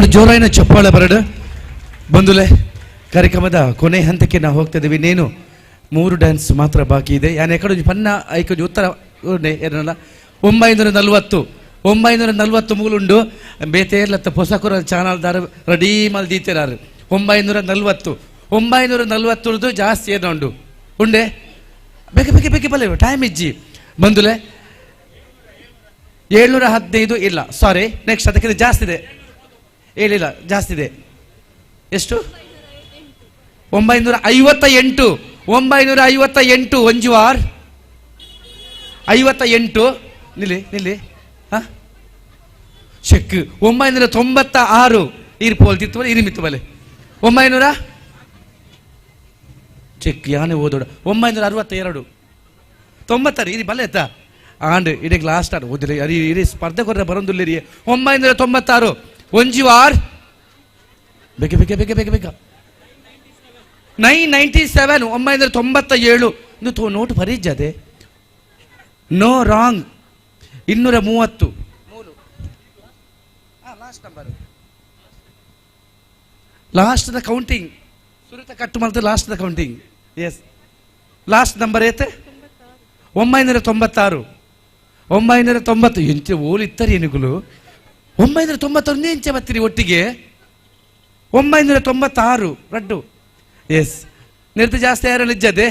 ಎರಡು ಜೋರಾಯಿನ ಚಪ್ಪಾಳೆ ಬರಡು. ಬಂಧುಲೆ, ಕಾರ್ಯಕ್ರಮದ ಕೊನೆ ಹಂತಕ್ಕೆ ನಾವು ಹೋಗ್ತಾ ಇದ್ದೀವಿ. ಇನ್ನೇನು 3 ಡ್ಯಾನ್ಸ್ ಮಾತ್ರ ಬಾಕಿ ಇದೆ. ಯಾನೆ ಎಕಡೆ ಪನ್ನ ಐಕೊಂಜಿ ಉತ್ತರ ಏನಲ್ಲ 940 940 ಮೂಲುಂಡು ಬೇತೇರ್ಲತ್ತ ಪೊಸಕುರ ಚಾನಲ್ದಾರ ರೆಡಿ ಮಲ್ದೀತಿರಾರು. 940 940 ಜಾಸ್ತಿ ಏನೋ ಉಂಡು ಉಂಡೆ ಬೇಕೆ ಬೇಕೆ ಬೇಕೆ ಬಲ್ಲ ಟೈಮ್ ಇಜ್ಜಿ. ಬಂಧುಲೆ 715 ಇಲ್ಲ, ಸಾರಿ, ನೆಕ್ಸ್ಟ್ ಅದಕ್ಕಿಂತ ಜಾಸ್ತಿ ಇದೆ. ಹೇಳಿಲ್ಲ, ಜಾಸ್ತಿ ಇದೆ. ಎಷ್ಟು? 958 958 ಒಂಜು ಆರ್ 58 ನಿಲ್ಲಿ ನಿಲ್ಲಿ ಹಾಂ ಚೆಕ್ 996 ಇರು ಪೋಲ್ ತಿತ್ತು ಬಲೆ ಇರಿಮಿತ್ತು ಬಲೆ 900 ಚೆಕ್ ಯಾನೆ ಓದೋಡ 962 96 ಇರಿ ಬಲೆ ಆಯ್ತಾ ಆಂಡ್ ಇಡೀ ಲಾಸ್ಟ್ ಆಡ್ ಓದಿಲ್ಲ ಅರಿ ಇರಿ ಸ್ಪರ್ಧೆ ಕೊರ್ರೆ ಬರೋದಿಲ್ಲ 996 ಒಂಜು ಆರ್ ಬೇಕೆ ಬೇಕೆ ಬೇಕೆ ಬೇಕೆ ಬೇಕ 997 997 ಇದು ನೋಟು ಫರೀಜದೆ no wrong 230 last number last the counting ಸುರಿತ cut ಮಾಡ್ತಾರೆ last the counting yes last number ಐತೆ 996 990 ಎಂಚೆ ಓಲ್ ಇತ್ತಾರೆ ಏನುಗಳು 996 ಎಂಚೆ ಬರ್ತೀರಿ ಒಟ್ಟಿಗೆ 996 ರಡ್ಡು ಎಸ್ ನಿರ್ತ ಜಾಸ್ತಿ ಯಾರು ನಿಜ್ಜದೆ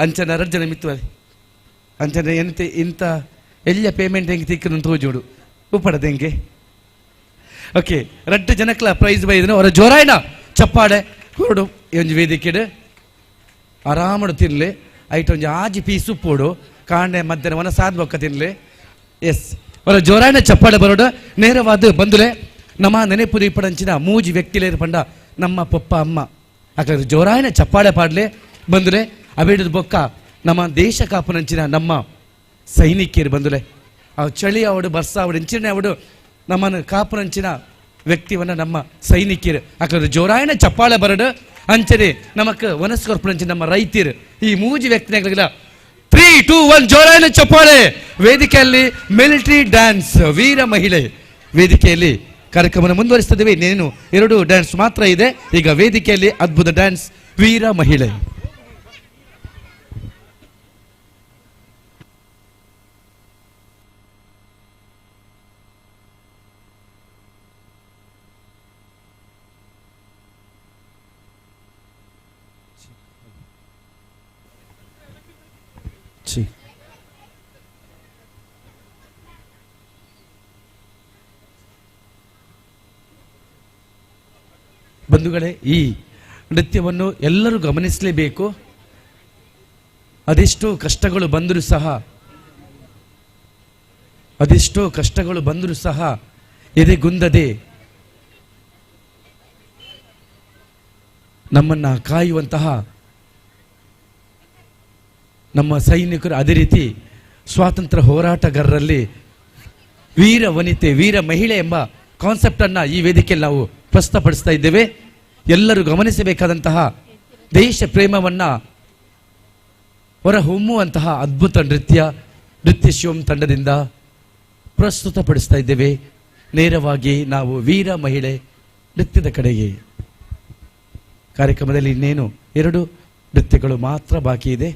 ಅಂಚನ ರಡ್ಡು ಜನ ಮಿತ್ತುವಲ್ಲಿ ಅಂಚನ ಎಂತ ಇಂಥ ಎಲ್ಲ ಪೇಮೆಂಟ್ ಹೆಂಗೆ ತಿಕ್ಕನು ತೋಜೋಡು ಉಪ್ಪಡದ ಹೆಂಗೆ ಓಕೆ ರಡ್ಡು ಜನಕ್ಲ ಪ್ರೈಸ್ ಬೈದನು ಅವರ ಜೋರಾಯ್ನ ಚಪ್ಪಾಡೆ ಕೊರಡು ಒಂಜಿ ವೇದಿಕೆಡು ಆರಾಮಡು ತಿನ್ಲಿ ಐಟ್ ಒಂಜಿ ಆಜಿ ಪೀಸ್ ಉಪ್ಪೋಡು ಕಾಂಡೆ ಮಧ್ಯಾಹ್ನ ವನ ಸಾದ್ ಬೊಕ್ಕ ತಿನ್ಲಿ ಎಸ್ ಅವರ ಜೋರಾಯ್ನ ಚಪ್ಪಾಡೆ ಬರೋಡು ನೇರವಾದ ಬಂದುಲೆ ನಮ್ಮ ನೆನೆಪುರಿ ಇಪ್ಪಡಂಚಿನ ಮೂಜಿ ವ್ಯಕ್ತಿಲೇರು ಪಂಡ ನಮ್ಮ ಪೊಪ್ಪ ಅಮ್ಮ ಅక్కడ ಜೋರಾಯನ ಚಪ್ಪಾಳೆ ಪಾಡಲೆ ಬಂದುಲೆ ಅಬೇಡದ ಬೊಕ್ಕ ನಮ್ಮ ದೇಶ ಕಾಪುನಂಚಿನ ನಮ್ಮ ಸೈನಿಕರು ಬಂದುಲೆ ಆ ಚಳಿ ಅವಡು ಬರ್ಸ ಅವಡು ಇಂಚಿನ ಅವಡು ನಮ್ಮನ್ನು ಕಾಪುನಂಚಿನ ವ್ಯಕ್ತಿವನ್ನ ನಮ್ಮ ಸೈನಿಕರು ಅక్కడ ಜೋರಾಯನ ಚಪ್ಪಾಳೆ ಬರಡು ಅಂಚನೆ ನಮಕ್ ವನಸ್ಕೊರ್ಪುನಂಚಿನ ನಮ್ಮ ರೈತರು ಈ ಮೂಜಿ ವ್ಯಕ್ತಿನ 3 2 1 ಜೋರಾಯನ ಚಪ್ಪಾಳೆ. ವೇದಿಕೆಯಲ್ಲಿ ಮಿಲಿಟರಿ ಡ್ಯಾನ್ಸ್ ವೀರ ಮಹಿಳೆ ವೇದಿಕೆಯಲ್ಲಿ ಕಾರ್ಯಕ್ರಮವನ್ನು ಮುಂದುವರಿಸುತ್ತಿದ್ದೇವೆ. ಇನ್ನೇನು 2 ಡ್ಯಾನ್ಸ್ ಮಾತ್ರ ಇದೆ. ಈಗ ವೇದಿಕೆಯಲ್ಲಿ ಅದ್ಭುತ ಡ್ಯಾನ್ಸ್ ವೀರ ಮಹಿಳೆ. ಬಂಧುಗಳೇ, ಈ ನೃತ್ಯವನ್ನು ಎಲ್ಲರೂ ಗಮನಿಸಲೇಬೇಕು. ಅದೆಷ್ಟೋ ಕಷ್ಟಗಳು ಬಂದರೂ ಸಹ, ಅದೆಷ್ಟೋ ಕಷ್ಟಗಳು ಬಂದರೂ ಸಹ ಎದೆಗುಂದದೆ ನಮ್ಮನ್ನು ಕಾಯುವಂತಹ ನಮ್ಮ ಸೈನಿಕರು, ಅದೇ ರೀತಿ ಸ್ವಾತಂತ್ರ್ಯ ಹೋರಾಟಗಾರರಲ್ಲಿ ವೀರ ವನಿತೆ, ವೀರ ಮಹಿಳೆ ಎಂಬ ಕಾನ್ಸೆಪ್ಟನ್ನು ಈ ವೇದಿಕೆಯಲ್ಲಿ ನಾವು ಪ್ರಸ್ತುತಪಡಿಸ್ತಾ ಇದ್ದೇವೆ. ಎಲ್ಲರೂ ಗಮನಿಸಬೇಕಾದಂತಹ ದೇಶ ಪ್ರೇಮವನ್ನು ಹೊರಹೊಮ್ಮುವಂತಹ ಅದ್ಭುತ ನೃತ್ಯ ನೃತ್ಯ ಶಿವಂ ತಂಡದಿಂದ ಪ್ರಸ್ತುತಪಡಿಸ್ತಾ ಇದ್ದೇವೆ. ನೇರವಾಗಿ ನಾವು ವೀರ ಮಹಿಳೆ ನೃತ್ಯದ ಕಡೆಗೆ. ಕಾರ್ಯಕ್ರಮದಲ್ಲಿ ಇನ್ನೇನು 2 ನೃತ್ಯಗಳು ಮಾತ್ರ ಬಾಕಿ ಇದೆ.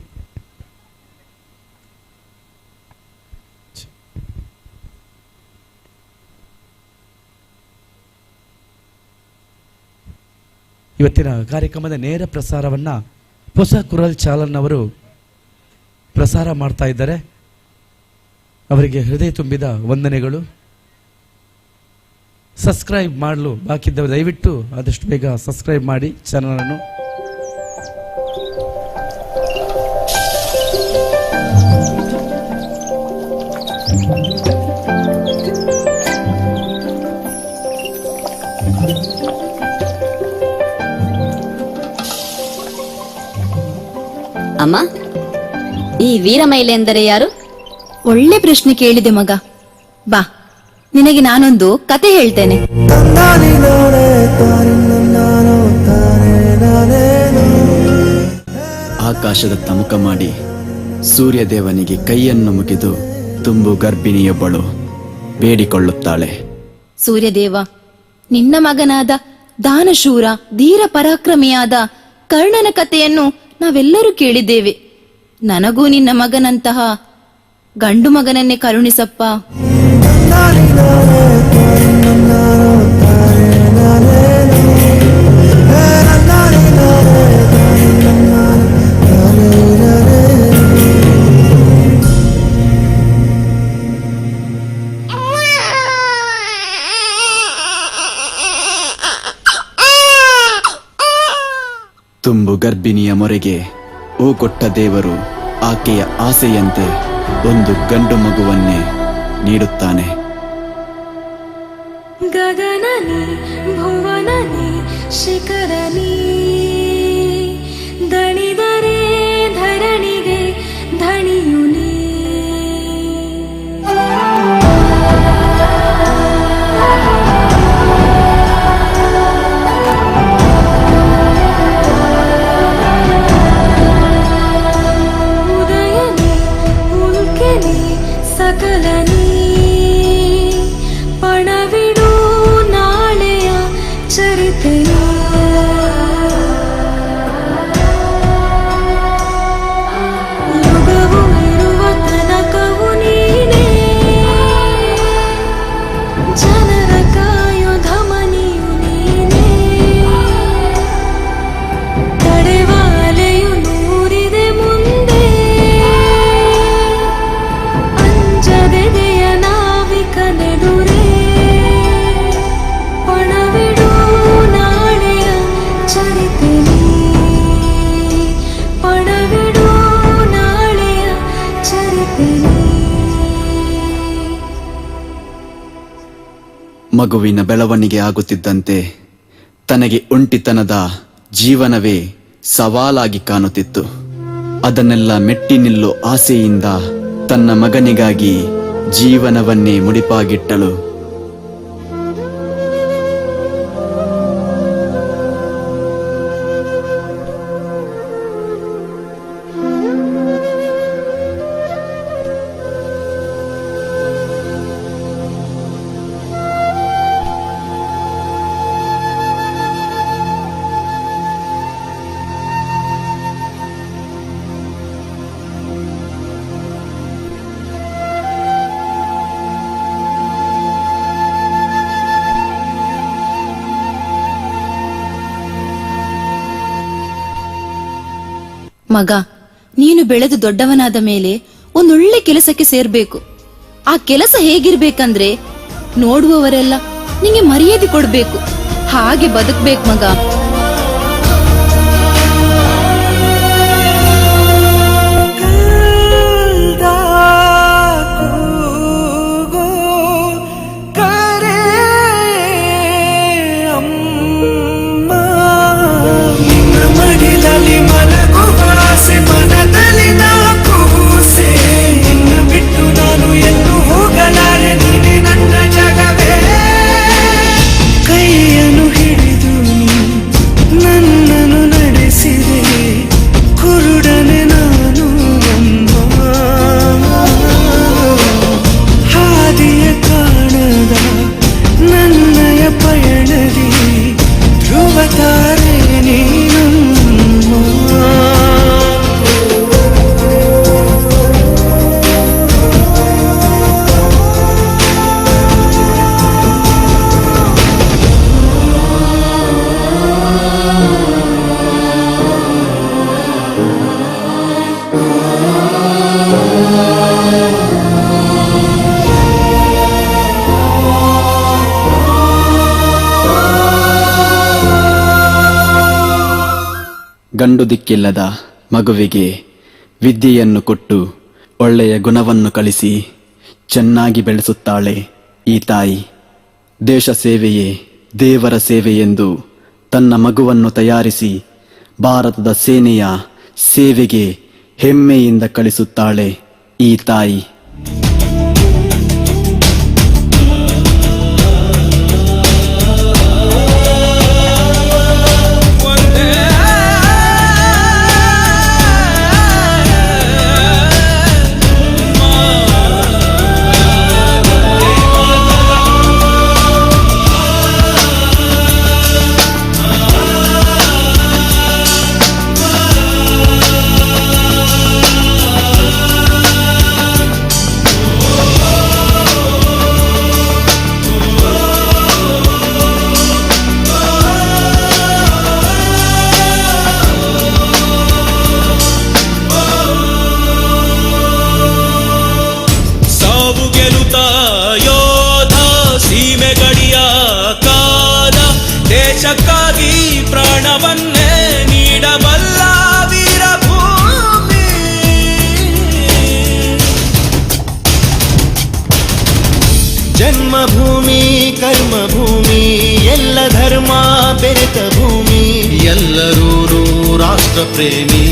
ಇವತ್ತಿನ ಕಾರ್ಯಕ್ರಮದ ನೇರ ಪ್ರಸಾರವನ್ನು ಹೊಸ ಕುರಲ್ ಚಾಲನ್ ಅವರು ಪ್ರಸಾರ ಮಾಡ್ತಾ ಇದ್ದಾರೆ. ಅವರಿಗೆ ಹೃದಯ ತುಂಬಿದ ವಂದನೆಗಳು. ಸಬ್ಸ್ಕ್ರೈಬ್ ಮಾಡಲು ಬಾಕಿದ್ದವರು ದಯವಿಟ್ಟು ಆದಷ್ಟು ಬೇಗ ಸಬ್ಸ್ಕ್ರೈಬ್ ಮಾಡಿ ಚಾನಲನ್ನು. ಅಮ್ಮ, ಈ ವೀರಮಹಿಳೆ ಎಂದರೆ ಯಾರು? ಒಳ್ಳೆ ಪ್ರಶ್ನೆ ಕೇಳಿದೆ ಮಗ. ಬಾ, ನಿನಗೆ ನಾನೊಂದು ಕತೆ ಹೇಳ್ತೇನೆ. ಆಕಾಶದ ತಮಕ ಮಾಡಿ ಸೂರ್ಯದೇವನಿಗೆ ಕೈಯನ್ನು ಮುಗಿದು ತುಂಬು ಗರ್ಭಿಣಿಯೊಬ್ಬಳು ಬೇಡಿಕೊಳ್ಳುತ್ತಾಳೆ. ಸೂರ್ಯದೇವ, ನಿನ್ನ ಮಗನಾದ ದಾನಶೂರ ಧೀರ ಪರಾಕ್ರಮಿಯಾದ ಕರ್ಣನ ಕಥೆಯನ್ನು ನಾವೆಲ್ಲರೂ ಕೇಳಿದ್ದೇವೆ. ನನಗೂ ನಿನ್ನ ಮಗನಂತಹ ಗಂಡು ಮಗನನ್ನೇ ಕರುಣಿಸಪ್ಪ. ತುಂಬು ಗರ್ಭಿಣಿಯ ಮೊರೆಗೆ ಓ ಕೊಟ್ಟ ದೇವರು ಆಕೆಯ ಆಸೆಯಂತೆ ಒಂದು ಗಂಡು ಮಗುವನ್ನೇ ನೀಡುತ್ತಾನೆ. ಗಗನನಿ ಭುವನನಿ ಶಿಖರನಿ ದಣಿದರೆ ಧರಣಿಗೆ ಧಣಿಯು ನೀ. ಉದಯನಿ ಉಲ್ಕೆನಿ ಸಕಲನಿ ಪಣವಿಡು ನಾಳೆಯ ಚರಿತೆಯು. ಯುಗವು ಇರುವ ತನಕವು ನೀನೇ, ಜನರ ಕಾಯೋ ಧಮನಿಯು ನೀನೇ. ತಡೆವಾಲೆಯು ನೂರಿದೆ ಮುಂದೆ, ಅಂಜದೆದೆಯ ನಾವಿಕನೆದುರೇ. ಪಣವಿಡು ನಾಳೆಯ ಚರಿತೆ ನೀ, ಪಣವಿಡು ನಾಳೆಯ ಚರಿತೆ ನೀ. ಮಗುವಿನ ಬೆಳವಣಿಗೆ ಆಗುತ್ತಿದ್ದಂತೆ ತನಗೆ ಒಂಟಿತನದ ಜೀವನವೇ ಸವಾಲಾಗಿ ಕಾಣುತ್ತಿತ್ತು. ಅದನ್ನೆಲ್ಲ ಮೆಟ್ಟಿ ನಿಲ್ಲೋ ಆಸೆಯಿಂದ ತನ್ನ ಮಗನಿಗಾಗಿ ಜೀವನವನ್ನೇ ಮುಡಿಪಾಗಿಟ್ಟಳು. ಮಗ, ನೀನು ಬೆಳೆದು ದೊಡ್ಡವನಾದ ಮೇಲೆ ಒಂದೊಳ್ಳೆ ಕೆಲಸಕ್ಕೆ ಸೇರ್ಬೇಕು. ಆ ಕೆಲಸ ಹೇಗಿರ್ಬೇಕಂದ್ರೆ ನೋಡುವವರೆಲ್ಲ ನಿಂಗೆ ಮರ್ಯಾದೆ ಕೊಡ್ಬೇಕು, ಹಾಗೆ ಬದುಕ್ಬೇಕು ಮಗ. ಕೈಯನ್ನು ಹಿಡಿದು ನೀ ನನ್ನನ್ನು ನಡೆಸಿದೆ, ಕುರುಡನೆ ನಾನು ಅಮ್ಮ. ಹಾದಿಯ ಕಾಣದ ನನ್ನಯ ಪಯಣದಿ ಧ್ರುವ ತಾರೆ ನೀನಮ್ಮ. ಗಂಡು ದಿಕ್ಕಿಲ್ಲದ ಮಗುವಿಗೆ ವಿದ್ಯೆಯನ್ನು ಕೊಟ್ಟು ಒಳ್ಳೆಯ ಗುಣವನ್ನು ಕಲಿಸಿ ಚೆನ್ನಾಗಿ ಬೆಳೆಸುತ್ತಾಳೆ ಈ ತಾಯಿ. ದೇಶ ಸೇವೆಯೇ ದೇವರ ಸೇವೆ ಎಂದು ತನ್ನ ಮಗುವನ್ನು ತಯಾರಿಸಿ ಭಾರತದ ಸೇನೆಯ ಸೇವೆಗೆ ಹೆಮ್ಮೆಯಿಂದ ಕಳಿಸುತ್ತಾಳೆ ಈ ತಾಯಿ. ಆ ಪ್ರೇಮಿ.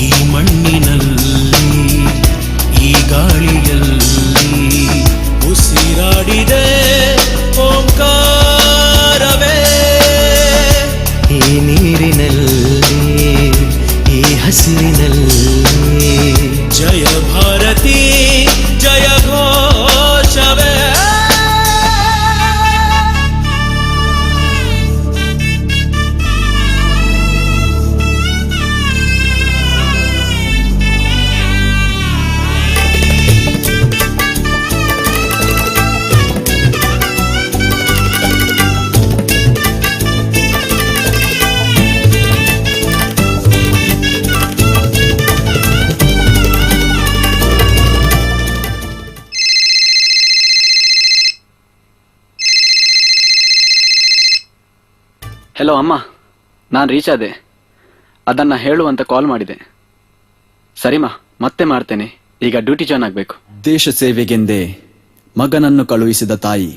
ಈ ಮಣ್ಣಿನಲ್ಲಿ ಈ ಗಾಳಿಯಲ್ಲಿ ಉಸಿರಾಡಿದೆ ಓಂಕಾರವೇ. ಈ ನೀರಿನಲ್ಲಿ ಈ ಹಸಿರಿನಲ್ಲಿ ಜಯ ಭಾರತಿ ಜಯ ಘೋಷವೇ. ಹಲೋ ಅಮ್ಮ, ನಾನು ರೀಚ್ ಆದೆ. ಅದನ್ನು ಹೇಳುವಂತ ಕಾಲ್ ಮಾಡಿದೆ. ಸರಿಮಾ, ಮತ್ತೆ ಮಾಡ್ತೇನೆ, ಈಗ ಡ್ಯೂಟಿ ಜಾಯ್ನ್ ಆಗಬೇಕು. ದೇಶ ಸೇವೆಗೆಂದೇ ಮಗನನ್ನು ಕಳುಹಿಸಿದ ತಾಯಿ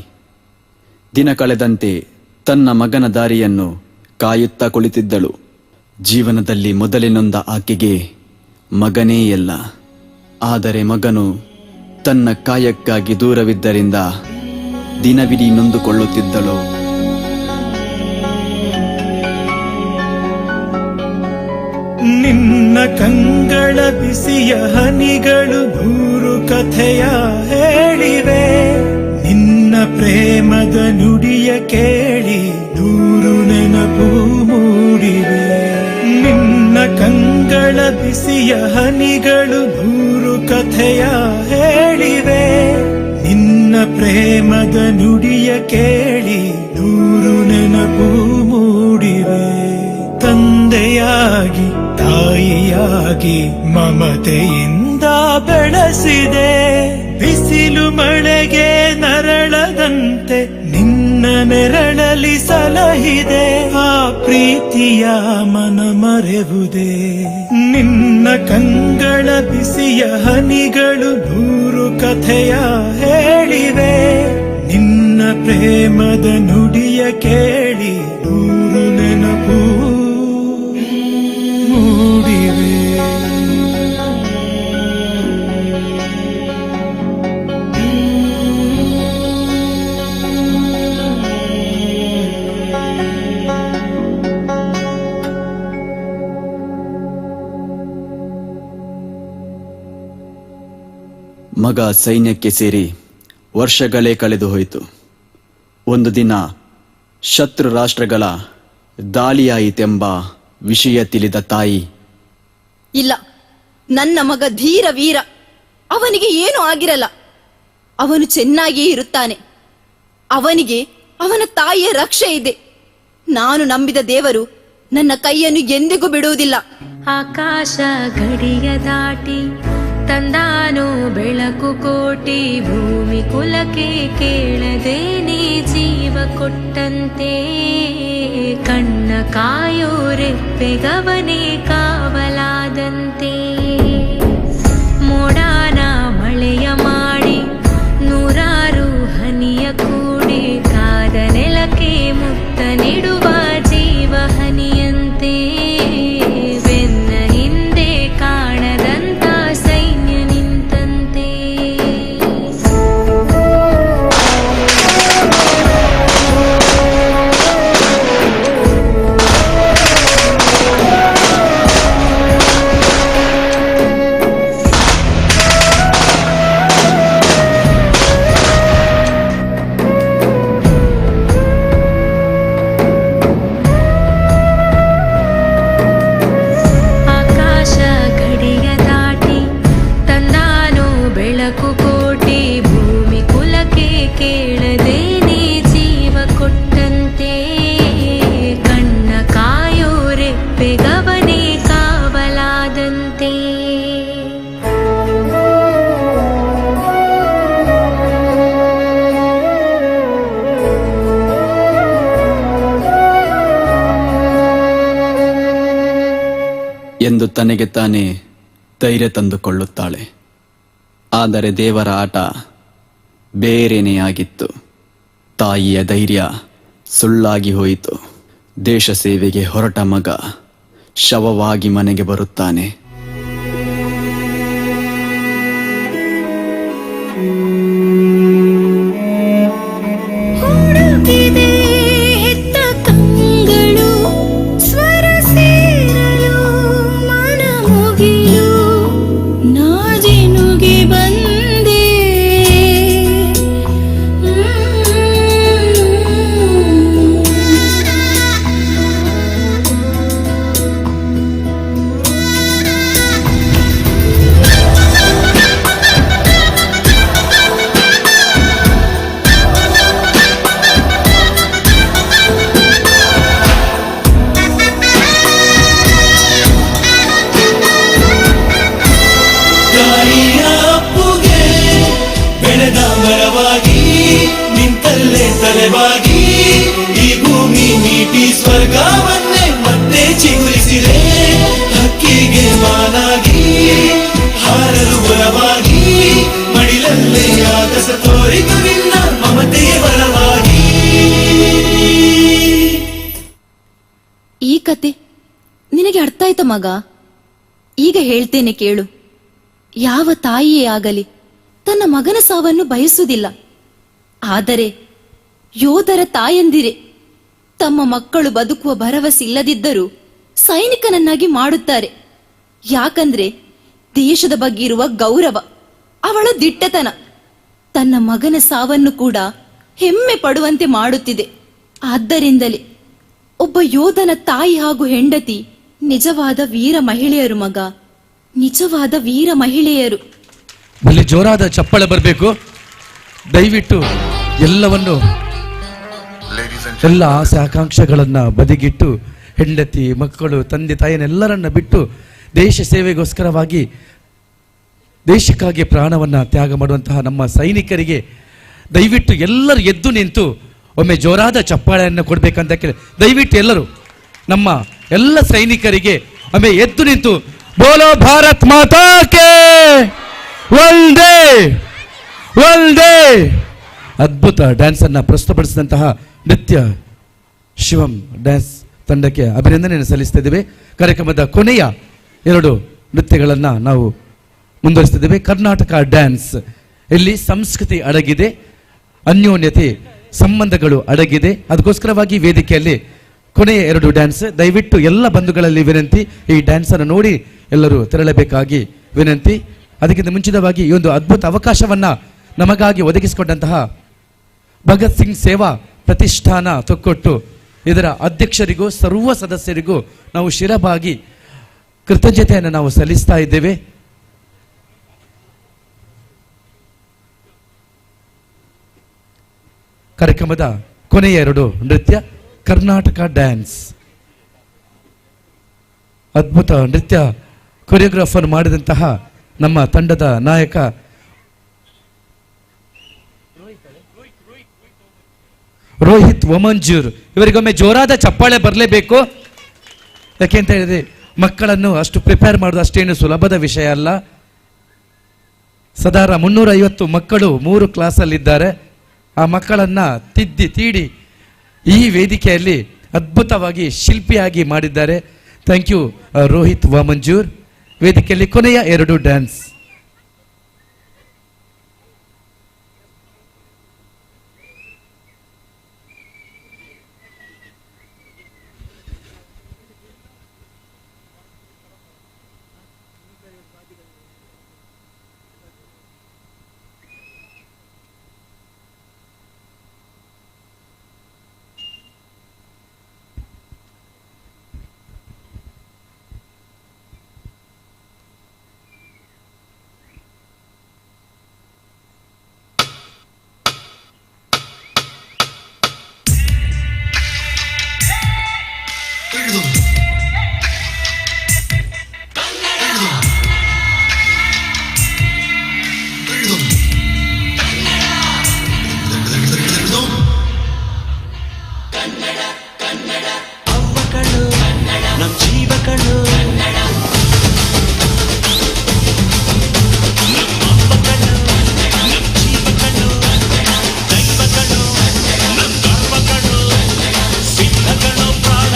ದಿನ ಕಳೆದಂತೆ ತನ್ನ ಮಗನ ದಾರಿಯನ್ನು ಕಾಯುತ್ತಾ ಕುಳಿತಿದ್ದಳು. ಜೀವನದಲ್ಲಿ ಮೊದಲಿನೊಂದ ಆಕೆಗೆ ಮಗನೇ ಎಲ್ಲ. ಆದರೆ ಮಗನು ತನ್ನ ಕಾಯಕ್ಕಾಗಿ ದೂರವಿದ್ದರಿಂದ ದಿನವಿಡೀ ನೊಂದುಕೊಳ್ಳುತ್ತಿದ್ದಳು. ನಿನ್ನ ಕಂಗಳ ಬಿಸಿಯ ಹನಿಗಳು ನೂರು ಕಥೆಯ ಹೇಳಿವೆ. ನಿನ್ನ ಪ್ರೇಮದ ನುಡಿಯ ಕೇಳಿ ನೂರು ನೆನಪು ಮೂಡಿವೆ. ನಿನ್ನ ಕಂಗಳ ಬಿಸಿಯ ಹನಿಗಳು ನೂರು ಕಥೆಯ ಹೇಳಿವೆ. ನಿನ್ನ ಪ್ರೇಮದ ನುಡಿಯ ಕೇಳಿ ನೂರು ನೆನಪು ಮೂಡಿವೆ. ತಂದೆಯಾಗಿ ತಾಯಿಯಾಗಿ ಮಮತೆಯಿಂದ ಬೆಳೆಸಿದೆ. ಬಿಸಿಲು ಮಳೆಗೆ ನರಳದಂತೆ ನಿನ್ನ ನೆರಳಲಿ ಸಲಹಿದೆ. ಆ ಪ್ರೀತಿಯ ಮನ ಮರೆವುದೇ. ನಿನ್ನ ಕಂಗಳ ಬಿಸಿಯ ಹನಿಗಳು ನೂರು ಕಥೆಯ ಹೇಳಿವೆ. ನಿನ್ನ ಪ್ರೇಮದ ನುಡಿಯ ಕೇಳಿ ನೂರು ನೆನಪು ಮೂಡಿವೆ. ಮಗ ಸೈನ್ಯಕ್ಕೆ ಸೇರಿ ವರ್ಷಗಳೇ ಕಳೆದು ಹೋಯಿತು. ಒಂದು ದಿನ ಶತ್ರು ರಾಷ್ಟ್ರಗಳ ದಾಳಿಯಾಯಿತೆಂಬ ವಿಷಯ ತಿಳಿದ ತಾಯಿ, ಇಲ್ಲ, ನನ್ನ ಮಗ ಧೀರ ವೀರ, ಅವನಿಗೆ ಏನೂ ಆಗಿರಲ್ಲ, ಅವನು ಚೆನ್ನಾಗಿಯೇ ಇರುತ್ತಾನೆ, ಅವನಿಗೆ ಅವನ ತಾಯಿಯ ರಕ್ಷೆ ಇದೆ, ನಾನು ನಂಬಿದ ದೇವರು ನನ್ನ ಕೈಯನ್ನು ಎಂದಿಗೂ ಬಿಡುವುದಿಲ್ಲ. ಆಕಾಶ ಗಡಿಯ ದಾಟಿ ತಂದಾನು ಬೆಳಕು ಕೋಟಿ, ಭೂಮಿ ಕುಲಕ್ಕೆ ಕೇಳದೇನೆ ಜೀವ ಕೊಟ್ಟಂತೆ, ಕಣ್ಣ ಕಾಯೋ ರೆಪ್ಪೆಗವನೇ ಕಾವಲಾದಂತೆ, ಮೋಡಾನ ಮಳೆಯ ಮಾಡಿ ನೂರಾರು ಹನಿಯ ಕೂಡಿ ಕಾದ ನೆಲಕ್ಕೆ ಮುತ್ತ ನೀಡುವ ಜೀವ ಹನಿಯಂತೆ, ಬೆನ್ನ ಹಿಂದೆ ಕಾಣದಂತ ಸೈನ್ಯ ನಿಂತಂತೆ. ಆಕಾಶ ಗಡಿಯ ದಾಟಿ ತಂದಾನು ಬೆಳಕು ಕೋಟಿ, ಭೂಮಿ ಕುಲಕ್ಕೆ ಕೇಳದೇನೆ ಜೀವ ಕೊಟ್ಟಂತೆ, ಕಣ್ಣ ಕಾಯೋ ರೆಪ್ಪೆಗವನೇ ಕಾವಲಾದಂತೆ. ಎಂದು ತನಗೆ ತಾನೇ ಧೈರ್ಯ ತಂದುಕೊಳ್ಳುತ್ತಾಳೆ. ಆದರೆ ದೇವರ ಆಟ ಬೇರೆನೇ ಆಗಿತ್ತು. ತಾಯಿಯ ಧೈರ್ಯ ಸುಳ್ಳಾಗಿ ಹೋಯಿತು. ದೇಶ ಸೇವೆಗೆ ಹೊರಟ ಮಗ ಶವವಾಗಿ ಮನೆಗೆ ಬರುತ್ತಾನೆ. ಹುಡುಕಿದೆ ಹೆತ್ತ ಕಂಗಳು ಸ್ವರ ಸೇರಲು ಮನ ಮುಗಿಲು ನಾಜಿನುಗಿ ಬಂದೆ. ತಾಯಿಯ ಅಪ್ಪುಗೆ ಬೆಳೆದ ಮರವಾಗಿ ನಿಂತಲ್ಲೇ ತಲೆಬಾಗಿ ಈ ಭೂಮಿ ಮೀಟಿ ಸ್ವರ್ಗವನ್ನೇ ಮತ್ತೆ ಚಿಗುರಿಸಿದೆ. ಹಕ್ಕಿಗೆ ಮಾನಾಗಿ ಹಾರಲು ಬಲವಾಗಿ ಮಡಿಲಲ್ಲೇ ಆಗಸ ತೋರಿತು ನಿನ್ನ ಮಮತೆಯ ಬಲವಾಗಿ. ಈ ಕತೆ ನಿನಗೆ ಅರ್ಥ ಆಯ್ತ ಮಗ? ಈಗ ಹೇಳ್ತೇನೆ ಕೇಳು. ಯಾವ ತಾಯಿಯೇ ಆಗಲಿ ತನ್ನ ಮಗನ ಸಾವನ್ನು ಬಯಸುವುದಿಲ್ಲ. ಆದರೆ ಯೋಧರ ತಾಯಂದಿರೆ ತಮ್ಮ ಮಕ್ಕಳು ಬದುಕುವ ಭರವಸೆ ಇಲ್ಲದಿದ್ದರೂ ಸೈನಿಕನನ್ನಾಗಿ ಮಾಡುತ್ತಾರೆ. ಯಾಕಂದ್ರೆ ದೇಶದ ಬಗ್ಗೆ ಇರುವ ಗೌರವ, ಅವಳ ದಿಟ್ಟತನ ತನ್ನ ಮಗನ ಸಾವನ್ನು ಕೂಡ ಹೆಮ್ಮೆ ಪಡುವಂತೆ ಮಾಡುತ್ತಿದೆ. ಆದ್ದರಿಂದಲೇ ಒಬ್ಬ ಯೋಧನ ತಾಯಿ ಹಾಗೂ ಹೆಂಡತಿ ನಿಜವಾದ ವೀರ ಮಹಿಳೆಯರು ಮಗ, ನಿಜವಾದ ವೀರ ಮಹಿಳೆಯರು. ಅಲ್ಲಿ ಜೋರಾದ ಚಪ್ಪಳೆ ಬರಬೇಕು. ದಯವಿಟ್ಟು ಎಲ್ಲವನ್ನು, ಎಲ್ಲ ಆಸೆ ಆಕಾಂಕ್ಷೆಗಳನ್ನು ಬದಿಗಿಟ್ಟು, ಹೆಂಡತಿ, ಮಕ್ಕಳು, ತಂದೆ ತಾಯಿಯನ್ನೆಲ್ಲರನ್ನ ಬಿಟ್ಟು ದೇಶ ಸೇವೆಗೋಸ್ಕರವಾಗಿ ದೇಶಕ್ಕಾಗಿ ಪ್ರಾಣವನ್ನು ತ್ಯಾಗ ಮಾಡುವಂತಹ ನಮ್ಮ ಸೈನಿಕರಿಗೆ ದಯವಿಟ್ಟು ಎಲ್ಲರೂ ಎದ್ದು ನಿಂತು ಒಮ್ಮೆ ಜೋರಾದ ಚಪ್ಪಾಳೆಯನ್ನು ಕೊಡಬೇಕಂತ ಕೇಳಿ ದಯವಿಟ್ಟು ಎಲ್ಲರೂ ನಮ್ಮ ಎಲ್ಲ ಸೈನಿಕರಿಗೆ ಒಮ್ಮೆ ಎದ್ದು ನಿಂತು ಬೋಲೋ ಭಾರತ್ ಮಾತಾ ಕೆ ವಂದೇ ವಂದೇ. ಅದ್ಭುತ ಡ್ಯಾನ್ಸನ್ನು ಪ್ರಸ್ತುತಪಡಿಸಿದಂತಹ ನೃತ್ಯ ಶಿವಂ ಡ್ಯಾನ್ಸ್ ತಂಡಕ್ಕೆ ಅಭಿನಂದನೆಯನ್ನು ಸಲ್ಲಿಸ್ತಾ ಇದ್ದೇವೆ. ಕಾರ್ಯಕ್ರಮದ ಕೊನೆಯ ಎರಡು ನೃತ್ಯಗಳನ್ನು ನಾವು ಮುಂದುವರಿಸ್ತಿದ್ದೇವೆ. ಕರ್ನಾಟಕ ಡ್ಯಾನ್ಸ್, ಇಲ್ಲಿ ಸಂಸ್ಕೃತಿ ಅಡಗಿದೆ, ಅನ್ಯೋನ್ಯತೆ ಸಂಬಂಧಗಳು ಅಡಗಿದೆ. ಅದಕ್ಕೋಸ್ಕರವಾಗಿ ವೇದಿಕೆಯಲ್ಲಿ ಕೊನೆಯ ಎರಡು ಡ್ಯಾನ್ಸ್ ದಯವಿಟ್ಟು ಎಲ್ಲ ಬಂಧುಗಳಲ್ಲಿ ವಿನಂತಿ, ಈ ಡ್ಯಾನ್ಸನ್ನು ನೋಡಿ ಎಲ್ಲರೂ ತೆರಳಬೇಕಾಗಿ ವಿನಂತಿ. ಅದಕ್ಕಿಂತ ಮುಂಚಿತವಾಗಿ ಈ ಒಂದು ಅದ್ಭುತ ಅವಕಾಶವನ್ನು ನಮಗಾಗಿ ಒದಗಿಸಿಕೊಂಡಂತಹ ಭಗತ್ ಸಿಂಗ್ ಸೇವಾ ಪ್ರತಿಷ್ಠಾನ ತೊಕ್ಕೊಟ್ಟು ಇದರ ಅಧ್ಯಕ್ಷರಿಗೂ ಸರ್ವ ಸದಸ್ಯರಿಗೂ ನಾವು ಶಿರಬಾಗಿ ಕೃತಜ್ಞತೆಯನ್ನು ನಾವು ಸಲ್ಲಿಸ್ತಾ ಇದ್ದೇವೆ. ಕಾರ್ಯಕ್ರಮದ ಕೊನೆಯ ಎರಡು ನೃತ್ಯ ಕರ್ನಾಟಕ ಡ್ಯಾನ್ಸ್. ಅದ್ಭುತ ನೃತ್ಯ ಕೊರಿಯೋಗ್ರಾಫರ್ ಮಾಡಿದಂತಹ ನಮ್ಮ ತಂಡದ ನಾಯಕ ರೋಹಿತ್ ವಮಂಜೂರ್ ಇವರಿಗೊಮ್ಮೆ ಜೋರಾದ ಚಪ್ಪಾಳೆ ಬರಲೇಬೇಕು. ಯಾಕೆ ಅಂತ ಹೇಳಿದ್ರೆ ಮಕ್ಕಳನ್ನು ಅಷ್ಟು ಪ್ರಿಪೇರ್ ಮಾಡೋದು ಅಷ್ಟೇನು ಸುಲಭದ ವಿಷಯ ಅಲ್ಲ. ಸದಾರ 350 ಮಕ್ಕಳು 3 ಕ್ಲಾಸಲ್ಲಿದ್ದಾರೆ. ಆ ಮಕ್ಕಳನ್ನು ತಿದ್ದಿ ತೀಡಿ ಈ ವೇದಿಕೆಯಲ್ಲಿ ಅದ್ಭುತವಾಗಿ ಶಿಲ್ಪಿಯಾಗಿ ಮಾಡಿದ್ದಾರೆ. Thank you Rohit Vamanjoor. ವೇದಿಕೆಯಲ್ಲಿ ಕೊನೆಯ ಎರಡು ಡ್ಯಾನ್ಸ್. ಸಿದ್ಧ ಕಣೋ ಪ್ರಾಣ.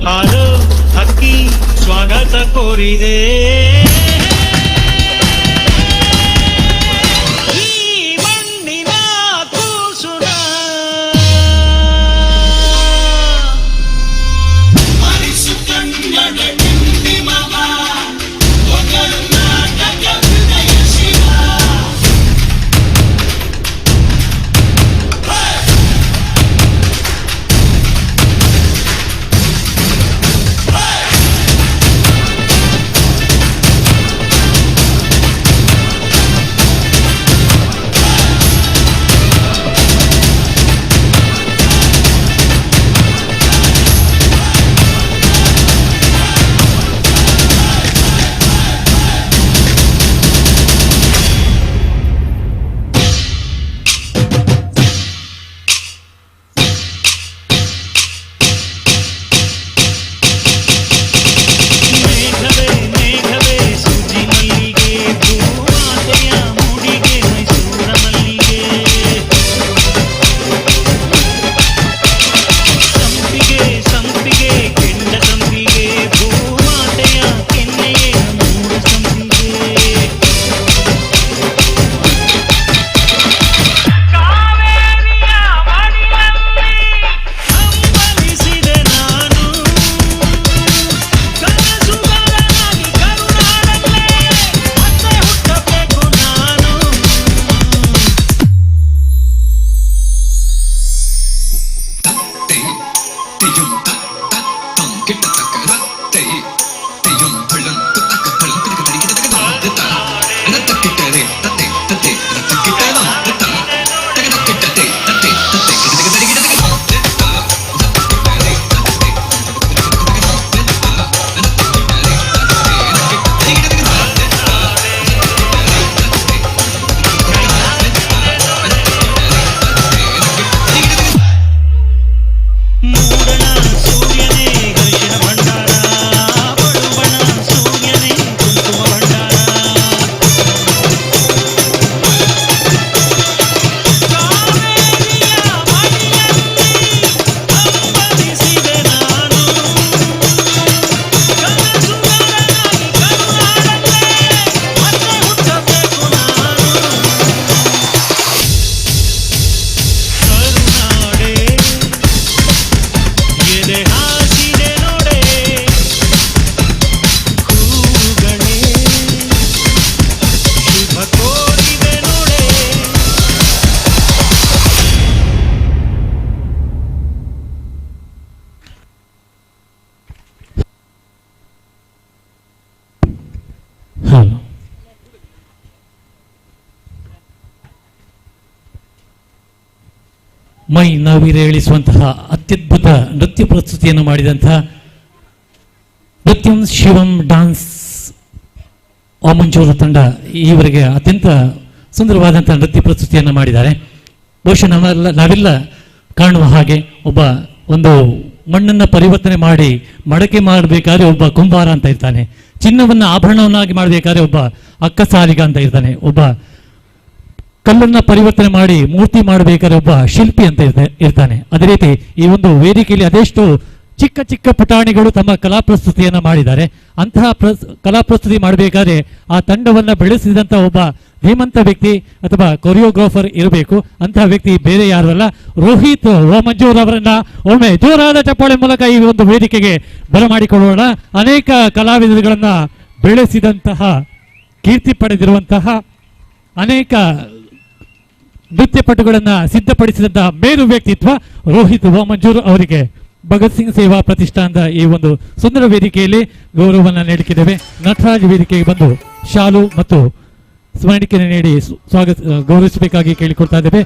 ಹಾರೋ ಹಕ್ಕಿ ಸ್ವಾಗತ ಕೋರಿದೆ. ಈ ಮಣ್ಣಿನ ಕೂಸುರ ಹರಿಸು ಕನ್ನಡ ಡಿಂಡಿಮವ, ಕರ್ನಾಟಕ ಹೃದಯ ಶಿವ. ಮೇಘವೇ ಮೇಘವೇ ಸೂಜಿ ಮಲ್ಲಿಗೆ, ಭೂಮಾತೆಯ ಮುಡಿಗೆ ಮೈಸೂರ ಮಲ್ಲಿಗೆ. ಸಂಪಿಗೆ ಸಂಪಿಗೆ ಕೆಂಡ ಸಂಪಿಗೆ, ಭೂಮಾತೆಯ ಕೆನ್ನೆಯೇ ನಮ್ಮೂರ ಸಂಪಿಗೆ. ಕಾವೇರಿಯ ಮಡಿಲಲ್ಲಿ ಹಂಬಲಿಸಿದೆ ನಾನು, ಕನಸುಗಾರನಾಗಿ ಕರುನಾಡಲ್ಲೇ ಮತ್ತೆ ಹುಟ್ಟಬೇಕು ನಾನು. ಮೂಡಣ ಸೂರ್ಯನೇ ಗರಿಶನ ಭಂಡಾರ, ಬಡುವಣ ಸೂರ್ಯನೇ ಕುಂಕುಮ ಭಂಡಾರ. ಕಾವೇರಿಯ ಮಡಿಲಲ್ಲಿ ಹಂಬಲಿಸಿದೆ ನಾನು, ಕನಸುಗಾರನಾಗಿ ಕರುನಾಡಲ್ಲೇ ಮತ್ತೆ ಹುಟ್ಟಬೇಕು ನಾನು. ಕರುನಾಡೇ ಎದೆ ಹಾಸಿದೆ ನೋಡೆ, ಹೂಗಳೇ ಶುಭ ಕೋರಿದೆ ನೋಡೆ. ಹಲೋ ಮೈ ನವಿರೇಳಿಸುವಂತಹ ಅತ್ಯದ್ಭುತ ನೃತ್ಯ ಪ್ರಸ್ತುತಿಯನ್ನು ಮಾಡಿದಂತಹ ನೃತ್ಯಂ ಶಿವಂ ಡಾನ್ಸ್ ವಾಮಂಜೂರು ತಂಡ ಈವರೆಗೆ ಅತ್ಯಂತ ಸುಂದರವಾದಂತಹ ನೃತ್ಯ ಪ್ರಸ್ತುತಿಯನ್ನು ಮಾಡಿದ್ದಾರೆ. ಬಹುಶಃ ನಾವೆಲ್ಲ ಕಾಣುವ ಹಾಗೆ ಒಂದು ಮಣ್ಣನ್ನು ಪರಿವರ್ತನೆ ಮಾಡಿ ಮಡಕೆ ಮಾಡಬೇಕಾದ್ರೆ ಒಬ್ಬ ಕುಂಬಾರ ಅಂತ ಇರ್ತಾನೆ, ಚಿನ್ನವನ್ನು ಆಭರಣವನ್ನಾಗಿ ಮಾಡಬೇಕಾದ್ರೆ ಒಬ್ಬ ಅಕ್ಕಸಾಲಿಗ ಅಂತ ಇರ್ತಾನೆ, ಒಬ್ಬ ಕಲ್ಲನ್ನು ಪರಿವರ್ತನೆ ಮಾಡಿ ಮೂರ್ತಿ ಮಾಡಬೇಕಾದ್ರೆ ಒಬ್ಬ ಶಿಲ್ಪಿ ಅಂತ ಇರ್ತಾನೆ. ಅದೇ ರೀತಿ ಈ ಒಂದು ವೇದಿಕೆಯಲ್ಲಿ ಅದೆಷ್ಟು ಚಿಕ್ಕ ಚಿಕ್ಕ ಪುಟಾಣಿಗಳು ತಮ್ಮ ಕಲಾ ಪ್ರಸ್ತುತಿಯನ್ನು ಮಾಡಿದ್ದಾರೆ. ಅಂತಹ ಕಲಾ ಪ್ರಸ್ತುತಿ ಮಾಡಬೇಕಾದ್ರೆ ಆ ತಂಡವನ್ನು ಬೆಳೆಸಿದಂಥ ಒಬ್ಬ ಧೀಮಂತ ವ್ಯಕ್ತಿ ಅಥವಾ ಕೊರಿಯೋಗ್ರಾಫರ್ ಇರಬೇಕು. ಅಂತಹ ವ್ಯಕ್ತಿ ಬೇರೆ ಯಾರು ಅಲ್ಲ, ರೋಹಿತ್ ವಾಮಂಜೂರ್ ಅವರನ್ನ ಒಮ್ಮೆ ಜೋರಾದ ಚಪ್ಪಾಳೆ ಮೂಲಕ ಈ ಒಂದು ವೇದಿಕೆಗೆ ಬರಮಾಡಿಕೊಳ್ಳೋಣ. ಅನೇಕ ಕಲಾವಿದರುಗಳನ್ನ ಬೆಳೆಸಿದಂತಹ, ಕೀರ್ತಿ ಪಡೆದಿರುವಂತಹ, ಅನೇಕ ನೃತ್ಯಪಟುಗಳನ್ನು ಸಿದ್ಧಪಡಿಸಿದಂತಹ ಮೇರು ವ್ಯಕ್ತಿತ್ವ ರೋಹಿತ್ ವಾಮಂಜೂರ್ ಅವರಿಗೆ ಭಗತ್ ಸಿಂಗ್ ಸೇವಾ ಪ್ರತಿಷ್ಠಾನದ ಈ ಒಂದು ಸುಂದರ ವೇದಿಕೆಯಲ್ಲಿ ಗೌರವವನ್ನು ನೀಡುತ್ತಿದ್ದೇವೆ. ನಟರಾಜ್ ವೇದಿಕೆಗೆ ಬಂದು ಶಾಲು ಮತ್ತು ಸ್ಮರಣಿಕೆಯನ್ನು ನೀಡಿ ಸ್ವಾಗತ ಗೌರವಿಸಬೇಕಾಗಿ ಕೇಳಿಕೊಳ್ತಾ ಇದ್ದೇವೆ.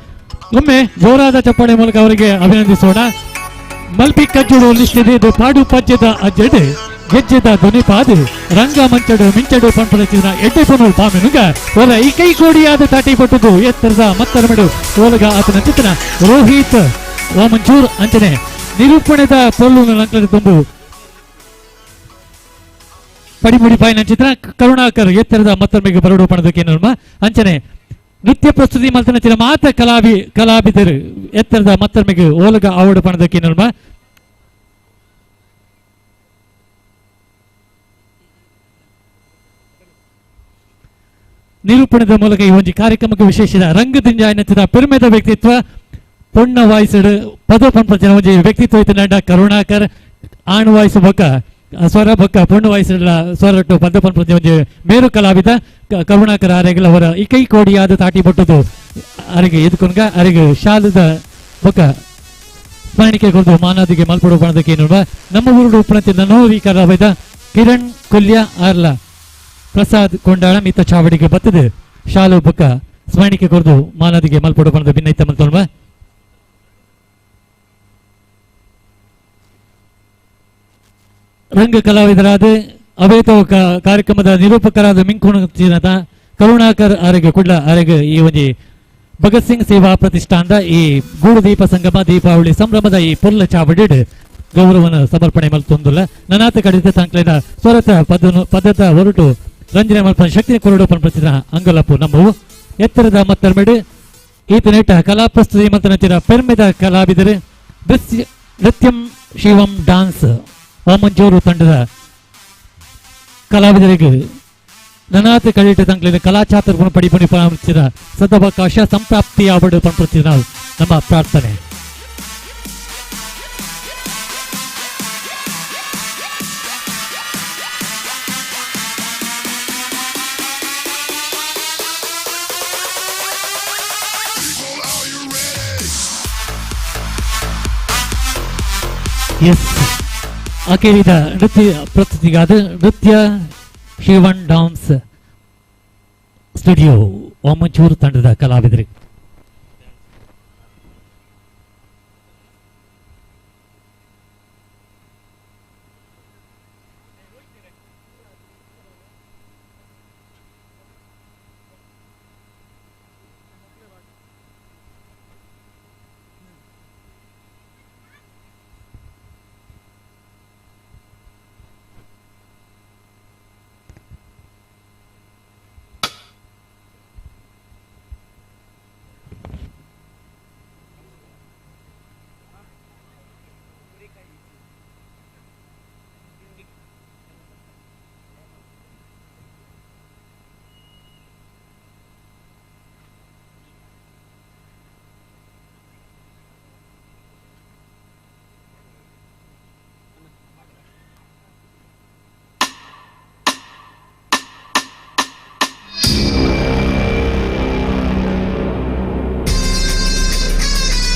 ಒಮ್ಮೆ ಜೋರಾದ ಚಪ್ಪಾಳೆ ಮೂಲಕ ಅವರಿಗೆ ಅಭಿನಂದಿಸೋಣ. ಮಲ್ಪಿ ಕಜ್ಜುಡು ಲಿಸ್ಟಿದೆ ಪಾಡು ಪಜ್ಜದ ಅಜ್ಜಡೆ ಗೆಜ್ಜೆದ ಧ್ವನಿಪಾದು ರಂಗ ಮಂಚಡು ಮಿಂಚಡು ಪಂಪದ ಎಡ್ಡೆ ಪೊನು ಪಾಮೆನುಗ ಒಲ ಈ ಕೈ ಕೋಡಿಯಾದ ತಾಟಿ ಪಟ್ಟುದು ಎತ್ತರದ ಮತ್ತರಮಡು ಓಲಗ ಆತನ ಚಿತ್ರನ ರೋಹಿತ್ ವಾಮಂಜೂರ್ ಅಂಚನೆ ನಿರೂಪಣೆದ ಪೊಲ್ಲು ನಂತರ ತುಂಬು ಪಡಿಮುಡಿ ಬಾಯಿನ ಚಿತ್ರ ಕರುಣಾಕರ್ ಎತ್ತರದ ಮತ್ತೊಮ್ಮೆಗೆ ಬರಡು ಪಣದಕ್ಕೆ ನಮ್ಮ ಅಂಚನೆ ನೃತ್ಯ ಪ್ರಸ್ತುತಿ ಮಲ್ತನ ಚಿರ ಮಾತ ಕಲಾವಿದರು ಎತ್ತರದ ಮತ್ತೊಮ್ಮೆಗೆ ಓಲಗ ಆವಡು ಪಣದಕ್ಕೆ ನಮ್ಮ ನಿರೂಪಣೆದ ಮೂಲಕ ಈ ಒಂಜಿ ಕಾರ್ಯಕ್ರಮಕ್ಕೆ ವಿಶೇಷ ರಂಗದಿಂಜಾಯನದ ಪೆರುಮೆದ ವ್ಯಕ್ತಿತ್ವ ಪೊಣ್ಣ ವಾಯ್ಸಡ್ ಪದ ಪಂಪಂಚಿನ ಒಂಜಿ ವ್ಯಕ್ತಿತ್ವ ಇತ್ತಿನ ಕರುಣಾಕರ್ ಆಣ್ ವಾಯ್ಸ್ ಬೊಕ್ಕ ಸ್ವರ ಬೊಕ್ಕ ಪೊಣ್ಣು ವಾಯ್ಸಡ್ಲ ಸ್ವರಟ್ಟು ಪದ ಪಂಪಂಚಿನ ಒಂಜಿ ಮೇರು ಕಲಾವಿದ ಕರುಣಾಕರ್ ಆರೆಗಲ ಅವರ ಇಕೈ ಕೋಡಿಯಾದ ತಾಟಿ ಬೊಟ್ಟದು ಅರೆಗೆ ಎದುಕೊನ್ಗ ಅರೆಗೆ ಶಾಲದ ಬೊಕ್ಕ ಸ್ಮರಣಿಕೆ ಕೊರದು ಮಾನಾದಿಗೆ ಮಲ್ಪಡು ಬಣದಕ್ಕೆ ಏನುವ ನಮ್ಮ ಊರುಡು ಉಪ್ಪಣತಿನ ನೋವಿ ಕಲಾವಿದ ಕಿರಣ್ ಕೊಲ್ಯ ಆರ್ಲ ಪ್ರಸಾದ್ ಕೊಂಡಾಳ ಮಿತ್ತ ಚಾವಡಿಗೆ ಬತ್ತದೆ ಶಾಲು ಬೊಕ್ಕ ಸ್ಮರಣಿಕೆ ಕೊರದು ಮಾನಾದಿಗೆ ಮಲ್ಪಡು ಬಣದ ಭಿನ್ನೈತ ಮಲ್ತೊನ್ವ. ರಂಗ ಕಲಾವಿದರಾದ ಅವೇತೋ ಕಾರ್ಯಕ್ರಮದ ನಿರೂಪಕರಾದ ಮಿಂಕುಣ ಕರುಣಾಕರ್ ಆರೆಗೆ ಕುಡ್ಲ ಆರೆಗೆ ಈ ಒಂಜಿ ಭಗತ್ ಸಿಂಗ್ ಸೇವಾ ಪ್ರತಿಷ್ಠಾನದ ಈ ಗೂಡು ದೀಪ ಸಂಗಮ ದೀಪಾವಳಿ ಸಂಭ್ರಮದ ಈ ಪೊರ್ಲ ಚಾವಡಿಡ್ ಗೌರವನ ಸಮರ್ಪಣೆ ಮಲ್ತೊಂದುಲ್ಲ. ನನಾತ ಕಡಿತ ಸಂಕಲಿನ ಸ್ವರತ ಪದದ ಹೊರಟು ರಂಜನೆ ಮಲ್ಪನ ಶಕ್ತಿ ಕೊರಡು ಪನ್ಪಂಚಿನ ಅಂಗಲಪ್ಪು ನಮ್ಮವು ಎತ್ತರದ ಮತ್ತರ್ಮೆಡು ಈತನೇಟ ಕಲಾ ಪ್ರಸ್ತುತಿ ಮಂತನಚಿನ ಪೆರ್ಮೆದ ಕಲಾವಿದರು ನೃತ್ಯಂ ಶಿವಂ ಡಾನ್ಸ್ ವಾಮಂಜೂರು ತಂಡದ ಕಲಾವಿದರಿಗೆ ನನಾತ ಕಡಿಟ ತಂಗ್ಲಿನ ಕಲಾಚಾತುರ್ಗುಣ ಪಡಿಪುಣಿ ಪರಾಮರ್ಶಿಸಿದ ಸದವಕಾಶ ಸಂಪ್ರಾಪ್ತಿಯಾವಡು ಪಂಪುತ್ತಿನ ನಮ್ಮ ಪ್ರಾರ್ಥನೆ. ಎಸ್ ಅಕೇರಿದ ನೃತ್ಯ ಪ್ರಸ್ತುತಿಗಾದ ನೃತ್ಯ ಶಿವನ್ ಡಾನ್ಸ್ ಸ್ಟುಡಿಯೋ ವಾಮಂಚೂರು ತಂಡದ ಕಲಾವಿದರು.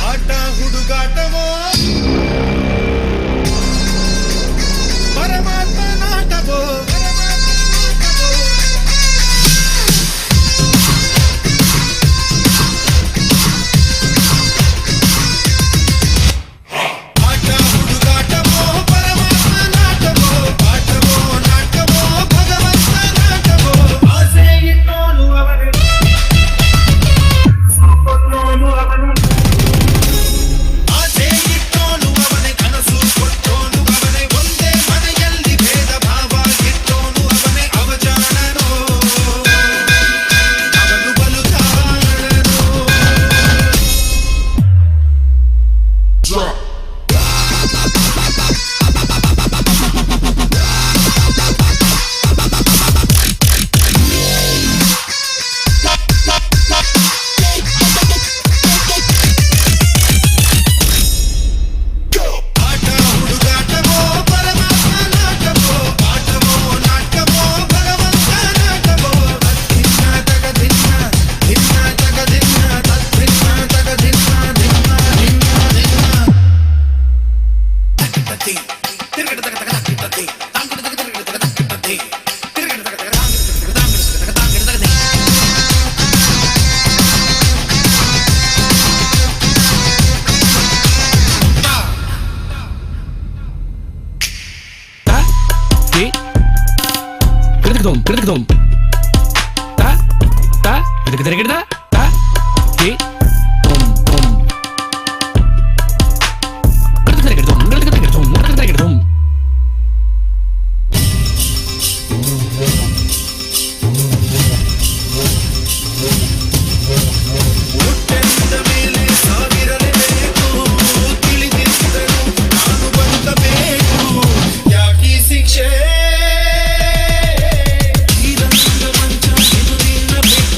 ಆಟ ಹುಡುಗಾಟವೋ ಪರಮಾತ್ಮ ನಾಟವೋ ಆಟ ಹುಡುಗಾಟವೋ ಪರಮಾತ್ಮ ನಾಟವೋ ಆಟವೋ ನಾಟವೋ ಭಗವಂತ ನಾಟವೋ ಆಸೆ ಇಟ್ಟೋನು ಅವನು ಅವನು ಆಸೆ ಇಟ್ಟೋನು ಅವನೇ ಕನಸು ಕೊಟ್ಟೋನು ಅವನೇ ಒಂದೇ ಮನೆಯಲ್ಲಿ ಭೇದ ಭಾವ ಇಟ್ಟೋನು ಅವನೇ ಅವಜಾಣನೋ ಅವನು ಬಲು ಜಾಣನೋ. ಆಟ ಹುಡುಗಾಟವೋ ಪರಮಾತ್ಮ ನಾಟವೋ ಆಟವೋ ನಾಟವೋ ಭಗವಂತ ನಾಟವೋ ತದ್ಧಿನ್ನ ತಗಧಿನ್ನ ಧಿನ್ನ ತಗಧಿನ್ನ ತದ್ಧಿನ್ನ ತಗಧಿನ್ನ ಧಿನ್ನ ಧಿನ್ನ ಧಿನ್ನ ತಕ್ಕಿಟ್ಟತಿ ತಿರುಗಡ ತಗ ತಗ ತಕ್ಕಿಟ್ಟತಿ ತಾಂಗಿಡ ತಗ ತಿರುಗಡ ತಗ ತಕ್ಕಿಟ್ಟತಿ ತಿರುಗಡ ತಗ ತಗ ತಾಂಗಿಡ ತಗ ತಾಂಗಿಡ ತಗ ತಾಂಗಿಡ ತಗ ಟಿ ಕೃತಕದೋಂ ತ ತ ತಿರುಗಡ ತ ಟಿ ತೋಂ ತೋಂ ಕೃತಕದೋಂ ಕೃತಕದೋಂ ಕೃತಕದೋಂ. ಹುಟ್ಟೆಂದ ಮೇಲೆ ಸಾವಿರಲೇಬೇಕು ತಿಳಿದಿದ್ದರು ನಾನು ಬದುಕಬೇಕು ಯಾಕೀ ಶಿಕ್ಷೆ ಈ ರಂಗ ಮಂಚ ಇದು ನಿನ್ನ ಭಿಕ್ಷೆ.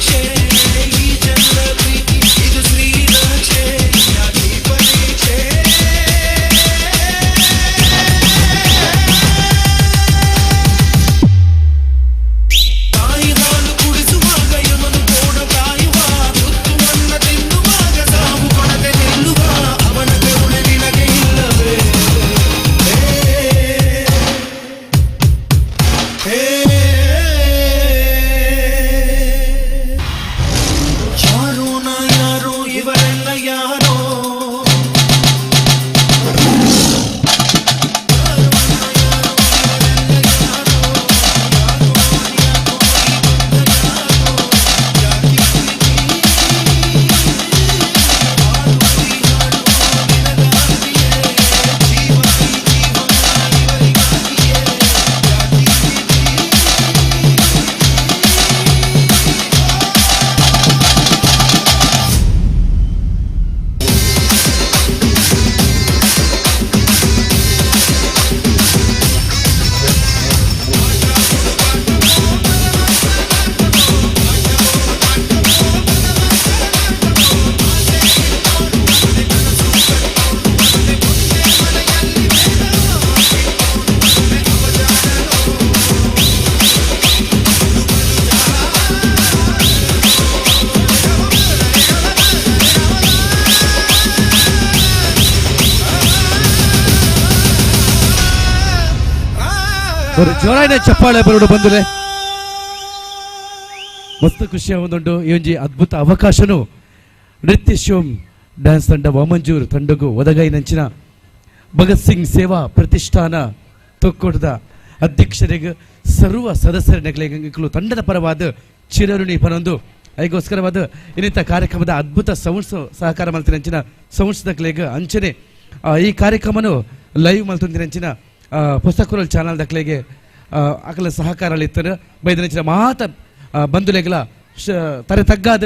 ಒಂದು ಜೋರಾಯಿನ ಚಪ್ಪಾಳೆ ಬರೋಡು ಬಂದರೆ ಮಸ್ತ್ ಖುಷಿಯ ಒಂದುಂಡು. ಈ ಒಂಜಿ ಅದ್ಭುತ ಅವಕಾಶನು ನೃತ್ಯ ಶಿವಂ ಡ್ಯಾನ್ಸ್ ತಂಡ ವಾಮಂಜೂರ್ ತಂಡಗು ಒದಗೈನಂಚಿನ ಭಗತ್ ಸಿಂಗ್ ಸೇವಾ ಪ್ರತಿಷ್ಠಾನ ತೊಕ್ಕೊಡದ ಅಧ್ಯಕ್ಷರಿಗೆ ಸರ್ವ ಸದಸ್ಯರ ತಂಡದ ಪರವಾದ ಚಿರಋಣಿ ಪನೊಂದು ಐಗೋಸ್ಕರವಾದ ಇನ್ನಿತ ಕಾರ್ಯಕ್ರಮದ ಅದ್ಭುತ ಸೌಂಡ್ಸ್ ಸಹಕಾರ ಮಲ್ತಿನಂಚಿನ ಸೌಂಡ್ಸ್ ದಕ್ಲೆಗ್ ಅಂಚನೆ ಈ ಕಾರ್ಯಕ್ರಮನು ಲೈವ್ ಮಲ್ತೊಂದಿನಂಚಿನ ಪುಸ್ತಕರಲ್ ಚಾನಲ್ ದಕ್ಲೆಗೆ ಅಕಲ ಸಹಕಾರ ಇತ್ತರು ಬೈದಿನಂಚಿನ ಮಾತ ಬಂಧುಲೆಗ್ಲ ತರೆ ತಗ್ಗಾದ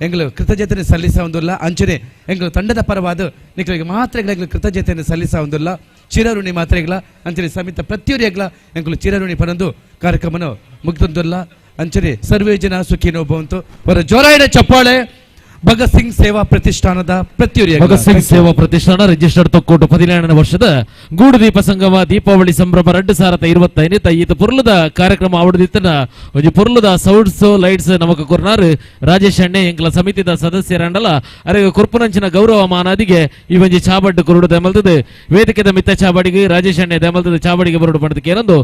ಎಂಗಳು ಕೃತಜ್ಞತೆಯನ್ನು ಸಲ್ಲಿಸ ಒಂದುಲ್ಲ. ಅಂಚನೆ ಎಂಗಳು ತಂಡದ ಪರವಾದ ನಿಕ್ಕಳಿಗೆ ಮಾತ್ರ ಎಂಗಳು ಕೃತಜ್ಞತೆಯನ್ನು ಸಲ್ಲಿಸ ಒಂದುಲ್ಲ. ಚಿರಋಣಿ ಮಾತ್ರೆಗಳ ಅಂಚನೆ ಸಮಿತ ಪ್ರತಿಯೊರಿಯಗ್ಲ ಎಂಗಳು ಚಿರಋಣಿ ಪನೊಂದು ಕಾರ್ಯಕ್ರಮನು ಮುಗ್ದೊಂದುಲ್ಲ. ಅಂಚನೆ ಸರ್ವೇ ಜನ ಸುಖಿನೋ ಭವಂತು. ಅವರ ಜೋರಾಯಿನ ಚಪ್ಪಾಳೆ ಭಗತ್ ಸಿಂಗ್ ಸೇವಾ ಪ್ರತಿಷ್ಠಾನದ ಪ್ರತಿಯೊರಿಯ ಭಗತ್ ಸಿಂಗ್ ಸೇವಾ ಪ್ರತಿಷ್ಠಾನ ರಿಜಿಸ್ಟರ್ಡ್ ತೊಕ್ಕೋಟು 17ನೇ ವರ್ಷದ ಗೂಡುದೀಪ ಸಂಗಮ ದೀಪಾವಳಿ ಸಂಭ್ರಮ 2025 ಈತ ಪೊರ್ಲುದ ಕಾರ್ಯಕ್ರಮ ಆವಡದಿತ್ತನ ಒಂಜಿ ಪೊರ್ಲುದ ಸೌಂಡ್ಸ್ ಲೈಟ್ಸ್ ನಮಕ ಕೊರ್ನಾರು ರಾಜೇಶ್ ಅಣ್ಣೆ ಎಂಕಲ ಸಮಿತಿದ ಸದಸ್ಯರಂಡಲ ಅರೆಗ ಕೊರ್ಪುನಂಚಿನ ಗೌರವ ಮಾನಾದಿಗೆ ಈ ಒಂಜಿ ಚಾಬಡ್ಡು ಕೊರಡು ದೆಮಲ್ತದೆ ವೇದಿಕೆದ ಮಿತ್ತ ಚಾಬಡಿಗೆ ರಾಜೇಶ್ ಅಣ್ಣೆ ದೆಮಲ್ತದ ಚಾಬಡಿಗೆ ಬರಡು ಪಂಡದಕ್ಕೆ ಏನೊಂದು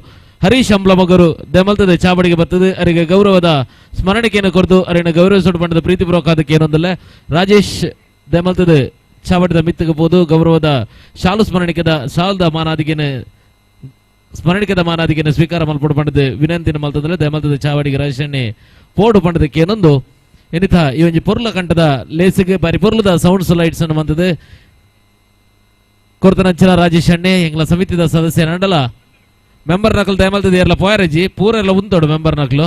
ಹರೀಶ್ ಅಂಬ್ಲಮಗರು ದೆಮಲ್ತದೆ ಚಾಬಡಿಗೆ ಬರ್ತದೆ ಅರಿಗೆ ಗೌರವದ ಸ್ಮರಣಿಕೆಯನ್ನು ಕೊರದು ಅರಿನ ಗೌರವಿಸೋಡು ಪಂಡದ ಪ್ರೀತಿಪೂರ್ವಕ ಅದಕ್ಕೆ ಏನೊಂದಲ್ಲ ರಾಜೇಶ್ ದೆಮಲ್ತದೆ ಚಾವಡಿದ ಮಿತ್ತಗೆ ಪೋದು ಗೌರವದ ಶಾಲು ಸ್ಮರಣಿಕೆದ ಶಾಲ್ದ ಮಾನಾದಿಗೆನ ಸ್ಮರಣಿಕೆದ ಮಾನಾದಿಗೆನ ಸ್ವೀಕಾರ ಮಲ್ಪಡು ಪಂಡದ ವಿನಂತಿನ ಮಲ್ತದಲ್ಲ ದೆಮಲ್ತದೆ ಚಾವಡಿಗೆ ರಾಜೇಶ್ ಪೋಡು ಪಂಡದಕ್ಕೆ ಏನೊಂದು ಎನಿತ ಈ ಒಂಜಿ ಪೊರ್ಲ ಕಂಠದ ಲೇಸಿಗೆ ಬಾರಿ ಪೊರ್ಲದ ಸೌಂಡ್ಸ್ ಲೈಟ್ಸ್ ಅನ್ನು ಬಂತದೆ ಕೊರ್ತನಂಚಿನ ರಾಜೇಶ್ ಅಣ್ಣೆ ಎಂಗ್ಲ ಸಮಿತಿದ ಸದಸ್ಯ ನಂಡಲ ಮೆಂಬರ್ ನಕಲು ದಯಮಲ್ತದೆ ಎಲ್ಲ ಪೋಯರಜಿ ಪೂರೆಲ್ಲ ಉಂತೋಡು ಮೆಂಬರ್ ನಕಲು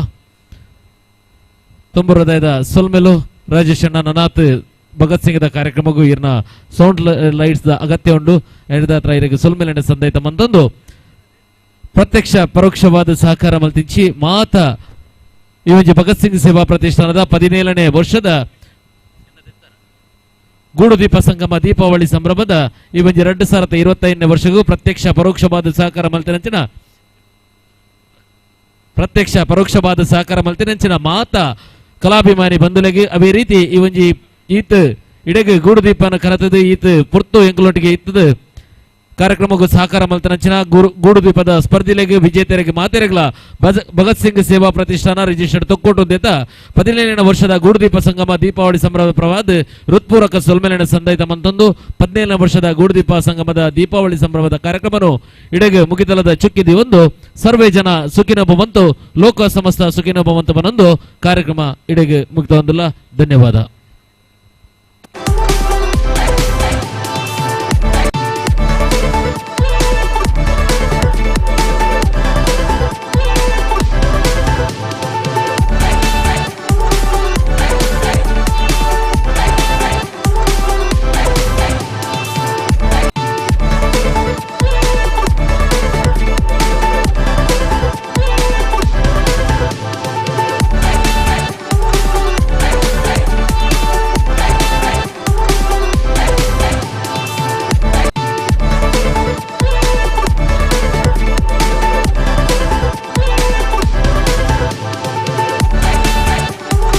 ತುಂಬ ಹೃದಯದ ಸೊಲ್ಮೆಲು ರಾಜೇಶ್ ಅಣ್ಣ ನನಾಥ್ ಭಗತ್ ಸಿಂಗ್ದ ಕಾರ್ಯಕ್ರಮಕ್ಕೂ ಇರ್ನ ಸೌಂಡ್ ಲೈಟ್ಸ್ the ಅಗತ್ಯ ಉಂಡು ಹತ್ರ ಇರಗೆ ಸೊಲ್ಮೆಲೆಂಡ ಸಂದೈತ ಮಂತೊಂದು ಪ್ರತ್ಯಕ್ಷ ಪರೋಕ್ಷವಾದ ಸಹಕಾರ ಮಲ್ತಿಂಚಿ ಮಾತ ಈ ಒಂಜಿ ಭಗತ್ ಸಿಂಗ್ ಸೇವಾ ಪ್ರತಿಷ್ಠಾನದ 17ನೇ ವರ್ಷದ ಗೂಡುದೀಪ ಸಂಗಮ ದೀಪಾವಳಿ ಸಂಭ್ರಮದ ಈ ಒಂಜಿ 2025ನೇ ವರ್ಷಕ್ಕೂ ಪ್ರತ್ಯಕ್ಷ ಪರೋಕ್ಷವಾದ ಸಹಕಾರ ಮಲ್ತಿನಂಚಿನ ಪ್ರತ್ಯಕ್ಷ ಪರೋಕ್ಷವಾದ ಸಹಕಾರ ಮಲ್ತಿನಂಚಿನ ಮಾತ ಕಲಾಭಿಮಾನಿ ಬಂಧುಲೆಗೆ ಅದೇ ರೀತಿ ಈ ಒಂಜಿ ಈತ್ ಇಡಗೆ ಗೂಡುದೀಪನ ಕರತದ ಈತ್ ಪುರ್ತು ಎಂಕಲೊಟ್ಟಿಗೆ ಇತ್ತದ ಕಾರ್ಯಕ್ರಮಕ್ಕೂ ಸಹಕಾರ ಮಲ್ತನಂಚಿನ ಗೂಡುದೀಪದ ಸ್ಪರ್ಧಿಲೆಗೆ ವಿಜೇತರಿಗೆ ಮಾತೆರೆಗಳ ಭಗತ್ ಸಿಂಗ್ ಸೇವಾ ಪ್ರತಿಷ್ಠಾನ ರಿಜಿಸ್ಟರ್ಡ್ ತೊಕ್ಕೋಟು ದೇತ 17ನೇ ವರ್ಷದ ಗೂಡುದೀಪ ಸಂಗಮ ದೀಪಾವಳಿ ಸಂಭ್ರಮದ ಪ್ರವಾದ ಹೃತ್ಪೂರ್ವಕ ಸೊಲ್ಮೆಲಿನ ಸಂದೈತ ಮಂತೊಂದು 17ನೇ ವರ್ಷದ ಗೂಡುದೀಪ ಸಂಗಮದ ದೀಪಾವಳಿ ಸಂಭ್ರಮದ ಕಾರ್ಯಕ್ರಮನು ಇಡಗೆ ಮುಗಿತಲದ ಚುಕ್ಕಿದಿ ಒಂದು ಸರ್ವೇ ಜನ ಸುಖಿನೋ ಭವಂತು ಲೋಕ ಸಮಸ್ತ ಸುಖಿನೋ ಭವಂತು ಬನೊಂದು ಕಾರ್ಯಕ್ರಮ ಇಡಗೆ ಮುಗಿತ ಹೊಂದಿಲ್ಲ. ಧನ್ಯವಾದ.